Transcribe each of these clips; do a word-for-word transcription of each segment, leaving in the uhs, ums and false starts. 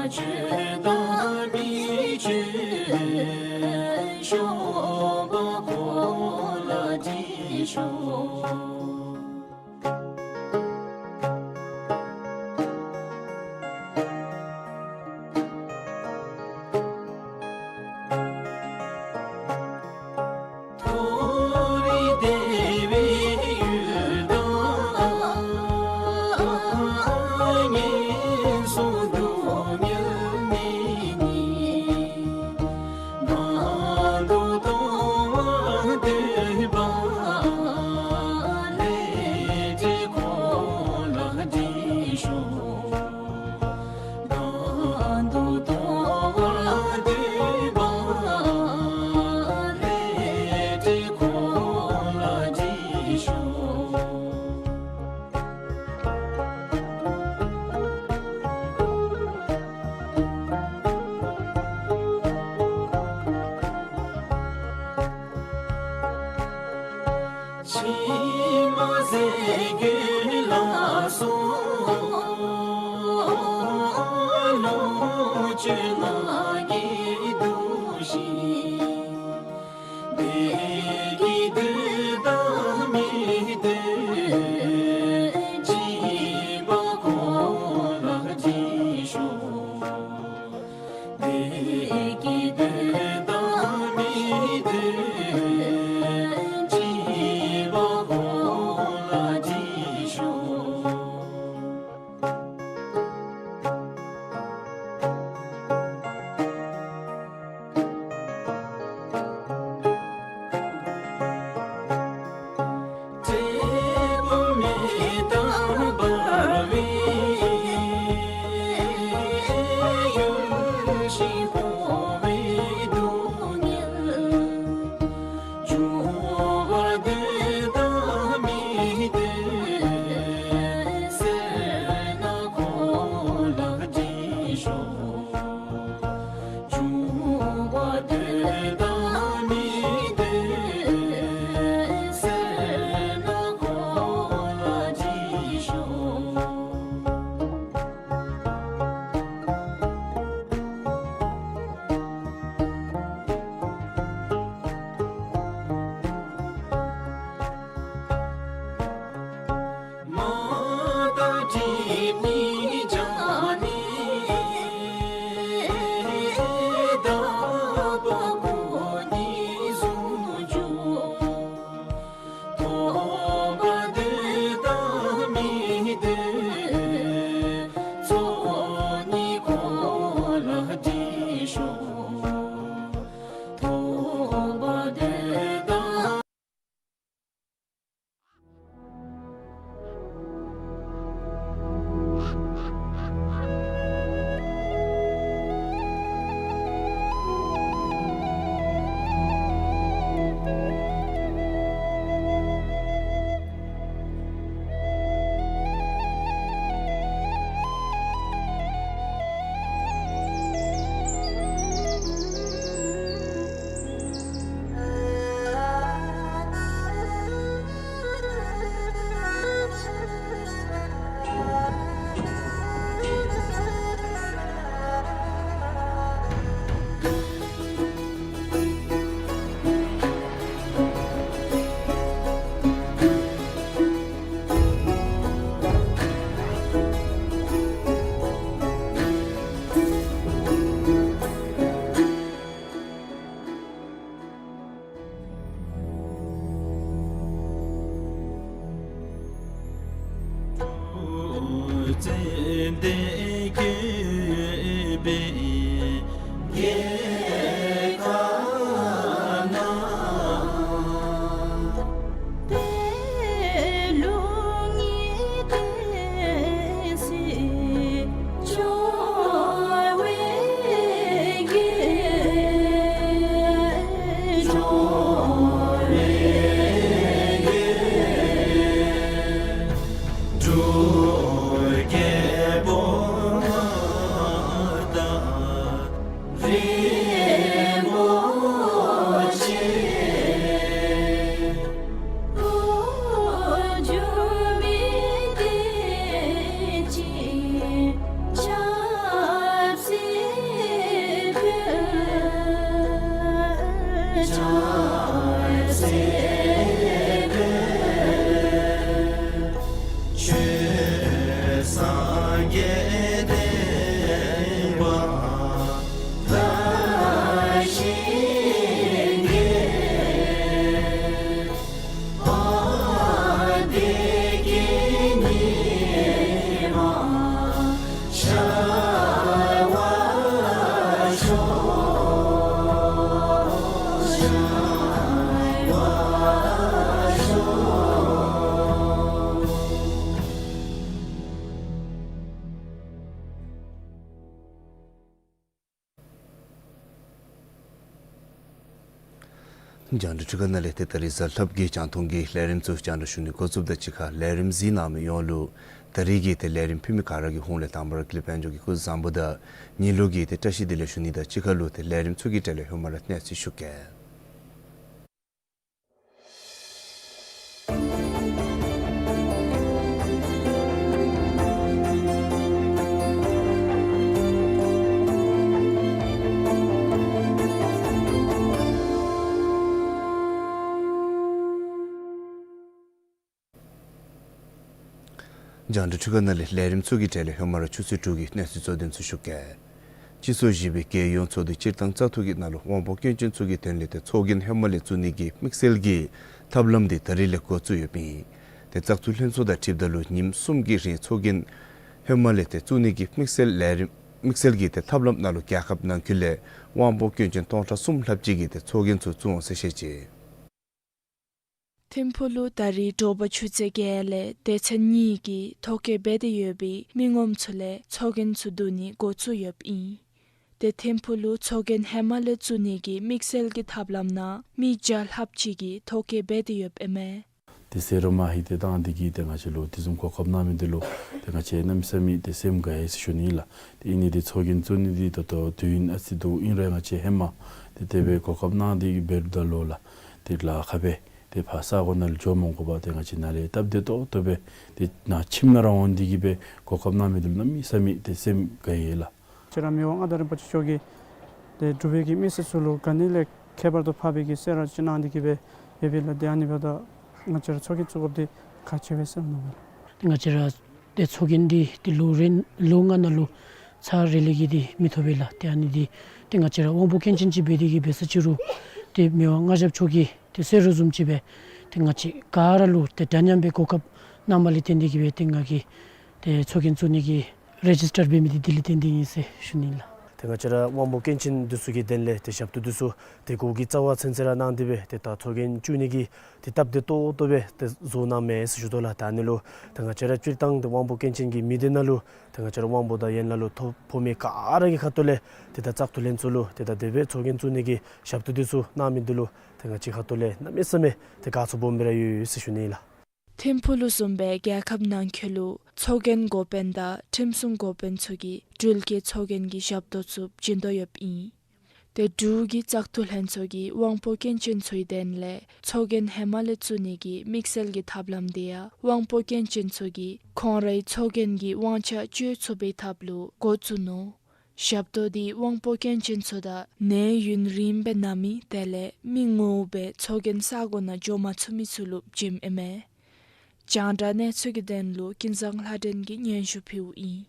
ཆོས་དང་མི་ཆོས་ཤོ་བ་ཁོ་ལ་འདྲི་ཤོ། མཐོ་རིས་བདེ་བའི་ཡུལ་དང་ངན་སོང་སྡུག་བསྔལ་མེད་ནི། གང་དུ་སྟོང་པར་འདོད་པ་ལས་འབྲས་ཁོ་ལ་འདྲི་ཤོ། གང་དུ་སྟོང་པར་འདོད་པ་ལས་འབྲས་ཁོ་ལ་འདྲི་ཤོ། ཕྱི་མ་ཟད་འགྱུར་ལ་སོགས་ལོངས་སྤྱོད་ལ་ངེས་འདུ་ཞིང་། བདེ་སྐྱིད་འདོད་དང་མི་འདོད་འཇིགས་པ་ཁོ་ལ་འདྲི་ཤོ། བདེ་སྐྱིད་འདོད་དང་མི་འདོད་འཇིགས་པ་ཁོ་ལ་འདྲི་ཤོ། རྒྱང་བསྒྲགས་འཕྲུལ་ཁང་ནང་ལས་ཏེ་ད་རིས་གཟའ་ལྷགཔ་གི་རྒྱང་མཐོང་གི་ལས་རིམ་ཚུ་རྒྱང་བསྒྲགས་ཞུ་ནི་འགོ་བཙུགསཔ་ད་གཅིག་ཁར་ལས་རིམ་གཟིགས་གནང་མི་ཡོངས་ལུ་ད་རིས་ཀྱི་ཏེ་ལས་རིམ་ཕུལ་མི་ག་ར་གི་ཧོངས་ལས་དང་པ་ར་ཀུན་ལེགས་དཔལ་འབྱོར་གྱིས་སྐུ་གཟུགས་བཟང་པོ་དང་ཉིད་ལུ་གི་ཏེ་བཀྲ་ཤིས་བདེ་ལེགས་ཞུ་ནི་དང་གཅིག་ཁར་ལུ་ཏེ་ལས་རིམ་ཚུ་གི་གྲས་ལས་ཧེ་མ་ར་གནས་ཚུལ་ཞུ་གེ། རྒྱང་བསྒྲགས་འཕྲུལ་ཁང་ནང་ལས་ལས་རིམ་ཚུ་གི་གྲས་ལས་ཧེ་མ་ར་ཆུ་ཚོད་དྲུག་གི་གནས་ཚུལ་གཙོ་དོན་ཚུ་ཞུ་གེ། སྤྱི་ཚོགས་བཞི་པའི་རྒྱལ་ཡོངས་ཚོགས་འདུ་སྤྱིར་བཏང་བཙག་འཐུ་གི་ནང་ལུ་དབང་པོ་སྐྱོན་ཅན་ཚུ་གི་དོན་ལས་ཏེ་ཚོགས་རྒྱན་ཧེ་མ་ལས་བཙུགས་ནི་གི་དམིགས་བསལ་གྱི་ཐབས་ལམ་འདི་ད་རིས་ལས་འགོ་བཙུགས་ཡོདཔ་ཨིན། ཏེ་བཙག་འཐུ་ལྷན་ཚོགས་དང་འཁྲིལཝ་ད་ལུ་ཉིནམ་གསུམ་གྱི་རིང་ཚོགས་རྒྱན་ཧེ་མ་ལས་ཏེ་བཙུགས་ནི་གི་དམིགས་བསལ་ལས་རིམ་དམིགས་བསལ་གྱི་ཏེ་ཐབས་ལམ་ནང་ལུ་རྒྱལ་ཁབ་ནང་འཁོད་ལས་དབང་པོ་སྐྱོན་ཅན་སྟོང་ཕྲག་གསུམ་ལྷགཔ་ཅིག་གིས་ཏེ་ཚོགས་རྒྱན་ཚུ་བཙུགས་འོང་ཟེར་བཤད་ཅི། ཐིམ་ཕུག་ལུ་ད་རིས་དྲོ་པ་ཆུ་ཚོད་བརྒྱད་ལས་སྡེ་ཚན་གཉིས་ཀྱི་ཐོ་བཀོད་འབད་དེ་ཡོད་པའི་མི་ངོམ་ཚུ་ལས་ཚོགས་རྒྱན་ཚུ་བསྡུ་ནི་འགོ་བཙུགས་ཡོདཔ་ཨིན། ཏེ་ཐིམ་ཕུག་ལུ་ཚོགས་རྒྱན་ཧེ་མ་ལས་བཙུགས་ནི་གི་དམིགས་བསལ་གྱི་ཐབས་ལམ་ནང་མི་བརྒྱ་ལྷགཔ་ཅིག་གིས་ཐོ་བཀོད་འབད་དེ་ཡོདཔ་ཨིན་མས། ཏེ་ཟེར་རུང་མ་ཧེ་ཏེ་བཏང་སྟེ་གིས་ཏེ་ང་བཅས་ལུ་དེ་བཟུམ་གོ་སྐབས་གནང་མི་འདི་ལུ་ཏེ་ང་བཅས་གནམ་མེད་ས་མེད་ཏེ་སེམས་དགའ་ཡི་ཟེར་ཞུ་ནི་ལགས། ཏེ་ཨིན་ནི་འདི་ཚོགས་རྒྱན་བཙུགས་ནི་འདི་ད་ལྟོ་དུས་ཡུན་ཨ་ཙི་འདུག། ཨིན་རུང་ང་བཅས་ཧེ་མ་ཏེ་དེ་སྦེ་གོ་སྐབས་གནང་སྟེ་གིས་འབད་རུང་ད་ལོག་ལགས་ཏེ་ལཱ་ཁག་སྦེ་ཏེ་ཕར་ས་གོ་ནང་ལུ་འགྱོ་མ་དགོ་པར་ཏེ་ང་བཅས་ནཱ་ལས་སྟབས་བདེ་ཏོག་ཏོ་སྦེ་ཏེ་ནཱ་ཁྱིམ་ནང་ར་འོང་སྟེ་གིས་སྦེ་གོ་སྐབས་གནང་མི་འདི་ལུ་གནམ་མེད་ས་མེད་ཏེ་སེམས་དགའ་ཡི་ལགས། ཁྱེད་ར་མི་དབང་མངའ་བདག་རིན་པོ་ཆེ་མཆོག་གིས་ཏེ་འབྲུག་པའི་གི་མི་སེར་ཚུ་ལུ་དགའ་ནི་ལས་ཁྱད་པར་དུ་འཕགས་པའི་གི་གསོལ་རས་ཅིག་གནང་སྟེ་གིས་སྦེ་ཡོད་པས་ལགས། ཏེ་ཨ་ནི་འབདཝ་ད་ང་བཅས་ར་ཚོགས་རྒྱན་བཙུགས་དགོཔ་འདི་ཁག་ཆེ་བས་ཟེར་མནོཝ་མས། ཏེ་ང་བཅས་ར་ཏེ་ཚོགས་རྒྱན་འདི་ཏེ་ལོ་རེ་ལོ་ལྔ་ནང་ལུ་ཚར་རེ་ལས་བརྒལ་ཏེ་མི་ཐོབ་པས་ལགས། ཏེ་ཨ་ནི་འདི་ཏེ་ང་བཅས་ར་དབང་པོ་སྐྱོན་ཅན་ཅིག་འབད་དེ་གིས་འབད་ས་ཅིག་རུང་ཏེ་མི་དབང་མངའ་བདག་མཆོག་གི་ཏེ་གསོལ་རས་བཟུམ་ཅིག་སྦེ་ཏེ་ང་བཅས་ག་ར་ལུ་ཏེ་འདྲ་མཉམ་སྦེ་གོ་སྐབས་གནངམ་ལས་བརྟེན་ཏེ་གིས་སྦེ་ཏེ་ང་གིས་ཏེ་ཚོགས་རྒྱན་བཙུགས་ནི་གི་རེ་ཇིས་ཊར་འབད་མི་འདི་དེ་ལས་བརྟེན་ཏེ་ཨིན་ཟེར་ཞུ་ནི་ལགས། ཏེ་ང་བཅས་ར་དབང་པོ་སྐྱོན་ཅན་འདི་ཚུ་གི་དོན་ལས་ཏེ་ཞབས་ཏོག་འདི་ཚུ་ཏེ་གོ་བརྡ་གཙང་བ་ཚུན་ཚོད་ར་གནང་སྟེ་སྦེ་ཏེ་ད་ཚོགས་རྒྱན་བཙུགས་ནི་གི་ཏེ་སྟབས་བདེ་ཏོག་ཏོ་སྦེ་ཏེ་བཟོ་གནངམ་མས་ཟེར་ཞུ་དོ་ལགས། ད་ཨ་ནི་ལུ་ཏེ་ང་བཅས་ར་སྤྱིར་བཏང་ཏེ་དབང་པོ་སྐྱོན་ཅན་གྱི་མི་སྡེ་ནང་ལུ་ཏེ་ང་བཅས་ར་དབང་པོ་དང་ཡན་ལག་ལུ་ཐོ་ཕོག་མི་ག་ར་གི་ཁ་ཐུག་ལས་ཏེ་ད་བཙག་འཐུ་ལྷན་ཚོགས་ལུ་ཏེ་ད་དེ་སྦེ་ཚོགས་རྒྱན་བཙུགས་ནི་གི་ཞབས་ཏོག་འདི་ཚུ་གནང་མི་འདི་ལུ་ཏེ་ང་བཅས་ཁ་ཐུག་ལས་གནམ་མེད་ས་མེད་ཏེ་དགའ་ཚོར་སྦོམ་སྦེ་ར་ཡོད་ཡོད་ཟེར་ཞུ་ནི་ལགས། ཐིམ་ཕུག་ལུ་བཟུམ་སྦེ་རྒྱལ་ཁབ་ནང་འཁོད་ལུ་ཚོགས་རྒྱན་འགོ་དཔོན་དང་ཁྲིམས་སྲུང་འགོ་དཔོན་ཚུ་གིས་འགྲུལ་སྐྱེལ་ཚོགས་རྒྱན་གྱི་ཞབས་ཏོག་ཚུ་བྱིན་དོ་ཡོདཔ་ཨིན། ཏེ་འབྲུག་གི་བཙག་འཐུ་ལྷན་ཚོགས་ཀྱིས་དབང་པོ་སྐྱོན་ཅན་ཚུའི་དོན་ལས་ཚོགས་རྒྱན་ཧེ་མ་ལས་བཙུགས་ནི་གི་དམིགས་བསལ་གྱི་ཐབས་ལམ་འདི་ཡང་དབང་པོ་སྐྱོན་ཅན་ཚུ་གིས་ཁོང་རའི་ཚོགས་རྒྱན་གྱི་དབང་ཆ་སྤྱོད་ཚུགས་པའི་ཐབས་ལུ་འགོ་བཙུགས་ནུག། ཞབས་ཏོག་འདི་དབང་པོ་སྐྱོན་ཅན་ཚུ་དང་ནད་ཡུན་རིངམོ་སྦེ་ན་མི་དེ་ལས་མི་ངོམ་སྦེ་ཚོགས་རྒྱན་ས་གོ་ནང་འགྱོ་མ་ཚུགས་མི་ཚུ་ལུ་བྱིནམ་ཨིན་མས། རྒྱང་བསྒྲགས་གནས་ཚུལ་གྱི་དོན་ལུ་ཀུན་བཟང་ལྷ་སྒྲོན་གྱིས་སྙན་ཞུ་ཕུལཝ་ཨིན།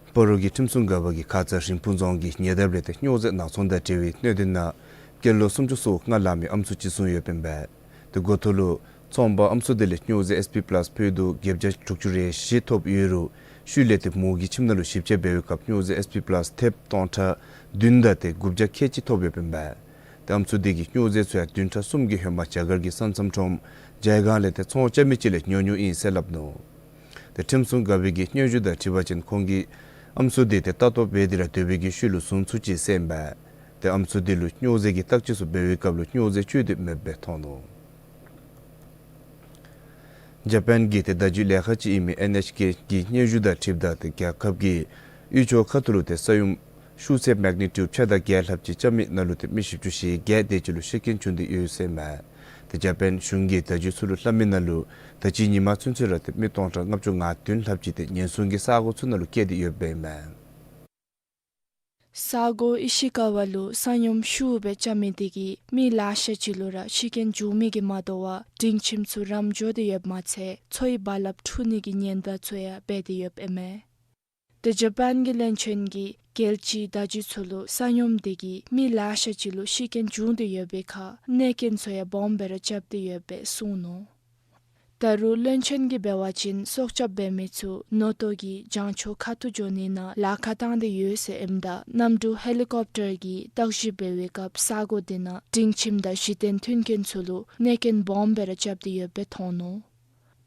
སྤ་རོ་གི་ཁྲིམས་སྲུང་འགག་པ་གིས་ཁ་ཙ་རིན་སྤུངས་རྫོང་གི་ཉེ་འདབས་ལས་ཏེ་སྨྱོ་རྫས་ནག་ཚོང་དང་འབྲེལ་བའི་གནད་དོན་ནང་སྐྱེས་ལོ་སུམ་ཅུ་སོ་ལྔ་ལང་མི་ཨམ་སྲུ་ཅིག་བཟུང་ཡོདཔ་ཨིན་པས། ཏེ་འགོ་ཐོག་ལུ་ཚོང་པ་ཨམ་སྲུ་དེ་ལས་སྨྱོ་རྫས་ཨེས་པི་པ་ལཱསི་ཕུད་རྡོག་བརྒྱད་བརྒྱ་དྲུག་ཅུ་རེ་བཞི་ཐོབ་ཡོད་རུང་ཤུལ་ལས་ཏེ་མོ་གི་ཁྱིམ་ནང་ལུ་ཞིབ་དཔྱད་འབད་བའི་སྐབས་སྨྱོ་རྫས་ཨེས་པི་པ་ལཱསི་ཐེབས་སྟོང་ཕྲག་བདུན་དང་ཏེ་དགུ་བརྒྱ་ཁལ་གཅིག་ཐོབ་ཡོདཔ་ཨིན་པས། ཏེ་ཨམ་སྲུ་དེ་གིས་སྨྱོ་རྫས་ཚུ་ཡང་བདུན་ཕྲག་གསུམ་གྱི་ཧེ་མ་རྒྱ་གར་གྱི་ས་མཚམས་ཁྲོམ་ཇའི་སྒང་ལས་ཏེ་ཚོང་རྐྱབ་མི་ཅིག་ལས་ཉོ་ཉོཝ་ཨིན་ཟེར་སླབ་ནུག། ཏེ་ཁྲིམས་སྲུང་འགག་པའི་གི་སྙན་ཞུ་དང་འཁྲིལ་བ་ཅིན་ཁོང་གིས་ཨམ་སྲུ་དེ་ཏེ་ལྟ་རྟོག་འབད་དེ་ར་སྡོད་པའི་གི་ཤུལ་ལུ་བཟུང་ཚུགས་ཅི་ཟེར་ཨིན་པས། ཏེ་ཨམ་སྲུ་དེ་ལུ་སྨྱོ་རྫས་ཀྱི་བརྟག་དཔྱད་ཚུ་འབད་བའི་སྐབས་ལུ་སྨྱོ་རྫས་སྤྱོད་དེ་མེདཔ་སྦེ་མཐོང་ནུག། ཇ་པཱན་གྱི་ཏེ་བརྡ་བརྒྱུད་ལས་ཁང་ཅིག་ཨིན་མི་ཨེན་ཨེཆ་ཀེ་གི་སྙན་ཞུ་དང་འཁྲིལཝ་ད་ཏེ་རྒྱལ་ཁབ་ཀྱི་དབུས་ཕྱོགས་ཁ་ཐུག་ལུ་ཏེ་ས་ཡོམ་ཤུགས་ཚད་མེག་ནི་ཊིའུཌ་ཕྱེད་དང་བརྒྱད་ལྷགཔ་ཅིག་རྐྱབ་མི་ནང་ལུ་ཏེ་མི་བཞི་བཅུ་ཞེ་བརྒྱད་དེ་ཅིག་ལུ་ཤི་རྐྱེན་བྱུང་སྟེ་ཡོད་ཟེར་ཨིན་མས། ཏེ་ཇ་པཱན་གཞུང་གི་བརྡ་བརྒྱུད་ཚུ་ལུ་སླབ་མི་ནང་ལུ་ད་ཅི་ཉིན་མ་ཚུན་ཚོད་ར་ཏེ་མི་སྟོང་ཕྲག་ལྔ་བཅུ་ང་བདུན་ལྷགཔ་ཅིག་ཏེ་ཉེན་སྲུང་གི་ས་གོ་ཚུ་ནང་ལུ་བསྐྱལ་ཏེ་ཡོདཔ་ཨིན་མས། ས་གོ་ཨི་ཤི་ཀ་ཝ་ལུ་ས་ཡོམ་ཤུགས་སྦེ་རྐྱབ་མི་དེ་གིས་མི་ལེ་ཤ་ཅིག་ལུ་ར་ཤི་རྐྱེན་བྱུང་མི་གིས་མ་དོ་བར་སྒྲིང་ཁྱིམ་ཚུ་རམ་འགྱོ་སྟེ་ཡོདཔ་མ་ཚད་མཚོའི་རྦ་རླབས་འཁྲུག་ནི་གི་ཉེན་བརྡ་ཚུ་ཡང་འབད་དེ་ཡོདཔ་ཨིན་མས། ཏེ་ཇ་པཱན་གྱི་བློན་ཆེན་གྱིས་རྒྱལ་སྤྱིའི་བརྡ་བརྒྱུད་ཚུ་ལུ་ས་ཡོམ་དེ་གིས་མི་ལེ་ཤ་ཅིག་ལུ་ཤི་རྐྱེན་བྱུང་སྟེ་ཡོད་པའི་ཁར་གནོད་རྐྱེན་ཚུ་ཡང་སྦོམ་སྦེ་ར་རྐྱབ་སྟེ་ཡོདཔ་སྦེ་གསུངས་ནུག། ད་རུང་བློན་ཆེན་གྱིས་འབད་བ་ཅིན་སྲོག་སྐྱབས་འབད་མི་ཚུ་ནོ་ཏོ་གི་བྱང་ཕྱོགས་ཁ་ཐུག་འགྱོ་ནི་ནང་ལཱ་ཁག་བཏང་སྟེ་ཡོད་ཟེར་ཨིནམ་ད་གནམ་གྲུ་ཧེ་ལི་ཀོབ་ཊར་གྱིས་བརྟག་ཞིབ་འབད་བའི་སྐབས་ས་གོ་དེ་ནང་སྒྲིང་ཁྱིམ་དང་གཞི་རྟེན་མཐུན་རྐྱེན་ཚུ་ལུ་གནོད་རྐྱེན་སྦོམ་སྦེ་ར་རྐྱབ་སྟེ་ཡོདཔ་སྦེ་མཐོང་ནུག།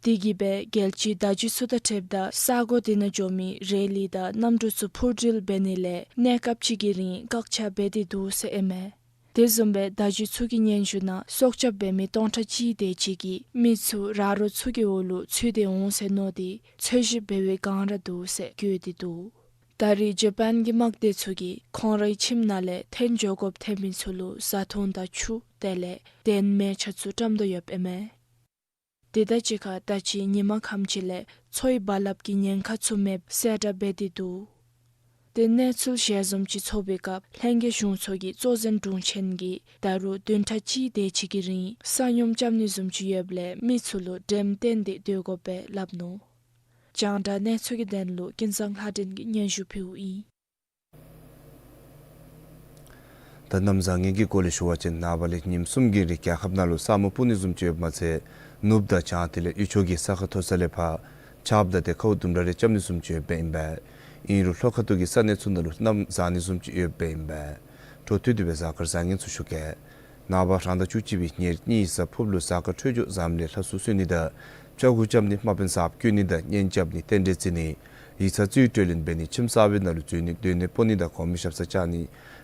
དེ་གིས་སྦེ་རྒྱལ་སྤྱིའི་བརྡ་བརྒྱུད་ཚུ་དང་འཁྲིལཝ་ད་ས་གོ་དེ་ནང་འགྱོ་མི་རེ་ལི་དང་གནམ་གྲུ་ཚུ་འཕུར་འགྲུལ་འབད་ནི་ལས་གནས་སྐབས་ཅིག་གི་རིང་བཀག་ཆ་འབད་དེ་འདུག་ཟེར་ཨིན་མས། དེ་བཟུམ་སྦེ་བརྡ་བརྒྱུད་ཚུ་གི་སྙན་ཞུ་ནང་སྲོག་སྐྱབས་འབད་མི་སྟོང་ཕྲག་གཅིག་དེ་ཅིག་གིས་མི་ཚུ་ར་རོ་ཚུ་གི་འོག་ལུ་ཚུད་དེ་འོང་ཟེར་མནོ་སྟེ་འཚོལ་ཞིབ་འབད་བའི་བསྒང་ར་འདུག་ཟེར་བཀོད་དེ་འདུག། ད་རེས་ཇ་པཱན་གྱི་དམག་སྡེ་ཚུ་གིས་ཁོང་རའི་ཁྱིམ་ནང་ལས་འཐོན་འགྱོ་དགོཔ་ཐོན་མི་ཚུ་ལུ་བཟའ་འཐུང་དང་ཆུ་དེ་ལས་གདན་མལ་ཆ་ཚུ་བཀྲམ་དོ་ཡོདཔ་ཨིན་མས། དེ་དང་གཅིག་ཁར་ད་ཅི་ཉིན་མ་ཁམས་ཅིག་ལས་འཚོ་བའི་རྦ་རླབས་ཀྱི་ཉེན་ཁ་ཚུ་མེདཔ་གསལ་བསྒྲགས་འབད་དེ་འདུག། དེ་གནས་ཚུལ་ཞལ་འཛོམས་ཅིག་ཚོགས་པའི་སྐབས་ལྷན་རྒྱས་གཞུང་ཚོགས་ཀྱི་གཙོ་འཛིན་དྲུང་ཆེན་གྱིས་ད་རུང་བདུན་ཕྲག་གཅིག་དེ་ཅིག་གི་རིང་ས་སྙོམས་རྐྱབ་ནི་བཟུམ་ཅིག་ཡོདཔ་ལས་མི་ཚུ་ལུ་འགྲེམས་སྟོན་འདི་སྡོད་དགོ་པས་སླབ་ནུག། རྒྱང་བསྒྲགས་གནས་ཚུལ་གྱི་དོན་ལུ་ཀུན་བཟང་ལྷ་སྒྲོན་གྱིས་སྙན་ཞུ་ཕུལཝ་ཨིན། ད་གནམ་བཟང་ངན་གྱི་སྐོར་ལས་ཞུ་བ་ཅིན་ནངས་པ་ལས་ཉིནམ་གསུམ་གྱི་རིང་རྒྱལ་ཁབ་ནང་ལུ་ས་སྨུག་སྤུབ་ནི་བཟུམ་ཅིག་ཡོདཔ་མ་ཚད་ནུབ་དང་བྱང་དེ་ལས་དབུས་ཕྱོགས་ཀྱི་ས་ཁ་མཐོ་ས་ལས་ཕར་ཆརཔ་དང་དེ་ཁཝ་ལྡུམ་ར་རེ་རྐྱབ་ནི་བཟུམ་ཅིག་ཡོདཔ་ཨིན་པས། ཨིན་རུང་ལྷོ་ཁ་ཐུག་གི་ས་གནས་ཚུ་ནང་ལུ་གནམ་བཟང་ནི་བཟུམ་ཅིག་ཡོདཔ་ཨིན་པས། འཕྲོ་མཐུད་དེ་སྦེ་གཟའ་སྐར་བཟང་ངན་ཚུ་ཞུ་གེ། ནངས་པ་རང་ཟླ་བཅུ་གཅིག་པའི་ཉེར་གཉིས་གཟའ་ཕུརཔ་ལུ་གཟའ་སྐར་འཕྲོད་སྦྱོར་བཟངམ་ལས་ལྷ་སྲུང་གསོལ་ནི་དང་ཕྱྭ་འགུགས་རྐྱབ་ནི་དམག་དཔོན་གསརཔ་བསྐོ་ནི་དང་གཉེན་རྐྱབ་ནི་རྟེན་འབྲེལ་བརྩི་ནི་ཡིག་ཚང་རྩིས་སྤྲོད་ལེན་འབད་ནི་ཁྱིམ་གསར་པའི་ནང་ལུ་འཛུལ་ནི་སྡོད་གནས་སྤོ་ནི་དང་གོང་མའི་ཞབས་སར་བཅར་ནི་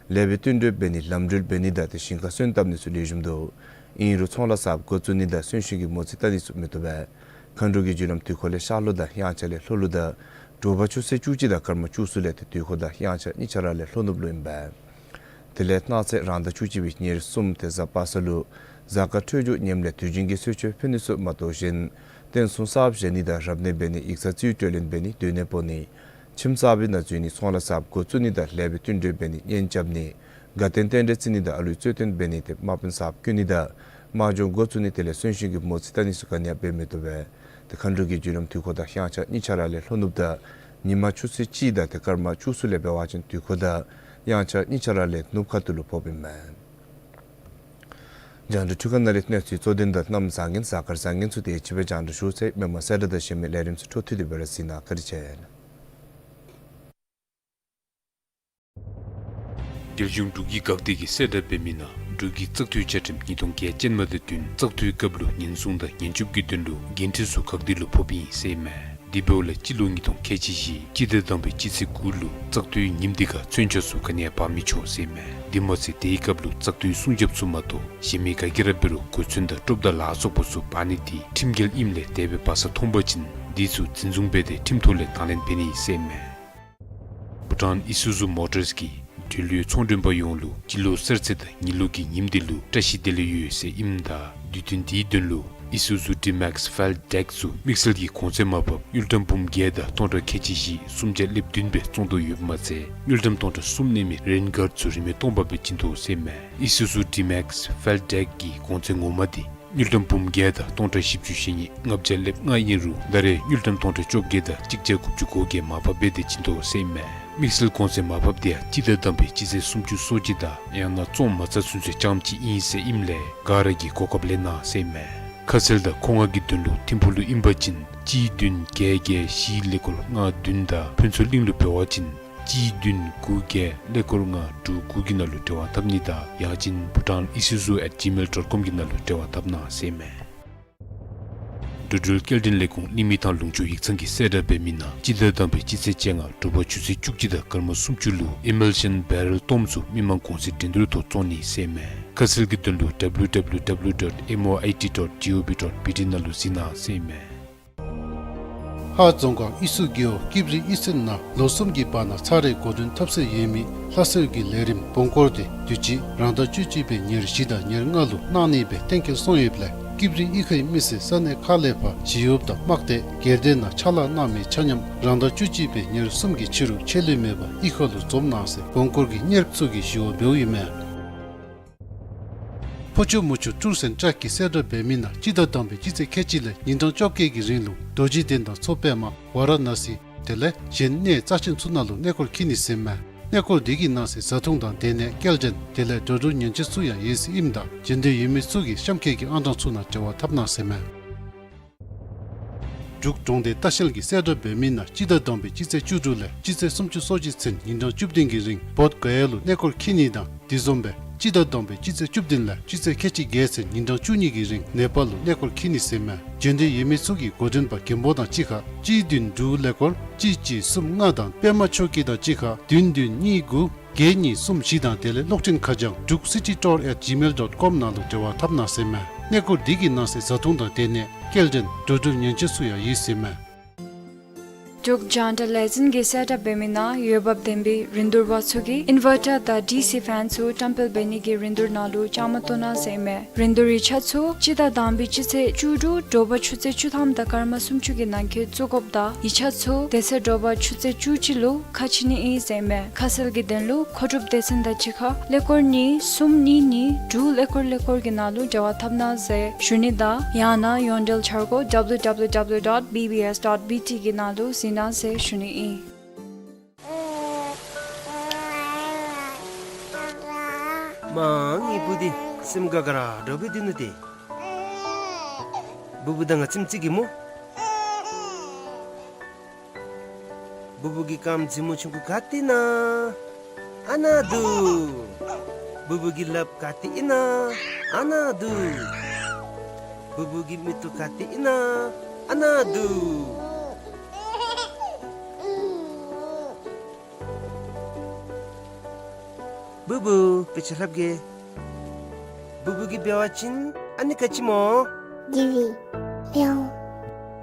ལེགས་པའི་བསྟུན་གྲོས་འབད་ནི་ལམ་འགྲུལ་འབད་ནི་དང་དེ་ཞིང་ཁར་སོན་བཏབ་ནི་ཚུ་ལེགས་ཤོམ་འདུག། ཨིན་རུང་ཚོང་ལཱ་གསརཔ་འགོ་བཙུགས་ནི་དང་གསོན་གཤིན་གྱི་མོ་རྩིས་བལྟ་ནི་ཚུ་མི་བཏུབ་པས། མཁའ་འགྲོ་གི་རྒྱུ་ལམ་དུས་འཁོར་ལས་ཤར་ལྷོ་དང་དབྱངས་འཆར་ལས་ལྷོ་ལུ་དང་དྲོ་པ་ཆུ་ཚོད་བཅུ་གཅིག་དང་སྐར་མ་བཅུ་གསུམ་ལས་དེ་དུས་འཁོར་དང་དབྱངས་འཆར་གཉིས་ཆ་ར་ལས་ལྷོ་ནུབ་ལུ་ཨིན་པས། དེ་ལས་གནངས་ཚེ་རང་ཟླ་བཅུ་གཅིག་པའི་ཉེར་གསུམ་དེ་གཟའ་པ་སངས་ལུ་གཟའ་སྐར་འཕྲོད་སྦྱོར་ངནམ་ལས་དུས་རྒྱུན་གྱི་གསོལ་མཆོད་ཕུལ་ནི་ཚུ་མ་གཏོགས་གཞན་རྟེན་གསུམ་གསརཔ་བཞེངས་ནི་དང་རབ་གནས་འབད་ནི་ཡིག་ཚང་རྩིས་སྤྲོད་ལེན་འབད་ནི་སྡོད་གནས་སྤོ་ནི་ཁྱིམ་གསར་པའི་ནང་འཛུལ་ནི་ཚོང་ལཱ་གསརཔ་འགོ་བཙུགས་ནི་དང་ལེགས་པའི་བསྟུན་གྲོས་འབད་ནི་གཉེན་རྐྱབ་ནི་དགའ་སྟོན་རྟེན་འབྲེལ་བརྩི་ནི་དང་ཨ་ལུའི་གསོལ་སྟོན་འབད་ནི་དེ་དམག་དཔོན་གསརཔ་བསྐོ་ནི་དང་དམག་སྦྱོང་འགོ་བཙུགས་ནི་དེ་ལས་གསོན་གཤིན་གྱི་མོ་རྩིས་བལྟ་ནི་ཚུ་ག་ནི་ཡང་འབད་མི་བཏུབ་པས། དེ་མཁའ་འགྲོ་གི་རྒྱུ་ལམ་དུས་འཁོར་དང་དབྱངས་འཆར་གཉིས་ཆ་ར་ལས་ལྷོ་ནུབ་དང་ཉིན་མ་ཆུ་ཚོད་གཅིག་དང་དེ་སྐར་མ་བཅུ་གསུམ་ལས་འབད་བ་ཅིན་དུས་འཁོར་དང་དབྱངས་འཆར་གཉིས་ཆ་ར་ལས་ནུབ་ཁ་ཐུག་ལུ་ཕོགཔ་ཨིན་མས། རྒྱང་བསྒྲགས་འཕྲུལ་ཁང་ནང་ལས་གནས་ཚུལ་གཙོ་དོན་དང་གནམ་བཟང་ངན་གཟའ་སྐར་བཟང་ངན་ཚུ་དེ་ཅིག་སྦེ་རྒྱང་བསྒྲགས་ཞུ་ཚར་ཡི། མི་མང་གསལ་བསྒྲགས་དང་གཞན་མི་ལས་རིམ་ཚུ་འཕྲོ་མཐུད་དེ་སྦེ་ར་གཟིགས་གནང་། བཀའ་དྲིན་ཆེ། རྒྱལ་གཞུང་འབྲུག་གི་འགག་སྡེ་གིས་གསལ་བསྒྲགས་འབད་མི་ནང་འབྲུག་གི་བཙག་འཐུའི་བཅའ་ཁྲིམས་ཉིས་སྟོང་བརྒྱད་ཅན་མ་དང་བསྟུན་བཙག་འཐུའི་སྐབས་ལུ་ཉེན་སྲུང་དང་ཉེན་སྐྱོབ་ཀྱི་དོན་ལུ་འགན་འཁྲི་ཚུ་འགག་སྡེ་ལུ་ཕོགཔ་ཨིན་ཟེར་ཨིན་མས། དེ་འབདཝ་ལས་སྤྱི་ལོ་ཉིས་སྟོང་ཁལ་གཅིག་བཞི་སྤྱི་ཟླ་དང་པའི་སྤྱི་ཚེས་དགུ་ལུ་བཙག་འཐུའི་ཉིནམ་དེ་ཁར་མཚོན་ཆ་ཚུ་ག་ནི་ཡང་འབག་མི་ཆོག་ཟེར་ཨིན་མས། དེ་མ་ཚད་དེའི་སྐབས་ལུ་བཙག་འཐུའི་སྲུང་རྒྱབ་ཚུ་མ་གཏོགས་གཞན་མི་ག་གིས་ར་འབད་རུང་གོ་མཚོན་དང་ཀྲོབ་དང་ལ་སོགས་པ་ཚུ་འབག་ནི་དེ་ཁྲིམས་འགལ་ཨིནམ་ལས་དེ་སྦེ་འབག་ས་མཐོང་པ་ཅིན་དེ་ཚུ་འཛིན་བཟུང་འབད་དེ་ཁྲིམས་ཐོག་ལས་དང་ལེན་འབད་ནི་ཟེར་ཨིན་མས། བྷུ་ཊཱན་ཨི་སུ་ཛུ་མོ་ཊརས་ཀྱིས་འབྲེལ་ཡོད་ཚོང་མགྲོན་པ་ཡོངས་ལུ་སྤྱི་ལོ་གསར་ཚེས་དང་ཉི་ལོ་གི་ཉིནམ་དེ་ལུ་བཀྲ་ཤིས་བདེ་ལེགས་ཡོད་ཟེར་ཨིནམ་ད་དུས་སྟོན་དེའི་དོན་ལུ་ཨི་སུ་ཛུ་ཌི་མེགསི་ཕེལ་ཌེཀ་ཚུ་དམིགས་བསལ་གྱི་གོང་ཚད་མར་ཕབ་དངུལ་ཀྲམ་འབུམ་བརྒྱད་དང་སྟོང་ཕྲག་ཁལ་གཅིག་བཞི་སུམ་བརྒྱ་ལེབ་བདུན་སྦེ་བཙོང་དོ་ཡོདཔ་མ་ཚད་དངུལ་ཀྲམ་སྟོང་ཕྲག་གསུམ་གནས་མི་རེན་གཱརཌ་ཚུ་རིན་མེད་སྟོང་པ་སྦེ་བྱིན་དོ་ཟེར་ཨིན་མས། ཨི་སུ་ཛུ་ཌི་མེགསི་ཕེལ་ཌེཀ་གི་གོང་ཚད་ངོ་མ་དེ་དངུལ་ཀྲམ་འབུམ་བརྒྱད་དང་སྟོང་ཕྲག་བཞི་བཅུ་ཞེ་གཉིས་ལྔ་བརྒྱ་ལེབ་ལྔ་ཨིན་རུང་ད་རེས་དངུལ་ཀྲམ་སྟོང་ཕྲག་བཅོ་བརྒྱད་དང་གཅིག་བརྒྱ་དགུ་བཅུ་གོ་བརྒྱད་མར་ཕབ་འབད་དེ་བྱིན་དོ་ཟེར་ཨིན་མས། དམིགས་བསལ་གོང་ཚད་མར་ཕབ་དེ་ཡང་སྤྱི་ཟླ་དང་པའི་སྤྱི་ཚེས་སུམ་ཅུ་སོ་གཅིག་དང་ཡང་ན་བཙོང་མ་ཚར་ཚུན་ཚོད་རྐྱངམ་གཅིག་ཨིན་ཟེར་ཨིནམ་ལས་ག་ར་གིས་གོ་སྐབས་ལེན་གནང་ཟེར་ཨིན་མས། ཁ་གསལ་དང་མཁོ་མངགས་ཀྱི་དོན་ལུ་ཐིམ་ཕུག་ལུ་ཨིན་པ་ཅིན་གཅིག་བདུན་བརྒྱད་བརྒྱད་བཞི་ཀླད་ཀོར་ལྔ་བདུན་དང་ཕུན་ཚོགས་གླིང་ལུ་འབད་བ་ཅིན་གཅིག་བདུན་དགུ་བརྒྱད་ཀླད་ཀོར་ལྔ་དྲུག་དགུ་གི་ནང་ལུ་འབྲེལ་བ་འཐབ་ནི་དང་ཡང་ཅིན་bhutan isuzu at gmail dot com གི་ནང་ལུ་འབྲེལ་བ་འཐབ་གནང་ཟེར་ཨིན་མས། འགྲོ་འགྲུལ་སྐྱེལ་འདྲེན་ལས་ཁུངས་གླིང་མི་ཐང་ལུང་ཕྱོགས་ཡིག་ཚང་གིས་གསལ་བསྒྲགས་འབད་མི་ནང་སྤྱི་ཟླ་དང་པའི་སྤྱི་ཚེས་བཅོ་ལྔ་དྲོ་པ་ཆུ་ཚོད་བཅུ་གཅིག་དང་སྐར་མ་སུམ་ཅུ་ལུ་ཨི་མལ་ཤན་བེ་རེལ་སྟོངམ་ཚུ་མི་མང་གོང་ཚད་འགྲན་བསྡུར་ཐོག་བཙོང་ནི་ཟེར་ཨིན་མས། ཁ་གསལ་གྱི་དོན་ལུ་W W W dot M O I T dot G O V dot B T ནང་ལུ་གཟིགས་གནང་ཟེར་ཨིན་མས། ཧཱ་རྫོང་ཁག་ཨི་སུ་རྒེད་འོག་ཀིབ་རི་ཨི་སེར་ནང་ལོ་གསུམ་གྱི་བར་ན་ཚར་རེ་འགོ་འདྲེན་འཐབ་སྲོལ་ཡོད་མི་ལྷ་གསོལ་གྱི་ལས་རིམ་བོང་སྐོར་དེ་དུས་ཅི་རང་ཟླ་བཅུ་གཅིག་པའི་ཉེར་བཞི་དང་ཉེར་ལྔ་ལུ་གནང་ནི་སྦེ་གཏན་འཁེལ་སོང་ཡོདཔ་ལས་ཀིབ་རི་ཨི་ཁའི་མི་སེར་ས་གནས་ཁག་ལས་ཕར་ཞི་གཡོགཔ་དང་དམག་སྡེ་སྒེར་སྡེ་ནང་ཕྱག་ལཱ་གནང་མི་ཆ་མཉམ་རང་ཟླ་བཅུ་གཅིག་པའི་ཉེར་གསུམ་གྱི་ཕྱི་རུ་ཆད་ལུས་མེད་པར་ཨི་ཁ་ལུ་འཛོམས་གནང་ཟེར་བོང་སྐོར་གྱི་གཉེརཔ་ཚུ་གིས་ཞུ་བ་འབདཝ་ཨིན་མས། ཕོ་ཆུ་མོ་ཆུ་ཊུརསི་ཨེནཌ་ཊྲེགསི་གིས་གསལ་བསྒྲགས་འབད་མི་ནང་སྤྱི་ཟླ་དང་པའི་སྤྱི་ཚེས་ཁལ་གཅིག་ལས་ཉིན་གྲངས་བཅོ་བརྒྱད་ཀྱི་རིང་ལུ་རྡོ་རྗེ་གདན་དང་མཚོ་པདྨ་ཝཱ་ར་ཎ་སི་དེ་ལས་གཞན་གནས་རྩ་ཆེན་ཚུ་ནང་ལུ་གནས་སྐོར་འཁྱིད་ནི་ཟེར་ཨིན་མས། གནས་སྐོར་དེ་གི་ནང་གཟིགས་བཟའ་འཐུང་དང་སྡོད་གནས་སྐྱེལ་འདྲེན་དེ་ལས་འགྲོ་འགྲུལ་ཉེན་བཅོལ་ཚུ་ཡང་ཡོད་ཟེར་ཨིནམ་ད་འབྱོན་འདོད་ཡོད་མི་ཚུ་གིས་གཤམ་འཁོད་ཀྱི་ཨང་གྲངས་ཚུ་ནང་འབྲེལ་བ་འཐབ་གནང་ཟེར་ཨིན་མས། འབྲུག་གྲོང་སྡེ་ལྟ་བཤལ་གྱིས་གསལ་བསྒྲགས་འབད་མི་ནང་སྤྱི་ཟླ་དང་པའི་སྤྱི་ཚེས་བཅུ་དྲུག་ལས་སྤྱི་ཚེས་སུམ་ཅུ་སོ་གཅིག་ཚུན་ཉིན་གྲངས་བཅུ་བདུན་གྱི་རིང་བོདྷ་ག་ཡ་ལུ་གནས་སྐོར་འཁྱིད་ནི་དང་དེ་བཟུམ་སྦེ་སྤྱི་ཟླ་དང་པའི་སྤྱི་ཚེས་བཅུ་བདུན་ལས་སྤྱི་ཚེས་ཁལ་གཅིག་བརྒྱད་ཚུན་ཉིན་གྲངས་བཅུ་གཉིས་ཀྱི་རིང་ནེ་པཱལ་ལུ་གནས་སྐོར་འཁྱིད་ནི་ཟེར་ཨིན་མས། འབྱོན་འདོད་ཡོད་མི་ཚུ་གིས་འགོ་འདྲེན་པ་མགོན་པོ་དང་གཅིག་ཁར་གཅིག་བདུན་དྲུག་ཀླད་ཀོར་གཅིག་གཅིག་གསུམ་ལྔ་དང་པདྨ་ཆོས་སྐྱིད་དང་གཅིག་ཁར་བདུན་བདུན་གཉིས་དགུ་ བརྒྱད་གཉིས་གསུམ་བཞི་དང་དེ་ལས་གློག་འཕྲིན་ཁ་བྱང་druk city tour at gmail dot com ནང་ལུ་འབྲེལ་བ་འཐབ་གནང་ཟེར་མས། གནས་སྐོར་འདི་གི་ནང་གསེས་བཟའ་འཐུང་དང་དེ་ནས་སྐྱེལ་འདྲེན་འགྲོ་འགྲུལ་ཉེན་བཅོལ་ཚུ་ཡང་ཡོད་ཟེར་མས། འབྲུག་རྒྱང་བསྒྲགས་ལས་འཛིན་གྱིས་གསལ་བསྒྲགས་འབད་མི་ནང་འོས་འབབ་ལྡན་པའི་རིན་བསྡུར་པ་ཚུ་གིས་ཨིན་ཝར་ཊར་དང་ཌི་སི་ཕེན་ཚུ་བཀྲམ་སྤེལ་འབད་ནི་གི་རིན་བསྡུར་ནང་ལུ་བཅའ་མར་གཏོགས་གནང་ཟེར་མས། རིན་བསྡུར་ཡིག་ཆ་ཚུ་སྤྱི་ཟླ་དང་པའི་སྤྱི་ཚེས་བཅུ་དྲུག་དྲོ་པ་ཆུ་ཚོད་བཅུ་ཐམ་དང་སྐར་མ་སུམ་ཅུ་གི་ནང་འཁོད་བཙུགས་དགོཔ་དང་ཡིག་ཆ་ཚུ་དེ་ཚེ་དྲོ་པ་ཆུ་ཚོད་བཅུ་གཅིག་ལུ་ཁ་ཕྱེ་ནི་ཨིན་ཟེར་མས། ཁ་གསལ་གྱི་དོན་ལུ་མཁོ་སྒྲུབ་སྡེ་ཚན་དང་གཅིག་ཁར་ཀླད་ཀོར་གཉིས་གསུམ་གཉིས་གཉིས་དྲུག་ཀླད་ཀོར་ཀླད་ཀོར་གྱི་ནང་ལུ་འབྲེལ་བ་འཐབ་གནང་ཟེར་ཞུ་ནི་དང་ཡང་ན་ཡོངས་འབྲེལ་འཆར་སྒོ་W W W dot B B S dot B T གི་ནང་ལུ་གཟིགས་གནང་ཟེར་ཞུ་ནི་ཨིན། མ་ངེའི་བུ་འདི་སེམས་དགའ་དགའ་ར་འདྲཝ་སྦེ་སྡོད་ནུག་ཏེ། བུ་བུ་དང་ང་ཙམ་ཅིག་གིས་སྨོ། བུ་བུ་གི་རྐངམ་མཛེས་མོ་ཆུང་ཀུ་ག་ཏེ་ཨིན་ན། ཨ་ནཱ་འདུག། བུ་བུ་གི་ལགཔ་ག་ཏེ་ཨིན་ན། ཨ་ནཱ་འདུག། བུ་བུ་གི་མིག་ཏོ་ག་ཏེ་ཨིན་ན། ཨ་ནཱ་འདུག། བུ་བུ་དཔེ་ཆ་ལྷབ་གེ། བུ་བུ་གིས་འབད་བ་ཅིན་ཨ་ནི་ག་ཅི་སྨོ། ཇི་ལི། མེའོ།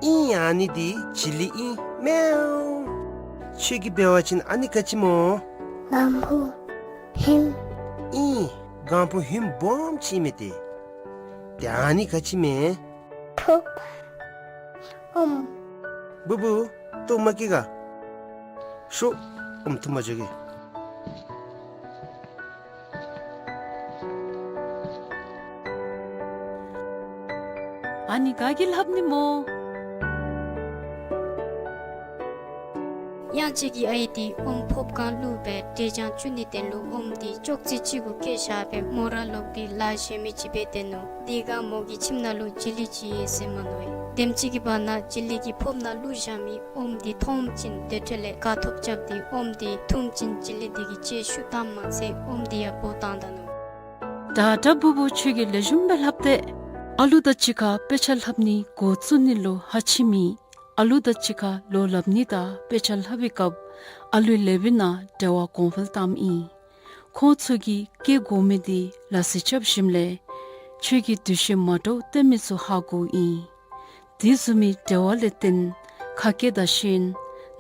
ཨིན། ཨ་ནི་འདི་ཇི་ལི་ཨིན། མེའོ། ཁྱོད་ཀྱིས་འབད་བ་ཅིན་ཨ་ནི་ག་ཅི་སྨོ། གང་ཕུ་ཧིམ། ཨིན། གང་ཕུ་ཧིམ་སྦོམ་ཅིག་མས་ཏེ། ཏེ་ཨ་ནི་ག་ཅི་མས། ཕུབ། ཨོམ། བུ་བུ་ལྟོཝ་མ་བཀྱེས་ག། ཤོག། ཨོམ་འཐུ་མ་འགྱོ་གེ། ཨ་ནི་ག་གིས་ལྷབ་ནི་སྨོ། གཡང་སྐྱིད་ཀྱི་ཨའི་འདི་ཨོམ་ཕོརཔ་སྒང་བླུགས་སྦེ་འབྲས་ལྗང་བཙུགས་ནི་དོན་ལུ་ཨོམ་འདི་ཅོག་ཙེ་ཅིག་གུ་བཀལ་བཞག་སྦེ་མོ་ར་ལོག་སྟེ་ལཱ་གཞན་མི་ཅིག་འབད་དེ་ནུག། དེ་སྒང་མོ་གི་ཁྱིམ་ནང་ལུ་ཇི་ལི་ཅིག་ཡོད་ཟེར་མ་མནོ་བས། དེམ་ཅིག་གི་བར་ན་ཇི་ལི་གི་ཕོརཔ་ནང་བླུགས་བཞག་མི་ཨོམ་འདི་མཐོངམ་ཅིག་དེ་འཕྲོ་ལས་དགའ་ཐོབ་རྐྱབ་སྟེ་ཨོམ་འདི་འཐུངམ་ཅིག་ཇི་ལི་འདི་གིས་ལྕེ་བཤུད་བཏངམ་མ་ཚད་ཨོམ་འདི་ཡང་འབོ་བཏང་ད་ནུག། ད་ད་བུ་བུ་ཁྱོད་ཀྱིས་ལེགས་ཤོམ་སྦེ་ལྷབ་སྟེ། ཨ་ལུ་དང་གཅིག་ཁར་དཔེ་ཆ་ལྷབ་ནི་འགོ་བཙུགས་ནི་ལུ་ཧ་ཆི་མི་ཨ་ལུ་དང་གཅིག་ཁར་ལོ་ལྷབ་ནི་དང་དཔེ་ཆ་ལྷབ་པའི་སྐབས་ཨ་ལུའི་ལེའུ་ནང་འབྲེལ་བ་གོང་འཕེལ་བཏངམ་ཨིན། ཁོང་ཚུ་གིས་བཀལ་དགོ་མི་འདི་ལག་རྩལ་རྐྱབ་ཞིནམ་ལས་ཁྱོད་ཀྱི་འདུ་ཤེས་མ་འདྲཝ་སྟོན་མི་ཚུ་ཧ་གོཝ་ཨིན། དེ་བཟུམ་མའི་འབྲེལ་བ་ལས་བརྟེན་ཁ་སྐད་དང་ཤེས་ཡོན་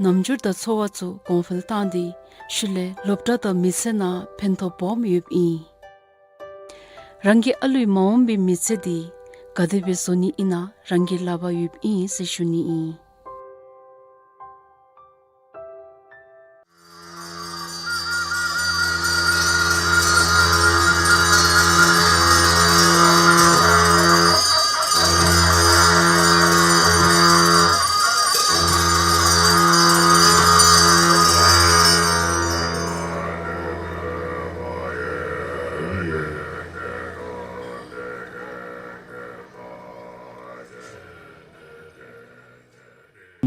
རྣམ་འགྱུར་དང་ཚོར་བ་ཚུ་གོང་འཕེལ་བཏང་སྟེ་ཤུལ་ལས་སློབ་གྲྭ་དང་མི་ཚེ་ནང་ཕན་ཐོགས་སྦོམ་ཡོདཔ་ཨིན། རང་གི་ཨ་ལུའི་མ་འོངས་པའི་མི་ཚེ་འདི་ག་དེ་སྦེ་བཟོ་ནི་ཨིན་ན་རང་གི་ལག་པར་ཡོདཔ་ཨིན་ཟེར་ཞུ་ནི་ཨིན།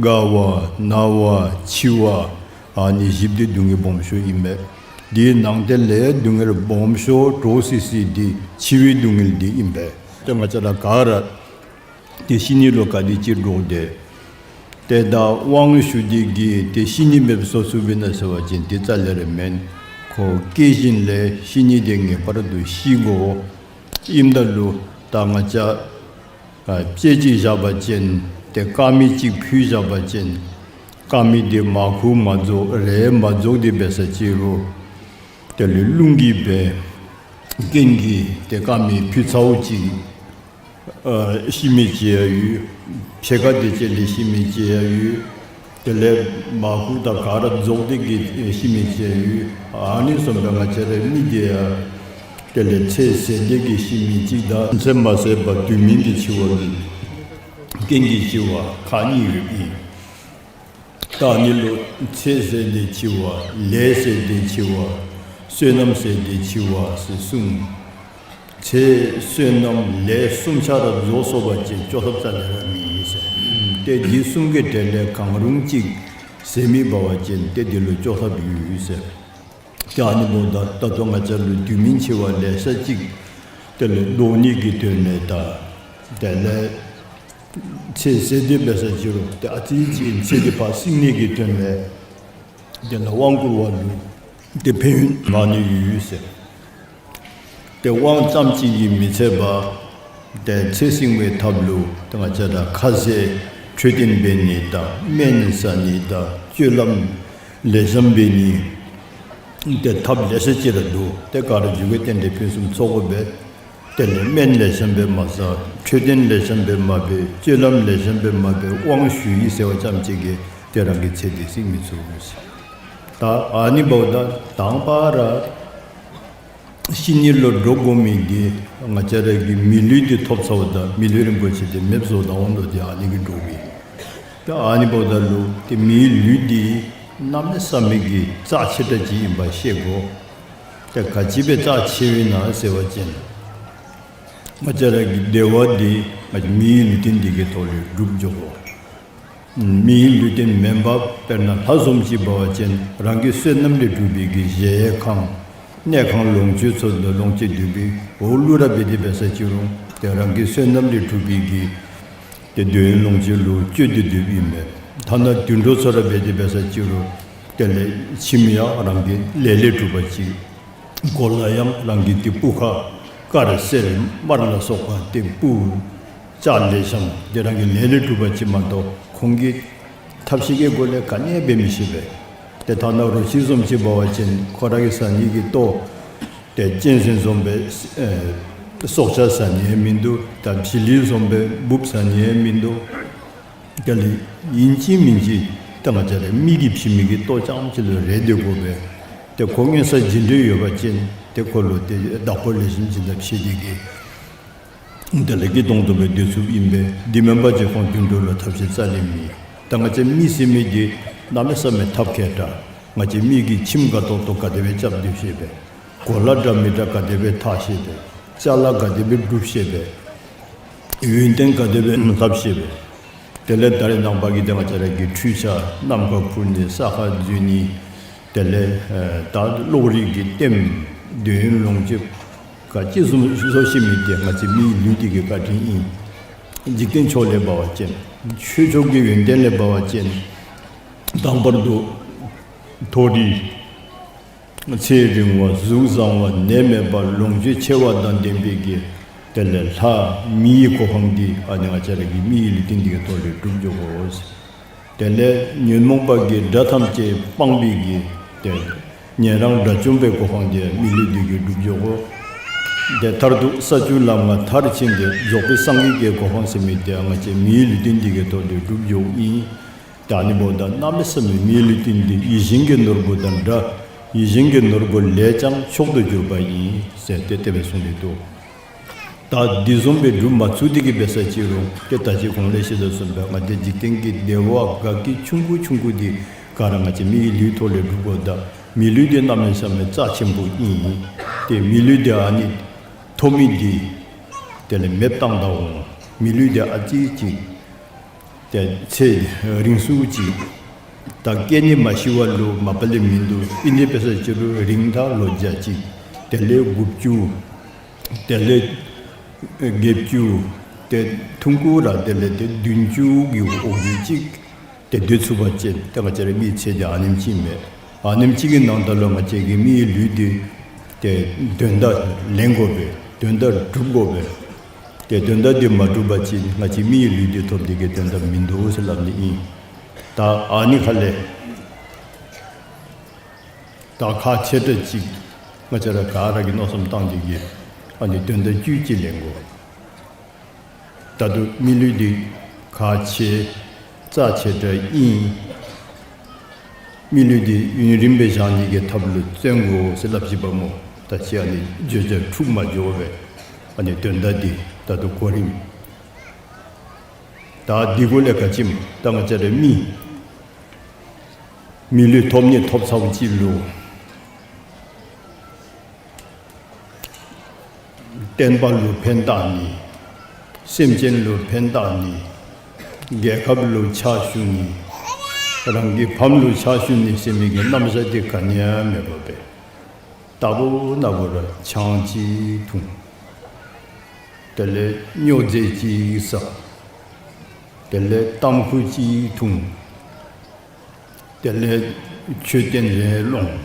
དགའ་བ་ན་བ་འཆི་བ་ཨ་ནི་བཞི་འདི་སྡུག་བསྔལ་སྦོམ་ཤོས་ཨིན་པས། དེའི་ནང་དེ་ལས་སྡུག་བསྔལ་སྦོམ་ཤོས་འདྲོག་སི་སི་འདི་འཆི་བའི་སྡུག་བསྔལ་འདི་ཨིན་པས། ཏེ་ང་བཅས་ར་ག་ར་ཏེ་ཤི་ནི་ལུ་ག་དེ་ཅིག་འདྲོག་དེས། ཏེ་ད་དབང་ཞུ་སྟེ་གིས་ཏེ་ཤི་ནི་མེདཔ་བཟོ་ཚུགས་པས་ན་ཟེར་བ་ཅིན་དེ་རྩ་ལས་ར་མེན། ཁོ་སྐྱེ་བཞིན་ལས་ཤི་ནི་དེ་ངེས་པར་དུ་ཤི་དགོ། ཨིནམ་ད་ལུ་ད་ང་བཅས་ཨ་ལྕེ་ཅིག་བཞག་པ་ཅིན་ཏེ་དཀར་མེ་ཅིག་ཕུལ་བཞག་པ་ཅིན་དཀར་མེ་དེ་མར་ཁུ་མ་རྫོགས་རས་མ་རྫོགས་དེ་འབད་ས་ཅིག་རུང་དེ་ལས་རླུང་གིས་འབད་རྐྱེན་གྱིས་ཏེ་དཀར་མེ་ཕུལ་ཚརཝ་ཅིག་ཨ་ཤི་མི་ཅིག་ཡང་ཡོད། ཕྱེད་ཀ་དེ་ཅིག་ལས་ཤི་མི་ཅིག་ཡང་ཡོད། དེ་ལས་མར་ཁུ་དང་ག་ར་རྫོགས་ཏེ་གིས་ཤི་མི་ཅིག་ཡང་ཡོད། ཨ་ནི་བཟུམ་སྦེ་ང་བཅས་རའི་མི་དེ་ཡང་དེ་ལས་ཚེ་ཟད་དེ་གིས་ཤི་མི་ཅིག་དང་ཚེ་མ་ཟད་པར་དུས་མིན་གྱི་འཆི་བ་གི་རྐྱེན་གྱིས་འཆི་བ་ཁག་གཉིས་ཡོདཔ་ཨིན། ད་ཨ་ནི་ལུ་ཚེ་ཟད་དེ་འཆི་བ་ལས་ཟད་དེ་འཆི་བ་བསོད་ནམས་ཟད་དེ་འཆི་བ་ཟེར་གསུངས། ཚེ་བསོད་ནམས་ལས་གསུམ་ཆ་ར་རྫོགས་སོང་པ་ཅིན་སྐྱོབ་ཐབས་རྩ་ལས་ར་མེད་ཟེར། ཏེ་འདི་གསུམ་གྱི་གྲས་ལས་གང་རུང་ཅིག་ཟད་མི་འབད་བ་ཅིན་ཏེ་འདི་ལུ་སྐྱོབ་ཐབས་ཡོད་ཟེར། ཏེ་ཨ་ནི་འབདཝ་ད་ད་ལྟོ་ང་བཅས་ལུ་དུས་མིན་འཆི་བ་ལེ་ཤ་ཅིག་དེ་ལས་བཟློག་ནི་གི་དོན་ལས་ད་དེ་ལས་ཚེ་ཟད་དེ་འབད་ས་ཅིག་རུང་ཏེ་ཨ་ཙི་ཅིག་ཚེ་འདི་ཕར་བསྲིང་ནི་གི་དོན་ལས་དེ་ལས་དབང་བསྐུར་བ་ལུ་ ཏེ་ཕན་ཡོན་མང་ནི་ཡོད་ཟེར། ཏེ་དབང་ཙམ་ཅིག་གིས་མི་ཚད་པར་ཏེ་ཚེ་བསྲིང་བའི་ཐབས་ལུ་ཏེ་ང་བཅས་ར་ཁ་ཟས་འཕྲོད་བསྟེན་འབད་ནི་དང་སྨན་ཟ་ནི་དང་སྤྱོད་ལམ་ལེགས་ཤོམ་འབད་ནི་ཏེ་ཐབས་ལེ་ཤ་ཅིག་ར་འདུག། ཏེ་ག་ར་མཇུག་གི་རྟེན་འབྲེལ་ཕུན་སུམ་ཚོགས་དགོ་པས། དེ་ལས་སྨན་ལེགས་ཤོམ་སྦེ་མ་ཟ། འཕྲོད་བསྟེན་ལེགས་ཤོམ་སྦེ་མ་འབད། སྤྱོད་ལམ་ལེགས་ཤོམ་སྦེ་མ་འབད། དབང་ཞུ་ཡི་ཟེར་བ་ཙམ་ཅིག་གིས་ཏེ་རང་གི་ཚེ་འདི་བསྲིང་མི་ཚུགས་ཟེར། ད་ཨ་ནི་འབདཝ་ད་དང་པ་ར་ཤི་ནི་ལུ་འདྲོག་དགོ་མི་འདི་ང་བཅས་ར་གི་མི་ལུས་འདི་ཐོབ་ཚརཝ་ད་མི་ལུས་རིན་པོ་ཆེ་འདི་མེདཔ་བཟོ་ད་འོང་དོ། ཏེ་ཨ་ནི་གིས་འདྲོག་གི། ད་ཨ་ནི་འབདཝ་ད་ལུ་ཏེ་མིའི་ལུས་འདི་གནམ་མེད་ས་མེད་ཀྱི་རྩ་ཆེ་དྲགས་ཅིག་ཨིནམ་ཤེས་དགོ། ཏེ་ག་ཅི་སྦེ་རྩ་ཆེཝ་ཨིན་ན་ཟེར་བ་ཅིན་ང་བཅས་ར་གི་བདེ་བ་འདི་ང་བཅས་མིའི་ལུས་རྟེན་འདི་གི་ཐོག་ལས་སྒྲུབ་འགྱོ་དགོ། མིའི་ལུས་རྟེན་མེན་པར་དཔེར་ན་ལྷ་བཟུམ་ཅིག་འབད་བ་ཅིན་རང་གི་བསོད་ནམས་ལས་གྲུབ་པའི་གི་གཞལ་ཡས་ཁང་གནས་ཁང་ལོངས་སྤྱོད་ཚུ་ལུ་ལོངས་སྤྱོད་སྡོད་པའི་འོག་ལུ་ར་འབད་དེ་འབད་ས་ཅིག་རུང་ཏེ་རང་གི་བསོད་ནམས་ལས་གྲུབ་པའི་གི་ཏེ་འདོད་ཡོན་ལོངས་སྤྱོད་ལུ་སྤྱོད་དེ་སྡོདཔ་ཨིན་མས། ཐ་ན་དུད་འགྲོ་ཚུ་ར་འབད་དེ་འབད་ས་ཅིག་རུང་དེ་ལས་ཁྱིམ་ཡང་རང་གི་ལས་ལས་གྲུབ་པ་ཅིག། གོ་ལ་ཡང་རང་གི་ཏེ་སྤུ་ཁ་དཀར་སེར་དམར་ལ་སོགས་པ་ཏེ་སྤུ་ལྕགས་ལེགས་ཤོམ་དེ་རང་གི་ལས་ལས་གྲུབ་པ་ཅིག་མ་གཏོགས་ཁོང་གི་ཐབས་ཤེས་ཀྱི་སྒོ་ལས་ག་ནི་འབད་མི་ཤེས་པས། ཏེ་ཐ་ན་རོ་ཁྱི་བཟུམ་ཅིག་འབད་བ་ཅིན་ཁོ་ར་གིས་ཟ་ནི་གི་ལྟོ་ཏེ་གཅན་གཟན་བཟུམ་སྦེ་ཨེ་སྲོག་ཆགས་ཟ་ནི་ཡང་མིན་འདུག། ད་བྱི་ལི་བཟུམ་སྦེ་འབུཔ་ཟ་ནི་ཡང་མིན་འདུག། དེ་ལས་ཨིན་ཅི་མིན་ཅི་ད་ང་བཅས་ར་མི་གིས་བྱིན་མི་གི་ལྟོ་རྐྱངམ་ཅིག་ལུ་རེ་སྡོད་དགོ་པས། ཏེ་ཁོ་མངོན་གསལ་ཇི་འདྲ་ཡོད་པ་ཅིན་ཏེ་ཁོ་ལུ་ཏེ་བདག་པོ་ལེགས་ཤོམ་བྱིན་ཐབས་ཤེས་དེ་གིས་དེ་ལས་སྐྱིད་ཏོང་ཏོ་སྦེ་སྡོད་ཚུགསཔ་ཨིན་པས། དེ་མེན་པ་ཅིན་ཁོང་དུད་འགྲོ་ལུ་ཐབས་ཤེས་རྩ་ལས་མེད། ད་ང་བཅས་མི་ཟེར་མི་འདི་གནམ་མེད་ས་མེད་ཐབས་མཁས་དྲགས། ང་བཅས་མི་གི་ཁྱིམ་ག་ཏོག་ཏོ་ག་དེ་སྦེ་རྐྱབ་སྡོད་ཤེས་པས། གོ་ལ་འདྲ་མི་འདྲ་ག་དེ་སྦེ་འཐག་ཤེས་པས། ཅ་ལ་ག་དེ་སྦེ་སྒྲུབ་ཤེས་པས། ཡོན་ཏན་ག་དེ་སྦེ་ལྷབ་ཤེས་པས། དེ་ལས་ད་རེས་ནངས་པ་གི་ཏེ་ང་བཅས་ར་གི་འཕྲུལ་ཆས་ནམ་མཁའ་འཕུར་ནི་ས་ཁར་འཛུལ་ནི་དེ་ལས་ཨེ་ད་གློག་རིག་གི་ལྟདམོ་འདོད་ཡོན་ལོངས་སྤྱོད་ག་ཅི་བཟུམ་བཟོ་ཤེས་མི་འདི་ང་བཅས་མིའི་ལུས་འདི་གི་བཀའ་དྲིན་ཨིན། འཇིག་རྟེན་ཕྱོགས་ལས་འབད་བ་ཅིན་ཆོས་ཕྱོགས་ཀྱི་ཡོན་ཏན་ལས་འབད་བ་ཅིན་དང་པར་དུ་མཐོ་རིས་ཚེ་རིང་བ་གཟུགས་བཟང་བ་ནད་མེད་པ་ལོངས་སྤྱོད་ཆེ་བ་དང་ལྡན་པའི་གི་དེ་ལས་ལྷ་མིའི་གོ་འཕང་འདི་ཨ་ནི་ང་བཅས་ར་གི་མིའི་ལུས་རྟེན་འདི་གི་ཐོག་ལས་སྒྲུབ་འགྱོ་དགོ། དེ་ལས་ཉོན་མོངས་པ་གི་དགྲ་ཐམས་ཅད་སྤངས་པའི་གི་ཏེ་ཉན་རང་དགྲ་བཅོམ་པའི་གོ་འཕང་འདི་མི་ལུས་འདི་གིས་སྒྲུབ་འགྱོ་དགོ། ཏེ་མཐར་ཐུག་ས་བཅུ་ལམ་ལྔ་མཐར་ཕྱིན་ཏེ་རྫོགས་པའི་སངས་རྒྱས་ཀྱི་གོ་འཕང་ཟེར་མི་འདི་ང་བཅས་མིའི་ལུས་རྟེན་འདི་གི་ཐོག་ལས་སྒྲུབ་འགྱོཝ་ཨིན། ད་ཨ་ནི་འབདཝ་ད་གནམ་མེད་ས་མེད་མིའི་ལུས་རྟེན་འདི་ཡིད་བཞིན་གྱི་ནོར་བུ་དང་འདྲ། ཡིད་བཞིན་གྱི་ནོར་བུ་ལས་ཀྱང་མཆོག་ཏུ་གྱུར་པ་ཡིན་ཟེར་ཏེ་དེ་སྦེ་གསུངས་ཏེ་འདུག། ད་འདི་བཟུམ་སྦེ་སྒྲུབ་མ་ཚུགས་ཏེ་གི་འབད་ས་ཅིག་རུང་ཏེ་ད་ཅི་གོང་ལས་ཞུ་དོ་བཟུམ་སྦེ་ང་བཅས་འཇིག་རྟེན་གྱི་བདེ་བ་དགའ་སྐྱིད་ཆུང་ཀུ་ཆུང་ཀུ་འདི་ག་ར་ང་བཅས་མིའི་ལུས་ཐོག་ལས་སྒྲུབ་དགོ། ད་མི་ལུས་འདི་གནམ་མེད་ས་མེད་རྩ་ཆེན་པོ་ཨིན། ཏེ་མི་ལུས་འདི་ཨ་ནི་ཐོབ་མི་འདི་དེ་ལས་མེདཔ་བཏང་ད་འོང་། མི་ལུས་འདི་ཨ་ཙི་ཅིག་ཏེ་ཚེ་རིང་སུ་ཅིག་ད་སྐྱེ་ནི་མ་ཤི་བ་ལུ་མ་པ་ལས་མིན་འདུག། ཨིན་ཏེ་འབད་ས་ཅིག་རུང་རིང་ཐག་ལོ་བརྒྱ་ཅིག་དེ་ལས་དགུ་བཅུ་དེ་ལས་བརྒྱད་ཅུ་ཏེ་ཐུང་ཀུ་ར་དེ་ལས་ཏེ་བདུན་ཅུ་གི་འོག་ལུ་ཅིག་ཏེ་སྡོད་ཚུགས་པ་ཅིན་ཏེ་ང་བཅས་ར་མིའི་ཚེ་འདི་ཨ་ནེམ་ཅིག་མས། ཨ་ནེམ་ཅིག་གི་ནང་ད་ལུ་ང་བཅས་ཀྱི་མིའི་ལུས་འདི་ཏེ་དོན་དག་ལེན་དགོ་པས། དོན་དག་སྒྲུབ་དགོ་པས། ཏེ་དོན་དག་འདི་མ་སྒྲུབ་པ་ཅིན་ང་བཅས་མིའི་ལུས་འདི་ཐོབ་སྟེ་གི་དོན་དག་མིན་འདུག་ཟེར་སླབ་ནི་ཨིན། ད་ཨ་ནི་ཁ་ལས་ད་ཁག་ཆེ་དྲགས་ཅིག་ང་བཅས་ར་ག་ར་གིས་མནོ་བསམ་བཏང་སྟེ་གི་ཨ་ནི་དོན་དག་བཅུད་ཅིག་ལེན་དགོ། ད་ལྟོ་མི་ལུས་འདི་ཁག་ཆེ་རྩ་ཆེ་དྲགས་ཨིན། མི་ལུས་འདི་ཡུན་རིངམོ་སྦེ་བཞག་ནི་གི་ཐབས་ལུ་བརྩོན་དགོ་ཟེར་སླབ་ཅི་པ་སྨོ། ད་ཅི་ཨ་ནི་བརྗོད་བྱ་འཁྲུགས་མ་འགྱོ་བར་ཨ་ནི་དོན་དག་འདི་ད་ལྟོ་གོ་རིམ་ད་འདི་གུ་ལས་ག་ཅི་སྨོ། ད་ང་བཅས་ར་མི་མི་ལུས་ཐོབ་ནི་ཐོབ་ཚརཝ་ཅིག་ལུ་བསྟན་པ་ལུ་ཕན་བཏགས་ནི། སེམས་ཅན་ལུ་ཕན་བཏགས་ནི། རྒྱལ་ཁབ་ལུ་ཕྱག་ཞུ་ནི། རང་གི་ཕམ་ལུ་ཕྱག་ཞུ་ནི་ཟེར་མི་གི་རྣམ་གཞག་འདི་ག་ནི་ཡང་མེད་པར་སྦེ་རྟག་བུ་ན་བུ་ར་ཆང་ཅིག་འཐུང་། དེ་ལས་སྨྱོ་རྫས་ཅིག་ཟ། དེ་ལས་ཏམ་ཁུ་ཅིག་འཐུང་། དེ་ལས་མཆོད་རྟེན་རེ་སློང་།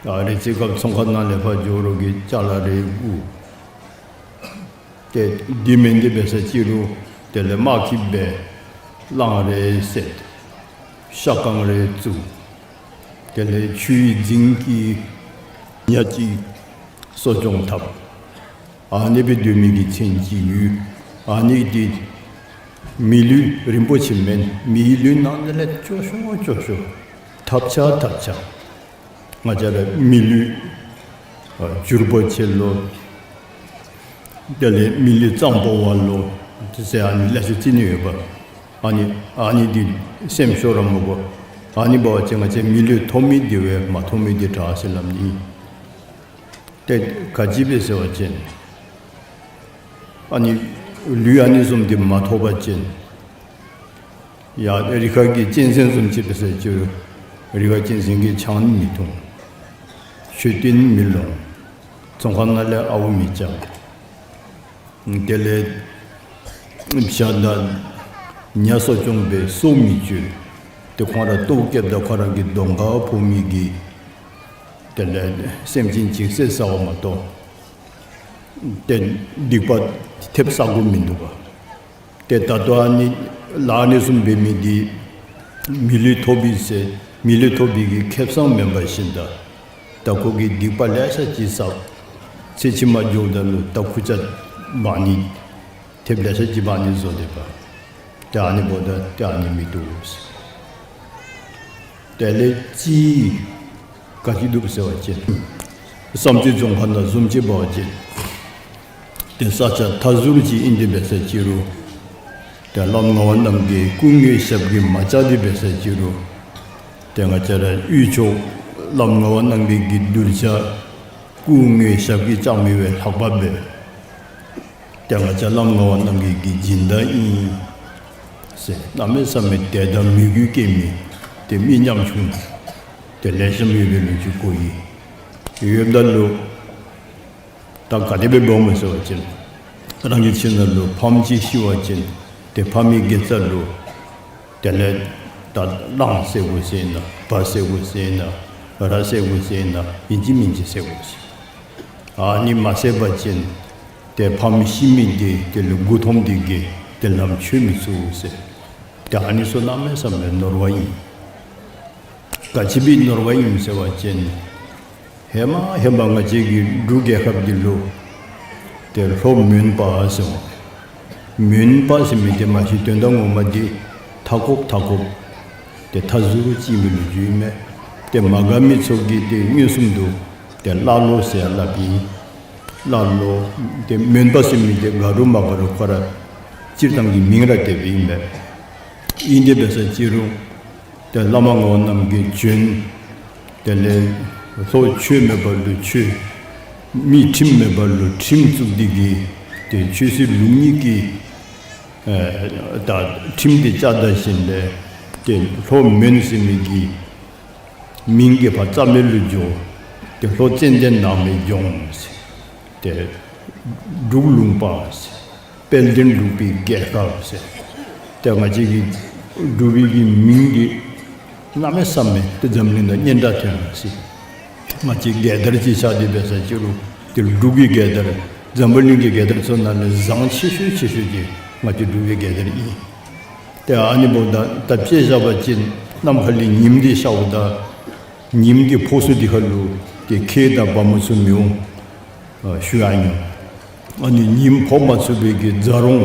ད་རེ་ཚེ་སྐབས་ཚོང་ཁང་ནང་ལས་ཕར་འགྱོ་རོགས་ཀྱི་ཅ་ལ་རེ་བསྐུར། ཏེ་འདི་མེན་འདི་འབད་ས་ཅི་རུང་དེ་ལས་དམག་གི་སྦེ་གླང་རེ་བསད། ཤ་ཁང་རེ་བཙུགས། དེ་ལས་ཆུའི་རྫིང་གི་ཉ་ཅིག་གསོ་སྐྱོང་འཐབ། ཨ་ནི་སྦེ་སྡོད་མི་གི་མཚན་ཅིག་ཡོད། ཨ་ནི་འདི་མི་ལུས་རིན་པོ་ཆེ་མེན། མིའི་ལུས་ནང་ལས་སྐྱོ་ཤོས་སྐྱོ་ཤོས། ཐབས་ཆག་ཐབས་ཆག། ང་བཅས་ར་མི་ལུས་ཨ་འགྱུར་བ་ཆེ་ལོ། དེ་ལས་མི་ལུས་གཙང་པོ་བ་ལོ། ཟེར་ཨ་ནི་ལེ་ཤ་ཅིག་ནི་ཡོདཔ། ཨ་ནི་ཨ་ནི་འདི་སེམས་ཤོར་ར་མི་དགོ། ཨ་ནི་འབད་བ་ཅིན་ང་བཅས་མི་ལུས་ཐོབ་མི་འདི་བས་མ་ཐོབ་མི་འདི་དྲག་ཟེར་སླབ་ནི། ཏེ་ག་ཅི་སྦེ་ཟེར་བ་ཅིན་ཨ་ནི་ལུས་ཨ་ནི་བཟུམ་འདི་མ་ཐོབ་པ་ཅིན་ཡ་རི་ཁ་གི་གཅན་གཟན་བཟུམ་ཅིག་འབད་ས་ཅི་རུང་རི་ཁ་གཅན་གཟན་གྱིས་ཆང་ནི་མི་འཐུང་། མཆོད་རྟེན་མི་ལོངས། ཚོང་ཁང་ནང་ལས་ཨརཝ་མི་རྐྱབ། དེ་ལས་བྱ་དང་ཉ་གསོ་སྐྱོང་འབད་སྲོག་མི་གཅོད། ཏེ་ཁོང་ར་ལྟོཝ་བཀྱེསཔ་ད་ཁོང་ར་གི་གདོང་ཁར་ཕོག་མི་གི་དེ་ལས་སེམས་ཅན་ཅིག་བསད་ཟ་བ་མ་གཏོགས་ཏེ་སྡིག་པ་ཐེབས་ཟ་དགོཔ་མིན་འདུག་ག། ཏེ་ད་ལྟོ་ཨ་ནི་ལཱ་ཨ་ནི་བཟུམ་འབད་མི་འདི་མི་ལུས་ཐོབ་པས་ཟེར་མི་ལུས་ཐོབ་པའི་གི་ཁེ་བཟང་མེན་པར་ཞིནམ་ད་ད་ཁོ་གིས་སྡིག་པ་ལེ་ཤ་ཅིག་བསགས། ཚེ་ཕྱི་མ་འགྱོཝ་ད་ལུ་ད་ཁུར་ཆ་འབག་ནི་ཐེབས་ལེ་ཤ་ཅིག་འབག་ནི་བཟོ་སྡོདཔ། ཏེ་ཨ་ནི་འབདཝ་ད་ཏེ་ཨ་ནི་མི་བཏུབ་ཟེར། དེ་ལས་ཅིག་ག་ཅི་འདུག་ཟེར་བ་ཅིན་བསམ་སྤྱོད་རྫོང་ཁ་ནང་བཟུམ་ཅིག་འབད་བ་ཅིན་ཏེ་ས་ཆ་མཐའ་ཟུར་ཅིག་ཨིན་ཏེ་འབད་ས་ཅི་རུང་ཏེ་བླམ་ངག་དབང་རྣམ་རྒྱལ་སྐུ་དངོས་ཞབས་ཀྱིས་མ་བཅགས་ཏེ་འབད་ས་ཅི་རུང་ཏེ་ང་བཅས་ར་དབུས་ཕྱོགས་བླམ་ངག་དབང་རྣམ་རྒྱལ་གྱི་གདུལ་བྱ་སྐུ་དངོས་ཞབས་ཀྱིས་བཅགས་མི་བས་ལྷག་པ་འབད། ཏེ་ང་བཅས་བླམ་ངག་དབང་རྣམ་རྒྱལ་གྱི་སྦྱིན་བདག་ཨིན་ཟེར་གནམ་མེད་ས་མེད་དད་དང་མོས་གུས་སྐྱེ་མི་ཏེ་མི་ཉམ་ཆུང་ཏེ་ལེགས་ཤོམ་ཡོད་པའི་ལོ་རྒྱུས་གོ་ཡི། ཡོདཔ་ད་ལུ་ད་ག་དེ་སྦེ་འབདཝ་སྨོ་ཟེར་བ་ཅིན་རང་གི་ཁྱིམ་ནང་ལུ་ཕམ་ཅིག་ཤི་བ་ཅིན་ཏེ་ཕམ་གྱི་དགེ་རྩ་ལུ་དེ་ལས་ད་གླང་བསད་དགོ་ཟེར་ན་བ་བསད་དགོ་ཟེར་ན་ར་བསད་དགོ་ཟེར་ན་ཨིན་ཅི་མིན་ཅི་བསད་དགོ་ཟེར། ཨ་ནི་མ་བསད་པ་ཅིན་ཏེ་ཕམ་ཤི་མི་འདི་དེ་ལུ་མགུ་འཐོམས་ཏེ་གིས་ཏེ་ལམ་ཆོད་མི་ཚུགས་ཟེར། ཏེ་ཨ་ནི་ཚུ་གནམ་མེད་ས་མེད་ནོར་བ་ཨིན། ག་ཅི་སྦེ་ནོར་བ་ཨིན་ཟེར་བ་ཅིན་ཧེ་མ་ཧེ་མ་ང་བཅས་ཀྱི་འབྲུག་རྒྱལ་ཁབ་འདི་ལུ་ཏེ་ལྷོ་མོན་པ་ཟེར་བ། མོན་པ་ཟེར་མི་འདི་མ་གཞི་དོན་དག་ངོ་མ་འདི་མཐའ་འཁོབ་མཐའ་འཁོབ་ཏེ་མཐའ་ཟུར་ཅིག་ཨིན་པའི་ལོ་རྒྱུས་ཨིན་མས། ཏེ་མ་དགའ་མི་ཚུ་གིས་ཏེ་མངོན་སུམ་དུ་ཏེ་ཀླ་ཀློ་ཟེར་སླབ་ཨིན། ཀླ་ཀློ། ཏེ་མོན་པ་ཟེར་མི་འདི་དགའ་རུང་མ་དགའ་རུང་ཁོ་ར་སྤྱིར་བཏང་གི་མིང་ར་དེ་སྦེ་ཨིན་མས། ཨིན་ཏེ་འབད་ས་ཅི་རུང་ཏེ་བླ་མ་ངག་དབང་རྣམ་རྒྱལ་བྱོན། དེ་ལས་ལྷོ་ཆོས་མེད་པ་ལུ་ཆོས། མི་ཁྲིམས་མེད་པ་ལུ་ཁྲིམས་བཙུགས་ཏེ་གིས་ཏེ་ཆོས་སྲིད་ལུགས་གཉིས་ཀྱི་ཨེ་ད་ཁྲིམས་འདི་བཅའ་ད་ཞིནམ་ལས་ཏེ་ལྷོ་མོན་ཟེར་མི་གི་མིང་གི་ཕར་རྩ་མེད་ལུ་འགྱོ། ཏེ་ལྷོ་ཙན་དན་ནགས་མའི་ལྗོངས་ཟེར། ཏེ་འབྲུག་ལུང་པ་ཟེར། དཔལ་ལྡན་འབྲུག་པའི་རྒྱལ་ཁབ་ཟེར། ཏེ་ང་བཅས་ཀྱི་འབྲུག་པའི་གི་མིང་འདི་གནམ་མེད་ས་མེད་ཏེ་འཛམ་གླིང་ནང་སྙན་གྲགས་ཐོན་ཡར་སོ་ཡི། ང་བཅས་རྒྱལ་དར་ཅིག་ཤར་ཏེ་འབད་ས་ཅི་རུང་ཏེ་འབྲུག་གི་རྒྱལ་དར་འཛམ་བུ་གླིང་གི་རྒྱལ་དར་ཚུ་ནང་ལས་བཟང་ཆེ་ཤོས་ཆེ་ཤོས་འདི་ང་བཅས་འབྲུག་པའི་རྒྱལ་དར་ཨིན། ཏེ་ཨ་ནི་འབདཝ་ད་ད་དཔེ་བཞག་པ་ཅིན་ནམ་མཁའ་ལས་ཉིམ་འདི་ཤརཝ་ད་ཉིམ་གྱི་ཕོ་སུ་འདི་ཁ་ལུ་ཏེ་ཁྱེགས་དང་བ་མོ་ཚུ་མི་འོང་། ཨ་ཞུ་ཡང་ཉོན། ཨ་ནི་ཉིམ་ཕོག་མ་ཚུགས་པའི་གི་ཛ་རོང་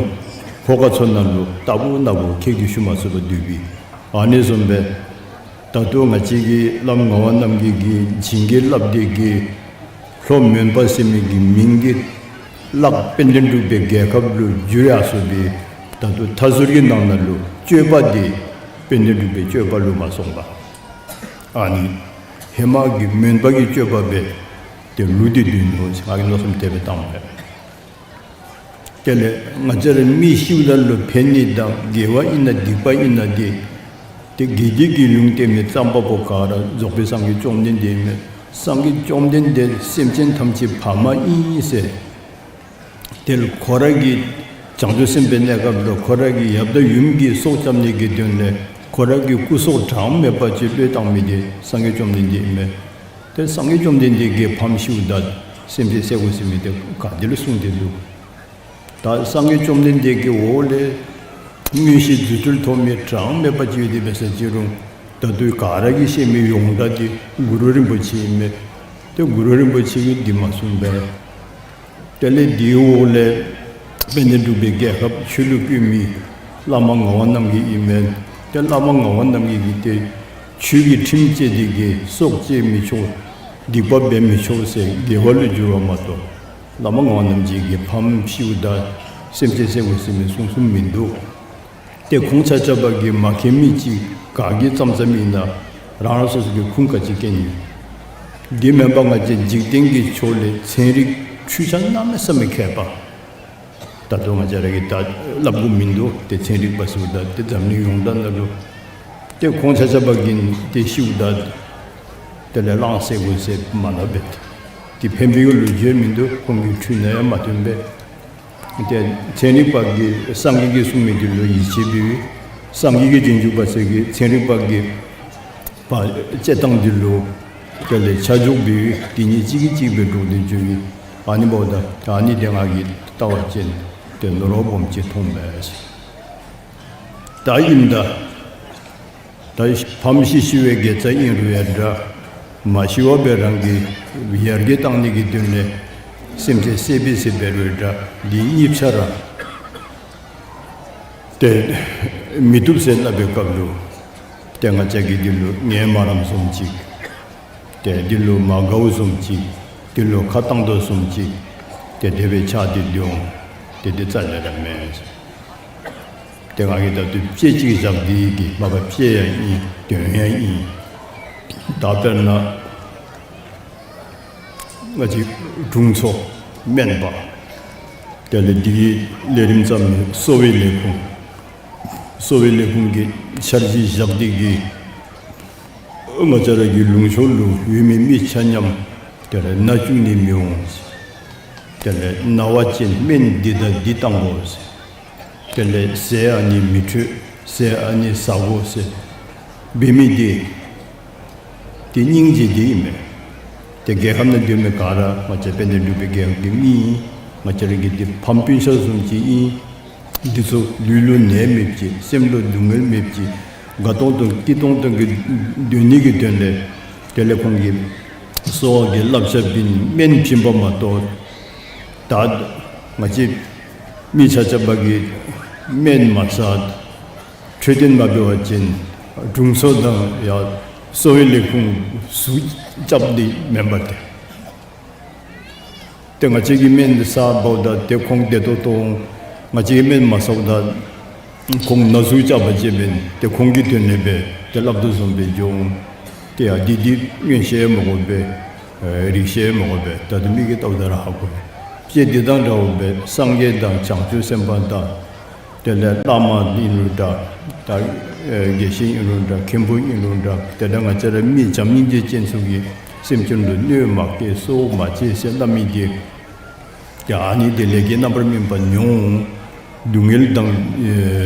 ལྷོ་ཁ་ཚུ་ནང་ལུ་ལྟ་བུ་ན་བུ་ཁྱེགས་ཀྱིས་ཞུ་མ་ཚུགས་པར་སྡོད་པའི། ཨ་ནི་བཟུམ་སྦེ་ད་ལྟོ་ང་བཅས་ཀྱི་བླམ་ངག་དབང་རྣམ་རྒྱལ་གྱིས་བྱིན་གྱིས་བརླབས་ཏེ་གིས་ལྷོ་མོན་པ་ཟེར་མི་གི་མིང་འདི་བརླག། དཔལ་ལྡན་འབྲུག་པའི་རྒྱལ་ཁབ་ལུ་འགྱུར་ཡར་སོ་ཡི། ད་ལྟོ་མཐའ་ཟུར་གྱི་ནང་ན་ལུ་སྤྱོད་པ་འདི་དཔལ་ལྡན་འབྲུག་པའི་སྤྱོད་པ་ལུ་མ་སོང་བར་ཨ་ནི་ཧེ་མ་གི་མོན་པ་གི་སྤྱོད་པ་སྦེ་ཏེ་ལུས་ཏེ་སྡོད་ནུག་ཟེར་ང་གིས་མནོ་བསམ་དེ་སྦེ་བཏངམ་མས། དེ་ལས་ང་བཅས་ར་མི་ཤིཝ་ད་ལུ་ཕན་ནི་དང་དགེ་བ་ཨིན་ན་སྡིག་པ་ཨིན་ན་འདི་ཏེ་དགེ་སྡིག་གི་ལུང་བསྟན་མི་རྩོམ་པ་པོ་ག་ར་རྫོགས་པའི་སངས་རྒྱས་བཅོམ་ལྡན་འདས་ཨིན་མས། སངས་རྒྱས་བཅོམ་ལྡན་འདས་སེམས་ཅན་ཐམས་ཅད་ཕ་མ་ཨིན་ཟེར། དེ་ལུ་ཁོ་ར་གི་བྱང་ཆུབ་སེམས་དཔའི་གནས་སྐབས་ལུ་ཁོ་ར་གི་ཡབ་དང་ཡུམ་གྱི་སྲོག་སྐྱབ་ནི་གི་དོན་ལས་ཁོ་ར་གི་སྐུ་སྲོག་གྲངས་མེད་པ་ཅིག་བློས་བཏང་མི་འདི་སངས་རྒྱས་བཅོམ་ལྡན་འདས་ཨིན་མས། ཏེ་སངས་རྒྱས་བཅོམ་ལྡན་འདས་ཀྱིས་ཕམ་ཤིཝ་ད་སེམས་ཅན་བསད་དགོ་ཟེར་མི་དེ་ག་ཏེ་ལུ་གསུངས་ཏེ་འདུག། ད་སངས་རྒྱས་བཅོམ་ལྡན་འདས་ཀྱི་འོག་ལས་མངོན་ཤེས་རྫུ་འཕྲུལ་ཐོབ་མི་གྲངས་མེད་པ་ཅིག་ཡོད་དེ་འབད་ས་ཅི་རུང་ད་ལྟོ་ག་ར་གིས་ཤེས་མི་ཡོངས་གྲགས་དེ་གུ་རུ་རིན་པོ་ཆེ་ཨིན་མས། ཏེ་གུ་རུ་རིན་པོ་ཆེ་གིས་འདི་མ་གསུངས་པས། དེ་ལས་དེའི་འོག་ལས་དཔལ་ལྡན་འབྲུག་པའི་རྒྱལ་ཁབ་ཆོས་ལུ་བཀོད་མི་བླ་མ་ངག་དབང་རྣམ་རྒྱལ་ཨིན་མས། ཏེ་བླ་མ་ངག་དབང་རྣམ་རྒྱལ་གྱིས་ཏེ་ཆོས་ཀྱི་ཁྲིམས་བཅས་དེ་གིས་སྲོག་བཅད་མི་ཆོག། སྡིག་པ་འབད་མི་ཆོག་ཟེར་དགེ་བ་ལུ་བསྒྱུར་བ་མ་གཏོགས་བླ་མ་ངག་དབང་རྣམ་རྒྱལ་གྱིས་ཕམ་ཤིཝ་ད་སེམས་ཅན་བསད་དགོ་ཟེར་མི་གསུངས་གསུངསམ་མིན་འདུག། ཏེ་ཁོང་ཆ་ཁྱབ་ཀྱིས་མ་མཁྱེན་མི་ཅིག་ག་གིས་བརྩམ་བརྩམ་མི་ཨིན་ན་རང་རང་སོ་སོ་གི་ཁུངས་ག་ཅི་མཁྱེན་ནི། འདི་མེན་པར་ང་བཅས་འཇིག་རྟེན་གྱི་ཕྱོགས་ལས་ཚན་རིག་འཕྲུལ་ཆས་གནམ་མེད་ས་མེད་མཁས་པ། ད་ལྟོ་ང་བཅས་ར་གིས་ད་སླབ་དགོཔ་མིན་འདུག། ཏེ་ཚན་རིག་པ་ཟེརཝ་ད་ཏེ་འཛམ་གླིང་ཡོངས་གྲགས་ནང་ལུ། ཏེ་ཁོང་ཆ་ཁྱབ་ཀྱིས་ཏེ་ཤིཝ་ད་དེ་ལས་གླང་བསད་དགོ་ཟེར་མ་སླབ་པས། ཏེ་ཕན་པའི་ལོ་རྒྱུས་མིན་འདུག། ཁོང་གི་འཕྲུལ་ནང་ཡང་མ་ཐོན་པས། ཏེ་ཚན་རིག་པ་གིས་སངས་རྒྱས་ཀྱིས་གསུངས་མི་དེ་ལུ་ཡིད་ཆེས་འབད་བའི་སངས་རྒྱས་ཀྱི་རྗེས་འཇུག་པ་ཚུ་གིས་ཚན་རིག་པ་གི་པ་དཔྱད་གཏང་དེ་ལུ་དེ་ལས་ཆ་འཇོག་འབད་བའི་དེ་གཉིས་གཅིག་གིས་གཅིག་སྦེ་འགྲོགས་ཏེ་འགྱོ་བའི་ཨ་ནི་འབདཝ་ད་ཨ་ནི་དེ་ང་གིས་བལྟ་བ་ཅིན་ཏེ་ནོར་བ་སྦོམ་ཅིག་མཐོང་པས། ད་ཨིནམ་ད་ད་ཕམ་ཤི་ཤི་བའི་དགེ་རྩ་ཨིན་རུང་ཡང་འདྲ། མ་ཤི་བར་སྦེ་རང་གི་ཡར་རྒྱས་གཏང་ནི་གི་དོན་ལས་སེམས་ཅན་བསད་པས་ཟེར་འབད་རུང་འདྲ། འདི་གཉིས་ཆ་ར་ཏེ་མི་བཏུབ་ཟེར་སླབ་པའི་སྐབས་ལུ་ཏེ་ང་བཅས་ཀྱིས་འདི་ལུ་ངལ་མ་རངསམ་བཟུམ་ཅིག། ཏེ་འདི་ལུ་མ་དགའཝ་བཟུམ་ཅིག། འདི་ལུ་ཁ་བཏང་དོ་བཟུམ་ཅིག། ཏེ་དེ་སྦེ་ཆགས་ཏེ་འདི་འོང་། ཏེ་འདི་རྩ་ལས་ར་མེན། ཏེ་ང་གིས་ད་ལྟོ་དཔེ་ཅིག་བཞག་སྟེ་གི་མ་པ་དཔེ་ཡང་ཨིན། དོན་ཡང་ཨིན། ད་དཔེར་ན་ང་བཅས་དྲུང་འཚོ་སྨན་པ་དེ་ལས་འདི་གི་ལས་རིམ་བརྩམ་མི་གསོ་བའི་ལས་ཁུངས། གསོ་བའི་ལས་ཁུངས་ཀྱི་འཆར་གཞི་བཞག་སྟེ་གི་ང་བཅས་ར་གི་ལུང་ཕྱོགས་ལུ་ཡོད་མི་མི་ཆ་མཉམ་དེ་ལས་ན་བཅུག་ནི་མི་འོང་། དེ་ལས་ན་བ་ཅིན་སྨན་འདི་དང་འདི་བཏང་དགོ་ཟེར། དེ་ལས་ཟས་ཨ་ནི་མི་འཕྲོད། ཟས་ཨ་ནི་ཟ་དགོ་ཟེར་འབད་མི་འདི་ཏེ་སྙིང་རྗེ་འདི་ཨིན་མས། ཏེ་རྒྱལ་ཁབ་ནང་སྡོད་མི་ག་ར་ང་བཅས་དཔལ་ལྡན་འབྲུག་པའི་རྒྱལ་ཁབ་ཀྱི་མི་ཨིན། ང་བཅས་ར་གི་འདི་ཕམ་སྤུན་ཆ་བཟུམ་ཅིག་ཨིན། འདི་ཚུ་ལུས་ལུ་ནད་མེདཔ་ཅིག། སེམས་ལུ་སྡུག་བསྔལ་མེདཔ་ཅིག། དགའ་ཏོང་ཏོ་སྐྱིད་ཏོང་ཏོ་གི་སྡོད་ནི་གི་དོན་ལས་དེ་ལས་ཁོང་གིས་གསོ་བ་གི་བསླབ་བྱ་བྱིན་སྨན་བྱིན་པ་མ་གཏོགས་ད་ང་བཅས་མི་ཆ་ཁྱབ་ཀྱིས་སྨན་མ་ཟ་འཕྲོད་བསྟེན་མ་འབད་བ་ཅིན་དྲུང་འཚོ་དང་ཡང་གསོ་བའི་ལས་ཁུངས་ཟུག་རྐྱབ་ནི་མེན་པ་ཏེ། ཏེ་ང་བཅས་ཀྱིས་སྨན་ཟཝ་ད་ཏེ་ཁོང་བདེ་ཏོག་ཏོ་འོང་། ང་བཅས་ཀྱིས་སྨན་མ་ཟཝ་ད་ཁོང་ན་ཟུག་རྐྱབ་པ་ཅིན་འབདན་ཏེ་ཁོང་གི་དོན་ལས་འབད་དེ་སླབ་དོ་བཟུམ་སྦེ་འགྱོ་འོང་། ཏེ་ཡ་འདི་འདི་མངོན་ཤེས་མ་དགོ་པས། རིག་ཤེས་མ་དགོ་པས། ད་ལྟོ་མི་གིས་བལྟཝ་ད་ར་ཧ་གོ། དཔེ་འདི་དང་འདྲཝ་སྦེ་སངས་རྒྱས་དང་བྱང་ཆུབ་སེམས་དཔའ་དང་དེ་ལས་བླ་མ་ཨིན་རུང་འདྲ། ད་དགེ་བཤེས་ཨིན་རུང་འདྲ། མཁན་པོ་ཨིན་རུང་འདྲ། དེ་ལས་ང་བཅས་ར་མི་བྱམས་སྙིང་རྗེ་ཅན་ཚུ་གིས་སེམས་ཅན་ལུ་གནོད་མ་བསྐྱལ་གསོ་བ་མ་བྱེད་ཟེར་སླབ་མི་འདི་ཡ་ཨ་ནི་འདི་ལས་ཀྱི་རྣམ་པར་སྨིན་པ་མྱོང་། སྡུག་བསྔལ་དང་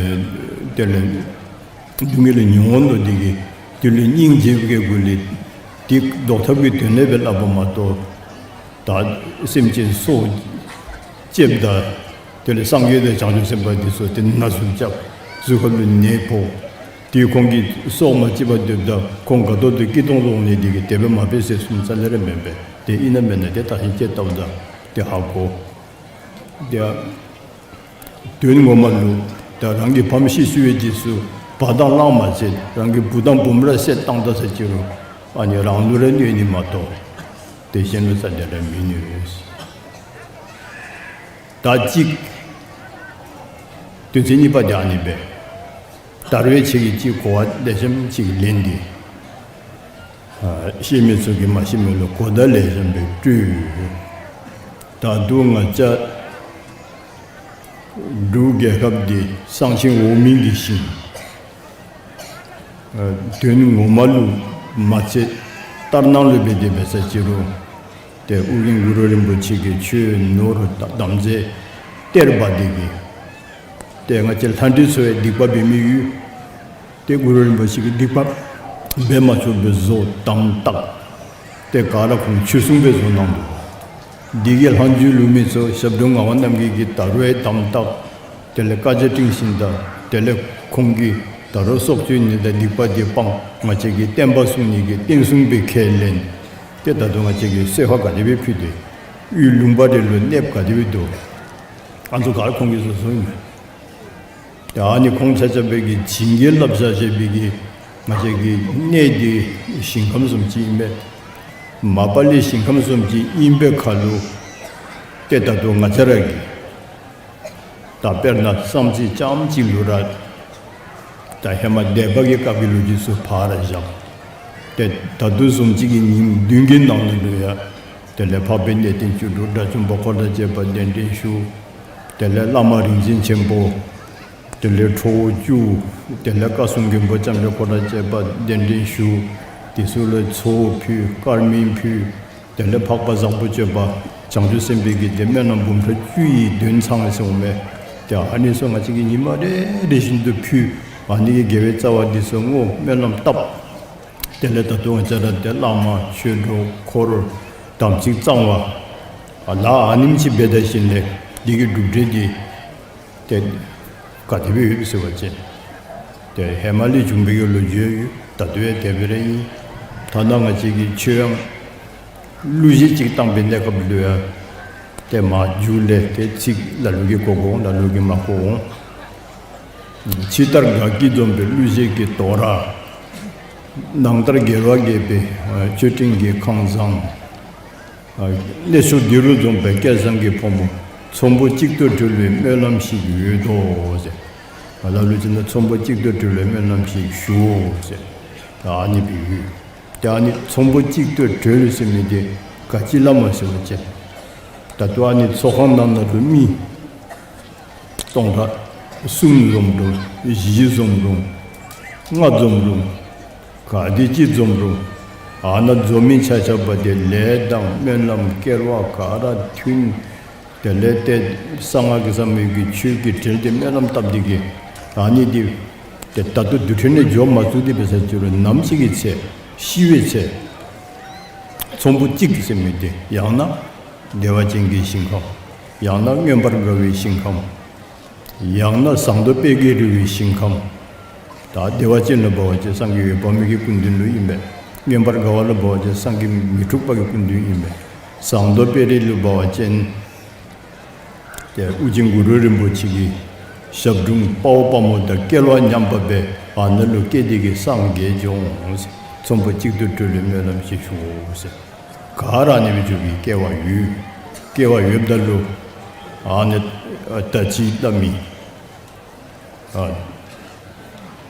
དེ་ལས་སྡུག་བསྔལ་མྱོང་དོ་འདི་གིས་དེ་ལུ་སྙིང་རྗེ་བའི་སྒོ་ལས་དེ་བཟློག་ཐབས་ཀྱི་དོན་ལས་སྦེ་སླབ་པ་མ་གཏོགས། ད་སེམས་ཅན་སྲོག་བཅདཔ་ད་དེ་ལས་སངས་རྒྱས་དང་བྱང་ཆུབ་སེམས་དཔའ་འདི་ཚུ་ཏེ་ན་ཟུག་རྐྱབ། གཟུགས་ཁ་ལུ་ནད་ཕོག། དེ་ཁོང་གིས་སྲོག་མ་བཅད་པར་སྡོདཔ་ད་ཁོང་དགའ་ཏོག་ཏོ་སྐྱིད་ཏོང་ཏོ་འོང་ནི་འདི་གིས་དེ་སྦེ་མ་འབད་ཟེར་གསུངས་ས་ལས་ར་མེན་པས། ཏེ་ཨིན་ན་མེན་ན་ཏེ་ད་ཧིང་ཅིག་བལྟཝ་ད་ཏེ་ཧ་གོ། ཏེ་དོན་ངོ་མ་ལུ་ད་རང་གི་ཕམ་ཤི་ཤི་བའི་རྗེས་སུ་བ་དང་གླང་མ་བྱེད། རང་གི་བུ་དང་བུམོ་ར་བསད་བཏང་ད་ཟེར་ཅི་རུང་ཨ་ནི་རང་ལུ་ར་གནོད་ནི་མ་གཏོགས་ཏེ་གཞན་ལུ་རྩ་ལས་ར་མི་གནོད། ད་གཅིག་དོན་ཚན་གཉིས་པ་འདི་ཨ་ནི་སྦེ། དར་བའི་ཆེད་ཀྱི་གཅིག་གོ་བ་ལེགས་ཤོམ་ཅིག་ལེན་ཏེ། ཨ་ཤེས་མི་ཚུ་གིས་མ་ཤེས་མི་ལུ་གོ་བརྡ་ལེགས་ཤོམ་སྦེ་སྤྲོད། ད་རུང་ང་བཅས་འབྲུག་རྒྱལ་ཁབ་འདི་གསང་ཆེན་འོག་མིན་གྱི་ཞིང་། ཨ་དོན་ངོ་མ་ལུ་མ་ཚད་ལྟར་སྣང་ལུ་འབད་དེ་འབད་ས་ཅི་རུང་ཏེ་ཨོ་རྒྱན་གུ་རུ་རིན་པོ་ཆེ་གི་ཆོས་ནོར་དམ་རྫས་གཏེར་སྦ་འདི་གིས་ཏེ་ང་བཅས་ལྷ་འདྲེ་ཚུ་ཡང་སྡིག་པ་འབད་མི་ཡོད། ཏེ་གུ་རུ་རིན་པོ་ཆེ་གིས་སྡིག་པ་འབད་མ་ཆོག་པའི་བཟོ་དམ་བཏགས། ཏེ་ག་ར་ཁོང་ཆོས་སྲུང་སྦེ་བཟོ་གནང་འདུག། འདི་གི་ལྷག་མཇུག་ལུ་མི་ཚུ་ཞབས་དྲུང་ངག་དབང་རྣམ་རྒྱལ་གྱིས་ད་རུང་ཡང་དམ་བཏགས། དེ་ལས་བཀའ་རྒྱ་སྤྲིངས་ཞིནམ་ད་དེ་ལས་ཁོང་གིས་ད་རུང་སྲོག་གཅོད་ནི་དང་སྡིག་པ་འདི་སྤང་། ང་བཅས་ཀྱི་བསྟན་པ་སྲུང་ནི་གི་བསྟན་སྲུང་སྦེ་ཁས་ལེན། ཏེ་ད་ལྟོ་ང་བཅས་ཀྱིས་གསོལ་ཁ་ག་དེ་སྦེ་ཕུལ་ཏེ་དབུས་ལུང་པ་རེ་ལུ་གནསཔ་ག་དེ་སྦེ་འདུག། ཨ་ནི་ཚུ་ག་ར་ཁོང་གིས་བཟོ་བཟོཝ་ཨིན་མས། ཏེ་ཨ་ནི་ཁོང་ཆ་ཁྱབ་སྦེ་གིས་བྱིན་གྱིས་བརླབས་བཞག་བཞག་པའི་གི་ང་བཅས་ཀྱི་གནས་འདི་ཞིང་ཁམས་བཟུམ་ཅིག་ཨིན་པས། མ་པ་ལས་ཞིང་ཁམས་བཟུམ་ཅིག་ཨིན་པའི་ཁར་ལུ་ཏེ་ད་ལྟོ་ང་བཅས་ར་གིས་ད་དཔེར་ན་བསམ་རྩེ་རྐྱངམ་ཅིག་ལུ་ར་ད་ཧེ་མ་སྡེ་པ་གི་སྐབས་ཀྱི་ལོ་རྒྱུས་ཚུ་ཕར་བཞག། ཏེ་ད་ལྟོ་བཟུམ་ཅིག་གི་ཉིནམ་བདུན་གྱི་ནང་ན་ལུ་ཡང་དེ་ལས་འཕགས་པའི་གནས་བརྟན་བཅུ་དྲུག་དགྲ་བཅོམ་པ་འཁོར་དང་བཅས་པ་གདན་འདྲེན་ཞུ། དེ་ལས་བླ་མ་རིག་འཛིན་ཆེན་པོ། དེ་ལས་ཁྲོ་བོ་བཅུ། དེ་ལས་བཀའ་སྲུང་མགོན་པོ་ལྕམ་དྲལ་འཁོར་དང་བཅས་པ་གདན་འདྲེན་ཞུ། དེ་ཚུ་ལུ་ཚོགས་ཕུལ། དཀར་མེ་ཕུལ། དེ་ལས་འཕགས་པ་བཟང་པོ་སྤྱོད་པ་བྱང་ཆུབ་སེམས་དཔའི་གི་ཏེ་སྨོན་ལམ་འབུམ་ཕྲག་བཅུ་ཡི་དོན་ཚང་ཟེར་འོང་མས། ཏེ་ཨ་ནི་ཚུ་ང་བཅས་ཀྱིས་ཉི་མ་རེ་རེ་བཞིན་དུ་ཕུལ། ཨ་ནི་གི་དགེ་བའི་རྩ་བ་འདི་ཚུ་བསྔོ་སྨོན་ལམ་བཏབ། དེ་ལས་ད་ལྟོ་ང་བཅས་ར་ཏེ་བླ་མ་ཆོས་གྲོགས་འཁོར་དམ་ཚིག་གཙང་བ་ཨ་ལ་ཨ་ནེམ་ཅིག་འབད་ད་ཞིནམ་ལས་འདི་གི་གྲུབ་འབྲས་འདི་ཏེ་ག་དེ་སྦེ་ཡོདཔ་ཟེར་བ་ཅིན་ཏེ་ཧེ་མ་ལས་བྱུང་བའི་གི་ལོ་རྒྱུས་ཡོད། ད་ལྟོ་ཡང་དེ་སྦེ་ར་ཨིན། ཐ་ན་ང་བཅས་ཀྱི་ཆོས་དབྱངས་གླུ་གཞས་ཅིག་བཏང་བའི་གནས་སྐབས་ལུ་ཡང་ཏེ་མ་མཇུག་ལས་ཏེ་ཚིག་ལ་ལུ་གིས་གོ་དགོ་འོང་། ལ་ལུ་གིས་མ་གོ་འོང་། ཕྱི་ལྟར་དགའ་སྐྱིད་འཛོམས་པའི་གླུ་གཞས་ཀྱི་དོ་ར། ནང་ལྟར་དགེ་བ་རྒྱས་པའི་མཆོད་སྤྲིན་གྱི་ཁང་བཟང་། གནས་མཆོག་འདི་རུ་འཛོམས་པའི་སྐལ་བཟང་གི་ཕོ་མོ། ཚོམ་བུ་གཅིག་ཏུ་གྲོལ་བའི་སྨོན་ལམ་ཞིག་ཡོད་དོ་ཟེར། ལ་ལུ་ཅིག་ནང་ཚོམ་བུ་གཅིག་ཏུ་གྲོལ་བའི་སྨོན་ལམ་ཞིག་ཞུའོ་ཟེར། ཨ་ནི་སྦེ་ཡོད། ཏེ་ཨ་ནི་ཚོམ་བུ་གཅིག་ཏུ་གྲོལ་ཟེར་མི་འདི་ག་ཅི་སླབ་མས་ཟེར་བ་ཅིན་ད་ལྟོ་ཨ་ནི་ཚོགས་ཁང་ནང་ན་ལུ་མི་སྟོང་ཕྲག་གསུམ་འཛོམས་རུང་བཞི་འཛོམས་རུང་ལྔ་འཛོམས་རུང་ག་དེ་ཅིག་འཛོམས་རུང་ཨ་ནཱ་འཛོམས་མི་ཆ་ཁྱབ་འདི་ལས་དང་སྨོན་ལམ་སྐལ་བ་ག་ར་མཐུན། དེ་ལས་ཏེ་གསང་སྔགས་ཀྱི་ཟབ་མོའི་གི་ཆོས་ཀྱི་གྲལ་ཏེ་སྨོན་ལམ་བཏབ་སྟེ་གི་ཨ་ནི་འདི་ཏེ་ད་ལྟོ་དུས་ཁྲོད་ནས་འགྱོ་མ་ཚུགས་ཏེ་འབད་ས་ཅིག་རུང་ནམ་ཞིག་གི་ཚེ་ཤི་བའི་ཚེ་ཚོམ་བུ་གཅིག་ཟེར་མི་འདི་ཡང་ན་བདེ་བ་ཅན་གྱི་ཞིང་ཁམས། ཡང་ན་མངོན་པར་དགའ་བའི་ཞིང་ཁམས། ཡང་ན་ཟངས་མདོག་དཔལ་གྱིས་རོལ་བའི་ཞིང་ཁམས། ད་བདེ་བ་ཅན་ལུ་འབད་བ་ཅིན་སངས་རྒྱས་འོད་དཔག་མེད་ཀྱི་སྐུ་མདུན་ལུ་ཨིན་པས། མངོན་པར་དགའ་བ་ལུ་འབད་བ་ཅིན་སངས་རྒྱས་མི་འཁྲུགས་པ་གི་སྐུ་མདུན་ཨིན་པས། ཟངས་མདོག་དཔལ་རི་ལུ་འབད་བ་ཅིན་ཏེ་ཨོ་རྒྱན་གུ་རུ་རིན་པོ་ཆེ་གི་ཞབས་དྲུང་དཔའ་བོ་དཔའ་མོ་དང་སྐལ་བ་མཉམ་པ་སྦེ་ཨ་ནཱ་ལུ་སྐྱེས་ཏེ་གི་སངས་རྒྱས་འགྱོ་འོང་ཟེར། ཚོམ་བུ་གཅིག་ཏུ་གྲོལ་བའི་སྨོན་ལམ་ཞིག་ཞུའོ་ཟེར། ག་ར་ཨ་ནི་སྦེ་འགྱོ་བའི་སྐལ་བ་ཡོད། སྐལ་བ་ཡོདཔ་ད་ལུ་ཨ་ནི་ད་ཅི་སླབ་མི་ཨ་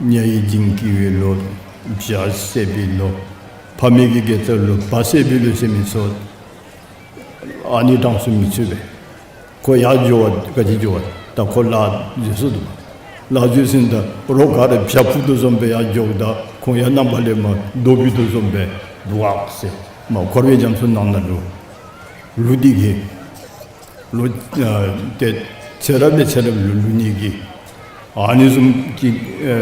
གཉའ་ཡི་འཇིང་སྐྱིད་པའི་ལོ། བྱ་བསད་པའི་ལོ། ཕ་མེས་ཀྱི་དགེ་རྩ་ལུ་བ་བསད་པའི་ལོ་ཟེར་མི་ཚུ་ཨ་ནི་གྲངས་སུ་མི་ཚུད་པས། ཁོ་ཡར་འགྱོ་བ་ག་ཅི་འགྱོ་བ་ད་ཁོ་ལཱ་འཛོལ་སོ་འདུག། ལཱ་འཛོལ་ཞིནམ་ད་རོགས་ག་ར་བྱ་འཕུར་དོ་བཟུམ་སྦེ་ཡར་འགྱོཝ་ད་ཁོང་ཡང་རྣམ་པ་ལས་མར་རྡོ་འཕུར་དོ་བཟུམ་སྦེ་འདུག་ཨ་ཟེར། མར་འཁོར་བའི་རྒྱ་མཚོ་ནང་ན་ལུ་ལུ་སྟེ་གི་ལོ་ཨ་ཏེ་ཚེ་རབས་ལས་ཚེ་རབས་ལུ་ལུ་ནི་གི་ཨ་ནི་བཟུམ་གྱི་ཨ་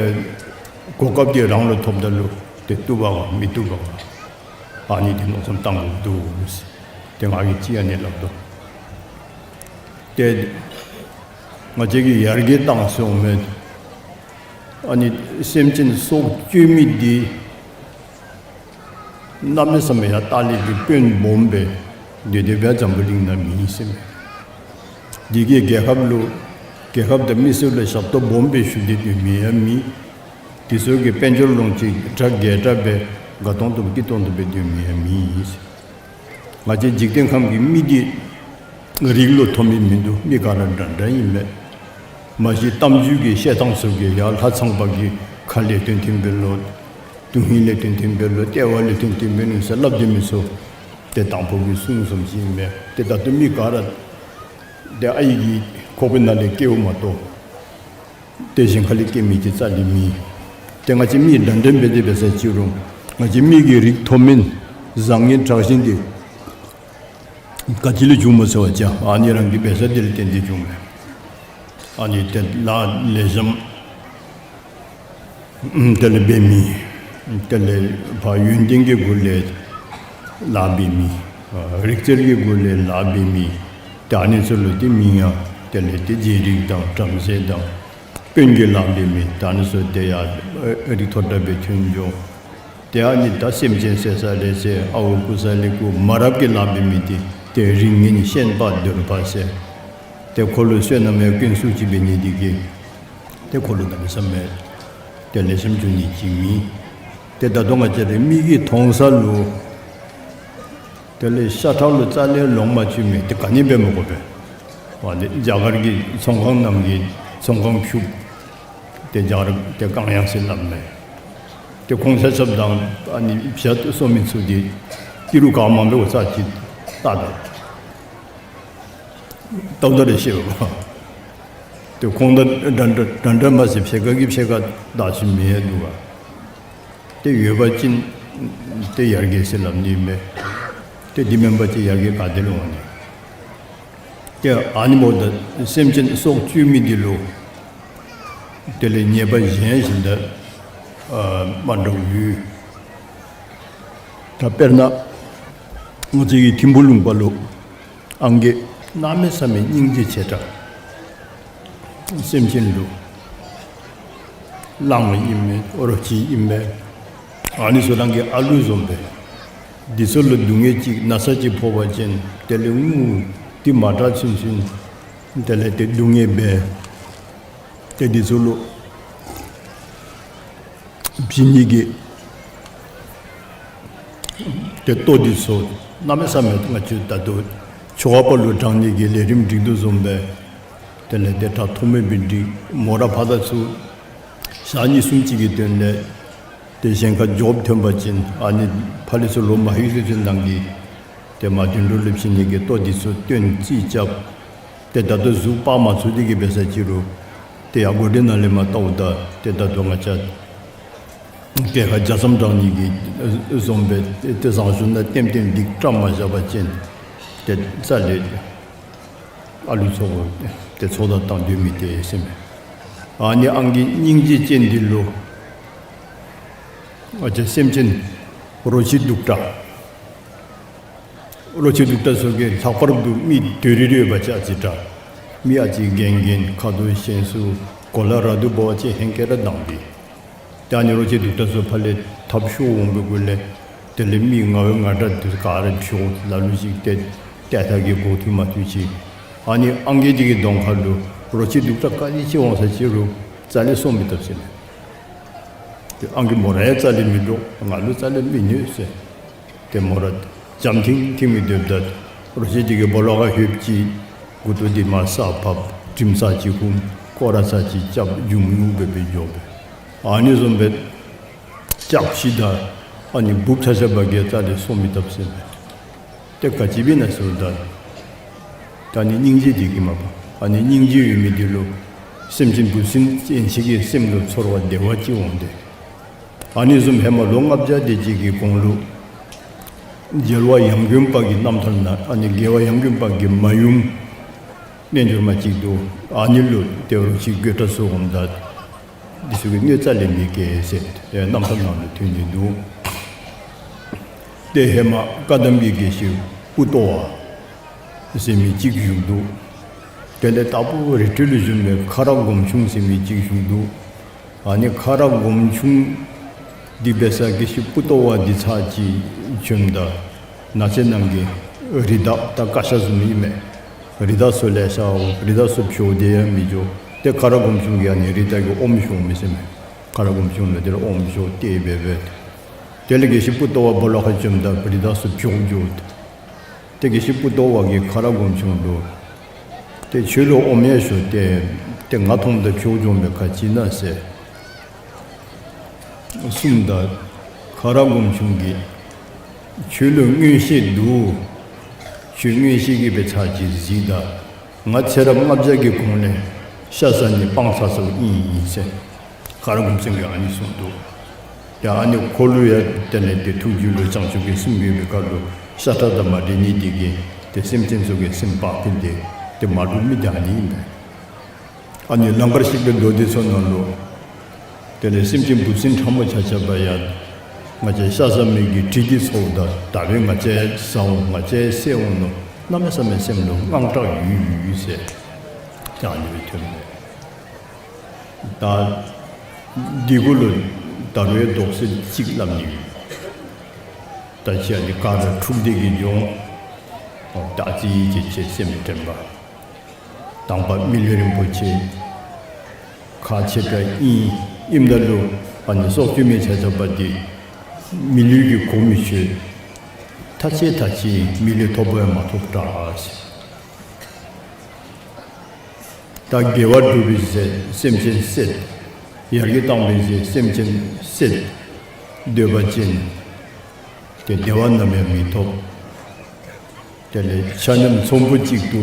གོ་སྐབས་འདི་རང་ལུ་ཐོབ་ད་ལུ་ཏེ་བཏུབ་པ་ག་མི་བཏུབ་པ་ག་ཨ་ནི་འདི་མནོ་བསམ་བཏང་དགོཔ་འདུག་ཟེར། ཏེ་ང་གིས་ཅིག་ཨ་ནི་སླབ་དོ། ཏེ་ང་བཅས་ཀྱིས་ཡར་རྒྱས་བཏང་ཟེར་འོང་མས། ཨ་ནི་སེམས་ཅན་སྲོག་གཅོད་མི་འདི་གནམ་མེད་ས་མེད་ཡང་ལྟག་ལས་ཀྱི་དཔོན་སྦོམ་སྦེ་དེ་དེ་སྦེ་འཛམ་བུ་གླིང་ནང་མེད་ཟེར་མས། འདི་གིས་རྒྱལ་ཁབ་ལུ་རྒྱལ་ཁབ་དང་མི་སེར་ལུ་ཞབས་ཏོག་སྦོམ་སྦེ་ཞུ་སྟེ་སྡོད་མི་ཡང་མེད། དེ་ཚུ་གིས་དཔལ་འབྱོར་ལོངས་སྤྱོད་གྲ་རྒྱས་དྲགས་སྦེ་དགའ་ཏོང་ཏོ་སྐྱིད་ཏོང་ཏོ་སྦེ་སྡོད་མི་ཡང་མེད་ཟེར། ང་བཅས་འཇིག་རྟེན་ཁམས་ཀྱི་མི་འདི་རིགས་ལུ་མཐོ་དམན་མིན་འདུག། མི་ག་ར་འདྲ་འདྲ་ཨིན་མས། མ་གཞི་གཏམ་རྒྱུད་ཀྱི་བཤད་ཐངས་ཚུ་གིས་ཡར་ལྷ་ཚངས་པ་གི་ཁ་ལས་བཏོན་བཏོནམ་སྦེ་ལོ། དོན་ཧིང་ལས་བཏོན་བཏོནམ་སྦེ་ལོ། ལྟེ་བ་ལས་བཏོན་བཏོནམ་སྦེ་ནུག་ཟེར་སླབ་སྡོད་མི་ཚུ་ཏེ་དང་ཕུ་གི་གསུང་བཟུམ་ཅིག་ཨིན་མས། ཏེ་ད་ལྟོ་མི་ག་ར་ཏེ་ཨའི་གི་ཁོག་པའི་ནང་ལས་སྐྱེཝ་མ་གཏོགས་ཏེ་གཞན་ཁ་ལས་སྐྱེ་མི་ཅིག་རྩ་ལས་མེད། ཏེ་ང་བཅས་མི་འདྲ་འདྲ་འབད་དེ་འབད་ས་ཅིག་རུང་ང་བཅས་མི་གི་རིགས་མཐོ་དམན་བཟང་ངན་དྲག་ཞན་འདི་ག་ཅི་ལས་བྱུངམ་སྨོ་ཟེར་བ་ཅིན་ཨ་ནི་རང་གི་འབད་ས་འདི་ལས་བརྟེན་ཏེ་བྱུངམ་མས། ཨ་ནི་ཏེ་ལཱ་ལེགས་ཤོམ་དེ་ལས་འབད་མི་དེ་ལས་ཕར་ཡོན་ཏན་གྱི་སྒོ་ལས་ ལཱ་འབད་མི་ཨ་རིག་རྩལ་གྱི་སྒོ་ལས་ལཱ་འབད་མི་ད་ཨ་ནི་ཚུ་ལུ་ཏེ་མིང་ཡང་དེ་ལས་ཏེ་རྗེ་རིགས་དང་བྲམ་ཟེ་དང་དཔོན་གྱི་ལཱ་འབད་མི་ད་ཨ་ནི་ཚུ་ཏེ་ཡར་རིགས་མཐོ་དྲགས་སྦེ་ཐོན་འགྱོ། ཏེ་ཨ་ནི་ད་སེམས་ཅན་བསད་ས་ལས་ཟེར་ཨརཝ་རྐུ་ས་ལས་རྐུ་མ་རབས་ཀྱི་ལཱ་འབད་མི་འདི་ཏེ་རིགས་ངན་ཤན་པ་གདོལ་པ་ཟེར། ཏེ་ཁོ་ལུ་བསོད་ནམས་ཡང་ཀུན་སུ་ཅིག་འབད་ནི་འདི་གིས་ཏེ་ཁོ་ལུ་གནམ་མེད་ས་མེད་ཏེ་ལེགས་ཤོམ་འགྱོ་ནི་ཅིག་མེད། ཏེ་ད་ལྟོ་ང་བཅས་ར་མིག་གིས་མཐོང་ས་ལུ་དེ་ལས་ཤ་ཁྲག་ལུ་རྩ་ལས་ལོང་མ་བཅུག་མི་དེ་ག་ནི་འབད་མི་དགོ་པས། འོ་དེ་རྒྱ་གར་གྱི་ཚོང་ཁང་ནང་གི་ཚོང་ཁང་ཕྱུགཔོ་དེ་རྒྱ་གར་དེ་གང་ཡང་ཟེར་སླབ་མས། དེ་ཁོང་ཆ་ཁྱབ་དང་ཨ་ནི་བྱ་སྟོད་སོ་མི་ཚུ་དེ་ཏི་རུ་ག་མང་པོ་ས་ཅིག་ལྟ་ད་ལྟཝ་ད་རེ་ཤེས་པ། དེ་ཁོང་དང་འདྲ་འདྲ་འདྲ་འདྲ་མ་ཟེར་ཕྱེད་ཀ་གི་ཕྱེད་ཀ་བདག་ཤུལ་མེད་འདུག་ག། ཏེ་ཡོད་པ་ཅིན་ཏེ་ཡར་རྒྱས་ཟེར་སླབ་ནི་མས། ཏེ་འདི་མེན་པ་ཅིན་ཡར་རྒྱས་ག་ཏེ་ལུ་འོང་ནི། ཏེ་ཨ་ནི་འབདཝ་ད་སེམས་ཅན་སྲོག་གཅོད་མི་འདི་ལུ་དེ་ལས་ཉེས་པ་གཞན་ཞིག་ད་ཨ་མ་འདྲཝ་ཡོད། ད་དཔེར་ན་ང་བཅས་ཀྱི་ཐིམ་ཕུ་ལུང་པ་ལུ་ཨང་རྒས་གནམ་མེད་ས་མེད་སྙིང་རྗེ་ཆེ་དྲགས། སེམས་ཅན་ལུ་གླང་ཨིན་མས་རོ་ཁྱི་ཨིན་མས། ཨ་ནི་ཚུ་རང་གི་ཨ་ལུ་བཟུམ་སྦེ་འདི་ཚུ་ལུ་སྡུག་བསྔལ་ཅིག་ན་ཚ་ཅིག་ཕོག་པ་ཅིན་དེ་ལས་ངུ་སྟེ་མ་དྲག་ཚུན་ཚུན་དེ་ལས་ཏེ་སྡུག་བསྔལ་འབད། ཏེ་འདི་ཚུ་ལུ་བྱིན་ནི་གི་ཏེ་ལྟོ་འདི་ཚུ་གནམ་མེད་ས་མེད་ང་བཅས་ད་ལྟོ་ཆོ་ག་པ་ལུ་དྲང་ནི་གི་ལས་རིམ་སྒྲིག་དོ་བཟུམ་སྦེ་དེ་ལས་ཏེ་དྲག་ཐོགས་མེད་སྦེ་སྒྲིག། མོ་ར་ཕར་དང་ཚུར་ཞག་གཉིས་གསུམ་ཅིག་གི་དོན་ལས་ཏེ་གཞན་ཁར་འགྱོ་ཐོན་པ་ཅིན་ཨ་ནི་ཕར་ལས་ཚུར་ལོག་མ་ལྷོད་ཚུན་ཚོད་ནང་གི་ཏེ་མ་དོན་གྲུབ་ལུ་བྱིན་ནི་གི་ལྟོ་འདི་ཚུ་སྟོན་རྩིས་རྐྱབ། ཏེ་ད་ལྟོ་གཟུགས་སྤར་མ་ཚུགས་དེ་གིས་འབད་ས་ཅིག་རུང་ཏེ་ཡར་སྒོ་སྒྲིག་ནང་ལས་མར་ལྟཝ་ད་ཏེ་ད་ལྟོ་ང་བཅས་ཏེ་ཁ་རྒྱ་མཚམས་དྲང་ནི་གི་བཟུམ་སྦེ་ཏེ་བཟང་སྤྱོད་ནང་ལྟེམ་ལྟེམ་འདི་བཀྲམ་མ་བཞག་པ་ཅིན་ཏེ་རྩ་ལས་ཨ་ལུ་ཚུ་ཏེ་ཚོགས་བདའ་བཏང་སྡོད་མི་དེ་ཟེར་མས། ཨ་ནི་ཨང་རྒས་སྙིང་རྗེ་ཅན་འདི་ལུ་ང་བཅས་སེམས་ཅན་རོ་ཁྱི་གདུག་དྲགས། རོ་ཁྱི་གདུག་དྲགས་ཚུ་གིས་ལྷག་པར་དུ་མི་དོ་རི་རི་ཡོད་པ་ཅིན་ཨ་ཙི་དྲག། མི་ཨ་ཙི་རྒན་རྒན་ཁ་དོག་ཞན་སུ་གོ་ལ་ར་དུ་འབད་བ་ཅིན་ཧེང་སྐལ་ར་དྭངས་པས། ད་ཨ་ནི་རོ་ཁྱི་གདུག་དྲགས་ཚུ་ཕར་ལས་འཐབ་ཤོར་འོང་བའི་གུ་ལས་དེ་ལས་མི་ང་བའི་ང་དྲག་འདི་ག་ར་འཕྱོག་ལ་ལུ་ཅིག་ཏེ་ཏེ་ཐ་གི་འགོ་ཐུག་མ་ཐུག་ཅིག། ཨ་ནི་ཨང་རྒས་འདི་གི་གདོང་ཁ་ལུ་རོ་ཁྱི་གདུག་དྲགས་ག་དེ་ཅིག་འོང་ས་ཅིག་རུང་རྩ་ལས་སོང་མི་བཏུབ་ཟེར་མས། ཏེ་ཨང་རྒས་མོ་ར་ཡང་རྩ་ལས་མི་འདྲོག། ང་ལུ་རྩ་ལས་མི་གནོད་ཟེར། ཏེ་མོ་ར་འཇམ་ཐིང་ཐིང་མི་སྡོདཔ་ད་རོ་ཁྱི་འདི་གིས་སྦོ་ལོགས་ཁར་ལྷོདཔ་ཅིག་མགུ་ཏོ་འདི་མར་ས་ཕབ། དྲིམ་ཚར་ཅིག་ཧུམ། སྐོར་ར་ཚར་ཅིག་རྐྱབ། རྒྱུག་ངུ་འབད་འབད་འགྱོ་བས། ཨ་ནི་བཟུམ་སྦེ་སྐྱབས་ཤིག་ད་ཨ་ནི་འབུཔ་ཆ་ཆ་བ་གིས་རྩ་ལས་སོང་མི་བཏུབ་ཟེར་མས། ཏེ་ག་ཅི་འབད་ན་ཟེརཝ་ད་ད་ཨ་ནི་སྙིང་རྗེ་འདི་གིས་མ་པ། ཨ་ནི་སྙིང་རྗེ་ཡོད་མི་འདི་ལུ་སེམས་ཅན་འབུ་སྲིན་ཅན་ཅིག་གི་སེམས་ལུ་ཚོར་བ་བདེ་བ་ཅིག་འོང་སྟེ། ཨ་ནི་བཟུམ་ཧེ་མ་ལོ་ལྔ་བརྒྱ་དེ་ཅིག་གི་གོང་ལུ་རྒྱལ་བ་ཡང་དགོན་པ་གི་རྣམ་ཐར་ནང་ཨ་ནི་རྒྱལ་བ་ཡང་དགོན་པ་གི་མ་ཡུམ་རྣལ་འབྱོར་མ་ཅིག་འདུག། ཨ་ནི་ལུ་ཏེ་རོ་ཁྱི་རྒོད་དྲགས་ཚུ་འོངམ་ད་འདི་ཚུ་གིས་གནོད་རྩ་ལས་མི་བཀལ་ཟེར་ཏེ་རྣམ་ཐར་ནང་ལུ་ཐོན་ནི་འདུག། ཏེ་ཧེ་མ་བཀའ་གདམས་པའི་དགེ་བཤེས་པུ་ཏོ་བ་ཟེར་མི་ཅིག་བཞུགས་འདུག། དེ་ལས་དྭགས་པོ་རི་ཁྲོད་ལུ་བཞུགས་པའི་ཁ་རག་སྒོམ་ཆུང་ཟེར་མི་ཅིག་བཞུགས་འདུག། ཨ་ནི་ཁ་རག་སྒོམ་ཆུང་འདི་འབད་ས་དགེ་བཤེས་པུ་ཏོ་བ་འདི་ཚར་ཅིག་བྱོནམ་ད་ནགས་ཚལ་ནང་གི་རི་དྭགས་ད་ཀ་ཤ་བཟུམ་ཨིན་མས། རི་དྭགས་ཚུ་ལེ་ཤ་འོང་། རི་དྭགས་ཚུ་འཕྱོག་སྟེ་ཡང་མི་འགྱོ། ཏེ་ཁ་རག་སྒོམ་ཆུང་གིས་ཨ་ནི་རི་དྭགས་ཀྱི་ཨོམ་བཤོ་མི་ཟེར་མས། ཁ་རག་སྒོམ་ཆུང་ལུ་དེ་ལས་ཨོམ་བཤོ་སྟེ་འབད་འབད། དེ་ལས་དགེ་བཤེས་པུ་ཏོ་བ་སྦོ་ལོགས་ཁར་བྱོནམ་ད་རི་དྭགས་ཚུ་འཕྱོག་འགྱོ། ཏེ་དགེ་བཤེས་པུ་ཏོ་བ་གིས་ཁ་རག་སྒོམ་ཆུང་ལུ་ཏེ་ཁྱོད་ལུ་ཨོམ་ཡང་བཤོ་སྟེ་ཏེ་ང་མཐོངམ་ད་འཕྱོག་འགྱོ་མི་ག་ཅི་ཨིན་ན་ཟེར་གསུངམ་ད་ཁ་རག་སྒོམ་ཆུང་གིས་ཁྱོད་ལུ་མངོན་ཤེས་འདུག། ཁྱོད་མངོན་ཤེས་ཀྱིས་འབད་ཚར་ཅིག་གཟིགས་ད། ང་ཚེ་རབས་ལྔ་བརྒྱ་གི་གོང་ལས་ཤ་ཟ་ནི་སྤང་ཚར་སོངམ་ཨིན་ཟེར། ཁ་རག་སྒོམ་ཆུང་གིས་ཨ་ནི་གསུངས་འདུག། ཡ་ཨ་ནི་ཁོ་ལུ་ཡང་དེ་ལས་ཏེ་ཐུགས་རྒྱུད་ལུ་བྱང་ཆུབ་ཀྱི་སེམས་ཡོད་པའི་ཁར་ལུ་ཤ་ཁྲག་དང་མ་འདྲེས་ནི་འདི་གིས་ཏེ་སེམས་ཅན་ཚུ་གི་སེམས་བག་ཕེབས་ཏེ་ཏེ་མ་འགྲུབ་མི་འདི་ཨ་ནི་ཨིན་པས། ཨ་ནི་ལང་ཀར་གཤེགས་པའི་མདོ་སྡེ་ཚུ་ནང་ལུ་དེ་ལས་སེམས་ཅན་འབུ་སྲིན་ཕྲ་མོ་ཆ་ཁྱབ་ཡང་ ང་བཅས་ཤ་ཟ་མི་གི་དྲི་གིས་ཚོརཝ་ད་ད་རེས་ང་བཅས་ཟ་འོང་ང་བཅས་བསད་འོང་མནོ་གནམ་མེད་ས་མེད་སེམས་ལུ་དངངས་སྐྲག་ཡོད་ཡོད་ཟེར་ཨ་ནི་སྦེ་ཐོན་མས། ད་འདི་གུ་ལུ་ད་རུང་དོགས་སེལ་ཅིག་སླབ་ནི་ཡོད། ད་ཅི་ཨ་ནི་ག་ར་འཁྲུགས་ཏེ་གི་འགྱོ་འོང་། ད་ཅི་ཅི་ཅི་སེམས་དྲན་པ། དང་པ་མི་ལུས་རིན་པོ་ཆེ་ཁག་ཆེ་དྲགས་ཨིན། ཨིནམ་ད་ལུ་ཨ་ནི་སྲོག་གཅོད་མི་ཆ་ཁྱབ་པ་འདི་མི་ལུས་ཀྱིས་གོ་མི་ཆོད། ཐ་ཆད་ཐ་ཆད་མི་ལུས་ཐོབ་པ་ཡང་མ་ཐོབ་དྲགས་ཟེར། ད་དགེ་བ་སྒྲུབ་པའི་ཚེ་སེམས་ཅན་བསད། ཡར་རྒྱས་བཏང་བའི་ཚེ་སེམས་ཅན་བསད། སྡོད་པ་ཅིན་ཏེ་བདེ་བ་ནམ་ཡང་མི་ཐོབ། དེ་ལས་ཆ་མཉམ་ཚོམ་བུ་གཅིག་ཏུ་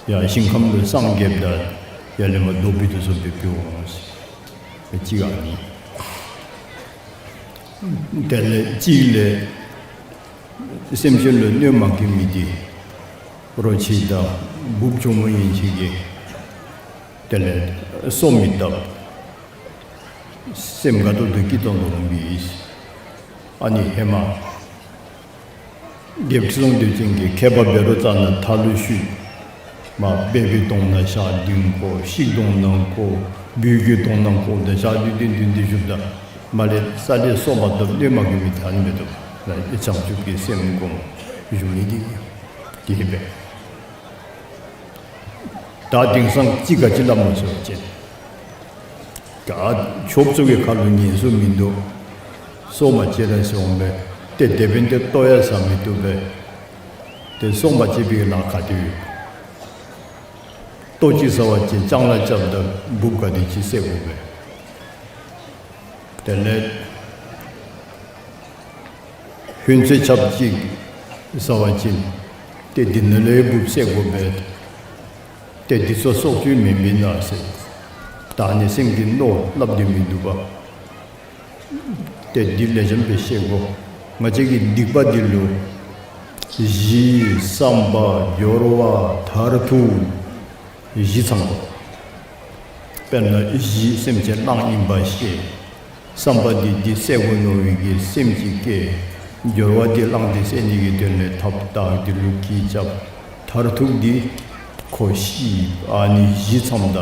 ཡར་ཞིང་ཁམས་ལུ་སངས་རྒྱསཔ་ད་ཡར་ལས་མར་རྡོ་སྦིས་དོ་བཟུམ་སྦེ་འབད་འོང་ཟེར། གཅིག་ཨ་ནི། དེ་ལས་གཅིག་ལས་སེམས་ཅན་ལུ་གནོད་མ་བཀལ་མི་འདི་རོ་ཁྱི་དང་འབུཔ་གྱོག་མོ་ཡན་ཆད་ཀྱིས་དེ་ལས་སོ་མི་བཏབ། སེམས་དགའ་ཏོག་ཏོ་སྐྱིད་ཏོང་ཏོ་འོང་པས། ཨ་ནི་ཧེ་མ་རྒྱལཔོ་ཁྲི་སྲོང་ལྡེའུ་བཙན་གྱིས་མཁས་པ་འབད་རུང་རྩ་ནས་མཐའ་ལུ་བཤུད། མར་སྦལ་གྱི་གདོང་ནང་ཞག་བདུན་བཀོ། ཤིག་གདོང་ནང་བཀོ། སྦུལ་གྱི་གདོང་ནང་བཀོ། ད་ཞག་བདུན་བདུན་བདུན་བདུན་བཞུགསཔ་ད་མར་ལས་རྩ་ལས་སོ་མ་བཏབ། གནོད་མ་བཀལ་མི་ད་ནི་མེད་དོ། ལ་བྱང་ཆུབ་ཀྱི་སེམས་སྒོམ་བཞུགས་ནི་འདི་འདི་སྦེ། ད་དེང་སང་ཅིག་ག་ཅི་སླབ་མོ་ཟེར་བ་ཅིན་ད་ཆོསཔ་ཚུ་གི་ཁ་ལུ་ཉན་སུ་མིན་འདུག། སྲོག་མ་བཅད་ར་ཟེར་འོང་པས། ཏེ་དེ་འབདན་ཏེ་ལྟོ་ཡང་ཟ་མི་བཏུབ་པས། ཏེ་སྲོག་མ་བཅད་པའི་ལཱ་ག་དེ་ཡོད། ལྟོ་ཅིག་ཟ་བ་ཅིན་ལྕང་ལཱ་རྐྱབ་ད་འབུཔ་ག་དེ་ཅིག་བསད་དགོ་པས། དེ་ལས་ཧོན་ཚོད་ཆབ་ཅིག་ཟ་བ་ཅིན་ཏེ་འདི་ནང་ལས་འབུཔ་བསད་དགོ་པས། ཏེ་འདི་ཚུ་སྲོག་གཅོད་མེན་མེན་ན་ཟེར། ད་ནི་སེམས་ཀྱི་མནོ་སླབ་དེ་མིན་འདུག་པ། ཏེ་འདི་ལེགས་ཤོམ་སྦེ་ཤེས་དགོ། ང་བཅས་ཀྱི་སྡིག་པ་འདི་ལུ་གཞི་བསམ་པ་སྦྱོར་བ་མཐར་ཐུག་གཞི་ཚང་དགོ། དཔེར་ན་གཞི་སེམས་ཅན་གླང་ཨིན་པ་ཤེས། བསམ་པ་འདི་འདི་བསད་དགོ་མནོ་བའི་གི་སེམས་ཅིག་སྐྱེ། སྦྱོར་བ་འདི་གླང་འདི་བསད་ནི་གི་དོན་ལས་ཐབས་དང་འདི་ལུ་གི་རྐྱབ། མཐར་ཐུག་འདི་ཁོ་ཤི། ཨ་ནི་གཞི་ཚངམ་ད་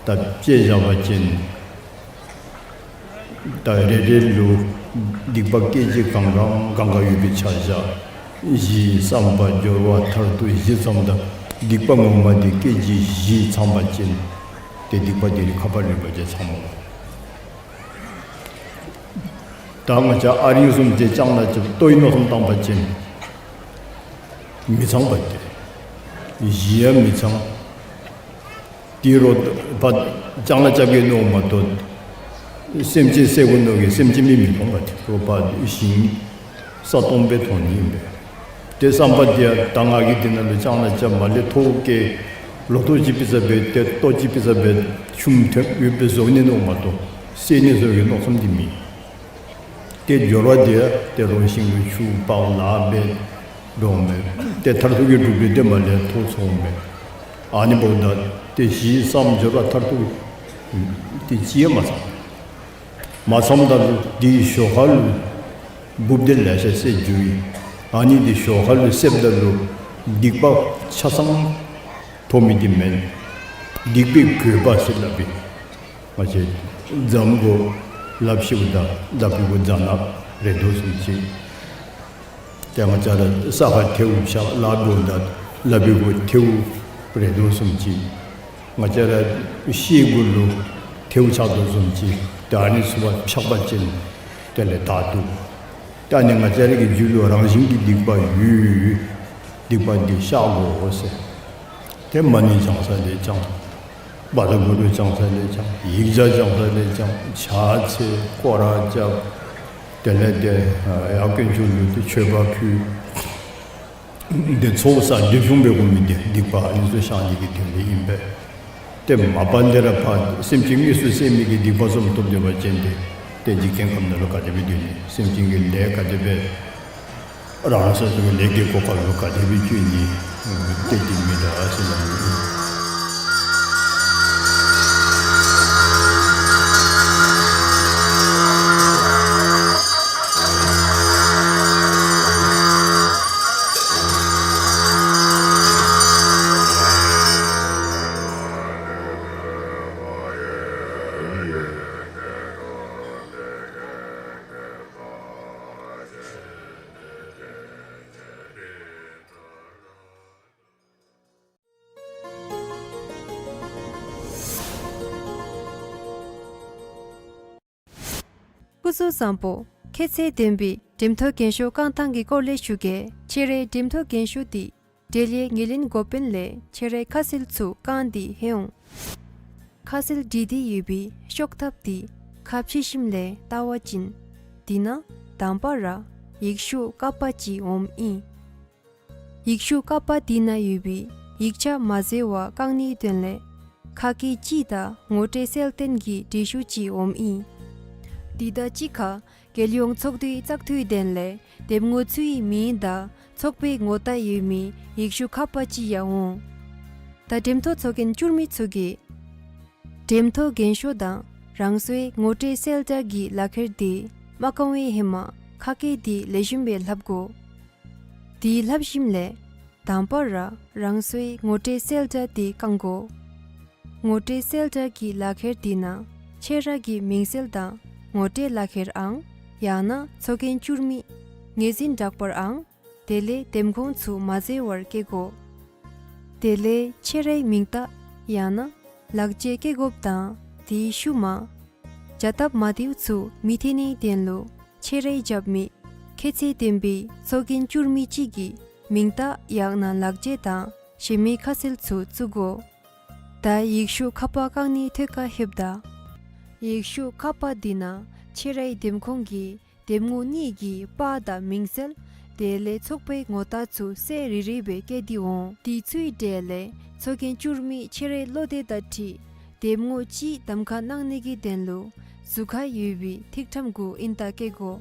ད་དཔྱེ་བཞག་པ་ཅིན་ད་རེ་རེ་ལུ་སྡིག་པ་སྐད་ཅིག་གང་གང་གང་གང་ཡོད་པའི་ཆ་བཞག། གཞི་བསམ་པ་སྦྱོར་བ་མཐར་ཐུག་གཞི་ཚངམ་ད་སྡིག་པ་ངོ་མ་འདི་སྐད་ཅིག་གཞི་ཚང་པ་ཅིན་ཏེ་སྡིག་པ་འདི་ནི་ཁ་པར་རིག་པ་ཅིན་ཚང་མ། ད་ང་བཅས་ཨ་རིང་བཟུམ་ཅིག་ལྕང་ལཱ་རྐྱབ་ལྟོའི་མནོ་བསམ་བཏང་པ་ཅིན་མི་ཚང་པ་སྟེ། གཞི་ཡང་མི་ཚང་། དེ་རུ་ཕར་ལྕང་ལཱ་རྐྱབ་གེ་མནོཝ་མ་གཏོགས་སེམས་ཅན་བསད་དགོ་མནོ་གི་སེམས་ཅན་མི་མི་མཐོང་པ་སྟེ། རུ་ཕར་ཞིང་ས་སྟོང་སྦེ་མཐོང་ནི་ཨིན་པས། ཏེ་བསམ་པ་འདི་ཡང་ད་ང་གིས་འདི་ནང་ལུ་ལྕང་ལཱ་རྐྱབ་མ་ལས་ཐོག་བཀལ་ལོ་ཐོག་ཅིག་ཕུལ་ས་སྦེ་ཏེ་ལྟོ་ཅིག་ཕུལ་ས་སྦེ་ཆུམ་ཐོན་ཡོདཔ་སྦེ་བཟོ་ནི་མནོཝ་མ་གཏོགས་བསད་ནི་བཟོ་གི་མནོ་བསམ་འདི་མེད། ཏེ་སྦྱོར་བ་འདི་ཡང་ཏེ་རོ་ཞིང་ལུ་ཆུ་ཕར་ལཱ་འབད་འགྱོཝ་མས། ཏེ་མཐར་ཐུག་གི་གྲུབ་པའི་དེ་མ་ལས་ཐོག་ཚོགས་མས། ཨ་ནི་འབདཝ་ད་ཏེ་གཞི་བསམ་སྦྱོར་བ་མཐར་ཐུག་ཏེ་ཅི་ཡང་མ་ཚང་། མ་ཚངམ་ད་ལུ་འདི་ཞོར་ཁ་ལུ་འབུཔ་འདི་ལེ་ཤ་བསད་འགྱོ་ཡི། ཨ་ནི་འདི་ཞོར་ཁ་ལུ་བསདཔ་ད་ལུ་སྡིག་པ་ཆ་ཚང་ཐོབ་མི་འདི་མེན། སྡིག་པའི་གོས་པ་ཟེར་སླབ་པས། ང་བཅས་རྫམ་གུ་ལགཔ་བཤེད་པ་ད་ལགཔ་གི་གུ་རྫ་ནག་རེག་དོ་བཟུམ་ཅིག། ཏེ་ང་བཅས་ར་ས་ཁར་ཐལཝ་བཤལ་ལཱ་འབདཝ་ད་ལགཔ་གི་གུ་ཐལཝ་རེག་དོ་བཟུམ་ཅིག། ང་བཅས་ར་ཤེལ་གུ་ལུ་ཐལཝ་ཆགས་དོ་བཟུམ་ཅིག། ཏེ་ཨ་ནི་ཚུ་ཕར་འཕྱག་པ་ཅིན་དེ་ལས་དག་འདུག། ཏེ་ཨ་ནི་ང་བཅས་ར་གི་རྒྱུད་ལུ་རང་བཞིན་གྱི་སྡིག་པ་ཡོད། སྡིག་པ་འདི་བཤགས་དགོ་ཟེར། ཏེ་མ་ཎི་བགྱང་ས་ལས་བགྱང་། བཛྲ་གུ་རུ་བགྱང་ས་ལས་བགྱང་། ཡིག་བརྒྱ་བགྱང་ས་ལས་བགྱང་། ཕྱག་འཚལ་སྐོར་ར་རྐྱབ། དེ་ལས་ཏེ་ཡར་དཀོན་མཆོག་ལུ་ཏེ་མཆོད་པ་ཕུལ། ཏེ་ཚོགས་བསགས་སྒྲིབ་སྦྱོང་འབད་དགོ་མི་འདི་སྡིག་པ་ཨ་ནི་ཚུ་བཤགས་ནི་གི་དོན་ལས་ཨིན་པས། ཏེ་མ་པ་ལས་ར་ཕར་སེམས་ཅན་དངོས་སུ་བསད་མི་གི་སྡིག་པ་བཟུམ་ཐོབ་སྡོད་པ་ཅིན་ཏེ་ཏེ་འཇིག་རྟེན་ཁམས་ནང་ལུ་ག་དེ་སྦེ་སྡོད་ནི། སེམས་ཅན་གྱི་ལས་ག་དེ་སྦེ་རང་སོ་སོ་གི་ལས་ཀྱི་གོ་སྐབས་ལུ་ག་དེ་སྦེ་སྤྱོད་ནི། ཏེ་འདི་མི་འདྲ་ཟེར་སླབ་ནི། སྐུ་གཟུགས་བཟང་པོ། ཁྱད་ཚད་ལྡན་པའི་འགྲེམས་ཐོག་རྒན་ཤོས་བཀང་ཐངས་ཀྱི་སྐོར་ལས་ཞུ་གེ། ཁྱེད་རའི་འགྲེམས་ཐོག་རྒན་ཤོས་དེ་འབྲེལ་ཡོད་ངོས་ལེན་འགོ་དཔོན་ལས་ཁྱེད་རའི་ཁ་གསལ་ཚུ་བཀང་སྟེ་ལྷོད་འོང་། ཁ་གསལ་བྲིས་ཏེ་ཡོད་པའི་ཤོག་ཐབས་དེ་ཁ་ཕྱེ་ཞིནམ་ལས་བལྟ་བ་ཅིན་དེ་ནང་དང་པ་ར་ཡིག་ཤོག་ཀ་པ་ཅིག་འོངམ་ཨིན། ཡིག་ཤོག་ཀ་པ་དེ་ནང་ཡོད་པའི་ཡིག་ཆ་མ་འཛོལ་བར་བཀང་ནིའི་དོན་ལས་ཁ་སྐད་གཅིག་དང་ངོ་སྤྲོད་གསལ་སྟོན་གྱི་འབྲི་ཤོག་ཅིག་འོངམ་ཨིན། དེ་དང་གཅིག་ཁར་རྒྱལ་ཡོངས་ཚོགས་འདུའི་བཙག་འཐུའི་དོན་ལས་འདེམས་ངོ་ཚུའི་མིང་དང་ཚོགས་པའི་ངོ་རྟགས་ཡོད་མི་ཡིག་ཤོག་ཀ་པ་ཅིག་ཡང་འོང་། ད་འགྲེམས་ཐོག་ཚོགས་རྒྱན་བསྐྱུར་མི་ཚུ་གིས་འགྲེམས་ཐོག་རྒན་ཤོས་དང་རང་སོའི་ངོ་སྤྲོད་གསལ་བསྒྲགས་ཀྱི་ལག་ཁྱེར་དེ་མ་བཀང་བའི་ཧེ་མ་ཁ་སྐད་དེ་ལེགས་ཤོམ་སྦེ་ལྷབ་དགོ། དེ་ལྷབ་ཞིནམ་ལས་དང་པ་ར་རང་སོའི་ངོ་སྤྲོད་གསལ་བསྒྲགས་དེ་བཀང་དགོ། ངོ་སྤྲོད་གསལ་བསྒྲགས་ཀྱི་ལག་ཁྱེར་དེ་ནང་ཁྱེད་ར་གི་མིང་གསལ་དང་ངོ་སྤྲོད་ལག་ཁྱེར་ཨང་ཡང་ན་ཚོགས་རྒྱན་བསྐྱུར་མི་ངོས་འཛིན་འདྲ་པར་ཨང་དེ་ལས་འདེམས་ཁོངས་ཚུ་མ་འཛོལ་བར་བཀལ་དགོ། དེ་ལས་ཁྱེད་རའི་མིང་རྟགས་ཡང་ན་ལག་ཆས་བཀལ་དགོཔ་དང་དེའི་ཤུལ་མ་བྱ་སྟབས་མ་བདེཝ་ཚུ་མི་ཐོན་ནིའི་དོན་ལུ་ཁྱེད་རའི་རྒྱབ་མི་ཁྱད་ཚད་ལྡན་པའི་ཚོགས་རྒྱན་བསྐྱུར་མི་གཅིག་གི་མིང་རྟགས་ཡང་ན་ལག་ཆས་དང་གཞན་མི་ཁ་གསལ་ཚུ་བཙུགས་དགོ། ད་ཡིག་ཤོག་ཁ་པར་བཀང་ནིའི་ཐད་ཁར་ལྷོདཔ་ད་ཡིག་ཤོག་ཁ་པར་དེ་ནང་ཁྱེད་རའི་འདེམས་ཁོངས་ཀྱི་འདེམས་ངོ་གཉིས་ཀྱི་པར་དང་མིང་གསལ་དེ་ལས་ཚོགས་པའི་ངོ་རྟགས་ཚུ་གསལ་རི་རི་སྦེ་བཀལ་ཏེ་འོང་། དེ་ཚུའི་གྲས་ལས་ཚོགས་རྒྱན་བསྐྱུར་མི་ཁྱེད་རའི་བློ་འདོད་དང་འཁྲིལ་འདེམས་ངོ་གཅིག་གདམ་ཁ་གནང་ནི་གི་དོན་ལུ་ཟུར་ཁར་ཡོད་པའི་ཐིག་ཕྲེང་གུ་ཨིན་རྟགས་བཀལ་དགོ།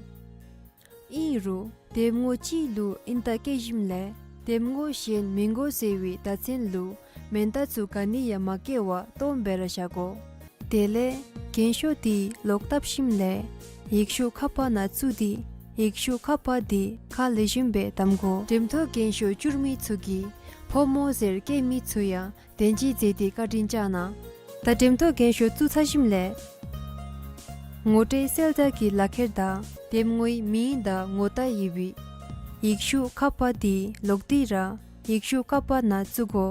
ཨིན་རུང་འདེམས་ངོ་གཅིག་ལུ་ཨིན་རྟགས་བཀལ་ཞིནམ་ལས་འདེམས་ངོ་གཞན་མི་དགོ་ཟེར་བའི་བརྡ་མཚོན་ལུ་མེན་རྟགས་ཚུ་ག་ནི་ཡང་མ་བཀལ་བར་སྟོངམ་སྦེ་ར་བཞག་དགོ། དེ་ལས་རྒན་ཤོས་དེ་ལོག་བཏབ་ཞིནམ་ལས་ཡིག་ཤོག་ཁ་པར་ནང་བཙུགས་ཏེ་ཡིག་ཤོག་ཁ་པར་དེ་ཁ་ལེགས་ཤོམ་སྦེ་བསྡམ་དགོ། འགྲེམས་ཐོག་རྒན་ཤོས་བསྐྱུར་མི་ཚུ་གིས་ཕོ་མོ་ཟེར་བཀོད་མི་ཚུ་ཡང་དོན་གཅིག་མཛད་དེ་བཀའ་དྲིན་བསྐྱང་གནང་། ད་འགྲེམས་ཐོག་རྒན་ཤོས་བཙུགས་ཚར་ཞིནམ་ལས་ངོ་སྤྲོད་གསལ་བསྒྲགས་ཀྱི་ལག་ཁྱེར་དང་འདེམས་ངོའི་མིང་དང་ངོ་རྟགས་ཡོད་པའི་ཡིག་ཤོག་ཁ་པར་དེ་ལོག་སྟེ་ར་ཡིག་ཤོག་ཁ་པར་ནང་བཙུགས་དགོ།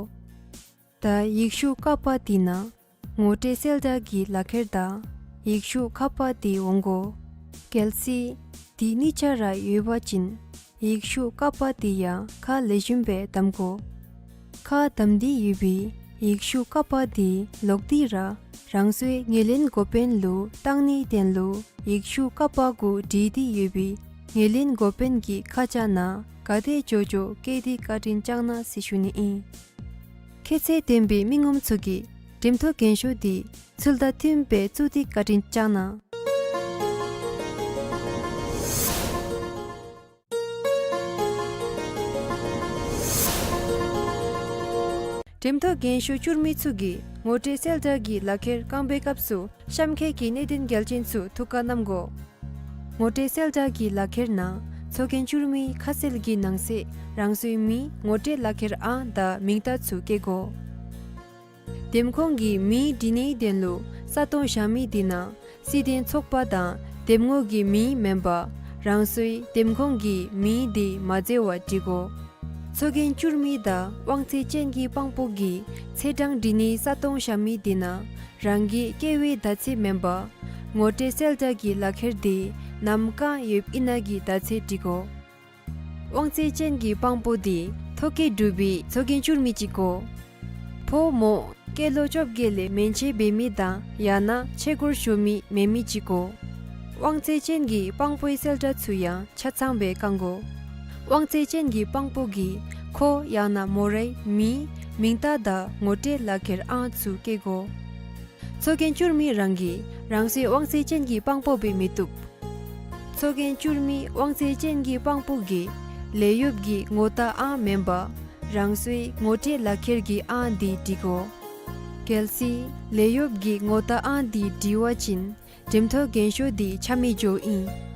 ད་ཡིག་ཤོག་ཁ་པར་དེ་ནང་ངོ་སྤྲོད་གསལ་བསྒྲགས་ཀྱི་ལག་ཁྱེར་དང་ཡིག་ཤོག་ཁ་པར་དེ་འོང་དགོ། གལ་སྲིད་དེ་གཉིས་ཆ་ར་ཡོད་པ་ཅིན་ཡིག་ཤོག་ཁ་པར་དེ་ཡང་ཁ་ལེགས་ཤོམ་སྦེ་བསྡམ་དགོ། ཁ་བསྡམས་ཏེ་ཡོད་པའི་ཡིག་ཤོག་ཁ་པར་དེ་ལོག་སྟེ་ར་རང་སོའི་ངོས་ལེན་འགོ་དཔོན་ལུ་བཏང་ནིའི་དོན་ལུ་ཡིག་ཤོག་ཁ་པར་གུ་བྲིས་ཏེ་ཡོད་པའི་ངོས་ལེན་འགོ་དཔོན་གྱི་ཁ་བྱང་ནང་ག་དེ་འགྱོ་འགྱོ་བཀོད་དེ་བཀའ་དྲིན་བསྐྱང་གནང་ཟེར་ཞུ་ནི་ཨིན། ཁྱད་ཚད་ལྡན་པའི་མི་ངོམ་ཚུ་གིས་འགྲེམས་ཐོག་རྒན་ཤོས་དེ་ཚུལ་དང་མཐུནམ་སྦེ་བཙུགས་ཏེ་བཀའ་དྲིན་བསྐྱང་གནང་། འགྲེམས་ཐོག་རྒན་ཤོས་བསྐྱུར་མི་ཚུ་གིས་ངོ་སྤྲོད་གསལ་བསྒྲགས་ཀྱི་ལག་ཁྱེར་བཀང་བའི་སྐབས་སུ་གཤམ་འཁོད་ཀྱི་གནད་དོན་གལ་ཆེན་ཚུ་ཐུགས་ཁར་བསྣམ་དགོ། ངོ་སྤྲོད་གསལ་བསྒྲགས་ཀྱི་ལག་ཁྱེར་ནང་ཚོགས་རྒྱན་བསྐྱུར་མིའི་ཁ་གསལ་གྱི་ནང་གསེས་རང་སོའི་མིང་ངོ་སྤྲོད་ལག་ཁྱེར་ཨང་དང་མིང་རྟགས་ཚུ་བཀོད་དགོ། འདེམས་ཁོངས་ཀྱི་མིང་བྲི་ནིའི་དོན་ལུ་ས་སྟོང་བཞག་མི་དེ་ནང་སྲིད་དོན་ཚོགས་པ་དང་འདེམས་ངོ་གི་མིང་མེན་པར་རང་སོའི་འདེམས་ཁོངས་ཀྱི་མིང་དེ་མ་འཛོལ་བར་བྲི་དགོ། ཚོགས་རྒྱན་བསྐྱུར་མི་དང་དབང་ཚད་ཅན་གྱི་དཔང་པོ་གི་ཚེས་གྲངས་བྲི་ནིའི་ས་སྟོང་བཞག་མི་དེ་ནང་རང་གི་སྐྱེ་བའི་ཟླ་ཚེས་མེན་པར་ངོ་སྤྲོད་གསལ་བསྒྲགས་ཀྱི་ལག་ཁྱེར་དེ་ནམ་བཀང་ཡོདཔ་ཨིན་ན་གི་ཟླ་ཚེས་བྲི་དགོ། དབང་ཚད་ཅན་གྱི་དཔང་པོ་དེ་ཐོ་བཀོད་གྲུབ་པའི་ཚོགས་རྒྱན་བསྐྱུར་མི་ཅིག་དགོ། ཕོ་མོ་སྐྱེས་ལོ་བཅོ་བརྒྱད་ལས་མན་ཆད་འབད་མི་དང་ཡང་ན་ཆས་གོས་ཞུ་མི་མེད་མི་ཅིག་དགོ། དབང་ཚད་ཅན་གྱི་དཔང་པོའི་གསལ་བསྒྲགས་ཚུ་ཡང་ཆ་ཚང་སྦེ་བཀང་དགོ། དབང་ཚད་ཅན་གྱི་དཔང་པོ་གིས་ཁོ་ཡང་ན་མོ་རའི་མིང་མིང་རྟགས་དང་ངོ་སྤྲོད་ལག་ཁྱེར་ཨང་ཚུ་བཀོད་དགོ། ཚོགས་རྒྱན་བསྐྱུར་མི་རང་གིས་རང་སོའི་དབང་ཚད་ཅན་གྱི་དཔང་པོ་འབད་མི་བཏུབ། ཚོགས་རྒྱན་བསྐྱུར་མི་དབང་ཚད་ཅན་གྱི་དཔང་པོ་གིས་ལས་གཡོགཔ་གི་ངོ་རྟགས་ཨང་མེན་པར་རང་སོའི་ངོ་སྤྲོད་ལག་ཁྱེར་གྱི་ཨང་དེ་བྲི་དགོ། གལ་སྲིད་ལས་གཡོགཔ་གི་ངོ་རྟགས་ཨང་དེ་བྲི་བ་ཅིན་འགྲེམས་ཐོག་རྒན་ཤོས་དེ་ཆ་མེད་འགྱོཝ་ཨིན།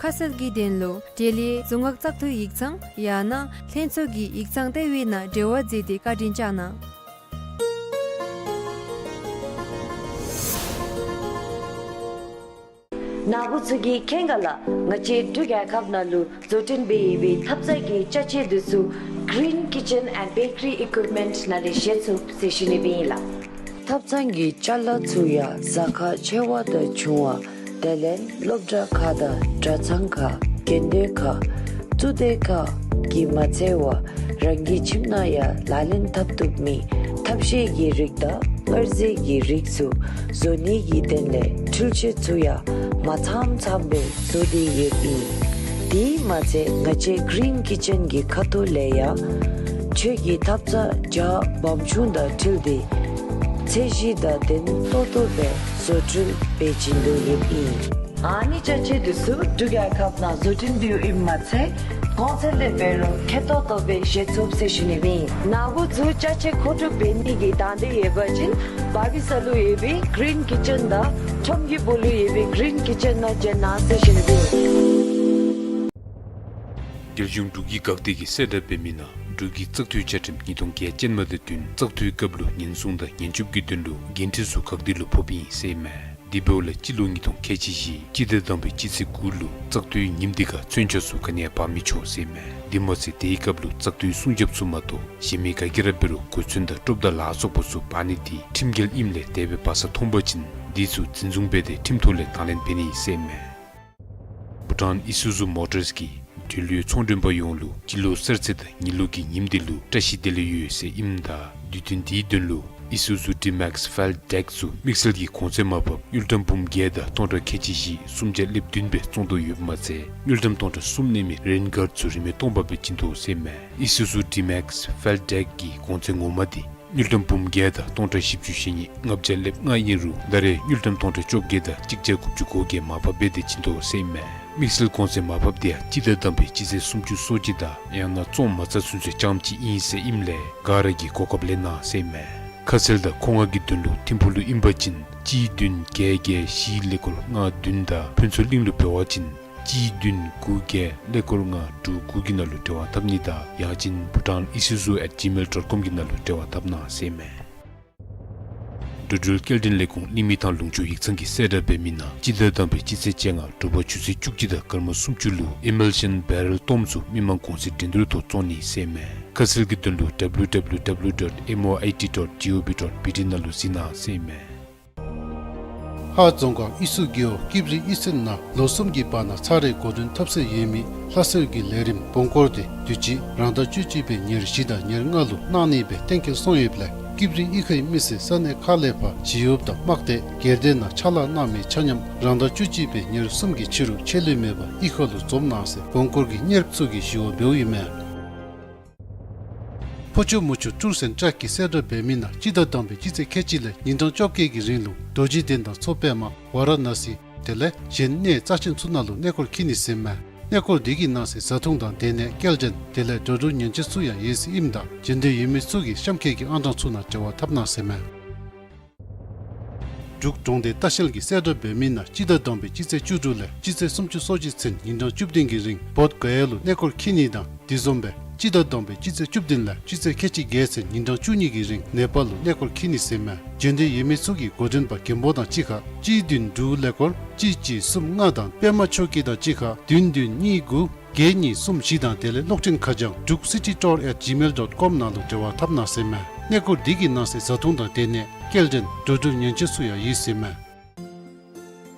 ཁ་གསལ་གྱི་དོན་ལུ་འབྲེལ་ཡོད་རྫོང་ཁག་བཙག་འཐུ་ཡིག་ཚང་ཡང་ན་ལྷན་ཚོགས་ཀྱི་ཡིག་ཚང་ལྟེ་བའི་ནང་འབྲེལ་བ་མཛད་དེ་བཀའ་དྲིན་བསྐྱང་གནང་། ནཱ་བུ་ཚུ་གིས་མཁྱེན་ག་ལགས། ང་བཅས་འབྲུག་རྒྱལ་ཁབ་ནང་ལུ་བཟོ་སྐྲུན་འབད་བའི་ཐབ་ཚང་གི་ཅ་ཆས་འདི་ཚུ་Green Kitchen and Bakery Equipment ནང་ལས་བཞེས་ཚུགས་ཟེར་ཞུ་ནི་སྦེ་ཨིན་ལགས། ཐབ་ཚང་གི་ཅ་ལ་ཚུ་ཡང་གཟའ་སྐར་ཆེ་བ་དང་ཆུང་བ་ དེ་ལས་སློབ་གྲྭ་ཁག་དང་གྲྭ་ཚང་ཁག་དགོན་སྡེ་ཁག་གཙུག་སྡེ་ཁག་གིས་མ་ཚད་པར་རང་གི་ཁྱིམ་ནང་ཡང་ལག་ལེན་འཐབ་བཏུབ་མི་ཐབས་ཤེས་ཀྱི་རིགས་དང་མངར་ཟས་ཀྱི་རིགས་ཚུ་བཟོ་ནི་གི་དོན་ལས་འཕྲུལ་ཆས་ཚུ་ཡང་མ་ཚངམ་ཚངམ་སྦེ་བཟོ་སྟེ་ཡོདཔ་ཨིན། དེ་མ་ཚད་ང་བཅས་གི་རིན་ཀི་ཅན་གྱི་ཁ་ཐུག་ལས་ཡང་ཆོས་ཀྱི་ཐབ་ཚང་རྒྱ་སྦོམ་ཆུང་དང་འཁྲིལ་ཏེ་ཚད་གཞི་དང་ལྡན་ཏོག་ཏོ་སྦེ་བཟོ་སྐྲུན་འབད་བྱིན་དོ་ཡོདཔ་ཨིན། ཨ་ནི་ཅ་ཆས་འདི་ཚུ་འབྲུག་རྒྱལ་ཁབ་ནང་བཟོ་སྐྲུན་འབདཝ་ཨིནམ་མ་ཚད་གོང་ཚད་ལས་འབད་རུང་ཁེ་ཏོག་ཏོ་སྦེ་བཞེས་ཚུགས་ཟེར་ཞུ་ནི་ཨིན། ནཱ་བུ་ཚུ་ཅ་ཆས་མཁོ་སྒྲུབ་འབད་ནི་གི་དང་འདོད་ཡོད་པ་ཅིན་བར་བི་ས་ལུ་ཡོད་པའི་གི་རིན་ཀི་ཅན་དང་ཁྲོམ་གྱི་སྦུག་ལུ་ཡོད་པའི་གི་རིན་ཀི་ཅན་ནང་འབྱོན་གནང་ཟེར་ཞུ་ནི་ཨིན། རྒྱལ་གཞུང་འབྲུག་གི་འགག་སྡེ་གིས་གསལ་བསྒྲགས་འབད་མི་ནང་འབྲུག་གི་བཙག་འཐུའི་བཅའ་ཁྲིམས་ཉིས་སྟོང་བརྒྱད་ཅན་མ་དང་བསྟུན་བཙག་འཐུའི་སྐབས་ལུ་ཉེན་སྲུང་དང་ཉེན་སྐྱོབ་ཀྱི་དོན་ལུ་འགན་འཁྲི་ཚུ་འགག་སྡེ་ལུ་ཕོགཔ་ཨིན་ཟེར་ཨིན་མས། དེ་འབདཝ་ལས་སྤྱི་ལོ་ཉིས་སྟོང་ཁལ་གཅིག་བཞི་སྤྱི་ཟླ་དང་པའི་སྤྱི་ཚེས་དགུ་ལུ་བཙག་འཐུའི་ཉིནམ་དེ་ཁར་མཚོན་ཆ་ཚུ་ག་ནི་ཡང་འབག་མི་ཆོག་ཟེར་ཨིན་མས། དེ་མ་ཚད་དེའི་སྐབས་ལུ་བཙག་འཐུའི་སྲུང་རྒྱབ་ཚུ་མ་གཏོགས་གཞན་མི་ག་གིས་ར་འབད་རུང་གོ་མཚོན་དང་ཀྲོབ་དང་ལ་སོགས་པ་ཚུ་འབག་ནི་དེ་ཁྲིམས་འགལ་ཨིནམ་ལས་དེ་སྦེ་འབག་ས་མཐོང་པ་ཅིན་དེ་ཚུ་འཛིན་བཟུང་འབད་དེ་ཁྲིམས་ཐོག་ལས་དང་ལེན་འབད་ནི་ཟེར་ཨིན་མས། བྷུ་ཊཱན་ཨི་སུ་ཛུ་མོ་ཊརས་ཀྱིས་འགྲུལ་ཡོད་ཚོང་མགྲོན་པ་ཡོངས་ལུ་སྤྱི་ལོ་གསར་ཚེས་དང་ཉི་ལུག་གི་ཉིནམ་དེ་ལུ་བཀྲ་ཤིས་བདེ་ལེགས་ཡོད་ཟེར་ཨིནམ་ད་དུས་སྟོན་དེའི་དོན་ལུ་ཨི་སུ་ཛུ་ཌི་མེགསི་ཕེལ་ཌེཀ་ཚུ་དམིགས་བསལ་གྱི་གོང་ཚད་མར་ཕབ་དངུལ་ཀྲམ་འབུམ་བརྒྱད་དང་སྟོང་ཕྲག་ཁལ་གཅིག་བཞི་སུམ་བརྒྱ་ལེབ་བདུན་སྦེ་བཙོང་དོ་ཡོདཔ་མ་ཚད་དངུལ་ཀྲམ་སྟོང་ཕྲག་གསུམ་གནས་མི་རེན་གཱརཌ་ཚུ་རིན་མེད་སྟོང་པ་སྦེ་བྱིན་དོ་ཟེར་ཨིན་མས། ཨི་སུ་ཛུ་ཌི་མེགསི་ཕེལ་ཌེཀ་གི་གོང་ཚད་ངོ་མ་དེ་དངུལ་ཀྲམ་འབུམ་བརྒྱད་དང་སྟོང་ཕྲག་བཞི་བཅུ་ཞེ་གཉིས་ལྔ་བརྒྱ་ལེབ་ལྔ་ཨིན་རུང་ད་རེས་དངུལ་ཀྲམ་སྟོང་ཕྲག་བཅོ་བརྒྱད་དང་གཅིག་བརྒྱ་དགུ་བཅུ་གོ་བརྒྱད་མར་ཕབ་འབད་དེ་བྱིན་དོ་ཟེར་ཨིན་མས། དམིགས་བསལ་གོང་ཚད་མར་ཕབ་དེ་ཡང་སྤྱི་ཟླ་དང་པའི་སྤྱི་ཚེས་སུམ་ཅུ་སོ་གཅིག་དང་ཡང་ན་བཙོང་མ་ཚར་ཚུན་ཚོད་རྐྱངམ་གཅིག་ཨིན་ཟེར་ཨིནམ་ལས་ག་ར་གིས་གོ་སྐབས་ལེན་གནང་ཟེར་ཨིན་མས། ཁ་གསལ་དང་མཁོ་མངགས་ཀྱི་དོན་ལུ་ཐིམ་ཕུག་ལུ་ཨིན་པ་ཅིན་གཅིག་བདུན་བརྒྱད་བརྒྱད་བཞི་ཀླད་ཀོར་ལྔ་བདུན་དང་ཕུན་ཚོགས་གླིང་ལུ་འབད་བ་ཅིན་གཅིག་བདུན་དགུ་བརྒྱད་ཀླད་ཀོར་ལྔ་དྲུག་དགུ་གི་ནང་ལུ་འབྲེལ་བ་འཐབ་ནི་དང་ཡང་ཅིན་bhutanisuzu at gmail dot com གི་ནང་ལུ་འབྲེལ་བ་འཐབ་གནང་ཟེར་ཨིན་མས། འགྲོ་འགྲུལ་སྐྱེལ་འདྲེན་ལས་ཁུངས་གླིང་མི་ཐང་ལུང་ཕྱོགས་ཡིག་ཚང་གིས་གསལ་བསྒྲགས་འབད་མི་ནང་སྤྱི་ཟླ་དང་པའི་སྤྱི་ཚེས་བཅོ་ལྔ་དྲོ་པ་ཆུ་ཚོད་བཅུ་གཅིག་དང་སྐར་མ་སུམ་ཅུ་ལུ་ཨི་མལ་ཤཱན་བེ་རེལ་གཏོརམ་ཚུ་མི་མང་གོང་ཚད་འགྲན་བསྡུར་ཐོག་བཙོང་ནི་ཟེར་ཨིན་མས། ཁ་གསལ་གྱི་དོན་ལུ་W W W dot M O I T dot G O V dot B T ནང་ལུ་གཟིགས་གནང་ཟེར་ཨིན་མས། ཧཱ་རྫོང་ཁག་ཨི་སུ་རྒེད་འོག་ཀིབ་རི་ཨི་སན་ནང་ལོ་གསུམ་གྱི་བར་ན་ཚར་རེ་འགོ་འདྲེན་འཐབ་སྲོལ་ཡོད་མི་ལྷ་སྲས་ཀྱི་ལས་རིམ་བོང་སྐོར་དེ་དུས་ཅི་རང་ཟླ་བཅུ་གཅིག་པའི་ཉེར་བཞི་དང་ཉེར་ལྔ་ལུ་གནང་ནི་སྦེ་གཏན་འཁེལ་སོང་ཡོདཔ་ལས་ཀིབ་རི་ཨི་ཁའི་མི་སེར་ས་གནས་ཁག་ལས་ཕར་ཞི་གཡོགཔ་དང་དམག་སྡེ་སྒེར་སྡེ་ནང་ཕྱག་ལཱ་གནང་མི་ཆ་མཉམ་རང་ཟླ་བཅུ་གཅིག་པའི་ཉེར་གསུམ་གྱི་ཕྱི་རུ་ཆད་ལུས་མེད་པར་ཨི་ཁ་ལུ་འཛོམས་གནང་ཟེར་བོང་སྐོར་གྱི་གཉེརཔ་ཚུ་གིས་ཞུ་བ་འབདཝ་ཨིན་མས། ཕོ་ཆུ་མོ་ཆུ་ཊུར་སེན་ཊར་གྱིས་གསལ་བསྒྲགས་འབད་མི་ནང་སྤྱི་ཟླ་དང་པའི་སྤྱི་ཚེས་ཁལ་གཅིག་ལས་ཉིན་གྲངས་བཅོ་བརྒྱད་ཀྱི་རིང་ལུ་རྡོ་རྗེ་གདན་དང་མཚོ་པདྨ་ཝཱ་ར་ཎ་སི་དེ་ལས་གཞན་གནས་རྩ་ཆེན་ཚུ་ནང་ལུ་གནས་སྐོར་འཁྱིད་ནི་ཟེར་ཨིན་མས། གནས་སྐོར་འདི་གི་ནང་གསེས་བཟའ་འཐུང་དང་སྡོད་གནས་སྐྱེལ་འདྲེན་དེ་ལས་འགྲོ་འགྲུལ་ཉེན་བཅོལ་ཚུ་ཡང་ཡོད་ཟེར་ཨིནམ་ད་འབྱོན་འདོད་ཡོད་མི་ཚུ་གིས་གཤམ་འཁོད་ཀྱི་ཨང་གྲངས་ཚུ་ནང་འབྲེལ་བ་འཐབ་གནང་ཟེར་ཨིན་མས། འབྲུག་གྲོང་སྡེ་ལྟ་བཤལ་གྱིས་གསལ་བསྒྲགས་འབད་མི་ནང་སྤྱི་ཟླ་དང་པའི་སྤྱི་ཚེས་བཅུ་དྲུག་ལས་སྤྱི་ཚེས་སུམ་ཅུ་སོ་གཅིག་ཚུན་ཉིན་གྲངས་བཅུ་བདུན་གྱི་རིང་བོདྷ་ག་ཡ་ལུ་གནས་སྐོར་འཁྱིད་ནི་དང་དེ་བཟུམ་སྦེ་སྤྱི་ཟླ་དང་པའི་སྤྱི་ཚེས་བཅུ་བདུན་ལས་སྤྱི་ཚེས་ཁལ་གཅིག་བརྒྱད་ཚུན་ཉིན་གྲངས་བཅུ་གཉིས་ཀྱི་རིང་ནེ་པཱལ་ལུ་གནས་སྐོར་འཁྱིད་ནི་ཟེར་ཨིན་མས། འབྱོན་འདོད་ཡོད་མི་ཚུ་གིས་འགོ་འདྲེན་པ་རྒན་པོ་དང་གཅིག་ཁར་གཅིག་བདུན་དྲུག་ཀླད་ཀོར་གཅིག་གཅིག་གསུམ་ལྔ་དང་པདྨ་ཆོས་སྐྱིད་དང་གཅིག་ཁར་བདུན་བདུན་གཉིས་དགུ་བརྒྱད་གཉིས་གསུམ་བཞི་དང་དེ་ལས་གློག་འཕྲིན་ཁ་བྱང་འབྲུག་སི་ཊི་ཊུར་ཨེཊ་ཇི་མེལ་ཌོཊ་ཀོམ་ནང་ལུ་འབྲེལ་བ་འཐབ་གནང་ཟེར་ཨིན་མས། གནས་སྐོར་འདི་གི་ནང་གསེས་བཟའ་འཐུང་དང་སྡོད་གནས་སྐྱེལ་འདྲེན་འགྲོ་འགྲུལ་ཉེན་བཅོལ་ཚུ་ཡང་ཡོད་ཟེར་ཨིན་མས།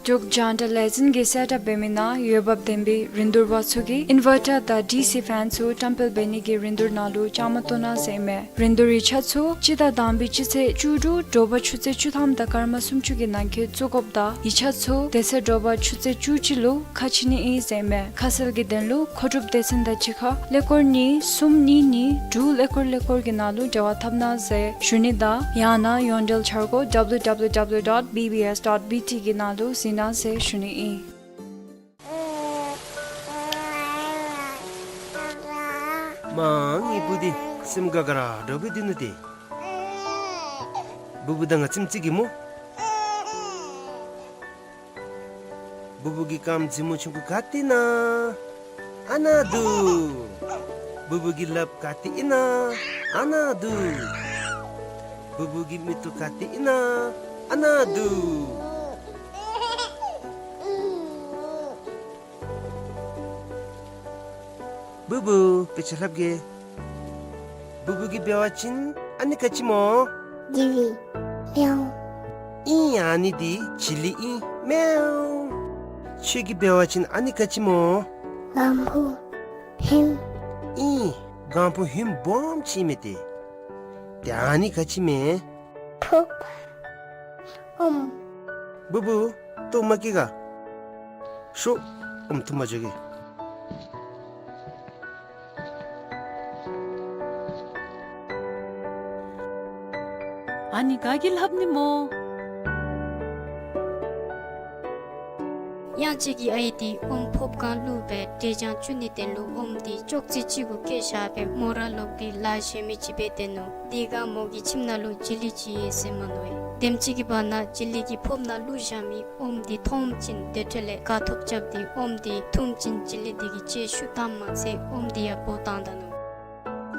འབྲུག་ཇཱན་ཊ་ལས་འཛིན་གྱིས་གསལ་བསྒྲགས་འབད་མི་ནང་འོས་འབབ་ལྡན་པའི་རིན་བསྡུར་པ་ཚུ་གིས་ཨིན་ཝར་ཊར་དང་ཌི་སི་ཕེན་ཚུ་བཀྲམ་སྤེལ་འབད་ནི་གི་རིན་བསྡུར་ནང་ལུ་བཅའ་མར་གཏོགས་གནང་ཟེར་ཨིན་མས། རིན་བསྡུར་ཡིག་ཆ་ཚུ་སྤྱི་ཟླ་དང་པའི་སྤྱི་ཚེས་བཅུ་དྲུག་དྲོ་པ་ཆུ་ཚོད་བཅུ་ཐམ་དང་སྐར་མ་སུམ་ཅུ་གི་ནང་འཁོད་བཙུགས་དགོཔ་དང་ཡིག་ཆ་ཚུ་དེ་ཚེ་དྲོ་པ་ཆུ་ཚོད་བཅུ་གཅིག་ལུ་ཁ་ཕྱེ་ནི་ཨིན་ཟེར་ཨིན་མས། ཁ་གསལ་གྱི་དོན་ལུ་མཁོ་སྒྲུབ་སྡེ་ཚན་དང་གཅིག་ཁར་ཀླད་ཀོར་གཉིས་གསུམ་གཉིས་གཉིས་དྲུག་ཀླད་ཀོར་ཀླད་ཀོར་གྱི་ནང་ལུ་འབྲེལ་བ་འཐབ་གནང་ཟེར་ཞུ་ནི་དང་ཡང་ན་ཡོངས་འབྲེལ་འཆར་སྒོ་W W W dot B B S dot B T གི་ནང་ལུ་གཟིགས་གནང་ཟེར་ཞུ་ནི་ཨིན། མ་ངེའི་བུ་འདི་སེམས་དགའ་དགའ་ར་འདྲཝ་སྦེ་སྡོད་ནུག་ཏེ། བུ་བུ་དང་ང་ཙམ་ཅིག་གིས་སྨོ། བུ་བུ་གི་རྐངམ་མཛེས་མོ་ཆུང་ཀུ་ག་ཏེ་ཨིན་ན། ཨ་ནཱ་འདུག། བུ་བུ་གི་ལགཔ་ག་ཏེ་ཨིན་ན། ཨ་ནཱ་འདུག། བུ་བུ་གི་མིག་ཏོ་ག་ཏེ་ཨིན་ན། ཨ་ནཱ་འདུག། བུ་བུ་དཔེ་ཆ་ལྷབ་གེ། བུ་བུ་གིས་འབད་བ་ཅིན་ཨ་ནི་ག་ཅི་སྨོ། ཇི་ལི། མེའུ། ཨིན། ཨ་ནི་འདི་ཇི་ལི་ཨིན། མེའུ། ཁྱོད་ཀྱིས་འབད་བ་ཅིན་ཨ་ནི་ག་ཅི་སྨོ། ལམ་བུ་ཧིང་། ཨིན། ལམ་བུ་ཧིང་སྦོམ་ཅིག་མས་ཏེ། ཏེ་ཨ་ནི་ག་ཅི་མས། ཕོརཔ་ཨོམ། བུ་བུ། ལྟོ་མ་བཀྱེས་ག། ཤོག། ཨོམ་འཐུ་མ་འགྱོ་གེ། ཨ་ནི་ག་གིས་ལྷབ་ནི་སྨོ། གཡང་སྐྱིད་ཀྱི་ཨའི་འདི་ཨོམ་ཕོརཔ་གང་བླུགས་སྦེ་འབྲས་ལྗང་བཙུགས་ནི་དོན་ལུ་ཨོམ་འདི་ཅོག་ཙེ་གཅིག་གུ་བཀལ་བཞག་སྦེ་མོ་ར་ལོག་སྟེ་ལཱ་གཞན་མི་ཅིག་འབད་སྡོད་ནུག། དེ་སྒང་མོ་གི་ཁྱིམ་ནང་ལུ་བྱི་ལི་ཅིག་ཡོད་ཟེར་མ་ནུག། དེམ་ཅིག་གི་བར་ན་བྱི་ལི་གིས་ཕོརཔ་ནང་བླུགས་བཞག་མི་ཨོམ་འདི་མཐོངམ་ཅིག་དེ་འཕྲོ་ལས་དགའ་ཐོབ་རྐྱབ་སྟེ་ཨོམ་འདི་འཐུངམ་ཅིག་བྱི་ལི་འདི་གིས་ལྕེ་བཤུད་བཏངམ་མ་ཚད་ཨོམ་འདི་ཡང་འབོ་བཏང་ད་ནུག།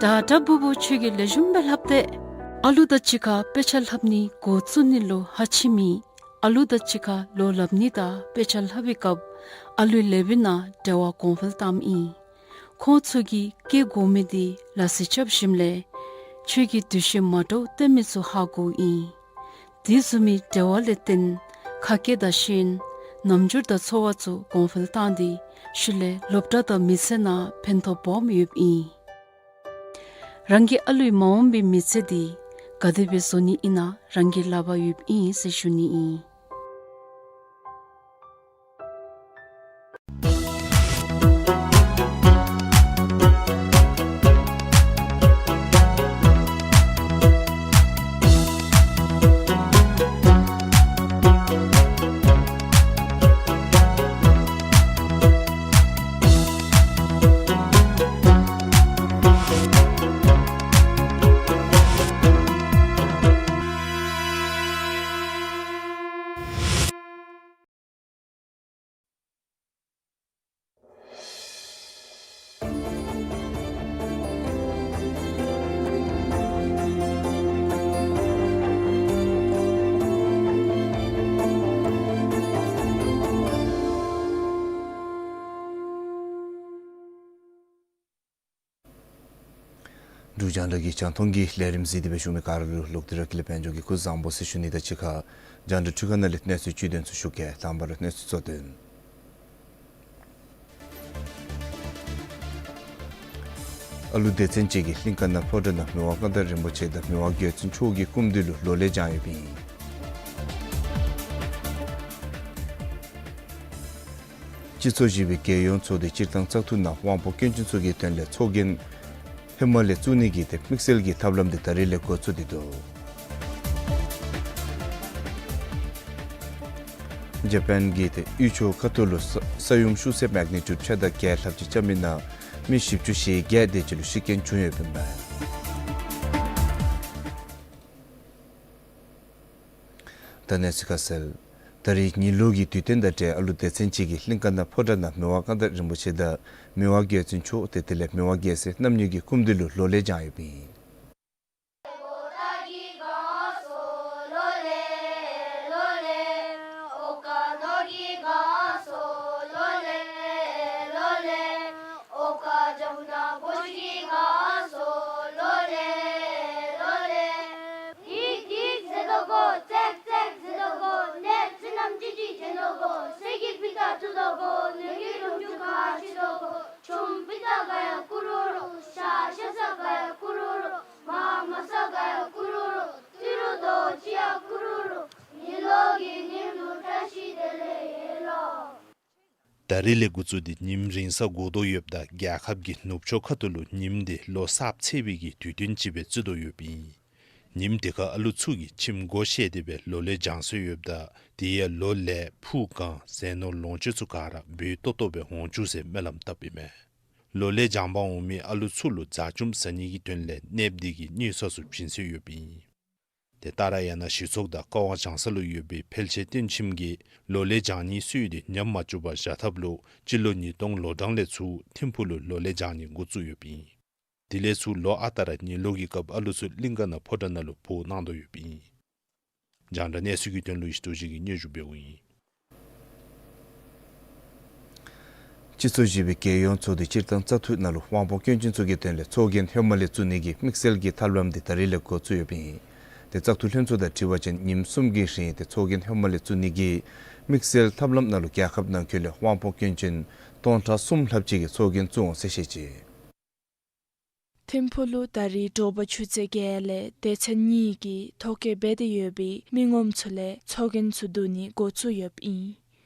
ད་ད་བུ་བུ་ཁྱོད་ཀྱིས་ལེགས་ཤོམ་སྦེ་ལྷབ་སྟེ། ཨ་ལུ་དང་གཅིག་ཁར་དཔེ་ཆ་ལྷབ་ནི་འགོ་བཙུགས་ནི་ལུ་ཧ་ཅིག་མེད། ཨ་ལུ་དང་གཅིག་ཁར་ལོ་ལྷབ་ནི་དང་དཔེ་ཆ་ལྷབ་པའི་སྐབས་ཨ་ལུའི་ལེགས་པའི་ནང་འབྲེལ་བ་གོང་འཕེལ་བཏངམ་ཨིན། ཁོང་ཚུ་གིས་བཀལ་དགོ་མི་འདི་ལ་སི་རྐྱབ་ཞིནམ་ལས་ཁྱོད་ཀྱིས་འདུ་ཤེས་མ་འདྲཝ་སྟོན་མི་ཚུ་ཧ་གོཝ་ཨིན། དེ་བཟུམ་མའི་འབྲེལ་བ་ལས་བརྟེན་ཁ་སྐད་དང་ཤེས་ཡོན་རྣམ་འགྱུར་དང་ཚོར་བ་ཚུ་གོང་འཕེལ་བཏང་སྟེ་ཤུལ་ལས་སློབ་གྲྭ་དང་མི་ཚེ་ནང་ཕན་ཐོགས་སྦོམ་ཡོདཔ་ཨིན། རང་གི་ཨ་ལུའི་མ་འོངས་པའི་མི་ཚེ་འདི་ག་དེ་སྦེ་བཟོ་ནི་ཨིན་ན་རང་གི་ལག་པར་ཡོདཔ་ཨིན་ཟེར་ཞུ་ནི་ཨིན། འབྲུག་རྒྱང་བསྒྲགས་ཀྱི་རྒྱང་མཐོང་གི་ལས་རིམ་གཟིགས་ཏེ་སྦེ་བཞུགས་མི་ག་ར་ལུ་ལོག་སྟེ་ར་ཀུན་ལེགས་དཔལ་འབྱོར་གྱིས་སྐུ་གཟུགས་བཟང་པོ་ཟེར་ཞུ་ནི་དང་གཅིག་ཁར་རྒྱང་བསྒྲགས་འཕྲུལ་ཁང་ནང་ལས་གནས་ཚུལ་བཅུད་དོན་ཚུ་ཞུ་གེ། དང་པ་ར་གནས་ཚུལ་གཙོ་དོན། ཨ་ལུ་སྡེ་ཚན་གཅིག་གིས་གླིང་ཀ་ན་ཕོ་བྲང་ནང་མི་དབང་མངའ་བདག་རིན་པོ་ཆེ་དང་མི་དབང་རྒྱལ་བཙུན་མཆོག་གི་སྐུ་མདུན་ལུ་ལོ་ལེགས་བགྱང་ཡོདཔ་ཨིན། སྤྱི་ཚོགས་བཞི་པའི་རྒྱལ་ཡོངས་ཚོགས་འདུ་སྤྱིར་བཏང་བཙག་འཐུ་ནང་དབང་པོ་སྐྱོན་ཅན་ཚུ་གི་དོན་ལས་ཚོགས་རྒྱན་ཧེ་མ་ལས་བཙུགས་ནི་གི་ཏེ་དམིགས་བསལ་གྱི་ཐབས་ལམ་འདི་ད་རིས་ལས་འགོ་བཙུགས་ཏེ་འདུག། ཇ་པཱན་གྱི་ཏེ་གཡུས་ཕྱོགས་ཁ་ཐུག་ལུ་ས་ས་ཡོམ་ཤུགས་ཚད་མེག་ནི་ཊིའུཌ་ཕྱེད་དང་བརྒྱད་ལྷགཔ་ཅིག་རྐྱབ་མི་ནང་མི་བཞི་བཅུ་ཞེ་བརྒྱད་དེ་ཅིག་ལུ་ཤི་རྐྱེན་བྱུང་ཡོདཔ་ཨིན་པས། ད་གནས་ཚུལ་ཁ་གསལ། ད་རིས་ཉི་ལོ་གི་དུས་སྟོན་དང་འབྲེལ་ཨ་ལུ་སྡེ་ཚན་གཅིག་གིས་གླིང་ཀ་ན་ཕོ་བྲང་ནང་མི་དབང་མངའ་བདག་རིན་པོ་ཆེ་དང་མི་དབང་རྒྱལ་བཙུན་མཆོག་ཏེ་དེ་ལས་མི་དབང་རྒྱལ་སྲས་རྣམ་གཉིས་ཀྱི་སྐུ་མདུན་ལུ་ལོ་ལེགས་བགྱང་ཡོདཔ་ཨིན། ཨོ་ཀ་ཇམ་ན་བོ་ཞིག་ག་སོ་ལོ་ལེ་ལོ་ལེ། ཏིག་ཏིག་ཟེར་དོ་གོ། ཙེག་ཙེག་ཟེར་དོ་གོ། ནད་ཅི་ནམ་ཅི་ཅིག་བྱེད་དོ་གོ། ས་གི་པི་ཏ་བཙུགས་དོ་གོ། ནོར་གྱི་ལོངས་སྤྱོད་ཁ་ཕྱེ་དོ་གོ། ཆུམ་པི་ཏ་ག་ཡ་ཀུ་རུ་རུ། ཤ་ཤ་ས་ག་ཡ་ཀུ་རུ་རུ། མ་མ་ས་ག་ཡ་ཀུ་རུ་རུ། ཏི་རུ་དོ་ཅི་ཡ་ཀུ་རུ་རུ། ཉི་ལོ་གི་ཉིནམ་ལུ་བཀྲ་ཤིས་བདེ་ལེགས་ཡོད་ལོ། ད་རིས་ལས་འགོ་བཙུགས་ཏེ་ཉིནམ་རིང་ས་འགོར་དོ་ཡོདཔ་ད་རྒྱལ་ཁབ་ཀྱི་ནུབ་ཕྱོགས་ཁ་ཐུག་ལུ་ཉིནམ་འདི་ལོ་གསརཔ་ཚེས་པའི་གི་དུས་སྟོན་ཅིག་སྦེ་བརྩི་དོ་ཡོདཔ་ཨིན། ཉིནམ་དེ་ཁར་ཨ་ལུ་ཚུ་གིས་ཁྱིམ་སྒོ་ཕྱེ་སྟེ་སྦེ་ལོ་ལེགས་བགྱང་སྲོལ་ཡོདཔ་ད་དེ་ཡང་ལོ་ལེགས་ཕུགས་གང་ཟས་ནོར་ལོངས་སྤྱོད་ཚུ་ག་ར་འབུལ་ཏོག་ཏོ་སྦེ་འོང་བཅུག་ཟེར་སྨོན་ལམ་བཏབ་ཨིན་མས། ལོ་ལེགས་བགྱང་པར་འོང་མི་ཨ་ལུ་ཚུ་ལུ་བཟའ་བཅུམ་ཟ་ནི་གི་དོན་ལས་གནསཔོ་དེ་གི་གཉེར་ས་ཚུ་བྱིན་སྲོལ་ཡོདཔ་ཨིན། དེ་ལྟར་ཡང་ན་གཞི་ཚོགས་དང་ཀ་ཝང་བྱང་ས་ལུ་ཡོད་པའི་ཕལ་ཆེར་སྟོན་ཁྱིམ་གྱིས་ལོ་ལེགས་བགྱང་ནིའི་སྲོལ་དེ་ཉམས་མ་བཅུག་པར་བཞག་ཐབས་ལུ་སྤྱི་ལོ་ཉིས་སྟོང་ལོ་གྲངས་ལས་ཚུར་ཐིམ་ཕུག་ལུ་ལོ་ལེགས་བགྱང་ནི་འགོ་བཙུགས་ཡོདཔ་ཨིན། དེ་ལས་ཚུར་ལོ་ཨ་རྟག་ར་ཉི་ལོ་གི་སྐབས་ཨ་ལུ་ཚུ་གླིང་ཀ་ན་ཕོ་བྲང་ནང་ལུ་འབོ་གནང་དོ་ཡོདཔ་ཨིན། རྒྱང་བསྒྲགས་གནས་ཚུལ་གྱི་དོན་ལུ་ཡེ་ཤེས་རྡོ་རྗེ་གིས་སྙན་ཞུ་འབདཝ་ཨིན། སྤྱི་ཚོགས་བཞི་པའི་རྒྱལ་ཡོངས་ཚོགས་འདུ་སྤྱིར་བཏང་བཙག་འཐུ་ནང་ལུ་དབང་པོ་སྐྱོན་ཅན་ཚུ་གི་དོན་ལས་ཚོགས་རྒྱན་ཧེ་མ་ལས་བཙུགས་ནི་གི་དམིགས་བསལ་གྱི་ཐབས་ལམ་འདི་ད་རིས་ལས་འགོ་བཙུགས་ཡོདཔ་ཨིན། ཏེ་བཙག་འཐུ་ལྷན་ཚོགས་དང་འཁྲིལ་བ་ཅིན་ཉིནམ་གསུམ་གྱི་རིང་ཏེ་ཚོགས་རྒྱན་ཧེ་མ་ལས་བཙུགས་ནི་གི་དམིགས་བསལ་ཐབས་ལམ་ནང་ལུ་རྒྱལ་ཁབ་ནང་འཁོད་ལས་དབང་པོ་སྐྱོན་ཅན་སྟོང་ཕྲག་གསུམ་ལྷགཔ་ཅིག་གིས་ཚོགས་རྒྱན་བཙུགས་འོང་ཟེར་བཤད་ཅི། ཐིམ་ཕུག་ལུ་ད་རིས་དྲོ་པ་ཆུ་ཚོད་བརྒྱད་ལས་སྡེ་ཚན་གཉིས་ཀྱི་ཐོ་བཀོད་འབད་དེ་ཡོད་པའི་མི་ངོམ་ཚུ་ལས་ཚོགས་རྒྱན་ཚུ་བསྡུ་ནི་འགོ་བཙུགས་ཡོདཔ་ཨིན།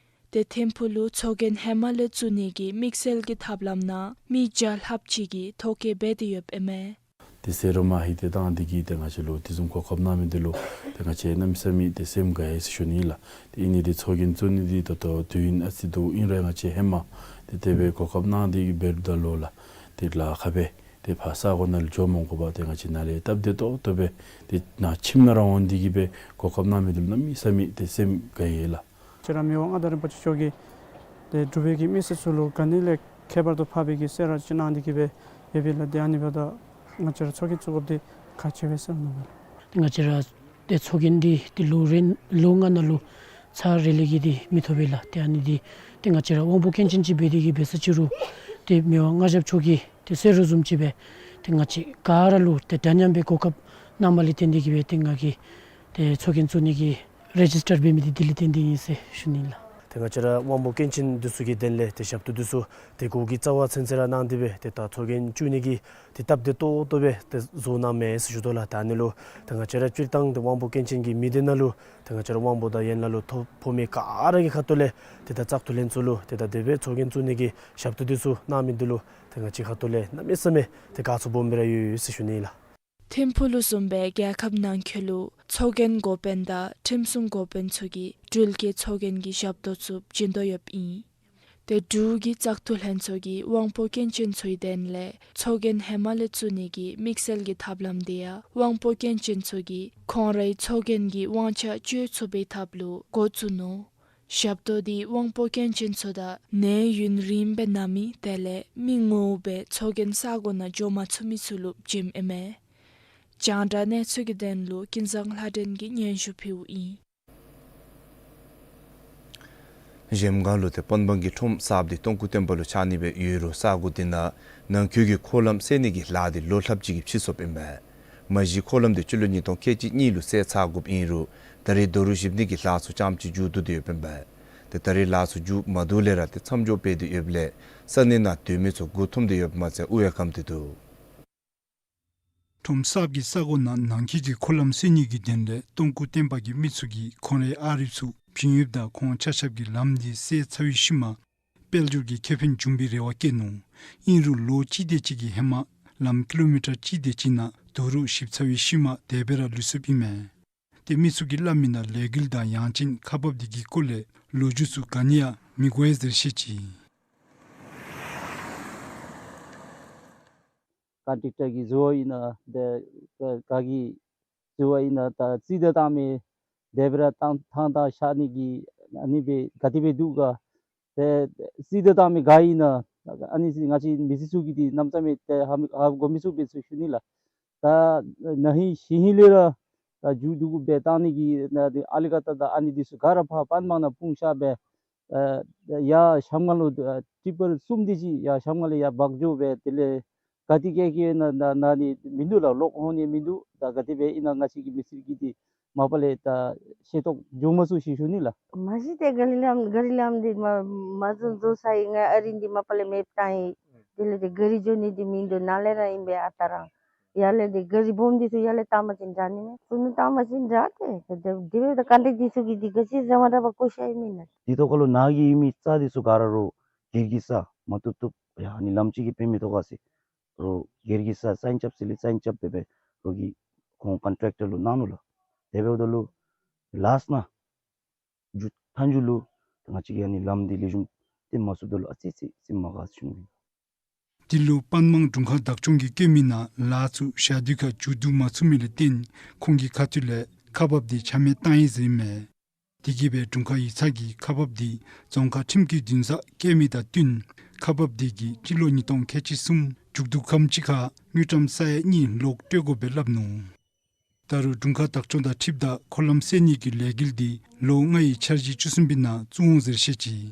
ཏེ་ཐིམ་ཕུག་ལུ་ཚོགས་རྒྱན་ཧེ་མ་ལས་བཙུགས་ནི་གི་དམིགས་བསལ་གྱི་ཐབས་ལམ་ནང་མི་བརྒྱ་ལྷགཔ་ཅིག་གིས་ཐོ་བཀོད་འབད་དེ་ཡོདཔ་ཨིན་མས། ཏེ་ཟད་འགྲོ་མ་ལྷོད་དེ་བཏང་སྟེ་གིས་ཏེ་ང་བཅས་ལུ་དེ་བཟུམ་གོ་སྐབས་གནང་མི་འདི་ལུ་ཏེ་ང་བཅས་གནམ་མེད་ས་མེད་ཏེ་སེམས་དགའ་ཡི་ཟེར་ཞུ་ནི་ལགས། ཏེ་ཨིན་ནི་འདི་ཚོགས་རྒྱན་བཙུགས་ནི་འདི་ད་ལྟོ་དུས་ཡུན་ཨ་ཙི་འདུག། ཨིན་རུང་ང་བཅས་ཧེ་མ་ཏེ་དེ་སྦེ་གོ་སྐབས་གནང་སྟེ་གིས་འབད་རུང་ད་ལོག་ལགས། ཏེ་ལཱ་ཁག་སྦེ་ཏེ་ཕར་ས་གོ་ནང་ལུ་འགྱོ་མ་དགོ་པར་ཏེ་ང་བཅས་ནཱ་ལས་སྟབས་བདེ་ཏོག་ཏོ་སྦེ་ཏེ་ནཱ་ཁྱིམ་ནང་ར་འོང་སྟེ་གིས་སྦེ་གོ་སྐབས་གནང་མི་འདི་ལུ་གནམ་མེད་ས་མེད་ཏེ་སེམས་དགའ་ཡི་ལགས། ཁྱེད་ར་མི་དབང་མངའ་བདག་རིན་པོ་ཆེ་མཆོག་གིས་ཏེ་འབྲུག་པའི་གི་མི་སེར་ཚུ་ལུ་ག་ནི་ལས་ཁྱད་པར་དུ་འཕགས་པའི་གི་གསོལ་རས་ཅིག་གནང་སྟེ་གིས་སྦེ་ཡོད་པས་ལགས། ཏེ་ཨ་ནི་འབདཝ་ད་ང་བཅས་ར་ཚོགས་རྒྱན་བཙུགས་དགོཔ་འདི་ཁག་ཆེ་བས་ཟེར་མནོཝ་མས་ལགས། ཏེ་ང་བཅས་ར་ཏེ་ཚོགས་རྒྱན་འདི་ཏེ་ལོ་རེ་ལོ་ལྔ་ནང་ལུ་ཚར་རེ་ལས་བརྒལ་ཏེ་མི་ཐོབ་པས་ལགས། ཏེ་ཨ་ནི་འདི་ཏེ་ང་བཅས་ར་དབང་པོ་སྐྱོན་ཅན་ཅིག་འབད་དེ་གིས་འབད་ས་ཅིག་རུང་ཏེ་མི་དབང་མངའ་བདག་མཆོག་གི་ཏེ་གསོལ་རས་བཟུམ་ཅིག་སྦེ་ཏེ་ང་བཅས་ག་ར་ལུ་ཏེ་འདྲ་མཉམ་སྦེ་གོ་སྐབས་གནངམ་ལས་བརྟེན་ཏེ་གིས་སྦེ་ཏེ་ང་གིས་ཏེ་ཚོགས་རྒྱན་བཙུགས་ནི་གི་རེ་ཇིས་ཊར་འབད་མི་འདི་དེ་ལས་བརྟེན་ཏེ་ཨིན་ཟེར་ཞུ་ནི་ལགས། ཏེ་ང་བཅས་ར་དབང་པོ་སྐྱོན་ཅན་འདི་ཚུ་གི་དོན་ལས་ཏེ་ཞབས་ཏོག་འདི་ཚུ་ཏེ་གོ་སྐབས་གཙང་བ་ཚུན་ཚོད་ར་གནང་སྟེ་སྦེ་ཏེ་ད་ཚོགས་རྒྱན་བཙུགས་ནི་གི་ཏེ་སྟབས་བདེ་ཏོག་ཏོ་སྦེ་ཏེ་བཟོ་གནངམ་མས་ཟེར་ཞུ་དོ་ལགས། ད་ཨ་ནི་ལུ་ཏེ་ང་བཅས་ར་སྤྱིར་བཏང་ཏེ་དབང་པོ་སྐྱོན་ཅན་གྱི་མི་སྡེ་ནང་ལུ་ཏེ་ང་བཅས་ར་དབང་པོ་དང་ཡན་ལག་ལུ་ཐོ་ཕོག་མི་ག་ར་གི་ཁ་ཐུག་ལས་ཏེ་ད་བཙག་འཐུ་ལྷན་ཚོགས་ལུ་ཏེ་ད་དེ་སྦེ་ཚོགས་རྒྱན་བཙུགས་ནི་གི་ཞབས་ཏོག་འདི་ཚུ་གནང་མི་འདི་ལུ་ཏེ་ང་བཅས་ཁ་ཐུག་ལས་གནམ་མེད་ས་མེད་ཏེ་དགའ་ཚོར་སྦོམ་སྦེ་ར་ཡོད་ཡོད་ཟེར་ཞུ་ནི་ལགས། ཐིམ་ཕུག་ལུ་བཟུམ་སྦེ་རྒྱལ་ཁབ་ནང་འཁོད་ལུ་ཚོགས་རྒྱན་འགོ་དཔོན་དང་ཁྲིམས་སྲུང་འགོ་དཔོན་ཚུ་གིས་འགྲུལ་སྐྱེལ་ཚོགས་རྒྱན་གྱི་ཞབས་ཏོག་ཚུ་བྱིན་དོ་ཡོདཔ་ཨིན། ཏེ་འབྲུག་གི་བཙག་འཐུ་ལྷན་ཚོགས་ཀྱིས་དབང་པོ་སྐྱོན་ཅན་ཚུའི་དོན་ལས་ཚོགས་རྒྱན་ཧེ་མ་ལས་བཙུགས་ནི་གི་དམིགས་བསལ་གྱི་ཐབས་ལམ་འདི་ཡང་དབང་པོ་སྐྱོན་ཅན་ཚུ་གིས་ཁོང་རའི་ཚོགས་རྒྱན་གྱི་དབང་ཆ་སྤྱོད་ཚུགས་པའི་ཐབས་ལུ་འགོ་བཙུགས་ནུག། ཞབས་ཏོག་འདི་དབང་པོ་སྐྱོན་ཅན་ཚུ་དང་ནད་ཡུན་རིངམོ་སྦེ་ན་མི་དེ་ལས་མི་ངོ་བོ་སྦེ་ཚོགས་རྒྱན་ས་གོ་ནང་འགྱོ་མ་ཚུགས་མི་ཚུ་ལུ་བྱིནམ་ཨིན་མས། རྒྱང་བསྒྲགས་གནས་ཚུལ་གྱི་དོན་ལུ་ཀུན་བཟང་ལྷ་སྒྲོན་གྱིས་སྙན་ཞུ་ཕུལཝ་ཨིན། གཞལམ་སྒང་ལུ་ཏེ་པན་སྦང་གི་ཁྲོམ་གསརཔ་འདི་ཏོང་ཀུ་བསྟན་པ་ལུ་ཆགས་ནི་སྦེ་ཡོད་རུང་ས་གོ་འདི་ནང་ནང་འཁོད་ཀྱི་འཁོར་ལམ་བསལ་ནི་གི་ལཱ་འདི་ལོ་ལྷགཔ་ཅིག་གིས་ཕྱིས་སོཔ་ཨིན་མས། མ་གཞི་འཁོར་ལམ་འདི་སྤྱི་ལོ་ཉིས་སྟོང་ཁལ་གཅིག་གཉིས་ལུ་བསལ་ཚར་དགོཔ་ཨིན་རུང་ད་རིས་རྡོ་རུག་བཞིབ་ནི་གི་ལཱ་ཚུ་ཙམ་ཅིག་མཇུག་བསྡུ་སྟེ་ཡོདཔ་ཨིན་མས། ཏེ་ད་རིས་ལཱ་ཚུ་མཇུག་མ་བསྡུ་ལས་ར་ཏེ་མཚམས་འཇོག་འབད་དེ་ཡོདཔ་ལས་ས་གནས་ནང་སྡོད་མི་ཚུ་མགུ་འཐོམས་ཏེ་ཡོདཔ་མ་ཚད་དབུལ་བའི་གམ་དུ་འདུག། ཁྲོམ་གསརཔ་གི་ས་གོ་ནང་ནང་འཁོད་ཀྱི་འཁོར་ལམ་བསལ་ནི་གི་དོན་ལས་ཏོང་ཀུ་བསྟན་པ་གི་མི་ཚུ་གིས་ཁོང་རའི་ཨ་རིགཔ་ཚུ་བྱིན་ཡོདཔ་ད་ཁོང་ཆ་ཁྱབ་ཀྱིས་ལམ་འདི་བསལ་ཚར་བའི་ཤུལ་མ་དཔལ་འབྱོར་གྱི་ཁེ་ཕན་འབྱུང་བའི་རེ་བ་བསྐྱེད་ནུག། ཨིན་རུང་ལོ་གཅིག་དེ་ཅིག་གི་ཧེ་མ་ལམ་ཀི་ལོ་མི་ཊར་གཅིག་དེ་ཅིག་ནང་རྡོ་རུག་བཞིབ་ཚར་བའི་ཤུལ་མ་དེ་སྦེ་ར་ལུས་སོཔ་ཨིན་མས། ཏེ་མི་ཚུ་གིས་སླབ་མི་ནང་ལས་འགུལ་དང་ཡང་ཅིན་ཁག་འབགཔ་འདི་གི་སྐོར་ལས་ལོ་རྒྱུས་ཚུ་ག་ནི་ཡང་མི་གོ་ཡི་ཟེར་བཤད་ཅི། ཀོན་ཊེག་ཊར་གྱི་བཟོ་བ་ཨིན་ན་ཏེ་ག་ག་གི་བཟོ་བ་ཨིན་ན་ད་རྩིས་ད་བཏང་མི་དེ་སྦེ་ར་བཏང་ཐངས་དང་བཞག་ནི་གི་ཨ་ནི་སྦེ་ག་དེ་སྦེ་འདུག་ག། ཏེ་རྩིས་ད་བཏང་མི་ག་ཨིན་ན་ཨ་ནི་ང་བཅས་མི་སེར་ཚུ་གིས་འདི་གནམ་མེད་ས་མེད་ཏེ་ཧ་མི་ཧ་གོ་མི་ཚུགས་པས་ཟེར་ཞུ་ནི་ལགས། ད་ན་ཧིང་གཞེས་ཧིང་ལས་ར་ད་མཇུག་བསྡུ་དགོཔ་སྦེ་བཏང་ནི་གི་ན་འདི་ཨ་ལི་ཀ་ཏ་དང་ཨ་ནི་འདི་ཚུ་ག་ར་ཕར་པན་སྦང་ནང་སྤུངས་བཞག་སྦེ་ཨ་ཡར་གཞལམ་སྒང་ལུ་ཨ་ཊི་པར་གསུམ་དེ་ཅིག་ཡར་གཞལམ་སྒང་ལས་ཡར་འབག་འགྱོ་སྦེ་དེ་ལས་ག་ཏེ་བསྐྱལ་བསྐྱལ་ན་ན་ན་ནི་མིན་འདུག་ལགས། ལོག་འོང་ནི་མིན་འདུག། ད་ག་དེ་སྦེ་ཨིན་ན་ང་བཅས་ཀྱི་མི་སེར་གྱིས་འདི་མ་པ་ལས་ད་ཤེས་རྟོགས་འབྱུང་མ་ཚུགས་ཟེར་ཞུ་ནི་ལགས། མ་གཞི་ཏེ་ག་རི་ལམ་ག་རི་ལམ་འདི་མ་མ་བཟོ་བཟོ་ཚར་ཡི། ང་ཨ་རི་འདི་མ་པ་ལས་མེདཔ་བཏང་ཡི། དེ་ལས་ཏེ་ག་རི་འགྱོ་ནི་འདི་མིན་འདུག། ནཱ་ལས་ར་ཨིན་པས་ཨ་རྟག་ར། ཡར་ལས་ཏེ་ག་རི་སྦོམ་འདི་ཚུ་ཡར་ལས་བཏང་པ་ཅིན་དྲག་ནི་མས། ཕུ་ནུ་བཏང་པ་ཅིན་དྲག་སྟེ། ཏེ་དེ་སྦེ་ད་ཀོན་ཊེག་འདི་ཚུ་གིས་འདི་ག་ཅི་ཟེར་མ་དྲག་པར་བཀོ་བཞག་ཡི་མེན་ན། འདི་ཐོག་ཁ་ལུ་ནཱ་གི་ཡོད་མི་རྩྭ་འདི་ཚུ་ག་ར་རོགས་སྒེར་གྱི་ས་མ་བཏུབ་བཏུབ་ཡ་ཨ་ནི་ལམ་ཅིག་གི་ཕན་མི་ཐོགས་ག་ཟེར་རོགས་སྒེར་གྱི་ས་སའིན་རྐྱབ་ཟེར་ལས་སའིན་རྐྱབ་སྦེ་སྦེ་རོགས་ཀྱིས་ཁོང་ཀོན་ཊེག་ཊར་ལུ་གནང་ནུག་ལགས། དེ་འབདཝ་ད་ལུ་ལཱསཊ་ནང་མཇུག་མཐའ་མཇུག་ལུ་ང་བཅས་ཀྱིས་ཨ་ནི་ལམ་འདི་ལེགས་ཤོམ་སྟོན་མ་ཚུགསཔ་ད་ལུ་ཨ་ཙི་ཙི་སེམས་མ་དགའ་ཟེར་ཞུ་ནི། འདི་ལུ་པན་སྦང་དྲུང་ཁག་བདག་སྐྱོང་གིས་བཀོད་མི་ནང་ལཱ་ཚུ་ཞག་དུས་ཁར་མཇུག་བསྡུ་མ་ཚུགས་མི་ལས་བརྟེན་ཁོང་གི་ཁ་ཐུག་ལས་ཁག་འབགཔ་འདི་ཆ་མེད་བཏང་ཡི་ཟེར་ཨིན་མས། དེ་གིས་སྦེ་དྲུང་ཁག་ཡིག་ཚང་གིས་ཁག་འབགཔ་འདི་རྫོང་ཁག་ཁྲིམས་ཀྱི་འདུན་སར་བཀལ་མི་དང་བསྟུན་ཁག་འབགཔ་འདི་གིས་སྤྱི་ལོ་ཉིས་སྟོང་ཁལ་གཅིག་གསུམ་མཇུག་བསྡུ་ཁམས་ཅིག་ཁར་དངུལ་ཀྲམ་ས་ཡ་གཉིས་ལོག་སྤྲོད་དགོ་པའི་སླབ་ནུག། ད་རུང་དྲུང་ཁག་བདག་སྐྱོང་དང་འཁྲིལཝ་ད་འཁོར་ལམ་བསལ་ནི་གི་ལས་འགུལ་འདི་ལོ་ལྔ་ཡི་འཆར་གཞི་བཅུ་གསུམ་པའི་ནང་བཙུགས་འོང་ཟེར་བཤད་ཅི།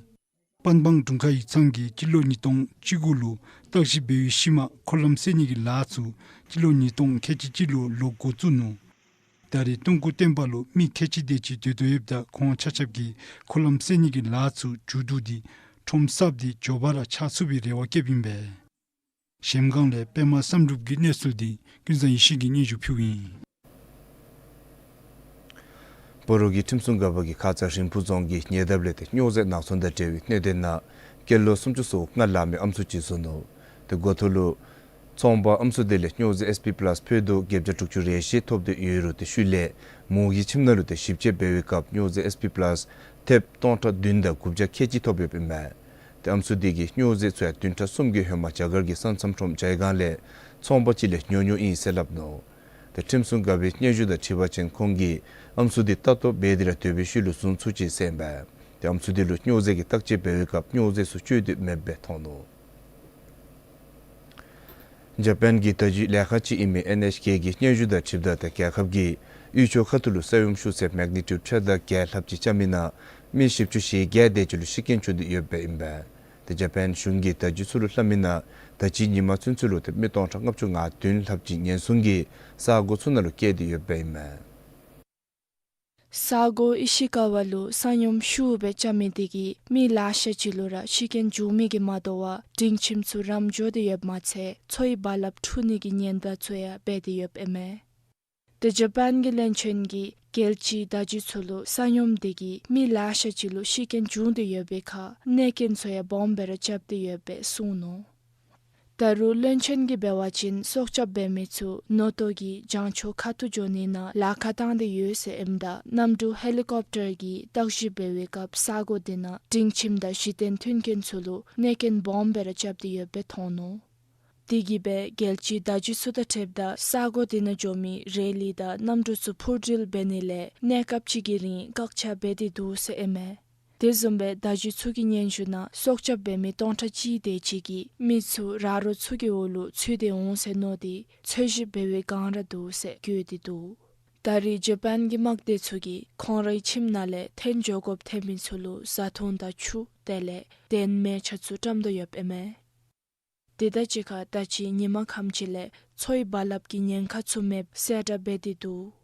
པན་སྦང་དྲུང་ཁག་ཡིག་ཚང་གིས་སྤྱི་ལོ་ཉིས་སྟོང་བཅུ་དགུ་ལུ་བརྟག་ཞིབ་འབད་བའི་ཤུལ་མ་འཁོར་ལམ་བསལ་ནི་གི་ལཱ་ཚུ་སྤྱི་ལོ་ཉིས་སྟོང་ཁལ་གཅིག་གཅིག་ལུ་ལོག་འགོ་བཙུགས་ནུག། ད་རེས་སྟོང་སྐུ་བསྟན་པ་ལུ་མི་ཁལ་གཅིག་དེ་ཅིག་སྡོད་དོ་ཡོདཔ་ད་ཁོང་ཆ་ཁྱབ་ཀྱིས་འཁོར་ལམ་བསལ་ནི་གི་ལཱ་ཚུ་མཇུག་བསྡུ་སྟེ་ཁྲོམ་གསརཔ་དེ་མགྱོགས་པ་ར་ཆགས་ཚུགས་པའི་རེ་བ་བསྐྱེདཔ་ཨིན་པས། གཞལམ་སྒང་ལས་པདྨ་བསམ་གྲུབ་ཀྱི་གནས་ཚུལ་དེ་ཀུན་བཟང་ཡེ་ཤེས་ཀྱིས་སྙན་ཞུ་ཕུལཝ་ཨིན། སྤ་རོ་གི་ཁྲིམས་སྲུང་འགག་པ་གིས་ཁ་ཙ་རིན་སྤུངས་རྫོང་གི་ཉེ་འདབས་ལས་ཏེ་སྨྱོ་རྫས་ནག་ཚོང་དང་འབྲེལ་བའི་གནོད་དོན་ནང་སྐྱེས་ལོ་སུམ་ཅུ་སོ་ལྔ་ལང་མི་ཨམ་སྲུ་ཅིག་བཟུང་ནུག། ཏེ་འགོ་ཐོག་ལུ་ཚོང་པ་ཨམ་སྲུ་དེ་ལས་སྨྱོ་རྫས་ཨེས་པི་པ་ལཱསི་ཕོད་ལྡོག་བརྒྱད་བརྒྱ་དྲུག་ཅུ་རེ་བཞི་ཐོབ་སྟེ་ཡོད་རུང་ཏེ་ཤུལ་ལས་མོ་གི་ཁྱིམ་ནང་ལུ་ཏེ་ཞིབ་དཔྱད་འབད་བའི་སྐབས་སྨྱོ་རྫས་ཨེས་པི་པ་ལཱསི་ཐེབས་སྟོང་ཕྲག་བདུན་དང་དགུ་བརྒྱ་ཁལ་གཅིག་ཐོབ་ཡོདཔ་ཨིན་མས། ཏེ་ཨམ་སྲུ་དེ་གིས་སྨྱོ་རྫས་ཚུ་ཡང་བདུན་ཕྲག་གསུམ་གྱི་ཧེ་མ་རྒྱ་གར་གྱི་ས་མཚམས་ཁྲོམ་ཇའི་སྒང་ལས་ཚོང་པ་ཅིག་ལས་ཉོ་ཉོཝ་ཨིན་ཟེར་སླབ་ནུག། ཏེ་ཁྲིམས་སྲུང་འགག་པའི་སྙན་ཞུ་དང་འཁྲིལ་བ་ཅིན་ཁོང་གིས་ཨམ་སྲུ་དེ་ལྟ་རྟོག་འབད་དེ་ར་སྡོད་པའི་ཤུལ་ལུ་བཟུང་ཚུགས་ཅི་ཟེར་ཨིན་པས། ཏེ་ཨམ་སྲུ་དེ་ལུ་སྨྱོ་རྫས་ཀྱི་བརྟག་དཔྱད་འབད་བའི་སྐབས་སྨྱོ་རྫས་ཚུ་སྤྱོད་དེ་མེདཔ་སྦེ་མཐོང་ནུག། ཇ་པཱན་གྱི་བརྡ་བརྒྱུད་ལས་ཁང་ཅིག་ཨིན་མི་ཨེན་ཨེཆ་ཀེ་གི་སྙན་ཞུ་དང་འཁྲིལཝ་ད་ཏེ་རྒྱལ་ཁབ་ཀྱི་དབུས་ཕྱོགས་ཁ་ཐུག་ལུ་ས་ཡོམ་ཤུགས་ཚད་མེག་ནི་ཊིའུཌ་ཕྱེད་དང་བརྒྱད་ལྷགཔ་ཅིག་རྐྱབ་མི་ནང་མི་བཞི་བཅུ་ཞེ་བརྒྱད་དེ་ཅིག་ལུ་ཤི་རྐྱེན་བྱུང་སྟེ་ཡོདཔ་ཨིན་པས། ཏེ་ཇ་པཱན་གཞུང་གི་བརྡ་བརྒྱུད་ཚུ་ལུ་སླབ་མི་ནང་ད་ཅི་ཉིན་མ་ཚུན་ཚོད་ལུ་ཏེ་མི་སྟོང་ཕྲག་ལྔ་བཅུ་ང་བདུན་ལྷགཔ་ཅིག་ཉེན་སྲུང་གི་ས་གོ་ཚུ་ནང་ལུ་བསྐྱལ་ཏེ་ཡོདཔ་ཨིན་མས། ས་གོ་ཨི་ཤི་ཀ་ཝ་ལུ་ས་ཡོམ་ཤུགས་སྦེ་རྐྱབ་མི་དེ་གིས་མི་ལེ་ཤ་ཅིག་ལུ་ར་ཤི་རྐྱེན་བྱུང་མི་གིས་མ་དོ་བར་སྒྲིང་ཁྱིམ་ཚུ་རམ་འགྱོ་སྟེ་ཡོདཔ་མ་ཚད་མཚོ་ཡི་རྦ་རླབས་འཁྲུག་ནི་གི་ཉེན་བརྡ་ཚུ་ཡང་འབད་དེ་ཡོདཔ་ཨིན་མས། ཏེ་ཇ་པཱན་གྱི་བློན་ཆེན་གྱིས་རྒྱལ་སྤྱིའི་བརྡ་བརྒྱུད་ཚུ་ལུ་ས་ཡོམ་དེ་གིས་མི་ལེ་ཤ་ཅིག་ལུ་ཤི་རྐྱེན་བྱུང་སྟེ་ཡོད་པའི་ཁར་གནོད་རྐྱེན་ཚུ་ཡང་སྦོམ་སྦེ་ར་རྐྱབ་སྟེ་ཡོདཔ་སྦེ་གསུངས་ནུག། ད་རུང་བློན་ཆེན་གྱིས་འབད་བ་ཅིན་སྲོག་སྐྱབས་འབད་མི་ཚུ་ནོ་ཏོ་གི་རྒྱང་ཕྱོགས་ཁ་ཐུག་འགྱོ་ནི་ནང་ལཱ་ཁག་བཏང་སྟེ་ཡོད་ཟེར་ཨིནམ་ད་གནམ་གྲུ་ཧེ་ལི་ཀོབ་ཊར་གྱིས་བརྟག་ཞིབ་འབད་བའི་སྐབས་ས་གོ་དེ་ནང་སྒྲིང་ཁྱིམ་དང་གཞི་རྟེན་མཐུན་རྐྱེན་ཚུ་ལུ་གནོད་རྐྱེན་སྦོམ་སྦེ་ར་རྐྱབ་སྟེ་ཡོདཔ་སྦེ་མཐོང་ནུག། དེ་གིས་སྦེ་རྒྱལ་སྤྱིའི་བརྡ་བརྒྱུད་ཚུ་དང་འཁྲིལཝ་ད་ས་གོ་དེ་ནང་འགྱོ་མི་རེ་ལི་དང་གནམ་གྲུ་ཚུ་འཕུར་འགྲུལ་འབད་ནི་ལས་གནས་སྐབས་ཅིག་གི་རིང་བཀག་ཆ་འབད་དེ་འདུག་ཟེར་ཨིན་མས། དེ་བཟུམ་སྦེ་བརྡ་བརྒྱུད་ཚུ་གི་སྙན་ཞུ་ནང་སྲོག་སྐྱབས་འབད་མི་སྟོང་ཕྲག་གཅིག་དེ་ཅིག་གིས་མི་ཚུ་ར་རོ་ཚུ་གི་འོག་ལུ་ཚུད་དེ་འོང་ཟེར་མནོ་སྟེ་འཚོལ་ཞིབ་འབད་བའི་བསྒང་ར་འདུག་ཟེར་བཀོད་དེ་འདུག། ད་རེས་ཇ་པཱན་གྱི་དམག་སྡེ་ཚུ་གིས་ཁོང་རའི་ཁྱིམ་ནང་ལས་འཐོན་འགྱོ་དགོཔ་ཐོན་མི་ཚུ་ལུ་བཟའ་འཐུང་དང་ཆུ་དེ་ལས་གདན་མལ་ཆ་ཚུ་བཀྲམ་དོ་ཡོདཔ་ཨིན་མས། དེ་དང་གཅིག་ཁར་ད་ཅི་ཉིན་མ་ཁམས་ཅིག་ལས་མཚོ་ཡི་རྦ་རླབས་ཀྱི་ཉེན་ཁ་ཚུ་མེདཔ་གསལ་བསྒྲགས་འབད་དེ་འདུག།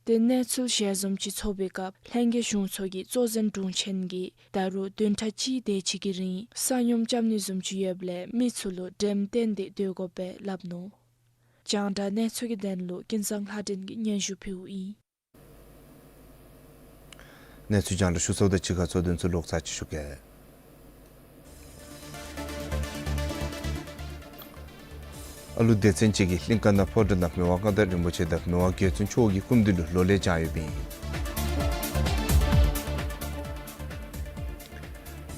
ཏེ་གནས་ཚུལ་ཞལ་འཛོམས་ཅིག་ཚོགས་པའི་སྐབས་ལྷན་རྒྱས་གཞུང་ཚོགས་ཀྱི་གཙོ་འཛིན་དྲུང་ཆེན་གྱིས་ད་རུང་བདུན་ཕྲག་གཅིག་དེ་ཅིག་གི་རིང་ས་ཡོམ་རྐྱབ་ནི་བཟུམ་ཅིག་ཡོདཔ་ལས་མི་ཚུ་ལུ་འགྲེམས་སྟོན་འདི་སྡོད་དགོཔ་སྦེ་སླབ་ནུག། རྒྱང་བསྒྲགས་གནས་ཚུལ་གྱི་དོན་ལུ་ཀུན་བཟང་ལྷ་སྒྲོན་གྱིས་སྙན་ཞུ་ཕུལཝ་ཨིན། གནས་ཚུལ་རྒྱང་བསྒྲགས་ཞུ་ཚརཝ་དང་གཅིག་ཁར་གཙོ་དོན་ཚུ་ལོག་ཚར་ཅིག་ཞུ་གེ། ཨ་ལུ་སྡེ་ཚན་གཅིག་གིས་གླིང་ཀ་ན་ཕོ་བྲང་ནང་མི་དབང་མངའ་བདག་རིན་པོ་ཆེ་དང་མི་དབང་རྒྱལ་བཙུན་མཆོག་དབང་གི་སྐུ་མདུན་ལུ་ལོ་ལེགས་བགྱང་ཡོདཔ་ཨིན།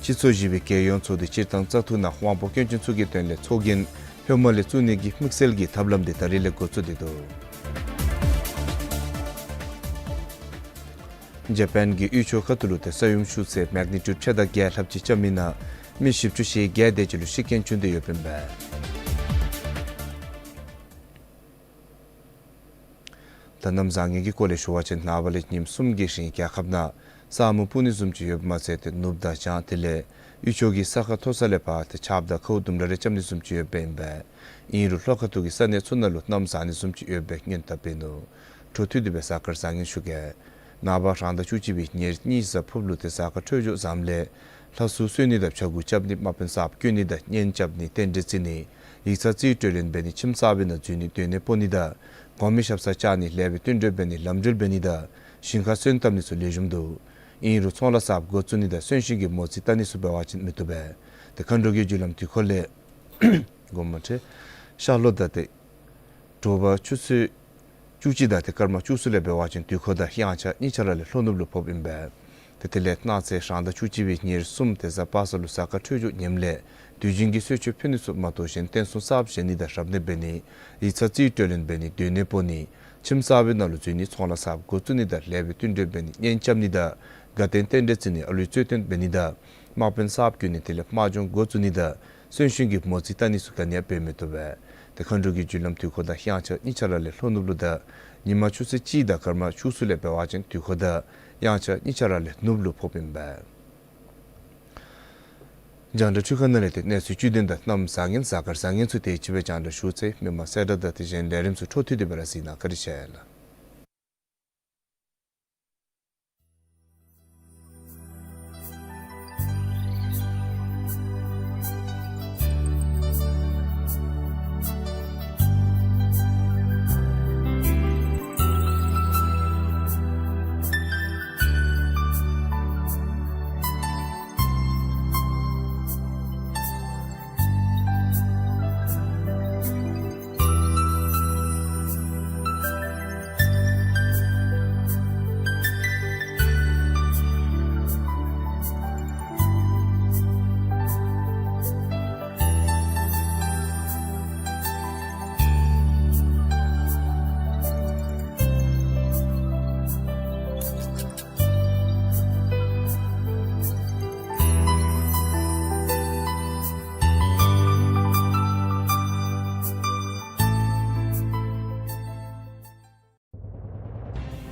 སྤྱི་ཚོགས་བཞི་པའི་རྒྱལ་ཡོངས་ཚོགས་འདུ་སྤྱིར་བཏང་བཙག་འཐུ་ནང་དབང་པོ་སྐྱོན་ཅན་ཚུ་གི་དོན་ལས་ཚོགས་རྒྱན་ཧེ་མ་ལས་བཙུགས་ནི་གི་དམིགས་བསལ་གྱི་ཐབས་ལམ་དེ་ད་རིས་ལས་འགོ་བཙུགས་ཏེ་འདུག། ཇ་པཱན་གྱི་དབུས་ཕྱོགས་ཁ་ཐུག་ལུ་ཏེ་ས་ཡོམ་ཤུགས་ཚད་མེག་ནི་ཊིའུཌ་ཕྱེད་དང་བརྒྱད་ལྷགཔ་ཅིག་རྐྱབ་མི་ནང་མི་བཞི་བཅུ་ཞེ་བརྒྱད་དེ་ཅིག་ལུ་ཤི་རྐྱེན་བྱུང་སྟེ་ཡོདཔ་ཨིན་པས། ད་གནམ་བཟང་ངན་གྱི་སྐོར་ལས་ཞུ་བ་ཅིན་ནངས་པ་ལས་ཉིནམ་གསུམ་གྱི་རིང་རྒྱལ་ཁབ་ནང་ས་སྨུག་སྤུབ་ནི་བཟུམ་ཅིག་ཡོདཔ་མ་ཚད་ཏེ་ནུབ་དང་བྱང་དེ་ལས་དབུས་ཕྱོགས་ཀྱི་ས་ཁ་མཐོ་ས་ལས་ཕར་ཏེ་ཆརཔ་དང་ཁཝ་ལྡུམ་ར་རེ་རྐྱབ་ནི་བཟུམ་ཅིག་ཡོདཔ་ཨིན་པས། ཨིན་རུང་ལྷོ་ཁ་ཐུག་གི་ས་གནས་ཚུ་ནང་ལུ་གནམ་བཟང་ནི་བཟུམ་ཅིག་ཡོད་པའི་སྔོན་བརྡ་འབད་ནུག། འཕྲོ་མཐུད་དེ་སྦེ་གཟའ་སྐར་བཟང་ངན་ཞུ་གེ། ནངས་པ་རང་ཟླ་བཅུ་གཅིག་པའི་ཉེར་གཉིས་གཟའ་ཕུར་བུ་ལུ་ཏེ་གཟའ་སྐར་འཕྲོད་སྦྱོར་བཟངམ་ལས་ལྷ་གསོལ་གསོལ་ནི་དང་ཕྱྭ་འགུགས་རྐྱབ་ནི་དམག་དཔོན་གསརཔ་བསྐོ་ནི་དང་གཉེན་རྐྱབ་ནི་རྟེན་འབྲེལ་བརྩི་ནི་ཡིག་ཚང་རྩིས་སྤྲོད་ལེན་འབད་ནི་ཁྱིམ་གསར་པའི་ནང་འཛུལ་ནི་སྡོད་གནས་སྤོ་ནི་དང་གོང་མའི་ཞབས་སར་བཅར་ནི་ལེགས་པའི་བསྟུན་གྲོས་འབད་ནི་ལམ་འགྲུལ་འབད་ནི་དང་ཞིང་ཁར་སོན་བཏབ་ནི་ཚུ་ལེགས་ཤོམ་འདུག། ཨིན་རུང་ཚོང་ལཱ་གསརཔ་འགོ་བཙུགས་ནི་དང་གསོན་གཤིན་གྱི་མོ་རྩིས་བལྟ་ནི་ཚུ་འབད་བ་ཅིན་མི་བཏུབ་པས། ཏེ་མཁའ་འགྲོ་གི་རྒྱུ་ལམ་དུས་འཁོར་ལས་དགོངསམ་མ་ཁྲེལ། ཤར་ལྷོ་དང་ཏེ་དྲོ་པ་ཆུ་ཚོད་བཅུ་གཅིག་དང་ཏེ་སྐར་མ་བཅུ་གསུམ་ལས་འབད་བ་ཅིན་དུས་འཁོར་དང་དབྱངས་འཆར་གཉིས་ཆ་ར་ལས་ལྷོ་ནུབ་ལུ་ཕོགཔ་ཨིན་པས། ཏེ་དེ་ལས་གནངས་ཚེ་རང་ཟླ་བཅུ་གཅིག་པའི་ཉེར་གསུམ་ཏེ་གཟའ་པ་སངས་ལུ་གཟའ་སྐར་འཕྲོད་སྦྱོར་ངནམ་ལས་དུས་རྒྱུན་གྱི་གསོལ་མཆོད་ཕུལ་ནི་ཚུ་མ་གཏོགས་གཞན་རྟེན་གསུམ་གསརཔ་བཞེངས་ནི་དང་རབ་གནས་འབད་ནི་ཡིག་ཚང་རྩིས་སྤྲོད་ལེན་འབད་ནི་སྡོད་གནས་སྤོ་ནི་ཁྱིམ་གསར་པའི་ནང་ལུ་འཛུལ་ནི་ཚོང་ལཱ་གསརཔ་འགོ་བཙུགས་ནི་དང་ལེགས་པའི་བསྟུན་གྲོས་འབད་ནི་གཉེན་རྐྱབ་ནི་དང་དགའ་སྟོན་རྟེན་འབྲེལ་བརྩི་ནི་ཨ་ལུའི་རྩོད་དོན་འབད་ནི་དང་དམག་དཔོན་གསརཔ་བསྐོ་ནི་དེ་ལས་དམག་སྦྱོང་འགོ་བཙུགས་ནི་དང་གསོན་གཤིན་གྱི་མོ་རྩིས་བལྟ་ནི་ཚུ་ག་ནི་ཡང་འབད་མི་བཏུབ་པས། ཏེ་མཁའ་འགྲོ་གི་རྒྱུ་ལམ་དུས་འཁོར་དང་དབྱངས་འཆར་གཉིས་ཆ་ར་ལས་ལྷོ་ནུབ་ལུ་དང་ཉིན་མ་ཆུ་ཚོད་གཅིག་དང་སྐར་མ་བཅུ་གསུམ་ལས་འབད་བ་ཅིན་དུས་འཁོར་དང་དབྱངས་འཆར་གཉིས་ཆ་ར་ལས་ནུབ་ལུ་ཕོགཔ་ཨིན་པས། རྒྱང་བསྒྲགས་འཕྲུལ་ཁང་ནང་ལས་ཏེ་གནས་ཚུལ་བཅུད་དོན་དང་གནམ་བཟང་ངན་གཟའ་སྐར་བཟང་ངན་ཚུ་དེ་ཅིག་སྦེ་རྒྱང་བསྒྲགས་ཞུ་ཚར་ཡི། མི་མང་གསལ་བསྒྲགས་དང་དེ་བཞིན་ལས་རིམ་ཚུ་འཕྲོ་མཐུད་དེ་སྦེ་ར་གཟིགས་གནང་། བཀའ་དྲིན་ཆེ་ལགས།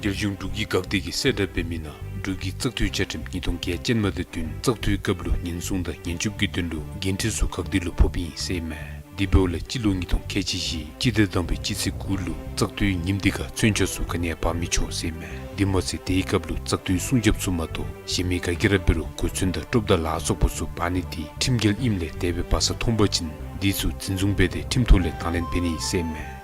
རྒྱལ་གཞུང་འབྲུག་གི་འགག་སྡེ་གིས་གསལ་བསྒྲགས་འབད་མི་ནང་འབྲུག་གི་བཙག་འཐུའི་བཅའ་ཁྲིམས་ཉིས་སྟོང་བརྒྱད་ཅན་མ་དང་བསྟུན་བཙག་འཐུའི་སྐབས་ལུ་ཉེན་སྲུང་དང་ཉེན་སྐྱོབ་ཀྱི་དོན་ལུ་འགན་འཁྲི་ཚུ་འགག་སྡེ་ལུ་ཕོགཔ་ཨིན་ཟེར་ཨིན་མས། དེ་འབདཝ་ལས་སྤྱི་ལོ་ཉིས་སྟོང་ཁལ་གཅིག་བཞི་སྤྱི་ཟླ་དང་པའི་སྤྱི་ཚེས་དགུ་ལུ་བཙག་འཐུའི་ཉིནམ་དེ་ཁར་མཚོན་ཆ་ཚུ་ག་ནི་ཡང་འབག་མི་ཆོག་ཟེར་ཨིན་མས། དེ་མ་ཚད་དེའི་སྐབས་ལུ་བཙག་འཐུའི་སྲུང་རྒྱབ་ཚུ་མ་གཏོགས་གཞན་མི་ག་གིས་ར་འབད་རུང་གོ་མཚོན་དང་དཀྲོབ་དང་ལ་སོགས་པ་ཚུ་འབག་ནི་དེ་ཁྲིམས་འགལ་ཨིནམ་ལས་དེ་སྦེ་འབག་ས་མཐོང་པ་ཅིན་དེ་ཚུ་འཛིན་བཟུང་འབད་དེ་ཁྲིམས་ཐོག་ལས་དང་ལེན་འབད་ནི་ཟེར་ཨིན་མས།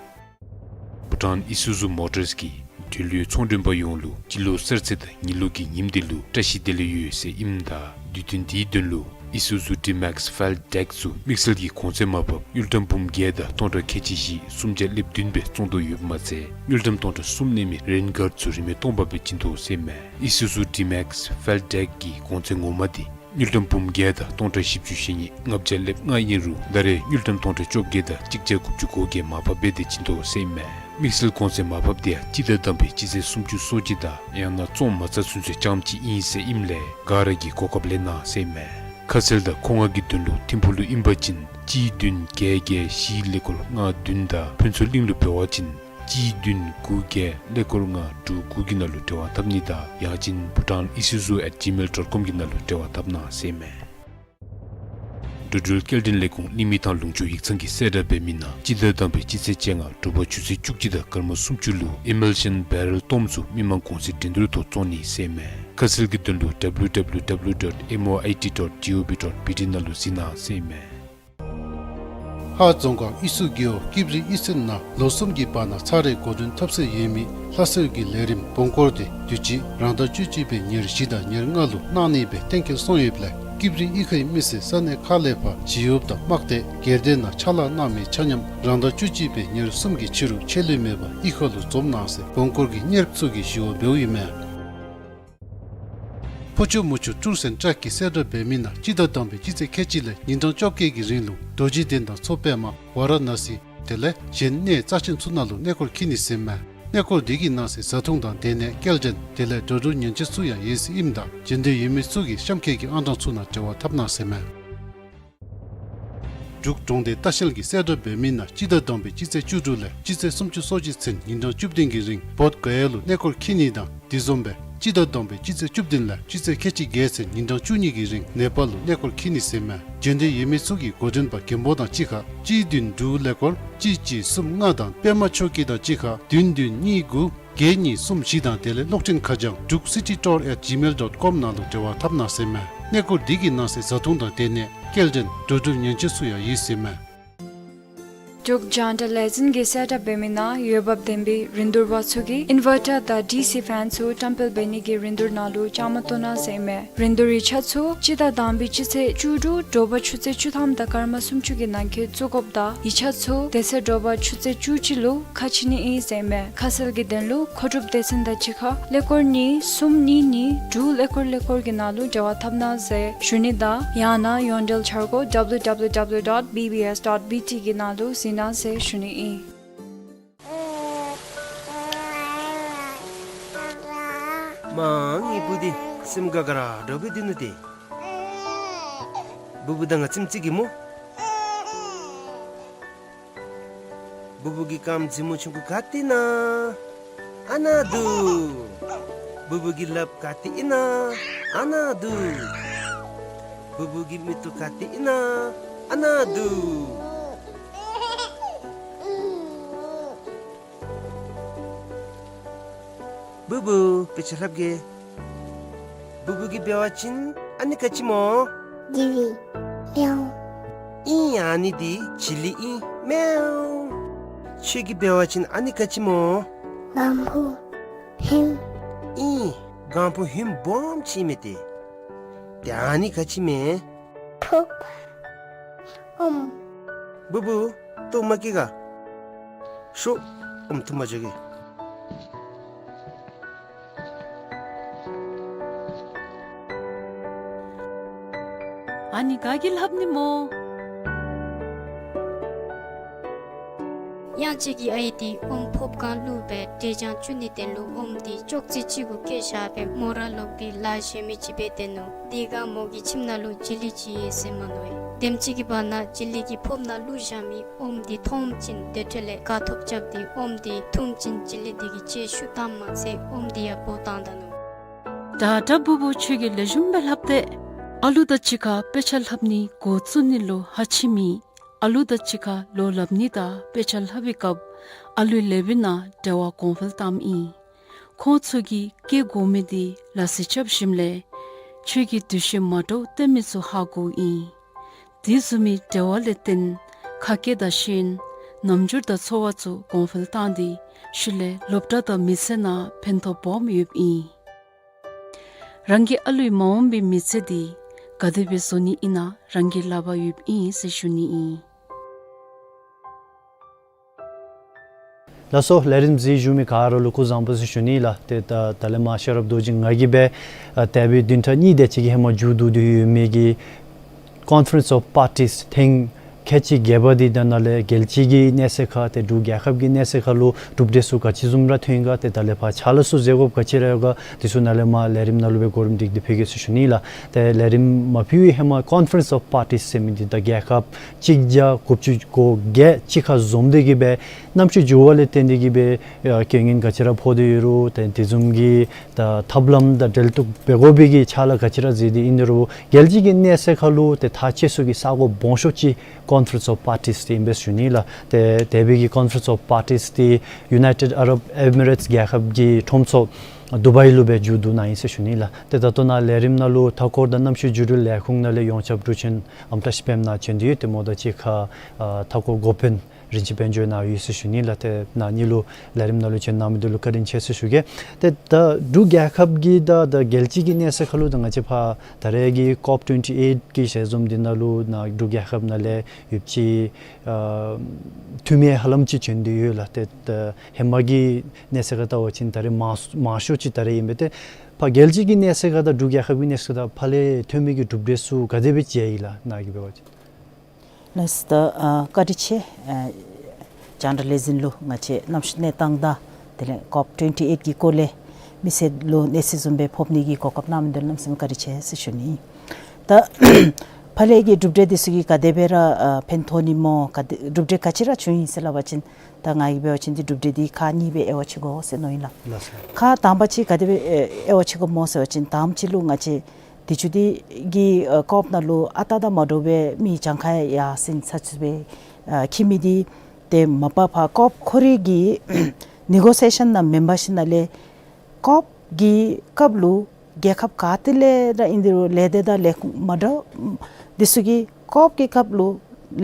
བྷུ་ཊཱན་ཨི་སུ་ཛུ་མོ་ཊརསི་གིས་འབྲེལ་ཡོད་ཚོང་མགྲོན་པ་ཡོངས་ལུ་སྤྱི་ལོ་གསར་ཚེས་དང་ཉི་ལོ་གི་ཉིནམ་དེ་ལུ་བཀྲ་ཤིས་བདེ་ལེགས་ཡོད་ཟེར་ཨིནམ་ད་དུས་སྟོན་དེའི་དོན་ལུ་ཨི་སུ་ཛུ་ཌི་མེག་སི་ཕེལ་ཌེཀ་ཚུ་དམིགས་བསལ་གྱི་གོང་ཚད་མར་ཕབ་དངུལ་ཀྲམ་འབུམ་བརྒྱད་དང་སྟོང་ཕྲག་ཁལ་གཅིག་བཞི་སུམ་བརྒྱ་ལེབ་བདུན་སྦེ་བཙོང་དོ་ཡོདཔ་མ་ཚད་དངུལ་ཀྲམ་སྟོང་ཕྲག་གསུམ་གནས་མི་རེན་གཱརཌ་ཚུ་རིན་མེད་སྟོང་པ་སྦེ་བྱིན་དོ་ཟེར་ཨིན་མས། ཨི་སུ་ཛུ་ཌི་མེག་སི་ཕེལ་ཌེཀ་གི་གོང་ཚད་ངོ་མ་དེ་དངུལ་ཀྲམ་འབུམ་བརྒྱད་དང་སྟོང་ཕྲག་བཞི་བཅུ་ཞེ་གཉིས་ལྔ་བརྒྱ་ལེབ་ལྔ་ཨིན་རུང་ད་རེས་དངུལ་ཀྲམ་སྟོང་ཕྲག་བཅོ་བརྒྱད་དང་གཅིག་བརྒྱ་དགུ་བཅུ་གོ་བརྒྱད་མར་ཕབ་འབད་དེ་བྱིན་དོ་ཟེར་ཨིན་མས། དམིགས་བསལ་གོང་ཚད་མར་ཕབ་དེ་ཡང་སྤྱི་ཟླ་དང་པའི་སྤྱི་ཚེས་སུམ་ཅུ་སོ་གཅིག་དང་ཡང་ན་བཙོང་མ་ཚར་ཚུན་ཚོད་རྐྱངམ་གཅིག་ཨིན་ཟེར་ཨིནམ་ལས་ག་ར་གིས་གོ་སྐབས་ལེན་གནང་ཟེར་ཨིན་མས། ཁ་གསལ་དང་མཁོ་མངགས་ཀྱི་དོན་ལུ་ཐིམ་ཕུག་ལུ་ཨིན་པ་ཅིན་གཅིག་བདུན་བརྒྱད་བརྒྱད་བཞི་ཀླད་ཀོར་ལྔ་བདུན་དང་ཕུན་ཚོགས་གླིང་ལུ་འབད་བ་ཅིན་གཅིག་བདུན་དགུ་བརྒྱད་ཀླད་ཀོར་ལྔ་དྲུག་དགུ་གི་ནང་ལུ་འབྲེལ་བ་འཐབ་ནི་དང་ཡང་ཅིན་bhutan isuzu at gmail dot com གི་ནང་ལུ་འབྲེལ་བ་འཐབ་གནང་ཟེར་ཨིན་མས། འགྲོ་འགྲུལ་སྐྱེལ་འདྲེན་ལས་ཁུངས་གླིང་མི་ཐང་ལུང་ཕྱོགས་ཡིག་ཚང་གིས་གསལ་བསྒྲགས་འབད་མི་ནང་སྤྱི་ཟླ་དང་པའི་སྤྱི་ཚེས་བཅོ་ལྔ་དྲོ་པ་ཆུ་ཚོད་བཅུ་གཅིག་དང་སྐར་མ་སུམ་ཅུ་ལུ་ཨི་མལ་ཤཱན་བེ་རེལ་གཏོརམ་ཚུ་མི་མང་གོང་ཚད་འགྲན་བསྡུར་ཐོག་བཙོང་ནི་ཟེར་ཨིན་མས། ཁ་གསལ་གྱི་དོན་ལུ་W W W dot M O I T dot gov dot B T ནང་ལུ་གཟིགས་གནང་ཟེར་ཨིན་མས། ཧཱ་རྫོང་ཁག་ཨི་སུ་རྒེད་འོག་ཀིབ་རི་ཨི་སིན་ནང་ལོ་གསུམ་གྱི་བར་ན་ཚར་རེ་འགོ་འདྲེན་འཐབ་སྲོལ་ཡོད་མི་ལྷ་གསོལ་གྱི་ལས་རིམ་སྦོང་སྐོར་དེ་དུས་ཅི་རང་ཟླ་བཅུ་གཅིག་པའི་ཉེར་བཞི་དང་ཉེར་ལྔ་ལུ་གནང་ནི་སྦེ་གཏན་འཁེལ་སོང་ཡོདཔ་ལས་ཀིབ་རི་ཨི་ཁའི་མི་སེར་ས་གནས་ཁག་ལས་ཕར་ཇི་ཡོབ་དང་དམག་སྡེ་སྒེར་སྡེ་ནང་ཕྱག་ལཱ་གནང་མི་ཆ་མཉམ་རང་ཟླ་བཅུ་གཅིག་པའི་ཉེར་གསུམ་གྱི་ཕྱི་རུ་ཆད་ལུས་མེད་པར་ཨི་ཁ་ལུ་འཛོམས་གནང་ཟེར་སྦོང་སྐོར་གྱི་གཉེར་པ་ཚུ་གིས་ཞུ་བ་འབདཝ་ཨིན་མས། ཕོ་ཆུ་མོ་ཆུ་ཊུར་སེནཊར་གྱིས་གསལ་བསྒྲགས་འབད་མི་ནང་སྤྱི་ཟླ་དང་པའི་སྤྱི་ཚེས་ཁལ་གཅིག་ལས་ཉིན་གྲངས་བཅོ་བརྒྱད་ཀྱི་རིང་ལུ་རྡོ་རྗེ་གདན་དང་མཚོ་པདྨ་ཝ་ར་ཎ་སི་དེ་ལས་གཞན་གནས་རྩ་ཆེན་ཚུ་ནང་ལུ་གནས་སྐོར་འཁྱིད་ནི་ཟེར་ཨིན་མས། གནས་སྐོར་འདི་གི་ནང་གསེས་བཟའ་འཐུང་དང་སྡོད་གནས་སྐྱེལ་འདྲེན་དེ་ལས་འགྲོ་འགྲུལ་ཉེན་བཅོལ་ཚུ་ཡང་ཡོད་ཟེར་ཨིནམ་ད་འབྱོན་འདོད་ཡོད་མི་ཚུ་གིས་གཤམ་འཁོད་ཀྱི་ཨང་གྲངས་ཚུ་ནང་འབྲེལ་བ་འཐབ་གནང་ཟེར་ཨིན་མས། འབྲུག་གྲོང་སྡེ་ལྟ་བཤལ་གྱིས་གསལ་བསྒྲགས་འབད་མི་ནང་སྤྱི་ཟླ་དང་པའི་སྤྱི་ཚེས་བཅུ་དྲུག་ལས་སྤྱི་ཚེས་སུམ་ཅུ་སོ་གཅིག་ཚུན་ཉིན་གྲངས་བཅུ་བདུན་གྱི་རིང་བོདྷ་ག་ཡ་ལུ་གནས་སྐོར་འཁྱིད་ནི་དང་དེ་བཟུམ་སྦེ་སྤྱི་ཟླ་དང་པའི་སྤྱི་ཚེས་བཅུ་བདུན་ལས་སྤྱི་ཚེས་ཁལ་གཅིག་བརྒྱད་ཚུན་ཉིན་གྲངས་བཅུ་གཉིས་ཀྱི་རིང་ནེ་པཱལ་ལུ་གནས་སྐོར་འཁྱིད་ནི་ཟེར་ཨིན་མས། འབྱོན་འདོད་ཡོད་མི་ཚུ་གིས་འགོ་འདྲེན་པ་མགོན་པོ་དང་གཅིག་ཁར་གཅིག་བདུན་དྲུག་ཀླད་ཀོར་གཅིག་གཅིག་གསུམ་ལྔ་དང་པདྨ་ཆོས་སྐྱིད་དང་གཅིག་ཁར་བདུན་བདུན་གཉིས་དགུ་བརྒྱད་གཉིས་གསུམ་བཞི་དང་དེ་ལས་གློག་འཕྲིན་ཁ་བྱང་འབྲུག་སི་ཊི་ཊུར་ཨེཊ་ཇི་མེལ་ཌོཊ་ཀོམ་ནང་ལུ་འབྲེལ་བ་འཐབ་གནང་ཟེར་ཨིན་མས། གནས་སྐོར་འདི་གི་ནང་གསེས་བཟའ་འཐུང་དང་སྡོད་གནས་སྐྱེལ་འདྲེན་འགྲོ་འགྲུལ་ཉེན་བཅོལ་ཚུ་ཡང་ཡོད་ཟེར་ཨིན་མས། འབྲུག་ཇཱན་ཊ་ལས་འཛིན་གྱིས་གསལ་བསྒྲགས་འབད་མི་ནང་འོས་འབབ་ལྡན་པའི་རིན་བསྡུར་པ་ཚུ་གིས་ཨིན་ཝར་ཊར་དང་ཌི་སི་ཕེན་ཚུ་བཀྲམ་སྤེལ་འབད་ནི་གི་རིན་བསྡུར་ནང་ལུ་བཅའ་མར་གཏོགས་གནང་ཟེར་ཨིན་མས། རིན་བསྡུར་ཡིག་ཆ་ཚུ་སྤྱི་ཟླ་དང་པའི་སྤྱི་ཚེས་བཅུ་དྲུག་དྲོ་པ་ཆུ་ཚོད་བཅུ་ཐམ་དང་སྐར་མ་སུམ་ཅུ་གི་ནང་འཁོད་བཙུགས་དགོཔ་དང་ཡིག་ཆ་ཚུ་དེ་ཚེ་དྲོ་པ་ཆུ་ཚོད་བཅུ་གཅིག་ལུ་ཁ་ཕྱེ་ནི་ཨིན་ཟེར་ཨིན་མས། ཁ་གསལ་གྱི་དོན་ལུ་མཁོ་སྒྲུབ་སྡེ་ཚན་དང་གཅིག་ཁར་ཀླད་ཀོར་གཉིས་གསུམ་གཉིས་གཉིས་དྲུག་ཀླད་ཀོར་ཀླད་ཀོར་གྱི་ནང་ལུ་འབྲེལ་བ་འཐབ་གནང་ཟེར་ཞུ་ནི་དང་ཡང་ན་ཡོངས་འབྲེལ་འཆར་སྒོ་W W W dot B B S dot B T གི་ནང་ལུ་གཟིགས་གནང་ཟེར་ཞུ་ནི་ཨིན། མ་ངེའི་བུ་འདི་སེམས་དགའ་དགའ་ར་འདྲཝ་སྦེ་སྡོད་ནུག་ཏེ། བུ་བུ་དང་ང་ཙམ་ཅིག་གིས་སྨོ། བུ་བུ་གི་རྐངམ་རྫི་མོ་ཆུང་ཀུ་ག་ཏེ་ཨིན་ན། ཨ་ནཱ་འདུག། བུ་བུ་གི་ལགཔ་ག་ཏེ་ཨིན་ན། ཨ་ནཱ་འདུག། བུ་བུ་གི་མིག་ཏོ་ག་ཏེ་ཨིན་ན། ཨ་ནཱ་འདུག། བུ་བུ་དཔེ་ཆ་ལྷབ་གེ། བུ་བུ་གིས་འབད་བ་ཅིན་ཨ་ནི་ག་ཅི་སྨོ། ཇི་ལི། མེའུ། ཨིན། ཨ་ནི་འདི་ཇི་ལི་ཨིན། མེའུ། ཁྱོད་ཀྱིས་འབད་བ་ཅིན་ཨ་ནི་ག་ཅི་སྨོ། གང་བུ་ཧིམ། ཨིན། གང་བུ་ཧིམ་སྦོམ་ཅིག་ཨིན་མས་ཏེ། ཏེ་ཨ་ནི་ག་ཅི་མས། ཐུགཔ་ཨོམ། བུ་བུ་ལྟོཝ་མ་བཀྱེས་ག། ཤོག། ཨོམ་འཐུང་པར་འགྱོ་གེ། ཨ་ནི་ག་གིས་ལྷབ་ནི་སྨོ། གཡང་གཅིག་གི་ཨའི་འདི་ཨོམ་ཕོརཔ་གང་བླུགས་སྦེ་འབྲས་ལྗང་བཙུགས་ནིའི་དོན་ལུ་ཨོམ་འདི་ཅོག་ཙེ་གཅིག་གུ་བཀལ་བཞག་སྦེ་མོ་ར་ལོག་སྟེ་ལཱ་གཞན་མི་ཅིག་འབད་སྡོད་ནུག། དེ་སྒང་མོ་གི་ཁྱིམ་ནང་ལུ་བྱི་ལི་ཅིག་ཡོད་ཟེར་མནོ་ཡི། དེམ་ཅིག་གི་བར་ན་བྱི་ལི་གིས་ཕོརཔ་ནང་བླུགས་བཞག་མི་ཨོམ་འདི་མཐོངམ་ཅིག་དེ་འཕྲོ་ལས་དགའ་ཐོབ་རྐྱབ་སྟེ་ཨོམ་འདི་འཐུངམ་ཅིག་བྱི་ལི་འདི་གིས་ལྕེ་བཤུད་བཏངམ་མ་ཚད་ཨོམ་འདི་ཡང་སྦོ་བཏང་ད་ནུག། ད་ད་བུ་བུ་ཁྱོད་ཀྱིས་ལེགས་ཤོམ་སྦེ་ལྷབ་སྟེ། ཨ་ལུ་དང་གཅིག་ཁར་དཔེ་ཆ་ལྷབ་ནི་འགོ་བཙུགས་ནི་ལུ་ཧ་ཅིག་མེད། ཨ་ལུ་དང་གཅིག་ཁར་ལོ་ལྷབ་ནི་དང་དཔེ་ཆ་ལྷབ་པའི་སྐབས་ཨ་ལུའི་ལེ་པའི་ནང་འབྲེལ་བ་གོང་འཕེལ་བཏངམ་ཨིན། ཁོང་ཚུ་གིས་བཀལ་དགོ་མི་འདི་ལག་སི་རྐྱབ་ཞིནམ་ལས་ཁྱོད་ཀྱིས་འདུ་ཤེས་མ་འདྲཝ་སྟོན་མི་ཚུ་ཧ་གོཝ་ཨིན། དེ་བཟུམ་མའི་འབྲེལ་བ་ལས་བརྟེན་ཁ་སྐད་དང་ཤེས་ཡོན་རྣམ་འགྱུར་དང་ཚོར་བ་ཚུ་གོང་འཕེལ་བཏང་སྟེ་ཤུལ་ལས་སློབ་གྲྭ་དང་མི་ཚེ་ནང་ཕན་ཐོགས་སྦོམ་ཡོདཔ་ཨིན། རང་གི་ཨ་ལུའི་མ་འོངས་པའི་མི་ཚེ་འདི་ག་དེ་སྦེ་བཟོ་ནི་ཨིན་ན་རང་གི་ལག་པར་ཡོདཔ་ཨིན་ཟེར་ཞུ་ནི་ཨིན། ལགས་སོ། ལས་རིམ་གཟིགས་བཞུགས་མི་ག་ར་ལུ་སྐུ་གཟུགས་བཟང་པོ་ཟེར་ཞུ་ནི་ལགས། ཏེ་ད་ད་ལས་མར་ཤེས་རབ་རྡོ་རྗེ་ང་གིས་སྦེ་ཨ་དེ་སྦེ་བདུན་ཕྲག་གཉིས་དེ་ཅིག་གི་ཧེ་མ་མཇུག་བསྡུ་སྟེ་ཡོད་མི་གི་Conference of Parties ཐེངས་ཁལ་གཅིག་བརྒྱད་པ་འདི་ད་ནཱ་ལས་རྒྱལ་སྤྱི་གི་གནས་ཚད་ཁར་ཏེ་འབྲུག་རྒྱལ་ཁབ་ཀྱི་གནས་ཚད་ཁར་ལུ་གྲུབ་འབྲས་ཚུ་ག་ཅི་བཟུམ་ར་ཐོན་ག། ཏེ་ད་ལས་ཕར་ཕྱག་ལཱ་ཚུ་མཛད་དགོཔ་ག་ཅི་ར་ཡོད་ག། དེ་ཚུ་ནཱ་ལས་མར་ལས་རིམ་ནང་ལུ་སྦེ་གོ་རིམ་སྒྲིག་སྟེ་ཕུལ་གེ་ཟེར་ཞུ་ནི་ལགས། ཏེ་ལས་རིམ་མ་ཕུལ་བའི་ཧེ་མ་Conference of Parties ཟེར་མི་འདི་ད་རྒྱལ་ཁབ་གཅིག་བརྒྱ་དགུ་བཅུ་གོ་བརྒྱད་གཅིག་ཁར་འཛོམས་ཏེ་གིས་སྦེ་གནམ་གཤིས་འགྱུར་བ་ལས་བརྟེན་ཏེ་གིས་སྦེ་ཨ་རྐྱེན་ངན་ག་ཅི་ར་ཕོག་སྟེ་ཡོད་རུང་ཏེ་དེ་བཟུམ་གྱི་ད་ཐབས་ལམ་དང་འབྲེལ་གཏུག་འབད་དགོ་པའི་གི་ཕྱག་ལཱ་ག་ཅི་ར་མཛད་དེ་ཨིན་རུང་རྒྱལ་སྤྱི་གི་གནས་ཚད་ཁར་ལུ་ཏེ་ཐག་བཅད་ས་གི་ས་གོ་སྦོམ་ཤོས་ཅིག་Conference of Parties འདི་ཨིན་པས་ཞུ་ནི་ལགས། ཏེ་དེ་སྦེ་གི་Conference of Parties འདི་United Arab Emirates རྒྱལ་ཁབ་ཀྱི་ཁྲོམ་ཚོགས་དུ་བའི་ལུ་སྦེ་མཇུག་བསྡུ་གནང་ཡི་ཟེར་ཞུ་ནི་ལགས། ཏེ་ད་ལྟོ་ནཱ་ལས་རིམ་ནང་ལུ་མཐའ་འཁོར་དང་གནམ་གཤིས་འགྱུར་བའི་ལས་ཁུངས་ནང་ལས་ཡོངས་ཁྱབ་དྲུང་ཆེན་ཨམ་བཀྲ་ཤིས་པདྨ་ནཱ་བྱོན་ཏེ་ཡོད། ཏེ་མོ་དང་གཅིག་ཁར་ཨ་མཐའ་འཁོར་འགོ་དཔོན་རིན་ཆེན་དཔལ་འབྱོར་ནཱ་ཡོད་ཟེར་ཞུ་ནི་ལགས། ཏེ་ནཱ་གཉིས་ལུ་ལས་རིམ་ནང་ལུ་བྱོན་གནང་མི་འདི་ལུ་བཀའ་དྲིན་ཆེ་ཟེར་ཞུ་གེ། ཏེ་ད་འབྲུག་རྒྱལ་ཁབ་ཀྱི་ད་ད་རྒྱལ་སྤྱི་གི་གནས་ཚད་ཁར་ལུ་ད་ང་བཅས་ཕར་ད་རེས་ཀྱི་ཀོབ་ཊུ་ཝེན་ཊི་ཨེཊ་ཀྱི་ཞལ་འཛོམས་འདི་ནང་ལུ་ནཱ་འབྲུག་རྒྱལ་ཁབ་ནང་ལས་ཡོད་པ་ཅིན་ཨ་འཐུས་མི་ཧ་ལམ་ཅིག་བྱོན་ཏེ་ཡོད་ལགས། ཏེ་ད་ཧེ་མ་གི་གནས་ཚད་ཁར་བལྟ་བ་ཅིན་ད་རེས་མང་མང་ཤོས་ཅིག་ད་རེས་ཨིན་པས། ཏེ་ཕར་རྒྱལ་སྤྱི་གི་གནས་ཚད་ཁར་དང་འབྲུག་རྒྱལ་ཁབ་ཀྱི་གནས་ཚད་ཁར་ད་ཕར་ལས་ཐོན་མི་གི་གྲུབ་འབྲས་ཚུ་ག་དེ་སྦེ་མཇལ་ཡི་ལགས་ནཱ་གིས་འབད་བ་ཅིན། ལགས་སོ། ད་ཨ་བཀའ་དྲིན་ཆེ་ཨ་རྒྱང་བསྒྲགས་ལས་འཛིན་ལུ་ང་བཅས་གནམ་གཤིས་གནས་སྟངས་དང་དེ་ལས་ཀོབ་ཊུ་ཝེན་ཊི་ཨེཊ་ཀྱི་སྐོར་ལས་མི་སེར་ལུ་གནས་ཚུལ་བཟུམ་སྦེ་ཕོག་ནི་གི་གོ་སྐབས་གནང་མི་འདི་ལུ་གནམ་མེད་ས་མེད་བཀའ་དྲིན་ཆེ་ཟེར་ཞུ་ནི། ད་ཕར་ལས་ཀྱི་གྲུབ་འབྲས་འདི་ཚུ་གིས་ག་དེ་སྦེ་ར་ཨ་ཕན་ཐོགས་ནི་སྨོ། ག་དེ་གྲུབ་འབྲས་ག་ཅི་ར་བྱུང་ཡི་ཟེར་སླབ་པ་ཅིན་ད་ང་གིས་འབད་བ་ཅིན་འདི་གྲུབ་འབྲས་འདི་ཁག་གཉིས་སྦེ་དབྱེ་བ་ཕྱེ་དགོ་ཟེར་མནོ་ཡི་ལགས། ལགས་སོ། ཁག་དང་པ་ཅིག་ག་དེ་སྦེ་ཨེ་དབྱེ་བ་ཕྱེ་དགོཔ་སྨོ་ཟེར་བ་ཅིན་དང་པ་ཅིག་ལུ་ང་བཅས་དུས་ཅི་འདི་གི་ཨ་ཀོབ་ནང་ལུ་ཨ་རྟག་དང་མ་འདྲཝ་སྦེ་མི་གྱངས་ཁ་ཡར་སེང་ཚ་ཚུད་སྦེ་ཨ་འཁྱིད་མི་འདི་ཏེ་མ་པ་ཕར་ཀོབ་ཁོ་རའི་གི་ནི་གོ་སི་ཨེ་ཤཱན་ནང་མེན་པར་ཞིནམ་ལས་ཀོབ་ཀྱི་སྐབས་ལུ་རྒྱལ་ཁབ་ག་ཏེ་ལས་ར་ཨིན་རུང་ལས་སྡེ་དང་ལས་ཁུངས་མ་འདྲཝ་འདི་ཚུ་གིས་ཀོབ་ཀྱི་སྐབས་ལུ་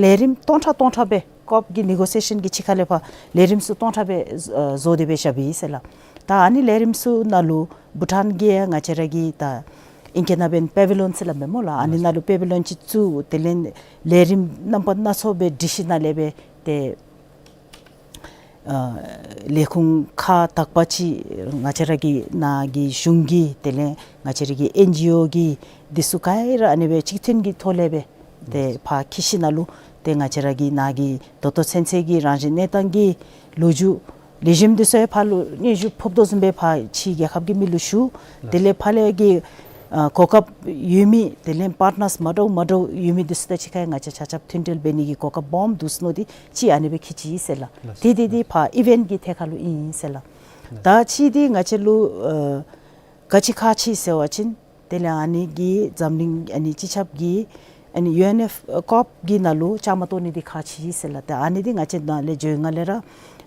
ལས་རིམ་སྟོང་ཕྲག་སྟོང་ཕྲག་སྦེ་ཀོབ་ཀྱི་ནི་གོ་སི་ཨེ་ཤཱན་གྱི་ཕྱི་ཁ་ལས་ཕར་ལས་རིམ་ཚུ་སྟོང་ཕྲག་སྦེ་ཨ་བཟོ་སྟེ་སྦེ་བཞགཔ་ཨིན་ཟེར་ལགས། ད་ཨ་ནི་ལས་རིམ་ཚུ་ནང་ལུ་བྷུ་ཊཱན་གྱི་ང་བཅས་ར་གི་ད་ཨིང་སྐད་ནང་འབདན་པེ་བི་ལིའོན་ཟེར་སླབ་མས་སྨོ་ལགས། ཨ་ནི་ནང་ལུ་པེ་བི་ལིའོན་ཅིག་བཙུགས། དེ་ལས་ལས་རིམ་རྣམ་པ་སྣ་ཚོགས་སྦེ་སྒྲིག་ཞིནམ་ལས་སྦེ་ཏེ་ཨ་ལས་ཁུངས་ཁག་དག་པ་ཅིག་ང་བཅས་ར་གི་ནཱ་གི་གཞུང་གི་དེ་ལས་ང་བཅས་ར་གི་ཨེན་ཇི་ཨོ་གི་འདི་ཚུ་ག་ར་ཨ་ནི་སྦེ་གཅིག་མཐུན་གྱི་ཐོག་ལས་སྦེ་ཏེ་ཕར་འཁྱིད་ཞིནམ་ལས་ཏེ་ང་བཅས་ར་གི་ནཱ་གི་ད་ལྟོ་ཚུན་ཚོད་ཀྱི་རང་བཞིན་གནས་སྟངས་ཀྱི་ལོ་རྒྱུས་ལེགས་ཤོམ་འདི་ཚུ་ཡང་ཕར་ལུ་སྙན་ཞུ་ཕོགཔ་དོ་བཟུམ་སྦེ་ཕར་ཕྱི་རྒྱལ་ཁབ་ཀྱི་མི་ལུ་ཞུ། དེ་ལས་ཕར་ལས་ཀྱི་ཨ་གོ་སྐབས་ཡོད་མི་དེ་ལས་པར་ཊི་ནརསི་མ་འདྲཝ་མ་འདྲཝ་ཡོད་མི་འདི་ཚུ་དང་གཅིག་ཁར་ང་བཅས་ཆ་ཁྱབ་མཐུན་འབྲེལ་འབད་ནི་གི་གོ་སྐབས་སྦོམ་འདུག་ཟེར་མནོ་སྟེ་ཅིག་ཨ་ནི་སྦེ་འཁྱིད་ཅི་ཟེར་ལགས། ལགས། དེ་དེ་དེ་ཕར་ཨི་ཝེནཊ་གི་ཐད་ཁར་ལུ་ཨིན་ཟེར་ལགས། ལགས། ད་ཅིག་འདི་ང་བཅས་ལུ་ཨ་ག་ཅི་ཁག་ཆེ་ཟེར་བ་ཅིན་དེ་ལས་ཨ་ནི་གི་འཛམ་གླིང་ཨ་ནི་སྤྱི་ཁྱབ་ཀྱི་ཨ་ནི་ཡུ་ཨེན་ཨེཕ་ཀོབ་ཀྱི་ནང་ལུ་བཅའ་མར་གཏོགས་ནི་འདི་ཁག་ཆེ་ཟེར་ལགས། ད་ཨ་ནི་འདི་ང་བཅས་ནཱ་ལས་འགྱོ་བའི་སྒང་ལས་ར་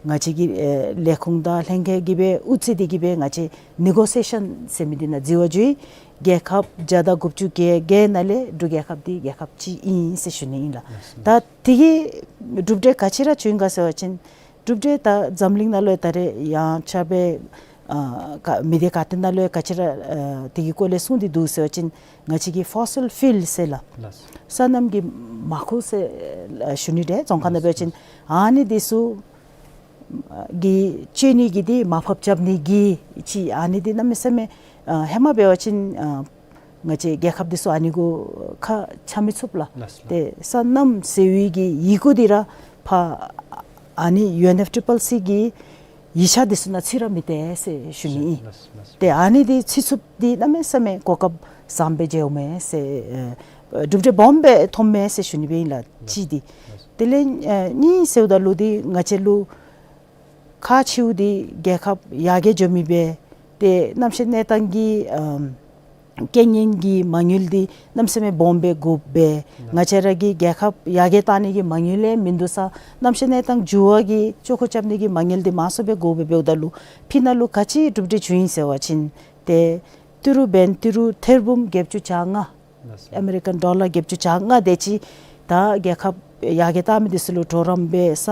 ང་བཅས་ཀྱི་ཨེ་ལས་ཁུངས་དང་ལྷན་ཁག་གིས་སྦེ་དབུ་འཛིན་འདི་གིས་སྦེ་ང་བཅས་ནི་གོ་སི་ཨེ་ཤཱན་ཟེར་མི་འདི་ནང་འཛུལ་བར་འགྱོ་ཡི། རྒྱལ་ཁབ་བརྒྱ་དང་དགུ་བཅུ་གོ་བརྒྱད་ནང་ལས་འབྲུག་རྒྱལ་ཁབ་འདི་རྒྱལ་ཁབ་ཅིག་ཨིན་ཟེར་ཞུ་ནི་ཨིན་ལགས། ད་དེ་གི་གྲུབ་འབྲས་ག་ཅི་ར་བྱུང་ག་ཟེར་བ་ཅིན་གྲུབ་འབྲས་ད་འཛམ་གླིང་ནང་ལུ་ད་རེས་ཡང་ཆ་སྦེ་ཨ་ག་མི་སྡེ་ག་ཏེ་ནང་ལུ་ག་ཅི་ར་ཨ་དེ་གི་སྐོར་ལས་གསུངས་ཏེ་འདུག་ཟེར་བ་ཅིན་ང་བཅས་ཀྱི་ཕོ་སིལ་ཕིའུལ་ཟེར་ལགས། ལགས། སོ་ནམ་གྱི་མར་ཁུ་ཟེར་ཨ་ཞུ་ནི་འདྲས་རྫོང་ཁ་ནང་འབད་བ་ཅིན་ཨ་ནི་འདི་ཚུ་གི་སྤྱོད་ནི་གི་འདི་མར་ཕབ་རྐྱབ་ནི་གི་ཅིག་ཨ་ནི་འདི་གནམ་མེད་ས་མེད་ཨ་ཧེ་མ་འབད་བ་ཅིན་ཨ་ང་བཅས་རྒྱལ་ཁབ་འདི་ཚུ་ཨ་ནི་གུ་ཁ་ཆ་མི་ཚུགས་ལགས། ལགས་སོ། ཏེ་སོ་ནམ་ཟེར་བའི་གི་ཡི་གུ་འདི་ར་ཕར་ ཨ་ནི་ཡུ་ཨེན་ཨེཕ་ཊི་རི་པལ་སི་གི་ཡིག་ཆ་འདི་ཚུ་ནང་ཚུད་ར་མི་སྟེར་ཟེར་ཞུ་ནི་ཨིན། ལགས་སོ། ལགས་སོ། ཏེ་ཨ་ནི་འདི་ཚུད་ཚུགསཔ་འདི་གནམ་མེད་ས་མེད་གོ་སྐབས་བཟངམ་སྦེ་མཇལཝ་མས་ཟེར་ཨ་གྲུབ་འབྲས་སྦོམ་སྦེ་ཐོནམ་མས་ཟེར་ཞུ་ནི་སྦེ་ཨིན་ལགས། ལགས་སོ། གཅིག་འདི། ལགས་སོ། དེ་ལས་ཨ་གཉིས་ཟེརཝ་ད་ལུ་འདི་ང་བཅས་ལུ་ཁག་ཆེཝ་འདི་རྒྱལ་ཁབ་ཡར་རྒྱས་འགྱོ་མི་སྦེ་ཏེ་གནམ་གཤིས་གནས་སྟངས་ཀྱི་ཨམ་རྐྱེན་ངན་གྱི་མ་དངུལ་འདི་གནམ་མེད་ས་མེད་སྦོམ་སྦེ་དགོཔ་སྦེ་ང་བཅས་ར་གི་རྒྱལ་ཁབ་ཡར་རྒྱས་གཏང་ནི་གི་མ་དངུལ་ལས་མིན་འདུག་ས། གནམ་གཤིས་གནས་སྟངས་འགྱུར་བ་གི་ཅོག་ཁོ་རྐྱབ་ནི་གི་མ་དངུལ་འདི་མང་སུ་སྦེ་དགོཔ་སྦེ་འབདཝ་ད་ལུ་ཕི་ནང་ལུ་ག་ཅི་གྲུབ་འབྲས་བྱུང་ཡི་ཟེར་བ་ཅིན་ཏེ་ཏི་རུ་འབདན་ཏི་རུ་ཐེར་འབུམ་བརྒྱད་ཅུ་གྱ་ལྔ། ལགས་སོ། ཨ་མི་རི་ཀན་ཌོ་ལར་བརྒྱད་ཅུ་གྱ་ལྔ་དེ་ཅིག་ད་རྒྱལ་ཁབ་ཡར་རྒྱས་གཏང་མི་འདི་ཚུ་ལུ་གྲོགས་རམ་འབད་ས་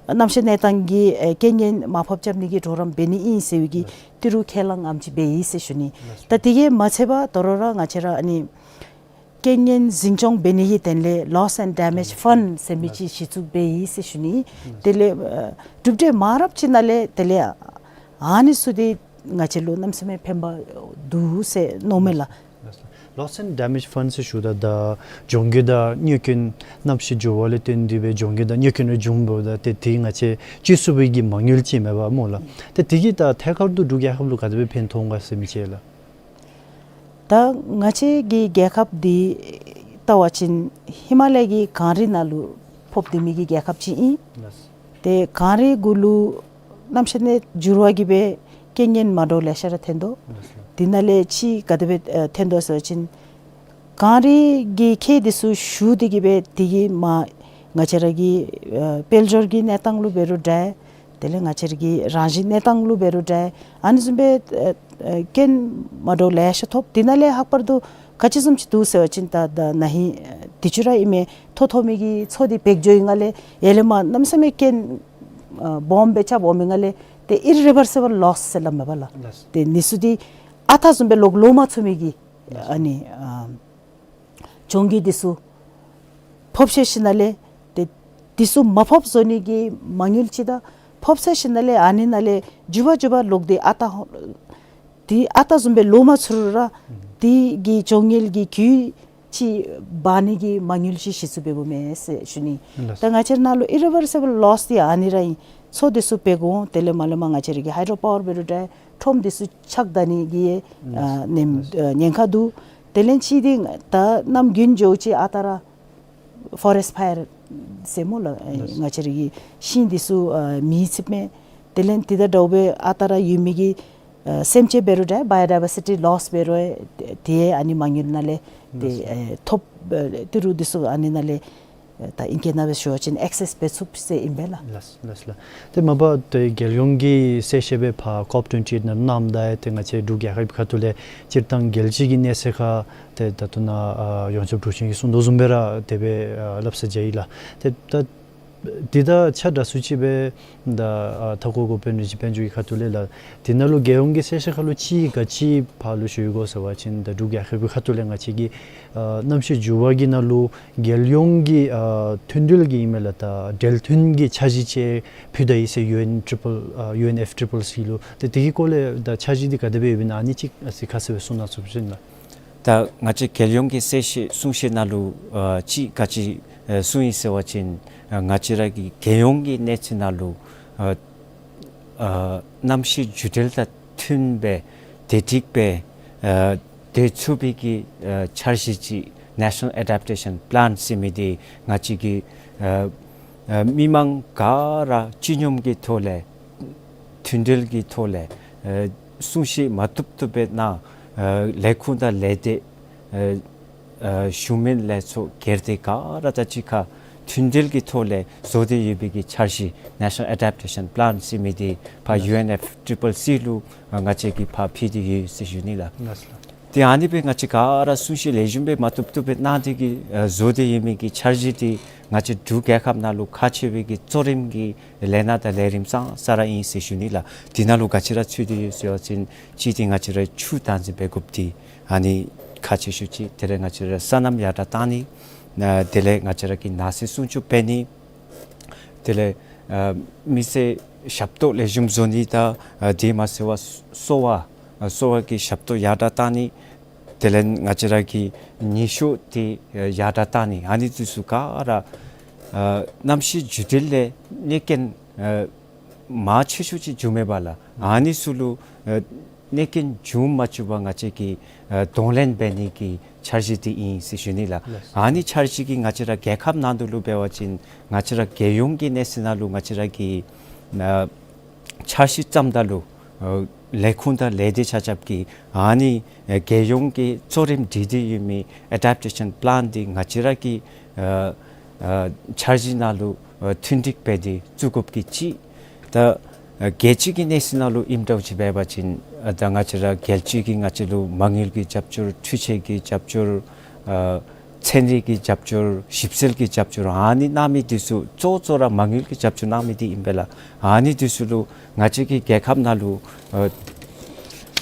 གནམ་གཤིས་གནས་སྟངས་ཀྱི་ཨེ་རྐྱེན་ངན་མར་ཕབ་རྐྱབ་ནི་གི་གྲོགས་རམ་འབད་ནི་ཨིན་ཟེར་བའི་གི་ལགས་སོ། ཏི་རུ་ཁས་བླངས་ངམ་ཅིག་འབད་ཡི་ཟེར་ཞུ་ནི། ལགས་སོ། ད་དེ་གིས་མ་ཚད་པར་དོ་རུང་ར་ང་བཅས་ར་ཨ་ནི་རྐྱེན་ངན་འཛིན་སྐྱོང་འབད་ནི་གི་དོན་ལས་ལོསི་ཨེནཌ་ཌེ་མེཇ་ཕཱནཌ་ཟེར་མི་ཅིག་གཞི་བཙུགས་འབད་ཡི་ཟེར་ཞུ་ནི། དེ་ལས་ཨ་གྲུབ་འབྲས་མང་རབས་ཅིག་ནང་ལས་དེ་ལས་ཨ་ནི་ཚུ་འདི་ང་བཅས་ལུ་གནམ་མེད་ས་མེད་ཕན་པ་འདུག་ཟེར་མནོཝ་མས་ལགས། ལོསི་ཨེནཌ་ཌེ་མེཇ་ཕཱནཌ་ཟེར་ཞུཝ་ད་ད་གྱོང་གུད་དང་རྙོད་སྐྱོན་གནམ་གཤིས་འགྱུར་བ་ལས་བརྟེན་ཏེ་སྦེ་གྱོང་གུད་དང་རྙོད་སྐྱོན་རེ་བྱུངམ་ད་ཏེ་དེ་ང་བཅས་བཅོས་ཚུགས་པའི་གི་མ་དངུལ་ཅིག་མས་པ་སྨོ་ལགས། ཏེ་དེ་གིས་ད་ཐད་ཀར་དུ་འབྲུག་རྒྱལ་ཁབ་ལུ་ག་དེ་སྦེ་ཕན་ཐོགས་ག་ཟེར་མི་ཅིག་ལགས། ད་ང་བཅས་ཀྱི་རྒྱལ་ཁབ་འདི་བལྟ་བ་ཅིན་ཧི་མ་ལ་ཡའི་གངས་རི་ནང་ལུ་ཕོག་སྡོད་མི་གི་རྒྱལ་ཁབ་ཅིག་ཨིན། ལགས་སོ། ཏེ་གངས་རི་གུ་ལུ་གནམ་གཤིས་གནས་འགྱུར་བ་གིས་སྦེ་རྐྱེན་ངན་མ་འདྲཝ་ལེ་ཤ་ར་ཐོན་དོ། ལགས་སོ། དེ་ནང་ལས་ཅིག་ག་དེ་སྦེ་ཨེ་ཐོན་དོ་ཟེར་བ་ཅིན་གངས་རི་གི་ཁྱེགས་འདི་ཚུ་ཞུ་སྟེ་གིས་སྦེ་དེ་གིས་མ་ང་བཅས་ར་གི་ཨེ་དཔལ་འབྱོར་གྱི་གནས་སྟངས་ལུ་འབད་རུང་འདྲ། དེ་ལས་ང་བཅས་ར་གི་རང་བཞིན་གནས་སྟངས་ལུ་འབད་རུང་འདྲ། ཨ་ནི་བཟུམ་སྦེ་ཨེ་ཨེ་རྐྱེན་མ་འདྲཝ་ལེ་ཤ་ཐོབ། དེ་ནང་ལས་ལྷག་པར་དུ་ག་ཅི་བཟུམ་ཅིག་འདུག་ཟེར་བ་ཅིན་ད་ད་ན་ཧིང་ཨེ་དུས་ཅི་ར་ཨིན་མས། ཐོ་ཐོབ་མི་གི་མཚོ་འདི་བེག་འགྱོ་ཡི་ནང་ལས་ཡར་ལས་མར་གནམ་མེད་ས་མེད་རྐྱེན་ཨ་སྦོམ་སྦེ་རྐྱབ་འོང་མི་ནང་ལས་ཏེ་ཨི་རི་བར་སི་བཱལ་ལོསི་ཟེར་སླབ་མས་པ་ལགས། ལགས་སོ། ཏེ་ཨ་ནི་ཚུ་འདི་ཨ་རྟག་བཟུམ་སྦེ་ལོག་ལོག་མ་ཚུགས་མི་གི་ལགས་སོ། ཨ་ནི་ཨ་གྱོང་གུད་འདི་ཚུ་ཕོག་ཤེས་ཞིནམ་ལས་ཏེ་འདི་ཚུ་མ་ཕོགཔ་བཟོ་ནི་གི་མ་དངུལ་ཅིག་དང་ཕོག་ཚར་ཞིནམ་ལས་ཨ་ནི་ནང་ལས་མགྱོགས་པ་མགྱོགས་པ་ལོག་སྟེ་ཨ་རྟག་འདི་ཨ་རྟག་བཟུམ་སྦེ་ལོག་མ་ཚུགས་རུང་ར་འདི་གི་གྱོང་ངལ་གྱི་རྒུད་ཅིག་འབག་ནི་གི་མ་དངུལ་ཅིག་གཞི་བཙུགས་འབདཝ་མས་ཟེར་ཞུ་ནི། ལགས་སོ། ད་ང་བཅས་ནང་ལུ་ཨི་རི་བར་སི་བཱལ་ལོསི་འདི་ཨ་ནི་ར་ཨིན། མཚོ་འདི་ཚུ་བེག་འོང་། དེ་ལས་མར་ལས་མར་ང་བཅས་ར་གི་ཧའི་ཌོ་པ་ཝར་འབད་རུང་འདྲ་ཁྲོམ་འདི་ཚུ་ཆག་ད་ནི་གི་ཨ་ནེམ་ཨ་ཉེན་ཁ་འདུག། དེ་ལས་ཅིག་འདི་ད་གནམ་དགུན་འགྱོཝ་ཅིག་ཨ་རྟག་ར་ཕོ་རེསཊ་ཕ་ཡར་ཟེར་སྨོ་ལགས། ལགས་སོ། ང་བཅས་ར་གི་ཤིང་འདི་ཚུ་ཨ་མེ་འཚིགཔ་མས། དེ་ལས་དེ་དང་འདྲཝ་སྦེ་ཨ་རྟག་ར་ཡོད་མི་གི་ཨ་སེམས་ཅན་འབད་རུང་འདྲ་བའི་ཡོ་ཌའི་བར་སི་ཊི་ལོསི་འབད་རུང་ཏེ་ཨ་ནི་མ་དངུལ་ནང་ལས་ཏེ་ལགས་སོ། ཨེ་ཐོབ། ཨེ་ཏི་རུ་འདི་ཚུ་ཨ་ནི་ནང་ལས་ཨེ་ད་ཨིང་སྐད་ནང་སྦེ་ཞུ་བ་ཅིན་ཨེག་སེསི་འབད་ཚུགས་ཟེར་ཨིན་པས་ལགས། ལགས་ལགས་ལགས། ཏེ་མ་པ་ཏེ་རྒྱལ་ཡོངས་ཀྱི་གསལ་བཤད་སྦེ་ཕར་ཀོབ་ཊུ་ཝེན་ཊི་ཨེཊ་ནང་གནངམ་ད་ཏེ་ང་བཅས་འབྲུག་རྒྱལ་ཁབ་ཁ་ཐུག་ལས་སྤྱིར་བཏང་རྒྱལ་སྤྱི་གི་གནས་ཚད་ཁར་ཏེ་ད་ལྟོ་ནཱ་ཨ་ཡོངས་ཁྱབ་དྲུང་ཆེན་གྱིས་གསུང་དོ་བཟུམ་སྦེ་ར་དེ་སྦེ་ཨ་སླབ་ས་མཇལ་ཡི་ལགས། ཏེ་ད་འདི་དང་ཆ་འདྲ་སུ་ཅིག་སྦེ་ད་ཨ་མཐའ་འཁོར་འགོ་དཔོན་རིན་ཆེན་དཔལ་འབྱོར་གྱི་ཁ་ཐུག་ལས་ལགས། དེ་ནང་ལུ་རྒྱལ་ཡོངས་ཀྱི་གསལ་བཤད་ཁར་ལུ་ཅིག་ག་ཅི་ཕར་ལུ་ཞུ་ཡི་གོ་ཟེར་བ་ཅིན་ད་འབྲུག་རྒྱལ་ཁབ་ཀྱི་ཁ་ཐུག་ལས་ང་བཅས་ཀྱི་ཨ་གནམ་གཤིས་འགྱུར་བ་གི་ནང་ལུ་རྒྱལ་ཡོངས་ཀྱི་ཨ་མཐུན་སྒྲིལ་གྱི་ཨིན་མས་ལགས། ད་འབྲེལ་མཐུན་གྱི་འཆར་གཞི་ཅིག་ཕུལ་ད་ཡི་ཟེར་ཡུ་ཨེན་ཊི་རི་པལ་ཨ་ཡུ་ཨེན་ཨེཕ་ཊི་རི་པལ་སི་ལུ། ཏེ་དེ་གི་སྐོར་ལས་ད་འཆར་གཞི་འདི་ག་དེ་སྦེ་ཡོདཔ་ཨིན་ན་ཨ་ནི་ཅིག་ཨ་ཙི་ཁ་གསལ་སྦེ་གསུང་གནང་ཚུགས་པ་ཅིན་ལགས། ད་ང་བཅས་རྒྱལ་ཡོངས་ཀྱི་གསལ་བཤད་གསུང་བཤད་ནང་ལུ་ཨ་ཅིག་ག་ཅི་ཨ་གསུངས་ཡི་ཟེར་བ་ཅིན་ཨ་ང་བཅས་ར་གི་རྒྱལ་ཡོངས་ཀྱི་གནས་ཚད་ནང་ལུ་ཨ་ཨ་གནམ་གཤིས་འགྱུར་འགྲོས་དང་མཐུན་པའི་བདེ་སྒྲིག་སྦེ་ཨ་སྡོད་ཚུགས་པའི་གི་ཨ་འཆར་གཞི་ཅིག་National Adaptation Plan ཟེར་མི་འདི་ང་བཅས་ཀྱི་ཨ་ཨ་མི་མང་ག་ར་སྤྱི་སྙོམས་ཀྱི་ཐོག་ལས་མཐུན་སྒྲིལ་གྱི་ཐོག་ལས་ཨ་གསུང་བཤད་མ་བཏུབ་བཏུབ་སྦེ་གནང་། ཨ་ལས་ཁུངས་དང་ལས་སྡེ་ཨ་ཨ་ཞུ་མི་ལས་ཚོགས་སྒེར་སྡེ་ག་ར་དང་གཅིག་ཁར་མཐུན་སྒྲིལ་གྱི་ཐོག་ལས་བཟོ་སྟེ་ཡོད་པའི་གི་འཆར་གཞི་National Adaptation Plan ཟེར་མི་འདི་ཕར་ཡུ་ཨེན་ཨེཕ་ཊི་རི་པལ་སི་ལུ་ཨ་ང་བཅས་ཀྱིས་ཕར་ཕུལ་ཏེ་ཡོད་ཟེར་ཞུ་ནི་ལགས། ལགས་སོ། ཏེ་ཨ་ནི་སྦེ་ང་བཅས་ག་ར་གསུང་བཤད་ལེགས་ཤོམ་སྦེ་མ་བཏུབ་བཏུབ་སྦེ་གནང་སྟེ་གིས་ཨ་བཟོ་སྟེ་ཡོད་མི་གི་འཆར་གཞི་འདི་ང་བཅས་འབྲུག་རྒྱལ་ཁབ་ནང་ལུ་ཁག་ཆེ་བའི་གི་གཙོ་རིམ་གྱི་ལས་སྣ་དང་ལས་རིམ་ཙང་ཙ་ར་ཨིན་ཟེར་ཞུ་ནི་ལགས། དེ་ནང་ལུ་ག་ཅི་ར་ཚུད་དེ་ཡོད་ཟེར་བ་ཅིན་གཅིག་འདི་ང་བཅས་ར་ཆུ་བདག་འཛིན་འབད་དགོཔ་འདི་ཨ་ནི་ཁག་ཆེ་ཤོས་ཅིག། དེ་ལས་ང་བཅས་ར་སོ་ནམ་ཡར་དྲག་གཏང་ནི། ཨ་དེ་ལས་ང་བཅས་ར་གི་ནགས་ཚལ་སྲུང་སྐྱོབ་འབད་ནི། དེ་ལས་ཨ་མི་སེར་ཞབས་ཏོག་ལེགས་ཤོམ་བཟོ་ནི་དང་ཨ་དེ་མ་ཚད་པར་གསོ་བ་གསོ་བ་གི་ཞབས་ཏོག་ཡར་དྲག་གཏང་ནི། དེ་ལས་ང་བཅས་ར་གི་ནུས་ཤུགས་འདི་ཡར་དྲག་གཏང་ནི། ཨ་ནི་འདི་ཚུ་ག་ར་ཨ་གནམ་གཤིས་འགྱུར་འགྲོས་ལས་གནོད་རྐྱེན་ ཨ་མང་ཆེ་ཤོས་ཅིག་བྱུངམ་མས་པ་ལགས། ཨ་ནི་ཚུ་ལུ་ཨ་གནོད་སྐྱོན་བྱུང་མ་བཅུག་པར་ང་བཅས་ཀྱིས་ཨ་གདོང་ལེན་འབད་ནི་གི་འཆར་གཞི་འདི་ཨིན་ཟེར་ཞུ་ནི་ལགས། ལགས། ཨ་ནི་འཆར་གཞི་གིས་ང་བཅས་ར་རྒྱལ་ཁབ་ནང་དུ་ལུ་འབད་བ་ཅིན་ང་བཅས་ར་རྒྱལ་ཡོངས་ཀྱི་གནས་ཚད་ནང་ལུ་ང་བཅས་ར་གི་ཨ་འཆར་གཞི་བརྩམ་ད་ལུ་ཨ་ལས་ཁུངས་དང་ལས་སྡེ་ཆ་ཁྱབ་ཀྱིས་ཨ་ནི་ཨ་རྒྱལ་ཡོངས་ཀྱི་གཙོ་རིམ་སྒྲིག་སྟེ་ཡོད་མི་ཨེ་ཌེབ་ཊེ་ཤཱན་པི་ལཱན་འདི་ང་བཅས་ར་གི་ཨ་ཨ་འཆར་གཞི་ནང་ལུ་ཨ་མཐུན་འགྲིག་འབད་དེ་བཙུགས་དགོཔ་གི་གཅིག། ད་ཨ་རྒྱལ་སྤྱི་གི་གནས་ཚད་ནང་ལུ་ཨིནམ་འདྲཝ་ཅིག་འབད་བ་ཅིན་ཨ་ད་ང་བཅས་ར་རྒྱལ་སྤྱི་གིས་ང་བཅས་ལུ་མ་དངུལ་གྱི་རྒྱབ་སྐྱོར་འཕྲུལ་ཆས་ཀྱི་རྒྱབ་སྐྱོར་ཨ་ཚན་རིག་གི་རྒྱབ་སྐྱོར་ཞིབ་འཚོལ་གྱི་རྒྱབ་སྐྱོར་ཨ་ནི་གནང་མི་འདི་ཚུ་གཙོ་གཙོ་ར་མ་དངུལ་གྱི་རྒྱབ་སྐྱོར་གནང་མི་འདི་ཨིན་པས་ལགས། ཨ་ནི་འདི་ཚུ་ལུ་ང་བཅས་ཀྱི་རྒྱལ་ཁབ་ནང་ལུ་ཨ་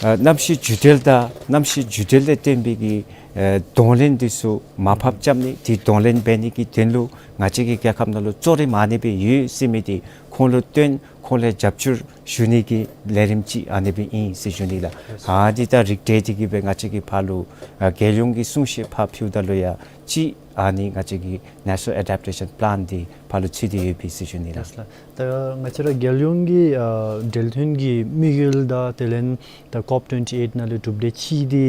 ཨ་གནམ་གཤིས་འགྱུར་འགྲོས་དང་གནམ་གཤིས་འགྱུར་འགྲོས་ལས་བརྟེན་པའི་གི་ཨ་གདོང་ལེན་འདི་ཚུ་མར་ཕབ་རྐྱབ་ནི་འདི་གདོང་ལེན་འབད་ནི་གི་དོན་ལུ་ང་བཅས་ཀྱི་རྒྱལ་ཁབ་ནང་ལུ་གཙོ་རིམ་ཨ་ནི་སྦེ་ཡོད་ཟེར་མི་འདི་ཁོང་ལུ་སྟོན་ཁོང་ལུ་རྒྱབ་སྐྱོར་ཞུ་ནི་གི་ལས་རིམ་ཅིག་ཨ་ནི་སྦེ་ཨིན་ཟེར་ཞུ་ནི་ལགས། ཨ་འདི་ད་རིགས་བསྒྲེས་ཏེ་གི་སྦེ་ང་བཅས་ཀྱིས་ཕར་ལུ་ཨ་རྒྱལ་ཡོངས་ཀྱི་གསུང་བཤད་ཕར་ཕུལཝ་ད་ལུ་ཡང་ཅིག་ཨ་ནི་ང་བཅས་ཀྱི་ནེ་ཤ་ནཱལ་ཨེ་ཌེབ་ཊེ་ཤཱན་པི་ལཱན་འདི་ཕར་ལུ་ཚུད་དེ་ཡོད་པས་ཟེར་ཞུ་ནི་ལགས། ལགས་ལགས། ད་ང་བཅས་ར་རྒྱལ་ཡོངས་ཀྱི་ཨ་འབྲེལ་མཐུན་གྱི་དམིགས་ཡུལ་དང་དེ་ལས་ད་ཀོབ་ཊུ་ཝེན་ཊི་ཨེཊ་ནང་ལུ་གྲུབ་འབྲས་ཅིག་འདི་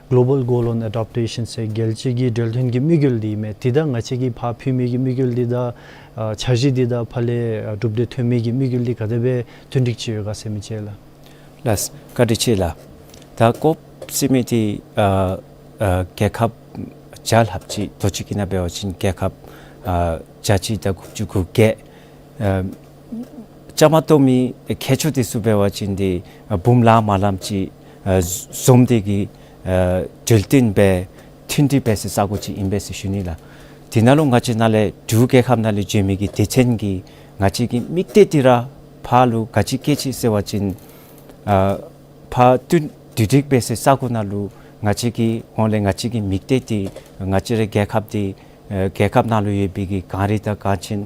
གོ་ལོ་བཱལ་གོལ་ཨོན་ཨེ་ཌེབ་ཊེ་ཤཱན་ཟེར་རྒྱལ་སྤྱི་གི་འབྲེལ་མཐུན་གྱི་དམིགས་ཡུལ་འདི་ཨིན་མས། དེ་ད་ང་བཅས་ཀྱིས་ཕར་ཕུལ་མི་གི་དམིགས་ཡུལ་འདི་དང་ཨ་འཆར་གཞི་འདི་དང་ཕར་ལས་ཨ་གྲུབ་འབྲས་ཐོན་མི་གི་དམིགས་ཡུལ་འདི་ག་དེ་སྦེ་མཐུན་འགྲིག་ཅིག་ཡོད་ག་ཟེར་མི་ཅིག་ལགས། ལགས། བཀའ་དྲིན་ཆེ་ལགས། ད་ཀོབ་ཟེར་མི་འདི་ཨ་ཨ་རྒྱལ་ཁབ་བརྒྱ་ལྷགཔ་ཅིག་ལོ་གཅིག་གི་ནང་འབད་བ་ཅིན་རྒྱལ་ཁབ་ཨ་བརྒྱ་ཅིག་དང་དགུ་བཅུ་གོ་བརྒྱད་ཨ་བཅའ་མར་གཏོགས་མི་ཁྱད་ཆོས་འདི་ཚུ་འབད་བ་ཅིན་འདི་ཨ་འབུམ་ལངམ་ལངམ་ཅིག་ཨ་འཛོམས་ཏེ་གི་ཨ་གྲོས་བསྟུན་འབད་མཐུན་སྒྲིག་འབད་སའི་ས་གོ་ཅིག་ཨིན་པས་ཟེར་ཞུ་ནི་ལགས། དེ་ནང་ལུ་ང་བཅས་ནཱ་ལས་འབྲུག་རྒྱལ་ཁབ་ནང་ལས་བྱོན་མི་གི་སྡེ་ཚན་གྱིས་ང་བཅས་ཀྱི་དམིགས་གཏད་འདི་ར་ཕར་ལུ་ག་ཅི་བསྐྱེད་ཅི་ཟེར་བ་ཅིན་ཨ་ཕར་བསྟུན་གྲོས་སྒྲིག་འབད་སའི་ས་གོ་ནང་ལུ་ང་བཅས་ཀྱི་ཧོངས་ལས་ང་བཅས་ཀྱི་དམིགས་གཏད་འདི་ང་བཅས་རའི་རྒྱལ་ཁབ་འདི་ཨ་རྒྱལ་ཁབ་ནང་ལུ་ཡོད་པའི་གི་གངས་རི་དང་གངས་ཆེན་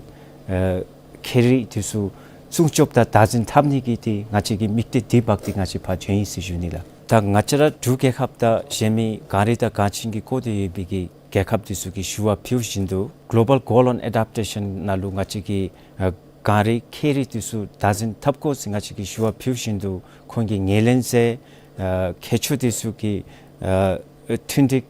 ཨ་ཁྱད་རིག་འདི་ཚུ་སྲུང་སྐྱོབ་དང་བདག་འཛིན་འཐབ་ནི་གི་འདི་ང་བཅས་ཀྱི་དམིགས་གཏད་འདི་འབག་སྟེ་ང་བཅས་ཕར་བྱོན་ཡི་ཟེར་ཞུ་ནི་ལགས། ད་ང་བཅས་ར་འབྲུག་རྒྱལ་ཁབ་དང་གཞན་མི་གངས་རི་དང་གངས་ཆེན་གྱིས་བསྐོར་ཏེ་ཡོད་པའི་གི་རྒྱལ་ཁབ་འདི་ཚུ་གིས་ཞུ་བ་ཕུལཝ་བཞིན་དུ་གོ་ལོ་བཱལ་གོལ་ཨོན་ཨེ་ཌེབ་ཊེ་ཤཱན་ནང་ལུ་ང་བཅས་ཀྱི་ཨ་གངས་རི་ཁྱད་རིག་འདི་ཚུ་བདག་འཛིན་འཐབ་དགོ་ཟེར་ང་བཅས་ཀྱིས་ཞུ་བ་ཕུལཝ་བཞིན་དུ་ཁོང་གིས་ངོས་ལེན་མཛད་ཨ་ཁྱད་ཆོས་འདི་ཚུ་གི་ཨ་མཐུན་འགྲིག་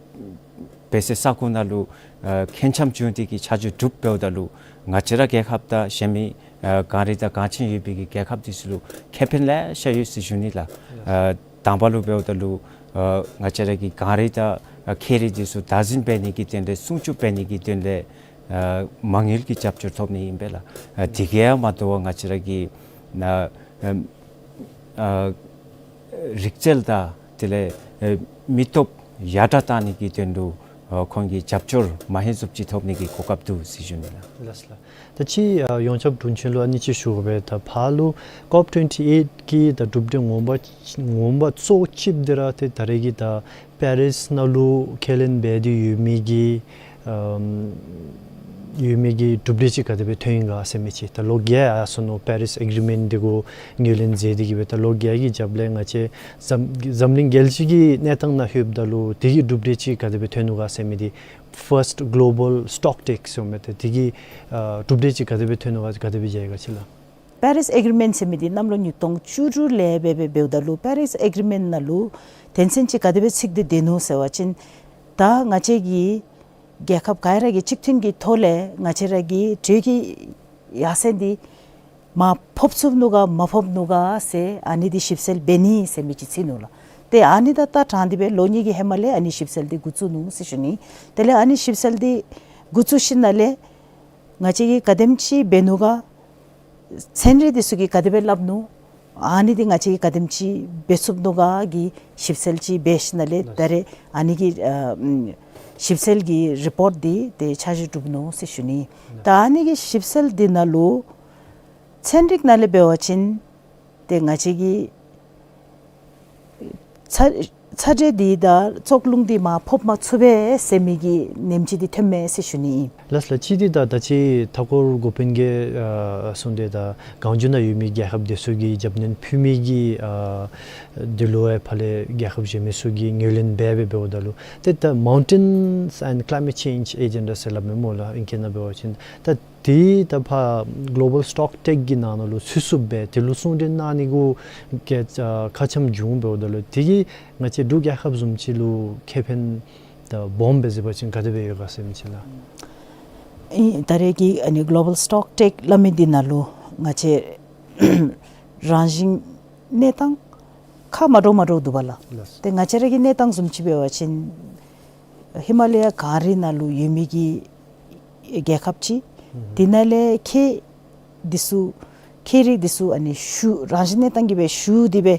འབད་སའི་ས་གོ་ནང་ལུ་ཨ་ཁྱད་འཆམ་བྱུང་སྟེ་གི་ཆ་འཇོག་གྲུབ་འབདཝ་ད་ལུ་ང་བཅས་ར་རྒྱལ་ཁབ་དང་གཞན་མི་ཨ་གངས་རི་དང་གངས་ཆེན་ཡོད་པའི་གི་རྒྱལ་ཁབ་འདི་ཚུ་ལུ་ཁེ་ཕན་ལེ་ཤ་ཡོད་ཟེར་ཞུ་ནི་ལགས། ཨ་དང་པ་ལུ་འབདཝ་ད་ལུ་ཨ་ང་བཅས་ར་གི་གངས་རི་དང་ཨ་ཁྱད་རིག་འདི་ཚུ་བདག་འཛིན་འབད་ནི་གི་དོན་ལས་སྲུང་སྐྱོབ་འབད་ནི་གི་དོན་ལས་ཨ་མ་དངུལ་གྱི་རྒྱབ་སྐྱོར་ཐོབ་ནི་ཨིན་པས་ལགས། ཨ་དེ་གིས་ཡང་མ་དོ་བར་ང་བཅས་ར་གི་ཨ་ཨ་རིག་རྩལ་དང་དེ་ལས་ཨ་མི་སྟོབས་ཡར་དྲག་གཏང་ནི་གི་དོན་ལུ་ཨ་ཁོང་གིས་རྒྱབ་སྐྱོར་མ་ཧེ་ཟུགཔ་ཅིག་ཐོབ་ནི་གི་གོ་སྐབས་འདུག་ཟེར་ཞུ་ནི་ལགས། ལགས་ལགས། ད་ཅི་ཨ་ཡོངས་ཁྱབ་དྲུང་ཆེན་ལུ་ཨ་ནི་ཅིག་ཞུ་དགོ་པས། ད་ཕར་ལུ་ཀོབ་ཊུ་ཝེན་ཊི་ཨེཊ་ཀྱི་ད་གྲུབ་འབྲས་ངོ་མ་ངོ་མ་གཙོ་བོ་ཅིག་འདི་ར་ཏེ་ད་རེས་ཀྱི་ད་པེ་རིས་ནང་ལུ་ཁས་ལེན་འབད་དེ་ཡོད་མི་གི་ཨམ་ཡོད་མི་གི་གྲུབ་འབྲས་ཅིག་ག་དེ་སྦེ་ཐོན་ཡི་ག་ཟེར་མི་ཅིག། ད་ལོ་བརྒྱད་ཡར་སོ་ནུག། པེ་རིས་ཨེག་རི་མེནཊ་འདི་གུ་ངོས་ལེན་མཛད་དེ་གི་སྦེ་ད་ལོ་བརྒྱད་ཀྱི་རྒྱབ་ལས་ང་བཅས་འཛམ་འཛམ་གླིང་རྒྱལ་སྤྱི་གི་གནས་སྟངས་ནང་ལྷོདཔ་ད་ལུ་དེ་གི་གྲུབ་འབྲས་ཅིག་ག་དེ་སྦེ་ཐོན་ནུག་ག་ཟེར་མི་འདི་ཕརསཊ་གོ་ལོ་བཱལ་སི་ཊོག་ཊེཀ་ཟེར་མི་ད་དེ་གི་ཨ་གྲུབ་འབྲས་ཅིག་ག་དེ་སྦེ་ཐོན་ནུག་ག་ག་དེ་སྦེ་མཇལ་ཡི་ག་ཅིག་ལགས། པེ་རིས་ཨེག་རི་མེནཊ་ཟེར་མི་འདི་གནམ་ལོ་ཉིས་སྟོང་བཅུ་དྲུག་ལས་འབད་འབད་འབདཝ་ད་ལུ་པེ་རིས་ཨེག་རི་མེནཊ་ནང་ལུ་དོན་ཚན་ཅིག་ག་དེ་སྦེ་ཚིག་འདི་སྡོད་ནུག་ཟེར་བ་ཅིན་ད་ང་བཅས་ཀྱི་རྒྱལ་ཁབ་ག་ར་གིས་གཅིག་མཐུན་གྱི་ཐོག་ལས་ང་བཅས་ར་གི་དྲོད་ཀྱི་ཡར་སེང་འདི་མར་ཕབ་ཚུགས་ནུག་ག་མ་ཕབ་ནུག་ག་ཟེར་ཨ་ནི་འདི་ཞིབ་འཚོལ་འབད་ནི་ཟེར་མི་ཅིག་ཚུད་ནུག་ལགས། ཏེ་ཨ་ནི་དང་ད་དྲངས་ཏེ་སྦེ་ལོ་གཉིས་ཀྱི་ཧེ་མ་ལས་ཨ་ནི་ཞིབ་འཚོལ་འདི་འགོ་བཙུགས་ནུག་ཟེར་ཞུ་ནི། དེ་ལས་ཨ་ནི་ཞིབ་འཚོལ་འདི་འགོ་བཙུགས་ཞིནམ་ལས་ང་བཅས་ཀྱིས་ག་དེམ་ཅིག་འབད་ནུག་ག། ཚན་རིག་འདི་ཚུ་གིས་ག་དེ་སྦེ་སླབ་ནུག། ཨ་ནི་འདི་ང་བཅས་ཀྱིས་ག་དེམ་ཅིག་འབད་ཚུགས་ནུག་ག་གི་ཞིབ་འཚོལ་ཅིག་འབད་ཞིནམ་ལས་ད་རེས་ཨ་ནི་གི་ཨ་ཨམ་ཞིབ་འཚོལ་གྱི་རི་པོརཊ་འདི་ཏེ་ཆ་འཇོག་གྲུབ་ནུག་ཟེར་ཞུ་ནི། ད་ཨ་ནི་གི་ཞིབ་འཚོལ་འདི་ནང་ལུ་ཚན་རིག་ནང་ལས་འབད་བ་ཅིན་ཏེ་ང་བཅས་ཀྱི་ཚ་ཚ་དྲོད་འདི་དང་བཙོག་རླུང་འདི་མར་ཕབ་མ་ཚུགས་པས་ཟེར་མི་གི་ནེམ་ཅིག་འདི་ཐོནམ་མས་ཟེར་ཞུ་ནི་ཨིན། ལགས་ལགས། ཅི་འདི་ད་ད་ཅི་མཐའ་འཁོར་འགོ་དཔོན་གྱིས་ཨ་གསུངས་ཏེ་ད་གང་བྱུང་ན་ཡོད་མི་རྒྱལ་ཁབ་འདི་ཚུ་གིས་རྒྱབ་སྣོན་ཕུལ་མི་གི་ཨ་འདི་ལུ་ཡང་ཕར་ལས་རྒྱལ་ཁབ་གཞན་མི་ཚུ་གིས་ངོས་ལེན་འབད་འབད་འབདཝ་ད་ལུ་ཏེ་ད་Mountains and Climate Change Agenda ཟེར་སླབ་མས་སྨོ་ལགས། ཨིང་སྐད་ནང་འབད་བ་ཅིན་ད་ དེ་ད་ཕར་གོ་ལོ་བཱལ་སི་ཊོག་ཊེཀ་གི་ནང་ན་ལུ་ཚུད་ཚུགསཔ་སྦེ་དེ་ལུ་གསུང་གྲོས་གནང་ནི་གུ་གི་ཨ་ཁ་འཆམ་བྱུང་འབདཝ་ད་ལུ་དེ་གིས་ང་བཅས་འབྲུག་རྒྱལ་ཁབ་བཟུམ་ཅིག་ལུ་ཁེ་ཕན་ད་སྦོམ་སྦེ་གཟིགས་པ་ཅིན་ག་དེ་སྦེ་ཡོད་ག་ཟེར་མི་ཅིག་ལགས། ཨིན། ད་རེས་ཀྱི་ཨ་ནི་གོ་ལོ་བཱལ་སི་ཊོག་ཊེཀ་སླབ་མི་འདི་ནང་ལུ་ང་བཅས་རང་བཞིན་གནས་སྟངས་ཁ་མ་འདྲཝ་མ་འདྲཝ་འདུག་པ་ལགས། ལགས། ཏེ་ང་བཅས་ར་གི་གནས་སྟངས་བཟུམ་ཅིག་འབད་བ་ཅིན་ཧི་མ་ལ་ཡ་གངས་རི་ནང་ལུ་ཡོད་མི་གི་རྒྱལ་ཁབ་ཅིག། ཨུམ། དེ་ནང་ལས་ཁྱེག་འདི་ཚུ་ཁྱེག་རིགས་འདི་ཚུ་ཨ་ནི་ཞུ་རང་བཞིན་གནས་སྟངས་ཀྱིས་སྦེ་ཞུ་སྟེ་སྦེ་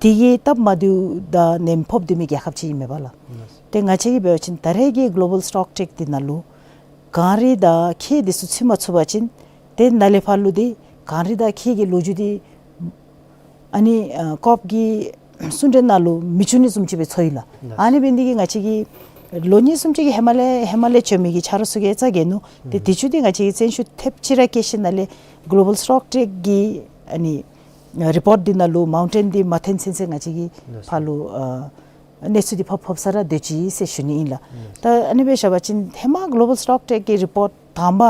དེ་གི་སྟབས་མ་བདེཝ་དང་ནད་ཕོག་སྡོད་མི་རྒྱལ་ཁབ་ཅིག་ཨིན་མས་པ་ལགས། ལགས། ཏེ་ང་བཅས་ཀྱིས་འབད་བ་ཅིན་ད་རེས་ཀྱི་གོ་ལོ་བཱལ་སི་ཊོག་ཊེཀ་འདི་ནང་ལུ་གངས་རི་དང་ཁྱེག་འདི་ཚུ་ཚུད་མ་ཚུགས་པ་ཅིན་ཏེ་ནཱ་ལས་ཕར་ལུ་འདི་གངས་རི་དང་ཁྱེག་གི་ལོ་རྒྱུས་འདི་ཨ་ནི་ཨ་ཀོབ་ཀྱི་གསུང་གྲོས་ནང་ལུ་མི་བྱུང་ནི་བཟུམ་ཅིག་སྦེ་ཚོར་ཡི་ལགས། ལགས། ཨ་ནི་འབད་ནི་འདི་གིས་ང་བཅས་ཀྱིས་ལོ་གཉིས་གསུམ་ཅིག་གི་ཧེ་མ་ལས་ཧེ་མ་ལས་བྱོན་མི་གི་ཆ་རོགས་ཚུ་གིས་ཡང་རྩ་རྒྱས་ནུག། ཏེ་ཨུམ་དེ་ཚུ་འདི་ང་བཅས་ཀྱིས་བརྩོན་ཤུགས་ཐེབས་ཅིག་ར་བསྐྱེད་ཞིནམ་ལས་གོ་ལོ་བཱལ་སི་ཊོག་ཊེཀ་གི་ཨ་ནི་རི་པོརཊ་འདི་ནང་ལུ་མའུན་ཊེན་འདི་མ་ཐོན་ཚུན་ཚོད་ང་བཅས་ཀྱིས་ལགས། ཕར་ལུ་ཨ་གནས་ཚུལ་འདི་ཕར་ཕབ་ས་ར་སྡོད་ཅི་ཟེར་ཞུ་ནི་ཨིན་ལགས། ལགས། ད་ཨ་ནི་སྦེ་བཞག་པ་ཅིན་ཧེ་མ་གོ་ལོ་བཱལ་སི་ཊོག་ཊེཀ་གི་རི་པོརཊ་དང་པ་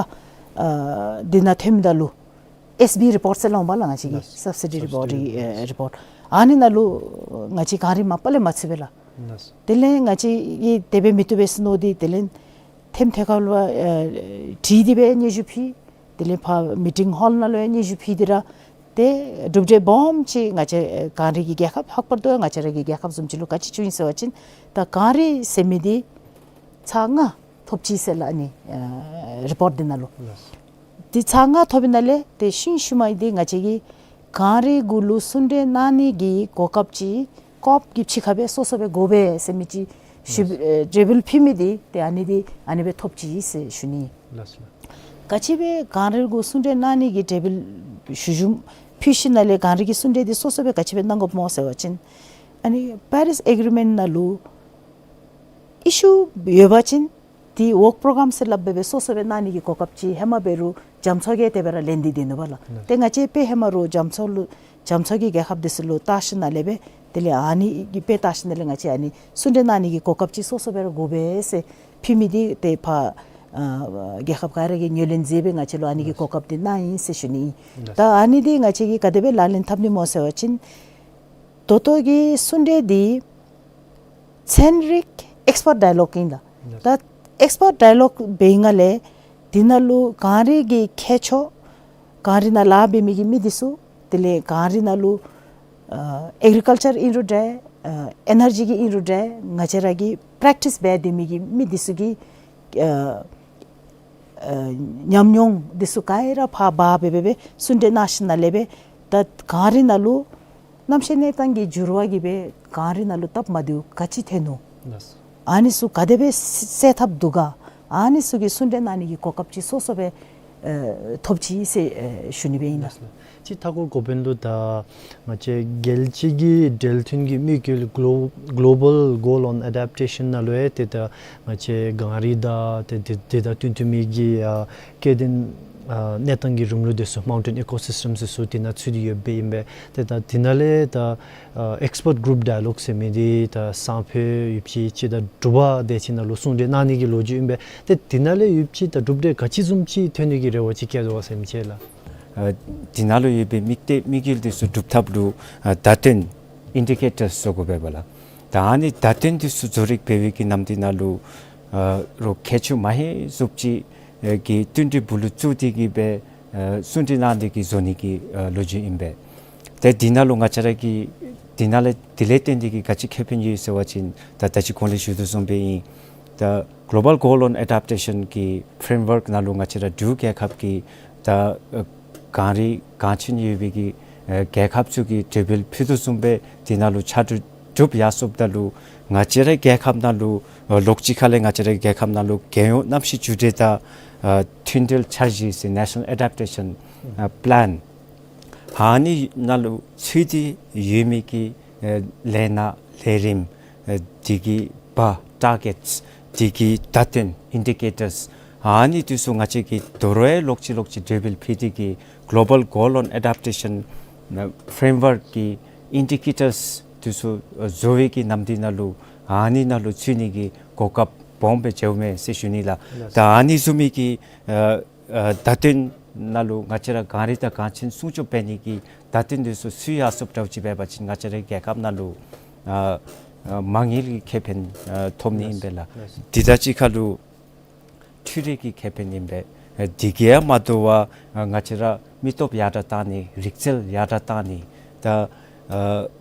ཨ་འདི་ནང་ཐོནམ་ད་ལུ་ཨེསི་བི་རི་པོརཊ་ཟེར་སླབ་འོང་པ་ལགས། ང་བཅས་ཀྱི་ལགས། སབ་སི་ཌི་རི་པོརཊ་སབ་སི་ཌི་རི་པོརཊ། ཨ་ནི་ནང་ལུ་ང་བཅས་གངས་རི་མ་པ་ལས་མ་ཚུད་པས་ལགས། ལགས། དེ་ལས་ང་བཅས་ཀྱིས་དེ་སྦེ་མི་བཏུབ་པས་ཟེར་མནོ་སྟེ་དེ་ལས་ཐེམ་ཐོག་ཁ་ལུ་ཨ་བྲིས་ཏེ་སྦེ་སྙན་ཞུ་ཕུལ། དེ་ལས་ཕར་མི་ཊིང་ཧོལ་ནང་ལུ་ཡང་སྙན་ཞུ་ཕུལ་ཏེ་ར་ཏེ་གྲུབ་འབྲས་སྦོམ་ཅིག་ང་བཅས་གངས་རི་གི་རྒྱལ་ཁབ་ལྷག་པར་དུ་ང་བཅས་ར་གི་རྒྱལ་ཁབ་བཟུམ་ཅིག་ལུ་ག་ཅི་བྱུང་ཡི་ཟེར་བ་ཅིན་ད་གངས་རི་ཟེར་མི་འདི་ཚར་ལྔ་ཐོབ་ཅི་ཟེར་ལགས། ཨ་ནི་ཨ་རི་པོརཊ་འདི་ནང་ལུ། ལགས། འདི་ཚར་ལྔ་ཐོབ་པའི་ནང་ལས་ཏེ་ཤིང་ཤུལ་མ་འདི་ང་བཅས་ཀྱིས་གངས་རི་གུ་ལུ་གསུང་གྲོས་གནང་ནི་གི་གོ་སྐབས་ཅིག་ཀོབ་ཀྱི་ཕྱི་ཁར་སྦེ་སོ་སོ་སྦེ་དགོ་པས་ཟེར་མི་ཅིག་ཞུ་ལགས། ཨེ་འབྲས་བུ་ཕུལ་མི་འདི་ཏེ་ཨ་ནི་འདི་ཨ་ནི་སྦེ་ཐོབ་ཅི་ཟེར་ཞུ་ནི། ལགས་སོ། ག་ཅི་སྦེ་གངས་རི་གུ་གསུང་གྲོས་གནང་ནི་གི་འབྲས་བུ་ཞུ་ཞུཝ་ཕུལ་ཞིནམ་ལས་གངས་རི་གི་གསུང་གྲོས་འདི་སོ་སོ་སྦེ་ག་ཅི་སྦེ་གནང་དགོཔ་སྨོ་ཟེར་བ་ཅིན་ཨ་ནི་པེ་རིས་ཨེག་རི་མེནཊ་ནང་ལུ་ཨི་ཤུ་ཡོད་པ་ཅིན་དེ་ཝོརཀ་པོ་རོ་གརམ་ཟེར་སླབ་སྦེ་སྦེ་སོ་སོ་སྦེ་གནང་ནི་གི་གོ་སྐབས་ཅིག་ཧེ་མ་འབད་རུང་རྒྱ་མཚོ་གིས་དེ་སྦེ་ར་ལེན་ཏེ་སྡོད་ནུག་པ་ལགས། ལགས། ཏེ་ང་བཅས་དཔེ་ཧེ་མ་རུང་རྒྱ་མཚོ་ལུ་རྒྱ་མཚོ་གི་རྒྱལ་ཁབ་འདི་ཚུ་ལུ་བལྟ་ཞིནམ་ལས་སྦེ་དེ་ལས་ཨ་ནི་གི་དཔེ་བལྟ་ཞིནམ་ལས་ང་བཅས་ཨ་ནི་གསུང་གྲོས་གནང་ནི་གི་གོ་སྐབས་ཅིག་སོ་སོ་སྦེ་ར་དགོ་པས་ཟེར་ཕུལ་མི་འདི་ཏེ་ཕར་ཨ་རྒྱལ་ཁབ་ག་ར་གིས་ངོས་ལེན་མཛད་སྦེ་ང་བཅས་ལུ་ཨ་ནི་གི་ལགས། གོ་སྐབས་འདི་གནང་ཡི་ཟེར་ཞུ་ནི་ཨིན། ལགས། ད་ཨ་ནི་འདི་ང་བཅས་ཀྱིས་ག་དེ་སྦེ་ལག་ལེན་འཐབ་ནི་སྨོ་ཟེར་བ་ཅིན་ད་ལྟོ་གི་གསུང་གྲོས་འདི་ཚན་རིག་ཨེགསི་པརཊ་ཌའི་ལོག་ཨིན་ལགས། ལགས། ད་ཨེགསི་པརཊ་ཌའི་ལོག་འབད་བའི་སྒང་ལས་འདི་ནང་ལུ་གངས་རི་གི་མཁས་མཆོག་གངས་རི་ནང་ལཱ་འབད་མི་གི་མི་འདི་ཚུ་དེ་ལས་གངས་རི་ནང་ལུ་ཨ་ཨེག་རི་ཀལ་ཅར་ཨིན་རུང་འདྲ་ཨ་ཨེ་ནར་ཇི་གི་ཨིན་རུང་འདྲ་ང་བཅས་ར་གིས་པེརེཀ་ཊིསི་འབད་སྡོད་མི་གི་མི་འདི་ཚུ་གི་ཨ་ཨ་ཉམས་མྱོང་འདི་ཚུ་ག་ར་ཕར་འབག་སྦེ་སྦེ་སྦེ་གསུང་གྲོས་གནང་ཞིནམ་ལས་སྦེ་ད་གངས་རི་ནང་ལུ་གནམ་གཤིས་གནས་སྟངས་ཀྱི་འགྱུར་བ་གིས་སྦེ་གངས་རི་ནང་ལུ་སྟབས་མ་བདེཝ་ག་ཅི་ཐོན་ནུག། ལགས། ཨ་ནི་ཚུ་ག་དེ་སྦེ་སེལ་ཐབས་འདུག་ག། ཨ་ནི་ཚུ་གི་གསུང་གྲོས་གནང་ནི་གི་གོ་སྐབས་ཅིག་སོ་སོ་སྦེ་ཨེ་ཐོབ་ཅི་ཟེར་ཨེ་ཞུ་ནི་སྦེ་ཨིན་ལགས། ལགས། ཅིག་མཐའ་འཁོར་འགོ་དཔོན་ལུ་ད་ང་བཅས་རྒྱལ་སྤྱི་གི་འབྲེལ་མཐུན་གྱི་དམིགས་ཡུལ་གོ་ལོ་གོ་ལོ་བཱལ་གོལ་ཨོན་ཨེ་ཌེབ་ཊེ་ཤཱན་ནང་ལུ་ཡང་ཏེ་ད་ང་བཅས་གངས་རི་དང་ཏེ་དེ་དེ་དང་བསྟུན་ཐུབ་མི་གི་ཨ་སྐྱེ་ལྡན་ཨ་གནས་སྟངས་ཀྱི་རིམ་ལུགས་འདི་ཚུ་མའུན་ཊེན་ཨི་ཀོ་སིསི་ཊེམ་ཟེར་ཚུ་དེ་ནང་ཚུད་དེ་ཡོདཔ་ཨིན་པས། ཏེ་ད་དེ་ནང་ལས་ད་ཨ་ཨེགསི་པརཊ་གུ་རུཔ་ཌའི་ལོག་ཟེར་མི་འདི་ད་སང་ཕོད་ཡོདཔ་ཅིག་ཅིག་ད་དྲུག་པ་དེ་ཅིག་ནང་ལུ་གསུང་གྲོས་གནང་ནི་གི་ལོ་རྒྱུས་ཨིན་པས། ཏེ་དེ་ནང་ལས་ཡོདཔ་ཅིག་ད་གྲུབ་འབྲས་ག་ཅི་བཟུམ་ཅིག་ཐོན་ནི་གི་རེ་བ་ཅིག་བསྐྱེད་དོ་བ་ཟེར་མི་ཅིག་ལགས། ཨ་དེ་ནང་ལུ་ཡོད་པའི་དམིགས་གཏད་དམིགས་ཡུལ་འདི་ཚུ་སྒྲུབ་ཐབས་ལུ་ཨ་བརྡ་དོན་ཨིན་ཌི་ཀེ་ཊརསི་ཟེར་དགོ་པས་པ་ལགས། ད་ཨ་ནི་བརྡ་དོན་འདི་ཚུ་བཟོ་རིག་འབད་བའི་གི་ནམ་དུས་ནང་ལུ་ཨ་རོགས་མཁས་མཆོག་མ་ཧེ་བཟུམ་ཅིག་ཨེ་གི་བསྟུན་གྲོས་སྦུག་ལུ་བཙུགས་ཏེ་གི་སྦེ་ཨེ་གསུང་གྲོས་གནང་སྟེ་གི་བཟོ་ནི་གི་ཨེ་ལོ་རྒྱུས་ཨིན་པས། ཏེ་དེ་ནང་ལུ་ང་བཅས་ར་གི་དེ་ནང་ལས་དེ་ལས་བརྟེན་ཏེ་གི་ག་ཅི་ཁེ་ཕན་ཡོད་ཟེར་བ་ཅིན་ད་ད་ཅི་གོང་ལས་ཞུ་དོ་བཟུམ་སྦེ་ཨིན། ད་གོ་ལོ་བཱལ་གོལ་ཨོན་ཨེ་ཌེབ་ཊེ་ཤཱན་གྱི་ཕྲེམ་ཝརཀ་ནང་ལུ་ང་བཅས་ར་འབྲུག་རྒྱལ་ཁབ་ཀྱིས་ད་ཨེ་གངས་རི་གངས་ཆེན་ཡོད་པའི་གི་ཨེ་རྒྱལ་ཁབ་ཚུ་གིས་གྲོས་འབུལ་ཕུལ་དོ་བཟུམ་སྦེ་དེ་ནང་ལུ་ཕྱར་གྲུ་གྲུབ་ཡར་སོངམ་ད་ལུ་ང་བཅས་རའི་རྒྱལ་ཁབ་ནང་ལུ་ཨ་ལོགས་ཅིག་ཁ་ལས་ང་བཅས་རའི་རྒྱལ་ཁབ་ནང་ལུ་རྒྱལ་ཡོངས་གནམ་གཤིས་འགྱུར་འགྲོས་དང་ཨ་མཐུན་འབྲེལ་འཆར་གཞི་ཟེར་ནེ་ཤ་ནཱལ་ཨེ་ཌེབ་ཊེ་ཤཱན་ཨ་པི་ལེན་ཨ་ནི་ནང་ལུ་ཚུད་དེ་ཡོད་མི་གི་ཨ་ལས་སྣ་ལས་རིམ་ཨ་དེ་གི་བར་ཊར་གེཊསི་དེ་གི་བརྡ་དོན་ཨིན་ཌི་ཀེ་ཊརསི་ཨ་ནི་འདི་ཚུ་ང་བཅས་ཀྱིས་དོ་རུང་ལོགས་ཅིག་ལོགས་ཅིག་གྲོས་འབུལ་ཕུལ་ཏེ་གི་གོ་ལོ་བཱལ་གོལ་ཨོན་ཨེ་ཌེབ་ཊེ་ཤཱན་ཨ་ཕྲེམ་ཝརཀ་གི་ཨིན་ཌི་ཀེ་ཊརསི་འདི་ཚུ་ཨ་བཟོ་བའི་གི་ནམ་དུས་ནང་ལུ་ཨ་ནི་ནང་ལུ་ཚུད་ནི་གི་གོ་སྐབས་སྦོམ་སྦེ་འབྱུངམ་མས་ཟེར་ཞུ་ནི་ལགས། ལགས། ད་ཨ་ནི་བཟུམ་མའི་གི་ཨ་ ཨ་བརྡ་དོན་ནང་ལུ་ང་བཅས་ར་གངས་རི་དང་གངས་ཆེན་སྲུང་སྐྱོབ་འབད་ནི་གི་བརྡ་དོན་འདི་ཚུ་སུ་ཡང་སུབ་འདྲཝ་ཅིག་འབད་བ་ཅིན་ང་བཅས་ར་རྒྱལ་ཁབ་ནང་ལུ་ཨ་ཨ་མ་དངུལ་གྱི་ཁེ་ཕན་ཨ་ཐོབ་ནི་ཨིན་པས་ལགས། ལགས། དེ་དང་གཅིག་ཁར་ལུ་འཕྲུལ་རིག་གི་ཁེ་ཕན་ཨིན་པས། ཨ་དེ་གིས་ཡང་མ་དོ་བར་ཨ་ང་བཅས་ར་མི་སྟོབས་ཡར་དྲགས་བཏང་ནི་རིག་རྩལ་ཡར་དྲགས་བཏང་ནི་ད་ཨ་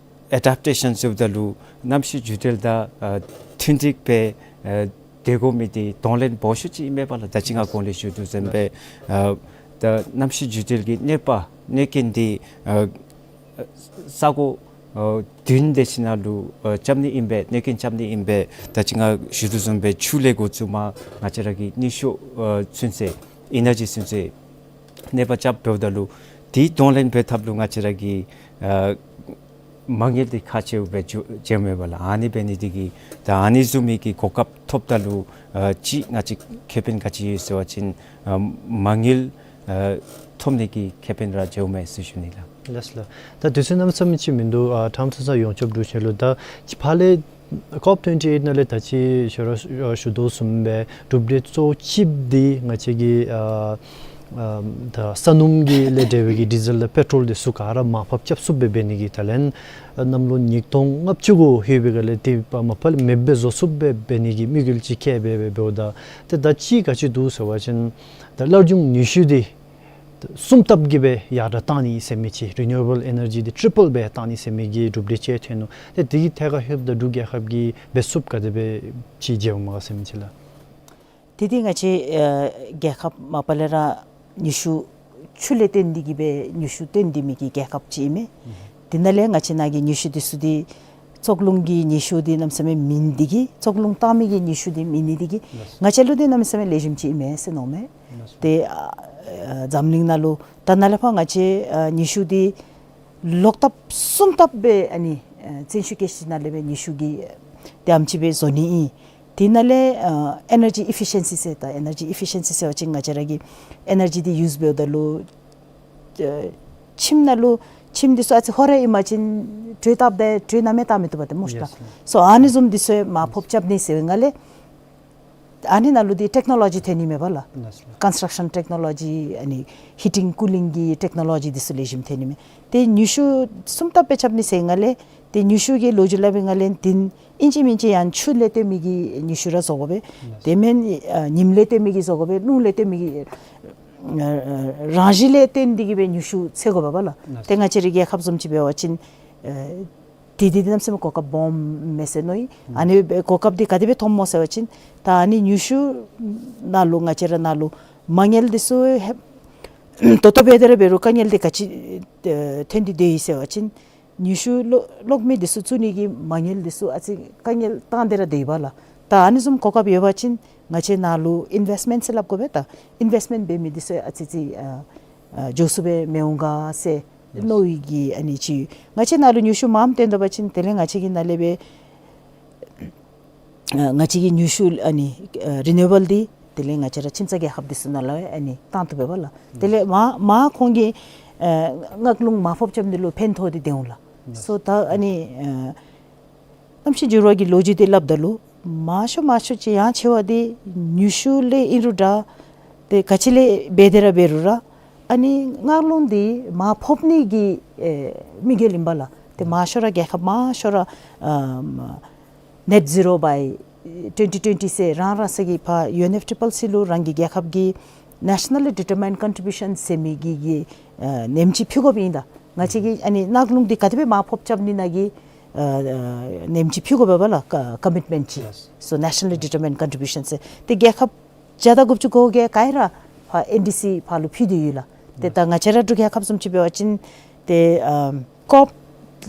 ཨེ་ཌེབ་ཊེ་ཤཱན་ཟེརཝ་ད་ལུ་གནམ་གཤིས་འགྱུར་བདེ་ལུ་ད་ཨ་མཐུན་འགྲིག་སྦེ་ཨ་སྡོད་དགོ་མི་འདི་གདོང་ལེན་སྦོམ་ཤོས་ཅིག་ཨིན་མས་པ་ལགས། ད་ཅི་ང་གོང་ལས་ཞུ་དོ་བཟུམ་སྦེ་ཨ་ད་གནམ་གཤིས་འགྱུར་བདེ་གི་གནོད་པ་གནོད་རྐྱེན་འདི་ཨ་ས་གོ་ཨ་བདུན་དེ་ཅིག་ནང་ལུ་ཨ་རྐྱབ་ནི་ཨིན་པས། གནོད་རྐྱེན་རྐྱབ་ནི་ཨིན་པས། ད་ཅི་ང་ཞུ་དོ་བཟུམ་སྦེ་ཆུ་ལས་འགོ་བཙུགས་མར་ང་བཅས་ར་གི་ནུས་ཤུགས་ཨ་ཚུན་ཚོད་ཨེ་ནར་ཇི་ཚུན་ཚོད་གནོད་པ་རྐྱབ་འབདཝ་ད་ལུ་དེ་གདོང་ལེན་འབད་ཐབས་ལུ་ང་བཅས་ར་གི་ཨ་མ་དངུལ་འདི་ཁག་ཆེཝ་སྦེ་འགྱོ་འགྱོཝ་མས་པ་ལགས། ཨ་ནི་འབད་ནི་འདི་གིས་ད་ཨ་ནི་བཟུམ་མའི་གི་གོ་སྐབས་ཐོབ་ད་ལུ་ཨ་ཅིག་ང་བཅས་ཁེ་ཕན་ག་ཅི་ཡོད་ཟེར་བ་ཅིན་ཨ་མ་དངུལ་ཨ་ཐོབ་ནི་གི་ཁེ་ཕན་ར་འགྱོཝ་མས་ཟེར་ཞུ་ནི་ལགས། ལགས་ལགས། ད་དུས་ཚོད་གནམ་མེད་ས་མེད་ཅིག་མིན་འདུག། ཨ་ཁྲང་ཚང་ཡོངས་ཁྱབ་འབྲུག་ཆེན་ལུ་ད་ཕར་ལས་ཀོབ་ཊོན་ཊི་ཨེཊ་ནང་ལས་ད་ཅི་ཞུ་ར་ཞུ་དོ་བཟུམ་སྦེ་གྲུབ་འབྲས་གཙོ་བོ་གཅིག་འདི་ང་བཅས་ཀྱི་ཨ་ཨ་ད་ས་སྣུམ་གྱི་ལས་འབྲེལ་བའི་གི་ཌི་ཟེལ་དང་པེ་ཊོལ་འདི་ཚུ་ག་ར་མར་ཕབ་རྐྱབ་ཚུགསཔ་སྦེ་འབད་ནི་གི་ད་ལན་གནམ་ལོ་ཉིས་སྟོང་ལྔ་བཅུ་གུ་ལྷོད་པའི་སྒང་ལས་དེ་མ་པ་ལས་མེདཔ་སྦེ་བཟོ་ཚུགསཔ་སྦེ་འབད་ནི་གི་དམིགས་ཡུལ་ཅིག་བསྐྱེད་སྦེ་འབདཝ་ད་ཏེ་ད་ཅི་ག་ཅི་འདུག་ཟེར་བ་ཅིན་ད་སླར་འབྱུང་ནུས་ཤུགས་འདི་གསུམ་ལྟབ་ཀྱིས་སྦེ་ཡར་དྲགས་བཏང་ནི་ཟེར་མི་ཅིག་རི་ནིའུ་ཨེ་བཱལ་ཨེ་ནར་ཇི་འདི་ཊི་རི་པཱལ་སྦེ་བཏང་ནི་ཟེར་མི་གི་གྲུབ་འབྲས་ཅིག་ཐོན་ནུག། ཏེ་དེ་གི་ཐད་ཁར་ལྷོདཔ་ད་འབྲུག་རྒྱལ་ཁབ་ཀྱིས་འབད་ཚུགསཔ་ག་དེ་སྦེ་ཅིག་མཇལཝ་མས་ག་ཟེར་མི་ཅིག་ལགས། ཏེ་འདི་ང་བཅས་ཨ་རྒྱལ་ཁབ་མ་པ་ལས་ར་ནུས་ཤུགས་ཆུ་ལས་བརྟེན་ཏེ་གིས་སྦེ་ནུས་ཤུགས་བཏོན་ཏེ་མི་གི་རྒྱལ་ཁབ་ཅིག་ཨིན་མས། དེ་ནང་ལས་ང་བཅས་ནང་གི་ནུས་ཤུགས་འདི་ཚུ་འདི་བཙོག་རླུང་གི་ནུས་ཤུགས་འདི་གནམ་མེད་ས་མེད་མེད་ནི་འདི་གིས་བཙོག་རླུང་བཏང་མི་གི་ནུས་ཤུགས་འདི་མེད་ནི་འདི་གིས་ང་བཅས་ལུ་འདི་གནམ་མེད་ས་མེད་ལེགས་ཤོམ་ཅིག་ཨིན་མས་ཟེར་མནོཝ་མས། ཏེ་ཨ་འཛམ་གླིང་ནང་ལུ་ད་ནཱ་ལས་ཕར་ང་བཅས་ཨ་ནུས་ཤུགས་འདི་ལོག་ལྟབ་གསུམ་ལྟབ་སྦེ་ཨ་ནི་ཨ་བཙན་ཤུགས་སྐྱེད་ཅིག་ནང་ལས་སྦེ་ནུས་ཤུགས་ཀྱི་ཨ་དེམ་ཅིག་སྦེ་བཟོ་ནི་ཨིན། དེ་ནང་ལས་ཨ་ཨེ་ནར་ཇི་ཨི་ཕི་ཤཱན་སི་ཟེར། ད་ཨེ་ནར་ཇི་ཨི་ཕི་ཤཱན་སི་ཟེར་བ་ཅིན་ང་བཅས་ར་གིས་ཨེ་ནར་ཇི་འདི་ཡུསི་འབདཝ་ད་ལུ་ཨ་ཁྱིམ་ནང་ལུ་ཁྱིམ་འདི་ཚུ་ཨ་ཙི་ཧོ་ར་ཨིན་པ་ཅིན་དྲོད་བཏབ་ད་དྲོད་གནམ་མེད་ས་མེད་བཏབ་མི་བཏུབ་པས་ཏེ་སྨོ་ཤ་ད། ལགས་སོ། ཨ་ནི་བཟུམ་འདི་ཚུ་མར་ཕབ་རྐྱབ་ནི་ཟེར་བའི་སྒང་ལས་ཨ་ནི་ནང་ལུ་འདི་ཊེཀ་ནོ་ལོ་ཇི་ཐོན་ནི་མས་པ་ལགས། ལགས་སོ། ཀོན་སི་ཊྲག་ཤཱན་ཊེཀ་ནོ་ལོ་ཇི་ཨ་ནི་ཧི་ཊིང་ཀུ་ལིང་གི་ཊེཀ་ནོ་ལོ་ཇི་འདི་ཚུ་ལེགས་ཤོམ་ཐོན་ནི་མས། ཏེ་ནུས་ཤུགས་གསུམ་ལྟབ་སྦེ་རྐྱབ་ནི་ཟེར་བའི་སྒང་ལས་ཏེ་ནུས་ཤུགས་ཀྱི་ལོ་རྒྱུས་སླབ་པའི་སྒང་ལས་འདི་ཨིན་ཅི་མིན་ཅི་ཡང་ཆུ་ལས་བཏོན་མི་གི་ནུས་ཤུགས་ར་བཟོ་དགོ་པས། ལགས་སོ། དེ་མེན་ཨ་ཉིམ་ལས་བཏོན་མི་གི་བཟོ་དགོ་པས། རླུང་ལས་བཏོན་མི་གི་ཨ་རང་བཞིན་ལས་བརྟེན་ཏེ་གིས་སྦེ་ནུས་ཤུགས་འཚོལ་དགོ་པས་པ་ལགས། ལགས་སོ། ཏེ་ང་བཅས་རའི་རྒྱལ་ཁབ་བཟུམ་ཅིག་འབད་བ་ཅིན་ཨ་དེ་འདི་གནམ་མེད་ས་མེད་གོ་སྐབས་སྦོམ་མས་ཟེར་མནོ་ཡི། ཨ་ནི་གོ་སྐབས་འདི་ག་དེ་སྦེ་ཐོབ་སྨོ་ཟེར་བ་ཅིན་ད་ཨ་ནི་ནུས་ཤུགས་ནང་ལུ་ང་བཅས་ར་ནང་ལུ་མ་དངུལ་འདི་ཚུ་ཧེབ་ད་ལྟོ་འབད་དེ་ར་འབད་རུང་དཀའ་ངལ་འདི་ག་ཅི་ཨ་ཐོན་ཏེ་སྡོད་ཡི་ཟེར་བ་ཅིན་ནུས་ཤུགས་གློག་གློག་མེ་འདི་ཚུ་བཙུགས་ནི་གི་མ་དངུལ་འདི་ཚུ་ཨ་ཙི་དཀའ་ངལ་བཏང་སྟེ་ར་སྡོད་ཡི་པ་ལགས། ད་ཨ་ནི་བཟུམ་གོ་སྐབས་ཡོད་པ་ཅིན་ང་བཅས་ནང་ལུ་ཨིན་ཝེསི་མེནཊ་ཟེར་སླབ་དགོ་པས། ད་ཨིན་ཝེསི་མེནཊ་འབད་མི་འདི་ཚུ་ཨ་ཙི་ཅིག་ཨ་ཨ་མགྱོགས་སུ་སྦེ་མི་འོང་ག་ཟེར་མནོ་བའི་གི་ཨ་ནི་ཅིག་ང་བཅས་ནང་ལུ་ནུས་ཤུགས་མངམ་བཏོན་ད་པ་ཅིན་དེ་ལས་ང་བཅས་ཀྱི་ནང་ལས་སྦེ་ཨ་ང་བཅས་ཀྱི་ནུས་ཤུགས་ཨ་ནི་ཨ་རི་ནིའུ་ཨེ་བཱལ་འདི་དེ་ལས་ང་བཅས་ར་ཁྱིམ་ཚང་རྒྱལ་ཁབ་འདི་ཚུ་ནང་ལུ་ཨ་ནི་བཏང་བཏུབ་པས་པ་ལགས། དེ་ལས་མར་མར་ཁོང་གིས་ཨ་མངགས་རླུང་མར་ཕབ་རྐྱབ་ནི་ལུ་ཕན་ཐོགས་ཏེ་སྡོད་འོང་ལགས། སོ་ད་ཨ་ནི་ཨ་གནམ་གཤིས་འགྱུར་བ་གི་ལོ་རྒྱུས་འདི་སླབ་ད་ལུ་མང་ཤོས་མང་ཤོས་ཅིག་ཡང་ཆེ་བ་འདི་ནུས་ཤུགས་ལས་ཨིན་རུང་འདྲ། ཏེ་ག་ཅི་ལས་འབད་དེ་ར་འབད་རུང་ར་ཨ་ནི་མངགས་རླུང་འདི་མར་ཕབ་ནི་གི་ཨེ་དམིགས་ཡུལ་ཨིན་པ་ལགས། ཏེ་མང་ཤོས་ར་རྒྱལ་ཁབ་མང་ཤོས་ར་ཨམ་ནེཊ་ཛི་རོ་བའི་ཊུ་ཝེན་ཊི་ཊུ་ཝེན་ཊི་ཟེར་རང་རང་སོ་གི་ཕར་ཡུ་ཨེན་ཨེཕ་ཊི་རི་པཱལ་སི་ལུ་རང་གི་རྒྱལ་ཁབ་ཀྱི་ནེ་ཤ་ནལ་ལི་ཌི་ཊར་མའིནཌ་ཀོན་ཊི་བིའུ་ཤཱན་ཟེར་མི་གི་གི་ཨ་ནེམ་ཅིག་ཕུལ་དགོཔ་ཨིན། ད་ང་བཅས་ཀྱིས་ཨ་ནི་མངགས་རླུང་འདི་ག་དེ་སྦེ་མར་ཕབ་རྐྱབ་ནི་ནང་གི་ཨ་ཨ་ནེམ་ཅིག་ཕུལ་དགོ་པས་པ་ལགས། ཀ་ཀོ་མིཊ་མེནཊ་ཅིག། ལགས་སོ། ནེ་ཤ་ནལ་ལི་ཌི་ཊར་མའིནཌ་ཀོན་ཊི་བིའུ་ཤཱན་ཟེར་ཏེ་རྒྱལ་ཁབ་བརྒྱ་དང་དགུ་བཅུ་གོ་བརྒྱད་ག་ར་ཕར་ཨེན་ཌི་སི་ཕར་ལུ་ཕུལ་ཏེ་ཡོད་ལགས། ཏེ་ད་ང་བཅས་ར་འབྲུག་རྒྱལ་ཁབ་བཟུམ་ཅིག་འབད་བ་ཅིན་ཏེ་ཨམ་ཀོབ་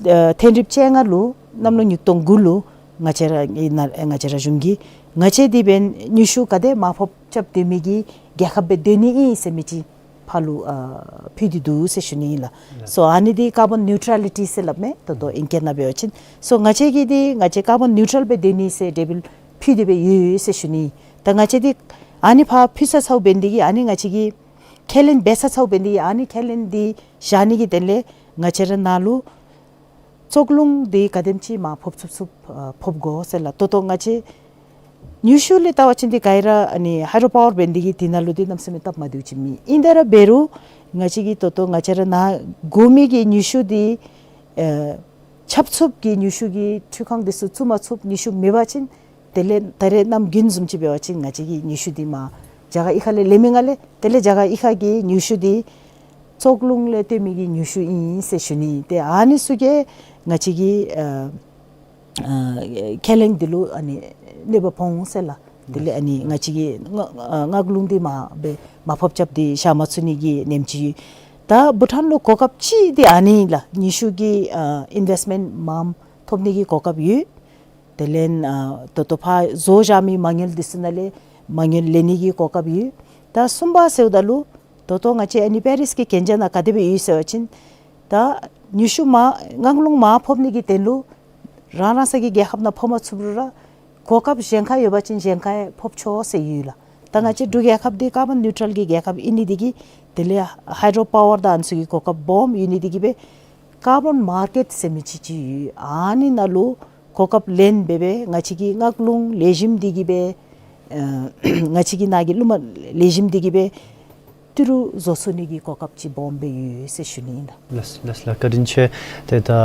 ཨ་ཐེངས་རིམ་བཅོ་ལྔ་ལུ་གནམ་ལོ་ཉིས་སྟོང་དགུ་ལུ་ང་བཅས་ར་ཨིན་ན་ང་བཅས་ར་གཞུང་གིས་ང་བཅས་འདི་འབདན་ནུས་ཤུགས་ག་དེ་མར་ཕབ་རྐྱབ་སྡོད་མི་གི་རྒྱལ་ཁབ་སྦེ་སྡོད་ནི་ཨིན་ཟེར་མི་ཅིག་ཕར་ལུ་ཨ་ཕུལ་ཏེ་འདུག་ཟེར་ཞུ་ནི་ཨིན་ལགས། སོ་ཨ་ནི་འདི་ཀར་བཱོན་ནིའུ་ཊ་ར་ལི་ཊི་ཟེར་སླབ་མས། ད་ལྟོ་ཨིང་སྐད་ནང་འབད་བ་ཅིན། སོ་ང་བཅས་ཀྱིས་འདི་ང་བཅས་ཀར་བཱོན་ནིའུ་ཊ་རལ་སྦེ་སྡོད་ནི་ཟེར་ཊེ་བཱལ་ཕུལ་ཏེ་སྦེ་ཡོད་ཡོད་ཟེར་ཞུ་ནི། ད་ང་བཅས་འདི་ཨ་ནི་ཕར་ཕུལ་ཚར་ཚརཝ་འབད་ནི་འདི་གིས་ཨ་ནི་ང་བཅས་ཀྱིས་ཁས་ལེན་འབད་ཚར་ཚརཝ་འབད་ནི་འདི་གིས་ཨ་ནི་ཁས་ལེན་འདི་བཞག་ནི་གི་དོན་ལས་ང་བཅས་ར་ནང་ལུ་བཙོག་རླུང་འདི་ག་དེམ་ཅིག་མར་ཕབ་ཚུགས་ཚུགས་ཨ་ཕབ་དགོ་ཟེར་ལགས། ད་ལྟོ་ང་བཅས་ ནུས་ཤུགས་ལས་བལྟ་བ་ཅིན་འདི་ག་ར་ཨ་ནི་ཧའི་ཌྲོ་པ་ཝར་འབད་ནི་དེ་གིས་དེ་ནང་ལུ་འདི་གནམ་མེད་ས་མེད་སྟབས་མ་བདེཝ་ཅིག་མེད། ཨིན་ཏེ་ར་འབད་རུང་ང་བཅས་ཀྱིས་ད་ལྟོ་ང་བཅས་ར་ནཱ་དགོ་མི་གི་ནུས་ཤུགས་འདི་ཨེ་ཁྱབ་ཚུགསཔ་གི་ནུས་ཤུགས་ཀྱི་འཕྲུལ་ཁང་འདི་ཚུ་བཙུགས་མ་ཚུགསཔ་ནུས་ཤུགས་མེད་པ་ཅིན་དེ་ལས་ད་རེས་གནམ་དགུན་བཟུམ་ཅིག་འབད་བ་ཅིན་ང་བཅས་ཀྱི་ནུས་ཤུགས་འདི་མར་རྒྱ་གར་གཡུས་ཁ་ལས་ལེན་མི་ནང་ལས་དེ་ལས་རྒྱ་གར་གཡུས་ཁ་གི་ནུས་ཤུགས་འདི་བཙོག་རླུང་ལས་བཏོན་མི་གི་ནུས་ཤུགས་ཨིན་ཟེར་ཞུ་ནི། ཏེ་ཨ་ནི་ཚུ་གིས་ང་བཅས་ཀྱི་ཨ་ཨ་ཁས་ལེན་འདི་ལུ་ཨ་ནི་གནོད་པ་ཕོག་འོང་ཟེར་ལགས། དེ་ལས་ཨ་ནི་ང་བཅས་ཀྱི་མངགས་མངགས་རླུང་འདི་མ་འབད་མ་ཕབ་རྐྱབ་སྟེ་བཞག་མ་ཚུགས་ནི་གི་ཉེན་ཅིག་ཡོད། ད་བྷུ་ཊཱན་ལུ་གོ་སྐབས་ཅིག་འདི་ཨ་ནི་ལགས། ནུས་ཤུགས་ཀྱི་ཨ་ཨིན་ཝེསཊ་མེནཊ་མངམ་ཐོབ་ནི་གི་གོ་སྐབས་ཡོད། དེ་ལས་ཨ་ད་ལྟོ་ཕར་བཟོ་བཞག་མི་མ་དངུལ་འདི་ཚུ་ནང་ལས་མ་དངུལ་ལེན་ནི་གི་གོ་སྐབས་ཡོད། ད་གསུམ་པ་ཟེརཝ་ད་ལུ་ད་ལྟོ་ང་བཅས་ཨ་ནི་པེ་རིས་ཀྱི་གན་རྒྱ་ནང་ག་དེ་སྦེ་ཡོད་ཟེར་བ་ཅིན་ད་ནུས་ཤུགས་མ་མངགས་རླུང་མ་ཕབ་ནི་གི་དོན་ལུ་རང་རང་སོ་གི་རྒྱལ་ཁབ་ནང་ཕབ་མ་ཚུགས་རུང་ར་གོ་སྐབས་གཞན་ཁར་ཡོད་པ་ཅིན་གཞན་ཁར་ཕབ་ཆོག་ཟེར་ཡོད་ལགས། ད་ང་བཅས་འབྲུག་རྒྱལ་ཁབ་འདི་ཀར་བཱོན་ནིའུ་ཊཱལ་གྱི་རྒྱལ་ཁབ་ཨིན་ནི་དེ་གིས་དེ་ལས་ཧའི་ཌྲོ་པ་ཝར་དང་ཨ་ནི་ཚུ་གི་གོ་སྐབས་སྦོམ་ཡོད་ནི་དེ་གིས་སྦེ་ཀར་བཱོན་མར་ཀེཊ་ཟེར་མི་ཅིག་ཅིག་ཡོད། ཨ་ནི་ནང་ལུ་གོ་སྐབས་ལེན་འབད་སྦེ་ང་བཅས་ཀྱི་མངགས་རླུང་ལེགས་ཤོམ་འདི་གིས་སྦེ་ཨ་ང་བཅས་ཀྱི་ནཱ་གི་རླུང་མ་ལེགས་ཤོམ་འདི་གིས་སྦེ་ཏི་རུ་བཟོ་ཚུགས་ནི་གི་གོ་སྐབས་ཅིག་སྦོམ་སྦེ་ཡོད་ཟེར་ཞུ་ནི་ཨིན་ལགས། ལགས་ལགས་ལགས། བཀའ་དྲིན་ཆེ། ཏེ་ད་ཨ་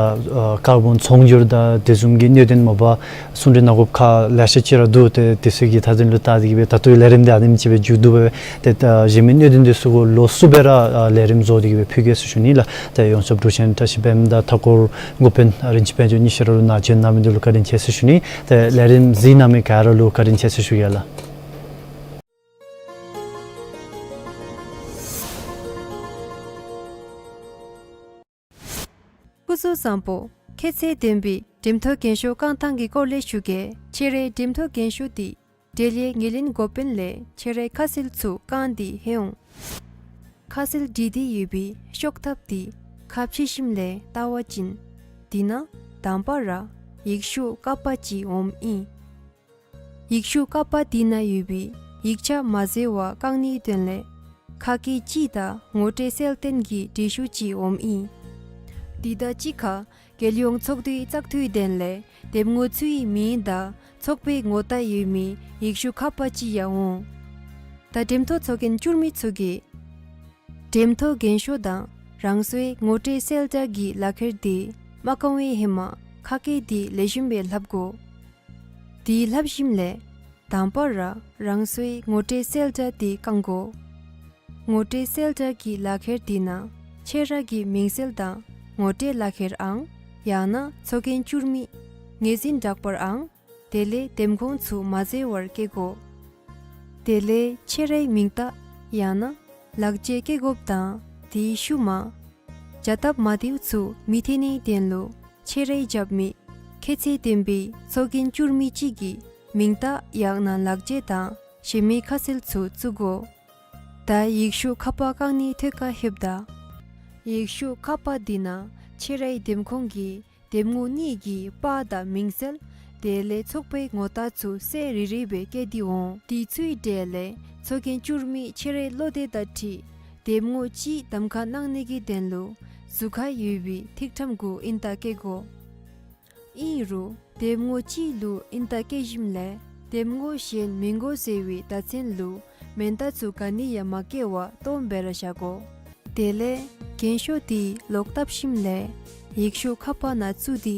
ཀར་བཱོན་ཚོང་སྒྱུར་དང་དེ་བཟུམ་གྱི་གནད་དོན་མ་པ་གསུང་གྲོས་གནང་དགོཔ་ཁག་ལེ་ཤ་ཅིག་ར་འདུག། ཏེ་དེ་ཚུ་གི་མཐའ་དོན་ལུ་བལྟ་སྟེ་གིས་སྦེ་ད་ལྟོའི་ལས་རིམ་འདི་ཨ་ནེམ་ཅིག་སྦེ་མཇུག་བསྡུ་སྦེ་ཏེ་ད་གཞན་མི་གནད་དོན་འདི་ཚུ་གུ་ལོགས་སུ་སྦེ་ར་ཨ་ལས་རིམ་བཟོ་སྟེ་གིས་སྦེ་ཕུལ་གེ་ཟེར་ཞུ་ནི་ལགས། ཏེ་ཡོངས་ཁྱབ་དྲུང་ཆེན་བཀྲ་ཤིས་པདྨ་དང་མཐའ་འཁོར་འགོ་དཔོན་རིན་ཆེན་དཔལ་འབྱོར་གཉིས་ཆ་ར་ལུ་ནཱ་བྱོན་གནང་མི་འདི་ལུ་བཀའ་དྲིན་ཆེ་ཟེར་ཞུ་ནི། ཏེ་ལས་རིམ་གཟིགས་གནང་མི་ག་ར་ལུ་བཀའ་དྲིན་ཆེ་ཟེར་ཞུ་ཡི་ལགས། སྐུ་གཟུགས་བཟང་པོ། ཁྱད་ཚད་ལྡན་པའི་འགྲེམས་ཐོག་རྒན་ཤོས་རྐང་ཐང་གི་སྐོར་ལས་ཞུ་གེ། ཁྱོད་རའི་འགྲེམས་ཐོག་རྒན་ཤོས་འདི་འབྲེལ་ཡོད་ངོས་ལེན་འགོ་དཔོན་ལས་ཁྱོད་རའི་ཁ་གསལ་ཚུ་བཀང་སྟེ་ལྷོད་འོང་། ཁ་གསལ་བྲིས་ཏེ་ཡོད་པའི་ཤོག་ཐབས་འདི་ཁ་ཕྱེ་ཞིནམ་ལས་བལྟ་བ་ཅིན་འདི་ནང་དང་པ་ར་ཡིག་ཤོག་ཀ་པ་ཅིག་འོངམ་ཨིན། ཡིག་ཤོག་ཀ་པ་འདི་ནང་ཡོད་པའི་ཡིག་ཆ་མ་འཛོལ་བར་བཀང་ནིའི་དོན་ལས་ཁ་སྐད་གཅིག་དང་ངོ་སྤྲོད་གསལ་སྟོན་གྱི་འབྲི་ཤོག་ཅིག་འོངམ་ཨིན། འདི་དང་གཅིག་ཁར་རྒྱལ་ཡོངས་ཚོགས་འདུའི་བཙག་འཐུའི་དོན་ལས་འདེམས་ངོ་ཚུའི་མིང་དང་ཚོགས་པའི་ངོ་རྟགས་ཡོད་མི་ཡིག་ཤོག་ཁ་པ་ཅིག་ཡང་འོང་། ད་འགྲེམས་ཐོག་ཚོགས་རྒྱན་བསྒྱུར་མི་ཚུ་གིས་འགྲེམས་ཐོག་རྒན་ཤོས་དང་རང་སོའི་ངོ་སྤྲོད་གསལ་བསྒྲགས་ཀྱི་ལག་ཁྱེར་འདི་མ་བཀང་བའི་ཧེ་མ་ཁ་སྐད་འདི་ལེགས་ཤོམ་སྦེ་ལྷབ་དགོ། འདི་ལྷབ་ཞིནམ་ལས་དང་པ་ར་རང་སོའི་ངོ་སྤྲོད་གསལ་བསྒྲགས་འདི་བཀང་དགོ། ངོ་སྤྲོད་གསལ་བསྒྲགས་ཀྱི་ལག་ཁྱེར་འདི་ནང་ཁྱོད་ར་གི་མིང་གསལ་དང་ངོ་སྤྲོད་ལག་ཁྱེར་ཨང་ཡང་ན་ཚོགས་རྒྱན་བསྒྱུར་མི་ངོས་འཛིན་བསྒྲགས་པར་ཨང་དེ་ལས་འདེམས་ཁོངས་ཚུ་མ་འཛོལ་བར་བཀལ་དགོ། དེ་ལས་ཁྱོད་རའི་མིང་རྟགས་ཡང་ན་ལག་འཁྱེར་བཀལ་དགོཔ་དང་དེའི་ཤུལ་མ་བྱ་སྟབས་མ་བདེཝ་ཚུ་མི་ཐོན་ནིའི་དོན་ལུ་ཁྱོད་རའི་རྒྱབ་མི་ཁྱད་ཚད་ལྡན་པའི་ཚོགས་རྒྱན་བསྒྱུར་མི་གཅིག་གི་མིང་རྟགས་ཡང་ན་ལག་འཁྱེར་དང་གཞན་མི་ཁ་གསལ་ཚུ་བཙུགས་དགོ། ད་ཡིག་ཤོག་ཁ་པ་བཀང་ནིའི་ཐད་ཁར་ལྷོདཔ་ད་ཡིག་ཤོག་ཁ་པ་འདི་ནང་ཁྱོད་རའི་འདེམས་ཁོངས་ཀྱི་འདེམས་ངོ་གཉིས་ཀྱི་པར་དང་མིང་གསལ་དེ་ལས་ཚོགས་པའི་ངོ་རྟགས་ཚུ་གསལ་རི་རི་སྦེ་བཀོད་དེ་འོང་། དེ་ཚུའི་གྲས་ལས་ཚོགས་རྒྱན་བསྒྱུར་མི་ཁྱོད་རའི་བློ་འདོད་དང་འཁྲིལ་འདེམས་ངོ་གཅིག་གདམ་ཁ་གནང་ནི་གི་དོན་ལུ་ཟུར་ཁར་ཡོད་པའི་ཐིག་ཕྲེང་གུ་ཨིན་རྟགས་བཀོད་དགོ། ཨིན་རུང་འདེམས་ངོ་གཅིག་ལུ་ཨིན་རྟགས་བཀོད་ཞིནམ་ལས་འདེམས་ངོ་གཞན་མི་དགོ་ཟེར་བའི་བརྡ་མཚོན་ལུ་མེན་རྟགས་ཚུ་ག་ནི་ཡང་མ་བཀོད་པར་སྟོངམ་སྦེ་ར་བཞག་དགོ། དེ་ལས་རྒན་ཤོས་འདི་ལོག་བཏབ་ཞིནམ་ལས་ཡིག་ཤོག་ཁ་པ་ནང་བཙུགས་ཏེ་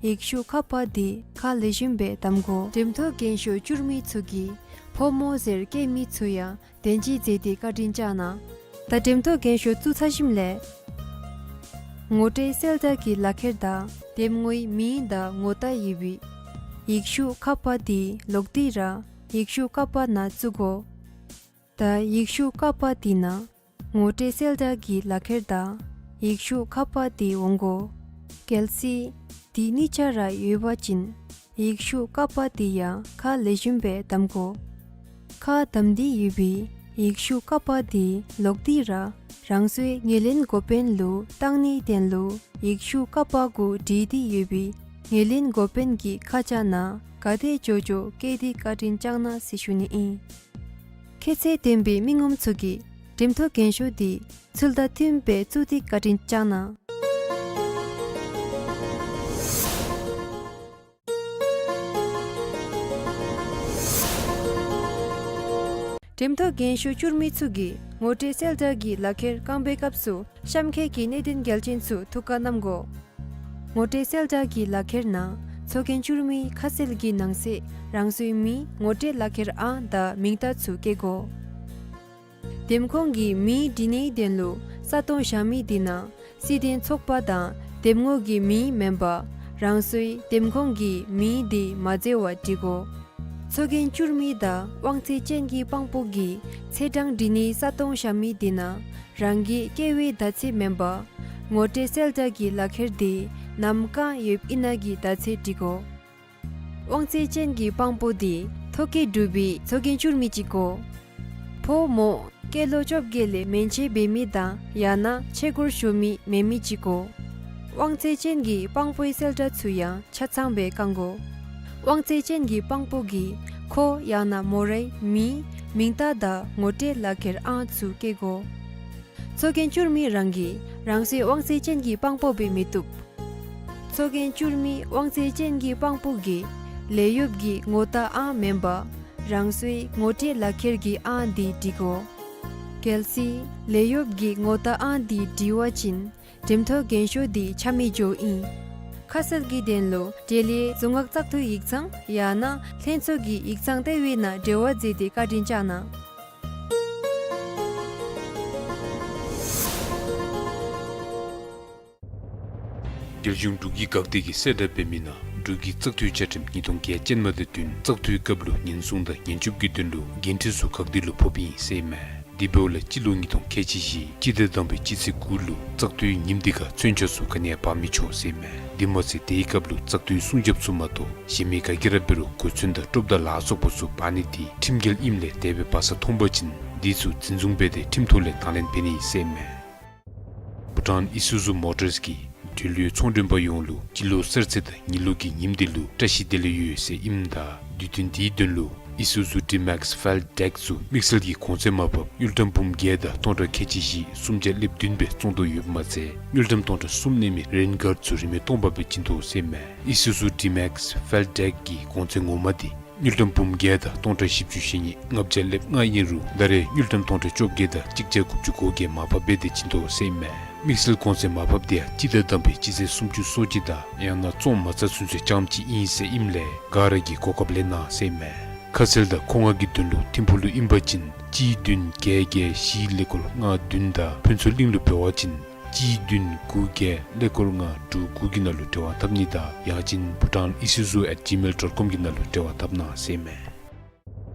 ཡིག་ཤོག་ཁ་པ་འདི་ཁ་ལེགས་ཤོམ་སྦེ་བསྡམ་དགོ། འགྲེམས་ཐོག་རྒན་ཤོས་བསྒྱུར་མི་ཚུ་གིས་ཕོ་མོ་ཟེར་བཀོད་མི་ཚུ་ཡང་དོན་གཅིག་མཛད་དེ་བཀའ་དྲིན་བསྐྱང་གནང་། ད་འགྲེམས་ཐོག་རྒན་ཤོས་བཙུགས་ཚར་ཞིནམ་ལས་ངོ་སྤྲོད་གསལ་བསྒྲགས་ཀྱི་ལག་ཁྱེར་དང་འདེམས་ངོའི་མིང་དང་ངོ་རྟགས་ཡོད་པའི་ཡིག་ཤོག་ཁ་པ་འདི་ལོག་སྟེ་ར་ཡིག་ཤོག་ཁ་པ་ནང་བཙུགས་དགོ། ད་ཡིག་ཤོག་ཁ་པ་འདི་ནང་ངོ་སྤྲོད་གསལ་བསྒྲགས་ཀྱི་ལག་ཁྱེར་དང་ཡིག་ཤོག་ཁ་པ་འདི་འོང་དགོ། གལ་སྲིད་འདི་གཉིས་ཆ་ར་ཡོད་པ་ཅིན་ཡིག་ཤོག་ཁ་པ་འདི་ཡང་ཁ་ལེགས་ཤོམ་སྦེ་བསྡམ་དགོ། ཁ་བསྡམས་ཏེ་ཡོད་པའི་ཡིག་ཤོག་ཁ་པ་འདི་ལོག་སྟེ་ར་རང་སོའི་ངོས་ལེན་འགོ་དཔོན་ལུ་བཏང་ནིའི་དོན་ལུ་ཡིག་ཤོག་ཁ་པ་གུ་བྲིས་ཏེ་ཡོད་པའི་ངོས་ལེན་འགོ་དཔོན་གྱི་ཁ་བྱང་ནང་ག་དེ་འགྱོ་འགྱོ་བཀོད་དེ་བཀའ་དྲིན་བསྐྱང་གནང་ཟེར་ཞུ་ནི་ཨིན། ཁྱད་ཚད་ལྡན་པའི་མི་ངོམ་ཚུ་གིས་འགྲེམས་ཐོག་རྒན་ཤོས་འདི་ཚུལ་དང་མཐུནམ་སྦེ་བཙུགས་ཏེ་བཀའ་དྲིན་བསྐྱང་གནང་། འགྲེམས་ཐོག་རྒན་ཤོས་བསྐྱུར་མི་ཚུ་གིས་ངོ་སྤྲོད་གསལ་བསྒྲགས་ཀྱི་ལག་ཁྱེར་བསྐང་པའི་སྐབས་སུ་གཤམ་འཁོད་ཀྱི་གནད་དོན་གལ་ཆེན་ཚུ་ཐུགས་ཁར་བསྣམ་དགོ། ངོ་སྤྲོད་གསལ་བསྒྲགས་ཀྱི་ལག་ཁྱེར་ནང་ཚོགས་རྒྱན་བསྐྱུར་མིའི་ཁ་གསལ་གྱི་ནང་གསེས་རང་སོའི་མིང་ངོ་སྤྲོད་ལག་ཁྱེར་ཨང་དང་མིང་རྟགས་ཚུ་བཀོད་དགོ། འདེམས་ཁོངས་ཀྱི་མིང་འབྲི་ནིའི་དོན་ལུ་ས་སྟོང་བཞག་མི་དེ་ནང་སྲིད་དོན་ཚོགས་པ་དང་འདེམས་ངོ་གི་མིང་མེན་པར་རང་སོའི་འདེམས་ཁོངས་ཀྱི་མིང་དེ་མ་འཛོལ་བར་བྲི་དགོ། ཚོགས་རྒྱན་བསྐྱུར་མི་དང་དབང་ཚད་ཅན་གྱི་དཔང་པོ་གིས་ཚེས་གྲངས་འབྲི་ནིའི་ས་སྟོང་བཞག་མི་དེ་ནང་རང་གི་སྐྱེ་བའི་ཟླ་ཚེས་མེན་པར་ངོ་སྤྲོད་གསལ་བསྒྲགས་ཀྱི་ལག་ཁྱེར་དེ་ནམ་བསྐངས་ཡོདཔ་ཨིན་ན་གི་ཟླ་ཚེས་བྲི་དགོ། དབང་ཚད་ཅན་གྱི་དཔང་པོ་དེ་ཐོ་བཀོད་གྲུབ་པའི་ཚོགས་རྒྱན་བསྐྱུར་མི་ཅིག་དགོ། ཕོ་མོ་སྐྱེས་ལོ་བཅོ་བརྒྱད་ལས་མན་ཆད་འབད་མི་དང་ཡང་ན་ཆས་གོས་ཞུ་མི་མེད་མི་ཅིག་དགོ། དབང་ཚད་ཅན་གྱི་དཔང་པོའི་གསལ་བསྒྲགས་ཚུ་ཡང་ཆ་ཚང་སྦེ་བསྐང་དགོ། དབང་ཚད་ཅན་གྱི་དཔང་པོ་གིས་ཁོ་ཡང་ན་མོ་རའི་མིང་མིང་རྟགས་དང་ངོ་སྤྲོད་ལག་ཁྱེར་ཨང་ཚུ་བཀོད་དགོ། ཚོགས་རྒྱན་བསྐྱུར་མི་རང་གིས་རང་སོའི་དབང་ཚད་ཅན་གྱི་དཔང་པོ་འབད་མི་བཏུབ། ཚོགས་རྒྱན་བསྐྱུར་མི་དབང་ཚད་ཅན་གྱི་དཔང་པོ་གིས་ལས་གཡོགཔ་གི་ངོ་རྟགས་ཨང་མེན་པར་རང་སོའི་ངོ་སྤྲོད་ལག་ཁྱེར་གྱི་ཨང་དེ་བྲི་དགོ། གལ་སྲིད་ལས་གཡོགཔ་གི་ངོ་རྟགས་ཨང་དེ་བྲི་བ་ཅིན་འགྲེམས་ཐོག་རྒན་ཤོས་དེ་ཆ་མེད་འགྱོཝ་ཨིན། ཁ་གསལ་གྱི་དོན་ལུ་འབྲེལ་ཡོད་རྫོང་ཁག་བཙག་འཐུའི་ཡིག་ཚང་ཡང་ན་ལྷན་ཚོགས་ཀྱི་ཡིག་ཚང་ལྟེ་བའི་ནང་འབྲེལ་བ་མཛད་དེ་བཀའ་དྲིན་བསྐྱང་གནང་། རྒྱལ་གཞུང་འབྲུག་གི་འགག་སྡེ་གིས་གསལ་བསྒྲགས་འབད་མི་ནང་འབྲུག་གི་བཙག་འཐུའི་བཅའ་ཁྲིམས་ཉིས་སྟོང་བརྒྱད་ཅན་མ་དང་བསྟུན་བཙག་འཐུའི་སྐབས་ལུ་ཉེན་སྲུང་དང་ཉེན་སྐྱོབ་ཀྱི་དོན་ལུ་འགན་འཁྲི་ཚུ་འགག་སྡེ་ལུ་ཕོགཔ་ཨིན་ཟེར་ཨིན་མས། དེ་འབདཝ་ལས་སྤྱི་ལོ་ཉིས་སྟོང་ཁལ་གཅིག་བཞི་སྤྱི་ཟླ་དང་པའི་སྤྱི་ཚེས་དགུ་ལུ་བཙག་འཐུའི་ཉིནམ་དེ་ཁར་མཚོན་ཆ་ཚུ་ག་ནི་ཡང་འབག་མི་ཆོག་ཟེར་ཨིན་མས། དེ་མ་ཚད་དེའི་སྐབས་ལུ་བཙག་འཐུའི་སྲུང་རྒྱབ་ཚུ་མ་གཏོགས་གཞན་མི་ག་གིས་ར་འབད་རུང་གོས་མཚོན་དང་ཀྲོབ་དང་ལ་སོགས་པ་ཚུ་འབག་ནི་དེ་ཁྲིམས་འགལ་ཨིནམ་ལས་དེ་སྦེ་འབག་ས་མཐོང་པ་ཅིན་དེ་ཚུ་འཛིན་བཟུང་འབད་དེ་ཁྲིམས་ཐོག་ལས་དང་ལེན་འབད་ནི་ཟེར་ཨིན་མས། བྷུ་ཊཱན་ཨི་སུ་ཛུ་མོ་ཊརས་ཀྱིས་འབྲེལ་ཡོད་ཚོང་མགྲོན་པ་ཡོངས་ལུ་སྤྱི་ལོ་གསར་ཚེས་དང་ཉི་ལོ་གི་ཉིནམ་དེ་ལུ་བཀྲ་ཤིས་བདེ་ལེགས་ཡོད་ཟེར་ཨིནམ་ད་དུས་སྟོན་དེའི་དོན་ལུ་ཨི་སུ་ཛུ་ཌི་མེགསི་ཕེལཌ་ཌེཀ་ཚུ་དམིགས་བསལ་གྱི་གོང་ཚད་མར་ཕབ་དངུལ་ཀྲམ་འབུམ་བརྒྱད་དང་སྟོང་ཕྲག་ཁལ་གཅིག་བཞི་སུམ་བརྒྱ་ལེབ་བདུན་སྦེ་བཙོང་དོ་ཡོདཔ་མ་ཚད་དངུལ་ཀྲམ་སྟོང་ཕྲག་གསུམ་གནས་མི་རེན་གཱརཌ་ཚུ་རིན་མེད་སྟོང་པ་སྦེ་བྱིན་དོ་ཟེར་ཨིན་མས། ཨི་སུ་ཛུ་ཌི་མེགསི་ཕེལཌ་ཌེཀ་གི་གོང་ཚད་ངོ་མ་དེ་དངུལ་ཀྲམ་འབུམ་བརྒྱད་དང་སྟོང་ཕྲག་བཞི་བཅུ་ཞེ་གཉིས་ལྔ་བརྒྱ་ལེབ་ལྔ་ཨིན་རུང་ད་རེས་དངུལ་ཀྲམ་སྟོང་ཕྲག་བཅོ་བརྒྱད་དང་གཅིག་བརྒྱ་དགུ་བཅུ་གོ་བརྒྱད་མར་ཕབ་འབད་དེ་བྱིན་དོ་ཟེར་ཨིན་མས། དམིགས་བསལ་གོང་ཚད་མར་ཕབ་དེ་ཡང་སྤྱི་ཟླ་དང་པའི་སྤྱི་ཚེས་སུམ་ཅུ་སོ་གཅིག་དང་ཡང་ན་བཙོང་མ་ཚར་ཚུན་ཚོད་རྐྱངམ་ཅིག་ཨིན་ཟེར་ཨིནམ་ལས་ག་ར་གིས་གོ་སྐབས་ལེན་གནང་ཟེར་ཨིན་མས། ཁ་གསལ་དང་མཁོ་མངགས་ཀྱི་དོན་ལུ་ཐིམ་ཕུག་ལུ་ཨིན་པ་ཅིན་གཅིག་བདུན་བརྒྱད་བརྒྱད་བཞི་ཀླད་ཀོར་ལྔ་བདུན་དང་ཕུན་ཚོགས་གླིང་ལུ་འབད་བ་ཅིན་གཅིག་བདུན་དགུ་བརྒྱད་ཀླད་ཀོར་ལྔ་དྲུག་དགུ་གི་ནང་ལུ་འབྲེལ་བ་འཐབ་ནི་དང་ཡང་ཅིན་Bhutan Isuzu at gmail dot com གི་ནང་ལུ་འབྲེལ་བ་འཐབ་གནང་ཟེར་ཨིན་མས།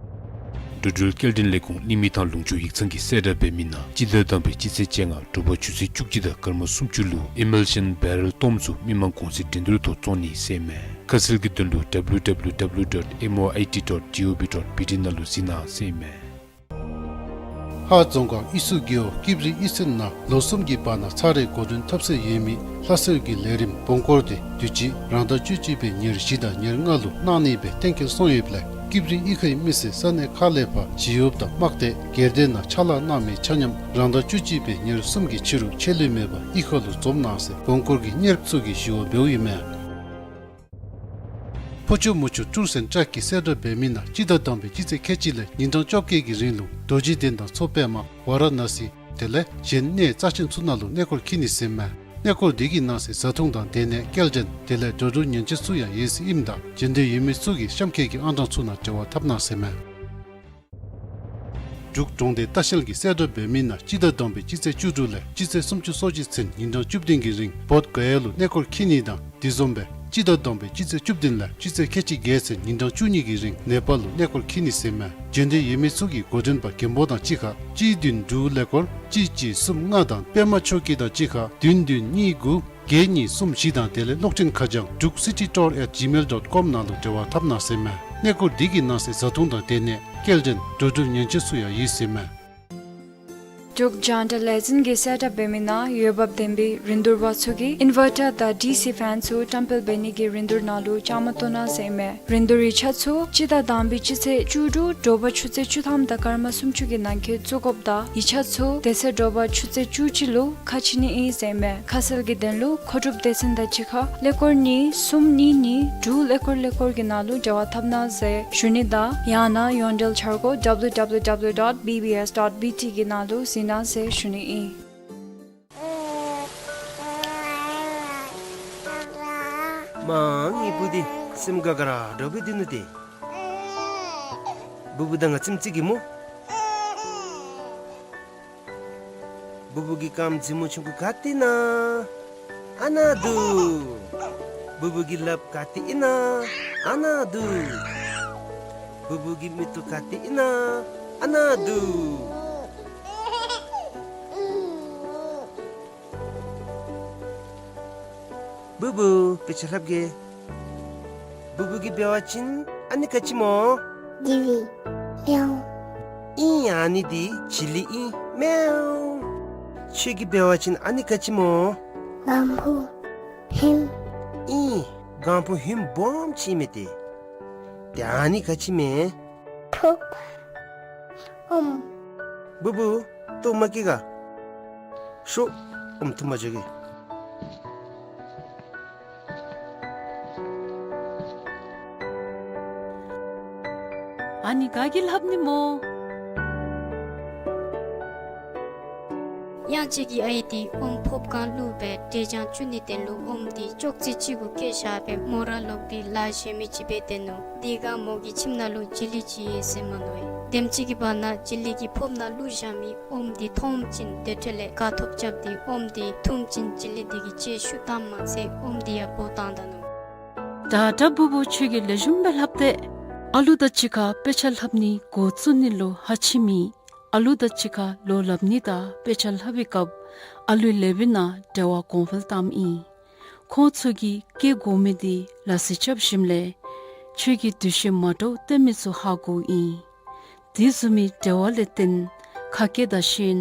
འགྲོ་འགྲུལ་སྐྱེལ་འདྲེན་ལས་ཁུངས་གླིང་མི་ཐང་ལུང་ཕྱོགས་ཡིག་ཚང་གིས་གསལ་བསྒྲགས་འབད་མི་ནང་སྤྱི་ཟླ་དང་པའི་སྤྱི་ཚེས་བཅོ་ལྔ་དྲོ་པ་ཆུ་ཚོད་བཅུ་གཅིག་དང་སྐར་མ་སུམ་ཅུ་ལུ་ཨི་མལ་ཤཱན་བེ་རེལ་སྟོངམ་ཚུ་མི་མང་གོང་ཚད་འགྲན་བསྡུར་ཐོག་བཙོང་ནི་ཟེར་ཨིན་མས། ཁ་གསལ་གྱི་དོན་ལུ་W W W dot M O I T dot G O V dot B T ནང་ལུ་གཟིགས་གནང་ཟེར་ཨིན་མས། ཧཱ་རྫོང་ཁག་ཨི་སུ་རྒེད་འོག་ཀིབ་རི་ཨི་སིན་ནང་ལོ་གསུམ་གྱི་བར་ན་ཚར་རེ་འགོ་འདྲེན་འཐབ་སྲོལ་ཡོད་མི་ལྷ་གསོལ་གྱི་ལས་རིམ་བོང་སྐོར་དེ་དུས་ཅི་རང་ཟླ་བཅུ་གཅིག་པའི་ཉེར་བཞི་དང་ཉེར་ལྔ་ལུ་གནང་ནི་སྦེ་གཏན་འཁེལ་སོང་ཡོདཔ་ལས་ཀིབ་རི་ཨི་ཁའི་མི་སེར་ས་གནས་ཁག་ལས་ཕར་ཞི་གཡོགཔ་དང་དམག་སྡེ་སྒེར་སྡེ་ནང་ཕྱག་ལཱ་གནང་མི་ཆ་མཉམ་རང་ཟླ་བཅུ་གཅིག་པའི་ཉེར་གསུམ་གྱི་ཕྱི་རུ་ཆད་ལུས་མེད་པར་ཨི་ཁ་ལུ་འཛོམས་གནང་ཟེར་བོང་སྐོར་གྱི་གཉེརཔ་ཚུ་གིས་ཞུ་བ་འབདཝ་ཨིན་མས། ཕོ་ཆུ་མོ་ཆུ་ཊུརསི་ཨེནཌ་ཊྲེགསི་གིས་གསལ་བསྒྲགས་འབད་མི་ནང་སྤྱི་ཟླ་དང་པའི་སྤྱི་ཚེས་ཁལ་གཅིག་ལས་ཉིན་གྲངས་བཅོ་བརྒྱད་ཀྱི་རིང་ལུ་རྡོ་རྗེ་གདན་དང་མཚོ་པདྨ་ཝཱ་ར་ཎ་སི་དེ་ལས་གཞན་གནས་རྩ་ཆེན་ཚུ་ནང་ལུ་གནས་སྐོར་འཁྱིད་ནི་ཟེར་ཨིན་མས། གནས་སྐོར་འདི་གི་ནང་གསེས་བཟའ་འཐུང་དང་སྡོད་གནས་སྐྱེལ་འདྲེན་དེ་ལས་འགྲོ་འགྲུལ་ཉེན་བཅོལ་ཚུ་ཡང་ཡོད་ཟེར་ཨིནམ་ད་འབྱོན་འདོད་ཡོད་མི་ཚུ་གིས་གཤམ་འཁོད་ཀྱི་ཨང་གྲངས་ཚུ་ནང་འབྲེལ་བ་འཐབ་གནང་ཟེར་ཨིན་མས། འབྲུག་གྲོང་སྡེ་ལྟ་བཤལ་གྱིས་གསལ་བསྒྲགས་འབད་མི་ནང་སྤྱི་ཟླ་དང་པའི་སྤྱི་ཚེས་བཅུ་དྲུག་ལས་སྤྱི་ཚེས་སུམ་ཅུ་སོ་གཅིག་ཚུན་ཉིན་གྲངས་བཅུ་བདུན་གྱི་རིང་བོདྷ་ག་ཡ་ལུ་གནས་སྐོར་འཁྱིད་ནི་དང་དེ་བཟུམ་སྦེ་སྤྱི་ཟླ་དང་པའི་སྤྱི་ཚེས་བཅུ་བདུན་ལས་སྤྱི་ཚེས་ཁལ་གཅིག་བརྒྱད་ཚུན་ཉིན་གྲངས་བཅུ་གཉིས་ཀྱི་རིང་ནེ་པཱལ་ལུ་གནས་སྐོར་འཁྱིད་ནི་ཟེར་ཨིན་མས། འབྱོན་འདོད་ཡོད་མི་ཚུ་གིས་འགོ་འདྲེན་པ་མགོན་པོ་དང་གཅིག་ཁར་གཅིག་བདུན་དྲུག་ཀླད་ཀོར་གཅིག་གཅིག་གསུམ་ལྔ་དང་པདྨ་ཆོས་སྐྱིད་དང་གཅིག་ཁར་བདུན་བདུན་གཉིས་དགུ་བརྒྱད་གཉིས་གསུམ་བཞི་དང་དེ་ལས་གློག་འཕྲིན་ཁ་བྱང་འབྲུག་སི་ཊི་ཊུར་ཨེཊ་ཇི་མེལ་ཌོཊ་ཀོམ་ནང་ལུ་འབྲེལ་བ་འཐབ་གནང་ཟེར་ཨིན་མས། གནས་སྐོར་འདི་གི་ནང་གསེས་བཟའ་འཐུང་དང་སྡོད་གནས་སྐྱེལ་འདྲེན་འགྲོ་འགྲུལ་ཉེན་བཅོལ་ཚུ་ཡང་ཡོད་ཟེར་ཨིན་མས། འབྲུག་རྒྱང་བསྒྲགས་ལས་འཛིན་གྱིས་གསལ་བསྒྲགས་འབད་མི་ནང་འོས་འབབ་ལྡན་པའི་རིན་བསྡུར་པ་ཚུ་གིས་ཨིན་ཝར་ཊར་དང་ཌི་སི་ཕེན་ཚུ་བཀྲམ་སྤེལ་འབད་ནི་གི་རིན་བསྡུར་ནང་ལུ་བཅའ་མར་གཏོགས་གནང་ཟེར་ཨིན་མས། རིན་བསྡུར་ཡིག་ཆ་ཚུ་སྤྱི་ཟླ་དང་པའི་སྤྱི་ཚེས་བཅུ་དྲུག་དྲོ་པ་ཆུ་ཚོད་བཅུ་ཐམ་དང་སྐར་མ་སུམ་ཅུ་གི་ནང་འཁོད་བཙུགས་དགོཔ་དང་ཡིག་ཆ་ཚུ་དེ་ཚེ་དྲོ་པ་ཆུ་ཚོད་བཅུ་གཅིག་ལུ་ཁ་ཕྱེ་ནི་ཨིན་ཟེར་ཨིན་མས། ཁ་གསལ་གྱི་དོན་ལུ་མཁོ་སྒྲུབ་སྡེ་ཚན་དང་གཅིག་ཁར་ཀླད་ཀོར་གཉིས་གསུམ་གཉིས་གཉིས་དྲུག་ཀླད་ཀོར་ཀླད་ཀོར་གྱི་ནང་ལུ་འབྲེལ་བ་འཐབ་གནང་ཟེར་ཞུ་ནི་དང་ཡང་ན་ཡོངས་འབྲེལ་འཆར་སྒོ་W W W dot B B S dot B T གི་ནང་ལུ་གཟིགས་གནང་ཟེར་ཞུ་ནི་ཨིན། མ་ངེའི་བུ་འདི་སེམས་དགའ་དགའ་ར་འདྲཝ་སྦེ་སྡོད་ནུག་ཏེ། བུ་བུ་ད་ང་ཙིམ་ཅིག་གེ་སྨོ། བུ་བུ་གི་རྐངམ་རྫི་མོ་ཆུང་ཀུ་ག་ཏེ་ཨིན་ན། ཨ་ནཱ་འདུག། བུ་བུ་གི་ལགཔ་ག་ཏེ་ཨིན་ན། ཨ་ནཱ་འདུག། བུ་བུ་གི་མིག་ཏོ་ག་ཏེ་ཨིན་ན། ཨ་ནཱ་འདུག། བུ་བུ་དཔེ་ཆ་ལྷབ་གེ། བུ་བུ་གིས་འབད་བ་ཅིན་ཨ་ནི་ག་ཅི་སྨོ། ཇི་ལི། མེའོ། ཨིན། ཨ་ནི་འདི་ཇི་ལི་ཨིན། མེའོ། ཁྱོད་ཀྱིས་འབད་བ་ཅིན་ཨ་ནི་ག་ཅི་སྨོ། ལྒང་བུ། ཧུམ། ཨིན། ལྒང་བུ་ཧུམ་སྦོམ་ཅིག་མས་ཏེ། ཏེ་ཨ་ནི་ག་ཅི་མས། ཕོརཔ། ཨོམ། བུ་བུ། ལྟོ་མ་བཀྱེས་ག། ཤོག། ཨོམ་འཐུང་པར་འགྱོ་གེ། ཨ་ནི་ག་གིས་ལྷབ་ནི་སྨོ། གཡང་སྐྱིད་ཀྱི་ཨའི་འདི་ཨོམ་ཕོརཔ་སྒང་བླུགས་སྦེ་འབྲས་ལྗང་བཙུགས་ནིའི་དོན་ལུ་ཨོམ་འདི་ཅོག་ཙེ་གཅིག་གུ་བཀལ་བཞག་སྦེ་མོ་ར་ལོག་སྟེ་ལཱ་གཞན་མི་ཅིག་འབད་དེ་ནུག། དེ་སྒང་མོ་གི་ཁྱིམ་ནང་ལུ་ཇི་ལི་ཅིག་ཡོད་ཟེར་མ་མནོ་བས། དེམ་ཅིག་གི་བར་ན་ཇི་ལི་གིས་ཕོརཔ་ནང་བླུགས་བཞག་མི་ཨོམ་འདི་མཐོངམ་ཅིག་དེ་འཕྲོ་ལས་དགའ་ཐོབ་རྐྱབ་སྟེ་ཨོམ་འདི་འཐུངམ་ཅིག་ཇི་ལི་འདི་གིས་ལྕེ་ཤུགས་བཏངམ་མ་ཚད་ཨོམ་འདི་ཡང་སྦོ་བཏང་ད་ནུག། ད་ད་བུ་བུ་ཁྱོད་ཀྱིས་ལེགས་ཤོམ་སྦེ་ལྷབ་སྟེ། ཨ་ལུ་དང་གཅིག་ཁར་དཔེ་ཆ་ལྷབ་ནི་འགོ་བཙུགས་ནི་ལུ་ཧ་ཅིག་མི་ཨ་ལུ་དང་གཅིག་ཁར་ལོ་ལྷབ་ནི་དང་དཔེ་ཆ་ལྷབ་པའི་སྐབས་ཨ་ལུའི་ལེགས་པའི་ནང་འབྲེལ་བ་གོང་འཕེལ་བཏངམ་ཨིན། ཁོང་ཚུ་གིས་སྐྱེ་དགོ་མི་འདི་ལག་རྩལ་རྐྱབ་ཞིནམ་ལས་ཁྱོད་ཀྱིས་འདུ་ཤེས་མ་འདྲཝ་སྟོན་མི་ཚུ་ཧ་གོཝ་ཨིན། དེ་བཟུམ་མའི་འབྲེལ་བ་ལས་བརྟེན་ཁ་སྐད་དང་ཤེས་ཡོན་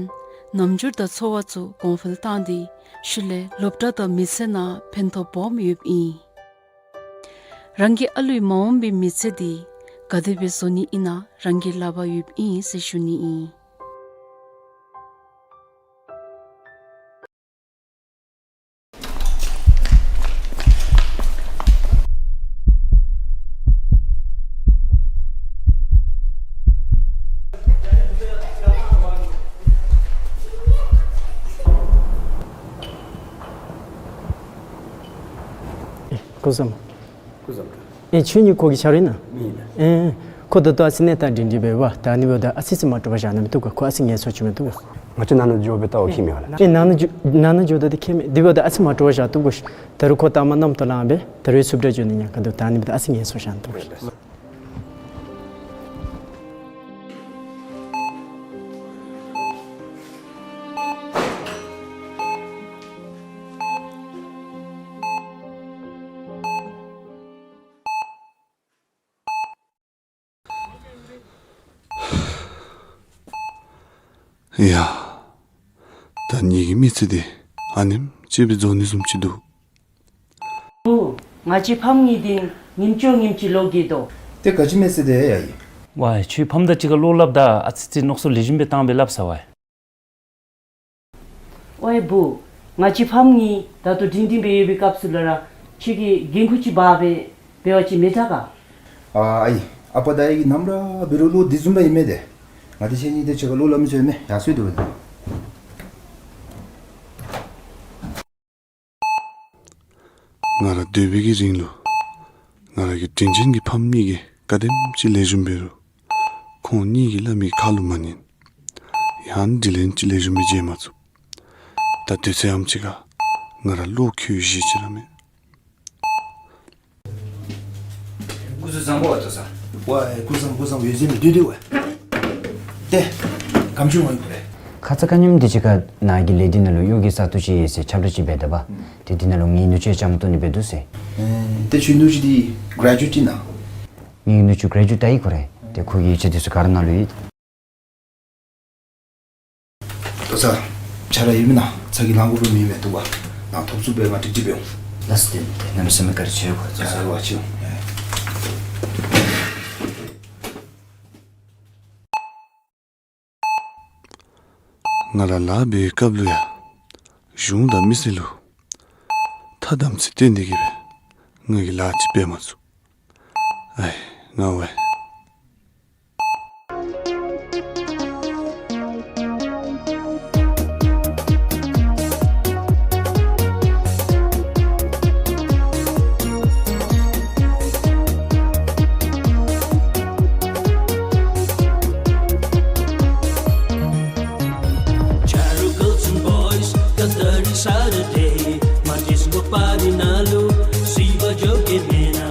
རྣམ་འགྱུར་དང་ཚོར་བ་ཚུ་གོང་འཕེལ་བཏང་སྟེ་ཤུལ་ལས་སློབ་གྲྭ་དང་མི་ཚེ་ནང་ཕན་ཐོགས་སྦོམ་ཡོདཔ་ཨིན། རང་གི་ཨ་ལུའི་མ་འོངས་པའི་མི་ཚེ་འདི་ག་དེ་སྦེ་བཟོ་ནི་ཨིན་ན་རང་གི་ལག་པར་ཡོདཔ་ཨིན་ཟེར་ཞུ་ནི་ཨིན། སྐུ་གཟུགས། སྐུ་གཟུགས། ཨེ་ཁྱོད་གཉིས་ཁོ་གི་ཆ་རོགས་ཨིན་ན། ཨིན་ལགས། ཨེ་ཁོ་ད་ལྟོ་ཨ་ཙི་གནས་སྟངས་སྒྲིང་སྒྲིང་སྦེ་ཡོདཔ། ད་ཨ་ནི་འབདཝ་ད་ཨ་ཙི་ཙི་མ་འདྲོག་པར་བཞག་གནང་མི་བཏུབ་ག། ཁོ་ཨ་ཙི་ངལ་གསོ་བྱིན་མི་བཏུབ་ག། ང་བཅས་ནང་ན་འགྱོ་སྦེ་ལྟ་བར་འཁྱིད་མི་ཡོད་ལགས། ཨེ་ནང་ན་འགྱོ་ནང་ན་འགྱོ་ད་འདི་འཁྱིད་མི་འདི་འབདཝ་ད་ཨ་ཙི་མ་འདྲོག་པར་བཞག་བཏུབ་ག་ཤིག། ད་རུང་ཁོ་ད་མ་གནམ་ཐོག་ལངས་སྦེ་ད་རུང་སུབ་ཏྲ་འགྱོ་ནི་ཉེན་ཁ་འདུག། ད་ཨ་ནི་འབདཝ་ད་ཨ་ཙི་ངལ་གསོ་བཞག་གནང་བཏུབ་ག་ཤིག། ཡ། ད་ངེ་གི་མི་ཚེ་འདི་ཨ་ནེམ་ཅིག་སྦེ་རྫོགས་ནི་བཟུམ་ཅིག་འདུག། བུ། ང་བཅས་ཕམ་གཉིས་འདི་ཉིནམ་བཅོ་ལྔ་ཅིག་ལོག་གི་དོ། ཏེ་ག་ཅི་མེད་ཟེར་དེ་ཡ་ཡི། ཝའི་ཁྱོད་ཕམ་དང་གཅིག་ཁར་བློ་སླབ་ད་ཨ་ཙི་ཙི་མནོ་བསམ་ལེགས་ཤོམ་སྦེ་བཏང་སྦེ་སླབ་ས་ཝའི། ཝའི་བུ། ང་བཅས་ཕམ་གཉིས་ད་ལྟོ་སྒྲིང་སྒྲིང་སྦེ་ཡོད་པའི་སྐབས་སུ་ལུ་ར་ཁྱོད་ཀྱིས་འགན་ཁུར་ཅིག་འབག་སྦེ་འབད་བ་ཅིན་མི་དྲག་ག། ཨ་ཨའི། ཨ་པ་དང་ཨའི་གིས་ནམ་ར་འབད་རུང་བློ་འདི་བཟུམ་སྦེ་ཨིན་མས་ཏེ། ང་འདི་ཁྱེད་གཉིས་འདི་གཅིག་ཁར་བློ་སླབ་མི་ཚུགས་མས། ཡར་སོང་སྡོད་པ་ད། ང་ར་སྡོད་པའི་གི་རིང་ལུ་ང་ར་གི་དྲིན་ཅན་གྱི་ཕམ་གཉིས་ཀྱིས་ག་དེམ་ཅིག་ལེགས་ཤོམ་འབད་རུང་ཁོང་གཉིས་ཀྱིས་སླབ་མི་ཁ་ལུ་མ་ཉན། ཡང་དྲིན་ལན་ཅིག་ལེགས་ཤོམ་སྦེ་འཇལ་མ་ཚུགས། ད་དུས་ཚོད་ཨམ་ཅིག་ཁར་ང་ར་བློ་འགྱོད་བཞེས་ཅི་ར་མེད། སྐུ་གཟུགས་བཟང་པོ་བ་ཐོབ་ས། ཝའི་སྐུ་གཟུགས་བཟང་པོ་བཟང་པོ་ཡོད་ཟེར་མི་འདི་འདི་ཝའི། ཏེ་ག་ཅི་འོང་ཡི་གོ་རེ། ཁ་ཙ་ཁ་ཉིནམ་འདི་ཅིག་ཁར་ནཱ་གི་ལས་འདི་ནང་ལུ་གཡོག་གི་ས་སྟོང་ཅིག་ཡོད་ཟེར་ཁྱབ་བསྒྲགས་ཅིག་འབད་དེས་པ། ཏེ་འདི་ནང་ལུ་ངེའི་ནུ་གཅུང་བཅའ་མར་གཏོགས་ནི་འབད་འདུག་ཟེར། ཨེ་ཏེ་ཁྱོད་ནུ་གཅུང་འདི་གྲེ་ཇུ་ཨེཊ་ཨིན་ན། ངེའི་ནུ་གཅུང་གྲེ་ཇུ་ཨེཊ་ད་ཡི་གོ་རེ། ཏེ་ཁོ་གི་ཡིག་ཆ་འདི་ཚུ་ག་ར་ནཱ་ལུ་ཡོད། ད་ ཚར་ཆ་ར་ཡོད་མེན་ན། ཚར་གྱི་ལང་གོ་བོ་མེད་མེད་འདུག་པ། ནཱ་ཐོབ་ཚུགས་པའི་མ་ཏིག་ཅིག་འབད་འོང་། ལགས་སོ། ཏེ་ཏེ་གནམ་མེད་ས་མེད་བཀའ་དྲིན་ཆེ་གོ། ཚར་བ་ཆེ་འོང་། ང་ར་ལཱ་འབད་བའི་སྐབས་ལུ་ཡང་གཞུང་དང་མི་སེར་ལུ་ཐ་དམ་ཚིག་བསྟེན་ཏེ་གི་སྦེ་ང་གིས་ལཱ་ཅིག་འབད་མ་ཚུགས། ཨའི་ང་ཝའི། Charo girls and boys, the dirty Saturday. Matis go party nalu, siva joke mena.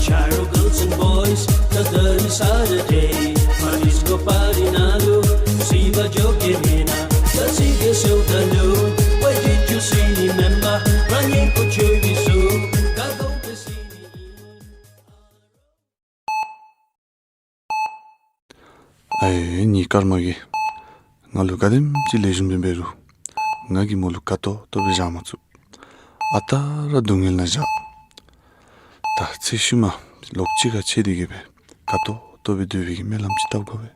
Charo girls and boys, the dirty Saturday. Matis go party nalu, siva joke mena. Kasi ke so talu, why did you see me, member? Running for J V so, kago ke see me. ཨའི་ངེའི་སྐར་མ་གིས་ང་ལུ་ག་དེམ་ཅིག་ལེགས་ཤོམ་སྦེ་འབད་རུང་ང་གིས་མོ་ལུ་དགའ་ཏོག་ཏོ་སྦེ་བཞག་མ་ཚུགས། ཨ་རྟག་ར་སྡུག་བསྔལ་ནང་བཞག། ད་ཚེ་ཤུལ་མ་ལོག་གཅིག་ཁར་ཕྱད་དེ་གི་སྦེ་དགའ་ཏོག་ཏོ་སྦེ་སྡོད་པའི་གི་སྨོན་ལམ་ཅིག་བཏབ་དགོ་པས།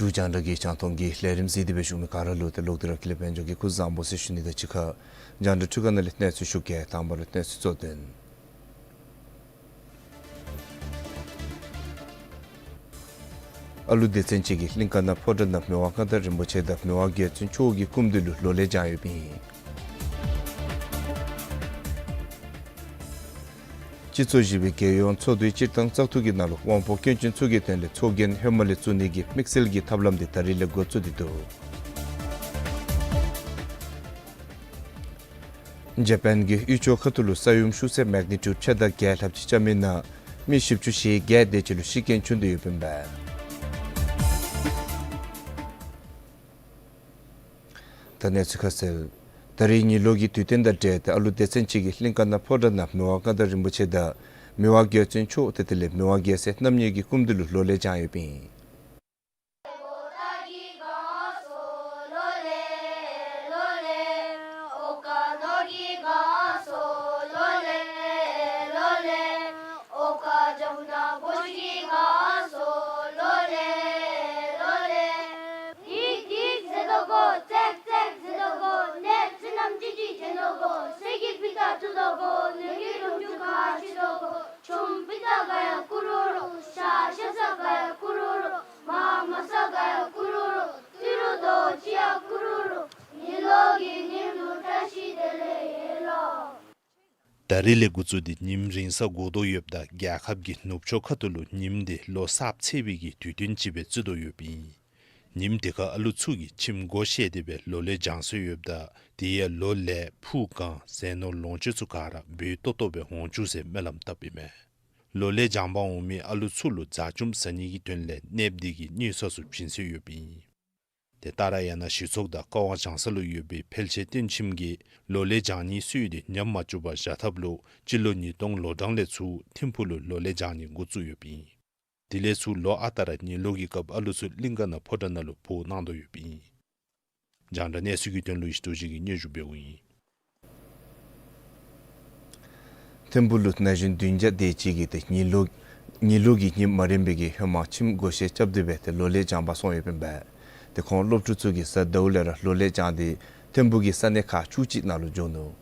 འབྲུག་རྒྱང་བསྒྲགས་ཀྱི་རྒྱང་མཐོང་གི་ལས་རིམ་གཟིགས་ཏེ་སྦེ་བཞུགས་མི་ག་ར་ལུ་ཏེ་ལོག་སྟེ་ར་ཀུན་ལེགས་དཔལ་འབྱོར་གྱི་སྐུ་གཟུགས་བཟང་པོ་ཟེར་ཞུ་ནི་དང་གཅིག་ཁར་རྒྱང་བསྒྲགས་འཕྲུལ་ཁང་ནང་ལས་གནས་ཚུལ་ཞུ་གེ། དང་པ་ར་གནས་ཚུལ་གཙོ་དོན། ཨ་ལུ་སྡེ་ཚན་ཅིག་གིས་གླིང་ཀ་ན་ཕོ་བྲང་ནང་མི་དབང་མངའ་བདག་རིན་པོ་ཆེ་དང་མི་དབང་རྒྱལ་བཙུན་མཆོག་གི་སྐུ་མདུན་ལུ་ལོ་ལེགས་བགྱང་ཡོདཔ་ཨིན། སྤྱི་ཚོགས་བཞི་པའི་རྒྱལ་ཡོངས་ཚོགས་འདུའི་སྤྱིར་བཏང་བཙག་འཐུ་གི་ནང་ལུ་དབང་པོ་སྐྱོན་ཅན་ཚུ་གི་དོན་ལས་ཚོགས་རྒྱན་ཧེ་མ་ལས་བཙུགས་ནི་གི་དམིགས་བསལ་གྱི་ཐབས་ལམ་འདི་ད་རིས་ལས་འགོ་བཙུགས་ཏེ་འདུག། ཇ་པཱན་གྱི་དབུས་ཕྱོགས་ཁ་ཐུག་ལུ་ས་ཡོམ་ཤུགས་ཚད་མེག་ནི་ཊིའུཌ་ཕྱེད་དང་བརྒྱད་ལྷགཔ་ཅིག་རྐྱབ་མི་ནང་མི་བཞི་བཅུ་ཞེ་བརྒྱད་དེ་ཅིག་ལུ་ཤི་རྐྱེན་བྱུང་སྟེ་ཡོདཔ་ཨིན་པས། ད་གནས་ཚུལ་ཁ་གསལ། ད་རིས་ཉི་ལོག་གི་དུས་སྟོན་དང་འབྲེལ་ཏེ་ཨ་ལུ་སྡེ་ཚན་ཅིག་གིས་གླིང་ཀ་ན་ཕོ་བྲང་ནང་མི་དབང་མངའ་བདག་རིན་པོ་ཆེ་དང་མི་དབང་རྒྱལ་བཙུན་མཆོག་དེ་དེ་ལས་མི་དབང་རྒྱལ་སྲས་རྣམ་གཉིས་ཀྱི་སྐུ་མདུན་ལུ་ལོ་ལེགས་བགྱང་ཡོདཔ་ཨིན། ད་རིས་ལས་འགོ་བཙུགས་ཏེ་ཉིནམ་རིང་ས་འགོར་དོ་ཡོདཔ་ད་རྒྱལ་ཁབ་ཀྱི་ནུབ་ཕྱོགས་ཁ་ཐུག་ལུ་ཉིནམ་འདི་ལོ་གསརཔ་ཚེས་པའི་གི་དུས་སྟོན་ཅིག་སྦེ་བརྩི་དོ་ཡོདཔ་ཨིན། ཉིནམ་འདི་ཁར་ཨ་ལུ་ཚུ་གིས་ཁྱིམ་སྒོ་ཕྱེ་སྟེ་སྦེ་ལོ་ལེགས་བགྱང་སྲོལ་ཡོདཔ་ད་དེ་ཡང་ལོ་ལེགས་ཕུགས་གང་ཟས་ནོར་ལོངས་སྤྱོད་ཚུ་ག་ར་འབུལ་ཏོག་ཏོ་སྦེ་འོང་བཅུག་ཟེར་སྨོན་ལམ་བཏབ་ཨིན་མས། ལོ་ལེགས་བགྱང་པར་འོང་མི་ཨ་ལུ་ཚུ་ལུ་ཟ་བཅོམ་ཟ་ནི་གི་དོན་ལས་གནསཔོ་དེ་གི་གཉེར་ས་ཚུ་བྱིན་སྲོལ་ཡོདཔ་ཨིན། དེ་ལྟར་ཡང་ན་གཞི་ཚོགས་དང་ཀ་ཝང་བྱང་ས་ལུ་ཡོད་པའི་ཕལ་ཆེར་སྟོན་ཁྱིམ་གྱིས་ལོ་ལེགས་བགྱང་ནིའི་སྲོལ་དེ་ཉམས་མ་བཅུག་པར་བཞག་ཐབས་ལུ་སྤྱི་ལོ་ཉིས་སྟོང་ལོ་གྲངས་ལས་ཚུར་ཐིམ་ཕུག་ལུ་ལོ་ལེགས་བགྱང་ནི་འགོ་བཙུགས་ཡོདཔ་ཨིན། དེ་ལས་ཚུར་ལོ་ཨ་རྟག་ར་ཉི་ལོག་གི་སྐབས་ཨ་ལུ་ཚུ་གླིང་ཀ་ན་ཕོ་བྲང་ནང་ལུ་འབོ་གནང་དོ་ཡོདཔ་ཨིན། རྒྱང་བསྒྲགས་གནས་ཚུལ་གྱི་དོན་ལུ་ཡེ་ཤེས་རྡོ་རྗེ་གིས་སྙན་ཞུ་འབདཝ་ཨིན། ཐིམ་ཕུག་ལུ་ན་གཞོན་བདུན་བརྒྱ་དེ་ཅིག་གིས་ཏེ་ཉི་ལོག་ཉི་ལོག་གི་ཉིནམ་མ་རན་པའི་གི་ཧེ་མ་ཁྱིམ་སྒོ་ཕྱེ་རྐྱབ་སྟེ་སྦེ་ཏེ་ལོ་ལེགས་བགྱང་པར་སོང་ཡོདཔ་ཨིན་པས། ཏེ་ཁོང་སློབ་ཕྲུག་ཚུ་གིས་གཟའ་ཟླཝ་ལས་ར་ལོ་ལེགས་བགྱང་སྟེ་ཐིམ་ཕུག་གི་ས་གནས་ཁག་བཅུ་གཅིག་ནང་ལུ་འགྱོ་ནུག།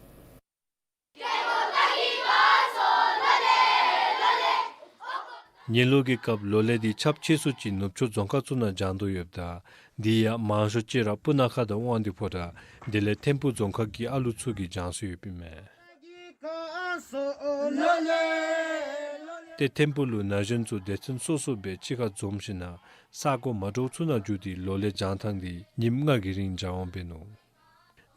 ཉིན་ལུ་གི་སྐབས་ལོ་ལེགས་འདི་ཆབ་ཆེ་སུ་ཅིག་ནུབ་ཕྱོགས་རྫོང་ཁག་ཚུ་ནང་སྦྱང་དོ་ཡོདཔ་ད་དེ་ཡང་མང་ཤོས་ཅིག་ར་སྤུ་ན་ཁ་དང་དབང་འདུས་ཕོ་བྲང་དེ་ལས་ཐིམ་ཕུ་རྫོང་ཁག་གི་ཨ་ལུ་ཚུ་གིས་སྦྱང་སྲོལ་ཡོདཔ་ཨིན་མས། ཏེ་ཐིམ་ཕུ་ལུ་ན་གཞོན་ཚུ་སྡེ་ཚན་སོ་སོ་སྦེ་གཅིག་ཁར་འཛོམས་ཞིནམ་ལས་ས་གོ་མ་འདྲཝ་ཚུ་ནང་འགྱོ་སྟེ་ལོ་ལེགས་སྦྱང་ཐངས་འདི་ཉིནམ་ལྔ་གི་རིང་སྦྱང་དབང་འབད་ནུག།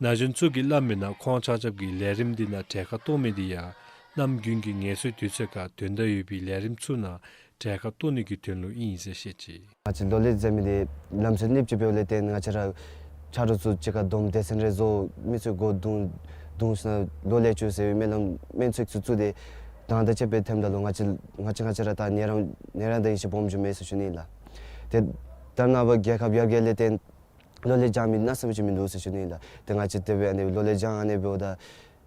ན་གཞོན་ཚུ་གིས་སླབ་མིའི་ནང་ཁོང་ཆ་ཁྱབ་ཀྱིས་ལས་རིམ་འདི་ནང་གྲལ་ཁར་གཏོགས་མི་འདི་ཡང་གནམ་དགུན་གྱི་ངལ་གསོའི་དུས་ཚོད་ཁར་དོན་དག་ཡོད་པའི་ལས་རིམ་ཚུ་ནང་གྲལ་ཁར་གཏོགས་ནི་གི་དོན་ལུ་ཨིན་ཟེར་བཤད་ཅི། ང་བཅས་ལོ་ལེགས་འཛེམ་མི་འདི་ལམ་སྲོལ་ནི་ཅིག་འབདཝ་ལས་བརྟེན་ང་བཅས་ར་ཆ་རོགས་ཚུ་གཅིག་ཁར་བསྡོམས་སྡེ་ཚན་རེ་བཟོ་མི་ཚུ་སྒོ་བརྡུང་བརྡུང་ཞིནམ་ལས་ལོ་ལེགས་བྱུང་ཟེར་བའི་སྨོན་ལམ་སྨོན་ཚིག་ཚུ་བཙུགས་ཏེ་དང་འདོད་ཅིག་སྦེ་ཐོནམ་ད་ལུ་ང་བཅས་ང་བཅས་ང་བཅས་ར་ད་ནི་ར་ནི་ར་ད་ཡིད་ཆེས་སྦོམ་བྱུང་མས་ཟེར་ཞུ་ནི་ལགས། ཏེ་ད་ནངས་པ་རྒྱལ་ཁབ་ཡར་རྒྱས་ལས་བརྟེན་ལོ་ལེགས་སྦྱང་མི་གནམ་མེད་ས་མེད་ཅིག་མིན་འདུག་ཟེར་ཞུ་ནི་ལགས། ཏེ་ང་བཅས་དེ་སྦེ་ཨ་ནི་ལོ་ལེགས་སྦྱང་ཨ་ནི་འབདཝ་ད་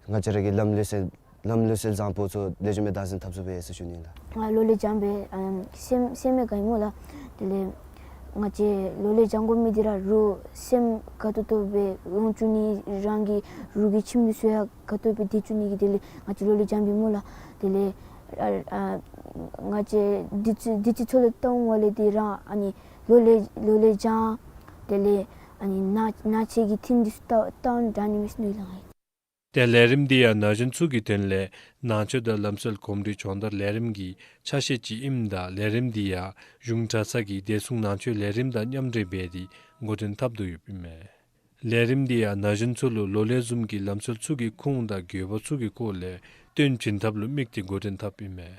ང་བཅས་ར་གི་ལམ་ལུགས་སྲོལ་ལམ་ལུགས་སྲོལ་བཟང་པོ་ཚུ་ལེགས་ཤོམ་སྦེ་བདག་འཛིན་འཐབ་ཚུགས་པས་ཟེར་ཞུ་ནི་ལགས། ང་ལོ་ལེགས་སྦྱང་སྦེ་ཨམ་སེམས་སེམས་མེད་ག་ཨིན་སྨོ་ལགས། དེ་ལས་ང་བཅས་ལོ་ལེགས་སྦྱང་དགོ་མི་འདི་ར་རོགས་སེམས་དགའ་ཏོག་ཏོ་སྦེ་འོང་བཅུག་ནི་རང་གི་རོགས་ཀྱི་ཁྱིམ་འདི་ཚུ་ཡང་དགའ་ཏོག་སྦེ་སྡོད་བཅུག་ནི་གི་དེ་ལས་ང་བཅས་ལོ་ལེགས་སྦྱང་སྦེ་སྨོ་ལགས། དེ་ལས་ཨ་ཨ་ང་བཅས་དུས་ཚོད་དུས་ཚོད་ཚུ་ལུ་བལྟ་འོང་བ་ལས་འདི་ར་ཨ་ནི་ལོ་ལེགས་ལོ་ལེགས་སྦྱང་དེ་ལས་ཨ་ནི་ན་ན་ཆེ་གི་ཐིམ་འདི་ཚུ་བལྟ་བལྟ་འོང་དྲག་ནི་མས་ཟེར་ཞུ་ནི་ལགས། ཏེ་ལས་རིམ་འདི་ཡང་ན་གཞོན་ཚུ་གི་དོན་ལས་ནང་ཆོས་དང་ལམ་སྲོལ་གོམས་འདྲིས་སྦྱོང་བརྡར་ལས་རིམ་གྱི་ཆ་ཤས་ཅིག་ཨིནམ་ད་ལས་རིམ་འདི་ཡང་གཞུང་གྲྭ་ཚང་གི་བདེ་སྲུང་ནང་ཆོས་ལས་རིམ་དང་མཉམ་འབྲེལ་འབད་དེ་འགོ་འདྲེན་འཐབ་དོ་ཡོདཔ་ཨིན་མས། ལས་རིམ་འདི་ཡང་ན་གཞོན་ཚུ་ལུ་ལོ་ལེགས་བཟུམ་གྱི་ལམ་སྲོལ་ཚུ་གི་ཁུངས་དང་དགོས་པ་ཚུ་གི་སྐོར་ལས་སྟོན་བྱིན་ཐབས་ལུ་དམིགས་ཏེ་འགོ་འདྲེན་འཐབ་ཨིན་མས།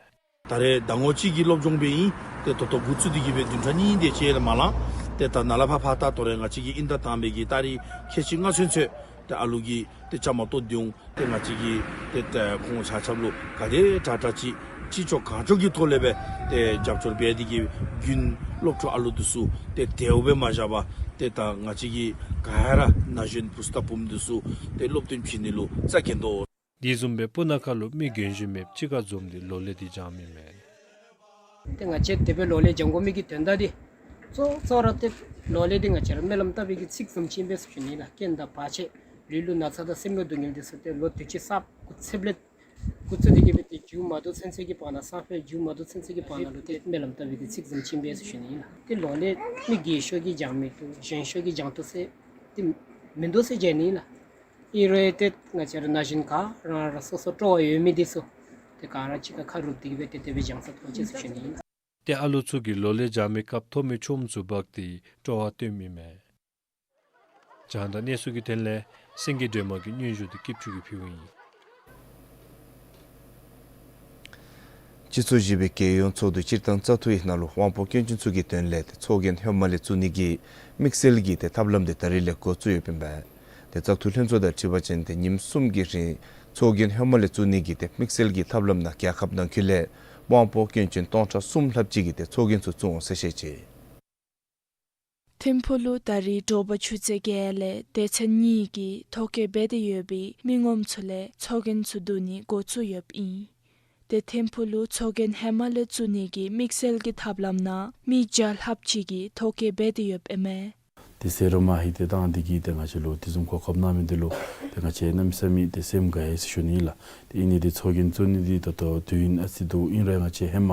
ད་རེས་ཟླ་ངོ་གཅིག་གི་སློབ་སྦྱོང་སྦེ་ཨིན། ཏེ་ད་ལྟོ་འགོ་བཙུགས་ཏེ་གི་སྦེ་བདུན་ཕྲག་གཉིས་དེ་ཅིག་ལས་མ་ལང་། ཏེ་ད་ནཱ་ལས་ཕར་ཕར་ད་ལྟོ་རེ་ང་བཅས་ཀྱི་དབྱིན་ཟླ་དང་པའི་གི་ཏ་རིག་ཁལ་གཅིག་ལྔ་ཚུན་ཚོད་ཏེ་ཨ་ལུ་གིས་ཏེ་བཅའ་མར་གཏོགས་ཏེ་འོང་། ཏེ་ང་བཅས་ཀྱིས་ཏེ་ཏེ་ཁོང་ཆ་ཁྱབ་ལུ་ག་དེ་དྲག་དྲག་ཅིག་ཅི་ལྕོགས་གང་ལྕོགས་ཀྱི་ཐོག་ལས་སྦེ་ཏེ་རྒྱབ་སྐྱོར་འབད་དེ་གི་རྒྱུན་སློབ་ཕྲུག་ཨ་ལུ་འདི་ཚུ་ཏེ་དེ་སྦེ་མ་བཞག་པར་ཏེ་ད་ང་བཅས་ཀྱིས་ག་ར་ན་གཞོན་བུཚ་དང་བུམོ་འདི་ཚུ་ཏེ་སློབ་སྟོན་བྱིན་ནི་ལུ་རྩ་འགེངས་དོ། དེ་བཟུམ་སྦེ་སྤུ་ན་ཁ་ལུ་མི་རྒན་གཞོན་མེདཔ་གཅིག་ཁར་འཛོམས་ཏེ་ལོ་ལེགས་འདི་སྦྱངམ་ཨིན་མས། ཏེ་ང་བཅས་དེ་སྦེ་ལོ་ལེགས་སྦྱང་དགོ་མི་གི་དོན་དག་འདི་གཙོ་གཙོ་ར་ཏེ་ལོ་ལེགས་འདི་ང་བཅས་ར་སྨོན་ལམ་བཏབ་པའི་གི་ཚིག་ཙམ་ཅིག་ཨིན་པས་ཟེར་ཞུ་ནི་ལགས། རྐྱེན་དང་བར་ཆད་ལུས་ལུ་ན་ཚ་དང་སེམས་ལུ་སྡུག་བསྔལ་འདི་ཚུ་ཏེ་ལོ་དུས་ཅི་གསརཔ་འགོ་ཚུགསཔ་ལས་འགོ་བཙུགས་ཏེ་གི་སྦེ་ཏེ་མཇུག་མ་བསྡུ་ཚུན་ཚོད་ཀྱི་བར་ན་སང་ཕོད་མཇུག་མ་བསྡུ་ཚུན་ཚོད་ཀྱི་བར་ན་ལུ་ཏེ་སྨོན་ལམ་བཏབ་པའི་གི་ཚིག་ཙམ་ཅིག་ཨིན་པས་ཟེར་ཞུ་ནི་ལགས། ཏེ་ལོ་ལེགས་མི་རྒས་ཤོས་ཀྱིས་སྦྱང་མི་བཏུབ་གཞོན་ཤོས་ཀྱིས་སྦྱང་བཏུབ་ཟེར་ཏེ་མིན་འདུག་ཟེར་བརྗོད་ནི་ལགས། ཨིན་རུང་ཏེ་ང་བཅས་ར་ན་གཞོན་ག་ར་རང་རང་སོ་སོ་སྤྲོ་བ་ཡོད་མི་འདི་ཚུ་ཏེ་ག་ར་གཅིག་ཁར་ཁ་རུབ་སྟེ་གི་སྦེ་ཏེ་དེ་སྦེ་སྦྱང་ས་ཐོབ་ཅི་ཟེར་ཞུ་ནི་ཨིན། ཏེ་ཨ་ལུ་ཚུ་གིས་ལོ་ལེགས་སྦྱང་མི་སྐབས་ཐོབ་མི་ཆོམ་ཚུ་འབག་སྟེ་སྤྲོ་བ་སྟོནམ་ཨིན་མས། རྒྱང་བསྒྲགས་གནས་ཚུལ་གྱི་དོན་ལས་སེང་གེ་སྒྲོལ་མ་གི་སྙན་ཞུ་འདི་སྐྱིད་ཆུ་གིས་ཕུལཝ་ཨིན། སྤྱི་ཚོགས་བཞི་པའི་རྒྱལ་ཡོངས་ཚོགས་འདུ་སྤྱིར་བཏང་བཙག་འཐུ་གི་ནང་ལུ་དབང་པོ་སྐྱོན་ཅན་ཚུ་གི་དོན་ལས་ཏེ་ཚོགས་རྒྱན་ཧེ་མ་ལས་བཙུགས་ནི་གི་དམིགས་བསལ་གྱི་ཏེ་ཐབས་ལམ་འདི་ད་རིས་ལས་འགོ་བཙུགས་ཡོདཔ་ཨིན་པས། ཏེ་བཙག་འཐུ་ལྷན་ཚོགས་དང་འཁྲིལ་བ་ཅིན་ཏེ་ཉིནམ་གསུམ་གྱི་རིང་ཚོགས་རྒྱན་ཧེ་མ་ལས་བཙུགས་ནི་གི་ཏེ་དམིགས་བསལ་གྱི་ཐབས་ལམ་ནང་རྒྱལ་ཁབ་ནང་འཁོད་ལས་དབང་པོ་སྐྱོན་ཅན་སྟོང་ཕྲག་གསུམ་ལྷགཔ་ཅིག་གིས་ཏེ་ཚོགས་རྒྱན་ཚུ་བཙུགས་འོང་ཟེར་བཤད་ཅི། ཐིམ་ཕུག་ལུ་ད་རིས་དྲོ་པ་ཆུ་ཚོད་བརྒྱད་ལས་སྡེ་ཚན་གཉིས་ཀྱིས་ཐོ་བཀོད་འབད་དེ་ཡོད་པའི་མི་ངོམ་ཚུ་ལས་ཚོགས་རྒྱན་ཚུ་བསྡུ་ནི་འགོ་བཙུགས་ཡོདཔ་ཨིན། ཏེ་ཐིམ་ཕུག་ལུ་ཚོགས་རྒྱན་ཧེ་མ་ལས་བཙུགས་ནི་གི་དམིགས་བསལ་གྱི་ཐབས་ལམ་ནང་མི་བརྒྱ་ལྷགཔ་ཅིག་གིས་ཐོ་བཀོད་འབད་དེ་ཡོདཔ་ཨིན་མས། ཏེ་ཟེར་རུང་མ་ཧེ་ཏེ་བཏང་སྟེ་གི་ཏེ་ང་བཅས་ལུ་དེ་བཟུམ་གོ་སྐབས་གནང་མི་འདི་ལུ་ཏེ་ང་བཅས་གནམ་མེད་ས་མེད་ཏེ་སེམས་དགའ་ཡི་ཟེར་ཞུ་ནི་ལགས། ཏེ་ཨིན་ནི་འདི་ཚོགས་རྒྱན་བཙུགས་ནི་འདི་ད་ལྟོ་དུས་ཡུན་ཨ་ཙི་འདུག། ཨིན་རུང་ང་བཅས་ཧེ་མ་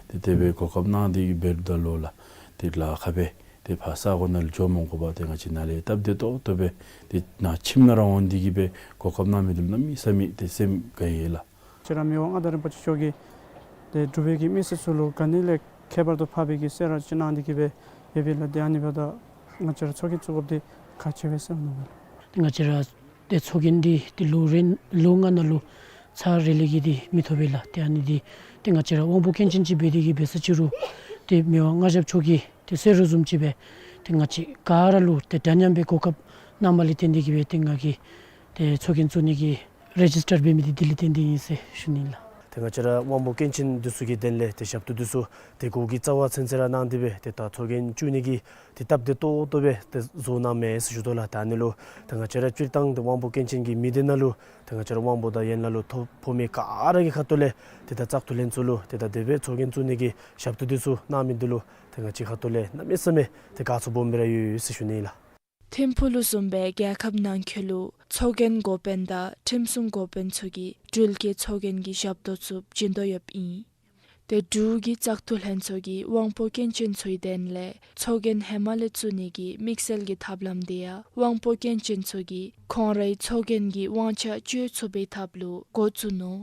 ཏེ་དེ་སྦེ་གོ་སྐབས་གནང་སྟེ་གི་འབད་རུང་ད་ལོག་ལགས་ཏེ་ལཱ་ཁག་སྦེ་ཏེ་ཕར་ས་གོ་ནང་ལུ་འགྱོ་མ་དགོ་པར་ཏེ་ང་བཅས་ནཱ་ལས་སྟབས་བདེ་ཏོག་ཏོ་སྦེ་ཏེ་ནཱ་ཁྱིམ་ནང་ར་འོང་སྟེ་གི་སྦེ་གོ་སྐབས་གནང་མི་འདི་ལུ་གནམ་མེད་ས་མེད་ཏེ་སེམས་དགའ་ཡི་ལགས། ཁྱེད་ར་མི་དབང་མངའ་བདག་རིན་པོ་ཆེ་མཆོག་གིས་ཏེ་འབྲུག་པའི་གི་མི་སེར་ཚུ་ལུ་ག་ནི་ལས་ཁྱད་པར་དུ་འཕགས་པའི་གི་གསོལ་རས་ཅིག་གནང་སྟེ་གི་སྦེ་ཡོད་པས་ལགས། ཏེ་ཨ་ནི་འབདཝ་ད་ང་བཅས་ར་ཚོགས་རྒྱན་བཙུགས་དགོཔ་འདི་ཁག་ཆེ་བས་ཟེར་མནོཝ་མས་ལགས། ཏེ་ང་བཅས་ར་ཏེ་ཚོགས་རྒྱན་འདི་ཏེ་ལོ་རེ་ལོ་ལྔ་ནང་ལུ་ཚར་རེ་ལས་བརྒལ་ཏེ་མི་ཐོབ་པས་ལགས། ཏེ་ཨ་ནི་འདི་ཏེ་ང་བཅས་ར་དབང་པོ་སྐྱོན་ཅན་ཅིག་འབད་དེ་གི་སྦེ་ས་ཅི་རུང་ཏེ་མི་དབང་མངའ་ཞབས་མཆོག་གི་ཏེ་གསོལ་རས་བཟུམ་ཅིག་སྦེ་ཏེ་ང་བཅས་ག་ར་ལུ་ཏེ་འདྲ་མཉམ་སྦེ་གོ་སྐབས་གནངམ་ལས་བརྟེན་ཏེ་གི་སྦེ་ཏེ་ང་གིས་ཏེ་ཚོགས་རྒྱན་བཙུགས་ནི་གི་རེ་ཇིས་ཊར་འབད་མི་འདི་དེ་ལས་བརྟེན་ཏེ་ཨིན་ཟེར་ཞུ་ནི་ལགས། ཏེ་ང་བཅས་ར་དབང་པོ་སྐྱོན་ཅན་འདི་ཚུ་གི་དོན་ལས་ཏེ་ཞབས་ཏོག་འདི་ཚུ་ཏེ་གོ་གི་རྩ་བ་ཚུན་ཚོད་ར་གནང་སྟེ་སྦེ་ཏེ་ད་ཚོགས་རྒྱན་བཙུགས་ནི་གི་ཏེ་སྟབས་བདེ་ཏོག་ཏོ་སྦེ་ཏེ་བཟོ་གནང་མས་ཟེར་ཞུ་དོ་ལགས། ད་ཨ་ནི་ལུ་ཏེ་ང་བཅས་ར་སྤྱིར་བཏང་ཏེ་དབང་པོ་སྐྱོན་ཅན་གྱི་མི་སྡེ་ནང་ལུ་ཏེ་ང་བཅས་ར་དབང་པོ་དང་ཡན་ལག་ལུ་ཐོ་ཕོག་མི་ག་ར་གི་ཁ་ཐུག་ལས་ཏེ་ད་བཙག་འཐུ་ལྷན་ཚོགས་ལུ་ཏེ་ད་དེ་སྦེ་ཚོགས་རྒྱན་བཙུགས་ནི་གི་ཞབས་ཏོག་འདི་ཚུ་གནང་མི་འདི་ལུ་ཏེ་ང་བཅས་ཁ་ཐུག་ལས་གནམ་མེད་ས་མེད་ཏེ་དགའ་ཚོར་སྦོམ་སྦེ་ར་ཡོད་ཟེར་ཞུ་ནི་ལགས། ཐིམ་ཕུག་ལུ་བཟུམ་སྦེ་རྒྱལ་ཁབ་ནང་འཁོད་ལུ་ཚོགས་རྒྱན་འགོ་དཔོན་དང་ཁྲིམས་སྲུང་འགོ་དཔོན་ཚུ་གིས་འགྲུལ་སྐྱེལ་ཚོགས་རྒྱན་གྱི་ཞབས་ཏོག་ཚུ་བྱིན་དོ་ཡོདཔ་ཨིན། ཏེ་འབྲུག་གི་བཙག་འཐུ་ལྷན་ཚོགས་ཀྱིས་དབང་པོ་སྐྱོན་ཅན་ཚུའི་དོན་ལས་ཚོགས་རྒྱན་ཧེ་མ་ལས་བཙུགས་ནི་གི་དམིགས་བསལ་གྱི་ཐབས་ལམ་དེ་ཡང་དབང་པོ་སྐྱོན་ཅན་ཚུ་གིས་ཁོང་རའི་ཚོགས་རྒྱན་གྱི་དབང་ཆ་སྤྱོད་ཚུགས་པའི་ཐབས་ལུ་འགོ་བཙུགས་ནུག།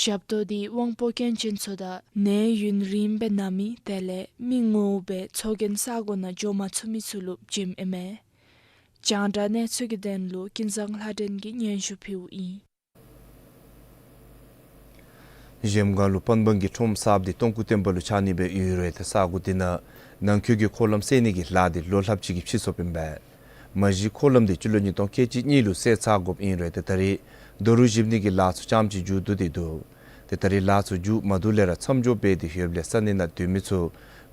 ཞབས་ཏོག་འདི་དབང་པོ་སྐྱོན་ཅན་ཚུ་དང་ནད་ཡུན་རིངམོ་སྦེ་ན་མི་དེ་ལས་མི་ངོ་བོ་སྦེ་ཚོགས་རྒྱན་ས་གོ་ནང་འགྱོ་མ་ཚུགས་མི་ཚུ་ལུ་བྱིནམ་ཨིན་མས། རྒྱང་བསྒྲགས་གནས་ཚུལ་གྱི་དོན་ལུ་ཀུན་བཟང་ལྷ་སྒྲོན་གྱིས་སྙན་ཞུ་ཕུལཝ་ཨིན། གཞལམ་སྒང་ལུ་པན་སྦང་གི་ཁྲོམ་གསརཔ་འདི་ཏོང་ཀུ་བསྟན་པ་ལུ་ཆགས་ནི་སྦེ་ཡོད་རུང་ཏེ་ས་གོ་འདི་ནང་ནང་འཁོད་ཀྱི་འཁོར་ལམ་བསལ་ནི་གི་ལཱ་འདི་ལོ་ལྷགཔ་ཅིག་གིས་ཕྱིས་སོཔ་ཨིན་པས། མ་གཞི་འཁོར་ལམ་འདི་སྤྱི་ལོ་ཉིས་སྟོང་ཁལ་གཅིག་གཉིས་ལུ་བསལ་ཚར་དགོཔ་ཨིན་རུང་ཏེ་ད་རེས་རྡོ་རུག་བཞིབ་ནི་གི་ལཱ་ཚུ་རྐྱངམ་ཅིག་མཇུག་བསྡུ་སྟེ་འདུག། ཏེ་ད་རེས་ལཱ་ཚུ་མཇུག་མ་བསྡུ་ལས་ར་མཚམས་འཇོག་འབད་དེ་ཡོདཔ་ལས་ས་གནས་ནང་སྡོད་མི་ཚུ་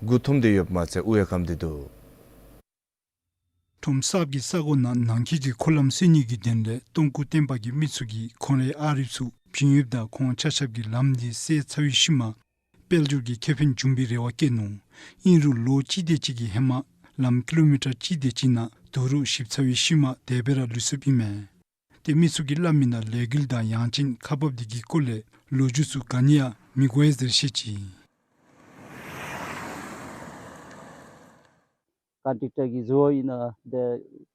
མགུ་འཐོམས་ཏེ་ཡོདཔ་མ་ཚད་དབུགས་ཡང་སྐམ་སྟེ་འདུག། ཁྲོམ་གསརཔ་གི་ས་གོ་ནང་ནང་འཁོད་ཀྱི་འཁོར་ལམ་བསལ་ནི་གི་དོན་ལས་ཏོང་ཀུ་བསྟན་པ་གི་མི་ཚུ་གིས་ཁོང་རའི་ཨ་རིགཔ་ཚུ་བྱིན་ཡོདཔ་ད་ཁོང་ཆ་ཁྱབ་ཀྱིས་ལམ་འདི་བསལ་ཚར་བའི་ཤུལ་མ་དཔལ་འབྱོར་གྱི་ཁེ་ཕན་འབྱུང་བའི་རེ་བ་བསྐྱེད་ནུག། ཨིན་རུང་ལོ་གཅིག་དེ་ཅིག་གི་ཧེ་མ་ལམ་ཀི་ལོ་མི་ཊར་གཅིག་དེ་ཅིག་ནང་རྡོ་རུག་བཞིབ་ཚར་བའི་ཤུལ་མ་དེ་སྦེ་ར་ལུས་སོཔ་ཨིན་མས། ཏེ་མི་ཚུ་གིས་སླབ་མི་ནང་ལས་འགུལ་དང་ཡང་ཅིན་ཁག་འབགཔ་འདི་གི་སྐོར་ལས་ལོ་རྒྱུས་ཚུ་ག་ནི་ཡང་མི་གོ་བས་ཟེར་བཤད་ཅི། ཀོན་ཊེཀ་ཊར་གྱི་རྫུ་བ་ཨིན་ན་ཏེ་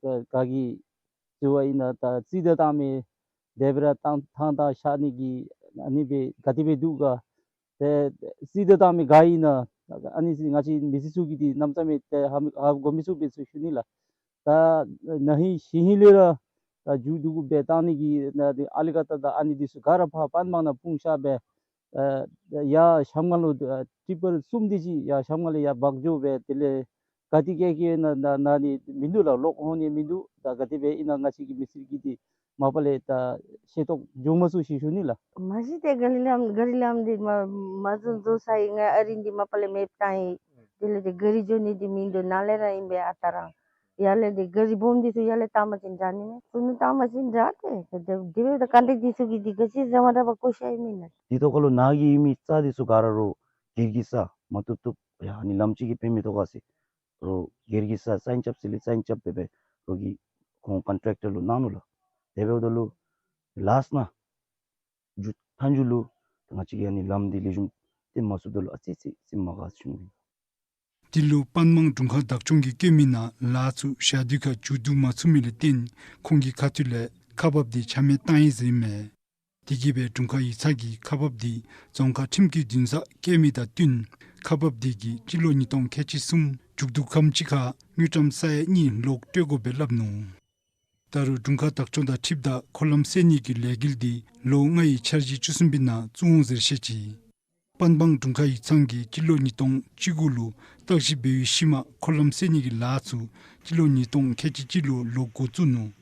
ག་ག་གི་རྫུ་བ་ཨིན་ན་ད་རྩིས་ད་བཏང་མི་དེ་སྦེ་ར་བཏང་བཏང་བཞག་ནི་གི་ཨ་ནི་སྦེ་ག་དེ་སྦེ་འདུག་ག། ཏེ་རྩིས་ད་བཏང་མི་ག་ཨིན་ན་ཨ་ནི་ང་བཅས་མི་སེར་ཚུ་གིས་འདི་གནམ་མེད་ས་མེད་ཏེ་ཧ་མི་ཧ་གོ་མི་ཚུགས་པས་ཟེར་ཞུ་ནི་ལགས། ད་ན་ཧིང་གཞེས་ཧིང་ལས་ར་ད་མཇུག་བསྡུ་དགོཔ་སྦེ་བཏང་ནི་གི་ན་ཏེ་ཨ་ལི་ཀ་ཏ་དང་ཨ་ནི་འདི་ཚུ་ག་ར་ཕར་པན་སྦང་ནང་སྤུངས་བཞག་སྦེ་ཨ་ཡར་གཞལམ་སྒང་ལུ་ཨ་ཊི་པལ་གསུམ་དེ་ཅིག་ཡར་གཞལམ་སྒང་ལས་ཡར་འབག་འགྱོ་སྦེ་དེ་ལས་ག་ཏེ་བསྐྱལ་བསྐྱལ་ན་ན་ནི་མིན་འདུག་ལགས། ལོག་འོང་ནི་མིན་འདུག། ད་ག་དེ་སྦེ་ཨིན་ན་ང་བཅས་ཀྱི་མི་སེར་གྱིས་འདི་མ་པ་ལས་ད་ཤེས་རྟོགས་འབྱུང་མ་ཚུགས་ཟེར་ཞུ་ནི་ལགས། མ་གཞི་ཏེ་ག་རི་ལམ་ག་རི་ལམ་འདི་མ་མ་བཟོ་བཟོ་ས་ཡི་ང་ཨ་རི་འདི་མ་པ་ལས་མེདཔ་བཏང་ཡི། དེ་ལས་ཏེ་ག་རི་འགྱོ་ནི་འདི་མིན་འདུག། ནཱ་ལས་ར་ཨིན་པས་ཨ་རྟག་ར། ཡར་ལས་ཏེ་ག་རི་སྦོམ་འདི་ཚུ་ཡར་ལས་བཏང་པ་ཅིན་དྲག་ནི་མས། ཚུར་ནི་བཏང་པ་ཅིན་དྲག་སྟེ། ཏེ་དེ་སྦེ་ད་ཀོན་ཊེཀ་འདི་ཚུ་གིས་འདི་ག་ཅི་ཟེར་མ་དྲག་པར་བཀོ་བཞག་ཡི་མེན་ན། འདི་ཐོག་ཁ་ལུ་ནཱ་གི་ཡོད་མི་རྩྭ་འདི་ཚུ་ག་ར་རོགས་སྒེར་གྱི་ས་མ་བཏུབ་བཏུབ་ཡ་ཨ་ནི་ལམ་ཅིག་གིས་ཕན་མི་ཐོགས་ག་ཟེར་རོགས་སྒེར་གྱི་ས་སའིན་རྐྱབ་ཟེར་ལས་སའིན་རྐྱབ་སྦེ་སྦེ་རོགས་ཀྱིས་ཁོང་ཀོན་ཊེཀ་ཊར་ལུ་གནང་ནུག་ལགས། དེ་འབདཝ་ད་ལུ་ལཱསཊ་ནང་མཇུག་མཐའ་མཇུག་ལུ་ང་བཅས་ཀྱིས་ཨ་ནི་ལམ་འདི་ལེགས་ཤོམ་སྟོན་མ་ཚུགསཔ་ད་ལུ་ཨ་ཙི་ཙི་ཙི་མ་དགའ་ཞུ་ནི། འདི་ལུ་པན་སྦང་དྲུང་ཁག་བདག་སྐྱོང་གིས་བཀོད་མི་ནང་ལཱ་ཚུ་ཞག་དུས་ཁར་མཇུག་བསྡུ་མ་ཚུགས་མི་ལས་བརྟེན་ཁོང་གི་ཁ་ཐུག་ལས་ཁག་འབགཔ་འདི་ཆ་མེད་བཏང་ཡི་ཟེར་ཨིན་མས། དེ་གིས་སྦེ་དྲུང་ཁག་ཡིག་ཚང་གིས་ཁག་འབགཔ་འདི་རྫོང་ཁག་ཁྲིམས་ཀྱི་འདུན་སར་བསྐྱལ་མི་དང་བསྟུན་ཁག་འབགཔ་འདི་གིས་སྤྱི་ལོ་ཉིས་སྟོང་ཁལ་གཅིག་གསུམ་མཇུག་བསྡུ་ཁམས་ཅིག་ཁར་དངུལ་ཀྲམ་ས་ཡ་གཉིས་ལོག་སྤྲོད་དགོ་པས་སླབ་ནུག། ད་རུང་དྲུང་ཁག་བདག་སྐྱོང་དང་འཁྲིལཝ་ད་འཁོར་ལམ་བསལ་ནི་གི་ལས་འགུལ་འདི་ལོ་ལྔ་ཡི་འཆར་གཞི་བཅུ་གསུམ་པའི་ནང་བཙུགས་འོང་ཟེར་བཤད་ཅི། པན་སྦང་དྲུང་ཁག་ཡིག་ཚང་གིས་སྤྱི་ལོ་ཉིས་སྟོང་བཅུ་དགུ་ལུ་བརྟག་ཞིབ་འབད་བའི་ཤུལ་མ་འཁོར་ལམ་བསལ་ནི་གི་ལཱ་ཚུ་སྤྱི་ལོ་ཉིས་སྟོང་ཁལ་གཅིག་གཅིག་ལུ་ལོག་འགོ་བཙུགས་ནུག།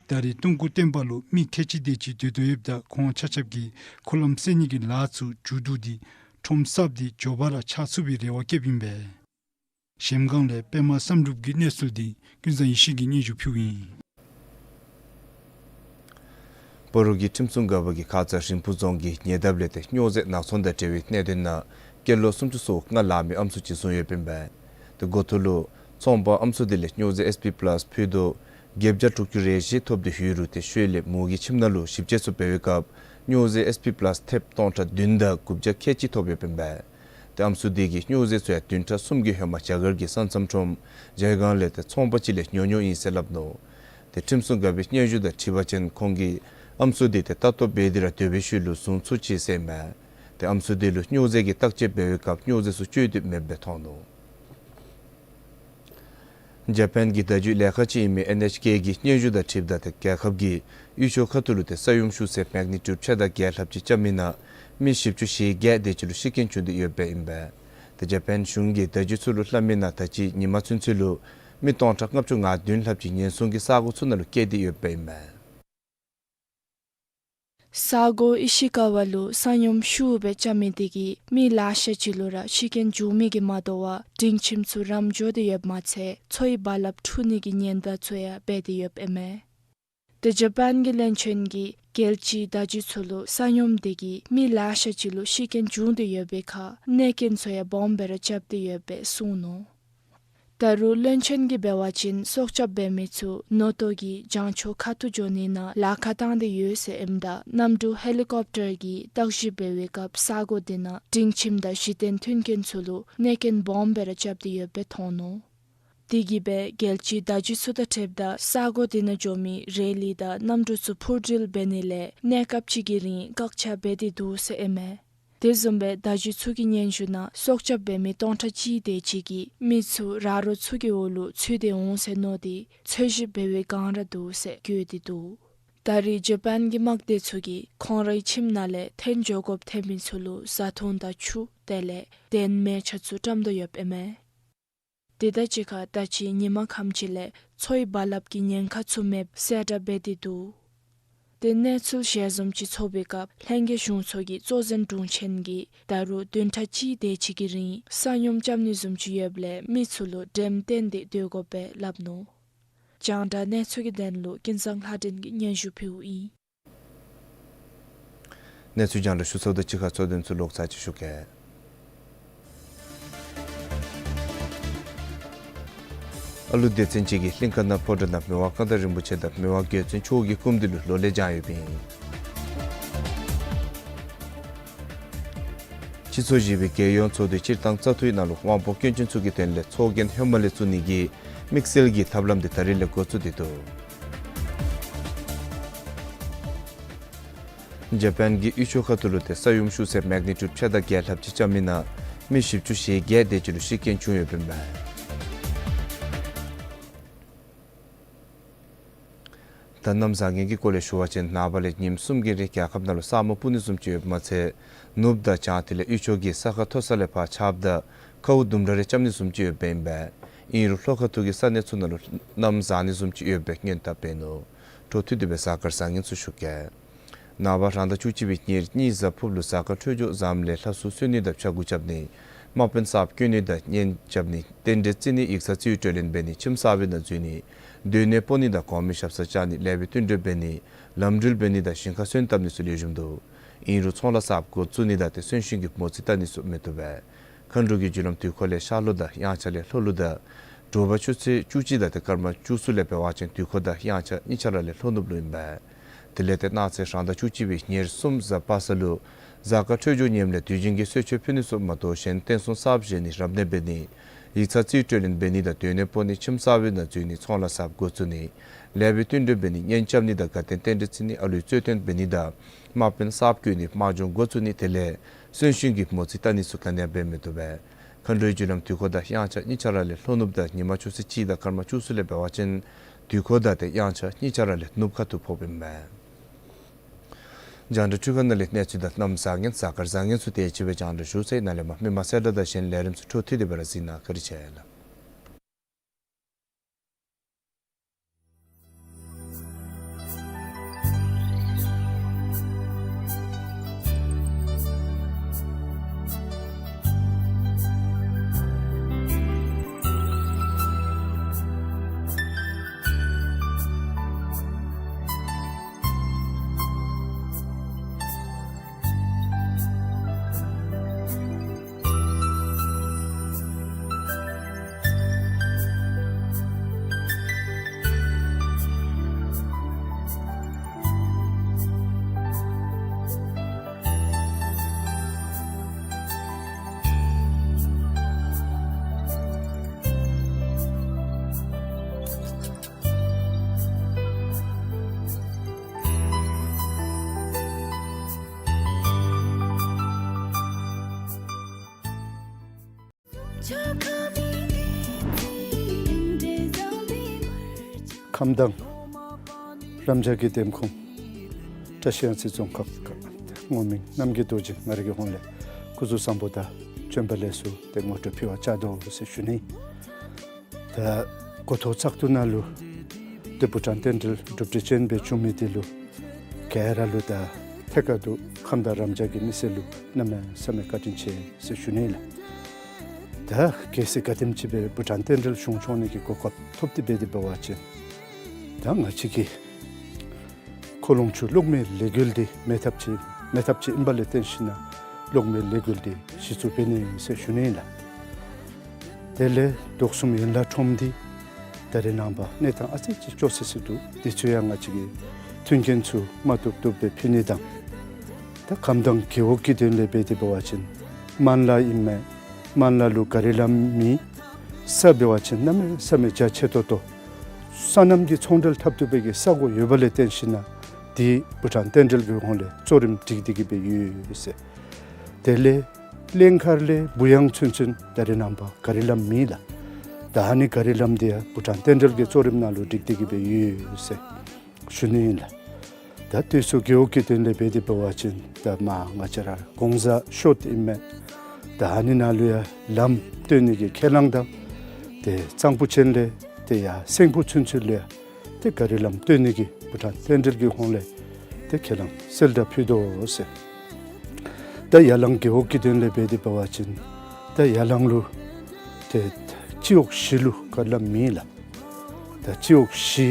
ད་རེས་ཏོང་ཀུ་བསྟན་པ་ལུ་མི་ཁལ་གཅིག་དེ་ཅིག་སྡོད་དོ་ཡོདཔ་ད་ཁོང་ཆ་ཁྱབ་ཀྱིས་འཁོར་ལམ་བསལ་ནི་གི་ལཱ་ཚུ་མཇུག་བསྡུ་སྟེ་ཁྲོམ་གསརཔ་འདི་མགྱོགས་པ་ར་ཆགས་ཚུགས་པའི་རེ་བ་བསྐྱེདཔ་ཨིན་པས། གཞལམ་སྒང་ལས་པདྨ་བསམ་གྲུབ་ཀྱི་གནས་ཚུལ་འདི་ཀུན་བཟང་ཡེ་ཤེས་ཀྱིས་སྙན་ཞུ་ཕུལཝ་ཨིན། སྤ་རོ་གི་ཁྲིམས་སྲུང་འགག་པ་གིས་ཁ་ཙ་རིན་སྤུངས་རྫོང་གི་ཉེ་འདབས་ལས་ཏེ་སྨྱོ་རྫས་ནག་ཚོང་དང་འབྲེལ་བའི་གནད་དོན་ནང་སྐྱེས་ལོ་སུམ་ཅུ་སོ་ལྔ་ལང་མི་ཨམ་སྲུ་ཅིག་བཟུང་ཡོདཔ་ཨིན་པས། ཏེ་འགོ་ཐོག་ལུ་ཚོང་པ་ཨམ་སྲུ་དེ་ལས་སྨྱོ་རྫས་ཨེས་པི་པ་ལཱསི་ཕུད་རྡོག་བརྒྱད་བརྒྱ་དྲུག་ཅུ་རེ་བཞི་ཐོབ་སྟེ་ཡོད་རུང་ཏེ་ཤུལ་ལས་མོ་གི་ཁྱིམ་ནང་ལུ་ཞིབ་དཔྱད་ཚུ་འབད་བའི་སྐབས་སྨྱོ་རྫས་ཨེས་པི་པ་ལཱསི་ཐེབས་སྟོང་ཕྲག་བདུན་དང་དགུ་བརྒྱ་ཁལ་གཅིག་ཐོབ་ཡོདཔ་ཨིན་པས། ཏེ་ཨམ་སྲུ་དེ་གིས་སྨྱོ་རྫས་ཚུ་ཡང་བདུན་ཕྲག་གསུམ་གྱི་ཧེ་མ་རྒྱ་གར་གྱི་ས་མཚམས་ཁྲོམ་ཇའི་གང་ལས་ཏེ་ཚོང་པ་ཅིག་ལས་ཉོ་ཉོཝ་ཨིན་ཟེར་སླབ་ནུག། ཏེ་ཁྲིམས་སྲུང་འགག་པའི་སྙན་ཞུ་དང་འཁྲིལ་བ་ཅིན་ཁོང་གིས་ཨམ་སྲུ་དེ་ཏེ་ལྟ་རྟོག་འབད་དེ་ར་སྡོད་པའི་ཤུལ་ལུ་བཟུང་ཚུགས་ཅི་ཟེར་ཨིན་མས། ཏེ་ཨམ་སྲུ་དེ་ལུ་སྨྱོ་རྫས་ཀྱི་བརྟག་དཔྱད་འབད་བའི་སྐབས་སྨྱོ་རྫས་ཚུ་སྤྱོད་དོ་མེདཔ་སྦེ་མཐོང་ནུག། ཇ་པཱན་གྱི་བརྡ་བརྒྱུད་ལས་ཁང་ཅིག་ཨིན་མི་ཨེན་ཨེཆ་ཀེ་གི་སྙན་ཞུ་དང་འཁྲིལཝ་ད་ཏེ་རྒྱལ་ཁབ་ཀྱི་ཡུལ་ཕྱོགས་ཁ་ཐུག་ལུ་ཏེ་ས་ཡོམ་ཤུགས་ཚད་མེག་ནི་ཊིའུཌ་ཕྱེད་དང་བརྒྱད་ལྷགཔ་ཅིག་རྐྱབ་མི་ནང་མི་བཞི་བཅུ་ཞེ་བརྒྱད་དེ་ཅིག་ལུ་ཤི་རྐྱེན་བྱུང་སྟེ་ཡོདཔ་ཨིན་པས། ཏེ་ཇ་པཱན་གཞུང་གི་བརྡ་བརྒྱུད་ཚུ་ལུ་སླབ་མི་ནང་ད་ཅི་ཉིན་མ་ཚུན་ཚོད་ལུ་མི་སྟོང་ཕྲག་ལྔ་བཅུ་ང་བདུན་ལྷགཔ་ཅིག་ཉེན་སྲུང་གི་ས་གོ་ཚུ་ནང་ལུ་བསྐྱལ་ཏེ་ཡོདཔ་ཨིན་མས། ས་གོ་ཨི་ཤི་ཀ་ཝ་ལུ་ས་ཡོམ་ཤུགས་སྦེ་རྐྱབ་མི་དེ་གིས་མི་ལེ་ཤ་ཅིག་ལུ་ར་ཤི་རྐྱེན་བྱུང་མི་གིས་མ་དོ་བར་སྒྲིང་ཁྱིམ་ཚུ་རམ་འགྱོ་སྟེ་ཡོདཔ་མ་ཚད་མཚོ་ཡི་རྦ་རླབས་འཁྲུག་ནི་གི་ཉེན་བརྡ་ཚུ་ཡང་འབད་དེ་ཡོདཔ་ཨིན་མས། ཏེ་ཇ་པཱན་གྱི་བློན་ཆེན་གྱིས་རྒྱལ་སྤྱིའི་བརྡ་བརྒྱུད་ཚུ་ལུ་ས་ཡོམ་དེ་གིས་མི་ལེ་ཤ་ཅིག་ལུ་ཤི་རྐྱེན་བྱུང་སྟེ་ཡོད་པའི་ཁར་གནོད་རྐྱེན་ཚུ་ཡང་སྦོམ་སྦེ་ར་རྐྱབ་སྟེ་ཡོདཔ་སྦེ་གསུངས་ནུག། ད་རུང་བློན་ཆེན་གྱིས་འབད་བ་ཅིན་སྲོག་སྐྱབས་འབད་མི་ཚུ་ནོ་ཏོ་གི་རྒྱང་མཆོག་ཁ་ཐུག་འགྱོ་ནི་ནང་ལཱ་ཁག་བཏང་སྟེ་ཡོད་ཟེར་ཨིནམ་ད་གནམ་གྲུ་ཧེ་ལི་ཀོབ་ཊར་གྱིས་བརྟག་ཞིབ་འབད་བའི་སྐབས་ས་གོ་དེ་ནང་སྒྲིང་ཁྱིམ་དང་གཞི་རྟེན་མཐུན་རྐྱེན་ཚུ་ལུ་གནོད་རྐྱེན་སྦོམ་སྦེ་ར་རྐྱབ་སྟེ་ཡོདཔ་སྦེ་མཐོང་ནུག། དེ་གིས་སྦེ་རྒྱལ་སྤྱིའི་བརྡ་བརྒྱུད་ཚུ་དང་འཁྲིལཝ་ད་ས་གོ་དེ་ནང་འགྱོ་མི་རེ་ལི་དང་གནམ་གྲུ་ཚུ་འཕུར་འགྲུལ་འབད་ནི་ལས་གནས་སྐབས་ཅིག་གི་རིང་བཀག་ཆ་འབད་དེ་འདུག་ཟེར་ཨིན་མས། དེ་བཟུམ་སྦེ་བརྡ་བརྒྱུད་ཚུ་གི་སྙན་ཞུ་ནང་སྲོག་སྐྱབས་འབད་མི་སྟོང་ཕྲག་གཅིག་དེ་ཅིག་གིས་མི་ཚུ་ར་རོ་ཚུ་གི་འོག་ལུ་ཚུད་དེ་འོང་ཟེར་མནོ་སྟེ་འཚོལ་ཞིབ་འབད་བའི་བསྒང་ར་འདུག་ཟེར་བཀོད་དེ་འདུག། ད་རེས་ཇ་པཱན་གྱི་དམག་སྡེ་ཚུ་གིས་ཁོང་རའི་ཁྱིམ་ནང་ལས་འཐོན་འགྱོ་དགོཔ་ཐོན་མི་ཚུ་ལུ་བཟའ་འཐུང་དང་ཆུ་དེ་ལས་གདན་མལ་ཆ་ཚུ་བཀྲམ་དོ་ཡོདཔ་ཨིན་མས། དེ་དང་གཅིག་ཁར་ད་ཅི་ཉིན་མ་ཁམས་ཅིག་ལས་མཚོའི་རྦ་རླབས་ཀྱི་ཉེན་ཁ་ཚུ་མེདཔ་གསལ་བསྒྲགས་འབད་དེ་འདུག། དེ་གནས་ཚུལ་ཞལ་འཛོམས་ཅིག་ཚོགས་པའི་སྐབས་ལྷན་རྒྱས་གཞུང་ཚོགས་ཀྱི་གཙོ་འཛིན་དྲུང་ཆེན་གྱིས་ད་རུང་བདུན་ཕྲག་གཅིག་དེ་ཅིག་གི་རིང་ས་སྙོམས་རྐྱབ་ནི་བཟུམ་ཅིག་ཡོདཔ་ལས་མི་ཚུ་ལུ་འགྲེམས་བསྟེན་ཏེ་སྡོད་དགོཔ་སྦེ་སླབ་ནུག། རྒྱང་བསྒྲགས་གནས་ཚུལ་གྱི་དོན་ལུ་ཀུན་བཟང་ལྷ་སྒྲོན་གྱིས་སྙན་ཞུ་ཕུལཝ་ཨིན། གནས་ཚུལ་རྒྱང་བསྒྲགས་ཞུ་ཚརཝ་དང་གཅིག་ཁར་གཙོ་དོན་ཚུ་ལོག་ཚར་ཅིག་ཞུ་གེ། ཨ་ལུ་སྡེ་ཚན་ཅིག་གིས་གླིང་ཁ་ནང་ཕོ་བྲང་ནང་མི་དབང་སྐར་མདའ་རིན་པོ་ཆེ་དང་མི་དབང་རྒྱལ་བཙུན་མཆོག་གི་སྐུ་མདུན་ལུ་ལོ་ལེགས་བགྱང་ཡོདཔ་ཨིན། སྤྱི་ཚོགས་བཞི་པའི་རྒྱལ་ཡོངས་ཚོགས་འདུ་སྤྱིར་བཏང་བཙག་འཐུའི་ནང་ལུ་དབང་པོ་སྐྱོན་ཅན་ཚུ་གི་དོན་ལས་ཚོགས་རྒྱན་ཧེ་མ་ལས་བཙུགས་ནི་གི་དམིགས་བསལ་གྱི་ཐབས་ལམ་དེ་ད་རིས་ལས་འགོ་བཙུགས་ཏེ་འདུག། ཇ་པཱན་གྱི་དབུས་ཕྱོགས་ཁ་ཐུག་ལུ་ཏེ་ས་ཡོམ་ཤུགས་ཚད་མེག་ནི་ཊིའུཌ་ཕྱེད་དང་བརྒྱད་ལྷགཔ་ཅིག་རྐྱབ་མི་ནང་མི་བཞི་བཅུ་ཞེ་བརྒྱད་དེ་ཅིག་ལུ་ཤི་རྐྱེན་བྱུང་ཡོདཔ་ཨིན་པས། ད་གནམ་བཟང་ངན་གྱི་སྐོར་ལས་ཞུ་བ་ཅིན་ནངས་པ་ལས་ཉིནམ་གསུམ་གྱི་རིང་རྒྱལ་ཁབ་ནང་ལུ་ས་སྨུག་སྤུབ་ནི་བཟུམ་ཅིག་ཡོདཔ་མ་ཚད་ནུབ་དང་བྱང་དེ་ལས་དབུས་ཕྱོགས་ཀྱི་ས་ཁ་མཐོ་ས་ལས་ཕར་ཆརཔ་དང་ཁཝ་ལྡུམ་ར་རེ་རྐྱབ་ནི་བཟུམ་ཅིག་ཡོདཔ་ཨིན་པས། ཨིན་རུང་ལྷོ་ཁ་ཐུག་གི་ས་གནས་ཚུ་ནང་ལུ་གནམ་བཟང་ནི་བཟུམ་ཅིག་ཡོད་པའི་སྔོན་བརྡ་འབད་ནུག། འཕྲོ་མཐུད་དེ་སྦེ་གཟའ་སྐར་བཟང་ངན་ཚུ་ཞུ་གེ། ནངས་པ་རང་ཟླ་བཅུ་གཅིག་པའི་ཉེར་གཉིས་གཟའ་ཕུར་བུ་ལུ་གཟའ་སྐར་འཕྲོད་སྦྱོར་བཟངམ་ལས་ལྷ་སྲུང་གསོལ་ནི་དང་ཕྱག་འགུ་རྐྱབ་ནི། དམག་དཔོན་གསརཔ་བསྐོ་ནི་དང་གཉེན་རྐྱབ་ནི། རྟེན་འབྲེལ་བརྩི་ནི། ཡིག་ཚང་རྩིས་སྤྲོད་ལེན་འབད་ནི། ཁྱིམ་གསར་པའི་ནང་འཛུལ་ནི། སྡོད་གནས་སྤོ་ནི་དང་གོང་མའི་ཞབས་སར་བཅར་ནི། ལེགས་པའི་བསྟུན་གྲོས་འབད་ནི། ལམ་འགྲུལ་འབད་ནི་དང་ཞིང་ཁར་སོན་བཏབ་ནི་ཚུ་ལེགས་ཤོམ་འདུག། ཨིན་རུང་ཚོང་ལཱ་གསརཔ་འགོ་བཙུགས་ནི་དང་ཏེ་གསོན་གཤིན་གྱི་མོ་རྩིས་བལྟ་ནི་ཚུ་མི་བཏུབ་པས། མཁའ་འགྲོ་གི་རྒྱུ་ལམ་དུས་འཁོར་ལས་ཤར་ལྷོ་དང་དབྱངས་འཆར་ལས་ལྷོ་ལུ་དང་། དྲོ་པ་ཆུ་ཚོད་བཅུ་གཅིག་དང་ཏེ་སྐར་མ་བཅུ་གསུམ་ལས་འབད་བ་ཅིན་དུས་འཁོར་དང་དབྱངས་འཆར་གཉིས་ཆ་ར་ལས་ལྷོ་ནུབ་ལུ་ཨིན་པས། དེ་ལས་ཏེ་གནངས་ཚེ་རང་ཟླ་བཅུ་གཅིག་པའི་ཉེར་གསུམ་གཟའ་པ་སངས་ལུ་གཟའ་སྐར་འཕྲོད་སྦྱོར་ཉེསཔ་ལས་དུས་རྒྱུན་གྱི་གསོལ་མཆོད་ཕུལ་ནི་ཚུ་མ་དོ་གཞན་རྟེན་གསུམ་གསརཔ་བཞེངས་ནི། རབ་གནས་འབད་ནི། ཡིག་ཚང་རྩིས་སྤྲོད་ལེན་འབད་ནི་དང་སྡོད་གནས་སྤོ་ནི། ཁྱིམ་གསར་པའི་ནང་འཛུལ་ནི། ཚོང་ལཱ་གསརཔ་འགོ་བཙུགས་ནི། ལེགས་པའི་བསྟུན་གྲོས་འབད་ནི། གཉེན་རྐྱབ་ནི་དང་དགའ་སྟོན་རྟེན་འབྲེལ་བརྩི་ནི། ཨ་ལུའི་རྩོད་དོན་འབད་ནི་དང་དམག་དཔོན་གསརཔ་བསྐོ་ནི། དམག་སྦྱོང་འགོ་བཙུགས་ནི། དེ་ལས་གསོན་གཤིན་གྱི་མོ་རྩིས་བལྟ་ནི་ཚུ་ག་ནི་ཡང་འབད་མི་བཏུབ་པས། མཁའ་འགྲོའི་རྒྱུ་ལམ་དུས་འཁོར་དང་དབྱངས་འཆར་གཉིས་ཆ་ར་ལས་ལྷོ་ནུབ་དང་ཉི་མ་ཆུ་ཚོད་གཅིག་དང་སྐར་མ་བཅུ་གསུམ་ལས་འབད་བ་ཅིན་དུས་འཁོར་དང་ཏེ་དབྱངས་འཆར་གཉིས་ཆ་ར་ལས་ནུབ་ཁ་ཐུག་ཕོགཔ་ཨིན་པས། རྒྱང་བསྒྲགས་འཕྲུལ་ཁང་ནང་ལས་གནས་ཚུལ་དང་གནམ་བཟང་ངན་གཟའ་སྐར་བཟང་ངན་ཚུ་དེ་ཅིག་སྦེ་རྒྱང་བསྒྲགས་ཞུ་ཚར་ཡི། ནཱ་ལས་མར་མི་མང་གསལ་བསྒྲགས་དང་གཞན་ལས་རིམ་ཚུ་འཕྲོ་མཐུད་དེ་སྦེ་ར་གཟིགས་གནང་། བཀའ་དྲིན་ཆེ་ལགས། ཁམས་དྭངས་རབ་འབྱམས་ཀྱི་འདེམས་ཁོངས་བཀྲ་ཤིས་གཡང་རྩེ་རྫོང་ཁག་གི་སྔོ་མིང་རྣམ་རྒྱལ་རྡོ་རྗེ་ང་རའི་ཧོངས་ལས་སྐུ་གཟུགས་བཟང་པོ་དང་བྱོན་པ་ལེགས་སོ་ཏེ་ངོ་སྤྲོད་ཕུལ་བར་བཅར་དོ་ཟེར་ཞུ་ནི། ད་འགོ་ཐོག་བཙག་འཐུ་ནང་ལུ་ཏེ་བུ་ཊཱན་རྟེན་འབྲེལ་གྲུབ་འབྲས་ཅན་སྦེ་བྱུང་མི་འདི་ལུ་ག་ར་ལུ་དང་ཐད་ཀར་དུ་ཁམས་དྭངས་རབ་འབྱམས་ཀྱི་མི་སེར་ལུ་གནམ་མེད་ས་མེད་བཀའ་དྲིན་ཆེ་ཟེར་ཞུ་ནི་ལགས། ད་གལ་སྲིད་ག་དེམ་ཅིག་སྦེ་བུ་ཊཱན་རྟེན་འབྲེལ་གཞུང་སྐྱོང་ནི་གི་གོ་སྐབས་ཐོབ་སྟེ་འབད་དེ་འབད་བ་ཅིན་ད་ང་བཅས་ཀྱི་ཁོ་ལོང་ཆུ་གློག་མེ་ལས་འགུལ་འདི་མེད་ཐབས་ཅིག་མེད་ཐབས་ཅིག་ཨིན་པ་ལས་བརྟེན་ཞིན་ན་གློག་མེ་ལས་འགུལ་འདི་གཞི་བཙུགས་འབད་ནི་ཟེར་ཞུ་ནི་ལགས། དེ་ལས་དོགས་ཟོན་ཡན་ལག་ཁྲོམ་འདི་ད་རེས་ནངས་པ་གནས་སྟངས་ཨ་ཙི་ཅིག་སྐྱོ་སི་སི་འདུག། འདི་ཚུ་ཡང་ང་བཅས་ཀྱིས་མཐུན་རྐྱེན་ཚུ་མ་བཏུབ་བཏུབ་སྦེ་ཕུལ་ནི་དང་། ད་ཁམས་དྭངས་རྒེད་འོག་གི་དོན་ལས་འབད་དེ་འབད་བ་ཅིན་དམན་ལ་ཨིན་མས། དམན་ལ་ལུ་ག་རི་ལམ་མེད། ས་འབད་བ་ཅིན་གནམ་མེད་ས་མེད་རྒྱ་ཆེ་ཏོག་ཏོ། སོ་ནམ་གྱི་ཚོང་འབྲེལ་འཐབ་བཏུབ་པའི་གི་ས་གོ་ཡོད་པ་ལས་བརྟེན་ཞིན་ན་འདི་བྷུ་ཊཱན་རྟེན་འབྲེལ་གྱི་ཧོངས་ལས་གཙོ་རིམ་སྒྲིག་སྟེ་གི་སྦེ་ཡོད་ཟེར། དེ་ལས་གླིང་དཀར་ལས་བུ་ཡང་ཚུན་ཚོད་ད་རེས་ནངས་པ་ག་རི་ལམ་མེད་ལགས། ད་ཨ་ནི་ག་རི་ལམ་འདི་ཡང་བྷུ་ཊཱན་རྟེན་འབྲེལ་གྱི་གཙོ་རིམ་ནང་ལུ་སྒྲིག་སྟེ་གི་སྦེ་ཡོད་ཟེར་ཞུ་ནི་ཨིན་ལགས། ད་དེ་ཚུ་རྒེད་འོག་གི་དོན་ལས་འབད་དེ་འབད་བ་ཅིན་ད་མ་ང་བཅས་ར་གོང་ས་མཆོག་ཨིན་མས། ད་ཨ་ནི་ནང་ལུ་ཡང་ལམ་བཏོན་ནི་གི་ཁས་བླངས་དང་། ཏེ་གཙང་པོ་ཅན་ལས་ཏེ་ཡར་སེང་ཕུ་ཚུན་ཚོད་ལུ་ཡང་ཏེ་ག་རི་ལམ་བཏོན་ནི་གི་བྷུ་ཊཱན་རྟེན་འབྲེལ་གྱི་ཧོངས་ལས་ཏེ་ཁས་བླངས་གསལ་བསྒྲགས་ཕུལ་དོ་ཟེར། ད་ཡ་ལང་རྒེད་འོག་གི་དོན་ལས་འབད་དེ་འབད་བ་ཅིན་ད་ཡ་ལང་ལུ་ཏེ་སྤྱི་འོག་བཞི་ལུ་ག་རི་ལམ་མེད་ལགས། ད་སྤྱི་འོག་བཞི་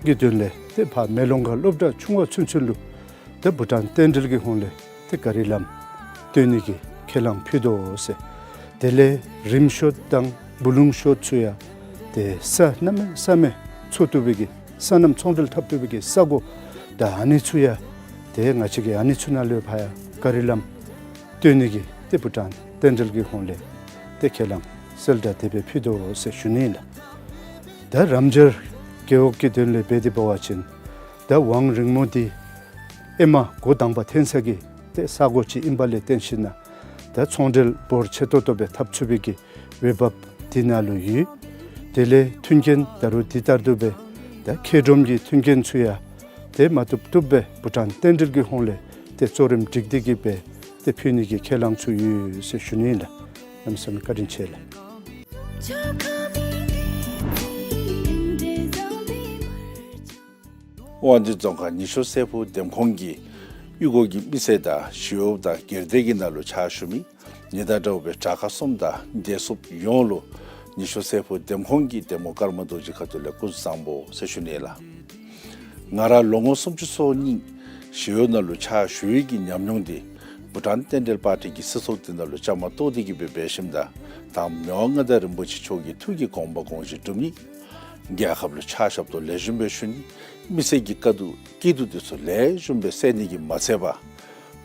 གི་དོན་ལས་ཏེ་ཕར་མེ་ལོང་ཁ་སློབ་གྲྭ་ཆུང་བ་ཚུན་ཚོད་ལུ་ཏེ་བྷུ་ཊཱན་རྟེན་འབྲེལ་གྱི་ཧོངས་ལས་ཏེ་ག་རི་ལམ་བཏོན་ནི་གི་ཁས་བླངས་ཕུལ་དོ་ཟེར། དེ་ལས་རིམ་ཤོད་དང་སྦུ་ལུང་ཤོད་ཚུ་ཡང་ཏེ་ས་གནམ་མེད་ས་མེད་འཚོལ་བཏུབ་པའི་གི་སོ་ནམ་ཚོང་འབྲེལ་འཐབ་བཏུབ་པའི་གི་ས་གོ་ད་ཨ་ནི་ཚུ་ཡང་ཏེ་ང་བཅས་ཀྱིས་ཨ་ནི་ཚུ་ནང་ལུ་ཕར་ཡང་ག་རི་ལམ་བཏོན་ནི་གི་ཏེ་བྷུ་ཊཱན་རྟེན་འབྲེལ་གྱི་ཧོངས་ལས་ཏེ་ཁས་བླངས་གསལ་བསྒྲགས་དེ་སྦེ་ཕུལ་དོ་ཟེར་ཞུ་ནི་ཨིན་ལགས། ད་རམ་འབྱར་རྒེད་འོག་གི་དོན་ལས་འབད་དེ་འབད་བ་ཅིན་ད་ཝང་རིང་མོ་འདི་ཨེ་མ་འགོ་དང་པ་འཐོན་ས་གི་ཏེ་ས་གོ་ཅིག་ཨིན་པ་ལས་བརྟེན་ཞིན་ན་ད་ཚོང་འབྲེལ་འབོར་ཆེ་ཏོག་ཏོ་སྦེ་འཐབ་ཚུགས་པའི་གི་འོས་འབབ་འདི་ནང་ལུ་ཡོད། དེ་ལས་མཐུན་རྐྱེན་ད་རུང་འདི་ལྟར་དུ་སྦེ་ད་མཁས་གྲུམ་གྱི་མཐུན་རྐྱེན་ཚུ་ཡང་ཏེ་མ་བཏུབ་བཏུབ་སྦེ་བྷུ་ཊཱན་རྟེན་འབྲེལ་གྱི་ཧོངས་ལས་ཏེ་གཙོ་རིམ་སྒྲིག་སྟེ་གི་སྦེ་ཏེ་ཕུལ་ནི་གི་ཁས་བླངས་ཚུ་ཡོད་ཟེར་ཞུ་ནི་ཨིན་ལགས། གནམ་མེད་ས་མེད་བཀའ་དྲིན་ཆེ་ལགས། དབང་འདུས་རྫོང་ཁག་ཉི་ཤུ་སེར་ཕུ་འདེམས་ཁོངས་ཀྱི་གཡུས་སྒོ་གི་མི་སེར་དང་ཞི་གཡོགཔ་དང་སྒེར་སྡེ་གི་ནང་ལུ་ཕྱག་ཞུ་མི་ཉེན་བརྡ་འདྲཝ་སྦེ་དྲག་ཁག་གསུམ་དང་བདེ་སྲུངཔ་ཡོངས་ལུ་ཉི་ཤུ་སེར་ཕུ་འདེམས་ཁོངས་ཀྱི་འདེམས་ངོ་ཀརྨ་རྡོ་རྗེ་ཁ་ཐུག་ལས་སྐུ་གཟུགས་བཟང་པོ་ཟེར་ཞུ་ནི་ལགས། ང་ར་ལོ་ངོ་སུམ་ཅུ་སོ་གཉིས་ཞི་གཡོག་ནང་ལུ་ཕྱག་ཞུ་བའི་གི་ཉམས་མྱོང་འདི་བྷུ་ཊཱན་རྟེན་འབྲེལ་པར་ཊི་གི་སྲིད་ཚོགས་འདི་ནང་ལུ་བཅའ་མར་གཏོགས་ཏེ་གི་སྦེ་འབད་ཞིནམ་ད་དང་མི་དབང་མངའ་བདག་རིན་པོ་ཆེ་མཆོག་གི་ཐུགས་ཀྱི་དགོངས་པ་དགོངས་བཞེད་སྒྲུབ་ནི། རྒྱལ་ཁབ་ལུ་ཕྱག་ཞབས་ཏོག་ལེགས་ཤོམ་སྦེ་ཞུ་ནི། མི་སེར་གྱི་དཀའ་སྡུག་སྐྱིད་སྡུག་འདི་ཚུ་ལེགས་ཤོམ་སྦེ་སེལ་ནི་གིས་མ་ཚད་པར་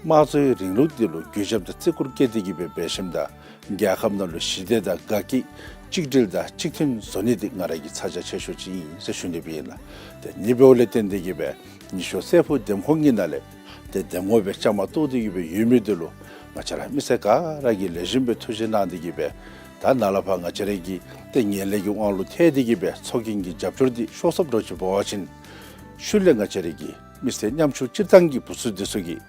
དམངས་གཙོའི་རིང་ལུགས་འདི་ལུ་གུས་ཞབས་དང་བརྩི་བཀུར་བསྐྱེད་དེ་གི་སྦེ་འབད་ཞིནམ་ད་རྒྱལ་ཁབ་ནང་ལུ་ཞི་བདེ་དང་དགའ་སྐྱིད་གཅིག་སྒྲིལ་དང་གཅིག་མཐུན་བཟོ་ནི་འདི་ང་ར་གི་ཚ་གྱང་ཆེ་ཤོས་ཅིག་ཨིན་ཟེར་ཞུ་ནི་སྦེ་ཨིན་ལགས། ཏེ་ཨ་ནི་འབདཝ་ལས་བརྟེན་ཏེ་གི་སྦེ་ཉི་ཤུ་སེར་ཕུ་འདེམས་ཁོངས་ཀྱི་ནང་ལས་ཏེ་འདེམས་ངོ་སྦེ་བཅའ་མར་གཏོགས་ཏེ་གི་སྦེ་ཡོད་མི་འདི་ལུ་ང་བཅས་ར་མི་སེར་ག་ར་གིས་ལེགས་ཤོམ་སྦེ་ཐུགས་རྗེ་གནང་སྟེ་གི་སྦེ་ད་ནཱ་ལས་ཕར་ང་བཅས་ར་གི་ཏེ་ངན་ལྷད་ཀྱི་དབང་ལུ་ཐལ་ཏེ་གི་སྦེ་ཚོགས་རྒྱན་གྱི་རྒྱབ་སྐྱོར་འདི་ཤོར་སོངམ་འདྲཝ་ཅིག་འབད་བ་ཅིན་ཤུལ་ལས་ང་བཅས་ར་གི་མི་སེར་ཉམ་ཆུང་སྤྱིར་བཏང་གི་བུ་ཚུ་འདི་ཚུ་གིས་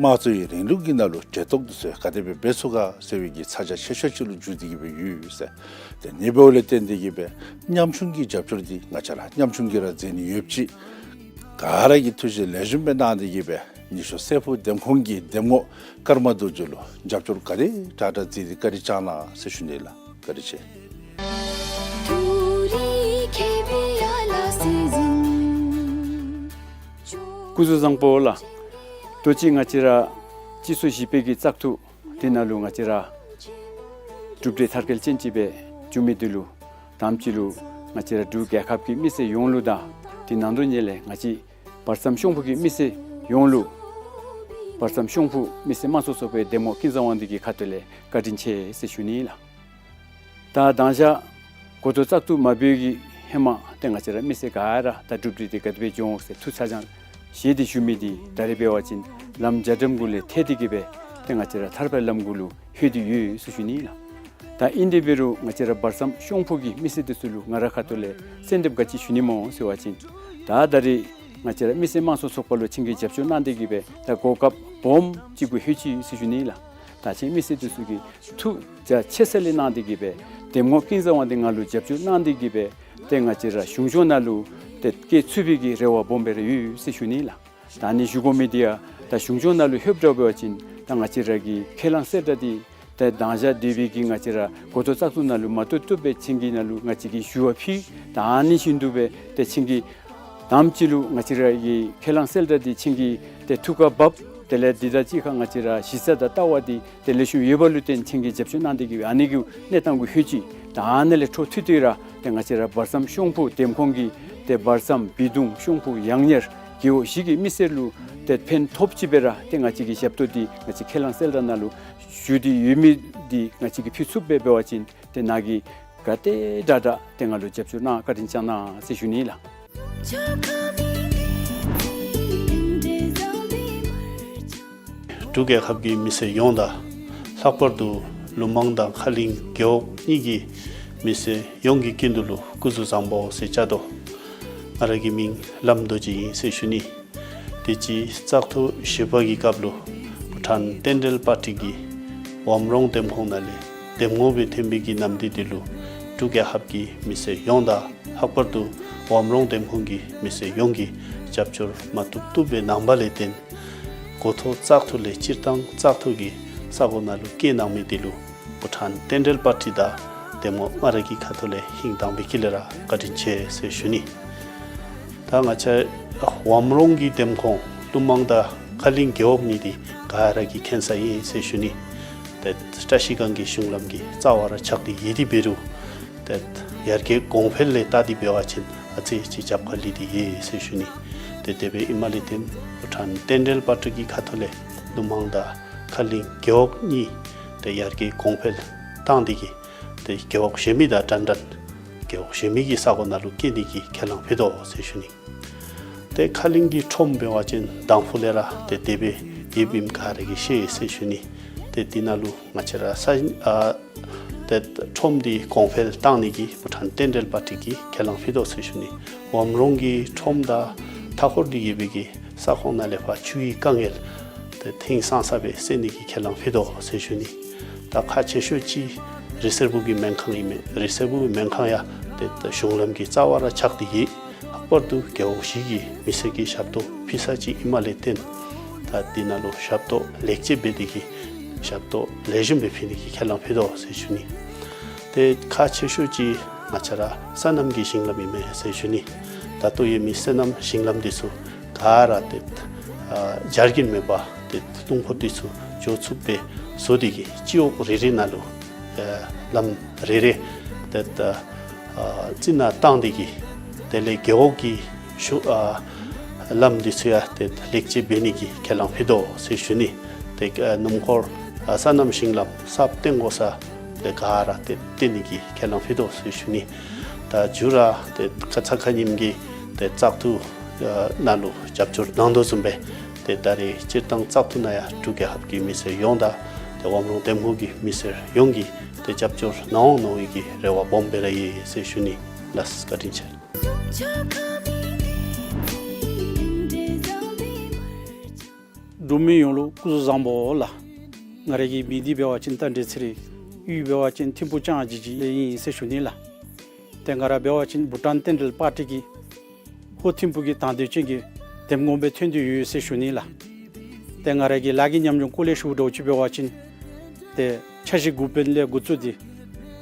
དམངས་གཙོའི་རིང་ལུགས་ཀྱི་ནང་ལུ་གྲལ་གཏོགས་འདི་ཚུ་ག་དེ་སྦེ་འབད་ཚུགས་ག་ཟེར་བའི་གི་ཚ་གྱང་ཆེ་ཤོས་ཅིག་ལུ་འགྱུར་ཏེ་གི་སྦེ་ཡོད་ཟེར། ཏེ་ཨ་ནི་འབདཝ་ལས་བརྟེན་ཏེ་གི་སྦེ་ཉམ་ཆུང་གི་རྒྱབ་སྐྱོར་འདི་ང་བཅས་ར་ཉམ་ཆུང་གིས་ར་མཛད་ནི་ཡོདཔ་ཅིག་ག་ར་གིས་ཐུགས་རྗེ་ལེགས་ཤོམ་སྦེ་གནང་སྟེ་གི་སྦེ་ཉི་ཤུ་སེར་ཕུ་འདེམས་ཁོངས་ཀྱི་འདེམས་ངོ་ཀརྨ་རྡོ་རྗེ་ལུ་རྒྱབ་སྐྱོར་ག་དེ་དྲག་དྲག་མཛད་དེ་བཀའ་དྲིན་བསྐྱང་གནང་ཟེར་ཞུ་ནི་ལགས། བཀའ་དྲིན་ཆེ། སྐུ་གཟུགས་བཟང་པོ་ལགས། ད་ཅི་ང་བཅས་ར་སྤྱི་ཚོགས་བཞི་པའི་གི་བཙག་འཐུ་འདི་ནང་ལུ་ང་བཅས་ར་གྲུབ་འབྲས་མཐར་སྐྱེལ་ཅན་ཅིག་སྦེ་བྱུང་མི་འདི་ལུ་དང་པ་ཅིག་ལུ་ང་བཅས་ར་འབྲུག་རྒྱལ་ཁབ་ཀྱི་མི་སེར་ཡོངས་ལུ་དང་དེ་ནང་དོན་ཉིད་ལས་ང་བཅས་བར་མཚམས་ཤོང་ཕུ་གི་མི་སེར་ཡོངས་ལུ་བར་མཚམས་ཤོང་ཕུ་མི་སེར་དམངས་གཙོ་ཚོགས་པའི་འདེམས་ངོ་ཀུན་བཟང་དབང་འདུས་ཀྱི་ཁ་ཐུག་ལས་བཀའ་དྲིན་ཆེ་ཟེར་ཞུ་ནི་ལགས། ད་དང་ཞག་གོ་ཐོག་བཙག་འཐུ་མ་འབད་བའི་གི་ཧེ་མ་ཏེ་ང་བཅས་ར་མི་སེར་ག་ར་ད་གྲུབ་འབྲས་འདི་ག་དེ་སྦེ་བྱུང་ཟེར་ཐུགས་ཚ་གྱང་བཞེས་ཏེ་བཞུགས་མི་འདི་ད་རེས་འབད་བ་ཅིན་ལམ་རྒྱ་གྲམ་གུ་ལས་ཐལ་ཏེ་གི་སྦེ་ཏེ་ང་བཅས་ར་ཐར་པའི་ལམ་གུ་ལུ་ལྷོད་དེ་ཡོད་ཟེར་ཞུ་ནི་ལགས། ད་ཨིན་དེ་འབད་རུང་ང་བཅས་ར་བར་མཚམས་ཤོང་ཕུ་གི་མི་སེར་འདི་ཚུ་ལུ་ང་རའི་ཁ་ཐུག་ལས་གསོལ་འདེབས་ག་ཅི་ཞུ་ནི་སྨོ་ཟེར་བ་ཅིན་ད་ད་རེས་ང་བཅས་ར་མི་སེར་དམངས་གཙོ་ཚོགས་པ་ལུ་ཁྱེད་ཀྱིས་རྒྱབ་སྐྱོར་གནང་སྟེ་གི་སྦེ་ད་གོ་སྐབས་སྦོམ་ཅིག་གུ་ལྷོད་ཅི་ཟེར་ཞུ་ནི་ལགས། ད་ཁྱེད་མི་སེར་འདི་ཚུ་གིས་ཐུགས་རྒྱ་ཆེ་ས་ལས་གནང་སྟེ་གི་སྦེ་འདེམས་ངོ་ཀུན་བཟང་དབང་འདུས་ང་ལུ་རྒྱབ་སྐྱོར་གནང་སྟེ་གི་སྦེ་ཏེ་ང་བཅས་ར་གཞུང་ཕྱོགས་ནང་ལུ་ཏེ་སྐྱེལ་ཚུགས་པའི་གི་རེ་བ་སྦོམ་སྦེ་ར་ཡོད་ཟེར་ཞུ་ནི་ལགས། ད་ཨ་ནི་ཞུ་དགོ་མི་འདི་ཡང་ད་གཞུང་ཕྱོགས་ནང་ལུ་ལྷོདཔ་འདྲཝ་འབད་བ་ཅིན་ད་ང་བཅས་ར་གི་ཁས་བླངས་གསལ་བསྒྲགས་འདི་ཏེ་དང་ཞག་དེ་སྦེ་གི་ང་བཅས་ར་གོ་ཐོག་བཙག་འཐུ་ནང་ལུ་མ་གཏོགས་བཏུབ་སྦེ་ཁྱེད་ཀྱི་ནང་ལུ་ང་བཅས་ཀྱིས་ཞུ་བ་ཕུལ། ད་ཨ་ནི་བཞིན་དུ་སྦེ་ཏེ་ཁྱེད་ཀྱིས་དང་པ་ཅིག་ལུ་ང་བཅས་ར་གི་ཁས་བླངས་གསལ་བསྒྲགས་འདི་ཁྱེད་ཀྱི་ཏེ་ཐུགས་ཁར་བབས། དེ་ལས་འདི་དང་གཅིག་ཁར་ང་བཅས་ར་གཞི་རྩ་དང་ལྟ་བ་འདི་ཏེ་ལེགས་ཤོམ་ཡོད་པ་ལུ་བརྟེན་ཁྱེད་ཀྱིས་རྒྱབ་སྐྱོར་གནང་སྟེ་གི་སྦེ་ཨ་ནི་གི་གནས་སྟངས་གུ་ལྷོད་ཅི། ད་ཨ་ནཱ་ལས་འཕྲོ་མཐུད་དེ་ར་ཏེ་ང་བཅས་ར་བར་མཚམས་གཤོང་ཕུ་འདེམས་ཁོངས་ཀྱི་ཏེ་བར་མཚམས་བི་གདུང་གཤོང་ཕུ་ཡང་ཉེར་རྒེད་འོག་བཞི་གི་མི་སེར་ལུ་ཏེ་ཕན་ཐོགས་ཅིག་སྦེ་ར་ཏེ་ང་བཅས་ཀྱི་ཞབས་ཏོག་འདི་ང་བཅས་ཁས་བླངས་གསལ་བསྒྲགས་ནང་ལུ་ཞུ་སྟེ་ཡོད་མི་འདི་ང་བཅས་ཀྱིས་ཕུལ་ཚུགསཔ་སྦེ་འབད་བ་ཅིན་ཏེ་ནཱ་གིས་ག་དེ་དྲག་དྲག་ཏེ་ང་ལུ་རྒྱབ་སྐྱོར་གནང་བཀའ་དྲིན་བསྐྱང་གནང་ཟེར་ཞུ་ནི་ལགས། འབྲུག་རྒྱལ་ཁབ་ཀྱི་མི་སེར་ཡོངས་དང་ལྷག་པར་དུ་ལུང་མང་དང་ཁ་གླིང་རྒེད་འོག་གཉིས་ཀྱི་མི་སེར་ཡོངས་ཀྱི་སྐུ་མདུན་ལུ་སྐུ་གཟུགས་བཟང་པོ་ཟེར་བཅར་དོ། ང་ར་གི་མིང་བླམ་རྡོ་རྗེ་ཨིན་ཟེར་ཞུ་ནི། དུས་ཅི་བཙག་འཐུ་བཞི་པ་གི་སྐབས་ལུ་བྷུ་ཊཱན་རྟེན་འབྲེལ་པར་ཊི་གིས་ཝམ་རོང་འདེམས་ཁོངས་ནང་ལས་འདེམས་ངོ་སྦེ་ཐོན་པའི་གི་ནམ་དུས་འདི་ལུ་འབྲུག་རྒྱལ་ཁབ་ཀྱི་མི་སེར་ཡོངས་དང་ལྷག་པར་དུ་ཝམ་རོང་འདེམས་ཁོངས་ཀྱི་མི་སེར་ཡོངས་ཀྱིས་རྒྱབ་སྐྱོར་མ་བཏུབ་བཏུབ་སྦེ་གནང་བ་ལས་བརྟེན་འགོ་ཐོག་བཙག་འཐུ་ལས་སྤྱིར་བཏང་བཙག་འཐུ་གི་ས་གོ་ནང་ལུ་བསྐྱལ་གནང་མི་འདི་ལུ་བྷུ་ཊཱན་རྟེན་འབྲེལ་པར་ཊི་དང་འདེམས་ངོ་ང་ར་གི་ཁ་ཐུག་ལས་ཧིང་དྭངས་པའི་དཀྱིལ་ལས་ར་བཀའ་དྲིན་ཆེ་ཟེར་ཞུ་ནི། ད་ང་བཅས་ཝམ་རོང་གི་འདེམས་ཁོངས་ལུང་མང་དང་ཁ་གླིང་རྒེད་འོག་གཉིས་འདི་ག་ར་གིས་མཁྱེན་ས་ཨིན་ཟེར་ཞུ་ནི། ཏེ་བཀྲ་ཤིས་སྒང་གི་གཞུང་ལམ་གྱི་རྩ་བ་ར་ཆགས་ཏེ་ཡོད་དེ་འབད་རུང་ཏེ་ཡར་རྒྱས་གོང་འཕེལ་ལས་བལྟ་སྟེ་འབད་བ་ཅིན་ཨ་ཙི་ཅིག་རྒྱབ་ཁ་ལུས་ཏེ་ཡོད་ཟེར་ཞུ་ནི། ཏེ་དེ་སྦེ་ཨིནམ་ལས་བརྟེན་བྷུ་ཊཱན་རྟེན་འབྲེལ་པར་ཊི་གི་ཁ་ཐུག་ལས་ལུང་མང་དང་ཁ་གླིང་རྒེད་འོག་གཉིས་ཏེ་ཡར་རྒྱས་གོང་འཕེལ་བཏང་སྟེ་གིས་ཏེ་རྒེད་འོག་གཞན་མི་དང་འདྲན་འདྲ་རྒེད་འོག་གཞན་མི་གི་ས་གོ་ནང་ལུ་བསྐྱལ་ནི་གི་ཁས་བླངས་ཕུལ་དོ་ཟེར་ཞུ་ནི། ཏེ་ཁ་གླིང་གི་ཁྲོམ་འབད་བ་ཅིན་དང་ཕུ་ལས་ར་ཏེ་དེ་སྦེ་ཡོདཔ་ཨིནམ་ག་ར་གིས་ཤེས་ཟེར་ཞུ་ནི། ཏེ་འདི་ནང་ལུ་ང་བཅས་ར་ས་ཨ་ཏེ་ཁྲོམ་འདི་གོང་འཕེལ་བཏང་ནི་གི་བྷུ་ཊཱན་རྟེན་འབྲེལ་པར་ཊི་གིས་ཁས་བླངས་ཕུལ་དོ་ཟེར་ཞུ་ནི། ཝམ་རོང་གི་ཁྲོམ་དང་མཐའ་འཁོར་འདི་ཡོད་པའི་གི་ས་ཁོངས་ནང་ལས་ཕར་ཆུའི་དཀའ་ངལ་ཏེ་ཧིང་སངས་ས་སྦེ་སེལ་ནི་གི་ཁས་བླངས་ཕུལ་དོ་ཟེར་ཞུ་ནི། ད་ཁག་ཆེ་ཤོས་ཅིག་རི་སེར་པོ་གི་སྨན་ཁང་ཨིན་མས། རི་སེར་པོ་གི་སྨན་ཁང་ཡང་ཏེ་ད་གཞུང་ལམ་གྱི་རྩ་བ་ར་ཆགས་ཏེ་ཡོད། ལྷག་པར་དུ་རྒེད་འོག་བཞི་གི་མི་སེར་གྱི་ཞབས་ཏོག་ཕུལ་ས་ཅིག་ཨིནམ་ལས་བརྟེན་ད་འདི་ནང་ལུ་ཞབས་ཏོག་ལེགས་ཆ་འབད་དེ་གིས་ཞབས་ཏོག་ལེགས་ཤོམ་སྦེ་ཕུལ་ནི་གི་ཁས་བླངས་ཕུལ་དོ་ཟེར་ཞུ་ནི། ཏེ་ཁག་ཆེ་ཤོས་ཅིག་ང་བཅས་ར་སོ་ནམ་གྱི་ཞིང་ལམ་ཨིན་མས་ཟེར་ཞུ་ནི། ད་ལྟོ་ཡོད་མི་སོ་ནམ་ཞིང་ལམ་འདི་ཚུ་ག་ར་ཏེ་ཨ་འཇར་གིན་མེད་པར་ཏེ་ལྟུང་ཕོག་འདི་ཚུ་འགྱོ་ཚུགསཔ་སྦེ་བཟོ་སྟེ་གིས་སྤྱི་འོག་རེ་རེ་ནང་ལུ་ཨ་ལམ་རེ་རེ་ཏེ་ཨ་རྩི་ནག་བཏང་སྟེ་གིས་དེ་ལས་རྒེད་འོག་གི་ཤུ་ཨ་ལམ་འདི་ཚུ་ཡང་ཏེ་ལེགས་ཆ་འབད་ནི་གི་ཁས་བླངས་ཕུལ་དོ་ཟེར་ཞུ་ནི། ཏེ་ཨ་སྣུམ་འཁོར་ཨ་སོ་ནམ་ཞིང་ལམ་གསརཔ་བཏོན་དགོ་ས་ཏེ་ག་ར་ཏེ་བཏོན་ནི་གི་ཁས་བླངས་ཕུལ་དོ་ཟེར་ཞུ་ནི། ད་མཇུག་ར་ཏེ་ཁ་ཙ་ཁ་ཉིནམ་གི་ཏེ་བཙག་འཐུ་ཨ་ནང་ལུ་རྒྱབ་སྐྱོར་གནང་དོ་བཟུམ་སྦེ་ཏེ་ད་རེས་སྤྱིར་བཏང་བཙག་འཐུ་ནང་ཡང་འབྲུག་རྒྱལ་ཁབ་ཀྱི་མི་སེར་ཡོངས་དང་ཏེ་ཝམ་རོང་འདེམས་ཁོངས་ཀྱི་མི་སེར་ཡོངས་ཀྱིས་ཏེ་རྒྱབ་སྐྱོར་གནང་འོང་མནོ་བའི་གི་རེ་བ་སྦོམ་སྦེ་ར་ཡོད་ཟེར་ཞུ་ནི་ལགས། བཀའ་དྲིན་ཆེ། འབྲུག་མི་ཡོངས་ལུ་སྐུ་གཟུགས་བཟང་པོ་ལགས། ང་རའི་གི་མིང་འདི་འབད་བ་ཅིན་རྟ་མགྲིན་ཚེ་རིང་། གཡུས་འབད་བ་ཅིན་ཐིམ་ཕུ་ལྕང་སྦྱིས་ལས་ཨིན་ཟེར་ཞུ་ནི་ལགས། ཏེ་ང་ར་འབད་བ་ཅིན་བྷུ་ཊཱན་རྟེན་འབྲེལ་པར་ཊི་གི་ཧོར་ཐིམ་ཕུ་གི་དང་འདོད་ཅན་གྱི་འདེམས་ངོ་སྦེ་ཐོན་ཏེ་ཡོད་ཟེར་ཞུ་ནི་ལགས། ཏེ་ང་རའི་གི་ལཱ་གི་ཉམས་མྱོང་སྐོར་ལས་ཞུཝ་འདྲཝ་ཅིག་འབད་བ་ཅིན་ཏེ་འཆར་གཞི་འགོ་དཔོན་ལས་འགོ་བཙུགས་ཏེ་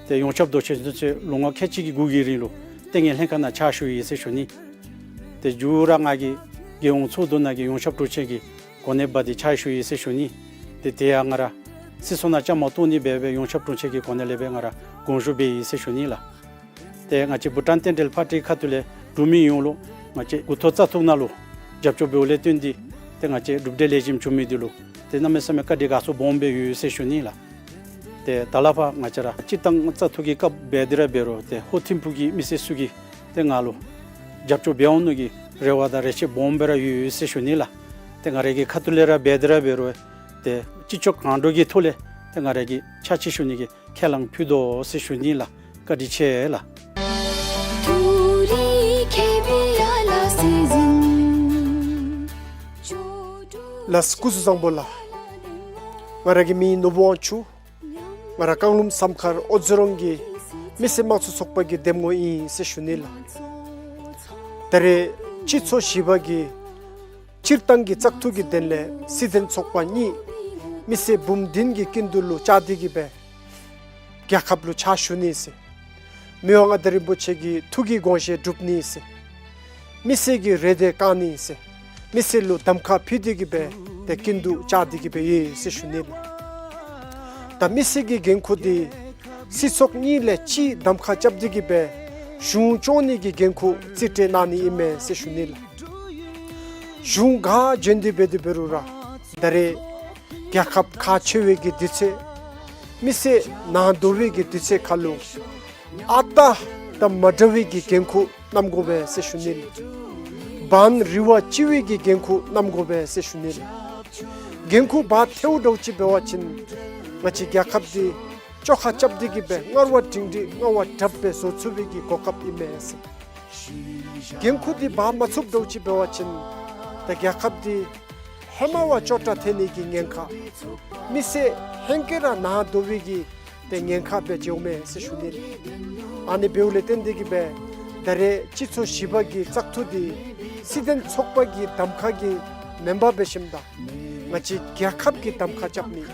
ཏེ་ཡོངས་ཁྱབ་དོན་ཚན་ཚུན་ཚོད་ལོ་ངོ་ཁལ་གཅིག་གི་འགོར་གྱི་རིང་ལུ་ལྟས་ངན་ལྷན་ཁག་ནང་ཕྱག་ཞུ་ཡི་ཟེར་ཞུ་ནི། ཏེ་མཇུག་ར་ང་གིས་རྒྱལ་ཡོངས་ཚོགས་འདུ་ནང་གི་ཡོངས་ཁྱབ་དྲུང་ཆེན་གྱི་གོ་གནས་འབག་སྟེ་ཕྱག་ཞུ་ཡི་ཟེར་ཞུ་ནི། ཏེ་དེ་ཡང་ང་ར་སྲིད་ཚོགས་ནང་བཅའ་མར་གཏོགས་ནི་སྦེ་སྦེ་ཡོངས་ཁྱབ་དྲུང་ཆེན་གྱི་གོ་གནས་ལས་སྦེ་ང་ར་དགོངས་ཞུ་འབད་ཡི་ཟེར་ཞུ་ནི་ལགས། ཏེ་ང་བཅས་བྷུ་ཊཱན་རྟེན་འབྲེལ་པར་ཊི་ཁ་ཐུག་ལས་འབྲུག་མི་ཡོངས་ལུ་ང་བཅས་འགོ་ཐོག་བཙག་འཐུ་ནང་ལུ་རྒྱབ་སྐྱོར་འབདཝ་ལས་བརྟེན་ཏེ་ཏེ་ང་བཅས་གྲུབ་འབྲས་ལེགས་ཤོམ་བྱུང་མི་འདི་ལུ་ཏེ་གནམ་མེད་ས་མེད་བཀའ་དྲིན་དགའ་ཚོར་སྦོམ་སྦེ་ཡོད་ཟེར་ཞུ་ནི་ལགས། ཏེ་ད་ལས་ཕར་ང་བཅས་ར་སྤྱིར་བཏང་བཙག་འཐུ་གི་སྐབས་འབད་དེ་ར་འབད་རུང་ཏེ་ཧོར་ཐིམ་ཕུ་གི་མི་སེར་ཚུ་གིས་ཏེ་ང་ལུ་རྒྱབ་སྐྱོར་འབད་འོང་མནོ་གི་རེ་བ་དང་རེ་ཆེ་སྦོམ་སྦེ་ར་ཡོད་ཡོད་ཟེར་ཞུ་ནི་ལགས། ཏེ་ང་རའི་གི་ཁ་ཐུག་ལས་ར་འབད་དེ་ར་འབད་རུང་ཏེ་ཅི་ལྕོགས་གང་འགྲོ་གི་ཐོག་ལས་ཏེ་ང་རའི་གི་ཕྱག་ཕྱིད་ཞུ་ནི་གི་ཁས་བླངས་ཕུལ་དོ་ཟེར་ཞུ་ནི་ལགས། བཀའ་དྲིན་ཆེ་ལགས། ལགས་སྐུ་གཟུགས་བཟང་པོ་ལགས། ང་ར་གི་མིང་ནོར་བུ་དབང་ཕྱུག། ང་ར་རྐང་ལུམ་སམ་མཁར་ཨོ་རྩེ་རོང་གི་མི་སེར་དམངས་གཙོ་ཚོགས་པ་གི་འདེམས་ངོ་ཨིན་ཟེར་ཞུ་ནི་ལགས། ད་རེས་སྤྱི་ཚོགས་བཞི་པ་གི་སྤྱིར་བཏང་གི་བཙག་འཐུ་གི་དོན་ལས་སྲིད་དོན་ཚོགས་པ་གཉིས་མི་སེར་འབུམ་བདུན་གྱི་སྐུ་མདུན་ལུ་བཅར་ཏེ་གིས་སྦེ་རྒྱལ་ཁབ་ལུ་ཕྱག་ཞུ་ནི་ཟེར། མི་དབང་མངའ་བདག་རིན་པོ་ཆེ་གི་ཐུགས་ཀྱི་དགོངས་བཞེད་སྒྲུབ་ནི་ཟེར། མི་སེར་གྱི་རེ་འདོད་བསྐང་ནི་ཟེར། མི་སེར་ལུ་གདམ་ཁ་ཕུལ་ཏེ་གིས་སྦེ་ཏེ་སྐུ་མདུན་བཅར་ཏེ་གིས་སྦེ་ཡོད་ཟེར་ཞུ་ནི་ལགས། ད་མི་སེར་གྱི་འགན་ཁུར་འདི་ སྲིད་ཚོགས་གཉིས་ལས་གཅིག་གདམ་ཁ་རྐྱབ་སྟེ་གི་སྦེ་གཞུང་སྐྱོང་ནི་གི་འགན་ཁུར་རྩིས་སྤྲོད་གནང་ནི་ཨིན་མས་ཟེར་ཞུ་ནི་ལགས། གཞུང་ག་བྱོན་ཏེ་འབད་དེ་འབད་རུང་ར་ད་རེས་རྒྱལ་ཁབ་ཁག་ཆེ་བའི་གི་དུས་ཚོད་མི་སེར་ནང་སྡུག་པའི་གི་དུས་ཚོད་ཁར་ལུ་ཨ་རྟག་དང་མ་འདྲ་བའི་གི་འགན་ཁུར་གནང་དགོ་པས་ཟེར་ཞུ་ནི་ལགས། འབངས་རི་བ་གཅིག་པའི་གི་འགན་ཁུར་གནང་དགོ་པས་ཟེར་ཞུ་ནི་ལགས། འགན་ཁུར་འབག་ཐལཝ་འདྲཝ་ཅིག་འབད་བ་ཅིན་ང་བཅས་རྒྱལ་ཁབ་འདི་བཅོ་ཁ་རྐྱབ་སྟེ་གི་སྦེ་སྔར་བ་སྒྲིང་སྒྲི་སྔར་བ་དྲགཔ་སྦེ་བཟོ་ཚུགས་པའི་གི་གོ་སྐབས་ཨིན་མས་ཟེར། འགན་ཁུར་འདི་འབག་མ་ཚུགསཔ་འདྲཝ་ཅིག་འབད་བ་ཅིན་ད་རྒྱལ་ཁབ་འདི་ཧེ་མ་བ་སྐྱོ་དྲགས་ཐལ་ནི་གི་ཉེན་ཁ། མི་སེར་ཧེང་སྐལ་ར་ནང་སྡུག་པའི་གི་ཏེ་ཉེན་ཁ་སྦེ་འགྱོཝ་མས་ཟེར་ཞུ་ནི་ལགས། ཨ་ནི་འབདཝ་ལས་བརྟེན་ཏེ་གི་སྦེ་ད་རེས་སྤྱི་ཚོགས་བཞི་པ་གི་བཙག་འཐུ་འདི་སྲིད་དོན་ཚོགས་པ་གི་གདམ་ཁ་གི་མེན་པར་འབད་ཞིནམ་ད་ང་བཅས་རྒྱལ་ཁབ་ཀྱི་གདམ་ཁ་རྐྱབ་ནི།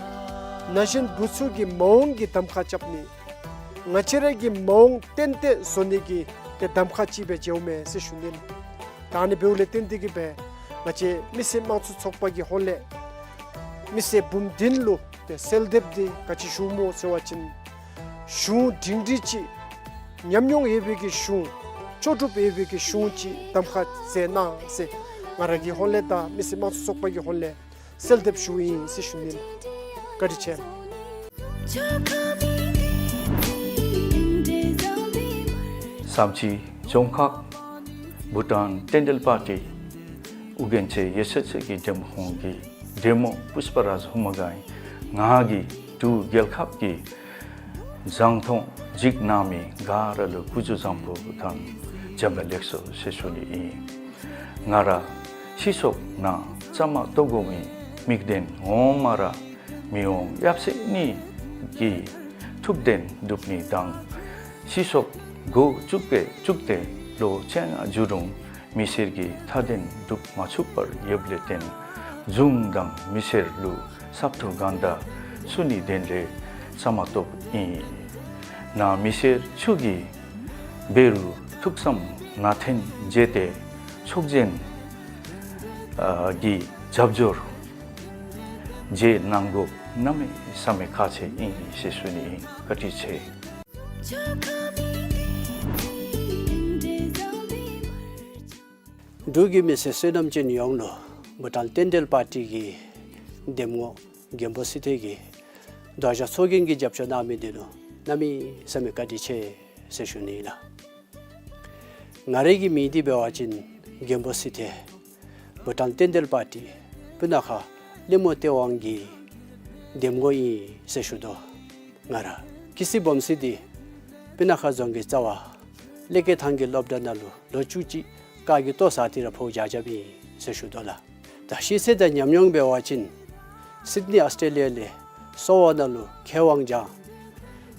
ན་གཞོན་བུ་ཚུ་གི་མ་འོངས་ཀྱི་གདམ་ཁ་རྐྱབ་ནི། ང་བཅས་ར་གི་མ་འོངས་ཏན་ཏན་བཟོ་ནི་གི་ཏེ་གདམ་ཁ་ཅིག་སྦེ་འགྱོཝ་མས་ཟེར་ཞུ་ནི་ལགས། ད་ཨ་ནི་འབདཝ་ལས་བརྟེན་ཏེ་གི་སྦེ་ང་བཅས་མི་སེར་དམངས་གཙོ་ཚོགས་པ་གི་ཧོངས་ལས་མི་སེར་འབུམ་བདུན་ལུ་ཏེ་གསོལ་འདེབས་འདི་ག་ཅི་ཞུཝ་སྨོ་ཟེར་བ་ཅིན་གཞུང་སྒྲིང་སྒྲི་ཅིག་ཉམས་མྱོང་ཡོད་པའི་གི་གཞུང་ལྕོགས་གྲུབ་ཡོད་པའི་གི་གཞུང་ཅིག་གདམ་ཁ་མཛད་གནང་ཟེར་ང་ར་གི་ཧོངས་ལས་དང་མི་སེར་དམངས་གཙོ་ཚོགས་པ་གི་ཧོངས་ལས་གསོལ་འདེབས་ཞུཝ་ཨིན་ཟེར་ཞུ་ནི་ལགས། བཀའ་དྲིན་ཆེ། བསམ་རྩེ་རྫོང་ཁག་བྷུ་ཊཱན་རྟེན་འབྲེལ་པར་ཊི་ཨོ་རྒྱན་ཚེ་ཡེ་ཤེས་ཚེ་གི་འདེམས་ཁོངས་ཀྱི་འདེམས་ངོ་པུཥྤ་རཱཇ་ཧུ་མ་ག་ཡང་ང་གིས་འབྲུག་རྒྱལ་ཁབ་ཀྱི་བཟང་མཐོང་གཟིགས་གནང་མི་ག་ར་ལུ་སྐུ་གཟུགས་བཟང་པོ་དང་བྱོན་པ་ལེགས་སོ་ཟེར་ཞུ་ནི་ཨིན། ང་ར་སྤྱི་ཚོགས་ནང་བཅའ་མར་གཏོགས་དགོ་མི་དམིགས་དོན་ངོ་མ་ར་མི་དབང་ཡབ་སྲས་གཉིས་ཀྱི་ཐུགས་དོན་སྒྲུབ་ནི་དང་སྤྱི་ཚོགས་འགོ་བཙུགས་པའི་བཙུགས་ཏེ་ལོ་བཅོ་ལྔ་འགྱོ་རུང་མི་སེར་གྱི་མཐའ་དོན་སྒྲུབ་མ་ཚུགས་པར་ཡོདཔ་ལས་བརྟེན་གཞུང་དང་མི་སེར་ལུ་ཚབ་ཏུ་གང་དག་ཚུགས་ནིའི་དོན་ལས་བཅའ་མར་གཏོགསཔ་ཨིན། ནཱ་མི་སེར་ཚུ་གིས་འབད་རུང་ཐུགས་བསམ་ནང་དོན་བཞེས་ཏེ་ཚོགས་ཆེན་ཨ་གི་རྒྱབ་སྐྱོར་བྱོན་གནང་དགོཔ་གནམ་མེད་ས་མེད་ཁག་ཆེ་ཨིན་ཟེར་ཞུ་ནི་ཨིན། བཀའ་དྲིན་ཆེ། འབྲུག་གི་མི་སེར་བསོད་ནམས་ཅན་ཡོངས་ལུ་བྷུ་ཊཱན་རྟེན་འབྲེལ་པར་ཊི་གི་འདེམས་ངོ་རྒན་པོ་སི་ཐེ་གིས་རྡོག་རྩ་ཚོགས་རྒྱན་གྱི་རྒྱབ་སྐྱོར་གནང་མི་འདི་ལུ་གནམ་མེད་ས་མེད་བཀའ་དྲིན་ཆེ་ཟེར་ཞུ་ནི་ཨིན་ལགས། ང་རའི་གི་མིང་འདི་འབད་བ་ཅིན་རྒན་པོ་སི་ཐེ། བྷུ་ཊཱན་རྟེན་འབྲེལ་པར་ཊི་སྤུ་ན་ཁ་གླིང་མོ་སྟེས་དབང་གི་འདེམས་ངོ་ཨིན་ཟེར་ཞུ་དོ། ང་ར་སྐྱེས་ས་སྦོམ་ས་འདི་སྤུ་ན་ཁ་རྫོང་གི་རྩ་བ་ཀླད་ཀོར་ཐང་གི་སློབ་གྲྭ་ནང་ལུ་ལོ་བཅུ་གཅིག་ཁ་གི་ལྟོ་བཟའ་སྟེ་ར་ཕོ་རྒྱག་རྐྱབ་ཨིན་ཟེར་ཞུ་དོ་ལགས། ད་ཤེས་ཚད་དང་ཉམས་མྱོང་འབད་བ་ཅིན་སིཌ་ནི་ཨཱོས་ཊྲེ་ལི་ཡ་ལས་གསོ་བ་ནང་ལུ་མཁས་དབང་སྦྱང་།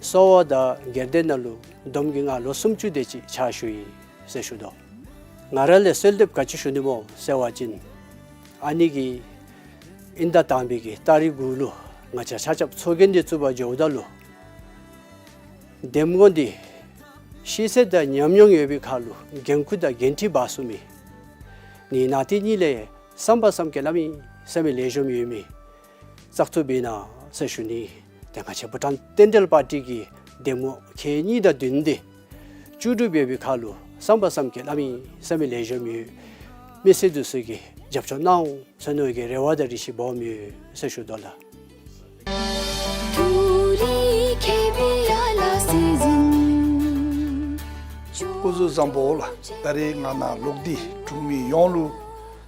གསོ་བ་དང་སྒེར་སྡེ་ནང་ལུ་བསྡོམས་ཀྱིས་ང་ལོ་སུམ་ཅུ་དེ་ཅིག་ཕྱག་ཞུ་ཡི་ཟེར་ཞུ་དོ། ང་ར་ལས་གསོལ་འདེབས་ག་ཅི་ཞུ་ནི་སྨོ་ཟེར་བ་ཅིན་ཨ་ནི་གི་དབྱིན་ཟླ་དང་པའི་གི་ཏ་རིག་དགུ་ལུ་ང་བཅས་ཆ་ཁྱབ་ཚོགས་རྒྱན་འདི་བཙུགས་པར་འགྱོཝ་ད་ལུ་འདེམས་ངོ་འདི་ཤེས་ཚད་དང་ཉམས་མྱོང་ཡོད་པའི་ཁར་ལུ་འགན་ཁུར་དང་འགན་འཁྲི་འབག་ཚུགས་མི་ནི་ནང་དེ་གཉིས་ལས་བསམ་པ་བསམ་གྱིས་ལང་མི་ས་མི་ལེགས་ཤོམ་ཡོད་མི་བཙག་འཐུ་འབད་གནང་ཟེར་ཞུ་ནི། ཏེ་ང་བཅས་བྷུ་ཊཱན་རྟེན་འབྲེལ་པར་ཊི་གི་འདེམས་ངོ་ཁལ་གཉིས་དང་བདུན་འདི་ལྕོགས་གྲུབ་ཡོད་པའི་ཁར་ལུ་བསམ་པ་བསམ་གྱིས་ལང་མི་ས་མི་ལེགས་ཤོམ་ཡོད། མི་སེར་འདི་ཚུ་གིས་རྒྱབ་སྐྱོར་གནང་ཟེར་མནོ་བའི་རེ་བ་དང་རེ་ཆེ་བསྐྱེདཔ་ཨིན་ཟེར་ཞུ་དོ་ལགས། སྐུ་གཟུགས་བཟང་པོ་ལགས། ད་རེས་ང་ནཱ་ལོག་སྟེ་འབྲུག་མི་ཡོངས་ལུ་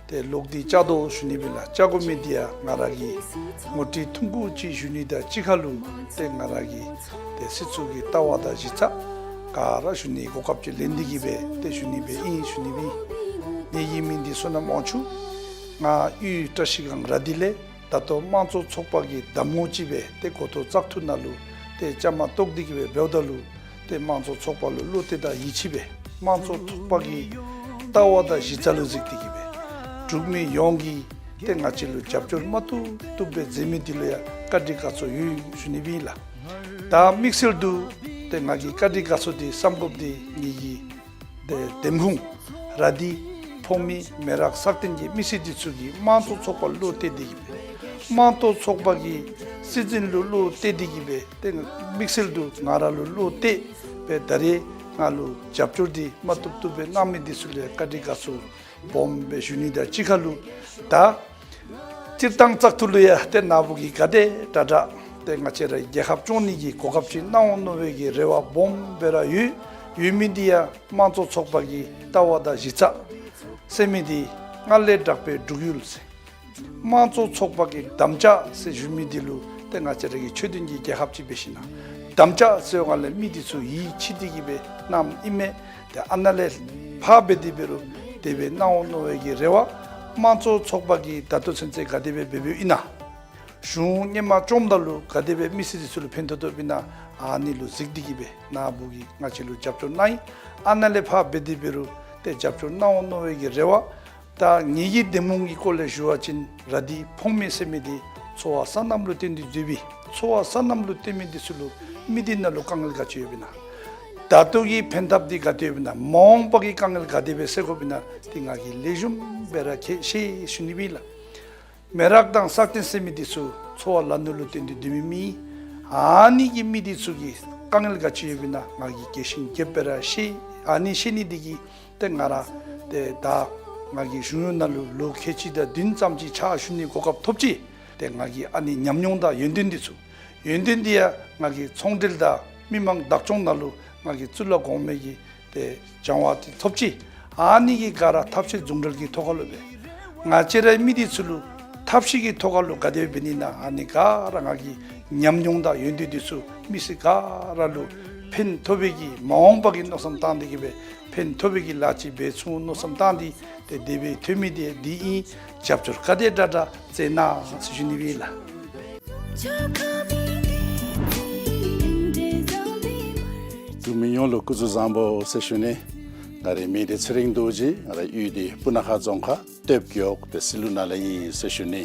ཏེ་ལོག་སྟེ་བཅར་དོ་ཞུ་ནི་ཨིན་ལགས། བཅར་དགོ་མི་འདི་ཡང་ང་ར་གི་ངོ་སྤྲོད་ཐུང་ཀུ་ཅིག་ཞུ་ནི་དང་གཅིག་ཁར་ལུ་ཏེ་ང་ར་གི་ཏེ་སྲིད་ཚོགས་ཀྱི་ལྟ་བ་དང་གཞི་རྩ་ག་ར་ཞུ་ནི་གོ་སྐབས་ཅིག་ལེན་ཏེ་གི་སྦེ་ཏེ་ཞུ་ནི་སྦེ་ཨིན་ཞུ་ནི་ཨིན། ངེ་གི་མིང་འདི་བསོད་ནམས་དབང་ཕྱུག། ང་གཡུས་བཀྲ་ཤིས་སྒང་ར་དྷི་ལས་ད་ལྟོ་དམངས་གཙོ་ཚོགས་པ་གི་གདམ་ངོ་ཅིག་སྦེ་ཏེ་འགོ་ཐོག་བཙག་འཐུ་ནང་ལུ་ཏེ་བཅའ་མར་གཏོགས་ཏེ་གི་སྦེ་འབདཝ་ད་ལུ་ཏེ་དམངས་གཙོ་ཚོགས་པ་ལུ་བློ་གཏད་དང་ཡིད་ཆེས་སྦེ་དམངས་གཙོ་ཚོགས་པ་གི་ལྟ་བ་དང་གཞི་རྩ་ལུ་གཟིགས་ཏེ་གི་སྦེ་འབྲུག་མི་ཡོངས་ཀྱིས་ཏེ་ང་བཅས་ལུ་རྒྱབ་སྐྱོར་མ་བཏུབ་བཏུབ་སྦེ་མཛད་མི་འདི་ལུ་ཡང་བཀའ་དྲིན་དགའ་ཚོར་ཡོད་ཞུ་ནི་ཨིན་ལགས། ད་དམིགས་བསལ་དུ་ཏེ་ང་གིས་བཀའ་དྲིན་དགའ་ཚོར་འདི་བསམ་དགོཔ་འདི་ངེ་གི་ཏེ་འདེམས་ཁོངས་ར་དྷི་ཕོ་མི་མེ་རག་སག་སྟེང་གི་མི་སེར་འདི་ཚུ་གིས་དམངས་གཙོ་ཚོགས་པ་ལུ་བློ་གཏད་དེ་གི་སྦེ་དམངས་གཙོ་ཚོགས་པ་གི་ སྲིད་འཛིན་ལུ་བློ་གཏད་དེ་གིས་སྦེ་ཏེ་དམིགས་བསལ་དུ་ང་ར་ལུ་བློ་གཏད་སྦེ་ད་རེས་ང་ལུ་རྒྱབ་སྐྱོར་འདི་མ་བཏུབ་བཏུབ་སྦེ་གནང་མི་འདི་ཚུ་ལུ་ཡང་བཀའ་དྲིན་དགའ་ཚོར་སྦོམ་སྦེ་ཞུ་ནི་དང་གཅིག་ཁར་ལུ་ད་སྤྱིར་བཏང་བཙག་འཐུ་ལུ་ཡང་ཏེ་ན་བུ་གིས་ག་དེ་དྲག་དྲག་ཏེ་ང་བཅས་ར་རྒྱལ་ཁབ་སྐྱོང་ནི་གི་གོ་སྐབས་ཅིག་གནང་འོང་མནོ་བའི་གི་རེ་བ་སྦོམ་སྦེ་ར་ཡོད། ཡོད་མི་འདི་ཡང་དམངས་གཙོ་ཚོགས་པ་གི་ལྟ་བ་དང་གཞི་རྩ་ཟེར་མི་འདི་སྔར་ལས་དྲག་སྦེ་འགྲུབ་ཡོད་ཟེར། དམངས་གཙོ་ཚོགས་པ་གི་དམ་བཅའ་ཟེར་ཞུ་མི་འདི་ལུ་ཏེ་ང་བཅས་ར་གི་ཆོས་ལྡན་གྱི་རྒྱལ་ཁབ་ཅིག་འབད་ཞིན་ན་དམ་བཅའ་ཟེར་བའི་སྒང་ལས་མི་འདི་ཚུ་ཡིད་ཆེས་ཏེ་གིས་སྦེ་གནངམ་ཨིན་མས། ཏེ་ཨ་ནཱ་ལས་ཕར་འབད་དེ་འབད་རུང་དེ་སྦེ་གནང་འོང་མནོ་བའི་གི་རེ་བ་དམངས་གཙོ་ཚོགས་པ་གིས་ད་ལྟོ་ཚུན་ཚོད་ག་དེ་སྦེ་འབད་འབདཝ་ཨིན་ན། གཞུང་སྔོན་མ་བཅོམ་ད་ལུ་ག་དེ་སྦེ་མི་སེར་འདི་ཚུ་ལུ་ཕན་ཐོགས་ཐོགསཔ་ཨིན་ན། ཨ་ནི་ལུ་གཟིགས་ཏེ་གིས་སྦེ་ན་བུ་གིས་ང་བཅས་ལུ་རྒྱབ་སྐྱོར་གནང་ཡི། ཨ་ནཱ་ལས་ཕར་འབད་དེ་འབད་རུང་ཏེ་རྒྱབ་སྐྱོར་གནང་འོང་མནོ་བའི་གི་རེ་བ། ད་ངེ་གི་འདེམས་ངོ་གི་སྐོར་ལས་ཞུ་བ་ཅིན་ར་དྷི་ཕུང་མེ་ཟེར་མི་འདི་འཚོ་བ་སོ་ནམ་ལུ་བརྟེན་ཏེ་སྡོད་པའི་འཚོ་བ་སོ་ནམ་ལུ་བརྟེན་མི་འདི་ཚུ་ལུ་མི་སྡེ་ནང་ལུ་དཀའ་ངལ་ག་ཅི་ཡོདཔ་ཨིན་ན། ད་ལྟོ་གི་ཕན་ཐབས་འདི་ག་དེ་ཡོདཔ་ཨིན་ན། མ་འོངས་པ་གི་དཀའ་ངལ་ག་དེ་སྦེ་སེལ་དགོཔ་ཨིན་ན། ཏེ་ང་གིས་ལེགས་ཤོམ་སྦེ་ར་མཁྱེན་ཤེས་ཞུ་ནི་སྦེ་ལགས། མེ་རག་དང་སག་སྟེང་ཟེར་མི་འདི་ཚུ་འཚོ་བ་ལ་ནོར་ལུ་བརྟེན་ཏེ་སྡོད་མི་མི་ཨ་ནི་གི་མི་འདི་ཚུ་གི་དཀའ་ངལ་ག་ཅི་ཡོདཔ་ཨིན་ན་ང་གིས་རྒྱས་ཤིང་རྒྱསཔ་སྦེ་ར་ཤེས། ཨ་ནི་ཤེས་ནི་འདི་གིས་ཏེ་ང་ར་ཏེ་ད་ང་གིས་གཞུང་གཡོག་ནང་ལུ་ལོ་ཁལ་གཅིག་དང་བདུན་ཙམ་ཅིག་ཕྱག་ཞུ་ནི་གོ་སྐབས་ཐོབ་ཅི། ཏེ་ང་གིས་ཨ་ནི་ཉམས་མྱོང་དང་ཡོན་ཏན་འདི་ཚུ་ཡོན་ཏན་འདི་ཡང་ང་གིས་ཚོང་འབྲེལ་དང་མི་མང་བདག་སྐྱོང་ནང་ལུ་ང་གིས་གཙུག་ལག་གོང་མའི་གི་ཏེ་སྦྱང་བ་འདི་ཐོབ་ཅི། ཨ་ནི་གི་སྒང་ར་ཐབས་ཤེས་ཟུང་འབྲེལ་གྱི་ཐོག་ཁར་ལུ་སྦེ་ང་བཅས་རའི་མི་འདི་ཚུ་ལུ་ཐབས་ཤེས་ཀྱི་ཐོག་ཁར་ལུ་ག་དེ་སྦེ་འབད་ནི་ཨིན་ན། ཨ་ནི་ག་ར་ང་གི་ཉམས་མྱོང་དང་ཡོན་ཏན་འདི་ཚུ་མི་སེར་ག་ར་ལུ་ཕན་ཐོགས་པའི་གི་མ་འོངས་པ་གི་མནོ་བསམ་བཏང་སྟེ་གིས་སྦེ་ཕན་ཐོགས་པའི་གི་ལཱ་ཅིག་འབད་ཚུགས་མནོ་བསམ་བཏང་སྟེ་ཏེ་དེ་སྦེ་ཐོན་མི་འདི་འདི་ཨིན། རྒྱབ་སྐྱོར་ག་དེ་དྲག་དྲག་མཛད་གནང་ཟེར་ཞུ་ནི་སྦེ་ལགས། འབྲུག་མི་ཡོངས་ལུ་སྐུ་གཟུགས་བཟང་པོ་ཟེར་ཞུ་ནི། ང་རའི་མིང་འདི་ཚེ་རིང་རྡོ་རྗེ། ང་རའི་གཡུས་འདི་སྤུ་ན་ཁ་རྫོང་ཁག་སྟོདཔ་རྒེད་འོག་ཏེ་སི་ལུ་ནང་ལས་ཨིན་ཟེར་ཞུ་ནི།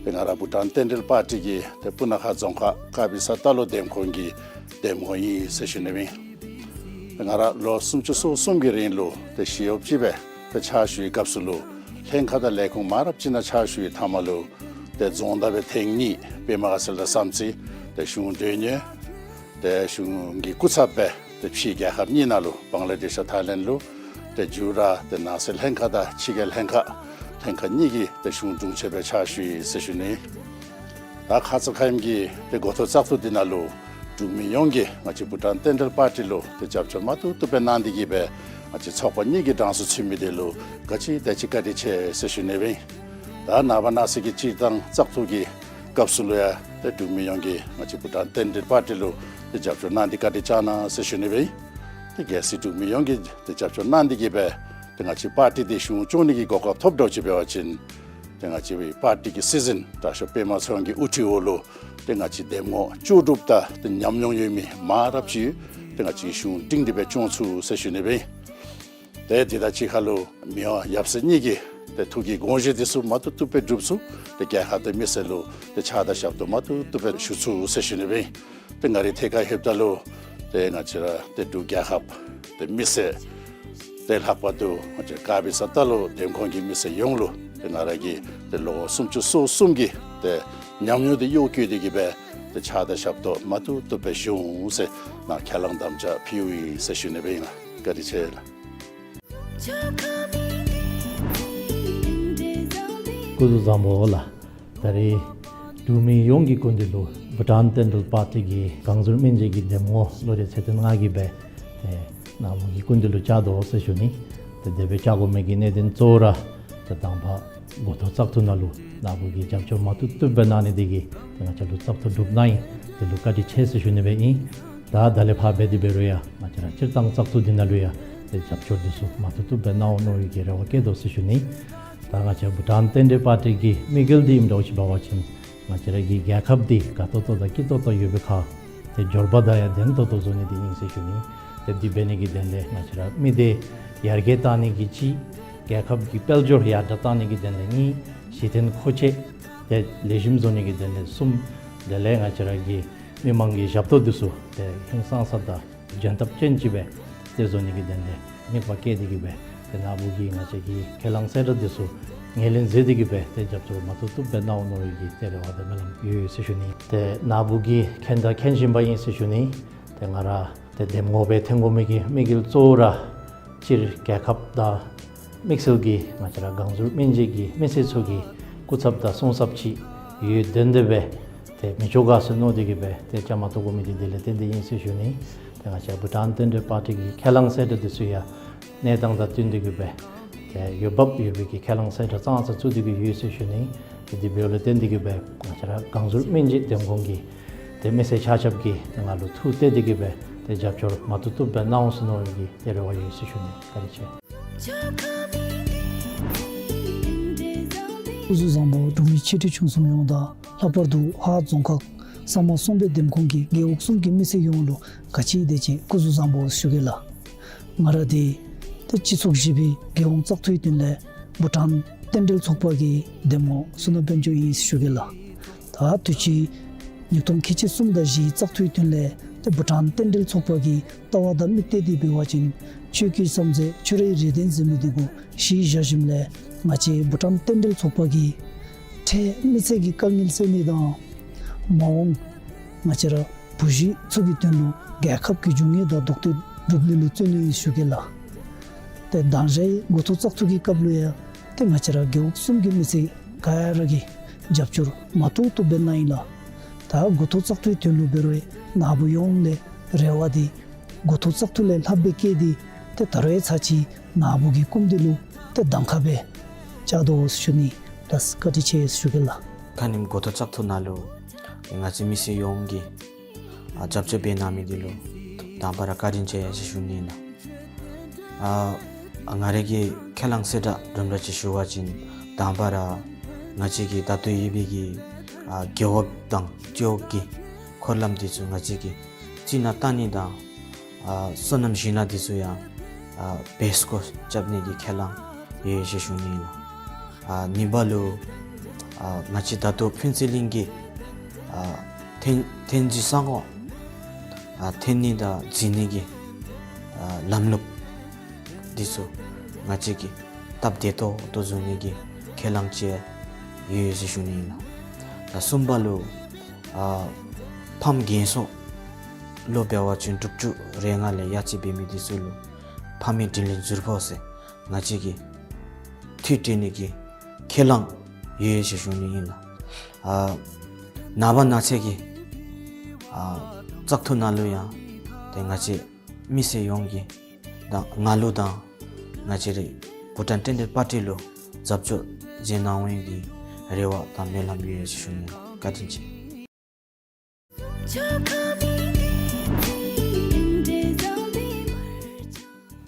ཏེ་ང་ར་བྷུ་ཊཱན་རྟེན་འབྲེལ་པར་ཊི་གི་ཏེ་སྤུ་ན་ཁ་རྫོང་ཁག་དཀར་སྦི་ས་རྟ་ལོག་འདེམས་ཁོངས་ཀྱི་འདེམས་ངོ་ཨིན་ཟེར་ཞུ་ནི་ཨིན། ང་ར་ལོ་སུམ་ཅུ་སོ་གསུམ་གྱི་རིང་ལུ་ཏེ་ཞི་གཡོགཔ་ཅིག་སྦེ་ཏེ་ཕྱག་ཞུ་བའི་སྐབས་སུ་ལུ་ལྷན་ཁག་དང་ལས་ཁུངས་མང་རབས་ཅིག་ནང་ཕྱག་ཞུ་བའི་མཐའ་མ་ལུ་ཏེ་རྫོང་བདག་སྦེ་ཐེངས་གཉིས་པདྨ་དགའ་ཚལ་དང་བསམ་རྩེ་ཏེ་གཞུང་མགྲོན་གཉེར་ཏེ་གཞུང་གི་སྐུ་ཚབ་སྦེ་ཏེ་ཕྱི་རྒྱལ་ཁབ་གཉིས་ནང་ལུ་བང་ལ་དེཤ་དང་ཐའི་ལེནཌ་ལུ་ཏེ་མཇུག་ར་ཏེ་ནང་སྲིད་ལྷན་ཁག་དང་ཕྱི་རྒྱལ་ལྷན་ཁག་ལྷན་ཁག་གཉིས་ཀྱི་ཏེ་གཞུང་དྲུང་ཆེན་སྦེ་ཕྱག་ཞུ་ཡི་ཟེར་ཞུ་ནི། ད་ཁ་ཙ་ཁ་ཉིནམ་གི་ཏེ་འགོ་ཐོག་བཙག་འཐུ་འདི་ནང་ལུ་འབྲུག་མི་ཡོངས་ཀྱིས་ང་བཅས་བྷུ་ཊཱན་རྟེན་འབྲེལ་པར་ཊི་ལུ་ཏེ་རྒྱབ་སྐྱོར་མ་བཏུབ་བཏུབ་སྦེ་གནང་སྟེ་གིས་སྦེ་ང་བཅས་ཚོགས་པ་གཉིས་ཀྱི་གྲངས་སུ་ཚུད་མི་འདི་ལུ་ག་ཅི་དེ་ཅིག་བཀའ་དྲིན་ཆེ་ཟེར་ཞུ་ནི་སྦེ་ཨིན། ད་ནངས་པ་གནངས་ཚེ་གི་སྤྱིར་བཏང་བཙག་འཐུ་གི་སྐབས་སུ་ལུ་ཡང་ཏེ་འབྲུག་མི་ཡོངས་ཀྱིས་ང་བཅས་བྷུ་ཊཱན་རྟེན་འབྲེལ་པར་ཊི་ལུ་ཏེ་རྒྱབ་སྐྱོར་གནང་སྟེ་བཀའ་དྲིན་བསྐྱང་གནང་ཟེར་ཞུ་ནི་སྦེ་ཨིན། ཏེ་གལ་སྲིད་འབྲུག་མི་ཡོངས་ཀྱིས་ཏེ་རྒྱབ་སྐྱོར་གནང་སྟེ་གིས་སྦེ་ཏེ་ང་བཅས་པར་ཊི་འདི་གཞུང་སྐྱོང་ནི་གི་གོ་སྐབས་ཐོབ་འགྱོ་ཅི་འབད་བ་ཅིན་ཏེ་ང་བཅས་པར་ཊི་གི་སྲིད་འཛིན་དྲག་ཤོས་པདྨ་ཚེ་རིང་གི་དབུ་ཁྲིད་འོག་ལུ་ཏེ་ང་བཅས་འདེམས་ངོ་ལྕོགས་གྲུབ་དང་ཏེ་ཉམས་མྱོང་ཡོད་མི་མང་རབས་ཅིག་ཏེ་ང་བཅས་གཞུང་སྒྲིང་སྒྲི་སྦེ་སྐྱོང་ཚུགས་ཟེར་ཞུ་ནི་སྦེ་ཨིན། ཏེ་དེ་དང་གཅིག་ཁར་ལུ་མི་དབང་ཡབ་སྲས་གཉིས་ཀྱི་ཏེ་ཐུགས་ཀྱི་དགོངས་བཞེད་འདི་ཚུ་མ་བཏུབ་བཏུབ་སྦེ་འགྲུབ་ཚུགས། ཏེ་རྒྱལ་ཁབ་དང་མི་སེར་ལུ་ཏེ་ཕྱག་དང་ཞབས་ཏོག་མ་བཏུབ་བཏུབ་སྦེ་ཞུ་ཚུགས་ཟེར་ཞུ་ནི་སྦེ་ཨིན། ཏེ་ང་རའི་ཐད་ཁར་ལྷོདཔ་ད་ལུ་ཏེ་ང་བཅས་ར་ཏེ་འབྲུག་རྒྱལ་ཁབ་ཏེ་མི་སེར་ཏེ་ལྷག་པར་དུ་ང་བཅས་དཀར་སྦི་ས་རྟ་ལོག་འདེམས་ཁོངས་ཀྱི་མི་སེར་ཡོངས་ལུ་ཏེ་ང་ར་གིས་ཏེ་ལོ་སུམ་ཅུ་སོ་གསུམ་གྱི་ཏེ་ཉམས་མྱོང་འདི་གཡོག་བཀོལ་ཏེ་གིས་སྦེ་ཏེ་ཕྱག་དང་ཞབས་ཏོག་མ་བཏུབ་བཏུབ་སྦེ་ཞུ་འོང་ཟེར་ནཱ་ཁས་བླངས་དམ་བཅའ་ཕུལ་ཡི་ཟེར་ཞུ་ནི་སྦེ་ཨིན་ལགས། བཀའ་དྲིན་ཆེ་ལགས། སྐུ་གཟུགས་བཟང་པོ་ལགས། ད་རེས་འབྲུག་མི་ཡོངས་ཀྱི་སྐུ་མདུན་ལུ་བྷུ་ཊཱན་རྟེན་འབྲེལ་པར་ཊི་གི་གང་ཟུར་སྨན་བཅོས་ཀྱི་འདེམས་ངོ་བློ་གྲོས་ཚེ་བརྟན་ང་གིས་སྦེ་ཏེ་ན་བུ་གི་སྐུ་མདུན་ལུ་བཅར་དོ་ཟེར་ཞུ་ནི། ཏེ་དེ་སྦེ་བཅར་དགོ་མི་གི་གནད་དོན་གཙོ་བོ་ར་ཏེ་དང་པ་འགོ་ཐོག་བཙག་འཐུ་ནང་ལུ་ན་བུ་གིས་རྒྱབ་སྐྱོར་མ་བཏུབ་བཏུབ་སྦེ་གནང་ནི་འདི་གིས་ཏེ་ང་བཅས་ལུ་བཙག་འཐུ་གྲུབ་གནང་ཡི། དེ་ལུ་བཀའ་དྲིན་ཆེ་ཟེར་ཞུ་ནི་སྦེ་ཨིན། ད་ད་ལས་ཕར་འབད་དེ་འབད་རུང་ཡང་ང་བཅས་ར་སྤྱིར་བཏང་བཙག་འཐུ་འདི་ནང་ལུ་ཡང་ཏེ་རྒྱབ་སྐྱོར་འདི་ཚུ་མ་བཏུབ་བཏུབ་སྦེ་གནང་འོང་མནོ་བའི་གི་རེ་བ་བསྐྱེད་དོ་ཟེར་ཞུ་ནི། ད་ང་བཅས་བྷུ་ཊཱན་རྟེན་འབྲེལ་པར་ཊི་གི་དམིགས་ཡུལ་འདི་ཨིནམ་འདྲཝ་ཅིག་འབད་བ་ཅིན་ང་བཅས་ར་གི་རྒྱལ་ཁབ་འདི་དགའ་ཏོག་ཏོ་དང་སྐྱིད་ཏོག་ཏོ་ཡོད་པའི་ཁར་ཏེ་འབྱོར་པ་དང་ཡང་ལྡན་ཏོག་ཏོ་བཟོ་ནི་འདི་ཨིན་ཟེར་ཞུ་ནི། ཏེ་འདི་འབད་ནི་གི་དོན་ལས་ང་བཅས་ར་མི་སྡེ་ཡར་རྒྱས་གཏང་ནི་གི་གཅིག། རྒྱལ་ཁབ་ཀྱི་དཔལ་འབྱོར་ཡར་དྲག་གཏང་ནི་གི་དོན་ལས་གཉིས། གཞི་རྟེན་མཁོ་ཆས་ཏེ་ལེགས་ཤོམ་བཟོ་ནི་གི་དོན་ལས་གསུམ། དེ་ལས་ང་བཅས་ར་གི་མི་མང་གི་ཞབས་ཏོག་འདི་ཚུ་ཏེ་ཧིང་སངས་ས་དང་འཇོན་ཐང་ཅན་ཅིག་སྦེ་ཏེ་བཟོ་ནི་གི་དོན་ལས་དམིགས་པ་བསྐྱེད་དེ་གིས་སྦེ་ ཏེ་ནཱ་བུ་གིས་ང་བཅས་ཀྱི་ཁས་བླངས་གསལ་བསྒྲགས་འདི་ཚུ་ངོས་ལེན་མཛད་དེ་གི་སྦེ་ཏེ་རྒྱབ་སྐྱོར་མ་ཐུབ་ཐུབ་སྦེ་གནང་འོང་མནོ་བའི་གི་ཏེ་རེ་བ་དང་སྨོན་ལམ་ཡོད་ཡོད་ཟེར་ཞུ་ནི། ཏེ་ནཱ་བུ་གིས་མཁྱེན་དང་མཁྱེན་བཞིན་པ་ཨིན་ཟེར་ཞུ་ནི། ཏེ་ང་ར་ཏེ་འདེམས་ངོ་སྦེ་འཐོན་དགོ་མི་གི་དམིགས་ཡུལ་གཙོ་བོ་ར་སྤྱིར་རྒྱལ་ཁབ་དང་དམིགས་བསལ་གྱིས་ང་བཅས་ར་སྒང་ཟུར་སྨན་རྩིས་ཀྱི་མི་སེར་ཚུ་གི་སྐུ་ཚབ་དང་སྲུང་ཚབ་ཅིག་ཡོད་དོན་དེ་སྦེ་ཏེ་མི་ཆོག་ག་ཟེར་མནོ་སྟེ་གི་སྦེ་ཏེ་བཅའ་མར་གཏོགས་དགོ་མི་འདི་དེ་ལས་བརྟེན་ཏེ་ཨིན་ཟེར་ཞུ་ནི། ཏེ་ང་བཅས་བྷུ་ཊཱན་རྟེན་འབྲེལ་པར་ཊི་གི་ཁས་བླངས་གསལ་བསྒྲགས་འདི་ཚུ་ཡང་གནས་སྟངས་དང་བསྟུན་ཏེ་གི་སྦེ་ཏེ་འོས་འབབ་ཡོད་པའི་གི་ཁས་བླངས་གསལ་བསྒྲགས་ཙང་ཙང་བཙུགས་ཏེ་གི་ཡོད་ཟེར་ཞུ་ནི། ཏེ་དེ་འབདཝ་ལས་བརྟེན་ཏེ་གི་སྦེ་ང་བཅས་ར་སྒང་ཟུར་སྨན་རྩིས་འདེམས་ཁོངས་ཀྱི་ཏེ་མི་སེར་ཆ་ཁྱབ་ཀྱིས་ཏེ་ང་ལུ་ཐུགས་གཏད་དེ་གི་སྦེ་ཏེ་རྒྱབ་སྐྱོར་མ་ཐུབ་ཐུབ་སྦེ་གནང་འོང་ཟེར་མནོ་བའི་གི་ཏེ་རེ་བ་ཡོད་ཟེར་ཞུ་ནི། བཀའ་དྲིན་ཆེ། སྐུ་གཟུགས་བཟང་པོ་འབྲུག་མི་ཆེ་འབྲིང་ཆུང་གསུམ་ཡོངས་དང་ལྷག་པར་དུ་ཧཱ་རྫོང་ཁག་ས་མ་སོང་པའི་འདེམས་ཁོངས་ཀྱི་རྒེད་འོག་གསུམ་གྱི་མི་སེར་ཡོངས་ལུ་ག་ཅི་དེ་ཅིག་སྐུ་གཟུགས་བཟང་པོ་ཞུ་གེ་ལགས། ང་ར་འདི་ཏེ་སྤྱི་ཚོགས་བཞི་པའི་རྒྱལ་ཡོངས་བཙག་འཐུའི་དོན་ལས་བྷུ་ཊཱན་རྟེན་འབྲེལ་ཚོགས་པ་གི་འདེམས་ངོ་བསོད་ནམས་དཔལ་འབྱོར་ཨིན་ཞུ་གེ་ལགས། ད་དུས་ཅི་ཉིས་སྟོང་ཁལ་གཅིག་གསུམ་དང་བཞི་བཙག་འཐུའི་དོན་ལས་ཏེ་བྷུ་ཊཱན་རྟེན་འབྲེལ་ཚོགས་པ་གི་ལྟ་བ་དང་དམིགས་གཏད་འདི་འབད་བ་ཅིན་ཆོས་ཀྱི་བསམ་རྩེ་ཆོས་རའི་རེ་འདུན་ཟེར་མི་འདི་གུ་གཞི་བཞག་ཞིནམ་ལས་ང་བཅས་བྷུ་ཊཱན་རྟེན་འབྲེལ་ཚོགས་པ་གིས་འཕྲལ་མི་ཚེ་གི་དཀའ་ངལ་སེལ་ནི་དང་མ་འོངས་ང་བཅས་ར་བུ་གཞི་ཚུ་གི་དོན་ལུ་རྒྱལ་ཁབ་ཀྱི་འབྱུང་འགྱུར་དང་ལྡོག་ཐབས་སྒྲུབ་ནི་ལུ་བརྩོན་ནི་ཨིན་ཞུ་གེ་ལགས། ཏེ་དང་ཞག་འགོ་ཐོག་བཙག་འཐུ་གི་སྐབས་ལུ་ཡང་ཏེ་ང་བཅས་ར་རྒེད་འོག་གསུམ་གྱི་མི་སེར་ག་ར་གིས་རྒྱབ་སྐྱོར་མ་ཐུབ་ཐུབ་སྦེ་གནང་ཡི་ལགས། ད་འགོ་ཐོག་བཙག་འཐུའི་དོན་ལུ་འབད་རུང་ནཱ་བུ་ཡོངས་ལས་རེ་བ་འདི་འགོ་ཐོག་བཙག་འཐུ་ལས་ལྷག་སྦེ་བསྐྱེད་དེ་ཏེ་ད་རུང་ཡང་ཚར་གཅིག་ནཱ་བུ་གི་སྐུ་མདུན་ལུ་ཏེ་གདམ་ཁ་སྦེ་བཅར་དོ་ཟེར་ཞུ་ནི། ད་བཀའ་དྲིན་ཆེ་ཟེར་ཞུ་གེ་ལགས། ཁ་ཉིནམ་འགོ་ཐོག་བཙག་འཐུ་ནང་ལུ་ང་བཅས་མི་སེར་ཡོངས་ཀྱིས་ཨ་རྒྱབ་སྐྱོར་འབད་གནང་མི་འདི་ལུ་དང་པ་ར་བཀའ་དྲིན་ཆེ་ཟེར་ཞུ་ནི་ཨིན་ལགས། ཨ་ང་རའི་གི་ཁས་བླངས་གསལ་བསྒྲགས་དུམ་གྲ་ཅིག་ཞུ་བ་ཅིན་དང་པ་ར་ང་བཅས་ཀྱི་ད་ལྟོ་ཡོད་པའི་གི་ཨ་རྒེད་འོག་དང་སྤྱི་འོག་གི་འཁོར་ལམ་འདི་ཚུ་ང་བཅས་ཀྱིས་རྩིས་ནང་བཏང་ནི་དང་ཨ་སོ་ནམ་ཞིང་ལཱ་འདི་ཚུ་ཡང་ཨ་བེ་སྐོར་རྐྱབ་ནི་གི་ཁས་བླངས་ཡོད་ཟེར་ཞུ་ནི་ཨིན་ལགས། ཨ་གཉིས་པ་ལུ་ཨ་ང་བཅས་ད་ལྟོ་ཕུན་ཚོགས་གླིང་གི་ཨ་ཐོན་ཐོན་རྫས་ས་སྒོ་ཨ་ཐོན་ནི་དང་འཛིན་ནི་གི་ཨ་ལམ་ལུགས་འདི་ཚུ་ང་བཅས་ཀྱིས་སྟབས་བདེ་ཏོག་ཏོ་བཟོ་ནི་གི་ཁས་བླངས་བཅས་ཡོད་ཟེར་ཞུ་ནི་ཨིན་ལགས། ད་གསུམ་པ་ལུ་ཨ་ཕམ་རྒན་ཤོས་ལོ་འབད་བ་ཅིན་དྲུག་ཅུ་རེ་ལྔ་ལས་ཡར་ཅིག་འབད་མི་འདི་ཚུ་ལུ་ཕ་མའི་དྲིན་ལན་ཟུར་ཕོག་ཟེར་ང་བཅས་ཀྱིས་འཐུས་སྤྲོད་ནི་གི་ཁས་བླངས་ཡོད་ཟེར་ཞུ་ནི་ཨིན་ལགས། ཨ་ནངས་པ་གནངས་ཚེ་གི་ཨ་བཙག་འཐུ་ནང་ལུ་ཡང་ཏེ་ང་བཅས་མི་སེར་ཡོངས་ཀྱིས་དང་ང་ལུ་དང་ང་བཅས་རའི་བྷུ་ཊཱན་རྟེན་འབྲེལ་པར་ཊི་ལུ་རྒྱབ་སྐྱོར་མཛད་གནང་བའི་གི་རེ་བ་དང་སྨོན་ལམ་ཡོད་ཟེར་ཞུ་ནི་ཨིན་ལགས། བཀའ་དྲིན་ཆེ།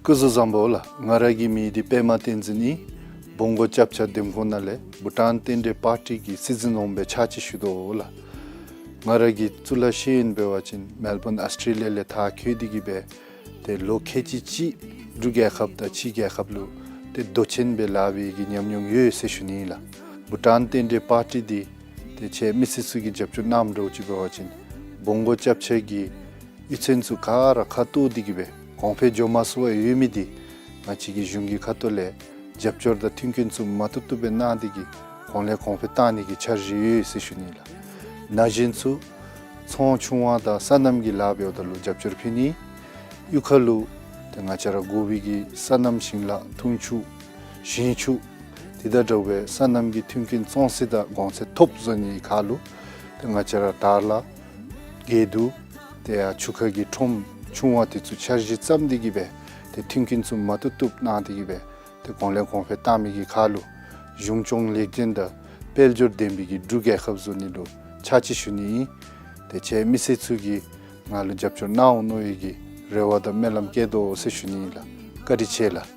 སྐུ་གཟུགས་བཟང་པོ་ལགས། ང་ར་གི་མིང་འདི་པདྨ་བསྟན་འཛིན་ཨིན། སྦོང་སྒོ་སྐྱབས་ཆ་འདེམས་ཁོངས་ནང་ལས་བྷུ་ཊཱན་རྟེན་འབྲེལ་པར་ཊི་གི་སྲིད་འཛིན་འོགམ་སྦེ་ཕྱག་ཕྱིད་ཞུ་དོ་ལགས། ང་ར་གི་གཙུག་ལག་ཤེས་ཡོན་འབད་བ་ཅིན་མེལ་བོན་ཨཱོས་ཊྲེ་ལི་ཡ་ལས་མཐར་འཁྱོལ་ཏེ་གི་སྦེ་ཏེ་ལོ་ཁལ་གཅིག་གཅིག་འབྲུག་རྒྱལ་ཁབ་དང་ཕྱི་རྒྱལ་ཁབ་ལུ་ཏེ་མདོ་ཆེན་སྦེ་ལཱ་འབད་བའི་གི་ཉམས་མྱོང་ཡོད་ཟེར་ཞུ་ནི་ཨིན་ལགས། བྷུ་ཊཱན་རྟེན་འབྲེལ་པར་ཊི་འདི་ཏེ་ཁྱེད་མི་སེར་ཚུ་གིས་རྒྱབ་སྐྱོར་གནངམ་འདྲཝ་ཅིག་འབད་བ་ཅིན་སྦོང་སྒོ་སྐྱབས་ཆ་གི་གཡུས་ཚན་ཚུ་ག་ར་ཁ་གཏོགས་ཏེ་གི་སྦེ་གོང་འཕེལ་འགྱོ་མ་ཚུགས་པར་ཡོད་མི་འདི་ང་བཅས་ཀྱི་གཞུང་གི་ཁ་ཐུག་ལས་རྒྱབ་སྐྱོར་དང་མཐུན་རྐྱེན་ཚུ་མ་ཐུབ་ཐུབ་སྦེ་གནང་སྟེ་གི་གོང་ལས་གོང་འཕེལ་གཏང་ནི་གི་འཆར་གཞི་ཡོད་ཟེར་ཞུ་ནི་ལགས། ན་གཞོན་ཚུ་ཚོང་ཆུང་བ་དང་སོ་ནམ་གྱི་ལཱ་འབདཝ་ད་ལུ་རྒྱབ་སྐྱོར་ཕུལ་ནི། གཡུས་ཁ་ལུ་ཏེ་ང་བཅས་ར་དགོ་པའི་གི་སོ་ནམ་ཞིང་ལཱ་འཐུང་ཆུ་ཞིང་ཆུ་དེ་དང་འདྲ་བའི་སོ་ནམ་གྱི་མཐུན་རྐྱེན་བཙོང་ས་དང་གོང་ཚད་ཐོབ་བཟོ་ནི་ཁར་ལུ་ཏེ་ང་བཅས་ར་དར་ལ་དགེ་འདུན་དེ་ཡང་ཆུ་ཁ་གི་ཁྲོམ་ཆུང་བ་དེ་ཚུ་འཆར་གཞི་བརྩམས་ཏེ་གི་སྦེ་ཏེ་མཐུན་རྐྱེན་ཚུ་མ་ཐུབ་ཐུབ་གནང་སྟེ་གི་སྦེ་ཏེ་གོང་ལས་གོང་འཕེལ་གཏང་མི་གི་ཁར་ལུ་གཞུང་སྐྱོང་ལེགས་ལྡན་དང་དཔལ་འབྱོར་ལྡན་པའི་གི་འབྲུག་རྒྱལ་ཁབ་བཟོ་ནི་ལུ་ཕྱག་ཕྱིད་ཞུ་ནི་ཨིན། ཏེ་ཁྱེད་མི་སེར་ཚུ་གིས་ང་ལུ་རྒྱབ་སྐྱོར་གནང་འོང་མནོ་བའི་གི་རེ་བ་དང་སྨོན་ལམ་བསྐྱེད་དོ་ཟེར་ཞུ་ནི་ཨིན་ལགས། བཀའ་དྲིན་ཆེ་ལགས།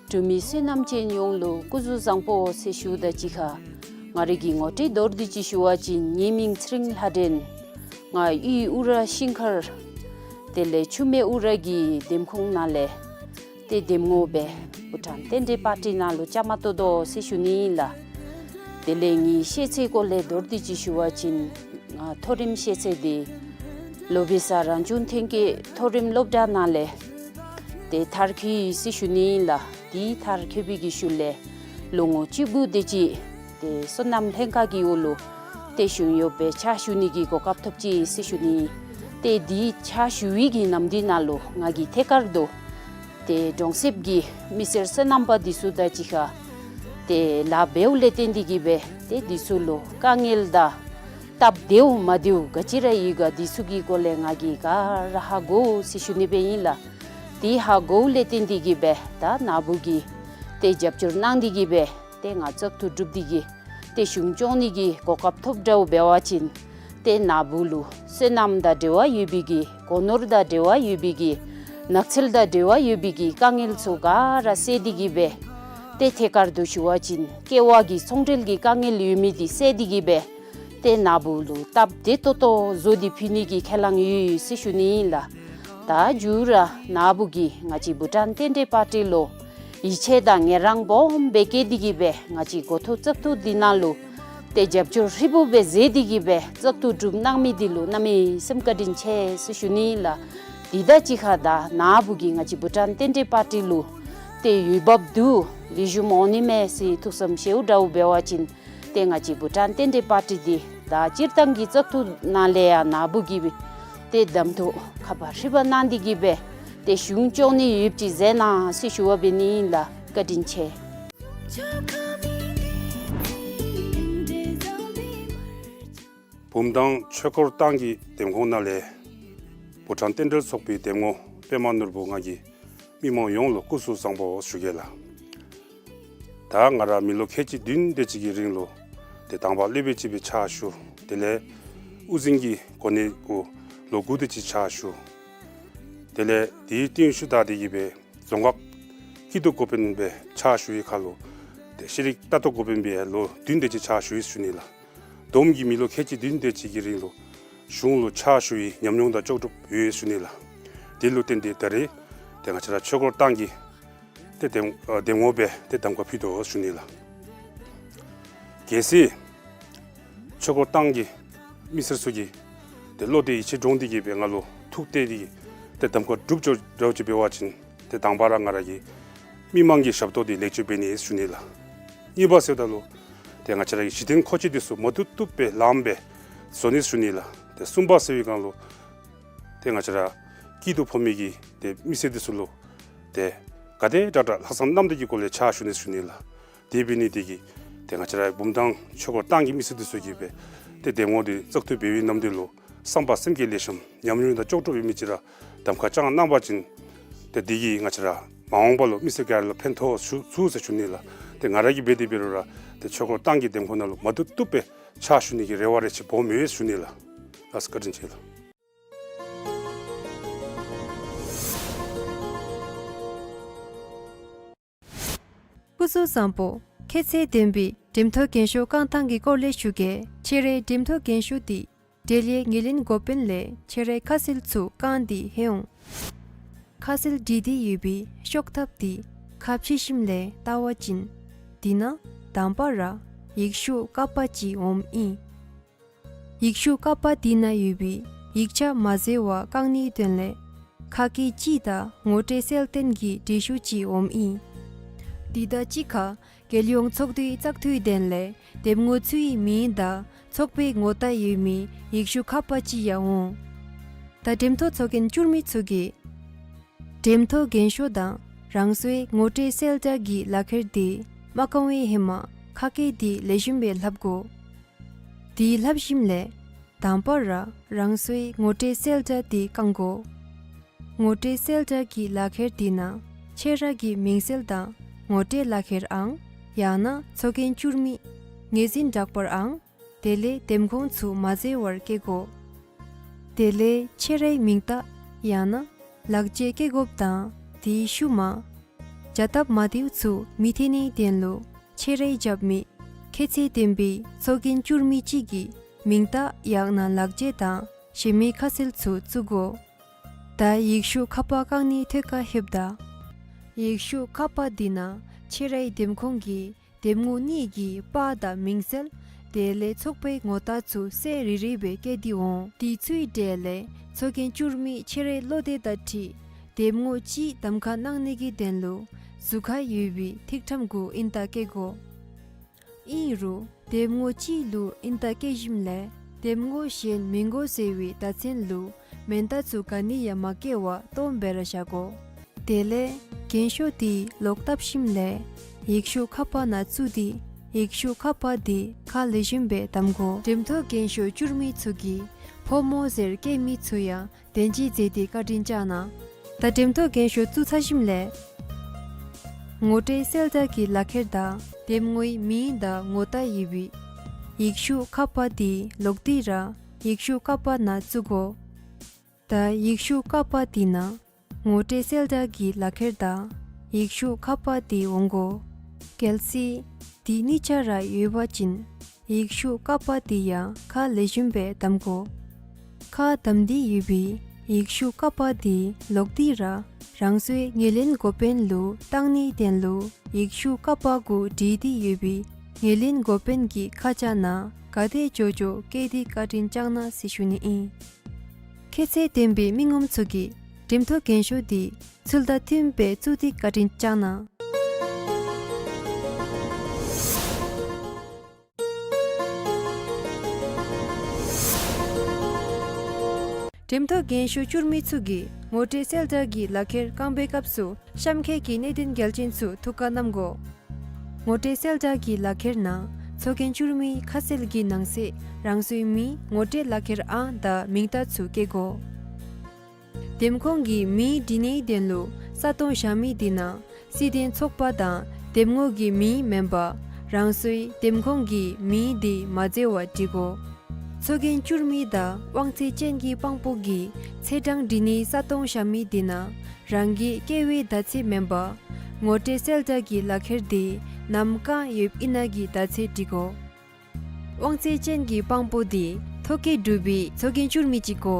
འབྲུག་མི་བསོད་ནམས་ཅན་ཡོངས་ལུ་སྐུ་གཟུགས་བཟང་པོ་ཟེར་ཞུཝ་ད་གཅིག་ཁར་ང་རའི་གི་ངོ་སྤྲོད་མདོར་བསྡུས་ཅིག་ཞུ་བ་ཅིན་ངེའི་མིང་ཚེ་རིང་ལྷ་སྒྲོན། ང་གཡུས་ཨུ་ར་ཤིང་མཁར་དེ་ལས་ཆུ་སྨད་ཨུ་ར་གི་འདེམས་ཁོངས་ནང་ལས་ཏེ་འདེམས་ངོ་སྦེ་བྷུ་ཊཱན་རྟེན་འབྲེལ་པར་ཊི་ནང་ལུ་བཅའ་མར་གཏོགས་དོ་ཟེར་ཞུ་ནི་ཨིན་ལགས། དེ་ལས་ངེའི་ཤེས་ཚད་སྐོར་ལས་མདོར་བསྡུས་ཅིག་ཞུ་བ་ཅིན་ང་མཐོ་རིམ་ཤེས་ཚད་འདི་ ལོ་བེ་ས་རང་སྐྱོང་ཐོན་སྐྱེད་མཐོ་རིམ་སློབ་གྲྭ་ནང་ལས་ཏེ་མཐར་འཁྱོལ་ཡི་ཟེར་ཞུ་ནི་ཨིན་ལགས། དེ་མཐར་འཁྱོལ་བའི་གི་ཤུལ་ལས་ལོ་ངོ་བཅུ་དགུ་དེ་ཅིག་ཏེ་སོ་ནམ་ལྷན་ཁག་གི་འོག་ལུ་ཏེ་གཞུང་གཡོགཔ་སྦེ་ཕྱག་ཞུ་ནི་གི་གོ་སྐབས་ཐོབ་ཅི་ཟེར་ཞུ་ནི། ཏེ་དེ་ཕྱག་ཞུ་བའི་གི་ནམ་དུས་ནང་ལུ་ང་གིས་ཐད་ཀར་དུ་ཏེ་གྲོང་གསེབ་ཀྱི་མི་སེར་སོ་ནམ་པ་འདི་ཚུ་དང་གཅིག་ཁར་ཏེ་ལཱ་འབདཝ་ལས་བརྟེན་ཏེ་གིས་སྦེ་ཏེ་འདི་ཚུ་ལུ་དཀའ་ངལ་དང་སྟབས་བདེཝ་མ་བདེཝ་ག་ཅི་ར་ཡོད་ག་འདི་ཚུ་གི་སྐོར་ལས་ང་གིས་ག་ར་ཧ་གོ་ཟེར་ཞུ་ནི་སྦེ་ཨིན་ལགས། དེ་ཧ་གོཝ་ལས་བརྟེན་ཏེ་གིས་སྦེ་ད་ནཱ་བུ་གིས་ཏེ་རྒྱབ་སྐྱོར་གནང་སྟེ་གིས་སྦེ་ཏེ་ང་བཙག་འཐུ་གྲུབ་སྟེ་གིས་ཏེ་གཞུང་སྐྱོང་ནི་གི་གོ་སྐབས་ཐོབ་འདྲཝ་འབད་བ་ཅིན་ཏེ་ནཱ་བུ་ལུ་སོ་ནམ་དང་འབྲེལ་བ་ཡོད་པའི་གི་སྒོ་ནོར་དང་འབྲེལ་བ་ཡོད་པའི་གི་ནགས་ཚལ་དང་འབྲེལ་བ་ཡོད་པའི་གི་དཀའ་ངལ་ཚུ་ག་ར་བསལ་ཏེ་གིས་སྦེ་ཏེ་ཐད་ཀར་དུ་ཞུ་བ་ཅིན་ཀེ་བ་གི་ཚོང་འབྲེལ་གྱི་དཀའ་ངལ་ཡོད་མི་འདི་བསལ་ཏེ་གིས་སྦེ་ཏེ་ནཱ་བུ་ལུ་སྟབས་བདེ་ཏོག་ཏོ་བཟོ་སྟེ་ཕུལ་ནི་གི་ཁས་བླངས་ཡོད་ཟེར་ཞུ་ནི་ཨིན་ལགས། ད་མཇུག་ར་ནཱ་བུ་གིས་ང་བཅས་བྷུ་ཊཱན་རྟེན་འབྲེལ་པར་ཊི་ལུ་ཡིད་ཆེས་དང་ངལ་རངས་སྦོམ་སྦེ་བསྐྱེད་དེ་གིས་སྦེ་ང་བཅས་འགོ་ཐོག་བཙག་འཐུ་འདི་ནང་ལུ་ཏེ་རྒྱབ་སྐྱོར་ཧྲིལ་བུ་སྦེ་མཛད་དེ་གིས་སྦེ་བཙག་འཐུ་གྲུབ་གནང་མི་འདི་ལུ་གནམ་མེད་ས་མེད་བཀའ་དྲིན་ཆེ་ཟེར་ཞུ་ནི་ཨིན་ལགས། དེ་དང་གཅིག་ཁར་ད་ནཱ་བུ་གིས་ང་བཅས་བྷུ་ཊཱན་རྟེན་འབྲེལ་པར་ཊི་ལུ་ཏེ་འོས་འབབ་འདུག་ལེགས་ཤོམ་འོང་ནི་མས་ཟེར་ཐུགས་བསམ་བཞེསཝ་འདྲཝ་འབད་བ་ཅིན་ཏེ་ང་བཅས་བྷུ་ཊཱན་རྟེན་འབྲེལ་པར་ཊི་འདི་ད་སྤྱིར་བཏང་གི་བཙག་འཐུ་ནང་ལས་ཡང་ནཱ་བུ་གིས་ཏེ་གདམ་འཐུ་ཁ་པར་ཧྲིལ་བུ་གནང་སྟེ་གིས་སྦེ་ཏེ་གཞུང་སྐྱོང་ནི་ཡོདཔ་ཅིག་མཛད་གནང་ཟེར་ཞུ་བ་འབད་ནི་ཨིན་ལགས། བཀའ་དྲིན་ཆེ། བུམ་ཐང་ཆོས་འཁོར་ཐང་གི་འདེམས་ཁོངས་ནང་ལས་བྷུ་ཊཱན་རྟེན་འབྲེལ་ཚོགས་པའི་འདེམས་ངོ་པདྨ་ནོར་བུ་ང་གིས་མི་མང་ཡོངས་ལུ་སྐུ་གཟུགས་བཟང་པོ་ཞུ་གེ་ལགས། ད་ང་ར་མི་ལོ་ཁལ་གཅིག་བདུན་དེ་ཅིག་གི་རིང་ལུ་ཏེ་དང་པ་སློབ་དཔོན་ཅིག་སྦེ་ཕྱག་ཞུ། དེ་ལས་དབུ་འཛིན་གྱི་གོ་གནས་གུ་ལོ་དགུ་དེ་ཅིག་ཕྱག་ཞུ། དེ་ལས་དེའི་རྟིང་ཤུལ་ད་དེ་གིས་སྦེ་རྫོང་ཁག་སྐྱིད་སྡུག་འགོ་དཔོན་སྦེ་ཕྱག་ཞུ་བའི་ཁར་ལུ་ཏེ་ཤེས་རིག་ལྟ་རྟོག་འགོ་དཔོན་སྦེ་ལོ་བདུན་དེ་ཅིག་ཕྱག་ཞུ་ཡི་ཞུ་ནི་ལགས། བསྡོམས་ཀྱིས་མི་ལོ་ཁལ་གཅིག་བདུན་དེ་ཅིག་གི་རིང་ལུ་གཞུང་ལུ་ཕྱག་ཞུ་བའི་ཉམས་མྱོང་དང་ལྕོགས་གྲུབ་ཡོད་ཞུ་ནི་ལགས། དེ་ལུ་བརྟེན་ཏེ་ད་རེས་ཏེ་ང་བཅས་ར་ཆོས་འཁོར་ཐང་གི་ཏེ་འདེམས་ཨ་འདེམས་ངོ་སྦེ་ཏེ་གདམ་ཁ་ཕུལ་དོ་ཞུ་ནི་ལགས། གལ་སྲིད་ཆོས་འཁོར་ཐང་གི་མི་སེར་ཚུ་གིས་ཏེ་བློ་གཏད་ཡིད་ཆེས་འདྲོངས་ཏེ་གིས་སྦེ་ང་ལུ་ཐུགས་གཏད་དེ་གིས་ཏེ་གདམ་ཁ་གྲུབ་འགྱོ་འགྱོཝ་ཅིག་འབད་བ་ཅིན་ཏེ་དང་པ་ར་ང་ར་གིས་མི་མང་གི་ཞབས་ཏོག་འདི་ལེགས་བཅོས་འབད་ནི་ཞུ་ནི་ལགས། གཉིས་པ་ཟེརཝ་ད་ལུ་ཏེ་ང་བཅས་ར་གི་གཞི་རྟེན་མཁོ་ཆས་འདི་ཚུ་མ་བཏུབ་བཏུབ་སྦེ་ལངམ་སྦེ་བཟོ་ནི་ཞུ་ནི་ལགས། ཏེ་གསུམ་པ་ཟེར་བའི་སྒང་ལུ་ཏེ་ང་བཅས་ར་སྐྱིད་སྡུག་ཕོག་མི་གི་ཏེ་མི་སེར་འདི་ཚུ་ལུ་ཏེ་ག་དེ་དྲག་དྲག་ལྷག་བསམ་རྣམ་དག་གི་སྒོ་ལས་ཕྱག་ཞུ་ནི་ཞུ་ནི་ལགས། དེ་འབད་ནི་དེ་གིས་ཏེ་ང་བཅས་ར་བུམ་ཐང་ཆོས་འཁོར་ཐང་གི་མི་སེར་འདི་ཚུ་གིས་སྦེ་ཏེ་འདེམས་ངོ་འདི་བཙག་འཐུ་འབད་བའི་ནམ་དུས་ལུ་བསམ་པ་སེམས་བསྐྱེད་ལེགས་ཤོམ་ཉམས་མྱོང་དང་ལྕོགས་གྲུབ་ཡོད་མི་ཅིག་ར་གདམ་ཁ་བསྐྱངས་གནང་པ་ཅིན་ཏེ་དེ་གིས་ང་བཅས་ར་མ་འོངས་པ་ལུ་མི་སེར་ག་ར་ལུ་ཕན་ཐོགས་ཚུགས་ཚུགས་ཟེར་ཞུ་ནི་ལགས། ཏེ་ང་ར་གིས་འབད་དེ་འབད་རུང་ར་ཏེ་ཆོས་འཁོར་ཐང་གི་འདེམས་ཁོངས་ནང་ལུ་མ་བཏུབ་བཏུབ་སྦེ་ཕྱག་ཞུ་ནི་གི་རེ་བ་རེ་ཆེ་སྦོམ་ཡོད་ཞུ་ནི་ལགས། ལགས་སོ་བཀའ་དྲིན་ཆེ་ལགས། སྐུ་གཟུགས་བཟང་པོ། ཁྱེད་ཚེ་བདེན་པའི་འགྲེམས་ཐོག་རྒན་ཤོས་རྐང་ཐང་གི་སྐོར་ལས་ཞུ་གེ། ཁྱེད་རའི་འགྲེམས་ཐོག་རྒན་ཤོས་འདི་འབྲེལ་ཡོད་ངོས་ལེན་འགོ་དཔོན་ལས་ཁྱེད་རའི་ཁ་གསལ་ཚུ་བཀང་སྟེ་ལྷོད་འོང་། ཁ་གསལ་བྲིས་ཏེ་ཡོད་པའི་ཤོག་ཐབས་འདི་ཁ་ཕྱེ་ཞིནམ་ལས་བལྟ་བ་ཅིན་འདི་ནང་དང་པ་ར་ཡིག་ཤུགས་ཀ་པ་ཅིག་འོངམ་ཨིན། ཡིག་ཤུགས་ཀ་པ་འདི་ནང་ཡོད་པའི་ཡིག་ཆ་མ་བཟོ་བར་བཀང་ནིའི་དོན་ལས་ཁ་སྐད་ཅིག་དང་ངོ་སྤྲོད་གསལ་སྟོན་གྱི་འགྲེལ་ཤུགས་ཅིག་འོངམ་ཨིན། འདི་དང་གཅིག་ཁར་རྒྱལ་ཡོངས་ཚོགས་འདུའི་བཙག་འཐུའི་དོན་ལས་འདེམས་ངོ་ཚུའི་མིང་དང་ཚོགས་པའི་ངོ་རྟགས་ཡོད་མི་ཡིག་ཤུགས་ཀ་པ་ཅིག་ཡང་འོང་། ད་འགྲེམས་ཐོག་ཚོགས་རྒྱན་བསྒྱུར་མི་ཚུ་གིས་འགྲེམས་ཐོག་རྒན་ཤོས་དང་རང་སོའི་ངོ་སྤྲོད་གསལ་བསྒྲགས་ཀྱི་ལག་ཁྱེར་འདི་མ་བཀང་བའི་ཧེ་མ་ཁ་སྐད་འདི་ལེགས་ཤོམ་སྦེ་ལྷབ་དགོ། དེ་ལྷབ་ཞིནམ་ལས་དང་པ་ར་རང་སོའི་ངོ་སྤྲོད་གསལ་བསྒྲགས་འདི་བཀང་དགོ། ངོ་སྤྲོད་གསལ་བསྒྲགས་ཀྱི་ལག་ཁྱེར་འདི་ནང་ཁྱེད་ར་གི་མིང་གསལ་དང་ངོ་སྤྲོད་ལག་ཁྱེར་ཨང་ཡང་ན་ཚོགས་རྒྱན་བསྒྱུར་མི་ངོས་འཛིན་བསྒྲགས་པར་ཨང་དེ་ལས་འདེམས་ཁོངས་ཚུ་མ་བཟོ་བར་བཀལ་དགོ། དེ་ལས་ཁྱེད་རའི་མིང་རྟགས་ཡང་ན་ལག་འཁྱེར་བཀལ་དགོཔ་དང་དེའི་ཤུལ་མ་བྱ་སྟབས་མ་བདེཝ་ཚུ་མི་ཐོན་ནིའི་དོན་ལུ་ཁྱེད་རའི་རྒྱབ་མི་ཁྱེད་ཚེ་བདེན་པའི་ཚོགས་རྒྱན་བསྒྱུར་མི་ཅིག་གི་མིང་རྟགས་ཡང་ན་ལག་འཁྱེར་དང་གཞན་མི་ཁ་གསལ་ཚུ་བཙུགས་དགོ། ད་ཡིག་ཤུགས་ཁ་པར་བཀང་ནིའི་ཐད་ཁར་ལྷོདཔ་ད་ཡིག་ཤུགས་ཁ་པར་འདི་ནང་ཁྱེད་རའི་འདེམས་ཁོངས་ཀྱི་འདེམས་ངོ་གཉིས་ཀྱི་པར་དང་མིང་གསལ་ དེ་ལས་ཚོགས་པའི་ངོ་རྟགས་ཚུ་གསལ་རི་རི་སྦེ་བཀོད་དེ་འོང་། དེ་ཚུའི་གྲས་ལས་ཚོགས་རྒྱན་བསྐྱུར་མི་ཆེ་རེ་བློ་གཏད་དང་འཁྲིལ་འདེམས་ངོ་གཅིག་གདམ་ཁ་གནང་ནི་གི་དོན་ལུ་ཟུར་ཁར་ཡོད་པའི་ཐིག་ཕྲེང་གུ་ཨིན་རྟགས་བཀོད་དགོ། ཨིན་རུང་འདེམས་ངོ་གཅིག་ལུ་ཨིན་རྟགས་བཀོད་ཞིནམ་ལས་འདེམས་ངོ་གཞན་མི་དགོ་ཟེར་བའི་བརྡ་མཚོན་ལུ་མེན་རྟགས་ཚུ་ག་ནི་ཡང་མ་བཀོད་པར་སྟོངམ་སྦེ་ར་བཞག་དགོ། དེ་ལས་རྒྱན་ཤོག་དེ་ལོག་བཏབ་ཞིནམ་ལས་ཡིག་ཤོག་ཁ་པར་ནང་བཙུགས་ཏེ་ཡིག་ཤོག་ཁ་པར་དེ་ཁ་ལེགས་ཤོམ་སྦེ་བསྡམ་དགོ། འགྲེམས་ཐོག་རྒྱན་ཤོག་བསྐྱུར་མི་ཚུ་གིས་ཕོ་མོ་ཟེར་བཀོད་མི་ཚུ་ཡང་བདེན་ཅིག་མཛད་དེ་བཀའ་དྲིན་བསྐྱང་གནང་། ད་འགྲེམས་ཐོག་རྒྱན་ཤོག་བཙུགས་ཚར་ཞིནམ་ལས་ངོ་སྤྲོད་གསལ་བསྒྲགས་ཀྱི་ལག་ཁྱེར་དང་འདེམས་ངོའི་མིང་དང་ངོ་རྟགས་ཡོད་པའི་ཡིག་ཤོག་ཁ་པར་དེ་ལོག་སྟེ་ར་ཡིག་ཤོག་ཁ་པར་ནང་བཙུགས་དགོ། ད་ཡིག་ཤོག་ཁ་པར་དེ་ནང་ངོ་སྤྲོད་གསལ་བསྒྲགས་ཀྱི་ལག་ཁྱེར་དང་ཡིག་ཤོག་ཁ་པར་དེ་འོང་དགོ། གལ་སྲིད་དེ་གཉིས་ཆ་ར་ཡོད་པ་ཅིན་ཡིག་ཤོག་ཁ་པར་དེ་ཡང་ཁ་ལེགས་ཤོམ་སྦེ་བསྡམ་དགོ། ཁ་བསྡམས་ཏེ་ཡོད་པའི་ཡིག་ཤོག་ཁ་པར་དེ་ལོག་སྟེ་ར་རང་སོའི་ངོས་ལེན་འགོ་དཔོན་ལུ་བཏང་ནིའི་དོན་ལུ་ཡིག་ཤོག་ཁ་པར་གུ་བྲིས་ཏེ་ཡོད་པའི་ངོས་ལེན་འགོ་དཔོན་གྱི་ཁ་བྱང་ནང་ག་དེ་འགྱོ་འགྱོ་བཀོད་དེ་བཀའ་དྲིན་བསྐྱང་གནང་ཟེར་ཞུ་ནི་ཨིན། ཁྱད་ཚད་ལྡན་པའི་མི་ངོམ་ཚུ་གིས་འགྲེམས་ཐོག་རྒྱན་ཤོག་དེ་ཚུལ་དང་མཐུནམ་སྦེ་བཙུགས་ཏེ་བཀའ་དྲིན་བསྐྱང་གནང་། འགྲེམས་ཐོག་རྒྱན་ཤོག་བསྐྱུར་མི་ཚུ་གིས་ངོ་སྤྲོད་གསལ་བསྒྲགས་ཀྱི་ལག་ཁྱེར་བཀང་བའི་སྐབས་སུ་གཤམ་འཁོད་ཀྱི་གནད་དོན་གལ་ཆེན་ཚུ་ཐུགས་ཁར་བསྣམ་དགོ། ངོ་སྤྲོད་གསལ་བསྒྲགས་ཀྱི་ལག་ཁྱེར་ནང་ཚོགས་རྒྱན་བསྐྱུར་མིའི་ཁ་གསལ་གྱི་ནང་གསེས་རང་སོའི་མིང་ངོ་སྤྲོད་ལག་ཁྱེར་ཨང་དང་མིང་རྟགས་ཚུ་བཀོད་དགོ། འདེམས་ཁོངས་ཀྱི་མིང་བྲི་ནིའི་དོན་ལུ་ས་སྟོང་བཞག་མི་དེ་ནང་སྲིད་དོན་ཚོགས་པ་དང་འདེམས་ངོ་གི་མིང་མེན་པར་རང་སོའི་འདེམས་ཁོངས་ཀྱི་མིང་དེ་མ་འཛོལ་བར་བྲི་དགོ། ཚོགས་རྒྱན་བསྐྱུར་མི་དང་དབང་ཚད་ཅན་གྱི་དཔང་པོ་གིས་ཚེས་གྲངས་བྲི་ནིའི་ས་སྟོང་བཞག་མི་དེ་ནང་རང་གི་སྐྱེ་བའི་ཟླ་ཚེས་མེན་པར་ངོ་སྤྲོད་གསལ་བསྒྲགས་ཀྱི་ལག་ཁྱེར་དེ་ནམ་གང་ཡོདཔ་ཨིན་ན་གི་ཟླ་ཚེས་བྲི་དགོ། དབང་ཚད་ཅན་གྱི་དཔང་པོ་དེ་ཐོ་བཀོད་གྲུབ་པའི་ཚོགས་རྒྱན་བསྐྱུར་མི་ཅིག་དགོ།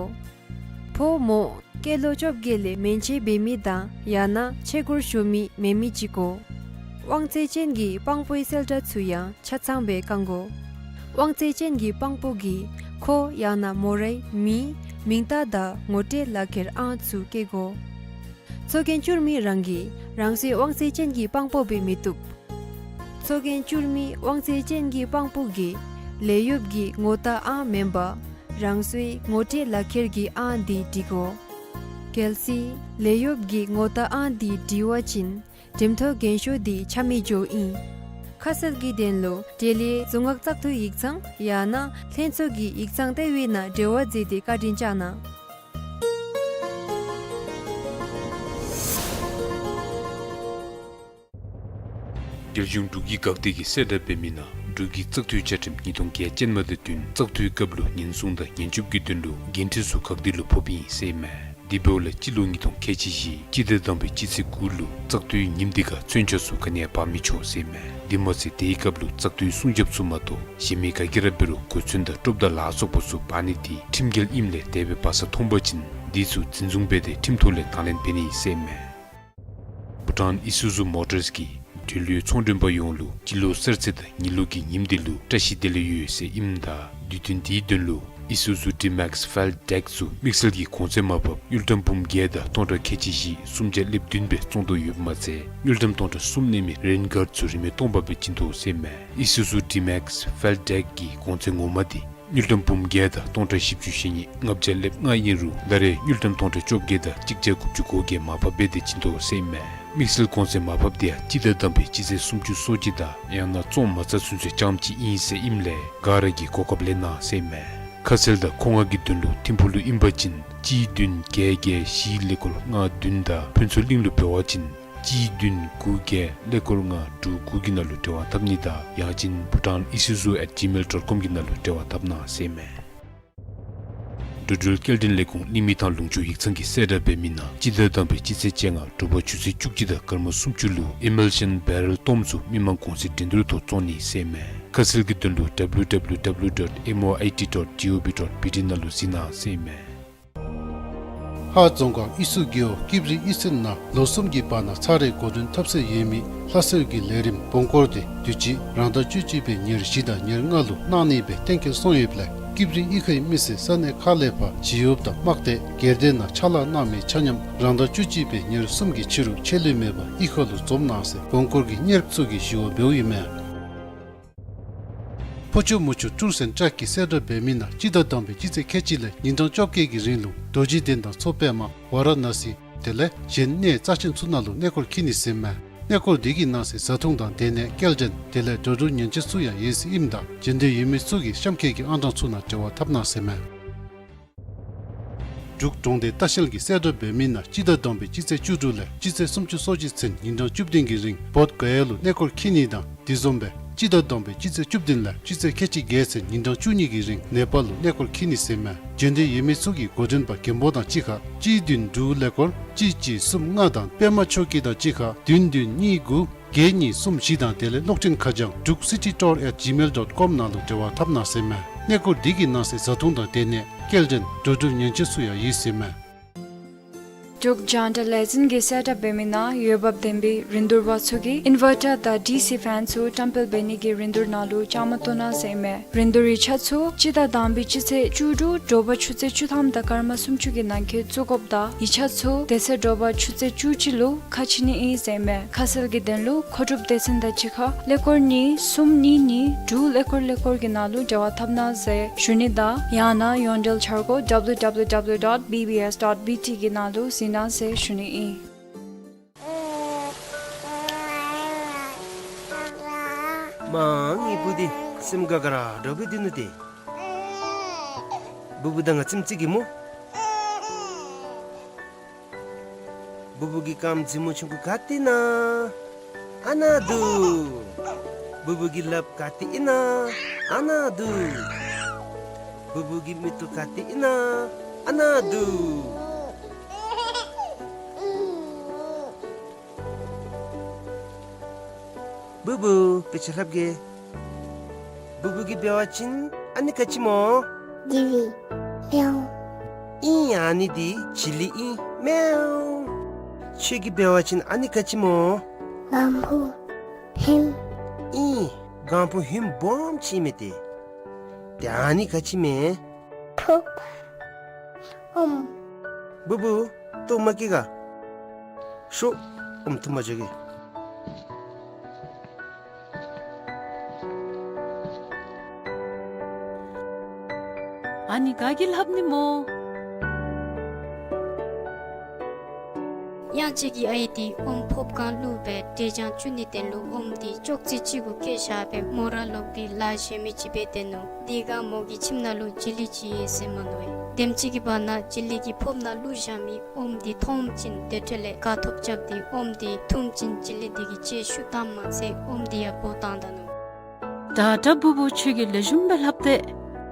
ཕོ་མོ་སྐྱེས་ལོ་བཅོ་བརྒྱད་ལས་མན་ཆད་འབད་མི་དང་ཡང་ན་ཆས་གོས་ཞུ་མི་མེད་མི་ཅིག་དགོ། དབང་ཚད་ཅན་གྱི་དཔང་པོའི་གསལ་བསྒྲགས་ཚུ་ཡང་ཆ་ཚང་སྦེ་བཀང་དགོ། དབང་ཚད་ཅན་གྱི་དཔང་པོ་གིས་ཁོ་ཡང་ན་མོ་རའི་མིང་མིང་རྟགས་དང་ངོ་སྤྲོད་ལག་ཁྱེར་ཨང་ཚུ་བཀོད་དགོ། ཚོགས་རྒྱན་བསྐྱུར་མི་རང་གིས་རང་སོའི་དབང་ཚད་ཅན་གྱི་དཔང་པོ་སྦེ་མི་བཏུབ། ཚོགས་རྒྱན་བསྐྱུར་མི་དབང་ཚད་ཅན་གྱི་དཔང་པོ་གིས་ལས་གཡོགཔ་གི་ངོ་རྟགས་ཨང་མེན་པར་རང་སོའི་ངོ་སྤྲོད་ལག་ཁྱེར་གྱི་ཨང་དེ་བྲི་དགོ། གལ་སྲིད་ལས་གཡོགཔ་གི་ངོ་རྟགས་ཨང་དེ་བྲི་བ་ཅིན་འགྲེམས་ཐོག་རྒྱན་ཤོག་དེ་ཆ་མེད་འགྱོཝ་ཨིན། ཁ་གསལ་གྱི་དོན་ལུ་འབྲེལ་ཡོད་རྫོང་ཁག་བཙག་འཐུའི་ཡིག་ཚང་ཡང་ན་ལྷན་ཚོགས་ཀྱི་ཡིག་ཚང་ལྟེ་བའི་ནང་འབྲེལ་བ་མཛད་དེ་བཀའ་དྲིན་བསྐྱང་གནང་། རྒྱལ་གཞུང་འབྲུག་གི་འགག་སྡེ་གིས་གསལ་བསྒྲགས་འབད་མི་ནང་འབྲུག་གི་བཙག་འཐུའི་བཅའ་ཁྲིམས་ཉིས་སྟོང་བརྒྱད་ཅན་མ་དང་བསྟུན་བཙག་འཐུའི་སྐབས་ལུ་ཉེན་སྲུང་དང་ཉེན་སྐྱོབ་ཀྱི་དོན་ལུ་འགན་འཁྲི་ཚུ་འགག་སྡེ་ལུ་ཕོགཔ་ཨིན་ཟེར་ཨིན་མས། དེ་འབདཝ་ལས་སྤྱི་ལོ་ཉིས་སྟོང་ཁལ་གཅིག་བཞི་སྤྱི་ཟླ་དང་པའི་སྤྱི་ཚེས་དགུ་ལུ་བཙག་འཐུའི་ཉིནམ་དེ་ཁར་མཚོན་ཆ་ཚུ་ག་ནི་ཡང་འབག་མི་ཆོག་ཟེར་ཨིན་མས། དེ་མ་ཚད་དེའི་སྐབས་ལུ་བཙག་འཐུའི་སྲུང་སྐྱོབ་ཚུ་མ་གཏོགས་གཞན་མི་ག་གིས་ར་འབད་རུང་གོ་མཚོན་དང་ཀྲོབ་དང་ལ་སོགས་པ་ཚུ་འབག་ནི་དེ་ཁྲིམས་འགལ་ཨིནམ་ལས་དེ་སྦེ་འབག་ས་མཐོང་པ་ཅིན་དེ་ཚུ་འཛིན་བཟུང་འབད་དེ་ཁྲིམས་ཐོག་ལས་དང་ལེན་འབད་ནི་ཟེར་ཨིན་མས། བྷུ་ཊཱན་ཨི་སུ་ཛུ་མོ་ཊརསི་གིས་འབྲེལ་ཡོད་ཚོང་མགྲོན་པ་ཡོངས་ལུ་སྤྱི་ལོ་གསར་ཚེས་དང་ཉི་ལོ་གི་ཉིནམ་དེ་ལུ་བཀྲ་ཤིས་བདེ་ལེགས་ཡོད་ཟེར་ཨིནམ་ད་དུས་སྟོན་དེའི་དོན་ལུ་ཨི་སུ་ཛུ་ཌི་མེགསི་ཕེལ་ཌེཀ་ཚུ་དམིགས་བསལ་གྱི་གོང་ཚད་མར་ཕབ་དངུལ་ཀྲམ་འབུམ་བརྒྱད་དང་སྟོང་ཕྲག་ཁལ་གཅིག་བཞི་སུམ་བརྒྱ་ལེབ་བདུན་སྦེ་བཙོང་དོ་ཡོདཔ་མ་ཚད་དངུལ་ཀྲམ་སྟོང་ཕྲག་གསུམ་གནས་མི་རེན་གཱརཌ་ཚུ་རིན་མེད་སྟོང་པ་སྦེ་བྱིན་དོ་ཟེར་ཨིན་མས། ཨི་སུ་ཛུ་ཌི་མེགསི་ཕེལ་ཌེཀ་གི་གོང་ཚད་ངོ་མ་དེ་དངུལ་ཀྲམ་འབུམ་བརྒྱད་དང་སྟོང་ཕྲག་བཞི་བཅུ་ཞེ་གཉིས་ལྔ་བརྒྱ་ལེབ་ལྔ་ཨིན་རུང་ད་རེས་དངུལ་ཀྲམ་སྟོང་ཕྲག་བཅོ་བརྒྱད་དང་གཅིག་བརྒྱ་དགུ་བཅུ་གོ་བརྒྱད་མར་ཕབ་འབད་དེ་བྱིན་དོ་ཟེར་ཨིན་མས། དམིགས་བསལ་གོང་ཚད་མར་ཕབ་དེ་ཡང་སྤྱི་ཟླ་དང་པའི་སྤྱི་ཚེས་སུམ་ཅུ་སོ་གཅིག་དང་ཡང་ན་བཙོང་མ་ཚར་ཚུན་ཚོད་རྐྱངམ་ཅིག་ཨིན་ཟེར་ཨིནམ་ལས་ག་ར་གིས་གོ་སྐབས་ལེན་གནང་ཟེར་ཨིན་མས། ཁ་གསལ་དང་མཁོ་མངགས་ཀྱི་དོན་ལུ་ཐིམ་ཕུག་ལུ་ཨིན་པ་ཅིན་གཅིག་བདུན་བརྒྱད་བརྒྱད་བཞི་ཀླད་ཀོར་ལྔ་བདུན་དང་ཕུན་ཚོགས་གླིང་ལུ་འབད་བ་ཅིན་གཅིག་བདུན་དགུ་བརྒྱད་ཀླད་ཀོར་ལྔ་དྲུག་དགུ་གི་ནང་ལུ་འབྲེལ་བ་འཐབ་ནི་དང་ཡང་ཅིན་bhutanisuzu at gmail dot com གི་ནང་ལུ་འབྲེལ་བ་འཐབ་གནང་ཟེར་ཨིན་མས། འགྲོ་འགྲུལ་སྐྱེལ་འདྲེན་ལས་ཁུངས་གླིང་མི་ཐང་ལུང་ཕྱོགས་ཡིག་ཚང་གིས་གསལ་བསྒྲགས་འབད་མི་ནང་སྤྱི་ཟླ་དང་པའི་སྤྱི་ཚེས་བཅོ་ལྔ་དྲོ་པ་ཆུ་ཚོད་བཅུ་གཅིག་དང་སྐར་མ་སུམ་ཅུ་ལུ་ཨི་མལ་ཤན་བེ་རེལ་སྟོངམ་ཚུ་མི་མང་གོང་ཚད་འགྲན་བསྡུར་ཐོག་བཙོང་ནི་ཟེར་ཨིན་མས། ཁ་གསལ་གྱི་དོན་ལུ་W W W dot M O I T dot gov dot B T ནང་ལུ་གཟིགས་གནང་ཟེར་ཨིན་མས། ཧཱ་རྫོང་ཁག་དབུས་སུ་རྒེད་འོག་ཀིབ་རི་དབུས་སེང་ནང་ལོ་གསུམ་གྱི་བར་ན་ཚར་རེ་འགོ་འདྲེན་འཐབ་སྲོལ་ཡོད་མི་ལྷ་གསོལ་གྱི་ལས་རིམ་སྦོམ་སྐོར་དེ་དུས་ཅི་རང་ཟླ་བཅུ་གཅིག་པའི་ཉེར་བཞི་དང་ཉེར་ལྔ་ལུ་གནང་ནི་སྦེ་གཏན་འཁེལ་སོང་ཡོདཔ་ལས་ཀིབ་རི་དབུས་ཁའི་མི་སེར་ས་གནས་ཁག་ལས་ཕར་བྱིའུ་དང་དམག་སྡེ་སྒེར་སྡེ་ནང་ཕྱག་ལཱ་གནང་མི་ཆ་མཉམ་རང་ཟླ་བཅུ་གཅིག་པའི་ཉེར་གསུམ་གྱི་ཕྱི་རུ་ཆད་ལུས་མེད་པར་དབུས་ཁ་ལུ་འཛོམས་གནང་ཟེར་སྦོམ་སྐོར་གྱི་གཉེརཔ་ཚུ་གིས་ཞུ་བ་འབདཝ་ཨིན་མས། ཕོ་ཆུ་མོ་ཆུ་ཊུར་སེན་ཊར་གྱིས་གསལ་བསྒྲགས་འབད་མི་ནང་སྤྱི་ཟླ་དང་པའི་སྤྱི་ཚེས་ཁལ་གཅིག་ལས་ཉིན་གྲངས་བཅོ་བརྒྱད་ཀྱི་རིང་ལུ་རྡོ་རྗེ་གདན་དང་མཚོ་པདྨ་ཝཱ་ར་ཎ་སི་དེ་ལས་གཞན་གནས་རྩ་ཆེན་ཚུ་ནང་ལུ་གནས་སྐོར་འཁྱིད་ནི་ཟེར་མས། གནས་སྐོར་འདི་གི་ནང་གསེས་བཟའ་འཐུང་དང་སྡོད་གནས་སྐྱེལ་འདྲེན་དེ་ལས་འགྲོ་འགྲུལ་ཉེན་བཅོལ་ཚུ་ཡང་ཡོད་ཟེར་ཨིནམ་ད་འབྱོན་འདོད་ཡོད་མི་ཚུ་གིས་གཤམ་འཁོད་ཀྱི་ཨང་གྲངས་ཚུ་ནང་འབྲེལ་བ་འཐབ་གནང་ཟེར་མས། འབྲུག་གྲོང་སྡེ་ལྟ་བཤལ་གྱིས་གསལ་བསྒྲགས་འབད་མི་ནང་སྤྱི་ཟླ་དང་པའི་སྤྱི་ཚེས་བཅུ་དྲུག་ལས་སྤྱི་ཚེས་སུམ་ཅུ་སོ་གཅིག་ཚུན་ཉིན་གྲངས་བཅུ་བདུན་གྱི་རིང་བོདྷ་ག་ཡ་ལུ་གནས་སྐོར་འཁྱིད་ནི་དང་དེ་བཟུམ་སྦེ་སྤྱི་ཟླ་དང་པའི་སྤྱི་ཚེས་བཅུ་བདུན་ལས་སྤྱི་ཚེས་ཁལ་གཅིག་བརྒྱད་ཚུན་ཉིན་གྲངས་བཅུ་གཉིས་ཀྱི་རིང་ནེ་པཱལ་ལུ་གནས་སྐོར་འཁྱིད་ནི་ཟེར་མས། འབྱོན་འདོད་ཡོད་མི་ཚུ་གིས་འགོ་འདྲེན་པ་མགོན་པོ་དང་གཅིག་ཁར་གཅིག་བདུན་དྲུག་ཀླད་ཀོར་གཅིག་གཅིག་གསུམ་ལྔ་དང་པདྨ་ཆོས་སྐྱིད་དང་གཅིག་ཁར་བདུན་བདུན་གཉིས་དགུ་བརྒྱད་གཉིས་གསུམ་བཞི་དང་དེ་ལས་གློག་འཕྲིན་ཁ་བྱང་འབྲུག་སི་ཊི་ཊུར་ཨེཊ་ཇི་མེལ་ཌོཊ་ཀོམ་ནང་ལུ་འབྲེལ་བ་འཐབ་གནང་ཟེར་མས། གནས་སྐོར་འདི་གི་ནང་གསེས་བཟའ་འཐུང་དང་སྡོད་གནས་སྐྱེལ་འདྲེན་འགྲོ་འགྲུལ་ཉེན་བཅོལ་ཚུ་ཡང་ཡོད་ཟེར་མས། འབྲུག་ཇཱན་ཊ་ལས་འཛིན་གྱིས་གསལ་བསྒྲགས་འབད་མི་ནང་འོས་འབབ་ལྡན་པའི་རིན་བསྡུར་པ་ཚུ་གིས་ཨིན་ཝར་ཊར་དང་ཌི་སི་ཕེན་ཚུ་བཀྲམ་སྤེལ་འབད་ནི་གི་རིན་བསྡུར་ནང་ལུ་བཅའ་མར་གཏོགས་གནང་ཟེར་མས། རིན་བསྡུར་ཡིག་ཆ་ཚུ་སྤྱི་ཟླ་དང་པའི་སྤྱི་ཚེས་བཅུ་དྲུག་དྲོ་པ་ཆུ་ཚོད་བཅུ་ཐམ་དང་སྐར་མ་སུམ་ཅུ་གི་ནང་འཁོད་བཙུགས་དགོཔ་དང་ཡིག་ཆ་ཚུ་དེ་ཚེ་དྲོ་པ་ཆུ་ཚོད་བཅུ་གཅིག་ལུ་ཁ་ཕྱེ་ནི་ཨིན་ཟེར་མས། ཁ་གསལ་གྱི་དོན་ལུ་མཁོ་སྒྲུབ་སྡེ་ཚན་དང་གཅིག་ཁར་ཀླད་ཀོར་གཉིས་གསུམ་གཉིས་གཉིས་དྲུག་ཀླད་ཀོར་ཀླད་ཀོར་གྱི་ནང་ལུ་འབྲེལ་བ་འཐབ་གནང་ཟེར་ཞུ་ནི་དང་ཡང་ན་ཡོངས་འབྲེལ་འཆར་སྒོ་W W W dot B B S dot B T གི་ནང་ལུ་གཟིགས་གནང་ཟེར་ཞུ་ནི་ཨིན། མ་ངེའི་བུ་འདི་སེམས་དགའ་དགའ་ར་འདྲཝ་སྦེ་སྡོད་ནུག་ཏེ། བུ་བུ་དང་ང་ཙམ་ཅིག་གིས་སྨོ། བུ་བུ་གི་རྐངམ་མཛེས་མོ་ཆུང་ཀུ་ག་ཏེ་ཨིན་ན། ཨ་ནཱ་འདུག། བུ་བུ་གི་ལགཔ་ག་ཏེ་ཨིན་ན། ཨ་ནཱ་འདུག། བུ་བུ་གི་མིག་ཏོ་ག་ཏེ་ཨིན་ན། ཨ་ནཱ་འདུག། བུ་བུ་དཔེ་ཆ་ལྷབ་གེ། བུ་བུ་གིས་འབད་བ་ཅིན་ཨ་ནི་ག་ཅི་སྨོ། ཇི་ལི། མེའོ། ཨིན། ཨ་ནི་འདི་ཇི་ལི་ཨིན། མེའོ། ཁྱོད་ཀྱིས་འབད་བ་ཅིན་ཨ་ནི་ག་ཅི་སྨོ། གང་ཕུ་ཧིམ། ཨིན། གང་ཕུ་ཧིམ་སྦོམ་ཅིག་ཨིན་མས་ཏེ། ཏེ་ཨ་ནི་ག་ཅི་མས། ཕུགཔ། ཨོམ། བུ་བུ་ལྟོཝ་མ་བཀྱེས་ག། ཤོག། ཨོམ་འཐུ་མ་འགྱོ་གེ། ཨ་ནི་ག་གིས་ལྷབ་ནི་སྨོ། གཡང་སྐྱིད་ཀྱི་ཨའི་འདི་ཨོམ་ཕོརཔ་སྒང་བླུགས་སྦེ་འབྲས་ལྗང་བཙུགས་ནིའི་དོན་ལུ་ཨོམ་འདི་ཅོག་ཙེ་ཅིག་གུ་བཀལ་བཞག་སྦེ་མོ་ར་ལོག་སྟེ་ལཱ་གཞན་མི་ཅིག་འབད་དེ་ནུག། དེ་སྒང་མོ་གི་ཁྱིམ་ནང་ལུ་ཇི་ལི་ཅིག་ཡོད་ཟེར་མ་ནུག་པས། དེམ་ཅིག་གི་བར་ན་ཇི་ལི་གིས་ཕོརཔ་ནང་བླུགས་བཞག་མི་ཨོམ་འདི་མཐོངམ་ཅིག་དེ་འཕྲོ་ལས་དགའ་ཐོབ་རྐྱབ་སྟེ་ཨོམ་འདི་འཐུངམ་ཅིག་ཇི་ལི་འདི་གིས་ལྕེ་ཤུགས་བཏངམ་མ་ཚད་ཨོམ་འདི་ཡང་སྦོ་བཏང་ད་ནུག། ད་ད་བུ་བུ་ཁྱོད་ཀྱིས་ལེགས་ཤོམ་སྦེ་ལྷབ་སྟེ།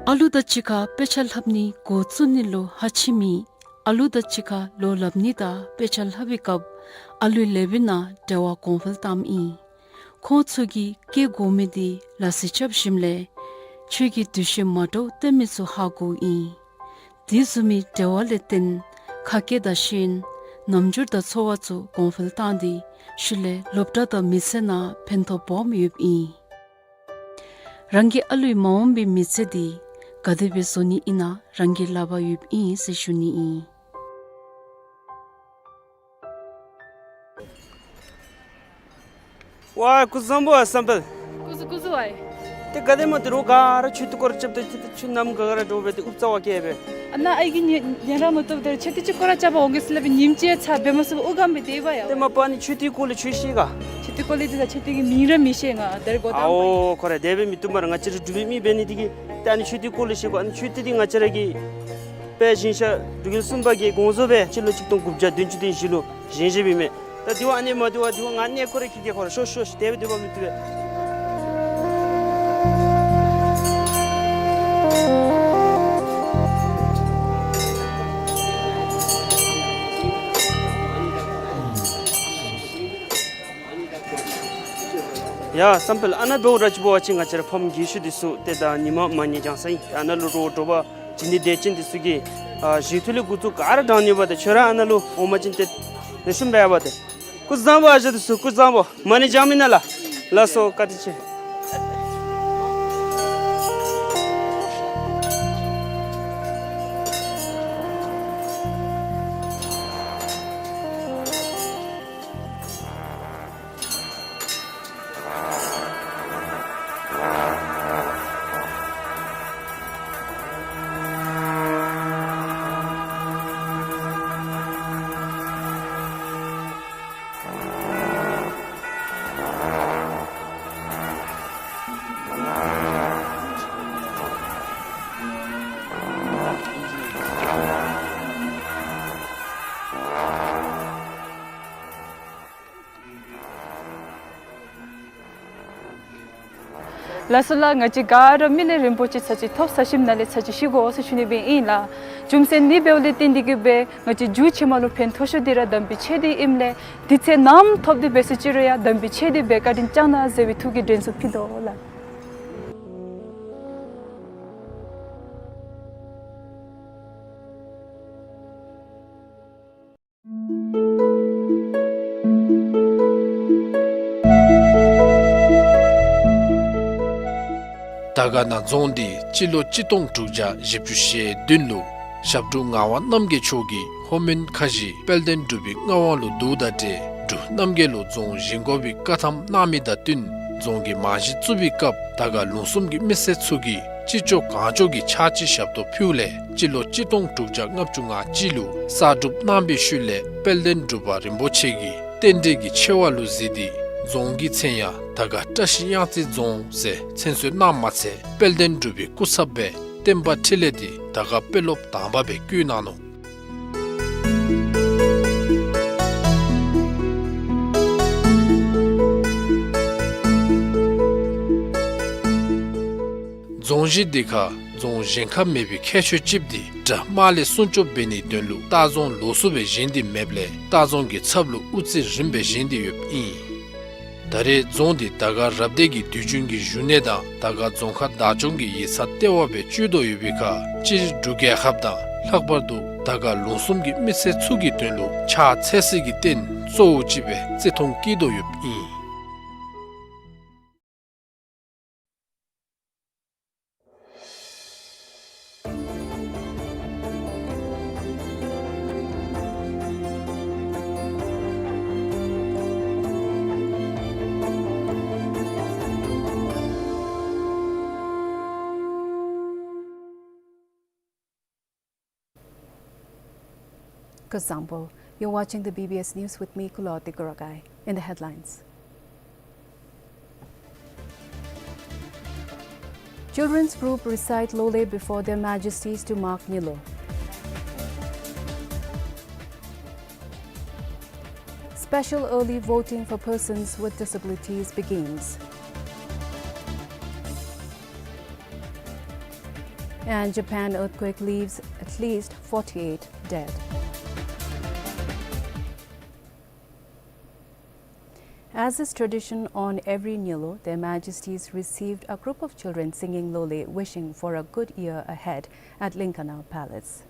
ཨ་ལུ་དང་གཅིག་ཁར་དཔེ་ཆ་ལྷབ་ནི་འགོ་བཙུགས་ནི་ལུ་ཧ་ཅིག་མེད། ཨ་ལུ་དང་གཅིག་ཁར་ལོ་ལྷབ་ནི་དང་དཔེ་ཆ་ལྷབ་པའི་སྐབས་ཨ་ལུའི་ལེ་བི་ནང་འབྲེལ་བ་གོང་འཕེལ་བཏངམ་ཨིན། ཁོང་ཚུ་གིས་བཀལ་དགོ་མི་འདི་ལ་སི་རྐྱབ་ཞིནམ་ལས་ཁྱོད་ཀྱིས་དུས་ཚོད་མ་འདྲཝ་སྟོན་མི་ཚུ་ཧ་གོཝ་ཨིན། དེ་བཟུམ་མའི་འབྲེལ་བ་ལས་བརྟེན་ཁ་སྐད་དང་ཤེས་ཡོན་རྣམ་འགྱུར་དང་འཚོ་བ་ཚུ་གོང་འཕེལ་བཏང་སྟེ་ཤུལ་ལས་སློབ་གྲྭ་དང་མི་ཚེ་ནང་ཕན་ཐོགས་སྦོམ་ཡོདཔ་ཨིན། རང་གི་ཨ་ལུའི་མ་འོངས་པའི་མི་ཚེ་འདི་ག་དེ་སྦེ་བཟོ་ནི་ཨིན་ན་རང་གི་ལག་པར་ཡོདཔ་ཨིན་ཟེར་ཞུ་ནི་ཨིན། ཝའི་སྐུ་གཟུགས་བཟང་པོ་ཨ་སམ་བལ། སྐུ་གཟུགས་སྐུ་གཟུགས་ཨའི། ཏེ་ག་དེམ་ཅིག་རོགས་ག་ར་མཆོད་རྟེན་སྐོར་ར་རྐྱབ་སྟེ་ཏེ་ཏེ་ཁྱོད་ནམ་ག་ག་ར་འདྲོག་སྦེ་ཏེ་ཨུབ་ཙ་བ་བཀལ་སྦེ། ཨ་ནཱ་ཨའི་གི་ཉེ་ཉེ་རང་མ་བཏུབ་ཏེ་མཆོད་རྟེན་ཅིག་སྐོར་ར་རྐྱབ་པར་འོང་གེ་ཟེར་སླབ་སྦེ་ཉིནམ་གཅིག་ཚར་འབད་མ་ཚུགས་པར་ཨུ་གམ་སྦེ་སྡོད་པ་ཡ། ཏེ་མ་པ་ནི་མཆོད་རྟེན་སྐོར་ལས་ཁྱོད་ཤེས་ག། མཆོད་རྟེན་སྐོར་ལས་ཏེ་ད་མཆོད་རྟེན་གྱི་མིང་ར་མི་ཤེས་ང་། དེར་གོ་ད་ཨའོ་ཁོ་ར་དེ་སྦེ་མི་བཏུབ་སྨ་རེ། ང་བཅས་ར་འབྲུག་པའི་མི་འབད་ནི་འདི་གིས་ཏེ་ཨ་ནི་མཆོད་རྟེན་སྐོར་ལས་ཤེས་དགོ། ཨ་ནི་མཆོད་རྟེན་འདི་ང་བཅས་ར་གི་དཔལ་ཞིང་གཤེགས་འབྲུག་རྒྱལ་གསུམ་པ་གིས་དགོངས་རྫོགས་སྦེ་སྤྱི་ལོ་ཆིག་སྟོང་དགུ་བརྒྱ་བདུན་ཅུ་དོན་བཞི་ལུ་བཞེངས་བཞེངསམ་ཨིན་མས། ད་དེ་བ་ཨ་ནི་མ་དེ་བ་དེ་བ་ང་གནས་སྐོར་རེ་འཁྱིད་གེ། ཁོ་ར་ཤོག་ཤོག་ཤོག། དེ་སྦེ་སྡོད་པ་མི་བཏུབ་པས། ཡ་སམ་བལ། ཨ་ནཱ་འབདཝ་ར་ཅིག་འབད་བ་ཅིན་ང་བཅས་ར་ཕམ་རྒས་ཤོས་འདི་ཚུ་ཏེ་ད་ཉི་མ་མ་ཉལ་རྐྱངམ་ཅིག་ཨ་ནཱ་ལུ་རོགས་དྲོ་པ་བྱིན་ནི་དད་ཅན་འདི་ཚུ་གིས་ ཨ་ཞི་ཐུ་ལས་འགོ་བཙུགས་ག་ར་དྲང་ནི་འབད་དེ་ཁྱོད་ར་ཨ་ནཱ་ལུ་འོང་པ་ཅིན་ཏེ་ལེགས་ཤོམ་འབད་བ་དེ། སྐུ་གཟུགས་བཟང་པོ། ཨ་ཞང་དེ་ཚུ་སྐུ་གཟུགས་བཟང་པོ། མ་ཎི་བགྱང་མི་ནང་ལགས། ལགས་སོ། བཀའ་དྲིན་ཆེ། ལགས་སོ་ལགས། ང་བཅས་ག་ར་མི་ལས་རིན་པོ་ཆེ་ཚར་གཅིག་ཐོབ་ཚར་ཞིནམ་ལས་ཚར་གཅིག་ཤི་དགོ་ཟེར་ཞུ་ནི་སྦེ་ཨིན་ལགས། རྒྱུ་མཚན་ཨ་ནི་འབདཝ་ལས་བརྟེན་ཏེ་གིས་སྦེ་ང་བཅས་རྒྱུད་ཕྱི་མ་ལུ་ཕན་ཐོགས་ཤོས་འདི་ར་དམ་པའི་ཆོས་འདི་ཨིནམ་ལས་དུས་ཚོད་ནམ་ཐོབ་སྟེ་འབད་ས་ཅིག་རུང་ཡང་དམ་པའི་ཆོས་འདི་སྦེ་བཀའ་དྲིན་བསྐྱང་གནང་ཟེར་བའི་ཐུགས་ཀྱི་དྲན་གསོ་ཕུལ་དོ་ལགས། དར་དཀར་ན་རྫོང་འདི་སྤྱི་ལོ་གཅིག་སྟོང་དྲུག་བརྒྱ་བཞི་བཅུ་ཞེ་བདུན་ལུ་ཞབས་དྲུང་ངག་དབང་རྣམ་རྒྱལ་མཆོག་གིས་ལྷོ་མོན་ཁ་བཞི་དཔལ་ལྡན་འབྲུག་པའི་མངའ་དབང་ལུ་བསྡུཝ་ད་ཏེ་འབྲུག་རྣམ་རྒྱལ་ལུ་རྫོང་བཞེངས་དགོ་པའི་བཀའ་ཐམ་གནང་མི་དང་བསྟུན་རྫོང་གི་རྨང་གཞི་བཙུགས་པའི་སྐབས་དར་དཀར་ལུང་གསུམ་གྱི་མི་སེར་ཚུ་གིས་ཅི་ལྕོགས་གང་ལྕོགས་ཀྱི་ཕྱག་ཕྱི་ཞབས་ཏོག་ཕུལཝ་ལས་སྤྱི་ལོ་གཅིག་སྟོང་དྲུག་བརྒྱ་ལྔ་བཅུ་ང་གཅིག་ལུ་གསར་སྒྲུབ་གནང་བའི་ཤུལ་ལས་དཔལ་ལྡན་འབྲུག་པ་རིན་པོ་ཆེ་གིས་རྟེན་འབྲེལ་གྱི་ཆེ་བ་ལུ་གཟིགས་ཏེ་རྫོང་གི་མཚན་ཡང་དར་དཀར་བཀྲ་ཤིས་གཡང་རྩེ་རྫོང་ཟེར་མཚན་གསོལ་གནངམ་མ་ཚད་དཔལ་ལྡན་འབྲུག་པའི་སྐུ་ཚབ་སྦེ་བསྟན་པ་འཕྲིན་ལས་འདི་དར་དཀར་དཔོན་སློབ་དང་པ་སྦེ་བསྐོ་གནང་ནུག། རྫོང་གཞི་འདི་ཁར་རྫོང་གཞན་ཁར་མེད་པའི་ཁྱད་ཆོས་ཅིག་འདི་དགྲ་དམག་ལས་སྲུང་སྐྱོབ་འབད་ནིའི་དོན་ལུ་ལྟ་རྫོང་ལོགས་སུ་སྦེ་བཞེངས་ཏེ་མེདཔ་ལས་ལྟ་རྫོང་གི་ཚབ་ལུ་དབུ་རྩེ་རིངམ་སྦེ་བཞེངས་ཏེ་ཡོདཔ་ཨིན། ད་རེས་རྫོང་འདི་དར་དཀར་རབ་སྡེ་གི་དུས་རྒྱུན་གྱི་བཞུགས་གནས་དང་དར་དཀར་རྫོང་ཁག་བདག་སྐྱོང་གི་ཡིག་ཚང་ལྟེ་བ་སྦེ་སྤྱོད་དོ་ཡོད་པའི་ཁར་སྤྱིར་འབྲུག་རྒྱལ་ཁབ་དང་ལྷག་པར་དུ་དར་དཀར་ལུང་གསུམ་གྱི་མི་སེར་ཚུ་གི་དོན་ལུ་ཕྱག་འཚལ་སའི་རྟེན་གཙོ་བོ་ཅིག་སྦེ་བརྩི་མཐོང་བསྐྱེད་དོ་ཡོདཔ་ཨིན། Kuzuzangpo. You're watching the B B S News with me, Kulo Tekorogay. In the headlines. Children's group recite Lole before Their Majesties to mark Nyilu. Special early voting for persons with disabilities begins. And Japan earthquake leaves at least forty-eight dead. As is tradition, on every Nyilu, Their Majesties received a group of children singing Lole, wishing for a good year ahead at Lingkana Palace.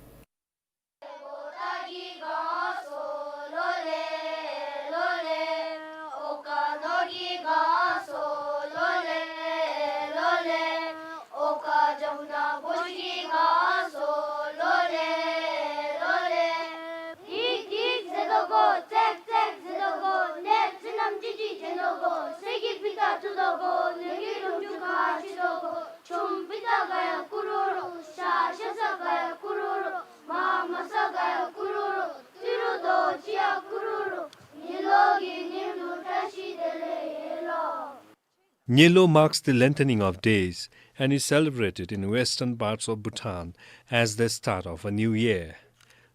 Nyilu marks the lengthening of days and is celebrated in western parts of Bhutan as the start of a new year.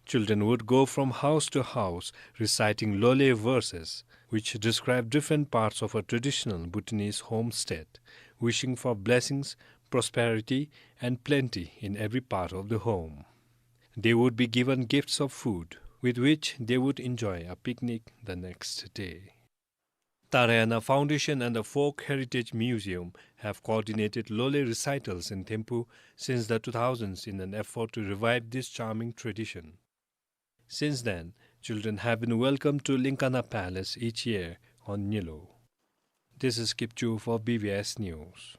Children would go from house to house reciting Lole verses, which describe different parts of a traditional Bhutanese homestead, wishing for blessings, prosperity, and plenty in every part of the home. They would be given gifts of food, with which they would enjoy a picnic the next day. Tarayana Foundation and the Folk Heritage Museum have coordinated Lole recitals in Thimphu since the two thousands in an effort to revive this charming tradition. Since then, children have been welcomed to Linkana Palace each year on Nyilu. This is Kipchu for B B S News.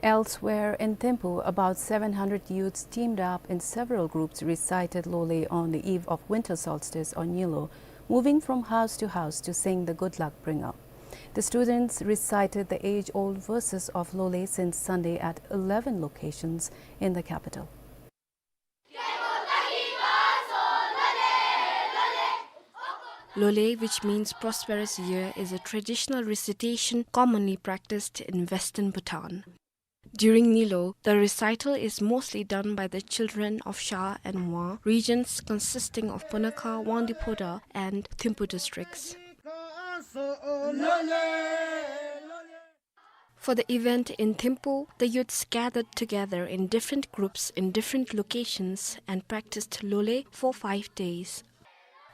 Elsewhere in Thimphu, about seven hundred youths teamed up in several groups recited Lole on the eve of winter solstice on Nyilu, moving from house to house to sing the good luck bringer. The students recited the age-old verses of Lole since Sunday at eleven locations in the capital. Lole, which means prosperous year, is a traditional recitation commonly practiced in western Bhutan. During Nyilu, the recital is mostly done by the children of Sha and Wa regions consisting of Punakha, Wangdue Phodrang, and Thimphu districts. For the event in Thimphu, the youths gathered together in different groups in different locations and practiced Lole for five days.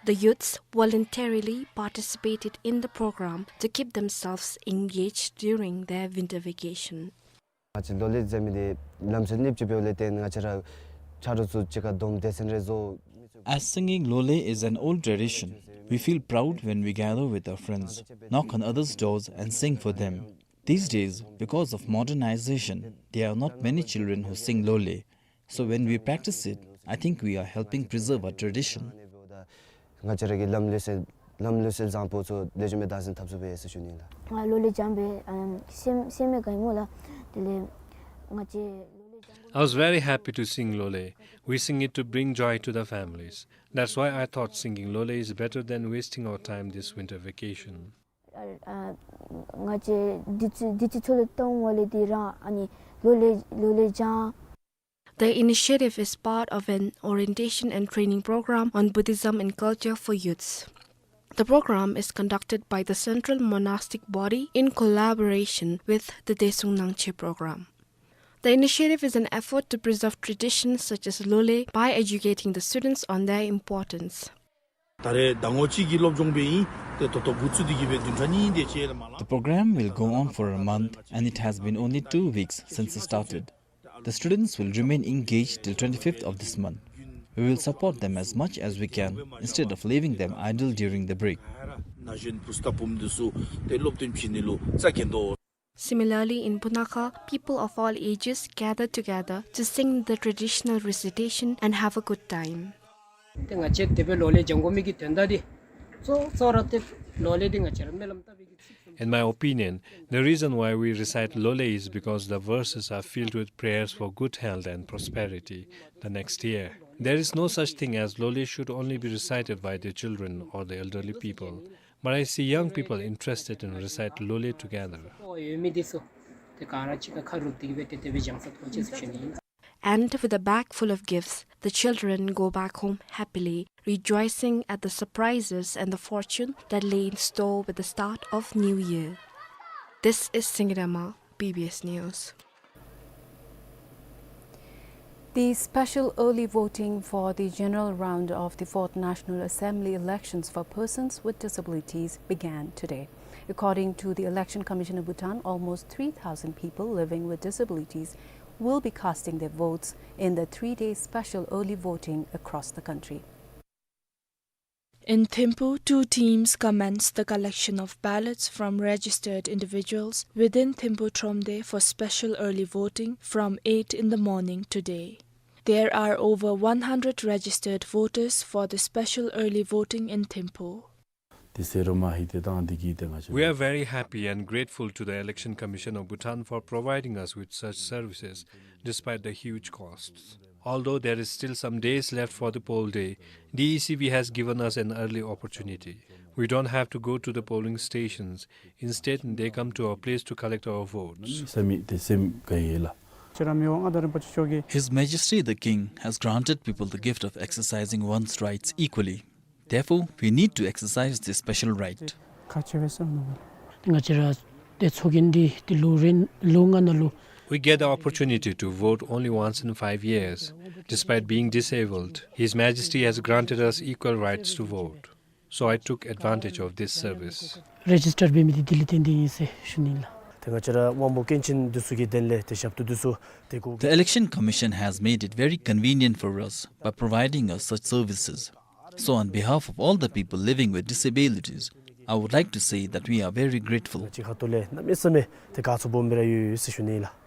The youths voluntarily participated in the program to keep themselves engaged during their winter vacation. ང་བཅས་ལོ་ལེ་ཟེར་མི་འདི་ལམ་སྲོལ་ནི་ཅིག་འབདཝ་ལས་བརྟེན་ང་བཅས་ར་ཆ་རོགས་ཚུ་གཅིག་ཁར་བསྡོམས་ཏེ་སེམས་རེ་བཟོ། As singing Lole is an old tradition, we feel proud when we gather with our friends, knock on others' doors and sing for them. These days, because of modernization, there are not many children who sing Lole. So when we practice it, I think we are helping preserve our tradition. ང་བཅས་ར་གི་ལམ་ལུགས་སྲོལ་ལམ་ལུགས་སྲོལ་བཟང་པོ་ཚུ་ལེགས་ཤོམ་སྦེ་བདག་འཛིན་འཐབ་ཚུགས་པས་ཟེར་ཞུ་ནི་ལགས། ང་ལོ་ལེགས་སྦྱངས་པས་སེམས་སེམས་མེད་ག་ཡི་མོ་ལགས། དེ་ལས་ང་བཅས་ལོ་ལེགས་སྦྱངས། I was very happy to sing Lole. We sing it to bring joy to the families. That's why I thought singing Lole is better than wasting our time this winter vacation. ཨ་ང་བཅས་འདི་ཚུ་འདི་ཚུ་ཚུ་ལུ་གཏང་བ་ལས་འདི་ར་ཨ་ནི་ལོ་ལེགས་ལོ་ལེགས་སྦྱངས། The initiative is part of an orientation and training program on Buddhism and culture for youths. The program is conducted by the Central Monastic Body in collaboration with the Daesung Nangchey program. The initiative is an effort to preserve traditions such as Lole by educating the students on their importance. ད་རེས་ཟླ་ངོ་གཅིག་གི་སློབ་སྦྱོང་སྦེ་ཨིན། ཏེ་ད་ལྟོ་བུ་ཚུ་འདི་གིས་སྦེ་བདུན་ཕྲག་གཉིས་དེ་ཅིག་ལས་མ་ལང་། The program will go on for a month and it has been only two weeks since it started. The students will remain engaged till twenty-fifth of this month. We will support them as much as we can instead of leaving them idle during the break. ན་གཞོན་བུ་ཚ་བུམོ་འདི་ཚུ་ཏེ་སློབ་སྟོན་བྱིན་ནི་ལུ་རྩ་འགེངས་དོ། Similarly, in Punakha, people of all ages gather together to sing the traditional recitation and have a good time. ཏེ་ང་བཅས་དེ་སྦེ་ལོ་ལེགས་སྦྱང་དགོ་མི་གི་དོན་དག་འདི་གཙོ་གཙོ་བོ་ར་ཏེ་ལོ་ལེགས་འདི་ང་བཅས་ར་སྨོན་ལམ་བཏབ་པའི་གི་ཚིག་ཙམ། In my opinion, the reason why we recite Lole is because the verses are filled with prayers for good health and prosperity the next year. There is no such thing as Lole should only be recited by the children or the elderly people. But I see young people interested in recite Lole together. ཨོ་ཡོད་མི་འདི་ཚུ་ཏེ་ག་ར་གཅིག་ཁར་ཁ་རུབ་སྟེ་གི་སྦེ་ཏེ་དེ་སྦེ་སྦྱང་ས་ཐོབ་ཅི་ཟེར་ཞུ་ནི་ཨིན། And with a bag full of gifts, the children go back home happily, rejoicing at the surprises and the fortune that lay in store with the start of New Year. This is Singirama, B B S News. The special early voting for the general round of the fourth National Assembly elections for persons with disabilities began today. According to the Election Commission of Bhutan, almost three thousand people living with disabilities will be casting their votes in the three-day special early voting across the country. In Thimphu, two teams commenced the collection of ballots from registered individuals within Thimphu Thromde for special early voting from eight in the morning today. There are over one hundred registered voters for the special early voting in Thimphu. We are very happy and grateful to the Election Commission of Bhutan for providing us with such services, despite the huge costs. Although there is still some days left for the poll day, D E C B has given us an early opportunity. We don't have to go to the polling stations. Instead, they come to our place to collect our votes. His Majesty the King has granted people the gift of exercising one's rights equally. Therefore, we need to exercise this special right. ང་བཅས་ར་ཏེ་ཚོགས་རྒྱན་འདི་ཏེ་ལོ་རེ་ལོ་ལྔ་ནང་ལུ། We get the opportunity to vote only once in five years. Despite being disabled, His Majesty has granted us equal rights to vote. So I took advantage of this service. རེ་ཇིས་ཊར་འབད་མི་འདི་དེ་ལས་བརྟེན་ཏེ་ཨིན་ཟེར་ཞུ་ནི་ལགས། ཏེ་ང་བཅས་ར་དབང་པོ་སྐྱོན་ཅན་འདི་ཚུ་གི་དོན་ལས་ཏེ་ཞབས་ཏོག་འདི་ཚུ་ཏེ་གོ། The election commission has made it very convenient for us by providing us such services. So on behalf of all the people living with disabilities, I would like to say that we are very grateful. ང་བཅས་ཁ་ཐུག་ལས་གནམ་མེད་ས་མེད་ཏེ་དགའ་ཚོར་སྦོམ་སྦེ་ར་ཡོད་ཡོད་ཟེར་ཞུ་ནི་ལགས།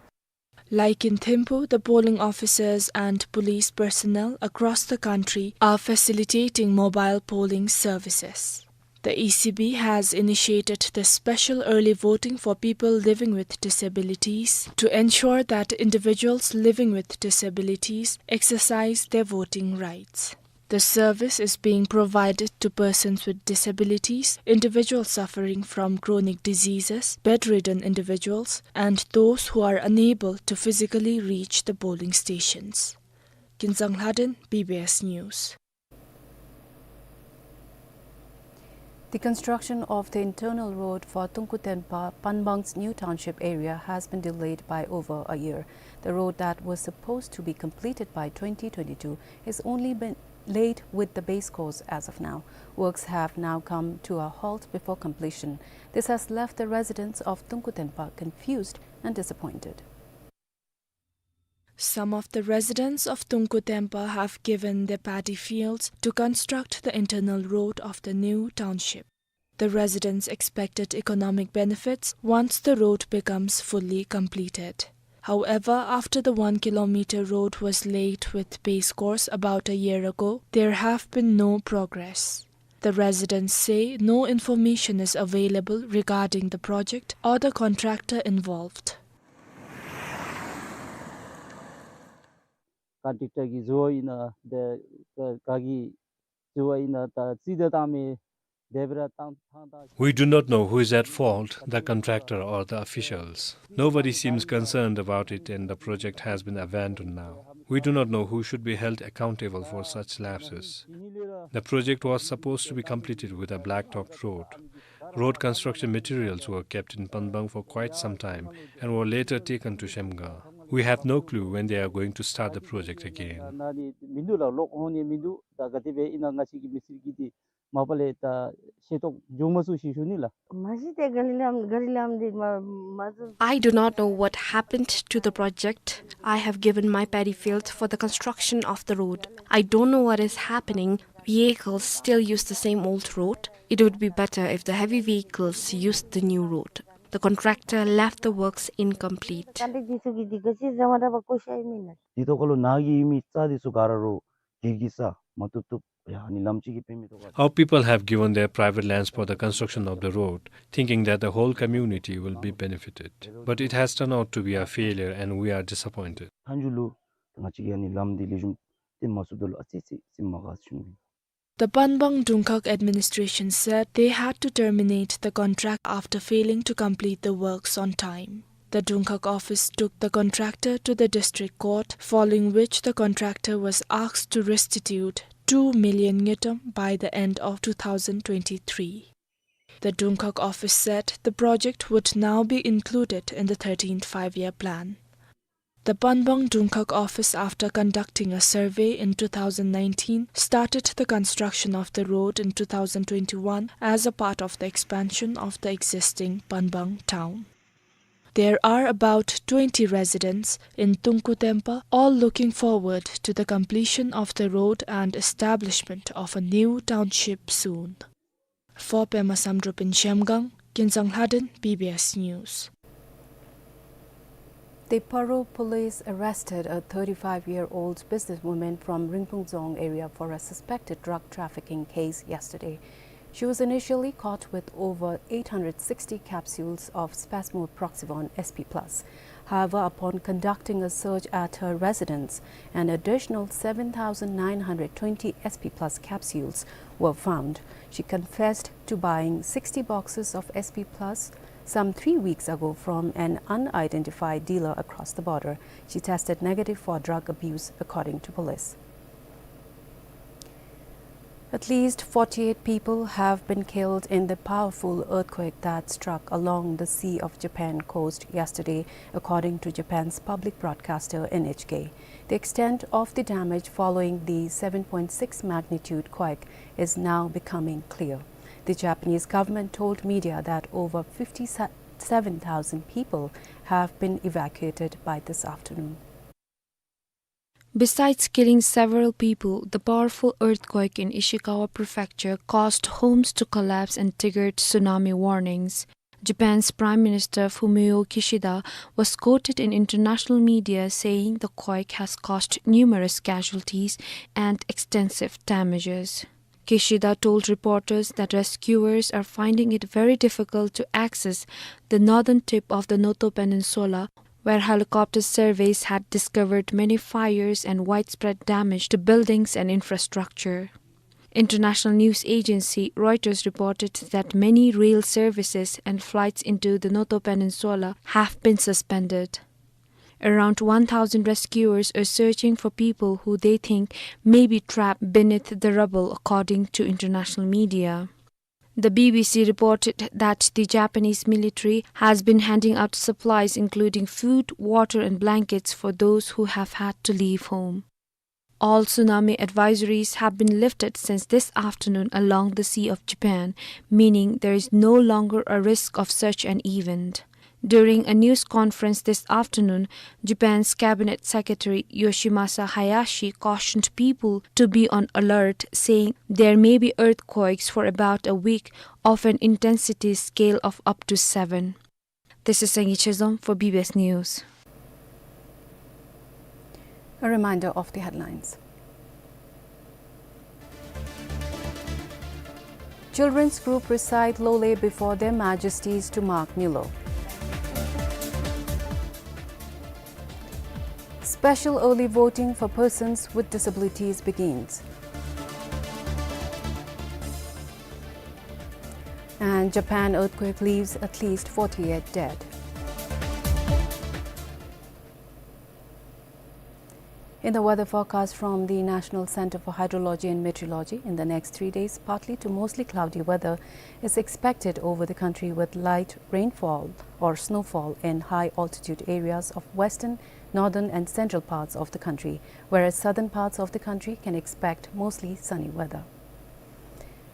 Like in Thimphu, the polling officers and police personnel are cross-the-country are facilitating mobile polling services. The E C B has initiated the special early voting for people living with disabilities to ensure that individuals living with disabilities exercise their voting rights. The service is being provided to persons with disabilities, individuals suffering from chronic diseases, bedridden individuals, and those who are unable to physically reach the polling stations. Kinzang Lhaden, B B S News. The construction of the internal road for Tunku Tempa, Panbang's new township area, has been delayed by over a year. The road that was supposed to be completed by twenty twenty-two is only been laid with the base course as of now. Works have now come to a halt before completion. This has left the residents of Tunku Tempa confused and disappointed. Some of the residents of Tunku Tempa have given their paddy fields to construct the internal road of the new township. The residents expected economic benefits once the road becomes fully completed. However, after the one kilometer road was laid with base course about a year ago, there have been no progress. The residents say no information is available regarding the project or the contractor involved. ཀོན་ཊེག་ཊར་གི་རྫུ་བ་ཨིན་ན་ཏེ་ག་ག་གི་རྫུ་བ་ཨིན་ན་ད་རྩིས་ད་བཏང་མི་དེ་སྦེ་ར་བཏང་བཏང་བཏང་། We do not know who is at fault, the contractor or the officials. Nobody seems concerned about it and the project has been abandoned now. We do not know who should be held accountable for such lapses. The project was supposed to be completed with a blacktopped road. Road construction materials were kept in Panbang for quite some time and were later taken to Shemgang. We have no clue when they are going to start the project again. ད་ནི་མིན་འདུག་ལགས། ལོག་འོང་ནི་མིན་འདུག། ད་ག་དེ་སྦེ་ཨིན་ན་ང་བཅས་ཀྱི་མི་སེར་གྱིས་འདི་མ་པ་ལས་ད་ཤེས་རྟོགས་བྱུང་མ་ཚུགས་ཟེར་ཞུ་ནི་ལགས། མ་གཞི་ཏེ་ག་ལི་ལམ་ག་ལི་ལམ་འདི་མ་མ་ཚུགས། I do not know what happened to the project. I have given my paddy field for the construction of the road. I don't know what is happening. Vehicles still use the same old road. It would be better if the heavy vehicles used the new road. The contractor left the works incomplete. ཏན་ཏན་འདི་ཚུ་གི་འདི་ག་ཅི་ཟེར་མ་འདྲ་བ་བཀོད་བཞག་ཡི་མེན་ན། འདི་ཐོག་ཁ་ལུ་ནཱ་གི་ཡོད་མི་རྩྭ་འདི་ཚུ་ག་ར་རོ་གིར་གིར་ས་མ་བཏུབ་བཏུབ་ཡ་ཨ་ནི་ལམ་ཅིག་གི་དཔེ་མི་ཐོག་ཁ། Our people have given their private lands for the construction of the road, thinking that the whole community will be benefited. But it has turned out to be a failure and we are disappointed. མཐའ་མཇུག་ལུ་ང་བཅས་ཀྱིས་ཨ་ནི་ལམ་འདི་ལེགས་ཤོམ་སྟོན་མ་ཚུགསཔ་ད་ལུ་ཨ་ཙི་ཙི་སེམས་མ་དགའ་ཟེར་ཞུ་ནི། The Panbang Dungkhag administration said they had to terminate the contract after failing to complete the works on time. The Dungkhag office took the contractor to the district court, following which the contractor was asked to restitute two million ngultrum by the end of two thousand twenty-three. The Dungkhag office said the project would now be included in the thirteenth Five-Year Plan. The Panbang Dungkhag office, after conducting a survey in two thousand nineteen, started the construction of the road in two thousand twenty-one as a part of the expansion of the existing Panbang town. There are about twenty residents in Tunku Tempa, all looking forward to the completion of the road and establishment of a new township soon. For Pema Samdrup in Zhemgang, Kinzang Lhaden, B B S News. The Paro police arrested a thirty-five-year-old businesswoman from Ringphung Dzong area for a suspected drug trafficking case yesterday. She was initially caught with over eight hundred sixty capsules of spasmoproxivone S P plus. However, upon conducting a search at her residence, an additional seven thousand nine hundred twenty S P plus capsules were found. She confessed to buying sixty boxes of S P plus some three weeks ago from an unidentified dealer across the border. She tested negative for drug abuse, according to police. At least forty-eight people have been killed in the powerful earthquake that struck along the Sea of Japan coast yesterday, according to Japan's public broadcaster N H K. The extent of the damage following the seven point six magnitude quake is now becoming clear. The Japanese government told media that over fifty-seven thousand people have been evacuated by this afternoon. Besides killing several people, the powerful earthquake in Ishikawa Prefecture caused homes to collapse and triggered tsunami warnings. Japan's Prime Minister Fumio Kishida was quoted in international media saying the quake has caused numerous casualties and extensive damages. Kishida told reporters that rescuers are finding it very difficult to access the northern tip of the Noto Peninsula, where helicopter surveys had discovered many fires and widespread damage to buildings and infrastructure. International news agency Reuters reported that many rail services and flights into the Noto Peninsula have been suspended. Around one thousand rescuers are searching for people who they think may be trapped beneath the rubble, according to international media. The B B C reported that the Japanese military has been handing out supplies, including food, water, and blankets for those who have had to leave home. All tsunami advisories have been lifted since this afternoon along the Sea of Japan, meaning there is no longer a risk of such an event. During a news conference this afternoon, Japan's Cabinet Secretary Yoshimasa Hayashi cautioned people to be on alert, saying there may be earthquakes for about a week of an intensity scale of up to seven. This is Sengi Chezom for B B S News. A reminder of the headlines. Children's group recite Lole before their majesties to mark Nyulo. Special early voting for persons with disabilities begins. And Japan earthquake leaves at least forty-eight dead. In the weather forecast from the National Center for Hydrology and Meteorology, in the next three days, partly to mostly cloudy weather is expected over the country with light rainfall or snowfall in high altitude areas of western, northern and central parts of the country, whereas southern parts of the country can expect mostly sunny weather.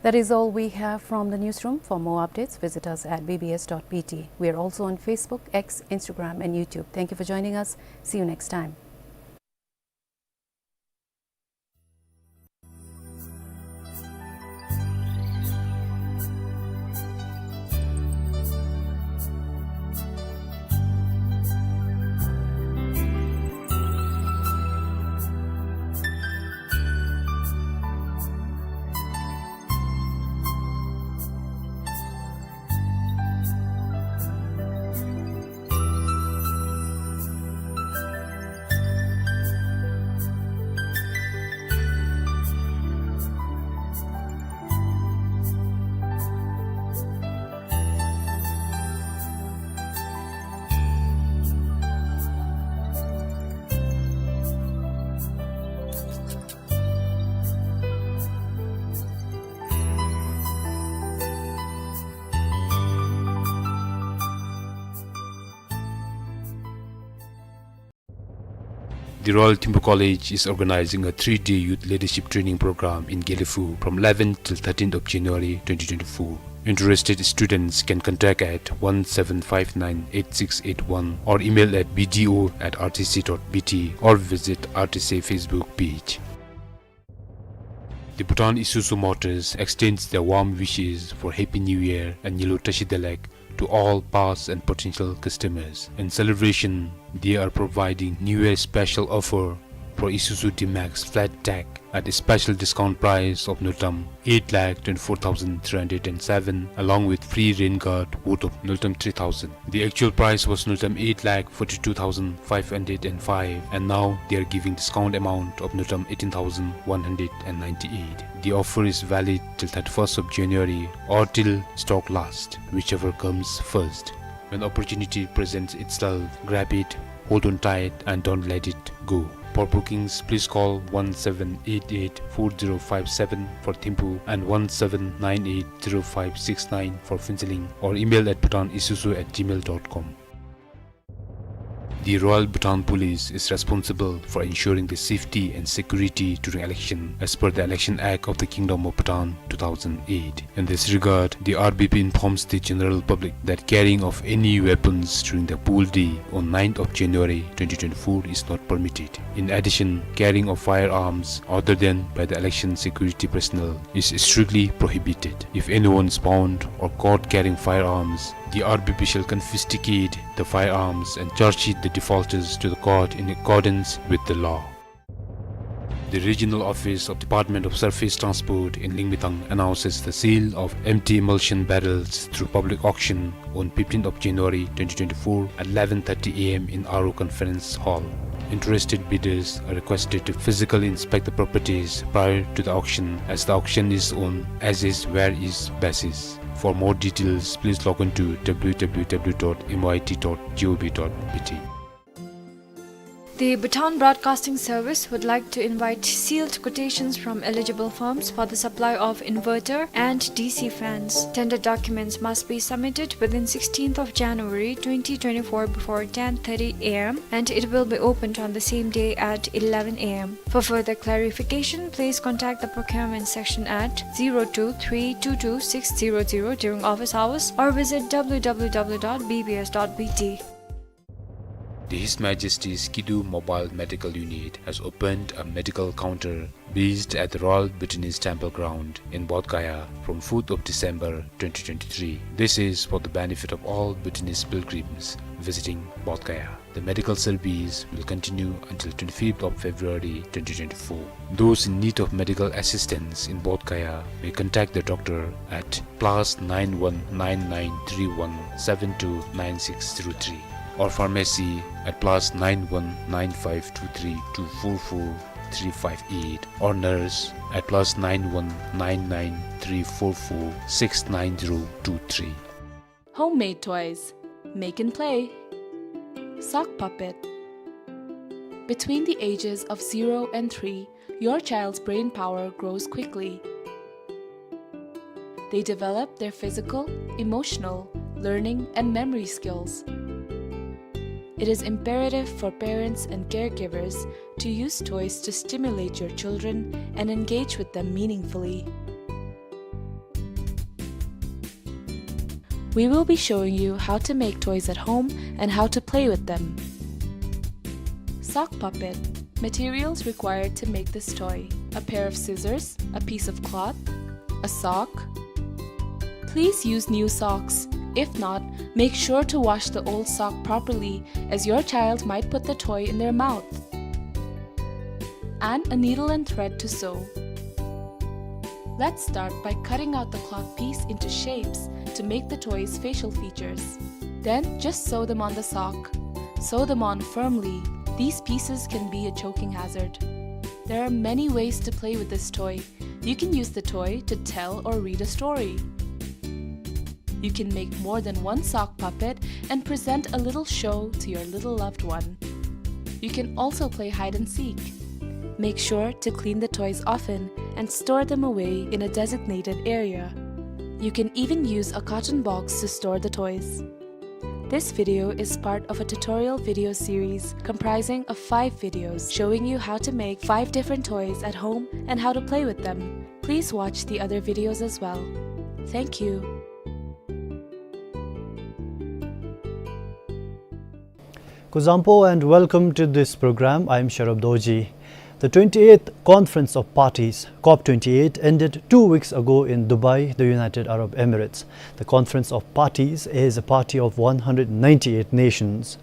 That is all we have from the newsroom. For more updates, visit us at B B S dot B T. We are also on Facebook, X, Instagram, and YouTube. Thank you for joining us. See you next time. The Royal Thimphu College is organizing a three-day youth leadership training program in Gelephu from eleventh till thirteenth of January twenty twenty-four. Interested students can contact at one seven five nine eight six eight one or email at B D O at R T C dot B T or visit R T C Facebook page. The Bhutan Isuzu Motors extends their warm wishes for Happy New Year and Nyilo Tashi Delek to all past and potential customers. In celebration, they are providing New Year special offer for Isuzu D-Max Flat Tech at a special discount price of Ngultrum eight lakh twenty-four thousand three hundred and seven, along with free rain guard worth of Ngultrum three thousand. The actual price was Ngultrum eight lakh forty-two thousand five hundred and five, and now they are giving discount amount of Ngultrum eighteen thousand one hundred and ninety-eight. The offer is valid till thirty-first of January or till stock last, whichever comes first. When opportunity presents itself, grab it, hold on tight, and don't let it go. For bookings, please call one seven eight eight four zero five seven for Thimphu and one seven nine eight zero five six nine for Phuentsholing, or email at bhutan isuzu at gmail dot com. The Royal Bhutan Police is responsible for ensuring the safety and security during election as per the Election Act of the Kingdom of Bhutan two thousand eight. In this regard, the R B P informs the general public that carrying of any weapons during the poll day on ninth of January twenty twenty-four is not permitted. In addition, carrying of firearms other than by the election security personnel is strictly prohibited. If anyone is found or caught carrying firearms, the R B P shall confiscate the firearms and charge sheet the defaulters to the court in accordance with the law. The regional office of Department of Surface Transport in Lingmetang announces the sale of empty emulsion barrels through public auction on fifteenth of January twenty twenty-four at eleven thirty A M in Aro Conference Hall. Interested bidders are requested to physically inspect the properties prior to the auction, as the auction is on as is where is basis. For more details, please log on to W W W dot M Y T dot G O V dot B T. The Bhutan Broadcasting Service would like to invite sealed quotations from eligible firms for the supply of inverter and D C fans. Tender documents must be submitted within sixteenth of January twenty twenty-four before ten thirty A M, and it will be opened on the same day at eleven A M. For further clarification, please contact the procurement section at zero two three two two six zero zero during office hours or visit W W W dot B B S dot B T. The His Majesty's Kidu Mobile Medical Unit has opened a medical counter based at the Royal Bhutanese Temple Ground in Bodh Gaya from fourth of December twenty twenty-three. This is for the benefit of all Bhutanese pilgrims visiting Bodh Gaya. The medical service will continue until twenty-fifth of February twenty twenty-four. Those in need of medical assistance in Bodh Gaya may contact the doctor at plus nine one nine nine three one seven two nine six zero three, or pharmacy at plus nine one nine five two three two four four three five eight, or nurse at plus nine one nine nine three four four six nine zero two three. Homemade toys. Make and play. Sock puppet. Between the ages of zero and three, your child's brain power grows quickly. They develop their physical, emotional, learning, and memory skills. It is imperative for parents and caregivers to use toys to stimulate your children and engage with them meaningfully. We will be showing you how to make toys at home and how to play with them. Sock puppet. Materials required to make this toy: a pair of scissors, a piece of cloth, a sock. Please use new socks. If not, make sure to wash the old sock properly, as your child might put the toy in their mouth. And a needle and thread to sew. Let's start by cutting out the cloth piece into shapes to make the toy's facial features. Then just sew them on the sock. Sew them on firmly. These pieces can be a choking hazard. There are many ways to play with this toy. You can use the toy to tell or read a story. You can make more than one sock puppet and present a little show to your little loved one. You can also play hide and seek. Make sure to clean the toys often and store them away in a designated area. You can even use a carton box to store the toys. This video is part of a tutorial video series comprising of five videos showing you how to make five different toys at home and how to play with them. Please watch the other videos as well. Thank you. Kuzuzangpo and welcome to this program. I am Sharab Dorji. The twenty-eighth Conference of Parties, COP twenty-eight, ended two weeks ago in Dubai, the United Arab Emirates. The Conference of Parties is a party of one hundred ninety-eight nations.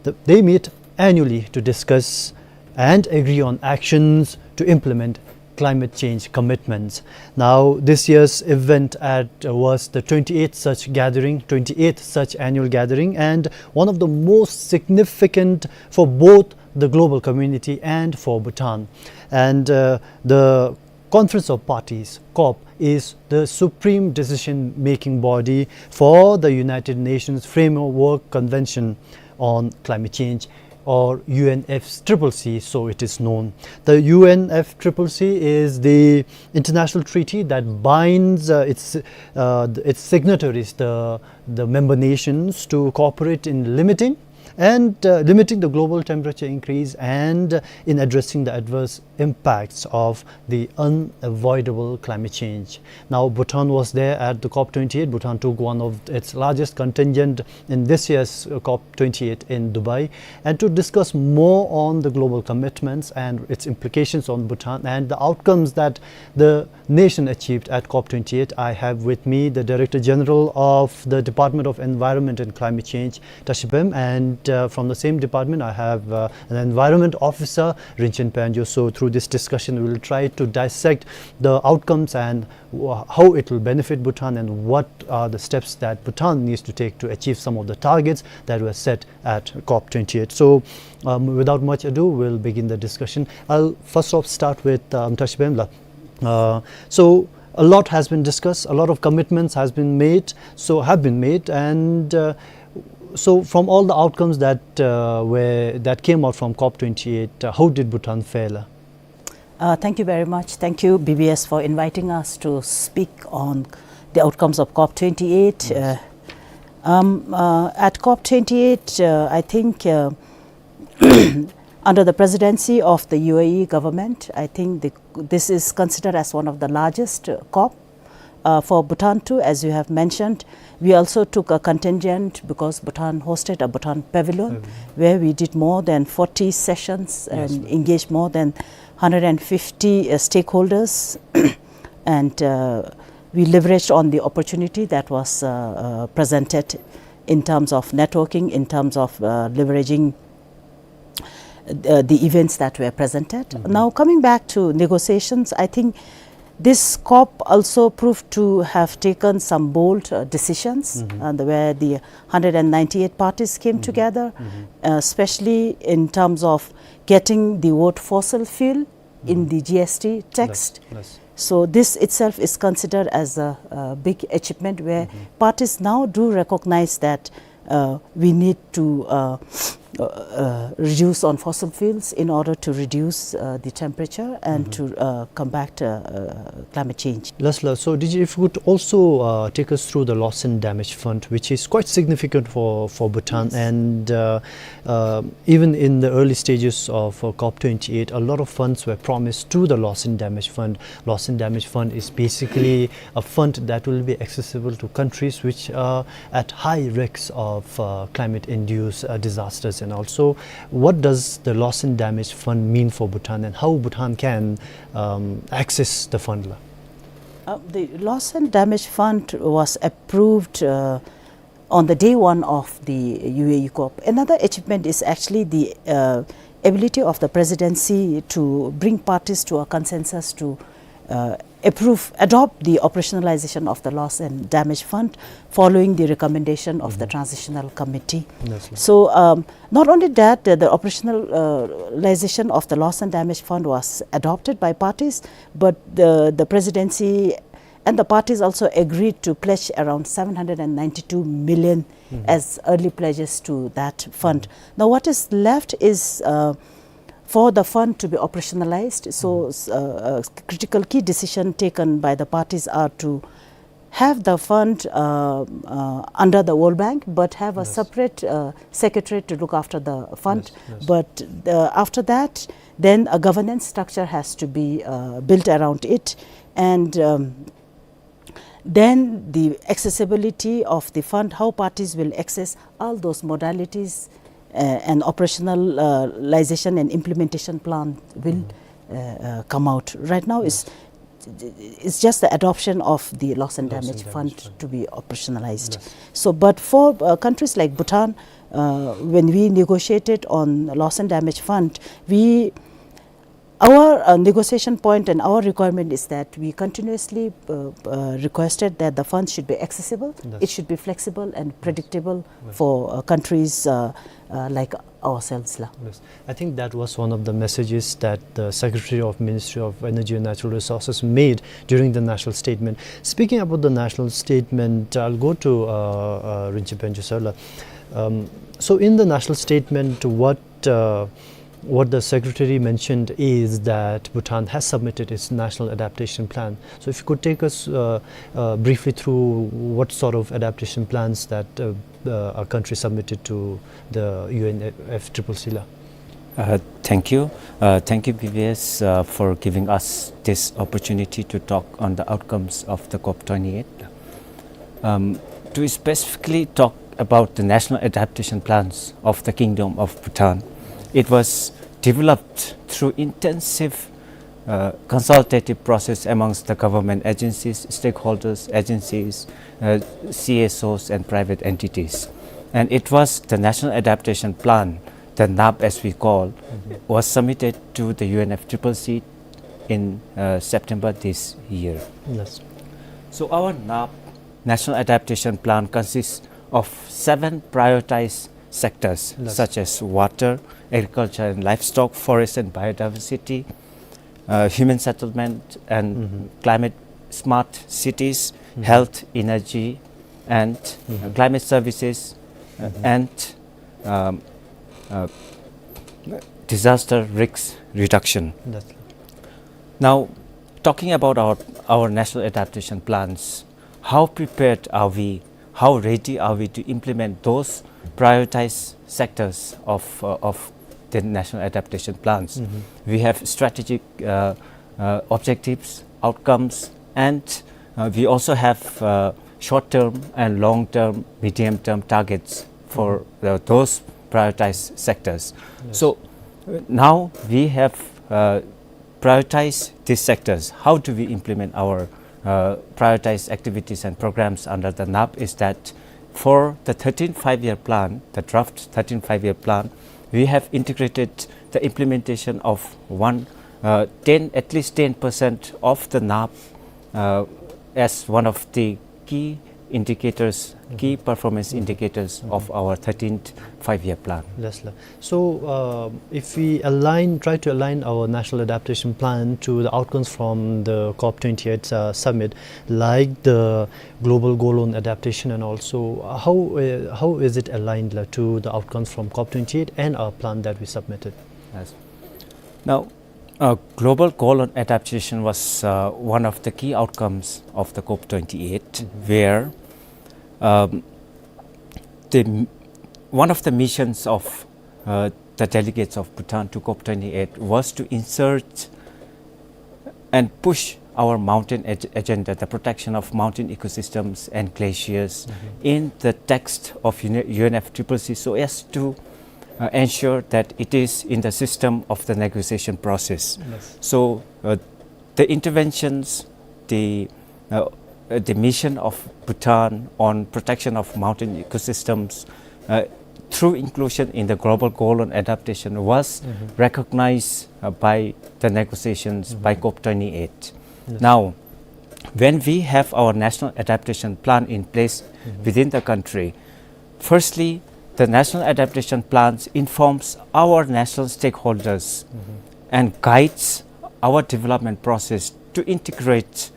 The, they meet annually to discuss and agree on actions to implement climate change commitments. Now, this year's event at, uh, was the twenty-eighth such gathering, twenty-eighth such annual gathering, and one of the most significant for both the global community and for Bhutan. And, uh, the Conference of Parties, COP, is the supreme decision-making body for the United Nations Framework Convention on Climate Change, or U N F triple C, so it is known. The U N F triple C is the international treaty that binds, uh, its, uh, its signatories, the, the member nations, to cooperate in limiting and, uh, limiting the global temperature increase and, uh, in addressing the adverse impacts of the unavoidable climate change. Now, Bhutan was there at the COP twenty-eight. Bhutan took one of its largest contingent in this year's, uh, COP twenty-eight in Dubai. And to discuss more on the global commitments and its implications on Bhutan and the outcomes that the nation achieved at COP twenty-eight, I have with me the Director General of the Department of Environment and Climate Change, Tashi Bem, and, uh, from the same department, I have, uh, an Environment Officer, Rinchen Panjo. So through this discussion, we will try to dissect the outcomes and wh-, how it will benefit Bhutan and what are the steps that Bhutan needs to take to achieve some of the targets that were set at COP twenty-eight. So, um, without much ado, we'll begin the discussion. I'll first off start with, um, Tashi Bem la. Uh, so a lot has been discussed, a lot of commitments has been made, so have been made, and, uh, so from all the outcomes that, uh, were, that came out from COP twenty-eight, uh, how did Bhutan fare? Uh, thank you very much. Thank you, B B S, for inviting us to speak on the outcomes of COP twenty-eight. Yes. Uh, um, uh, at COP twenty-eight, uh, I think, uh, under the presidency of the U A E government, I think the, this is considered as one of the largest, uh, COP. Uh, for Bhutan too, as you have mentioned, we also took a contingent because Bhutan hosted a Bhutan Pavilion, Pavilion. Where we did more than forty sessions, yes, and ma'am, engaged more than hundred and fifty, uh, stakeholders. And, uh, we leveraged on the opportunity that was, uh, uh, presented in terms of networking, in terms of, uh, leveraging uh, the events that were presented. Mm-hmm. Now, coming back to negotiations, I think this COP also proved to have taken some bold, uh, decisions, mm-hmm, and where the hundred and ninety-eight parties came, mm-hmm, together, mm-hmm, uh, especially in terms of getting the word fossil fuel in, mm-hmm, the G S T text. Yes, yes. So this itself is considered as a, a big achievement where, mm-hmm, parties now do recognize that uh, we need to, uh, uh, uh, reduce on fossil fuels in order to reduce, uh, the temperature and, mm-hmm, to, uh, combat, uh, uh, climate change. Lasla, so D G, if you could also, uh, take us through the loss and damage fund, which is quite significant for, for Bhutan. Yes. And, uh, uh, even in the early stages of, uh, COP twenty-eight, a lot of funds were promised to the loss and damage fund. Loss and damage fund is basically a fund that will be accessible to countries which are at high risks of, uh, climate-induced, uh, disasters. And also, what does the loss and damage fund mean for Bhutan, and how Bhutan can, um, access the fund la? Uh, the loss and damage fund was approved, uh, on the day one of the U A E COP. Another achievement is actually the, uh, ability of the presidency to bring parties to a consensus to, uh, approve, adopt the operationalization of the loss and damage fund following the recommendation of the, mm-hmm, transitional committee. Yes, ma'am. So, um, not only that, the, the operationalization of the loss and damage fund was adopted by parties, but the, the presidency and the parties also agreed to pledge around seven hundred and ninety-two million, mm-hmm, as early pledges to that fund. Mm-hmm. Now, what is left is, uh, for the fund to be operationalized. So, mm-hmm, s-, uh, uh, critical key decision taken by the parties are to have the fund, uh, uh, under the World Bank, but have a, yes, separate, uh, secretary to look after the fund. Yes, yes. But, uh, after that, then a governance structure has to be, uh, built around it. And, um, then the accessibility of the fund, how parties will access all those modalities, uh, and operationalization and implementation plan will, mm-hmm, uh, uh, come out. Right now, it's, yes, it's just the adoption of the loss and, loss and damage, damage fund, fund to be operationalized. Yes. So, but for, uh, countries like Bhutan, uh, when we negotiated on loss and damage fund, we our, uh, negotiation point and our requirement is that we continuously, uh, uh, requested that the fund should be accessible, yes, it should be flexible and, yes, predictable, yes, for, uh, countries, uh, uh, like ourselves la. Yes. I think that was one of the messages that the Secretary of Ministry of Energy and Natural Resources made during the national statement. Speaking about the national statement, I'll go to, uh, uh, Rinchen Panjo sir la. Um, so in the national statement, what, uh, what the secretary mentioned is that Bhutan has submitted its national adaptation plan. So if you could take us, uh, uh, briefly through what sort of adaptation plans that, uh, uh, our country submitted to the U N F triple C la. Uh, thank you. Uh, thank you, B V S, uh, for giving us this opportunity to talk on the outcomes of the COP twenty-eight. Um, to specifically talk about the national adaptation plans of the Kingdom of Bhutan, it was developed through intensive, uh, consultative process amongst the government agencies, stakeholders, agencies, uh, C S Os, and private entities. And it was the National Adaptation Plan, the NAP as we call, was submitted to the U N F triple C in, uh, September this year. Yes. So our NAP, National Adaptation Plan, consists of seven prioritized sectors, yes, such as water, agriculture and livestock, forest and biodiversity, uh, human settlement and, mm-hmm, climate smart cities, mm-hmm, health, energy, and, mm-hmm, climate services, uh, mm-hmm, and, um, uh, disaster risk reduction. That's Now, talking about our, our national adaptation plans, how prepared are we? How ready are we to implement those prioritized sectors of, uh, of the national adaptation plans? Mm-hmm. We have strategic, uh, uh, objectives, outcomes, and, uh, we also have, uh, short-term and long-term, medium-term targets for, mm-hmm, uh, those prioritized sectors. Yes. So, uh, now we have, uh, prioritize these sectors. How do we implement our, uh, prioritized activities and programs under the NAP is that for the thirteenth Five-Year Plan, the draft thirteenth Five-Year Plan, we have integrated the implementation of one, uh, ten, at least ten percent of the NAP, uh, as one of the key indicators, key, mm-hmm, performance, mm-hmm, indicators, mm-hmm, of our thirteenth Five-Year Plan. Yes, sir. So, uh, if we align, try to align our national adaptation plan to the outcomes from the COP twenty-eight, uh, summit, like the global goal on adaptation, and also, uh, how, uh, how is it aligned, like, to the outcomes from COP twenty-eight and our plan that we submitted? Yes. Now, uh, global goal on adaptation was, uh, one of the key outcomes of the COP twenty-eight, mm-hmm, where, um, the m-, one of the missions of, uh, the delegates of Bhutan to COP twenty-eight was to insert and push our mountain ag-, agenda, the protection of mountain ecosystems and glaciers, mm-hmm, in the text of uni-, U N F triple C, so as to, uh, ensure that it is in the system of the negotiation process. Yes. So, uh, the interventions, the, uh, uh, the mission of Bhutan on protection of mountain ecosystems, uh, through inclusion in the global goal on adaptation was, mm-hmm, recognized, uh, by the negotiations, mm-hmm, by COP twenty-eight. Yes. Now, when we have our national adaptation plan in place, mm-hmm, within the country, firstly, the national adaptation plans informs our national stakeholders, mm-hmm, and guides our development process to integrate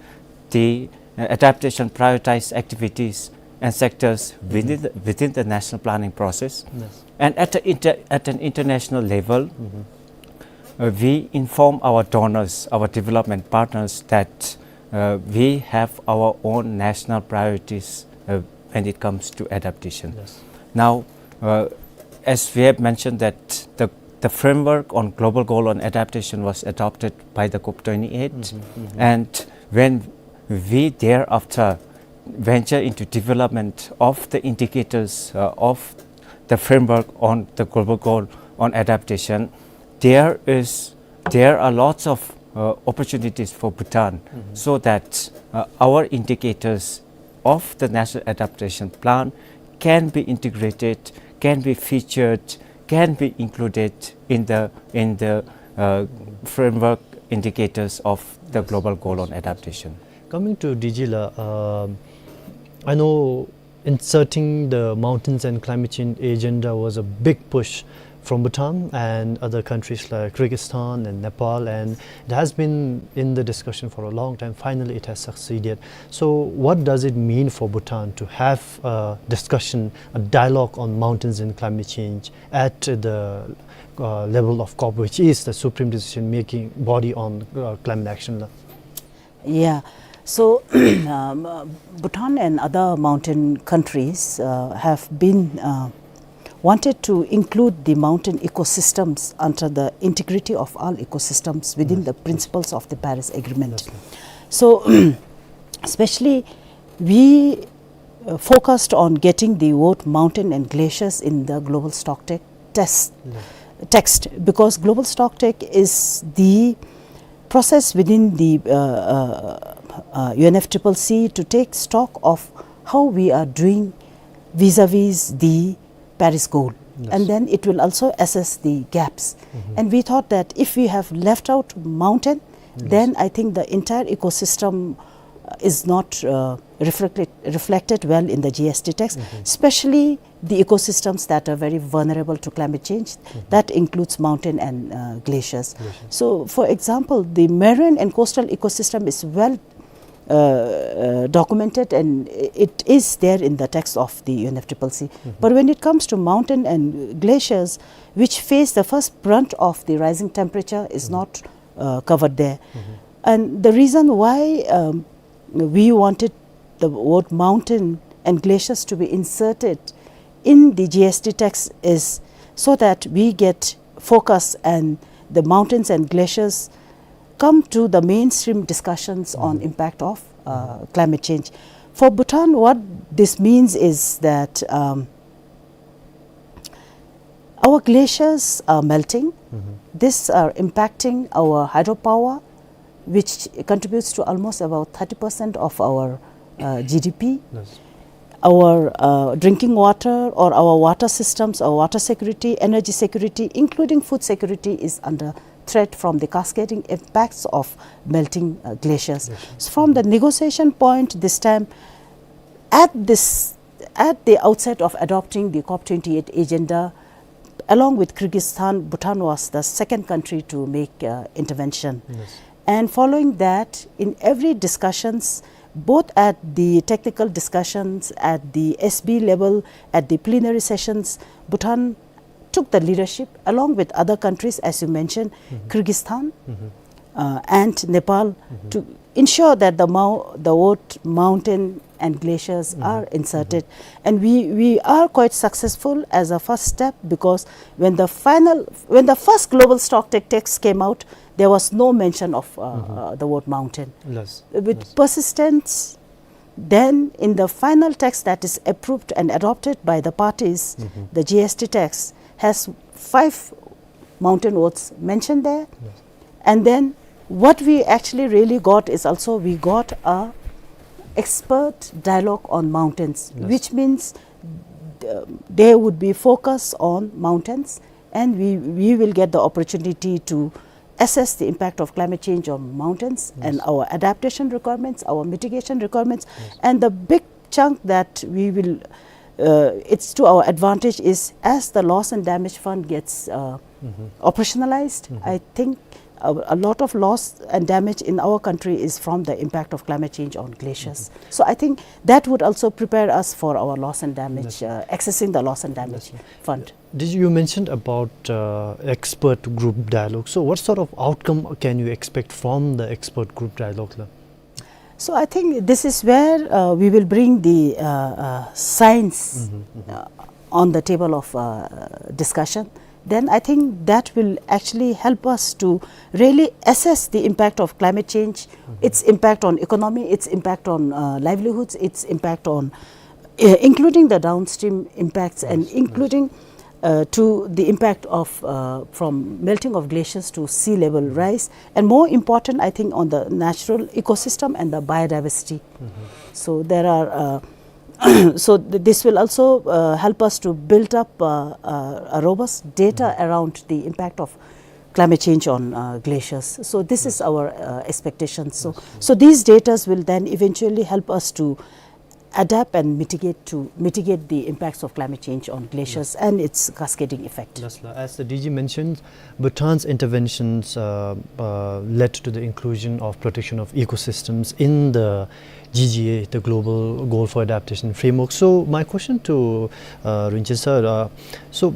the, uh, adaptation prioritized activities and sectors, mm-hmm, within the, within the national planning process. Yes. And at the inter-, at an international level, mm-hmm, uh, we inform our donors, our development partners, that, uh, we have our own national priorities, uh, when it comes to adaptation. Yes. Now, uh, as we have mentioned that the, the framework on global goal on adaptation was adopted by the COP twenty-eight, mm-hmm, mm-hmm, and when we thereafter venture into development of the indicators, uh, of the framework on the global goal on adaptation, there is, there are lots of, uh, opportunities for Bhutan, mm-hmm, so that, uh, our indicators of the National Adaptation Plan can be integrated, can be featured, can be included in the, in the, uh, framework indicators of the, yes, global goal on adaptation. Coming to D G la, um, I know inserting the mountains and climate change agenda was a big push from Bhutan and other countries like Kyrgyzstan and Nepal, and it has been in the discussion for a long time. Finally, it has succeeded. So, what does it mean for Bhutan to have a discussion, a dialogue on mountains and climate change at the uh, level of COP, which is the supreme decision-making body on uh, climate action? Yeah. So, um, uh, Bhutan and other mountain countries uh, have been uh, wanted to include the mountain ecosystems under the integrity of all ecosystems within the principles of the Paris Agreement. So, especially we uh, focused on getting the word mountain and glaciers in the Global Stocktake test, text, because Global Stocktake is the process within the uh, uh, uh, U N F C C C to take stock of how we are doing vis-a-vis the Paris goal. And then it will also assess the gaps. And we thought that if we have left out mountain, then I think the entire ecosystem uh, is not uh, reflected, reflected well in the G S T text, especially the ecosystems that are very vulnerable to climate change. That includes mountain and uh, glaciers. So, for example, the marine and coastal ecosystem is well uh, uh, documented, and it is there in the text of the U N F C C C. But when it comes to mountain and glaciers, which face the first brunt of the rising temperature, is not uh, covered there. And the reason why um, we wanted the word mountain and glaciers to be inserted in the G S T text is so that we get focus and the mountains and glaciers come to the mainstream discussions on impact of uh, climate change. For Bhutan, what this means is that um, our glaciers are melting. These are impacting our hydropower, which contributes to almost about thirty percent of our uh, G D P. Our uh, drinking water or our water systems, our water security, energy security, including food security, is under threat from the cascading impacts of melting uh, glaciers. So from the negotiation point this time, at this, at the outset of adopting the COP twenty-eight agenda, along with Kyrgyzstan, Bhutan was the second country to make uh, intervention. And following that, in every discussions, both at the technical discussions, at the S B level, at the plenary sessions, Bhutan took the leadership along with other countries, as you mentioned, Kyrgyzstan uh, and Nepal, to ensure that the, mou- the word mountain and glaciers are inserted. And we, we are quite successful as a first step, because when the final, when the first Global Stocktake text came out, there was no mention of uh, uh, the word mountain. With persistence, then, in the final text that is approved and adopted by the parties, the G S T text has five mountain words mentioned there. And then, what we actually really got is also we got a expert dialogue on mountains, which means th- there would be focus on mountains, and we, we will get the opportunity to assess the impact of climate change on mountains and our adaptation requirements, our mitigation requirements. And the big chunk that we will, uh, it's to our advantage is as the loss and damage fund gets uh, operationalized, I think a, a lot of loss and damage in our country is from the impact of climate change on glaciers. So I think that would also prepare us for our loss and damage, uh, accessing the loss and damage fund. Did you mentioned about uh, expert group dialogue? So, what sort of outcome can you expect from the expert group dialogue, la? So, I think this is where uh, we will bring the uh, uh, science uh, on the table of uh, discussion. Then I think that will actually help us to really assess the impact of climate change, its impact on economy, its impact on uh, livelihoods, its impact on uh, including the downstream impacts and including uh, to the impact of uh, from melting of glaciers to sea level rise, and more important, I think, on the natural ecosystem and the biodiversity. So there are uh, so th- this will also uh, help us to build up uh, uh, a robust data around the impact of climate change on uh, glaciers. So this is our uh, expectation. So so these datas will then eventually help us to adapt and mitigate to mitigate the impacts of climate change on glaciers and its cascading effect. Yes, la. As the D G mentioned, Bhutan's interventions, uh, uh, led to the inclusion of protection of ecosystems in the G G A, the Global Goal for Adaptation Framework. So my question to, uh, Rinchen sir, uh, so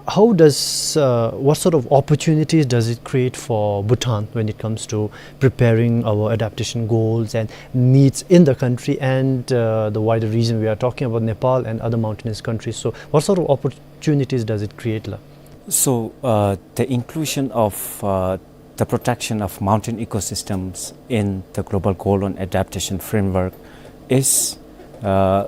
how does, uh, what sort of opportunities does it create for Bhutan when it comes to preparing our adaptation goals and needs in the country and, uh, the wider region? We are talking about Nepal and other mountainous countries. So what sort of opportunities does it create, la? So, uh, the inclusion of, uh, the protection of mountain ecosystems in the Global Goal on Adaptation Framework is, uh,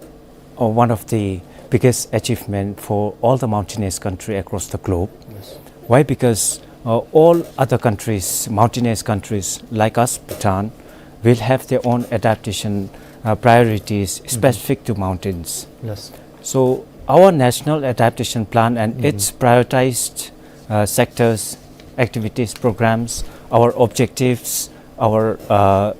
uh, one of the biggest achievement for all the mountainous country across the globe. Yes. Why? Because, uh, all other countries, mountainous countries like us, Bhutan, will have their own adaptation, uh, priorities specific to mountains. Yes. So our national adaptation plan and its prioritized, uh, sectors, activities, programs, our objectives, our, uh,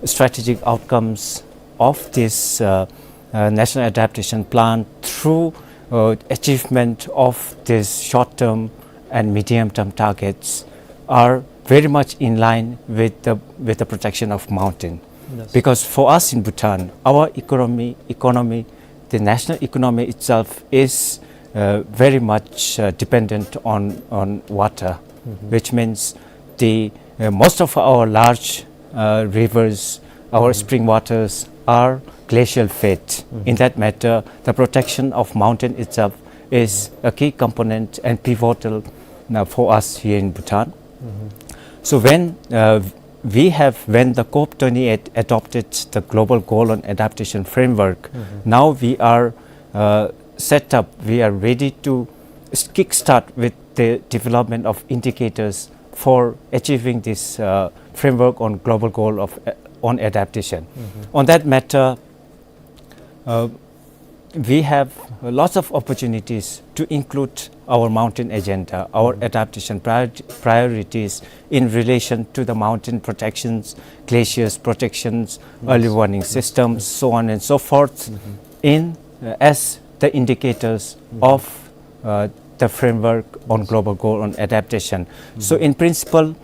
strategic outcomes of this, uh, uh, national adaptation plan through, uh, achievement of these short-term and medium-term targets are very much in line with the, with the protection of mountain. Yes. Because for us in Bhutan, our economy, economy, the national economy itself is, uh, very much, uh, dependent on, on water, which means the, uh, most of our large, uh, rivers, our spring waters are glacial fed. In that matter, the protection of mountain itself is a key component and pivotal, uh, for us here in Bhutan. So when, uh, we have, when the COP twenty-eight adopted the Global Goal on Adaptation Framework, now we are, uh, set up, we are ready to s-, kickstart with the development of indicators for achieving this, uh, framework on global goal of, uh, on adaptation. On that matter, uh, we have lots of opportunities to include our mountain agenda, our adaptation prior-, priorities in relation to the mountain protections, glaciers protections, early warning systems, so on and so forth, in, uh, as the indicators of, uh, the framework on global goal on adaptation. So in principle,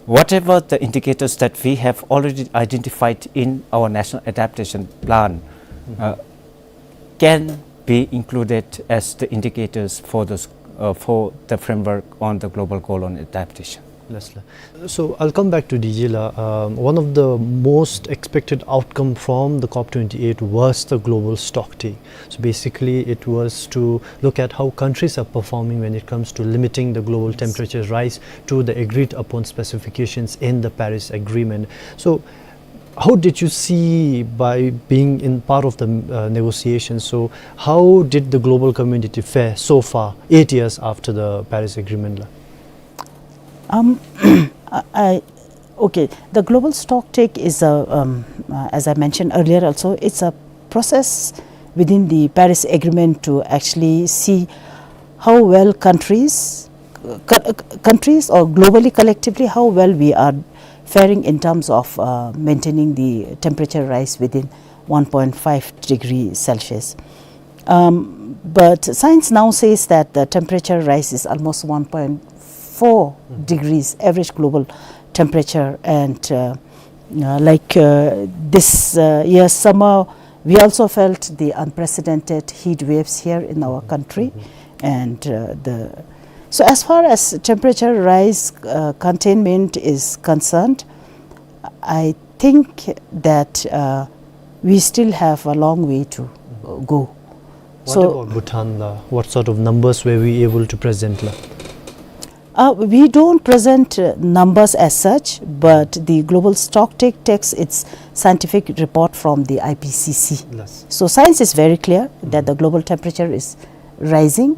whatever the indicators that we have already identified in our national adaptation plan, uh, can be included as the indicators for this, uh, for the framework on the global goal on adaptation. Yes, la. So I'll come back to D G la. Um, one of the most expected outcome from the COP twenty-eight was the global stock take. So basically, it was to look at how countries are performing when it comes to limiting the global temperature rise to the agreed upon specifications in the Paris Agreement. So how did you see, by being in part of the, uh, negotiations, so how did the global community fare so far, eight years after the Paris Agreement, la? Um, I, I, okay, the global stock take is a, um, uh, as I mentioned earlier also, it's a process within the Paris Agreement to actually see how well countries, co-, countries or globally, collectively, how well we are faring in terms of, uh, maintaining the temperature rise within one point five degree Celsius. Um, but science now says that the temperature rise is almost one point four degrees average global temperature, and, uh, uh, like, uh, this, uh, year summer, we also felt the unprecedented heat waves here in our country, and, uh, the, so as far as temperature rise, uh, containment is concerned, I think that, uh, we still have a long way to, uh, go. What about Bhutan, la? What sort of numbers were we able to present, la? Uh, we don't present, uh, numbers as such, but the global stock take takes its scientific report from the I P C C. Yes. So science is very clear that the global temperature is rising,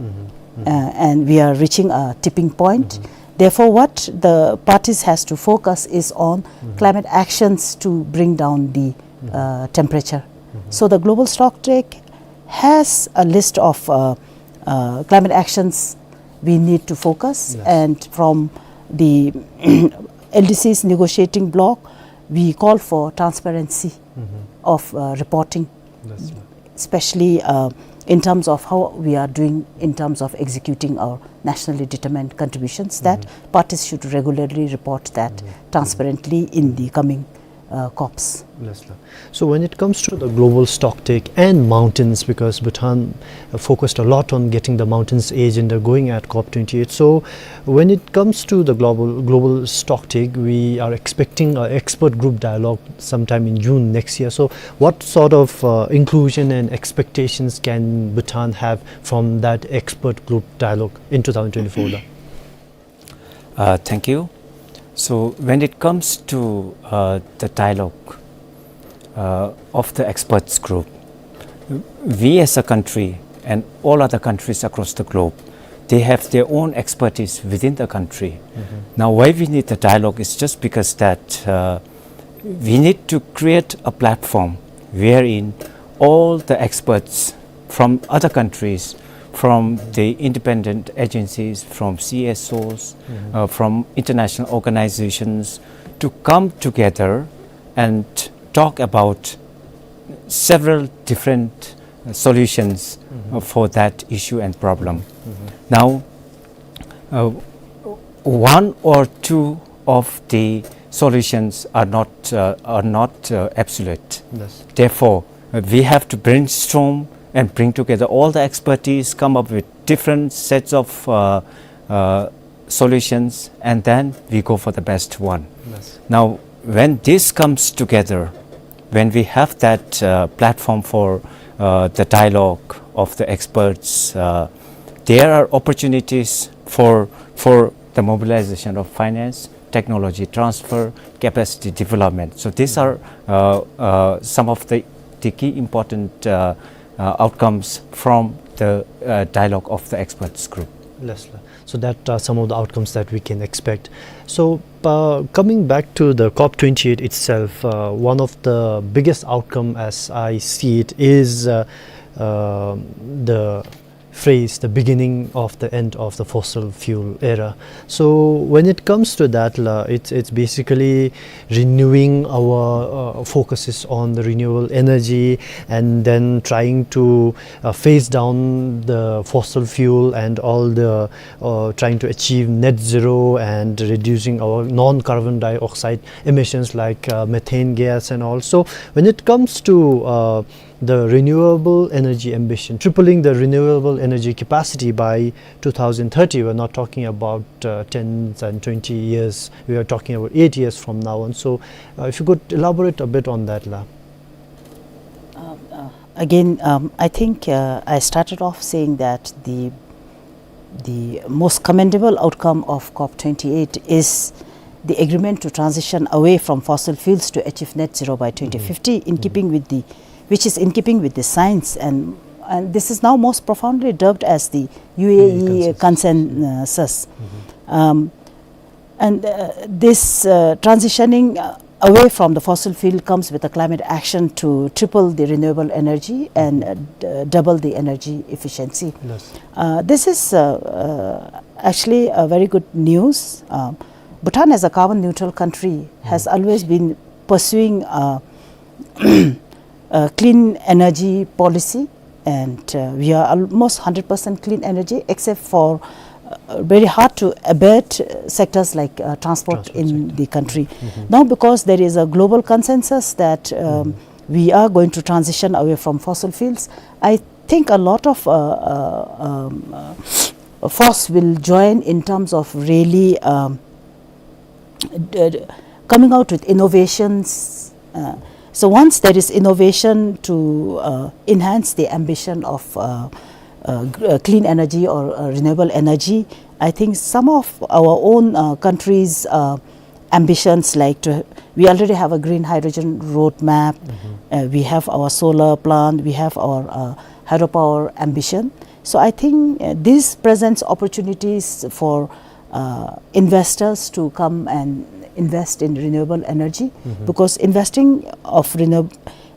uh, and we are reaching a tipping point. Therefore, what the parties has to focus is on climate actions to bring down the, uh, temperature. So the global stock take has a list of, uh, uh, climate actions we need to focus, and from the L D C's negotiating bloc, we call for transparency of, uh, reporting. That's right. especially, uh, in terms of how we are doing in terms of executing our nationally determined contributions, that parties should regularly report that transparently in the coming, uh, COPs. Yes, sir. So when it comes to the global stocktake and mountains, because Bhutan, uh, focused a lot on getting the mountains agenda going at COP twenty-eight. So when it comes to the global, global stocktake, we are expecting an expert group dialogue sometime in June next year. So what sort of, uh, inclusion and expectations can Bhutan have from that expert group dialogue in two thousand twenty-four, sir? Uh, thank you. So when it comes to, uh, the dialogue, uh, of the experts group, we as a country and all other countries across the globe, they have their own expertise within the country. Now, why we need the dialogue is just because that, uh, we need to create a platform wherein all the experts from other countries, from the independent agencies, from C S Os, uh, from international organizations, to come together and talk about several different, uh, solutions, uh, for that issue and problem. Now, uh, one or two of the solutions are not, uh, are not, uh, absolute. Yes. Therefore, uh, we have to brainstorm and bring together all the expertise, come up with different sets of, uh, uh, solutions, and then we go for the best one. Yes. Now, when this comes together, when we have that, uh, platform for, uh, the dialogue of the experts, uh, there are opportunities for, for the mobilization of finance, technology transfer, capacity development. So these are, uh, uh, some of the, the key important, uh, uh, outcomes from the, uh, dialogue of the experts group. Yes, sir. So that are some of the outcomes that we can expect. So, uh, coming back to the COP twenty-eight itself, uh, one of the biggest outcome, as I see it, is, uh, uh, the phrase, "The beginning of the end of the fossil fuel era." So when it comes to that, la, it's, it's basically renewing our, uh, focuses on the renewable energy and then trying to, uh, phase down the fossil fuel and all the, uh, trying to achieve net zero and reducing our non-carbon dioxide emissions like, uh, methane gas and all. So when it comes to, uh, the renewable energy ambition, tripling the renewable energy capacity by two thousand thirty. We're not talking about, uh, tens and twenty years. We are talking about eight years from now. And so, uh, if you could elaborate a bit on that, la. Um, uh, again, um, I think, uh, I started off saying that the the most commendable outcome of COP twenty-eight is the agreement to transition away from fossil fuels to achieve net zero by twenty fifty, in keeping with the, which is in keeping with the science, and, and this is now most profoundly dubbed as the U A E consensus. Um, and, uh, this, uh, transitioning, uh, away from the fossil fuel comes with a climate action to triple the renewable energy and, uh, d-, double the energy efficiency. Yes. Uh, this is, uh, uh, actually a very good news. Uh, Bhutan, as a carbon neutral country, has always been pursuing a, a clean energy policy, and, uh, we are almost hundred percent clean energy, except for, uh, very hard to abate, uh, sectors like, uh, transport in the country. Now, because there is a global consensus that, um, we are going to transition away from fossil fuels, I think a lot of, uh, uh, um, uh, force will join in terms of really, um, d-, d-, coming out with innovations. Uh, so once there is innovation to, uh, enhance the ambition of, uh, uh, g-, uh, clean energy or, uh, renewable energy, I think some of our own, uh, countries', uh, ambitions, like to, we already have a green hydrogen roadmap, uh, we have our solar plant, we have our, uh, hydropower ambition. So I think, uh, this presents opportunities for, uh, investors to come and invest in renewable energy, because investing of renew-,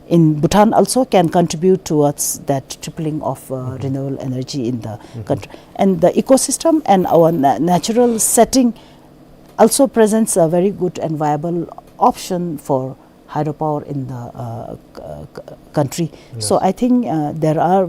in Bhutan also can contribute towards that tripling of, uh, renewable energy in the country. And the ecosystem and our na-, natural setting also presents a very good and viable option for hydropower in the, uh, c-, c-, country. So I think, uh, there are,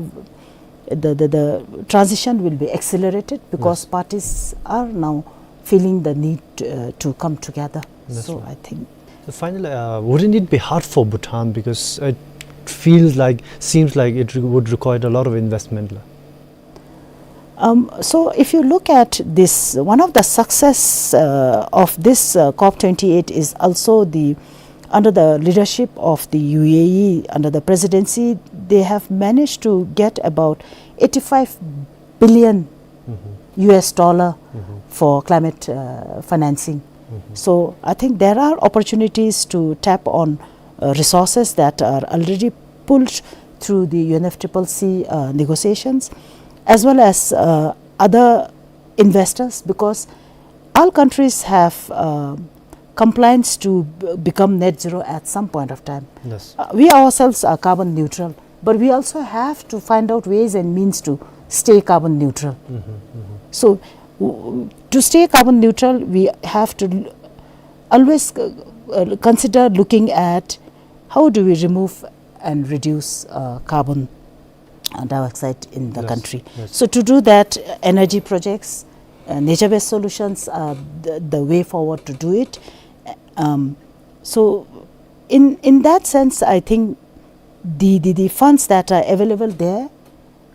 the, the, the transition will be accelerated because parties are now feeling the need, uh, to come together. So I think. So finally, uh, wouldn't it be hard for Bhutan, because it feels like, seems like it re-, would require a lot of investment, la? Um, so if you look at this, one of the success, uh, of this, uh, COP twenty-eight is also the, under the leadership of the U A E, under the presidency, they have managed to get about eighty-five billion U S dollar for climate, uh, financing. So I think there are opportunities to tap on, uh, resources that are already pulled through the U N F triple C, uh, negotiations, as well as, uh, other investors, because all countries have, uh, compliance to b-, become net zero at some point of time. Uh, we ourselves are carbon neutral, but we also have to find out ways and means to stay carbon neutral. So, w-, to stay carbon neutral, we have to l-, always, uh, uh, consider looking at how do we remove and reduce, uh, carbon, uh, dioxide in the country. So to do that, uh, energy projects, uh, nature-based solutions are the, the way forward to do it. Um, so in, in that sense, I think the, the, the funds that are available there,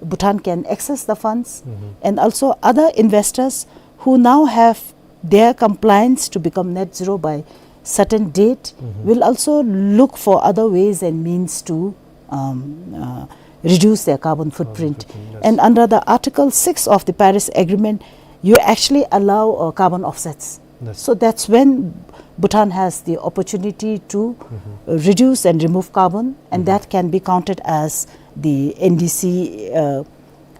Bhutan can access the funds, and also other investors who now have their compliance to become net zero by certain date will also look for other ways and means to, um, uh, reduce their carbon footprint. And under the Article six of the Paris Agreement, you actually allow, uh, carbon offsets. So that's when Bhutan has the opportunity to, uh, reduce and remove carbon, and that can be counted as the N D C, uh,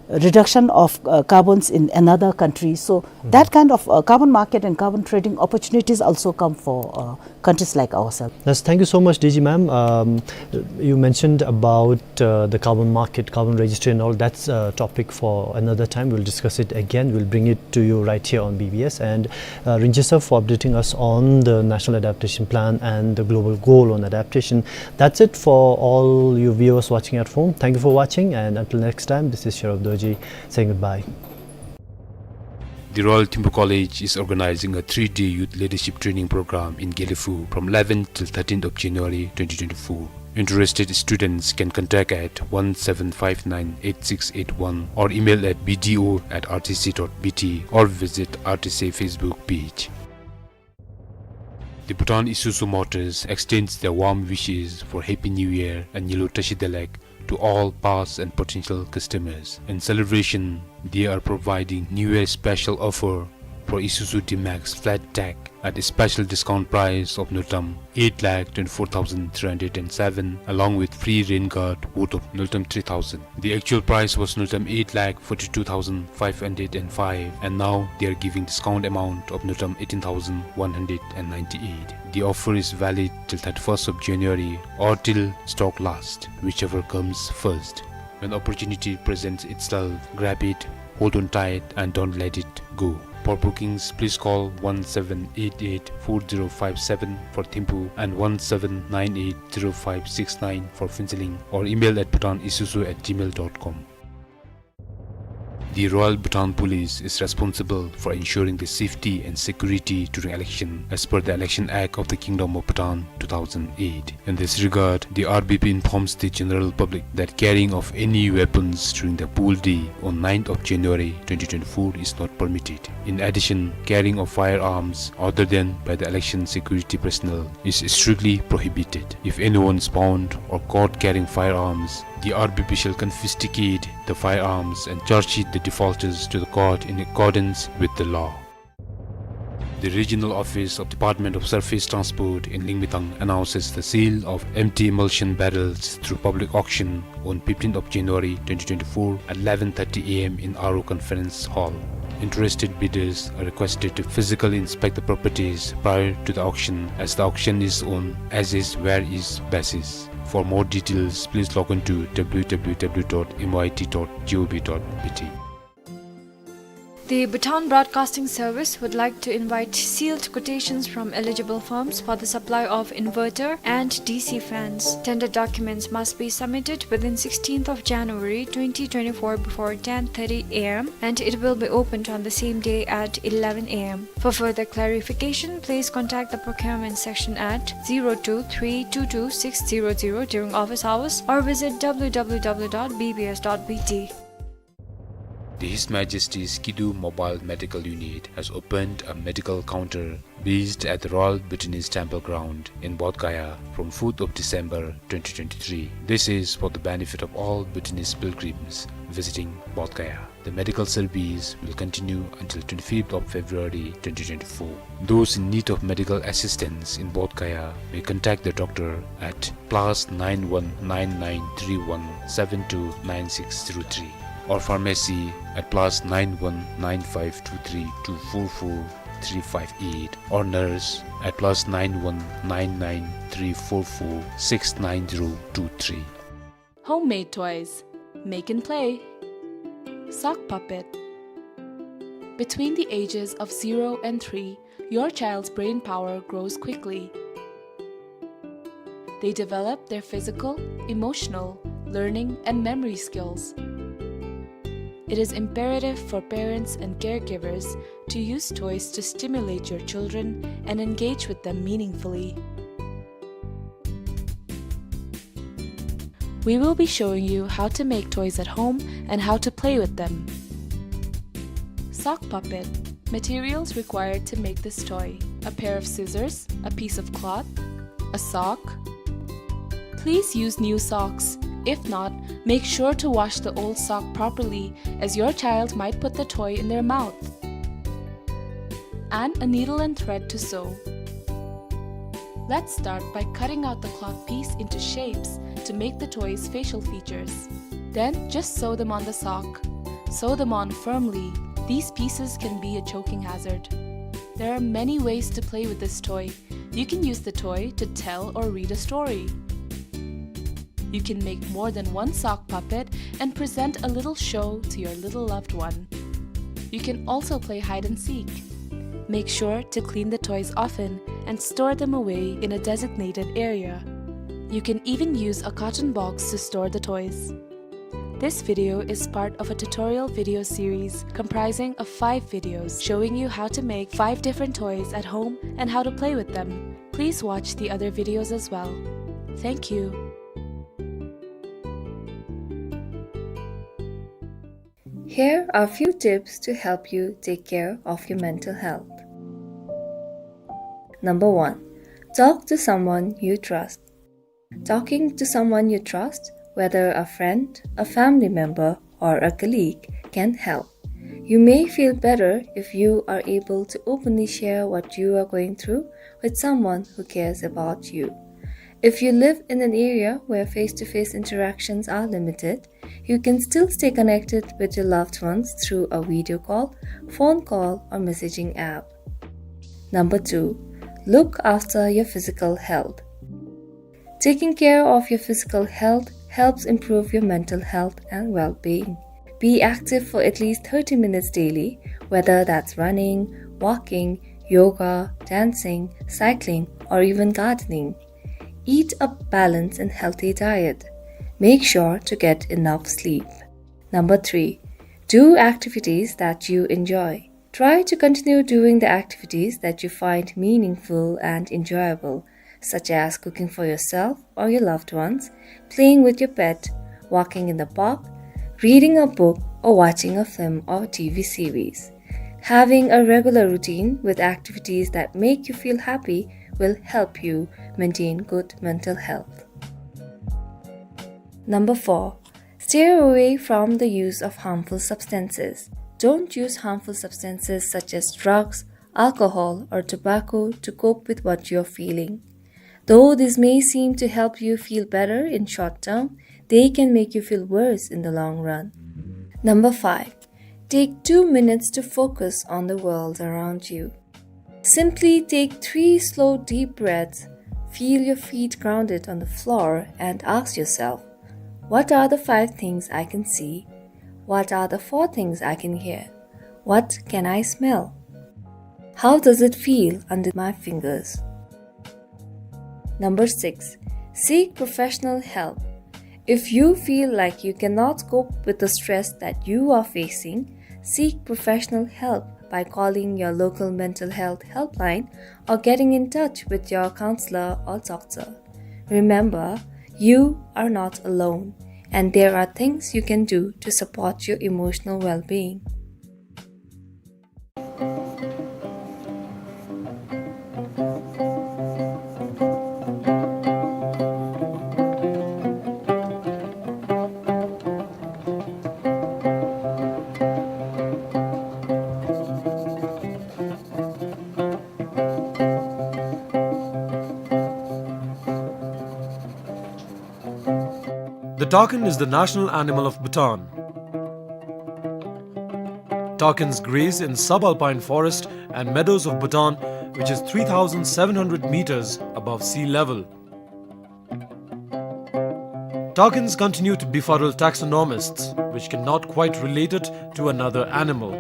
reduction of, uh, carbons in another country. So that kind of, uh, carbon market and carbon trading opportunities also come for, uh, countries like ourselves. Yes, thank you so much, D G ma'am. Um, you mentioned about, uh, the carbon market, carbon registry and all. That's a topic for another time. We'll discuss it again. We'll bring it to you right here on B B S. And, uh, Rinche sir, for updating us on the National Adaptation Plan and the global goal on adaptation. That's it for all you viewers watching at home. Thank you for watching, and until next time, this is Sharaf Dorji saying goodbye. The Royal Thimphu College is organizing a three-day youth leadership training program in Gelephu from eleventh till thirteenth of January twenty twenty-four. Interested students can contact at one seven five nine eight six eight one or email at B D O at R T C dot B T or visit R T C Facebook page. The Bhutan Isuzu Motors extends their warm wishes for Happy New Year and Nyilu Tashi Delek to all past and potential customers. In celebration, they are providing New Year special offer for Isuzu D-Max flat tag at a special discount price of Ngultrum eight lakh twenty-four thousand three hundred and seven, along with free rain guard worth of Ngultrum three thousand. The actual price was Ngultrum eight lakh forty-two thousand five hundred and five, and now they are giving discount amount of Ngultrum eighteen thousand one hundred and ninety-eight. The offer is valid till thirty-first of January or till stock last, whichever comes first. When opportunity presents itself, grab it, hold on tight, and don't let it go. For bookings, please call one seven eight eight four zero five seven for Thimphu and one seven nine eight zero five six nine for Phuentsholing, or email at bhutanisuzu at gmail dot com. The Royal Bhutan Police is responsible for ensuring the safety and security during election as per the Election Act of the Kingdom of Bhutan two thousand eight. In this regard, the R B P informs the general public that carrying of any weapons during the poll day on ninth of January twenty twenty-four is not permitted. In addition, carrying of firearms other than by the election security personnel is strictly prohibited. If anyone is found or caught carrying firearms, the R B P shall confiscate the firearms and charge sheet the defaulters to the court in accordance with the law. The regional office of Department of Surface Transport in Lingmetang announces the sale of empty emulsion barrels through public auction on fifteenth of January twenty twenty-four at eleven thirty A M in R O Conference Hall. Interested bidders are requested to physically inspect the properties prior to the auction, as the auction is on as is where is basis. For more details, please log on to W W W dot M Y T dot G O V dot B T. The Bhutan Broadcasting Service would like to invite sealed quotations from eligible firms for the supply of inverter and D C fans. Tender documents must be submitted within sixteenth of January twenty twenty-four before ten thirty a m, and it will be opened on the same day at eleven a m. For further clarification, please contact the procurement section at zero two three two two six zero zero during office hours or visit w w w dot b b s dot b t. The His Majesty's Kidu Mobile Medical Unit has opened a medical counter based at the Royal Bhutanese Temple Ground in Bodh Gaya from fourth of December twenty twenty-three. This is for the benefit of all Bhutanese pilgrims visiting Bodh Gaya. The medical service will continue until twenty-fifth of February twenty twenty-four. Those in need of medical assistance in Bodh Gaya may contact the doctor at plus nine one nine nine three one seven two nine six zero three, or pharmacy at plus nine one nine five two three two four four three five eight, or nurse at plus nine one nine nine three four four six nine zero two three. Homemade toys. Make and play. Sock puppet. Between the ages of zero and three, your child's brain power grows quickly. They develop their physical, emotional, learning, and memory skills. It is imperative for parents and caregivers to use toys to stimulate your children and engage with them meaningfully. We will be showing you how to make toys at home and how to play with them. Sock puppet. Materials required to make this toy: a pair of scissors, a piece of cloth, a sock. Please use new socks. If not, make sure to wash the old sock properly, as your child might put the toy in their mouth. And a needle and thread to sew. Let's start by cutting out the cloth piece into shapes to make the toy's facial features. Then just sew them on the sock. Sew them on firmly. These pieces can be a choking hazard. There are many ways to play with this toy. You can use the toy to tell or read a story. You can make more than one sock puppet and present a little show to your little loved one. You can also play hide and seek. Make sure to clean the toys often and store them away in a designated area. You can even use a carton box to store the toys. This video is part of a tutorial video series comprising of five videos showing you how to make five different toys at home and how to play with them. Please watch the other videos as well. Thank you. Here are few tips to help you take care of your mental health. Number one, talk to someone you trust. Talking to someone you trust, whether a friend, a family member, or a colleague, can help. You may feel better if you are able to openly share what you are going through with someone who cares about you. If you live in an area where face-to-face interactions are limited, you can still stay connected with your loved ones through a video call, phone call, or messaging app. Number two, look after your physical health. Taking care of your physical health helps improve your mental health and well-being. Be active for at least thirty minutes daily, whether that's running, walking, yoga, dancing, cycling, or even gardening. Eat a balanced and healthy diet. Make sure to get enough sleep. Number three, do activities that you enjoy. Try to continue doing the activities that you find meaningful and enjoyable, such as cooking for yourself or your loved ones, playing with your pet, walking in the park, reading a book, or watching a film or T V series. Having a regular routine with activities that make you feel happy will help you maintain good mental health. Number four, steer away from the use of harmful substances. Don't use harmful substances such as drugs, alcohol, or tobacco to cope with what you're feeling. Though this may seem to help you feel better in short term, they can make you feel worse in the long run. Number five, take two minutes to focus on the world around you. Simply take three slow, deep breaths, feel your feet grounded on the floor, and ask yourself, "What are the five things I can see? What are the four things I can hear? What can I smell? How does it feel under my fingers? Number six, seek professional help. If you feel like you cannot cope with the stress that you are facing, seek professional help by calling your local mental health helpline or getting in touch with your counselor or doctor. Remember, you are not alone, and there are things you can do to support your emotional well-being. The takin is the national animal of Bhutan. Takins graze in subalpine forest and meadows of Bhutan, which is three thousand seven hundred meters above sea level. Takins continue to befuddle taxonomists, which cannot quite relate it to another animal.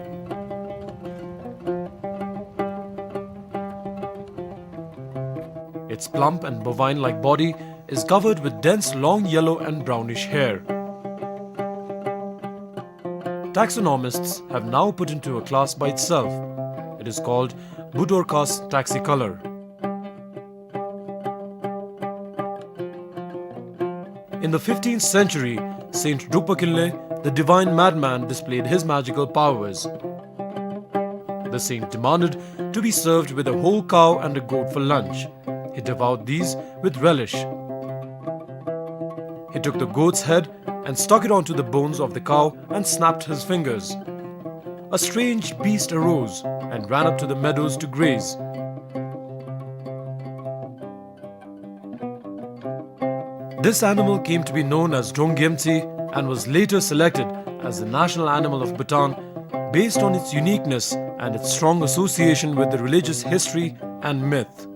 Its plump and bovine-like body is covered with dense long yellow and brownish hair. Taxonomists have now put into a class by itself. It is called Budorcas taxicolor. In the fifteenth century, Saint Drukpa Kinley, the divine madman, displayed his magical powers. The saint demanded to be served with a whole cow and a goat for lunch. He devoured these with relish. He took the goat's head and stuck it onto the bones of the cow and snapped his fingers. A strange beast arose and ran up to the meadows to graze. This animal came to be known as Drong Gyemtse and was later selected as the national animal of Bhutan based on its uniqueness and its strong association with the religious history and myth.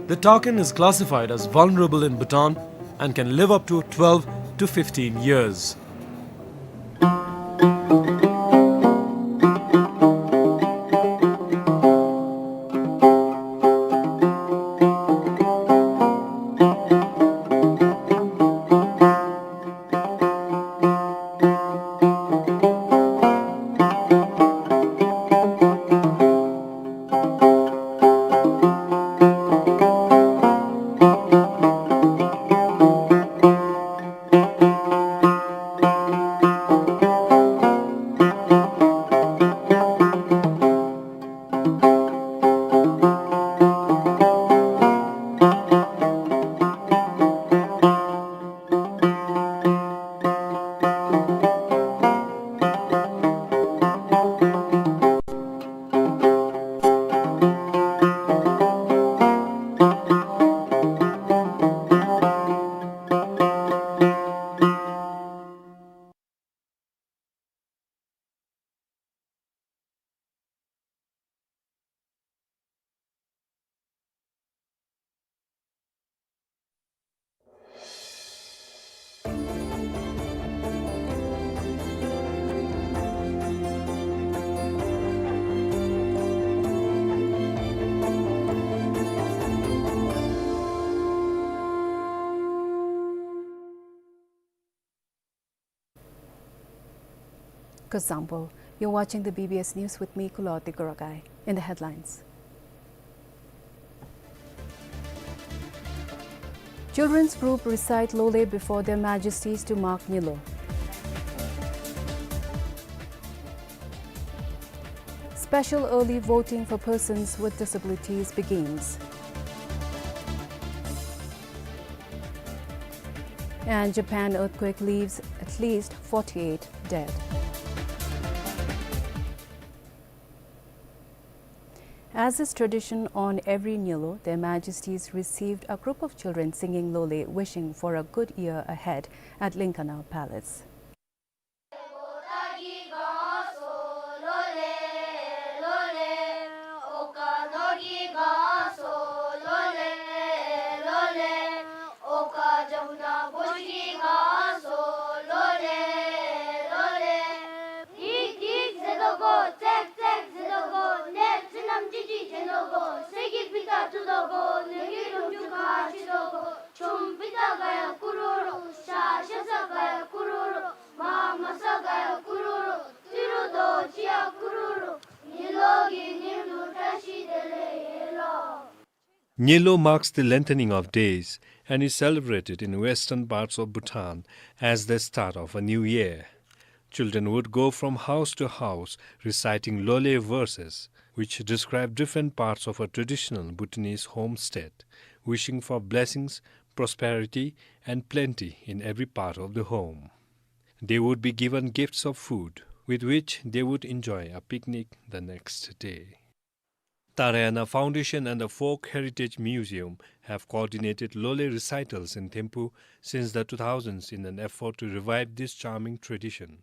The takin is classified as vulnerable in Bhutan and can live up to twelve to fifteen years. Kuzuzangpo. You're watching the B B S News with me, Kulo Tikuragai. In the headlines: Children's group recite Lole before Their Majesties to mark Nyilu. Special early voting for persons with disabilities begins. And Japan earthquake leaves at least forty-eight dead. As is tradition, on every Nyilu, Their Majesties received a group of children singing Lole, wishing for a good year ahead at Linkana Palace. Nyilo marks the lengthening of days and is celebrated in western parts of Bhutan as the start of a new year. Children would go from house to house reciting Lole verses, which describe different parts of a traditional Bhutanese homestead, wishing for blessings, prosperity, and plenty in every part of the home. They would be given gifts of food, with which they would enjoy a picnic the next day. Tarayana Foundation and the Folk Heritage Museum have coordinated Lole recitals in Thimphu since the two thousands in an effort to revive this charming tradition.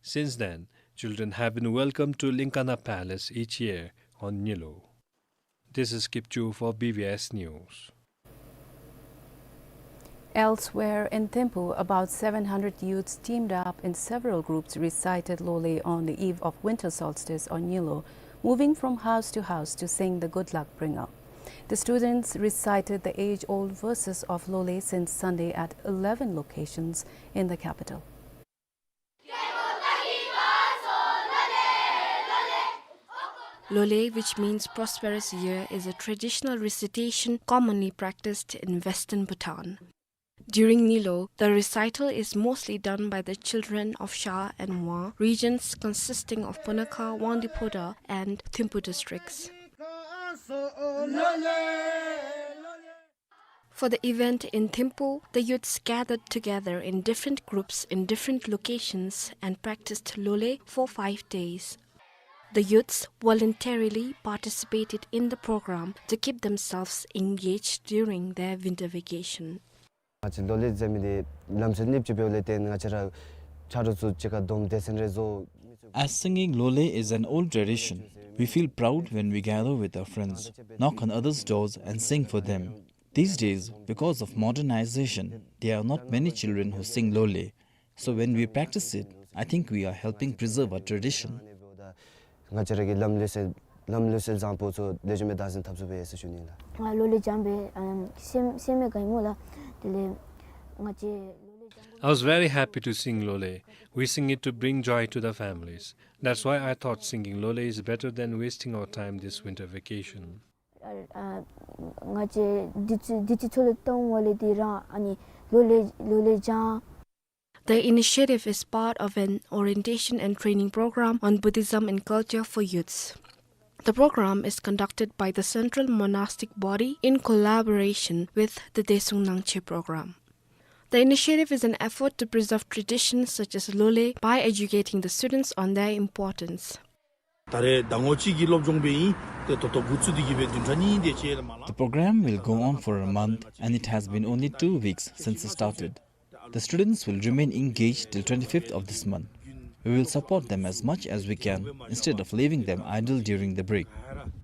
Since then, children have been welcomed to Linkana Palace each year on Nyilo. This is Kipchu for B B S News. Elsewhere in Thimphu, about seven hundred youths teamed up in several groups recited Lole on the eve of winter solstice on Nyilo, moving from house to house to sing the good luck bringer. The students recited the age-old verses of Lole since Sunday at eleven locations in the capital. Lole, which means prosperous year, is a traditional recitation commonly practiced in western Bhutan. During Nyilo, the recital is mostly done by the children of Sha and Wa regions consisting of Punakha, Wangdue Phodrang, and Thimphu districts. For the event in Thimphu, the youths gathered together in different groups in different locations and practiced Lole for five days. The youths voluntarily participated in the program to keep themselves engaged during their winter vacation. ང་བཅས་ལོ་ལེ་ཟེར་མི་འདི་ལམ་སྲོལ་ནི་ཅིག་འབདཝ་ལས་བརྟེན་ང་བཅས་ར་ཆ་རོགས་ཚུ་གཅིག་ཁར་བསྡོམས་སྡེ་ཚན་རེ་བཟོ། As singing Lole is an old tradition, we feel proud when we gather with our friends, knock on others' doors and sing for them. These days, because of modernization, there are not many children who sing Lole. So when we practice it, I think we are helping preserve our tradition. ང་བཅས་ར་གི་ལམ་ལུགས་སྲོལ་ལམ་ལུགས་སྲོལ་བཟང་པོ་ཚུ་ལེགས་ཤོམ་སྦེ་བདག་འཛིན་འཐབ་ཚུགས་པས་ཟེར་ཞུ་ནི་ལགས། ང་ལོ་ལེ་སྦྱང་སྦེ་ཨམ་སེམས་སེམས་མེད་ག་ཡི་སྨོ་ལགས། དེ་ལས་ང་བཅས་ལོ་ལེ་སྦྱང་། I was very happy to sing Lole, wishing it to bring joy to the families. That's why I thought singing Lole is better than wasting our time this winter vacation. ཨ་ཨ་ང་བཅས་འདི་ཚུ་འདི་ཚུ་ཚུ་ལུ་གཏང་བ་ལས་འདི་ར་ཨ་ནི་ལོ་ལེ་ལོ་ལེ་སྦྱང་། The initiative is part of an orientation and training program on Buddhism and culture for youths. The program is conducted by the Central Monastic Body in collaboration with the Daesung Nangchey program. The initiative is an effort to preserve traditions such as Lole by educating the students on their importance. ད་རེས་ཟླ་ངོ་གཅིག་གི་སློབ་སྦྱོང་སྦེ་ཨིན། ཏེ་ད་ལྟོ་འགོ་བཙུགས་ཏེ་གི་སྦེ་བདུན་ཕྲག་གཉིས་དེ་ཅིག་ལས་མ་ལང་། The program will go on for a month and it has been only two weeks since it started. The students will remain engaged till twenty-fifth of this month. We will support them as much as we can instead of leaving them idle during the break.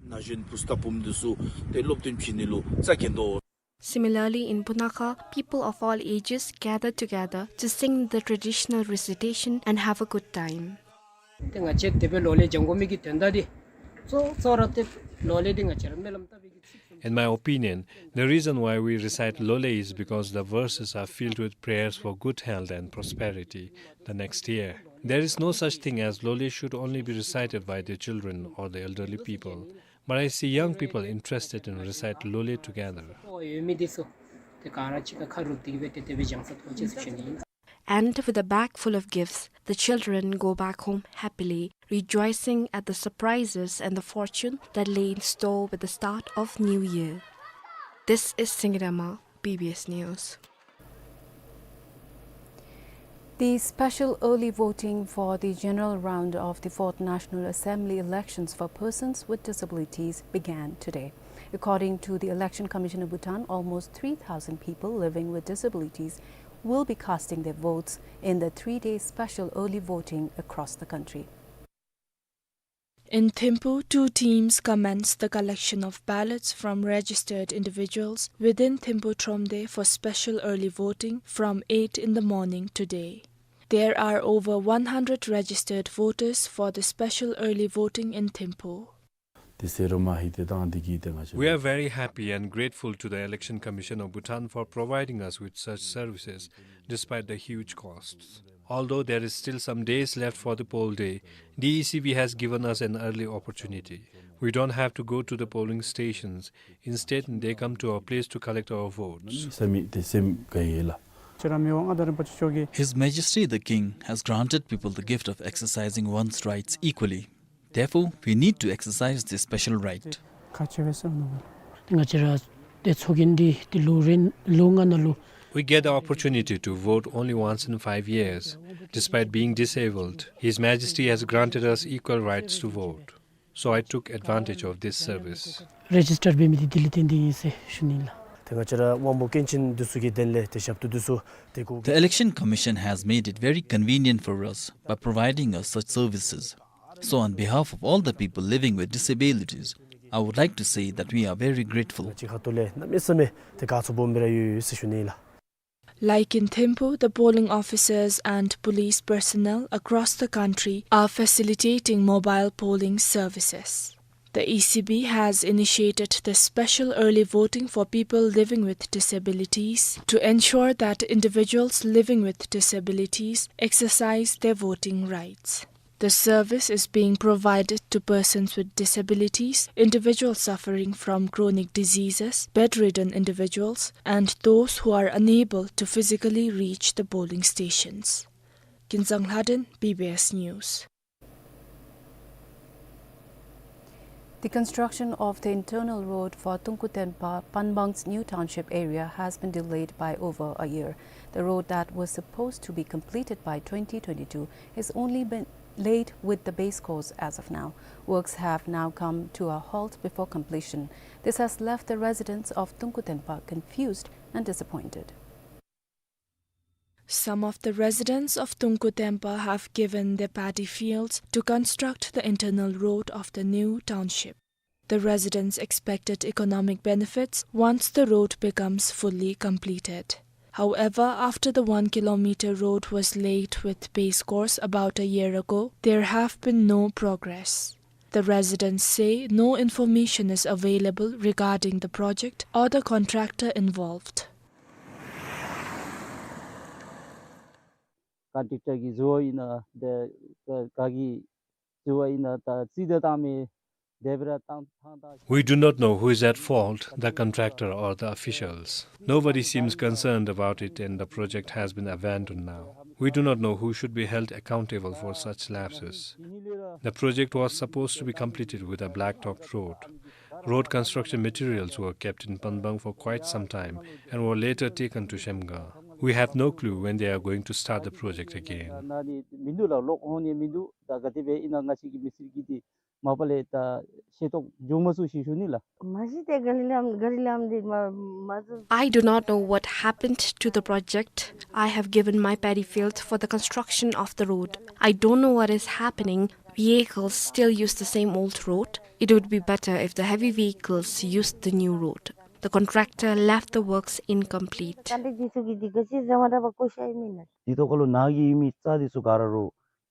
ན་གཞོན་བུཚ་དང་བུམོ་འདི་ཚུ་ཏེ་སློབ་སྟོན་བྱིན་ནི་ལུ་རྩ་འགེངས་དོ། Similarly, in Punakha, people of all ages gather together to sing the traditional recitation and have a good time. ཏེ་ང་བཅས་དེ་སྦེ་ལོ་ལེ་སྦྱང་དགོ་མི་གི་དོན་དག་འདི་གཙོ་གཙོ་ར་ཏེ་ལོ་ལེ་འདི་ང་བཅས་ར་སྨོན་ལམ་བཏབ་པའི་གི་ཚིག་In my opinion, the reason why we recite Lole is because the verses are filled with prayers for good health and prosperity the next year. There is no such thing as Lole should only be recited by the children or the elderly people, but I see young people interested in recite Lole together. ཨོ་ཡོད་མི་འདི་ཚུ་ཏེ་ག་ར་གཅིག་ཁར་ཁ་རུབ་སྟེ་གི་སྦེ་ཏེ་དེ་སྦེ་སྦྱང་ས་ཐོབ་ཅི་ཟེར་ཞུ་ནི་ཨིན། And with a bag full of gifts, the children go back home happily, rejoicing at the surprises and the fortune that lay in store with the start of New Year. This is Singirama, B B S News. The special early voting for the general round of the fourth National Assembly elections for persons with disabilities began today. According to the Election Commission of Bhutan, almost three thousand people living with disabilities will be casting their votes in the three-day special early voting across the country. In Thimphu, two teams commenced the collection of ballots from registered individuals within Thimphu Thromde for special early voting from eight in the morning today. There are over one hundred registered voters for the special early voting in Thimphu. We are very happy and grateful to the Election Commission of Bhutan for providing us with such services despite the huge costs. Although there is still some days left for the poll day, the E C B has given us an early opportunity. We don't have to go to the polling stations. Instead, they come to our place to collect our votes. His Majesty the King has granted people the gift of exercising one's rights equally. Therefore, we need to exercise this special right. ང་བཅས་ར་ཏེ་ཚོགས་རྒྱན་འདི་ཏེ་ལོ་རེ་ལོ་ལྔ་ནང་ལུ། We get the opportunity to vote only once in five years. Despite being disabled, His Majesty has granted us equal rights to vote. So I took advantage of this service. རེ་ཇིས་ཊར་འབད་མི་འདི་དེ་ལས་བརྟེན་ཏེ་ཨིན་ཟེར་ཞུ་ནི་ལགས། ཏེ་ང་བཅས་ར་དབང་པོ་སྐྱོན་ཅན་འདི་ཚུ་གི་དོན་ལས་ཏེ་ཞབས་ཏོག་འདི་ཚུ་ཏེ་གོ། The Election Commission has made it very convenient for us by providing us such services. So on behalf of all the people living with disabilities, I would like to say that we are very grateful. ང་བཅས་ཁ་ཐུག་ལས་གནམ་མེད་ས་མེད་ཏེ་དགའ་ཚོར་སྦོམ་སྦེ་ར་ཡོད་ཡོད་ཟེར་ཞུ་ནི་ལགས། Like in Thimphu, the polling officers and police personnel across the country are facilitating mobile polling services. The E C B has initiated the special early voting for people living with disabilities to ensure that individuals living with disabilities exercise their voting rights. The service is being provided to persons with disabilities, individuals suffering from chronic diseases, bedridden individuals, and those who are unable to physically reach the polling stations. Kinzang Lhaden, B B S News. The construction of the internal road for Tunku Tempa, Panbang's new township area, has been delayed by over a year. The road that was supposed to be completed by twenty twenty-two is only been laid with the base course as of now. Works have now come to a halt before completion. This has left the residents of Tunku Tempa confused and disappointed. Some of the residents of Tunku Tempa have given their paddy fields to construct the internal road of the new township. The residents expected economic benefits once the road becomes fully completed. However, after the one kilometer road was laid with base course about a year ago, there have been no progress. The residents say no information is available regarding the project or the contractor involved. ཀོན་ཊེཀ་ཊར་གི་ཟུར་ཨིན་ན་ཏེ་ག་གི་ཟུར་ཨིན་ན་ད་རྩིས་ད་བཏང་མི་དེ་སྦེ་ར་བཏང་བཏང་ད། We do not know who is at fault, the contractor or the officials. Nobody seems concerned about it and the project has been abandoned now. We do not know who should be held accountable for such lapses. The project was supposed to be completed with a black-topped road. Road construction materials were kept in Panbang for quite some time and were later taken to Shemgang. We have no clue when they are going to start the project again. ད་ནི་མིན་འདུག་ལགས། ལོག་འོང་ནི་མིན་འདུག། ད་ག་དེ་སྦེ་ཨིན་ན་ང་བཅས་ཀྱི་མི་སེར་གྱིས་འདི་མ་པ་ལས་ད་ཤེས་རྟོགས་འབྱུང་མ་ཚུགས་ཟེར་ཞུ་ནི་ལགས། མ་གཞི་ཏེ་ག་རི་ལམ་ག་རི་ལམ་འདི་མ་མ་བཟོ། I do not know what happened to the project. I have given my paddy field for the construction of the road. I don't know what is happening. Vehicles still use the same old road. It would be better if the heavy vehicles used the new road. The contractor left the works incomplete. ཀོན་ཊེཀ་ཊར་འདི་ཚུ་གིས་འདི་ག་ཅི་ཟེར་མ་འདྲ་བ་བཀོད་བཞག་ཡི་མེན་ན། འདི་ཐོག་ཁ་ལུ་ནཱ་གི་ཡོད་མི་རྩྭ་འདི་ཚུ་ག་ར་རོ་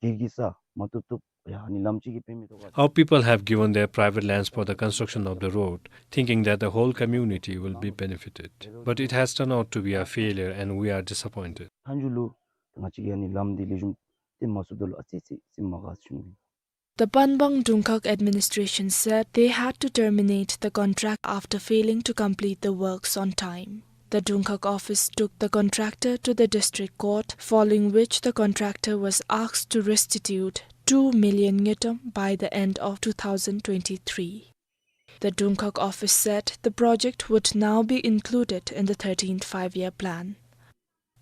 གིར་གི་ས་མ་བཏུབ་བཏུབ་ཡ་ནི་ལམ་ཅིག་གི་དཔེ་མི་ཐོག་ཁ། Our people have given their private lands for the construction of the road, thinking that the whole community will be benefited. But it has turned out to be a failure and we are disappointed. མཐའ་མཇུག་ལུ་ང་བཅས་ཀྱི་ཡ་ནི་ལམ་འདི་ལེགས་ཤོམ་སྟོན་མ་ཚུགསཔ་ད་ལུ་ཨ་ཙི་ཙི་སེམས་མ་དགའ་ཟེར་ཞུ་ནི། The Panbang Dungkhak administration said they had to terminate the contract after failing to complete the works on time. The Dungkhak office took the contractor to the district court, following which the contractor was asked to restitute two million ngultrum by the end of two thousand twenty-three. The Dungkhak office said the project would now be included in the thirteenth Five-Year Plan.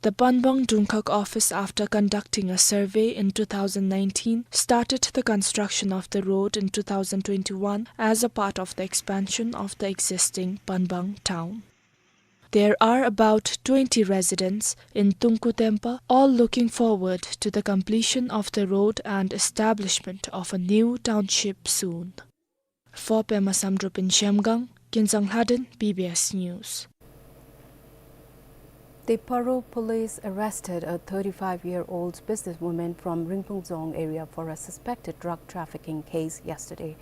The Panbang Dungkhak office, after conducting a survey in two thousand nineteen, started the construction of the road in two thousand twenty-one as a part of the expansion of the existing Panbang town. There are about twenty residents in Tunku Tempa, all looking forward to the completion of the road and establishment of a new township soon. For Pema Samdrup in Zhemgang, Kinzang Lhaden, B B S News. The Paro police arrested a thirty-five-year-old businesswoman from Rinphung Dzong area for a suspected drug trafficking case yesterday.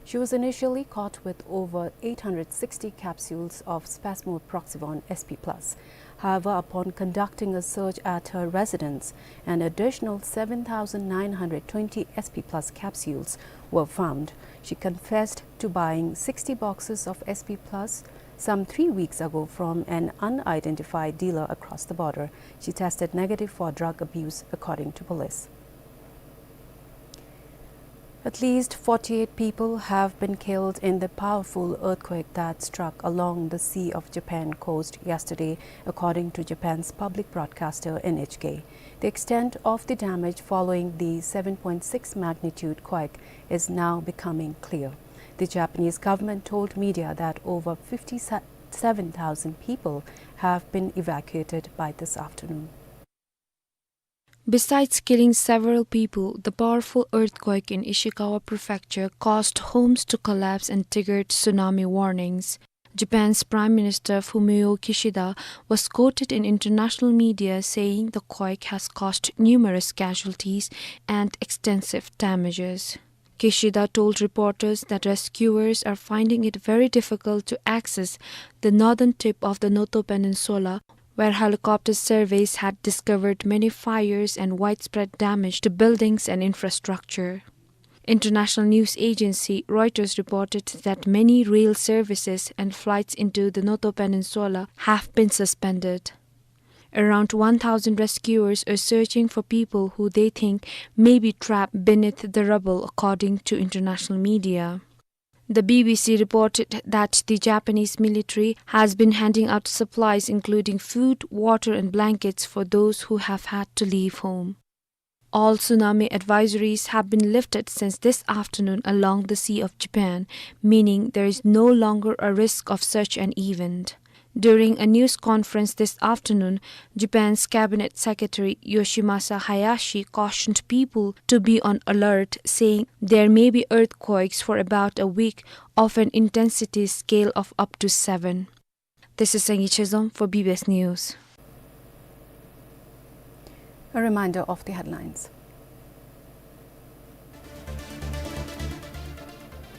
She was initially caught with over eight hundred sixty capsules of spasmoproxivone S P plus. However, upon conducting a search at her residence, an additional seven thousand nine hundred twenty S P plus capsules were found. She confessed to buying sixty boxes of S P plus some three weeks ago from an unidentified dealer across the border. She tested negative for drug abuse, according to police. At least forty-eight people have been killed in the powerful earthquake that struck along the Sea of Japan coast yesterday, according to Japan's public broadcaster N H K. The extent of the damage following the seven point six magnitude quake is now becoming clear. The Japanese government told media that over fifty-seven thousand people have been evacuated by this afternoon. Besides killing several people, the powerful earthquake in Ishikawa Prefecture caused homes to collapse and triggered tsunami warnings. Japan's Prime Minister Fumio Kishida was quoted in international media saying the quake has caused numerous casualties and extensive damages. Kishida told reporters that rescuers are finding it very difficult to access the northern tip of the Noto Peninsula, where helicopter surveys had discovered many fires and widespread damage to buildings and infrastructure. International news agency Reuters reported that many rail services and flights into the Noto Peninsula have been suspended. Around one thousand rescuers are searching for people who they think may be trapped beneath the rubble, according to international media. The B B C reported that the Japanese military has been handing out supplies, including food, water, and blankets for those who have had to leave home. All tsunami advisories have been lifted since this afternoon along the Sea of Japan, meaning there is no longer a risk of such an event. During a news conference this afternoon, Japan's Cabinet Secretary Yoshimasa Hayashi cautioned people to be on alert, saying there may be earthquakes for about a week of an intensity scale of up to seven. This is Sengi Chezom for B B S News. A reminder of the headlines.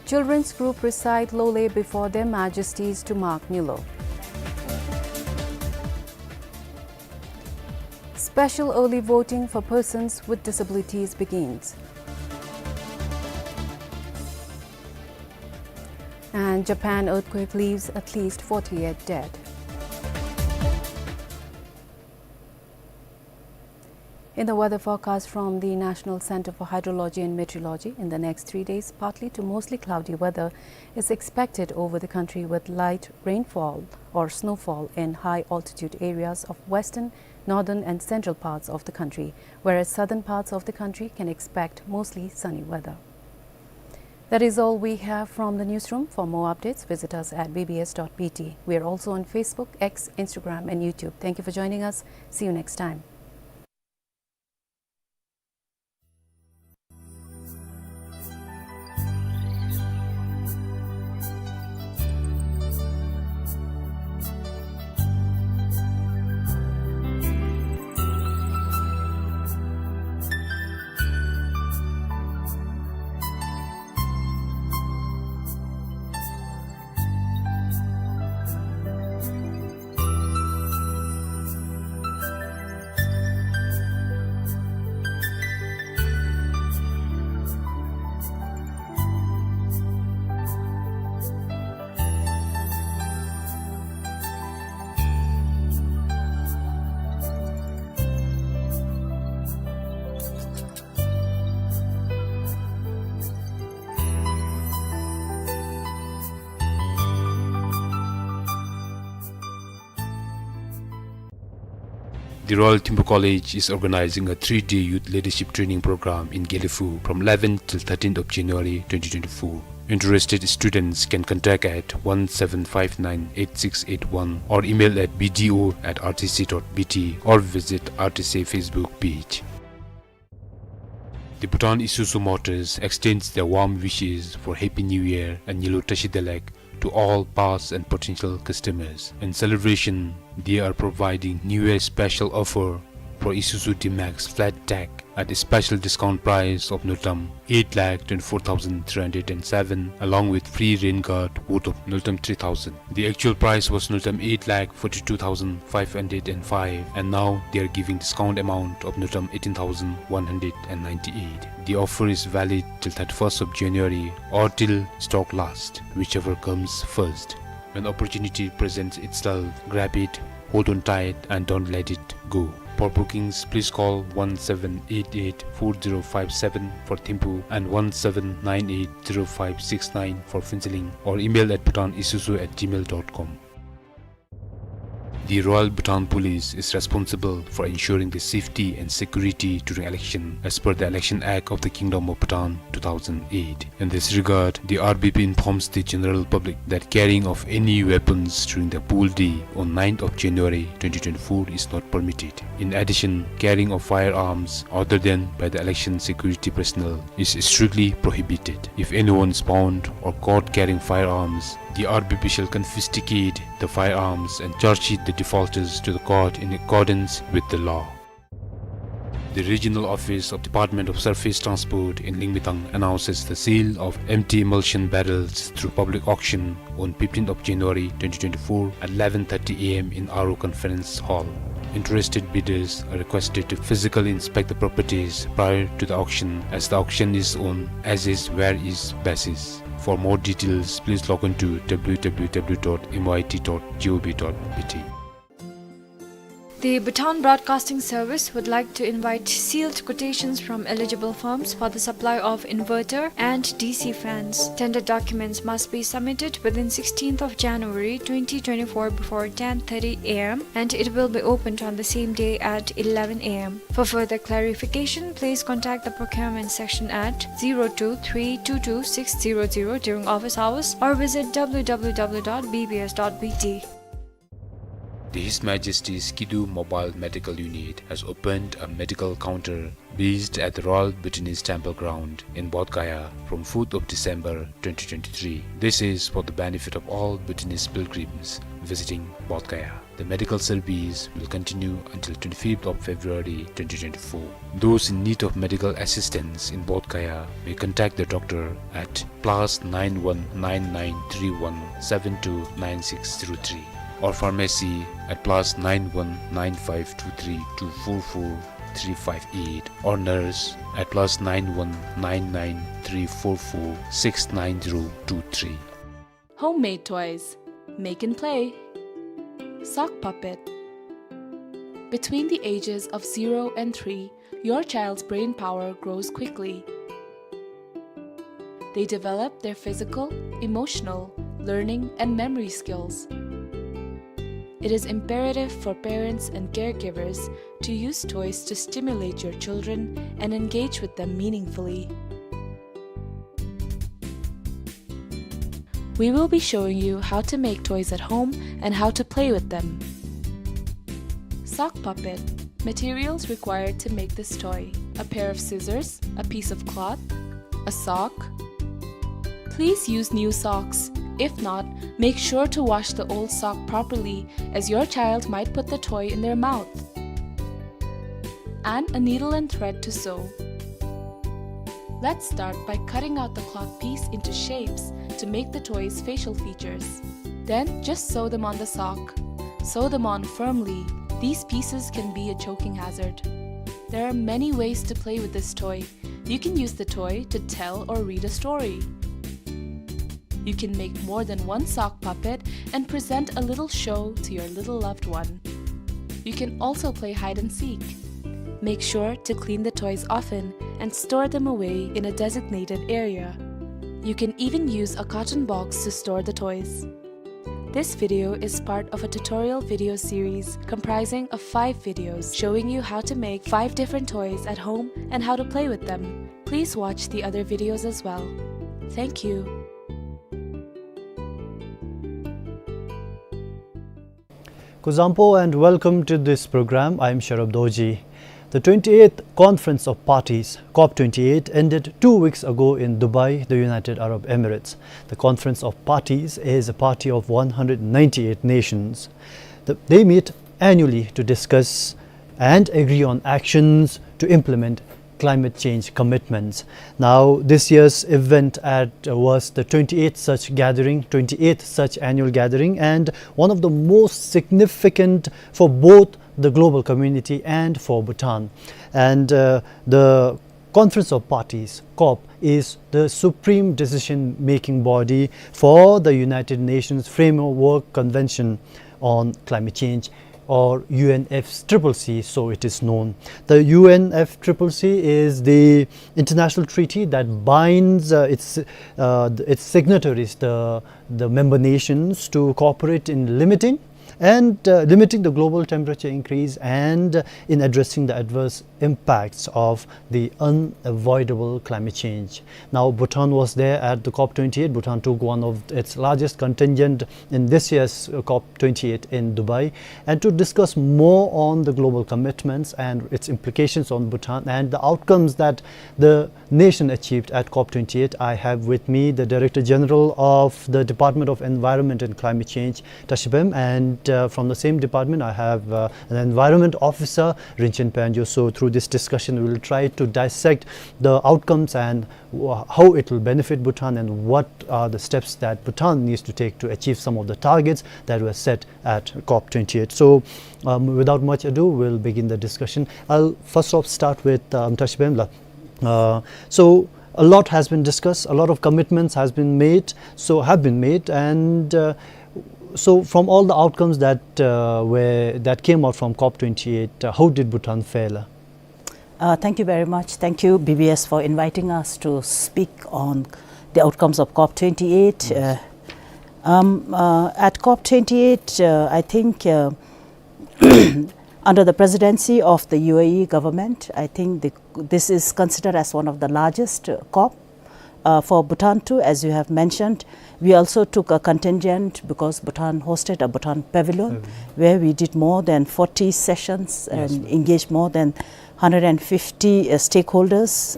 Children's group recite Lole before Their Majesties to mark Nyulo. Special early voting for persons with disabilities begins. And Japan earthquake leaves at least forty-eight dead. In the weather forecast from the National Center for Hydrology and Meteorology, in the next three days, partly to mostly cloudy weather is expected over the country, with light rainfall or snowfall in high altitude areas of western, northern and central parts of the country, whereas southern parts of the country can expect mostly sunny weather. That is all we have from the newsroom. For more updates, visit us at B B S dot B T. We are also on Facebook, X, Instagram, and YouTube. Thank you for joining us. See you next time. The Royal Thimphu College is organizing a three-day youth leadership training program in Gelephu from eleventh till thirteenth of January twenty twenty-four. Interested students can contact at one seven five nine eight six eight one or email at B D O at R T C dot B T or visit R T C Facebook page. The Bhutan Isuzu Motors extends their warm wishes for Happy New Year and Nyulo Tashi Delek to all past and potential customers. In celebration, they are providing New Year special offer for Isuzu D-Max Flat Tech at a special discount price of Ngultrum eight lakh twenty-four thousand three hundred and seven, along with free rain guard worth of Ngultrum three thousand. The actual price was Ngultrum eight lakh forty-two thousand five hundred and five, and now they are giving discount amount of Ngultrum eighteen thousand one hundred and ninety-eight. The offer is valid till thirty-first of January or till stock last, whichever comes first. When opportunity presents itself, grab it, hold on tight, and don't let it go. For bookings, please call one seven eight eight four zero five seven for Thimphu and one seven nine eight zero five six nine for Phuentsholing, or email at bhutan isuzu at gmail dot com. The Royal Bhutan Police is responsible for ensuring the safety and security during election as per the Election Act of the Kingdom of Bhutan two thousand eight. In this regard, the R B P informs the general public that carrying of any weapons during the poll day on ninth of January twenty twenty-four is not permitted. In addition, carrying of firearms other than by the election security personnel is strictly prohibited. If anyone is found or caught carrying firearms, the R B P shall confiscate the firearms and charge sheet the defaulters to the court in accordance with the law. The regional office of Department of Surface Transport in Lingmetang announces the sale of empty emulsion barrels through public auction on fifteenth of January twenty twenty-four at eleven thirty A M in R O Conference Hall. Interested bidders are requested to physically inspect the properties prior to the auction, as the auction is on as is where is basis. For more details, please log on to W W W dot M Y T dot G O V dot B T. The Bhutan Broadcasting Service would like to invite sealed quotations from eligible firms for the supply of inverter and D C fans. Tender documents must be submitted within sixteenth of January twenty twenty-four before ten thirty A M, and it will be opened on the same day at eleven A M. For further clarification, please contact the procurement section at zero two three two two six zero zero during office hours or visit W W W dot B B S dot B T. The His Majesty's Kidu Mobile Medical Unit has opened a medical counter based at the Royal Bhutanese Temple Ground in Bodh Gaya from fourth of December twenty twenty-three. This is for the benefit of all Bhutanese pilgrims visiting Bodh Gaya. The medical service will continue until twenty-fifth of February twenty twenty-four. Those in need of medical assistance in Bodh Gaya may contact the doctor at plus nine one nine nine three one seven two nine six zero three, or pharmacy at plus nine one nine five two three two four four three five eight, or nurse at plus nine one nine nine three four four six nine zero two three. Homemade toys. Make and play. Sock puppet. Between the ages of zero and three, your child's brain power grows quickly. They develop their physical, emotional, learning, and memory skills. It is imperative for parents and caregivers to use toys to stimulate your children and engage with them meaningfully. We will be showing you how to make toys at home and how to play with them. Sock puppet. Materials required to make this toy: a pair of scissors, a piece of cloth, a sock. Please use new socks. If not, make sure to wash the old sock properly, as your child might put the toy in their mouth. And a needle and thread to sew. Let's start by cutting out the cloth piece into shapes to make the toy's facial features. Then just sew them on the sock. Sew them on firmly. These pieces can be a choking hazard. There are many ways to play with this toy. You can use the toy to tell or read a story. You can make more than one sock puppet and present a little show to your little loved one. You can also play hide and seek. Make sure to clean the toys often and store them away in a designated area. You can even use a carton box to store the toys. This video is part of a tutorial video series comprising of five videos showing you how to make five different toys at home and how to play with them. Please watch the other videos as well. Thank you. Kuzuzangpo and welcome to this program. I am Sharab Dorji. The twenty-eighth Conference of Parties, COP twenty-eight, ended two weeks ago in Dubai, the United Arab Emirates. The Conference of Parties is a party of one hundred ninety-eight nations. The, they meet annually to discuss and agree on actions to implement climate change commitments. Now, this year's event at, uh, was the twenty-eighth such gathering, twenty-eighth such annual gathering, and one of the most significant for both the global community and for Bhutan. And, uh, the Conference of Parties, COP, is the supreme decision-making body for the United Nations Framework Convention on Climate Change, or U N F triple C, so it is known. The U N F triple C is the international treaty that binds, uh, its, uh, its signatories, the, the member nations, to cooperate in limiting and, uh, limiting the global temperature increase and, uh, in addressing the adverse impacts of the unavoidable climate change. Now, Bhutan was there at the COP twenty-eight. Bhutan took one of its largest contingent in this year's, uh, COP twenty-eight in Dubai. And to discuss more on the global commitments and its implications on Bhutan and the outcomes that the nation achieved at COP twenty-eight, I have with me the Director General of the Department of Environment and Climate Change, Tashi Bem, and, uh, from the same department, I have, uh, an Environment Officer, Rinchen Panjo. So through this discussion, we will try to dissect the outcomes and wh-, how it will benefit Bhutan and what are the steps that Bhutan needs to take to achieve some of the targets that were set at COP twenty-eight. So, um, without much ado, we'll begin the discussion. I'll first off start with, um, Tashi Bem la. Uh, so a lot has been discussed, a lot of commitments has been made, so have been made, and, uh, so from all the outcomes that, uh, were, that came out from COP twenty-eight, uh, how did Bhutan fare? Uh, thank you very much. Thank you, B B S, for inviting us to speak on the outcomes of COP twenty-eight. Yes. Uh, um, uh, at COP twenty-eight, uh, I think, uh, under the presidency of the U A E government, I think the, this is considered as one of the largest, uh, COP. Uh, for Bhutan too, as you have mentioned, we also took a contingent because Bhutan hosted a Bhutan pavilion, mm-hmm, where we did more than forty sessions, yes, and, ma'am, engaged more than hundred and fifty, uh, stakeholders.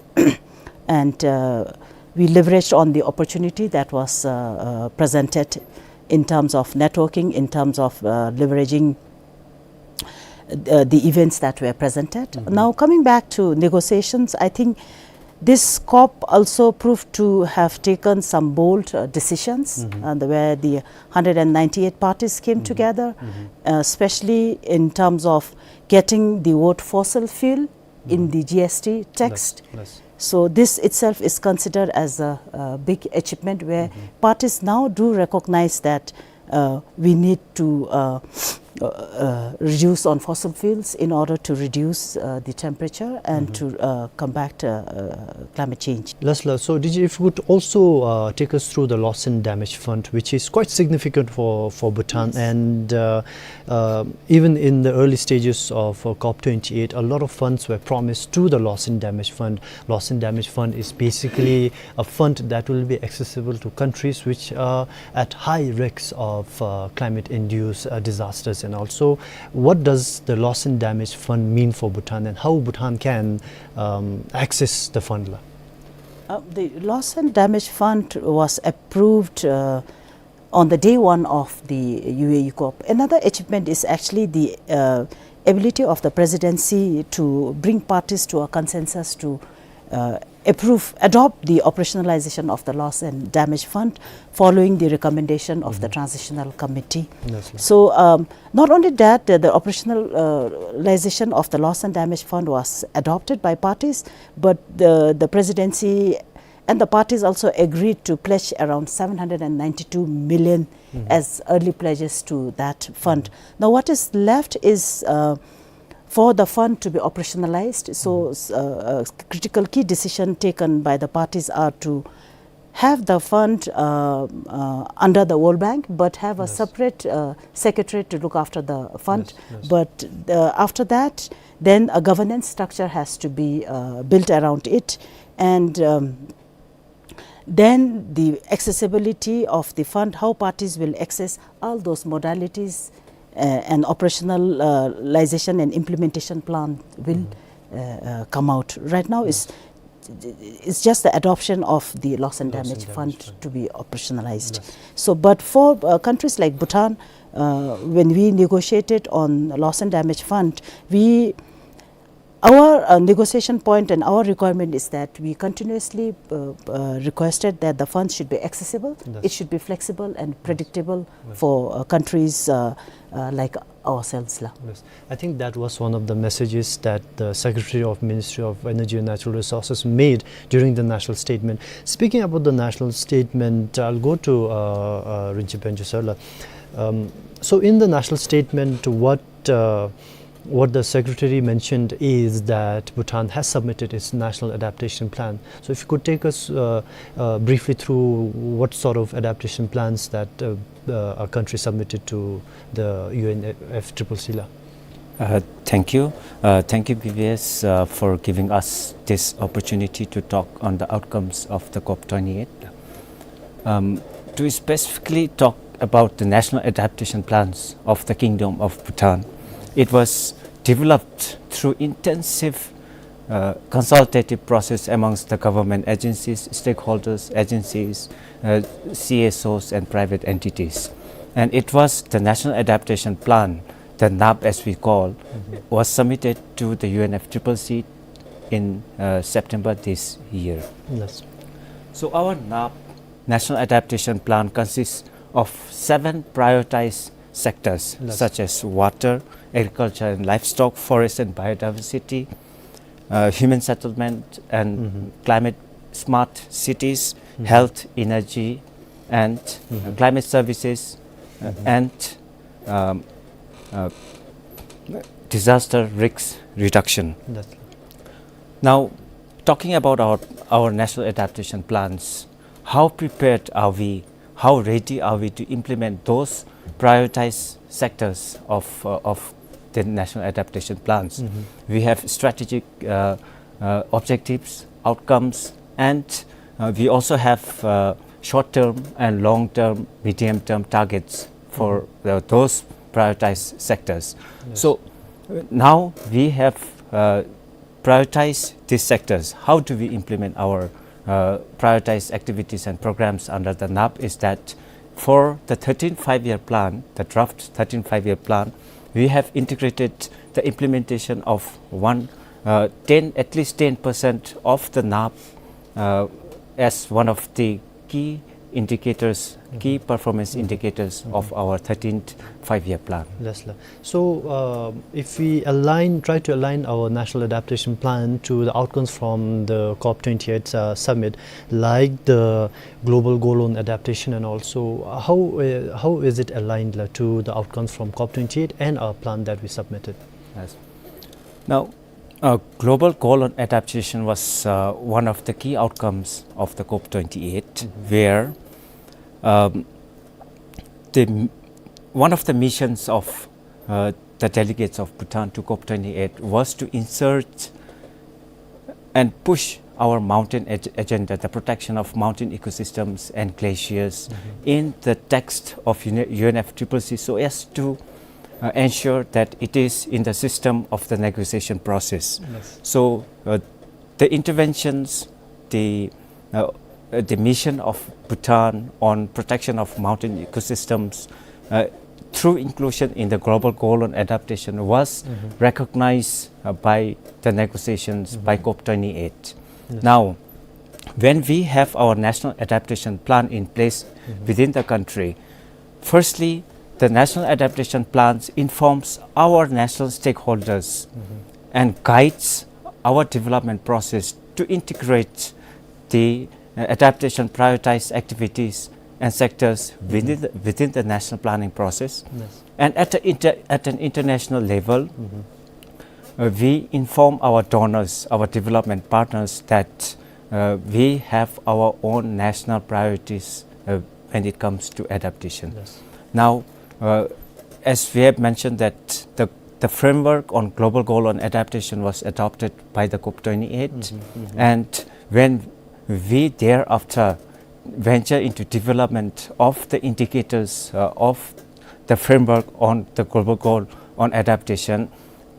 And, uh, we leveraged on the opportunity that was, uh, uh, presented in terms of networking, in terms of, uh, leveraging uh, the events that were presented. Mm-hmm. Now, coming back to negotiations, I think this COP also proved to have taken some bold, uh, decisions, mm-hmm, and where the hundred and ninety-eight parties came, mm-hmm, together, mm-hmm, uh, especially in terms of getting the word fossil fuel in, mm-hmm, the G S T text. Yes, yes. So this itself is considered as a, a big achievement where, mm-hmm, parties now do recognize that uh, we need to, uh, uh, uh, reduce on fossil fuels in order to reduce, uh, the temperature and, mm-hmm, to, uh, combat, uh, uh, climate change. Lasla, so D G, if you could also, uh, take us through the Loss and Damage Fund, which is quite significant for, for Bhutan. Yes. And, uh, uh, even in the early stages of, uh, COP twenty-eight, a lot of funds were promised to the Loss and Damage Fund. Loss and Damage Fund is basically a fund that will be accessible to countries which are at high risks of, uh, climate-induced, uh, disasters. And also, what does the Loss and Damage Fund mean for Bhutan, and how Bhutan can, um, access the fund la? Uh, the Loss and Damage Fund was approved, uh, on the day one of the U A E COP. Another achievement is actually the, uh, ability of the presidency to bring parties to a consensus to, uh, approve, adopt the operationalization of the Loss and Damage Fund following the recommendation of the, mm-hmm, transitional committee. Yes, ma'am. So, um, not only that, the, the operational, uh, -ization of the Loss and Damage Fund was adopted by parties, but the, the presidency and the parties also agreed to pledge around seven hundred and ninety-two million, mm-hmm, as early pledges to that fund. Mm-hmm. Now, what is left is, uh, for the fund to be operationalized. So, mm-hmm, s-, uh, uh, critical key decision taken by the parties are to have the fund, uh, uh, under the World Bank, but have a, yes, separate, uh, secretariat to look after the fund. Yes, yes. But, uh, after that, then a governance structure has to be, uh, built around it. And, um, then the accessibility of the fund, how parties will access all those modalities, uh, and operational, uh, -ization and implementation plan will, mm-hmm, uh, uh, come out. Right now, it's, yes, it's just the adoption of the Loss and Damage Fund to be operationalized. Yes. So, but for, uh, countries like Bhutan, uh, when we negotiated on Loss and Damage Fund, we Our uh, negotiation point and our requirement is that we continuously uh, uh, requested that the funds should be accessible, it should be flexible and predictable for uh, countries uh, uh, like ourselves. La. Yes. I think that was one of the messages that the Secretary of Ministry of Energy and Natural Resources made during the national statement. Speaking about the national statement, I'll go to uh, uh, Rinchi Penju sir. La. Um, so in the national statement, what uh, what the secretary mentioned is that Bhutan has submitted its national adaptation plan. So if you could take us uh, uh, briefly through what sort of adaptation plans that uh, uh, our country submitted to the U N F triple C. La. Uh, thank you. Uh, thank you, B V S, uh, for giving us this opportunity to talk on the outcomes of the COP twenty-eight. Um, to specifically talk about the national adaptation plans of the Kingdom of Bhutan, it was developed through intensive uh, consultative process amongst the government agencies, stakeholders, agencies, uh, C S Os, and private entities. And it was the National Adaptation Plan, the NAP as we call, was submitted to the U N F triple C in uh, September this year. Yes. So our NAP, National Adaptation Plan, consists of seven prioritized sectors, such as water, agriculture and livestock, forest and biodiversity, uh, human settlement and climate smart cities, health, energy, and uh, climate services, uh, and um, uh, disaster risk reduction. That's Now, talking about our, our national adaptation plans, how prepared are we, how ready are we to implement those prioritized sectors of, uh, of the national adaptation plans? We have strategic uh, uh, objectives, outcomes, and uh, we also have uh, short-term and long-term, medium-term targets for uh, those prioritized sectors. So uh, now we have uh, prioritized these sectors. How do we implement our uh, prioritized activities and programs under the NAP is that for the thirteenth five-year plan, the draft thirteenth five-year plan, we have integrated the implementation of one, uh, ten, at least ten percent of the NAP uh, as one of the key indicators, key performance indicators of our thirteenth five-year plan. Yes, sir. So, uh, if we align, try to align our national adaptation plan to the outcomes from the COP twenty-eight uh, summit, like the global goal on adaptation, and also uh, how uh, how is it aligned uh, to the outcomes from COP twenty-eight and our plan that we submitted? Yes. Now, uh, global goal on adaptation was uh, one of the key outcomes of the COP twenty-eight, where um, the m- one of the missions of uh, the delegates of Bhutan to COP twenty-eight was to insert and push our mountain ag- agenda, the protection of mountain ecosystems and glaciers, in the text of U N F triple C, so as to uh, ensure that it is in the system of the negotiation process. Yes. So uh, the interventions, the uh, uh, the mission of Bhutan on protection of mountain ecosystems uh, through inclusion in the global goal on adaptation was recognized uh, by the negotiations by COP twenty-eight. Now, when we have our national adaptation plan in place within the country, firstly, the national adaptation plans informs our national stakeholders and guides our development process to integrate the uh, adaptation prioritized activities and sectors within the, within the national planning process. Yes. And at, the inter, at an international level, uh, we inform our donors, our development partners, that uh, we have our own national priorities uh, when it comes to adaptation. Yes. Now, uh, as we have mentioned that the, the framework on global goal on adaptation was adopted by the COP twenty-eight, and when we thereafter venture into development of the indicators uh, of the framework on the global goal on adaptation,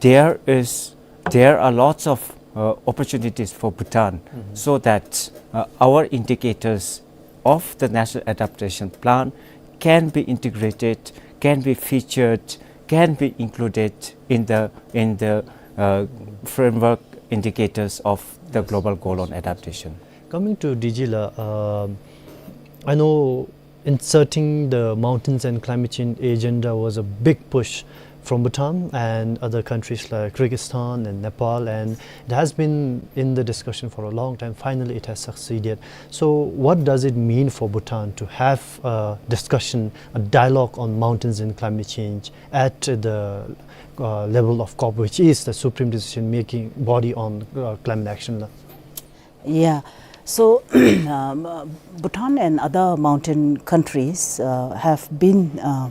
there is there are lots of uh, opportunities for Bhutan, so that uh, our indicators of the National Adaptation Plan can be integrated, can be featured, can be included in the in the uh, framework indicators of the global goal on adaptation. Coming to D G la, um, I know inserting the mountains and climate change agenda was a big push from Bhutan and other countries like Kyrgyzstan and Nepal, and it has been in the discussion for a long time. Finally, it has succeeded. So, what does it mean for Bhutan to have a discussion, a dialogue on mountains and climate change at the, uh, level of COP, which is the supreme decision-making body on, uh, climate action? Yeah. So, um, uh, Bhutan and other mountain countries, uh, have been, uh,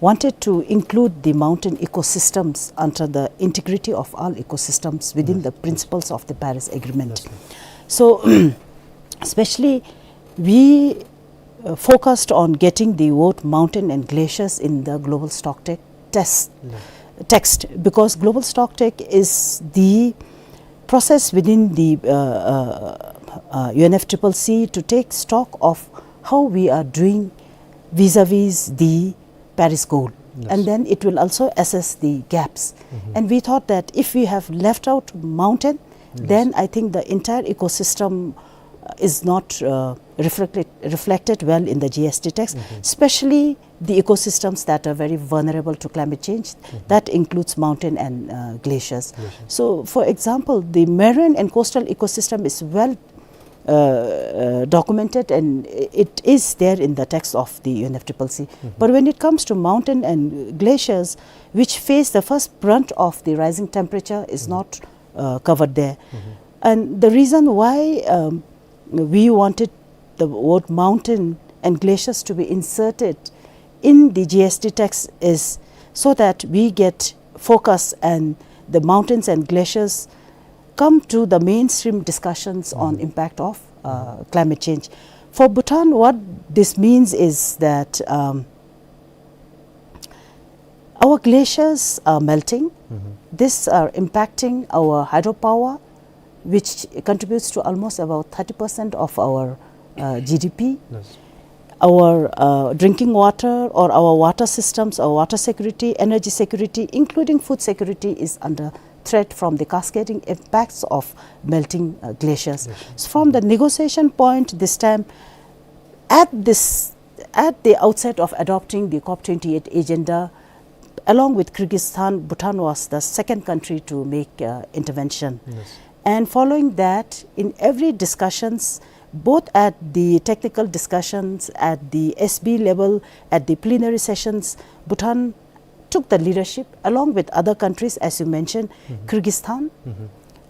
wanted to include the mountain ecosystems under the integrity of all ecosystems within the principles of the Paris Agreement. So, especially, we, uh, focused on getting the word mountain and glaciers in the Global Stocktake test, text, because Global Stocktake is the process within the, uh, uh, uh, U N F C C C to take stock of how we are doing vis-a-vis the Paris goal. And then it will also assess the gaps. And we thought that if we have left out mountain, then I think the entire ecosystem, uh, is not, uh, reflected, reflected well in the G S T text, especially the ecosystems that are very vulnerable to climate change. That includes mountain and, uh, glaciers. So, for example, the marine and coastal ecosystem is well, uh, uh, documented, and i-, it is there in the text of the U N F C C C. But when it comes to mountain and glaciers, which face the first brunt of the rising temperature, is not, uh, covered there. And the reason why, um, we wanted the word mountain and glaciers to be inserted in the G S T text is so that we get focus and the mountains and glaciers come to the mainstream discussions on impact of, uh, climate change. For Bhutan, what this means is that, um, our glaciers are melting. These are impacting our hydropower, which contributes to almost about thirty percent of our, uh, G D P. Our, uh, drinking water or our water systems, our water security, energy security, including food security, is under threat from the cascading impacts of melting, uh, glaciers. So from the negotiation point this time, at this, at the outset of adopting the COP twenty-eight agenda, along with Kyrgyzstan, Bhutan was the second country to make, uh, intervention. And following that, in every discussions, both at the technical discussions, at the S B level, at the plenary sessions, Bhutan took the leadership along with other countries, as you mentioned, Kyrgyzstan,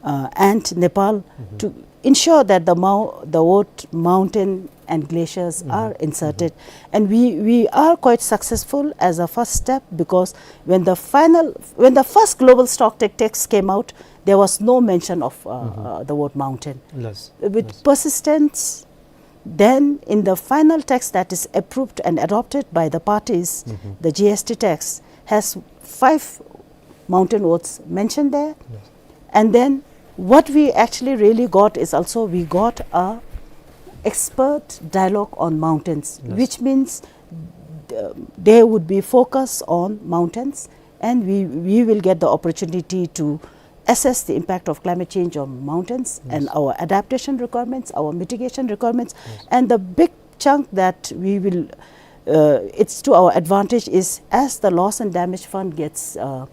uh, and Nepal, to ensure that the mou-, the word mountain and glaciers are inserted. And we, we are quite successful as a first step, because when the final, when the first Global Stocktake text came out, there was no mention of, uh, uh, the word mountain. With persistence, then, in the final text that is approved and adopted by the parties, the G S T text has five mountain words mentioned there. And then, what we actually really got is also we got a expert dialogue on mountains, which means, uh, there would be focus on mountains, and we, we will get the opportunity to assess the impact of climate change on mountains and our adaptation requirements, our mitigation requirements, and the big chunk that we will, uh, it's to our advantage is as the loss and damage fund gets, uh,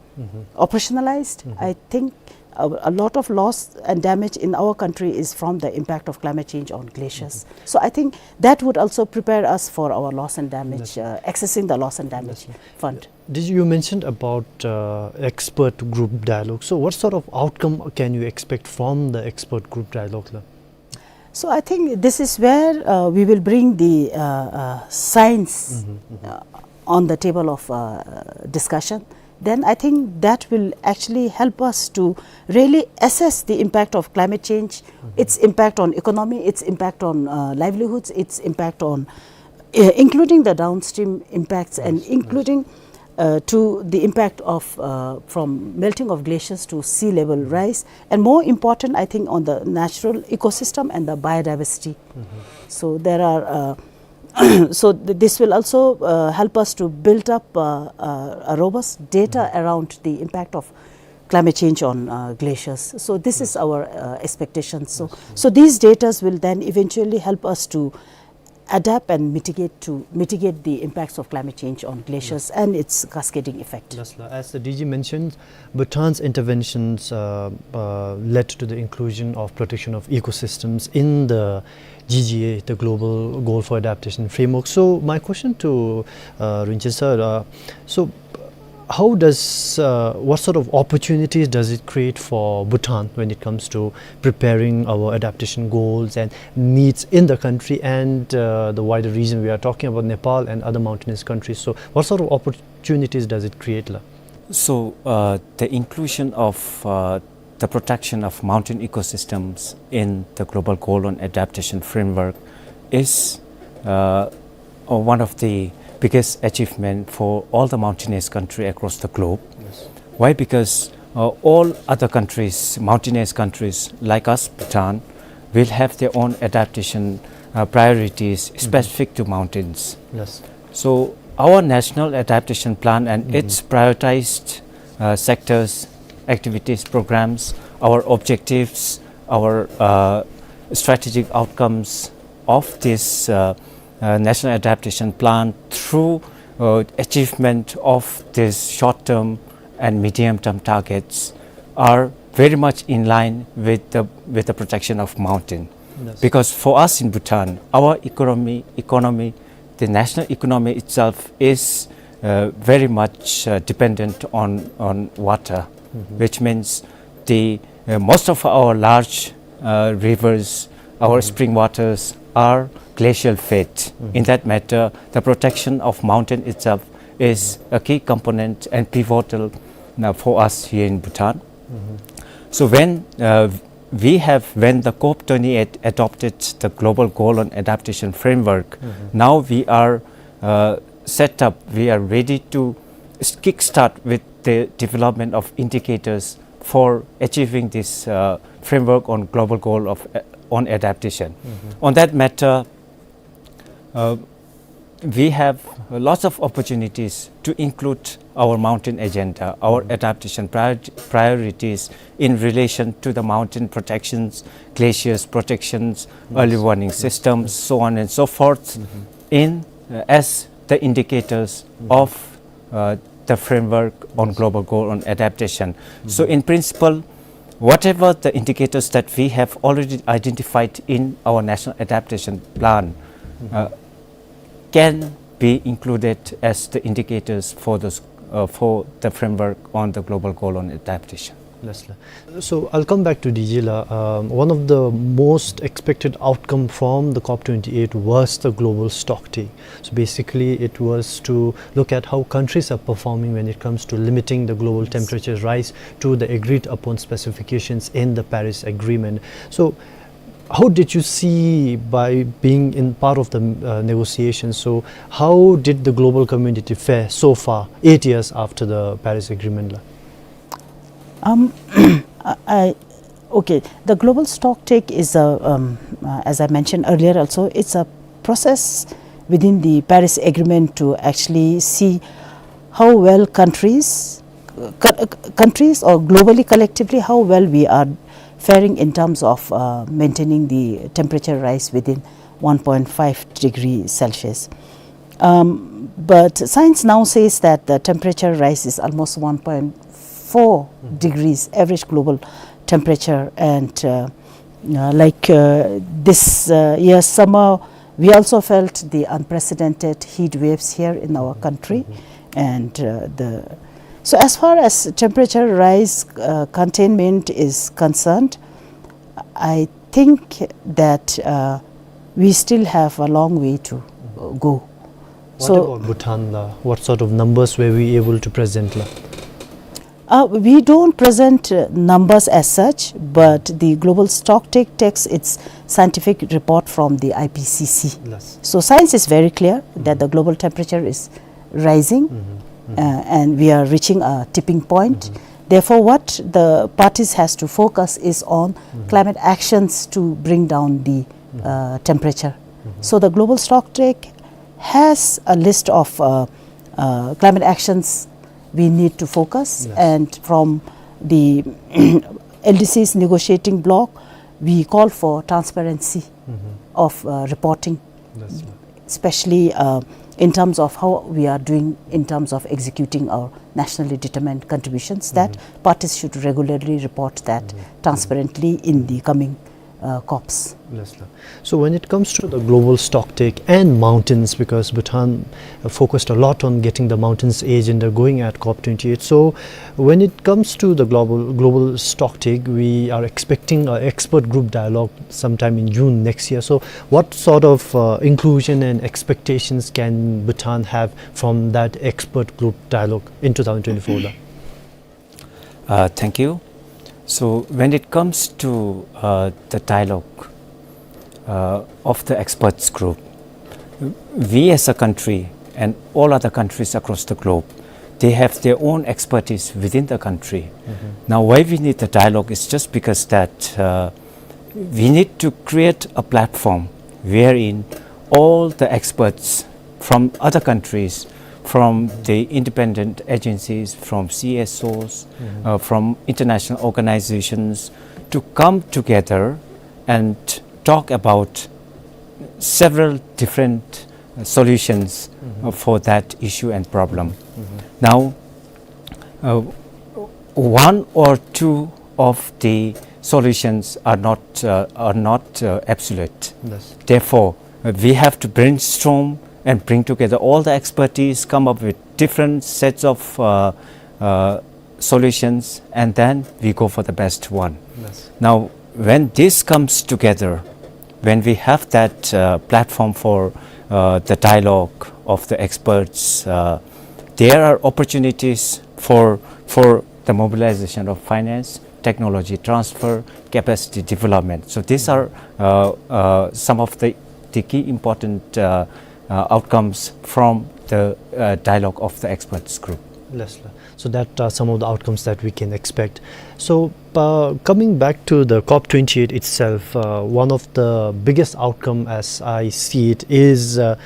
operationalized, I think a, a lot of loss and damage in our country is from the impact of climate change on glaciers. So I think that would also prepare us for our loss and damage, uh, accessing the loss and damage fund. Did you mentioned about, uh, expert group dialogue? So, what sort of outcome can you expect from the expert group dialogue, la? So, I think this is where, uh, we will bring the, uh, uh, science, uh, on the table of, uh, discussion. Then I think that will actually help us to really assess the impact of climate change, its impact on economy, its impact on, uh, livelihoods, its impact on, uh, including the downstream impacts and including, uh, to the impact of, uh, from melting of glaciers to sea level rise, and more important, I think, on the natural ecosystem and the biodiversity. So there are, uh, so th-, this will also, uh, help us to build up, uh, uh, a robust data around the impact of climate change on, uh, glaciers. So this is our, uh, expectation. So, so these datas will then eventually help us to adapt and mitigate to mitigate the impacts of climate change on glaciers and its cascading effect. Yes, la. As the D G mentioned, Bhutan's interventions, uh, uh, led to the inclusion of protection of ecosystems in the G G A, the Global Goal for Adaptation Framework. So my question to, uh, Rinchen sir, uh, so how does, uh, what sort of opportunities does it create for Bhutan when it comes to preparing our adaptation goals and needs in the country and, uh, the wider region? We are talking about Nepal and other mountainous countries. So what sort of opportunities does it create, la? So, uh, the inclusion of, uh, the protection of mountain ecosystems in the Global Goal on Adaptation Framework is, uh, uh, one of the biggest achievement for all the mountainous country across the globe. Yes. Why? Because, uh, all other countries, mountainous countries like us, Bhutan, will have their own adaptation, uh, priorities specific to mountains. Yes. So our national adaptation plan and its prioritized, uh, sectors, activities, programs, our objectives, our, uh, strategic outcomes of this, uh, uh, national adaptation plan through, uh, achievement of these short-term and medium-term targets are very much in line with the, with the protection of mountain. Yes. Because for us in Bhutan, our economy, economy, the national economy itself is, uh, very much, uh, dependent on, on water, which means the, uh, most of our large, uh, rivers, our spring waters are glacial fed. In that matter, the protection of mountain itself is a key component and pivotal now for us here in Bhutan. So when, uh, we have, when the COP twenty-eight adopted the Global Goal on Adaptation Framework, now we are, uh, set up, we are ready to s-, kickstart with the development of indicators for achieving this, uh, framework on global goal of, uh, on adaptation. On that matter, uh, we have lots of opportunities to include our mountain agenda, our adaptation prior-, priorities in relation to the mountain protections, glaciers protections, early warning systems, so on and so forth, in, uh, as the indicators of, uh, the framework on global goal on adaptation. So in principle, whatever the indicators that we have already identified in our national adaptation plan, uh, can be included as the indicators for those, uh, for the framework on the global goal on adaptation. Yes, la. So I'll come back to D G la. Um, one of the most expected outcome from the COP twenty-eight was the global stock take. So basically, it was to look at how countries are performing when it comes to limiting the global temperature rise to the agreed upon specifications in the Paris Agreement. So how did you see, by being in part of the, uh, negotiations, so how did the global community fare so far, eight years after the Paris Agreement la? Um, I, I, okay, the global stock take is a, um, uh, as I mentioned earlier also, it's a process within the Paris Agreement to actually see how well countries, uh, co-, uh, countries or globally, collectively, how well we are faring in terms of, uh, maintaining the temperature rise within one point five degree Celsius. Um, but science now says that the temperature rise is almost one point four degrees average global temperature, and, uh, uh, like, uh, this, uh, year summer, we also felt the unprecedented heat waves here in our country, and, uh, the, so as far as temperature rise, uh, containment is concerned, I think that, uh, we still have a long way to, uh, go. What about Bhutan la? What sort of numbers were we able to present la? Uh, we don't present, uh, numbers as such, but the global stock take takes its scientific report from the I P C C. Yes. So science is very clear that the global temperature is rising, uh, and we are reaching a tipping point. Therefore, what the parties has to focus is on climate actions to bring down the, uh, temperature. So the global stock take has a list of, uh, uh, climate actions we need to focus, and from the L D C's negotiating bloc, we call for transparency of, uh, reporting, especially, uh, in terms of how we are doing in terms of executing our nationally determined contributions, that parties should regularly report that transparently in the coming, uh, COPs. Yes, sir. So when it comes to the global stocktake and mountains, because Bhutan, uh, focused a lot on getting the mountains agenda going at COP twenty-eight. So when it comes to the global, global stocktake, we are expecting an expert group dialogue sometime in June next year. So what sort of, uh, inclusion and expectations can Bhutan have from that expert group dialogue in two thousand twenty-four? Uh, thank you. So when it comes to, uh, the dialogue, uh, of the experts group, we as a country and all other countries across the globe, they have their own expertise within the country. Now, why we need the dialogue is just because that, uh, we need to create a platform wherein all the experts from other countries, from the independent agencies, from C S Os, uh, from international organizations, to come together and talk about several different, uh, solutions, uh, for that issue and problem. Now, uh, one or two of the solutions are not, uh, are not, uh, absolute. Therefore, uh, we have to brainstorm and bring together all the expertise, come up with different sets of, uh, uh, solutions, and then we go for the best one. Now, when this comes together, when we have that, uh, platform for, uh, the dialogue of the experts, uh, there are opportunities for, for the mobilization of finance, technology transfer, capacity development. So these are, uh, uh, some of the, the key important, uh, uh, outcomes from the, uh, dialogue of the experts group. Yes, sir. So that are some of the outcomes that we can expect. So, uh, coming back to the COP twenty-eight itself, uh, one of the biggest outcome, as I see it, is, uh,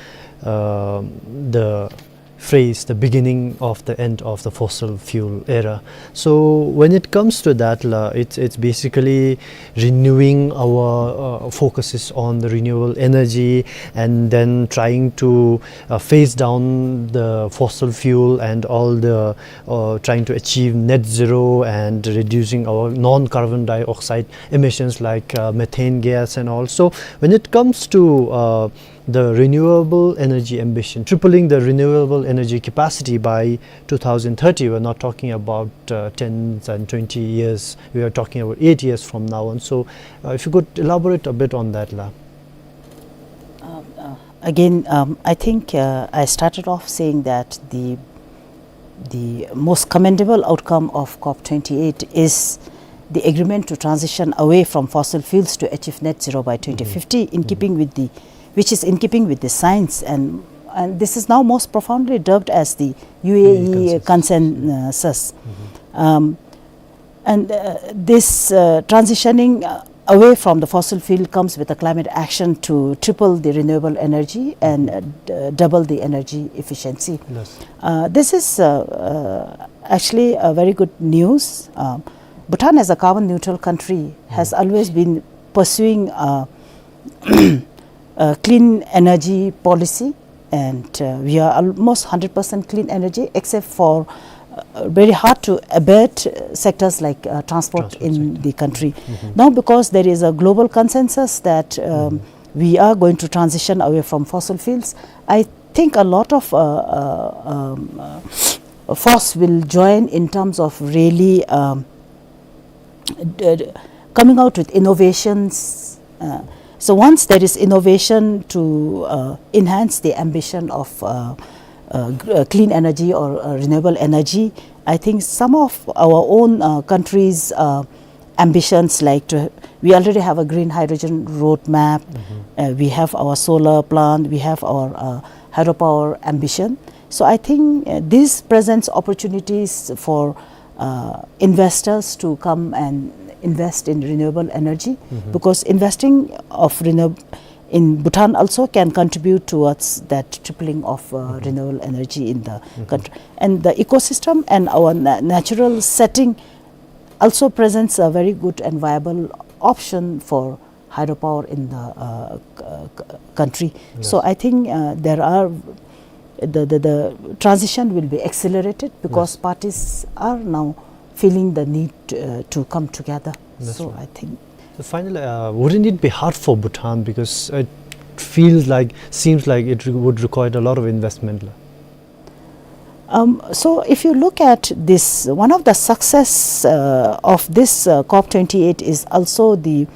uh, the phrase, "The beginning of the end of the fossil fuel era." So when it comes to that, la, it's, it's basically renewing our, uh, focuses on the renewable energy, and then trying to, uh, phase down the fossil fuel and all the, uh, trying to achieve net zero and reducing our non-carbon dioxide emissions like, uh, methane gas and all. So when it comes to, uh, the renewable energy ambition, tripling the renewable energy capacity by two thousand thirty, we're not talking about, uh, tens and twenty years, we are talking about eight years from now on. So, uh, if you could elaborate a bit on that, la. Um, uh, again, um, I think, uh, I started off saying that the, the most commendable outcome of COP twenty-eight is the agreement to transition away from fossil fuels to achieve net zero by twenty fifty, in keeping with the, which is in keeping with the science, and, and this is now most profoundly dubbed as the U A E consensus. Um, and, uh, this, uh, transitioning, uh, away from the fossil fuel comes with a climate action to triple the renewable energy and, uh, d-, double the energy efficiency. Uh, this is, uh, uh, actually a very good news. Um, Bhutan, as a carbon neutral country, has always been pursuing, uh, uh, clean energy policy, and, uh, we are almost hundred percent clean energy, except for, uh, very hard to abate, uh, sectors like, uh, transport in the country. Now, because there is a global consensus that, um, we are going to transition away from fossil fuels, I think a lot of, uh, uh, um, uh, force will join in terms of really, um, d-, d-, coming out with innovations. Uh, so once there is innovation to, uh, enhance the ambition of, uh, uh, g-, uh, clean energy or, uh, renewable energy, I think some of our own, uh, countries', uh, ambitions, like to, we already have a green hydrogen roadmap, uh, we have our solar plant, we have our, uh, hydropower ambition. So I think, uh, this presents opportunities for, uh, investors to come and invest in renewable energy, because investing of renew-, in Bhutan also can contribute towards that tripling of, uh, renewable energy in the country. And the ecosystem and our na-, natural setting also presents a very good and viable option for hydropower in the, uh, c-, c-, country. So I think, uh, there are, the, the, the transition will be accelerated because parties are now feeling the need, uh, to come together. So I think. So finally, uh, wouldn't it be hard for Bhutan, because it feels like, seems like it re-, would require a lot of investment, la? Um, so if you look at this, one of the success, uh, of this, uh, COP twenty-eight is also the,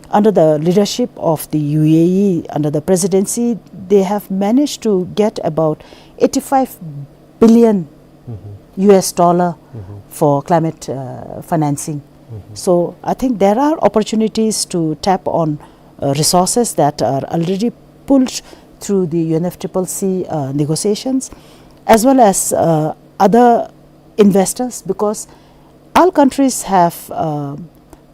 under the leadership of the U A E, under the presidency, they have managed to get about eighty-five billion U S dollar for climate, uh, financing. So I think there are opportunities to tap on, uh, resources that are already pulled through the U N F triple C, uh, negotiations, as well as, uh, other investors, because all countries have, uh,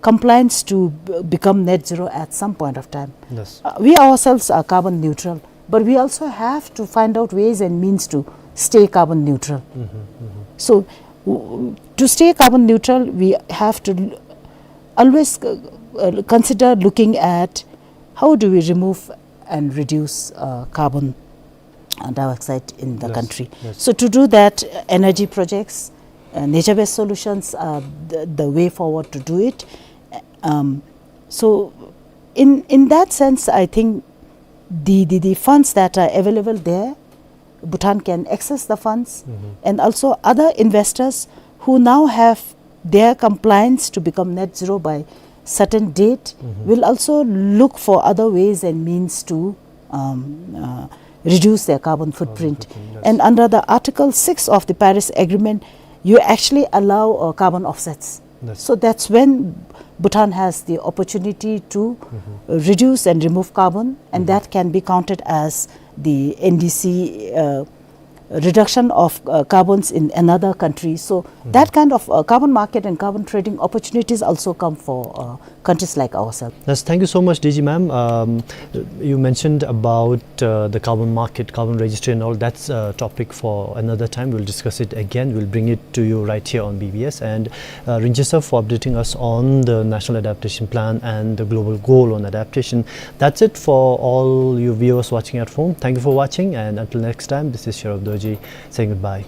compliance to b-, become net zero at some point of time. Yes. Uh, we ourselves are carbon neutral, but we also have to find out ways and means to stay carbon neutral. So, w-, to stay carbon neutral, we have to l-, always, uh, uh, consider looking at how do we remove and reduce, uh, carbon, uh, dioxide in the country. Yes. So to do that, uh, energy projects, uh, nature-based solutions are the, the way forward to do it. Um, so in, in that sense, I think the, the, the funds that are available there, Bhutan can access the funds, and also other investors who now have their compliance to become net zero by certain date will also look for other ways and means to, um, uh, reduce their carbon footprint. Carbon footprint, yes. And under the Article six of the Paris Agreement, you actually allow, uh, carbon offsets. Yes. So that's when Bhutan has the opportunity to, uh, reduce and remove carbon, and that can be counted as the N D C, uh, reduction of, uh, carbons in another country. So that kind of, uh, carbon market and carbon trading opportunities also come for, uh, countries like ourselves. Yes, thank you so much, D G ma'am. Um, you mentioned about, uh, the carbon market, carbon registry and all. That's a topic for another time. We'll discuss it again. We'll bring it to you right here on B B S. And, uh, Rinjie sir, for updating us on the National Adaptation Plan and the global goal on adaptation. That's it for all you viewers watching at home. Thank you for watching, and until next time, this is Sharaf Dorji saying goodbye.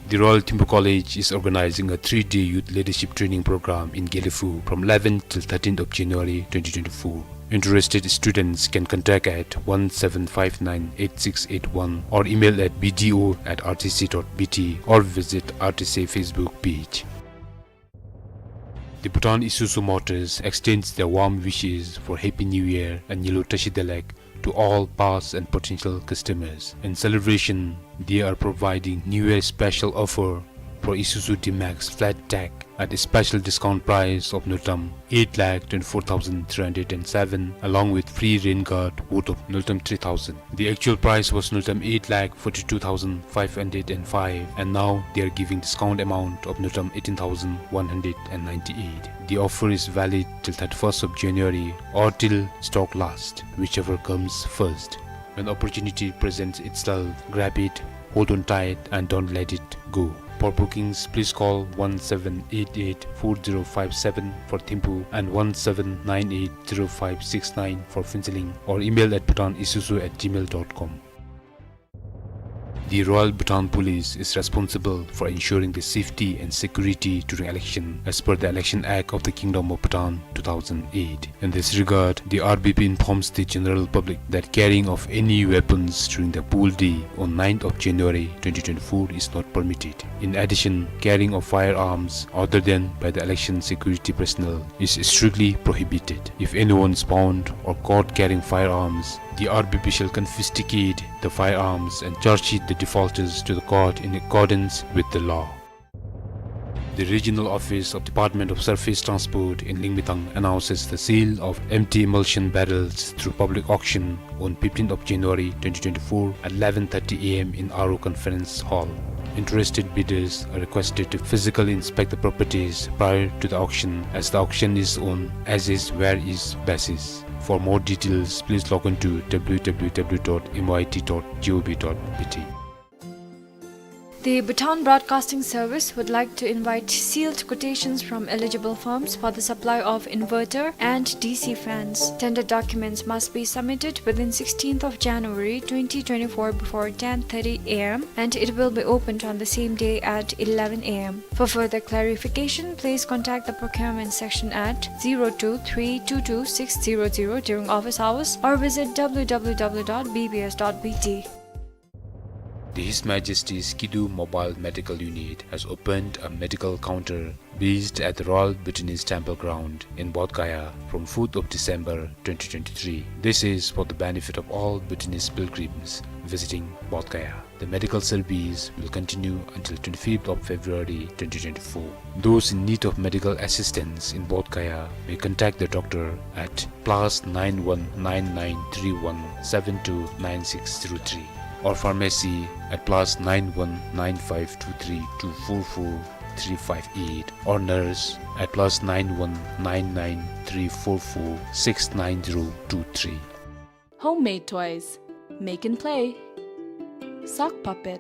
The Royal Thimphu College is organizing a three-day youth leadership training program in Gelephu from eleventh till thirteenth of January twenty twenty-four. Interested students can contact at one seven five nine eight six eight one or email at B D O at R T C dot B T or visit R T C Facebook page. The Bhutan Isuzu Motors extends their warm wishes for Happy New Year and Nyilu Tashi Delek to all past and potential customers. In celebration, they are providing New Year special offer for Isuzu D-Max Flat Tech at a special discount price of Ngultrum eight lakh twenty-four thousand three hundred and seven, along with free rain guard worth of Ngultrum three thousand. The actual price was Ngultrum eight lakh forty-two thousand five hundred and five, and now they are giving discount amount of Ngultrum eighteen thousand one hundred and ninety-eight. The offer is valid till thirty-first of January or till stock last, whichever comes first. When opportunity presents itself, grab it, hold on tight, and don't let it go. For bookings, please call one seven eight eight four zero five seven for Thimphu and one seven nine eight zero five six nine for Phuentsholing, or email at bhutanisuzu at gmail dot com. The Royal Bhutan Police is responsible for ensuring the safety and security during election as per the Election Act of the Kingdom of Bhutan two thousand eight. In this regard, the R B P informs the general public that carrying of any weapons during the poll day on ninth of January twenty twenty-four is not permitted. In addition, carrying of firearms other than by the election security personnel is strictly prohibited. If anyone is found or caught carrying firearms, the R B P shall confiscate the firearms and charge sheet the defaulters to the court in accordance with the law. The Regional Office of Department of Surface Transport in Lingmetang announces the sale of empty emulsion barrels through public auction on fifteenth of January twenty twenty-four at eleven thirty A M in R O Conference Hall. Interested bidders are requested to physically inspect the properties prior to the auction, as the auction is on as is where is basis. For more details, please log on to W W W dot M Y T dot G O V dot B T. The Bhutan Broadcasting Service would like to invite sealed quotations from eligible firms for the supply of inverter and D C fans. Tender documents must be submitted within sixteenth of January twenty twenty-four before ten thirty A M, and it will be opened on the same day at eleven A M. For further clarification, please contact the procurement section at zero two three two two six zero zero during office hours or visit W W W dot B B S dot B T. The His Majesty's Kidu Mobile Medical Unit has opened a medical counter based at the Royal Bhutanese Temple Ground in Bodh Gaya from fourth of December twenty twenty-three. This is for the benefit of all Bhutanese pilgrims visiting Bodh Gaya. The medical service will continue until twenty-fifth of February twenty twenty-four. Those in need of medical assistance in Bodh Gaya may contact the doctor at plus nine one nine nine three one seven two nine six zero three or pharmacy at plus nine one nine five two three two four four three five eight or nurse at plus nine one nine nine three four four six nine zero two three. Homemade toys. Make and play. Sock puppet.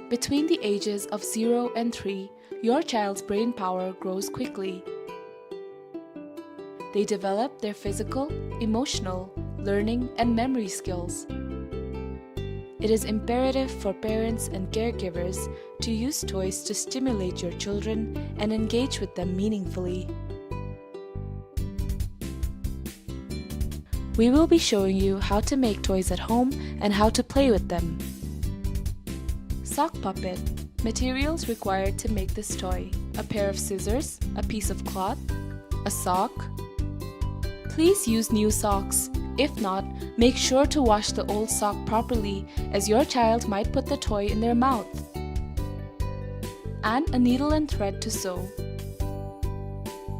Between the ages of zero and three, your child's brain power grows quickly. They develop their physical, emotional, learning, and memory skills. It is imperative for parents and caregivers to use toys to stimulate your children and engage with them meaningfully. We will be showing you how to make toys at home and how to play with them. Sock puppet. Materials required to make this toy: a pair of scissors, a piece of cloth, a sock. Please use new socks. If not, make sure to wash the old sock properly, as your child might put the toy in their mouth. And a needle and thread to sew.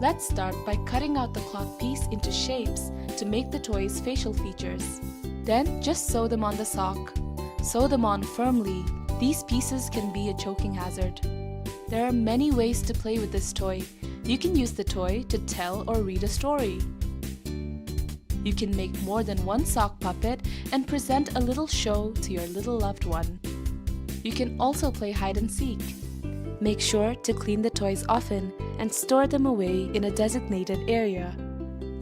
Let's start by cutting out the cloth piece into shapes to make the toy's facial features. Then just sew them on the sock. Sew them on firmly. These pieces can be a choking hazard. There are many ways to play with this toy. You can use the toy to tell or read a story. You can make more than one sock puppet and present a little show to your little loved one. You can also play hide and seek. Make sure to clean the toys often and store them away in a designated area.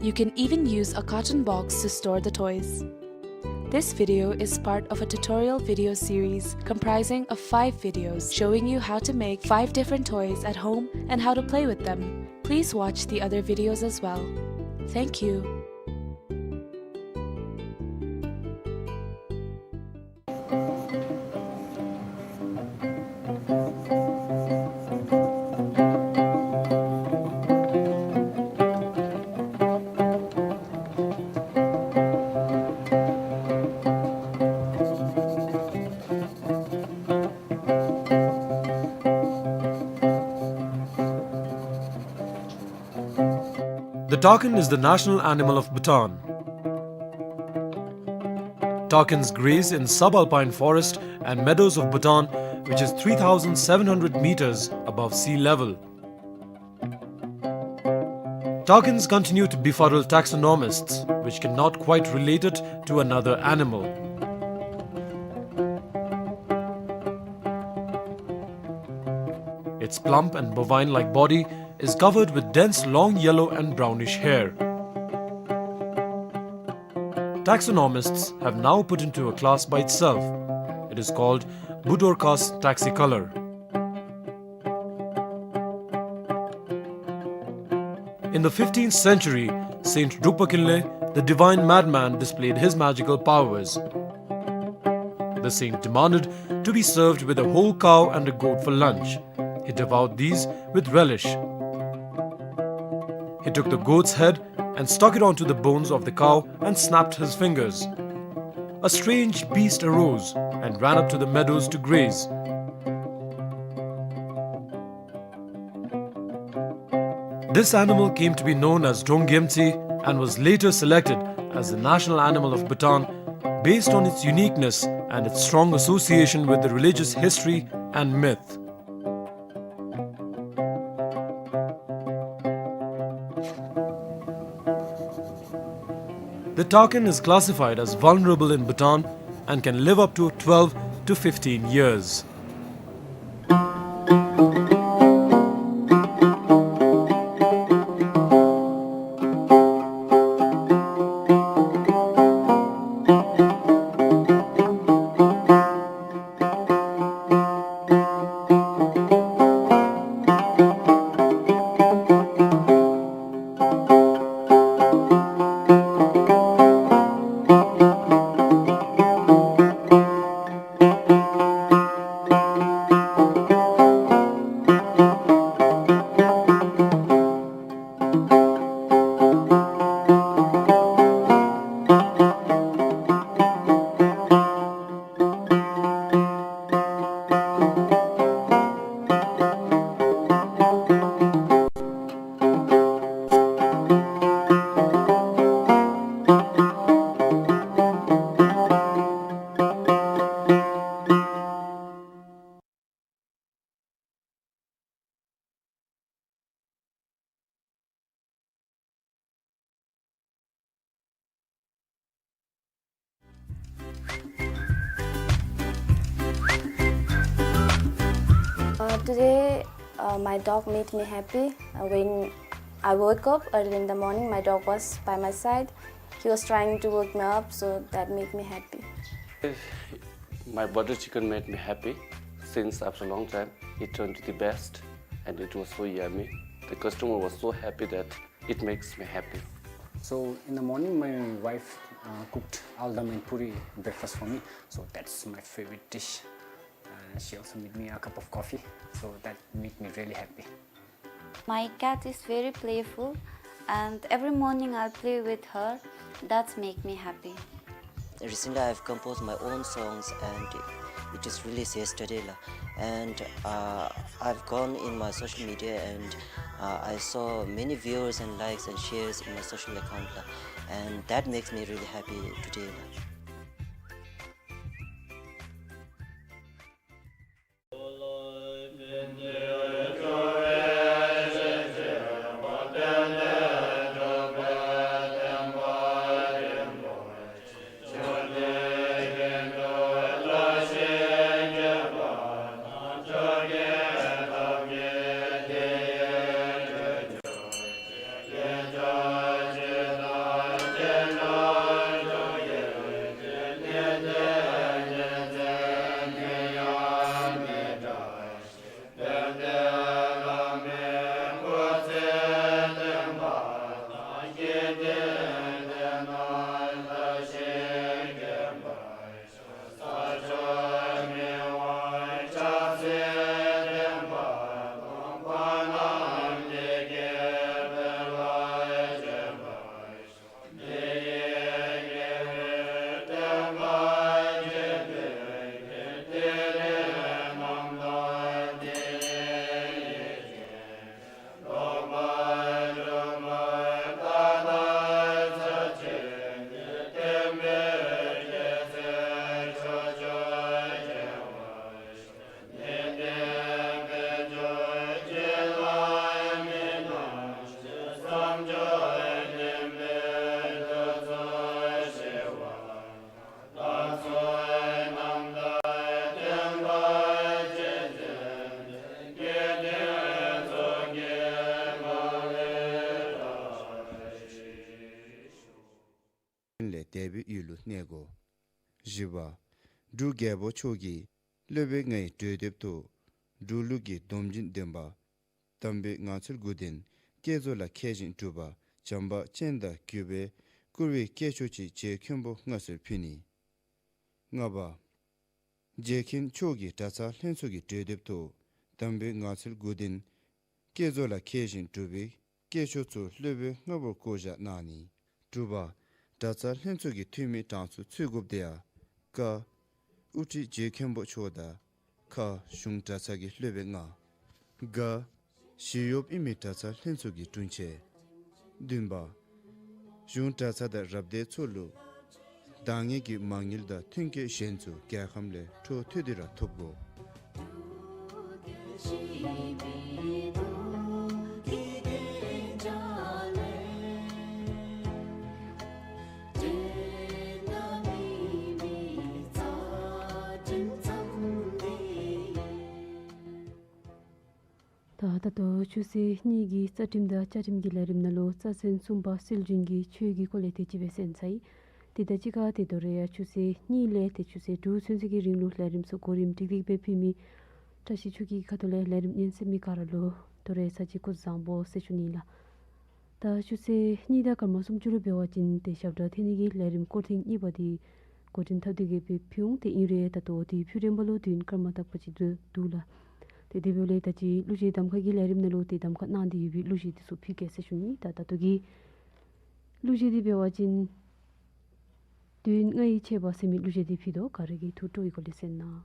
You can even use a carton box to store the toys. This video is part of a tutorial video series comprising of five videos showing you how to make five different toys at home and how to play with them. Please watch the other videos as well. Thank you. The takin is the national animal of Bhutan. Takins graze in subalpine forest and meadows of Bhutan, which is three thousand seven hundred meters above sea level. Takins continue to befuddle taxonomists, which cannot quite relate it to another animal. Its plump and bovine-like body is covered with dense long yellow and brownish hair. Taxonomists have now put into a class by itself. It is called Budorcas taxicolor. In the fifteenth century, Saint Drukpa Kinley, the divine madman, displayed his magical powers. The saint demanded to be served with a whole cow and a goat for lunch. He devoured these with relish. He took the goat's head and stuck it onto the bones of the cow and snapped his fingers. A strange beast arose and ran up to the meadows to graze. This animal came to be known as Donggyemtsi and was later selected as the national animal of Bhutan based on its uniqueness and its strong association with the religious history and myth. The takin is classified as vulnerable in Bhutan and can live up to twelve to fifteen years. Today, uh, my dog made me happy. Uh, when I woke up early in the morning, my dog was by my side. He was trying to wake me up, so that made me happy. My butter chicken made me happy since after a long time. It turned to the best and it was so yummy. The customer was so happy that it makes me happy. So in the morning, my wife, uh, cooked aldam and puri breakfast for me. So that's my favorite dish. Uh, she also made me a cup of coffee. So that made me really happy. My cat is very playful, and every morning I play with her. That's make me happy. Recently, I've composed my own songs, and it is released yesterday, la. And, uh, I've gone in my social media, and, uh, I saw many viewers and likes and shares in my social account, la. And that makes me really happy today, la. ལས་འདས་པའི་ཡུལ་ལུ་གནས་དགོ། བཞི་པ། འབྲུག་རྒྱལ་པོ་མཆོག་གིས་སློབ་དཔོན་ལྔའི་གྲོས་འདེབས་ཐོག་འབྲུག་ལུགས་ཀྱི་སྡོམ་རྒྱུན་ལྡན་པ་དམ་པའི་ངང་ཚུལ་དགུ་ལྡན་བསྐྱེད་རྫོགས་ལ་མཁས་ཤིང་གྲུབ་པ་བྱམས་པ་ཅན་དང་གུས་པས་བཀུར་བའི་སྐྱེས་མཆོག་ཅིག་རྗེ་མཁན་པོ་མངའ་གསོལ་ཕུལ་ནི། ལྔ་པ། རྗེ་མཁན་མཆོག་གིས་གྲྭ་ཚང་ལྷན་ཚོགས་ཀྱི་གྲོས་འདེབས་ཐོག་དམ་པའི་ངང་ཚུལ་དགུ་ལྡན་བསྐྱེད་རྫོགས་ལ་མཁས་ཤིང་གྲུབ་པའི་སྐྱེས་མཆོག་ཚུ་སློབ་དཔོན་ལྔ་པོར་བསྐོ་བཞག་གནང་ནི། དྲུག་པ། གྲྭ་ཚང་ལྷན་ཚོགས་ཀྱི་འཐུས་མི་གྲངས་སུ་ཚུད་དགོཔ་དེ་ཡང་། ཀ། དབུ་ཁྲིད་རྗེ་མཁན་པོ་མཆོག་དང་། ཁ། གཞུང་གྲྭ་ཚང་གི་སློབ་དཔོན་ལྔ། ག། ཞི་གཡོགཔ་ཨིན་མི་གྲྭ་ཚང་ལྷན་ཚོགས་ཀྱི་དྲུང་ཆེན། བདུན་པ། གཞུང་གྲྭ་ཚང་དང་རབ་སྡེ་ཚུ་ལུ་འདང་ངེས་ཀྱི་མ་དངུལ་དང་ཐོན་སྐྱེད་གཞན་ཚུ་རྒྱལ་ཁམས་ལས་འཕྲོ་མཐུད་དེ་ར་ཐོབ་དགོ། ད་ད་ལྟོ་ཆུ་ཚོད་གཉིས་ཀྱི་རྩ་ཁྲིམས་དང་བཅའ་ཁྲིམས་ཀྱི་ལས་རིམ་ནང་ལུ་རྩ་ཚན་གསུམ་པ་སྲོལ་རྒྱུན་གྱི་ཆོས་ཀྱི་སྐོར་ལས་དེ་ཅིག་སྦེ་གསན་ཚར་ཡི། དེ་དང་གཅིག་ཁར་ཏེ་དོ་རུང་ཡང་ཆུ་ཚོད་གཉིས་ལས་ཏེ་ཆུ་ཚོད་དྲུག་ཚུན་ཚོད་ཀྱི་རིང་ལུ་ལས་རིམ་ཚུ་གོ་རིམ་ཀྲིག་ཀྲི་སྦེ་ཕུལ་མི་བཀྲ་ཤིས་ཆོས་སྐྱིད་ཀྱི་ཁ་ཐུག་ལས་ལས་རིམ་ཉན་གསན་མི་ག་ར་ལུ་དོ་རུང་ཡང་ཚར་གཅིག་སྐུ་གཟུགས་བཟང་པོ་ཟེར་ཞུ་ནི་ལགས། ད་ཆུ་ཚོད་གཉིས་དང་སྐར་མ་སུམ་ཅུ་ལུ་འབད་བ་ཅིན་ཏེ་ཞབས་ཁྲ་འཐེན་ནི་གི་ལས་རིམ་སྐོར་ཐེངས་གཉིས་པ་འདི་འགོ་འདྲེན་འཐབ་སྟེ་གི་སྦེ་ཕུལ་འོང་། ཏེ་ཨིན་རུང་ད་ལྟོ་འདི་ཕུལ་རན་པ་ལུ་དུས་ཡུན་སྐར་མ་དག་པ་ཅིག་འདུག་ལགས། ཏེ་དེ་འབདཝ་ལས་ད་ཅི་གླུ་གཞས་གདམ་ཁ་གི་ལས་རིམ་ནང་ལུ་ཏེ་གདམ་ཁ་གནང་སྟེ་ཡོད་པའི་གླུ་གཞས་འདི་ཚུ་ཕུལ་གེ་ཟེར་ཞུ་ནི། ད་ད་ལྟོ་གི་གླུ་གཞས་འདི་འབད་བ་ཅིན་དུས་ཡུན་ལྔའི་ཆད་པ་ཟེར་མི་གླུ་གཞས་འདི་ཕུལ་དོ། ག་ར་གིས་ཐུགས་སྤྲོ་བའི་སྒོ་ལས་གསན་གནང་།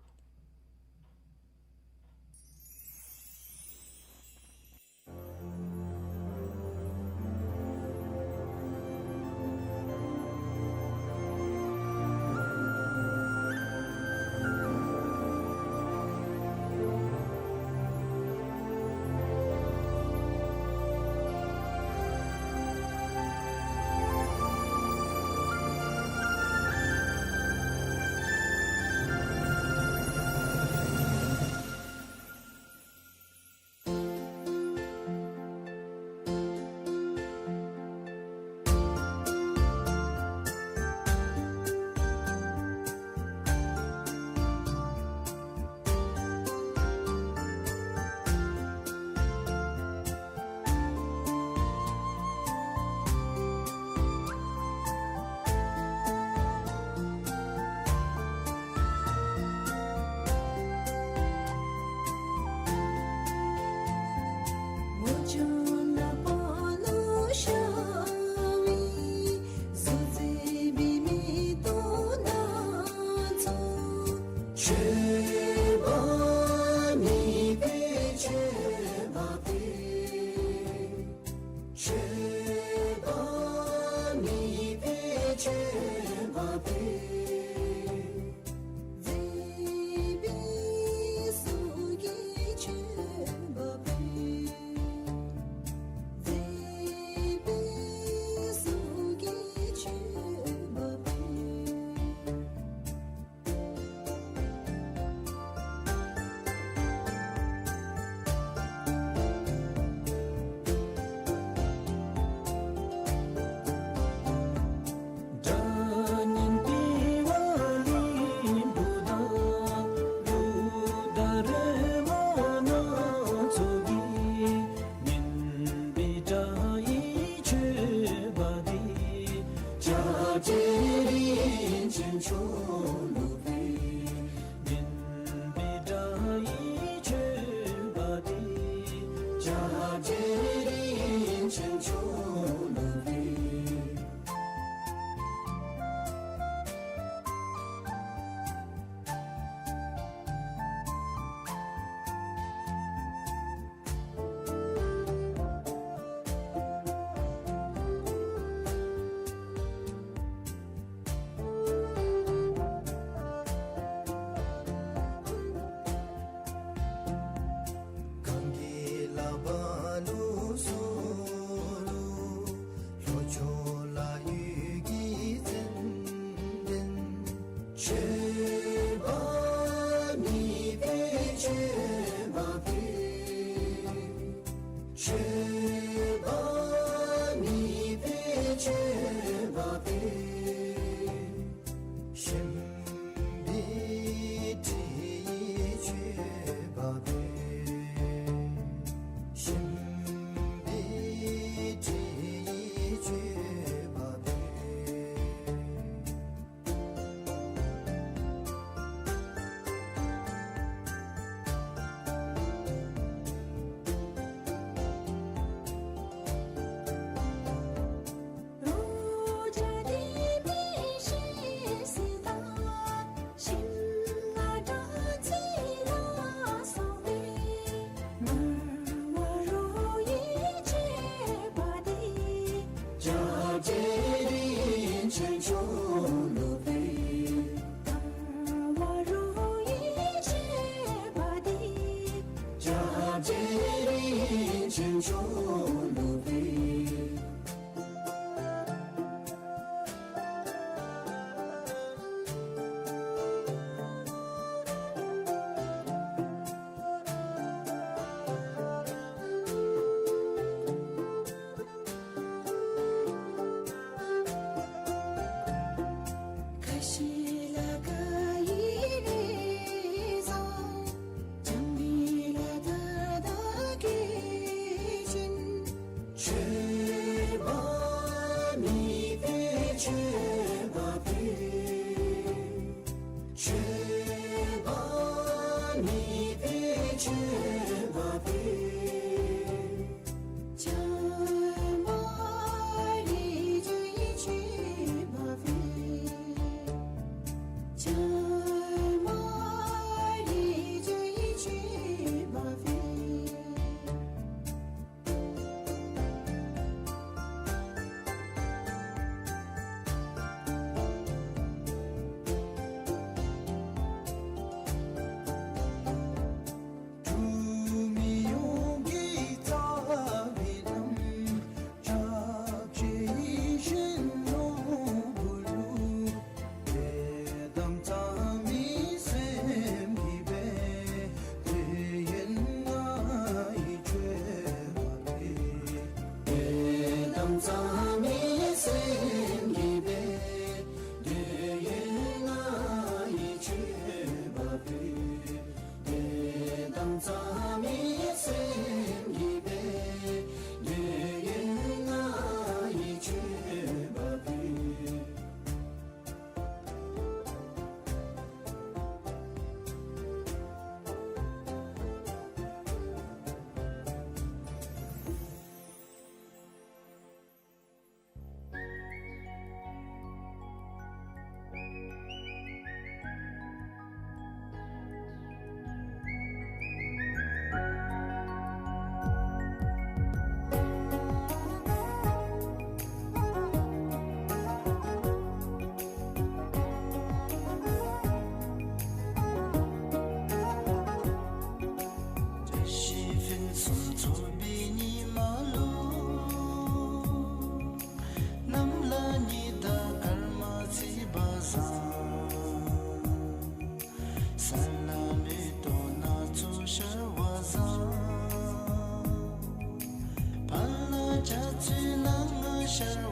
ཕར་ལ་ཕྱག་འཚལ་ནང་ང་ཤར་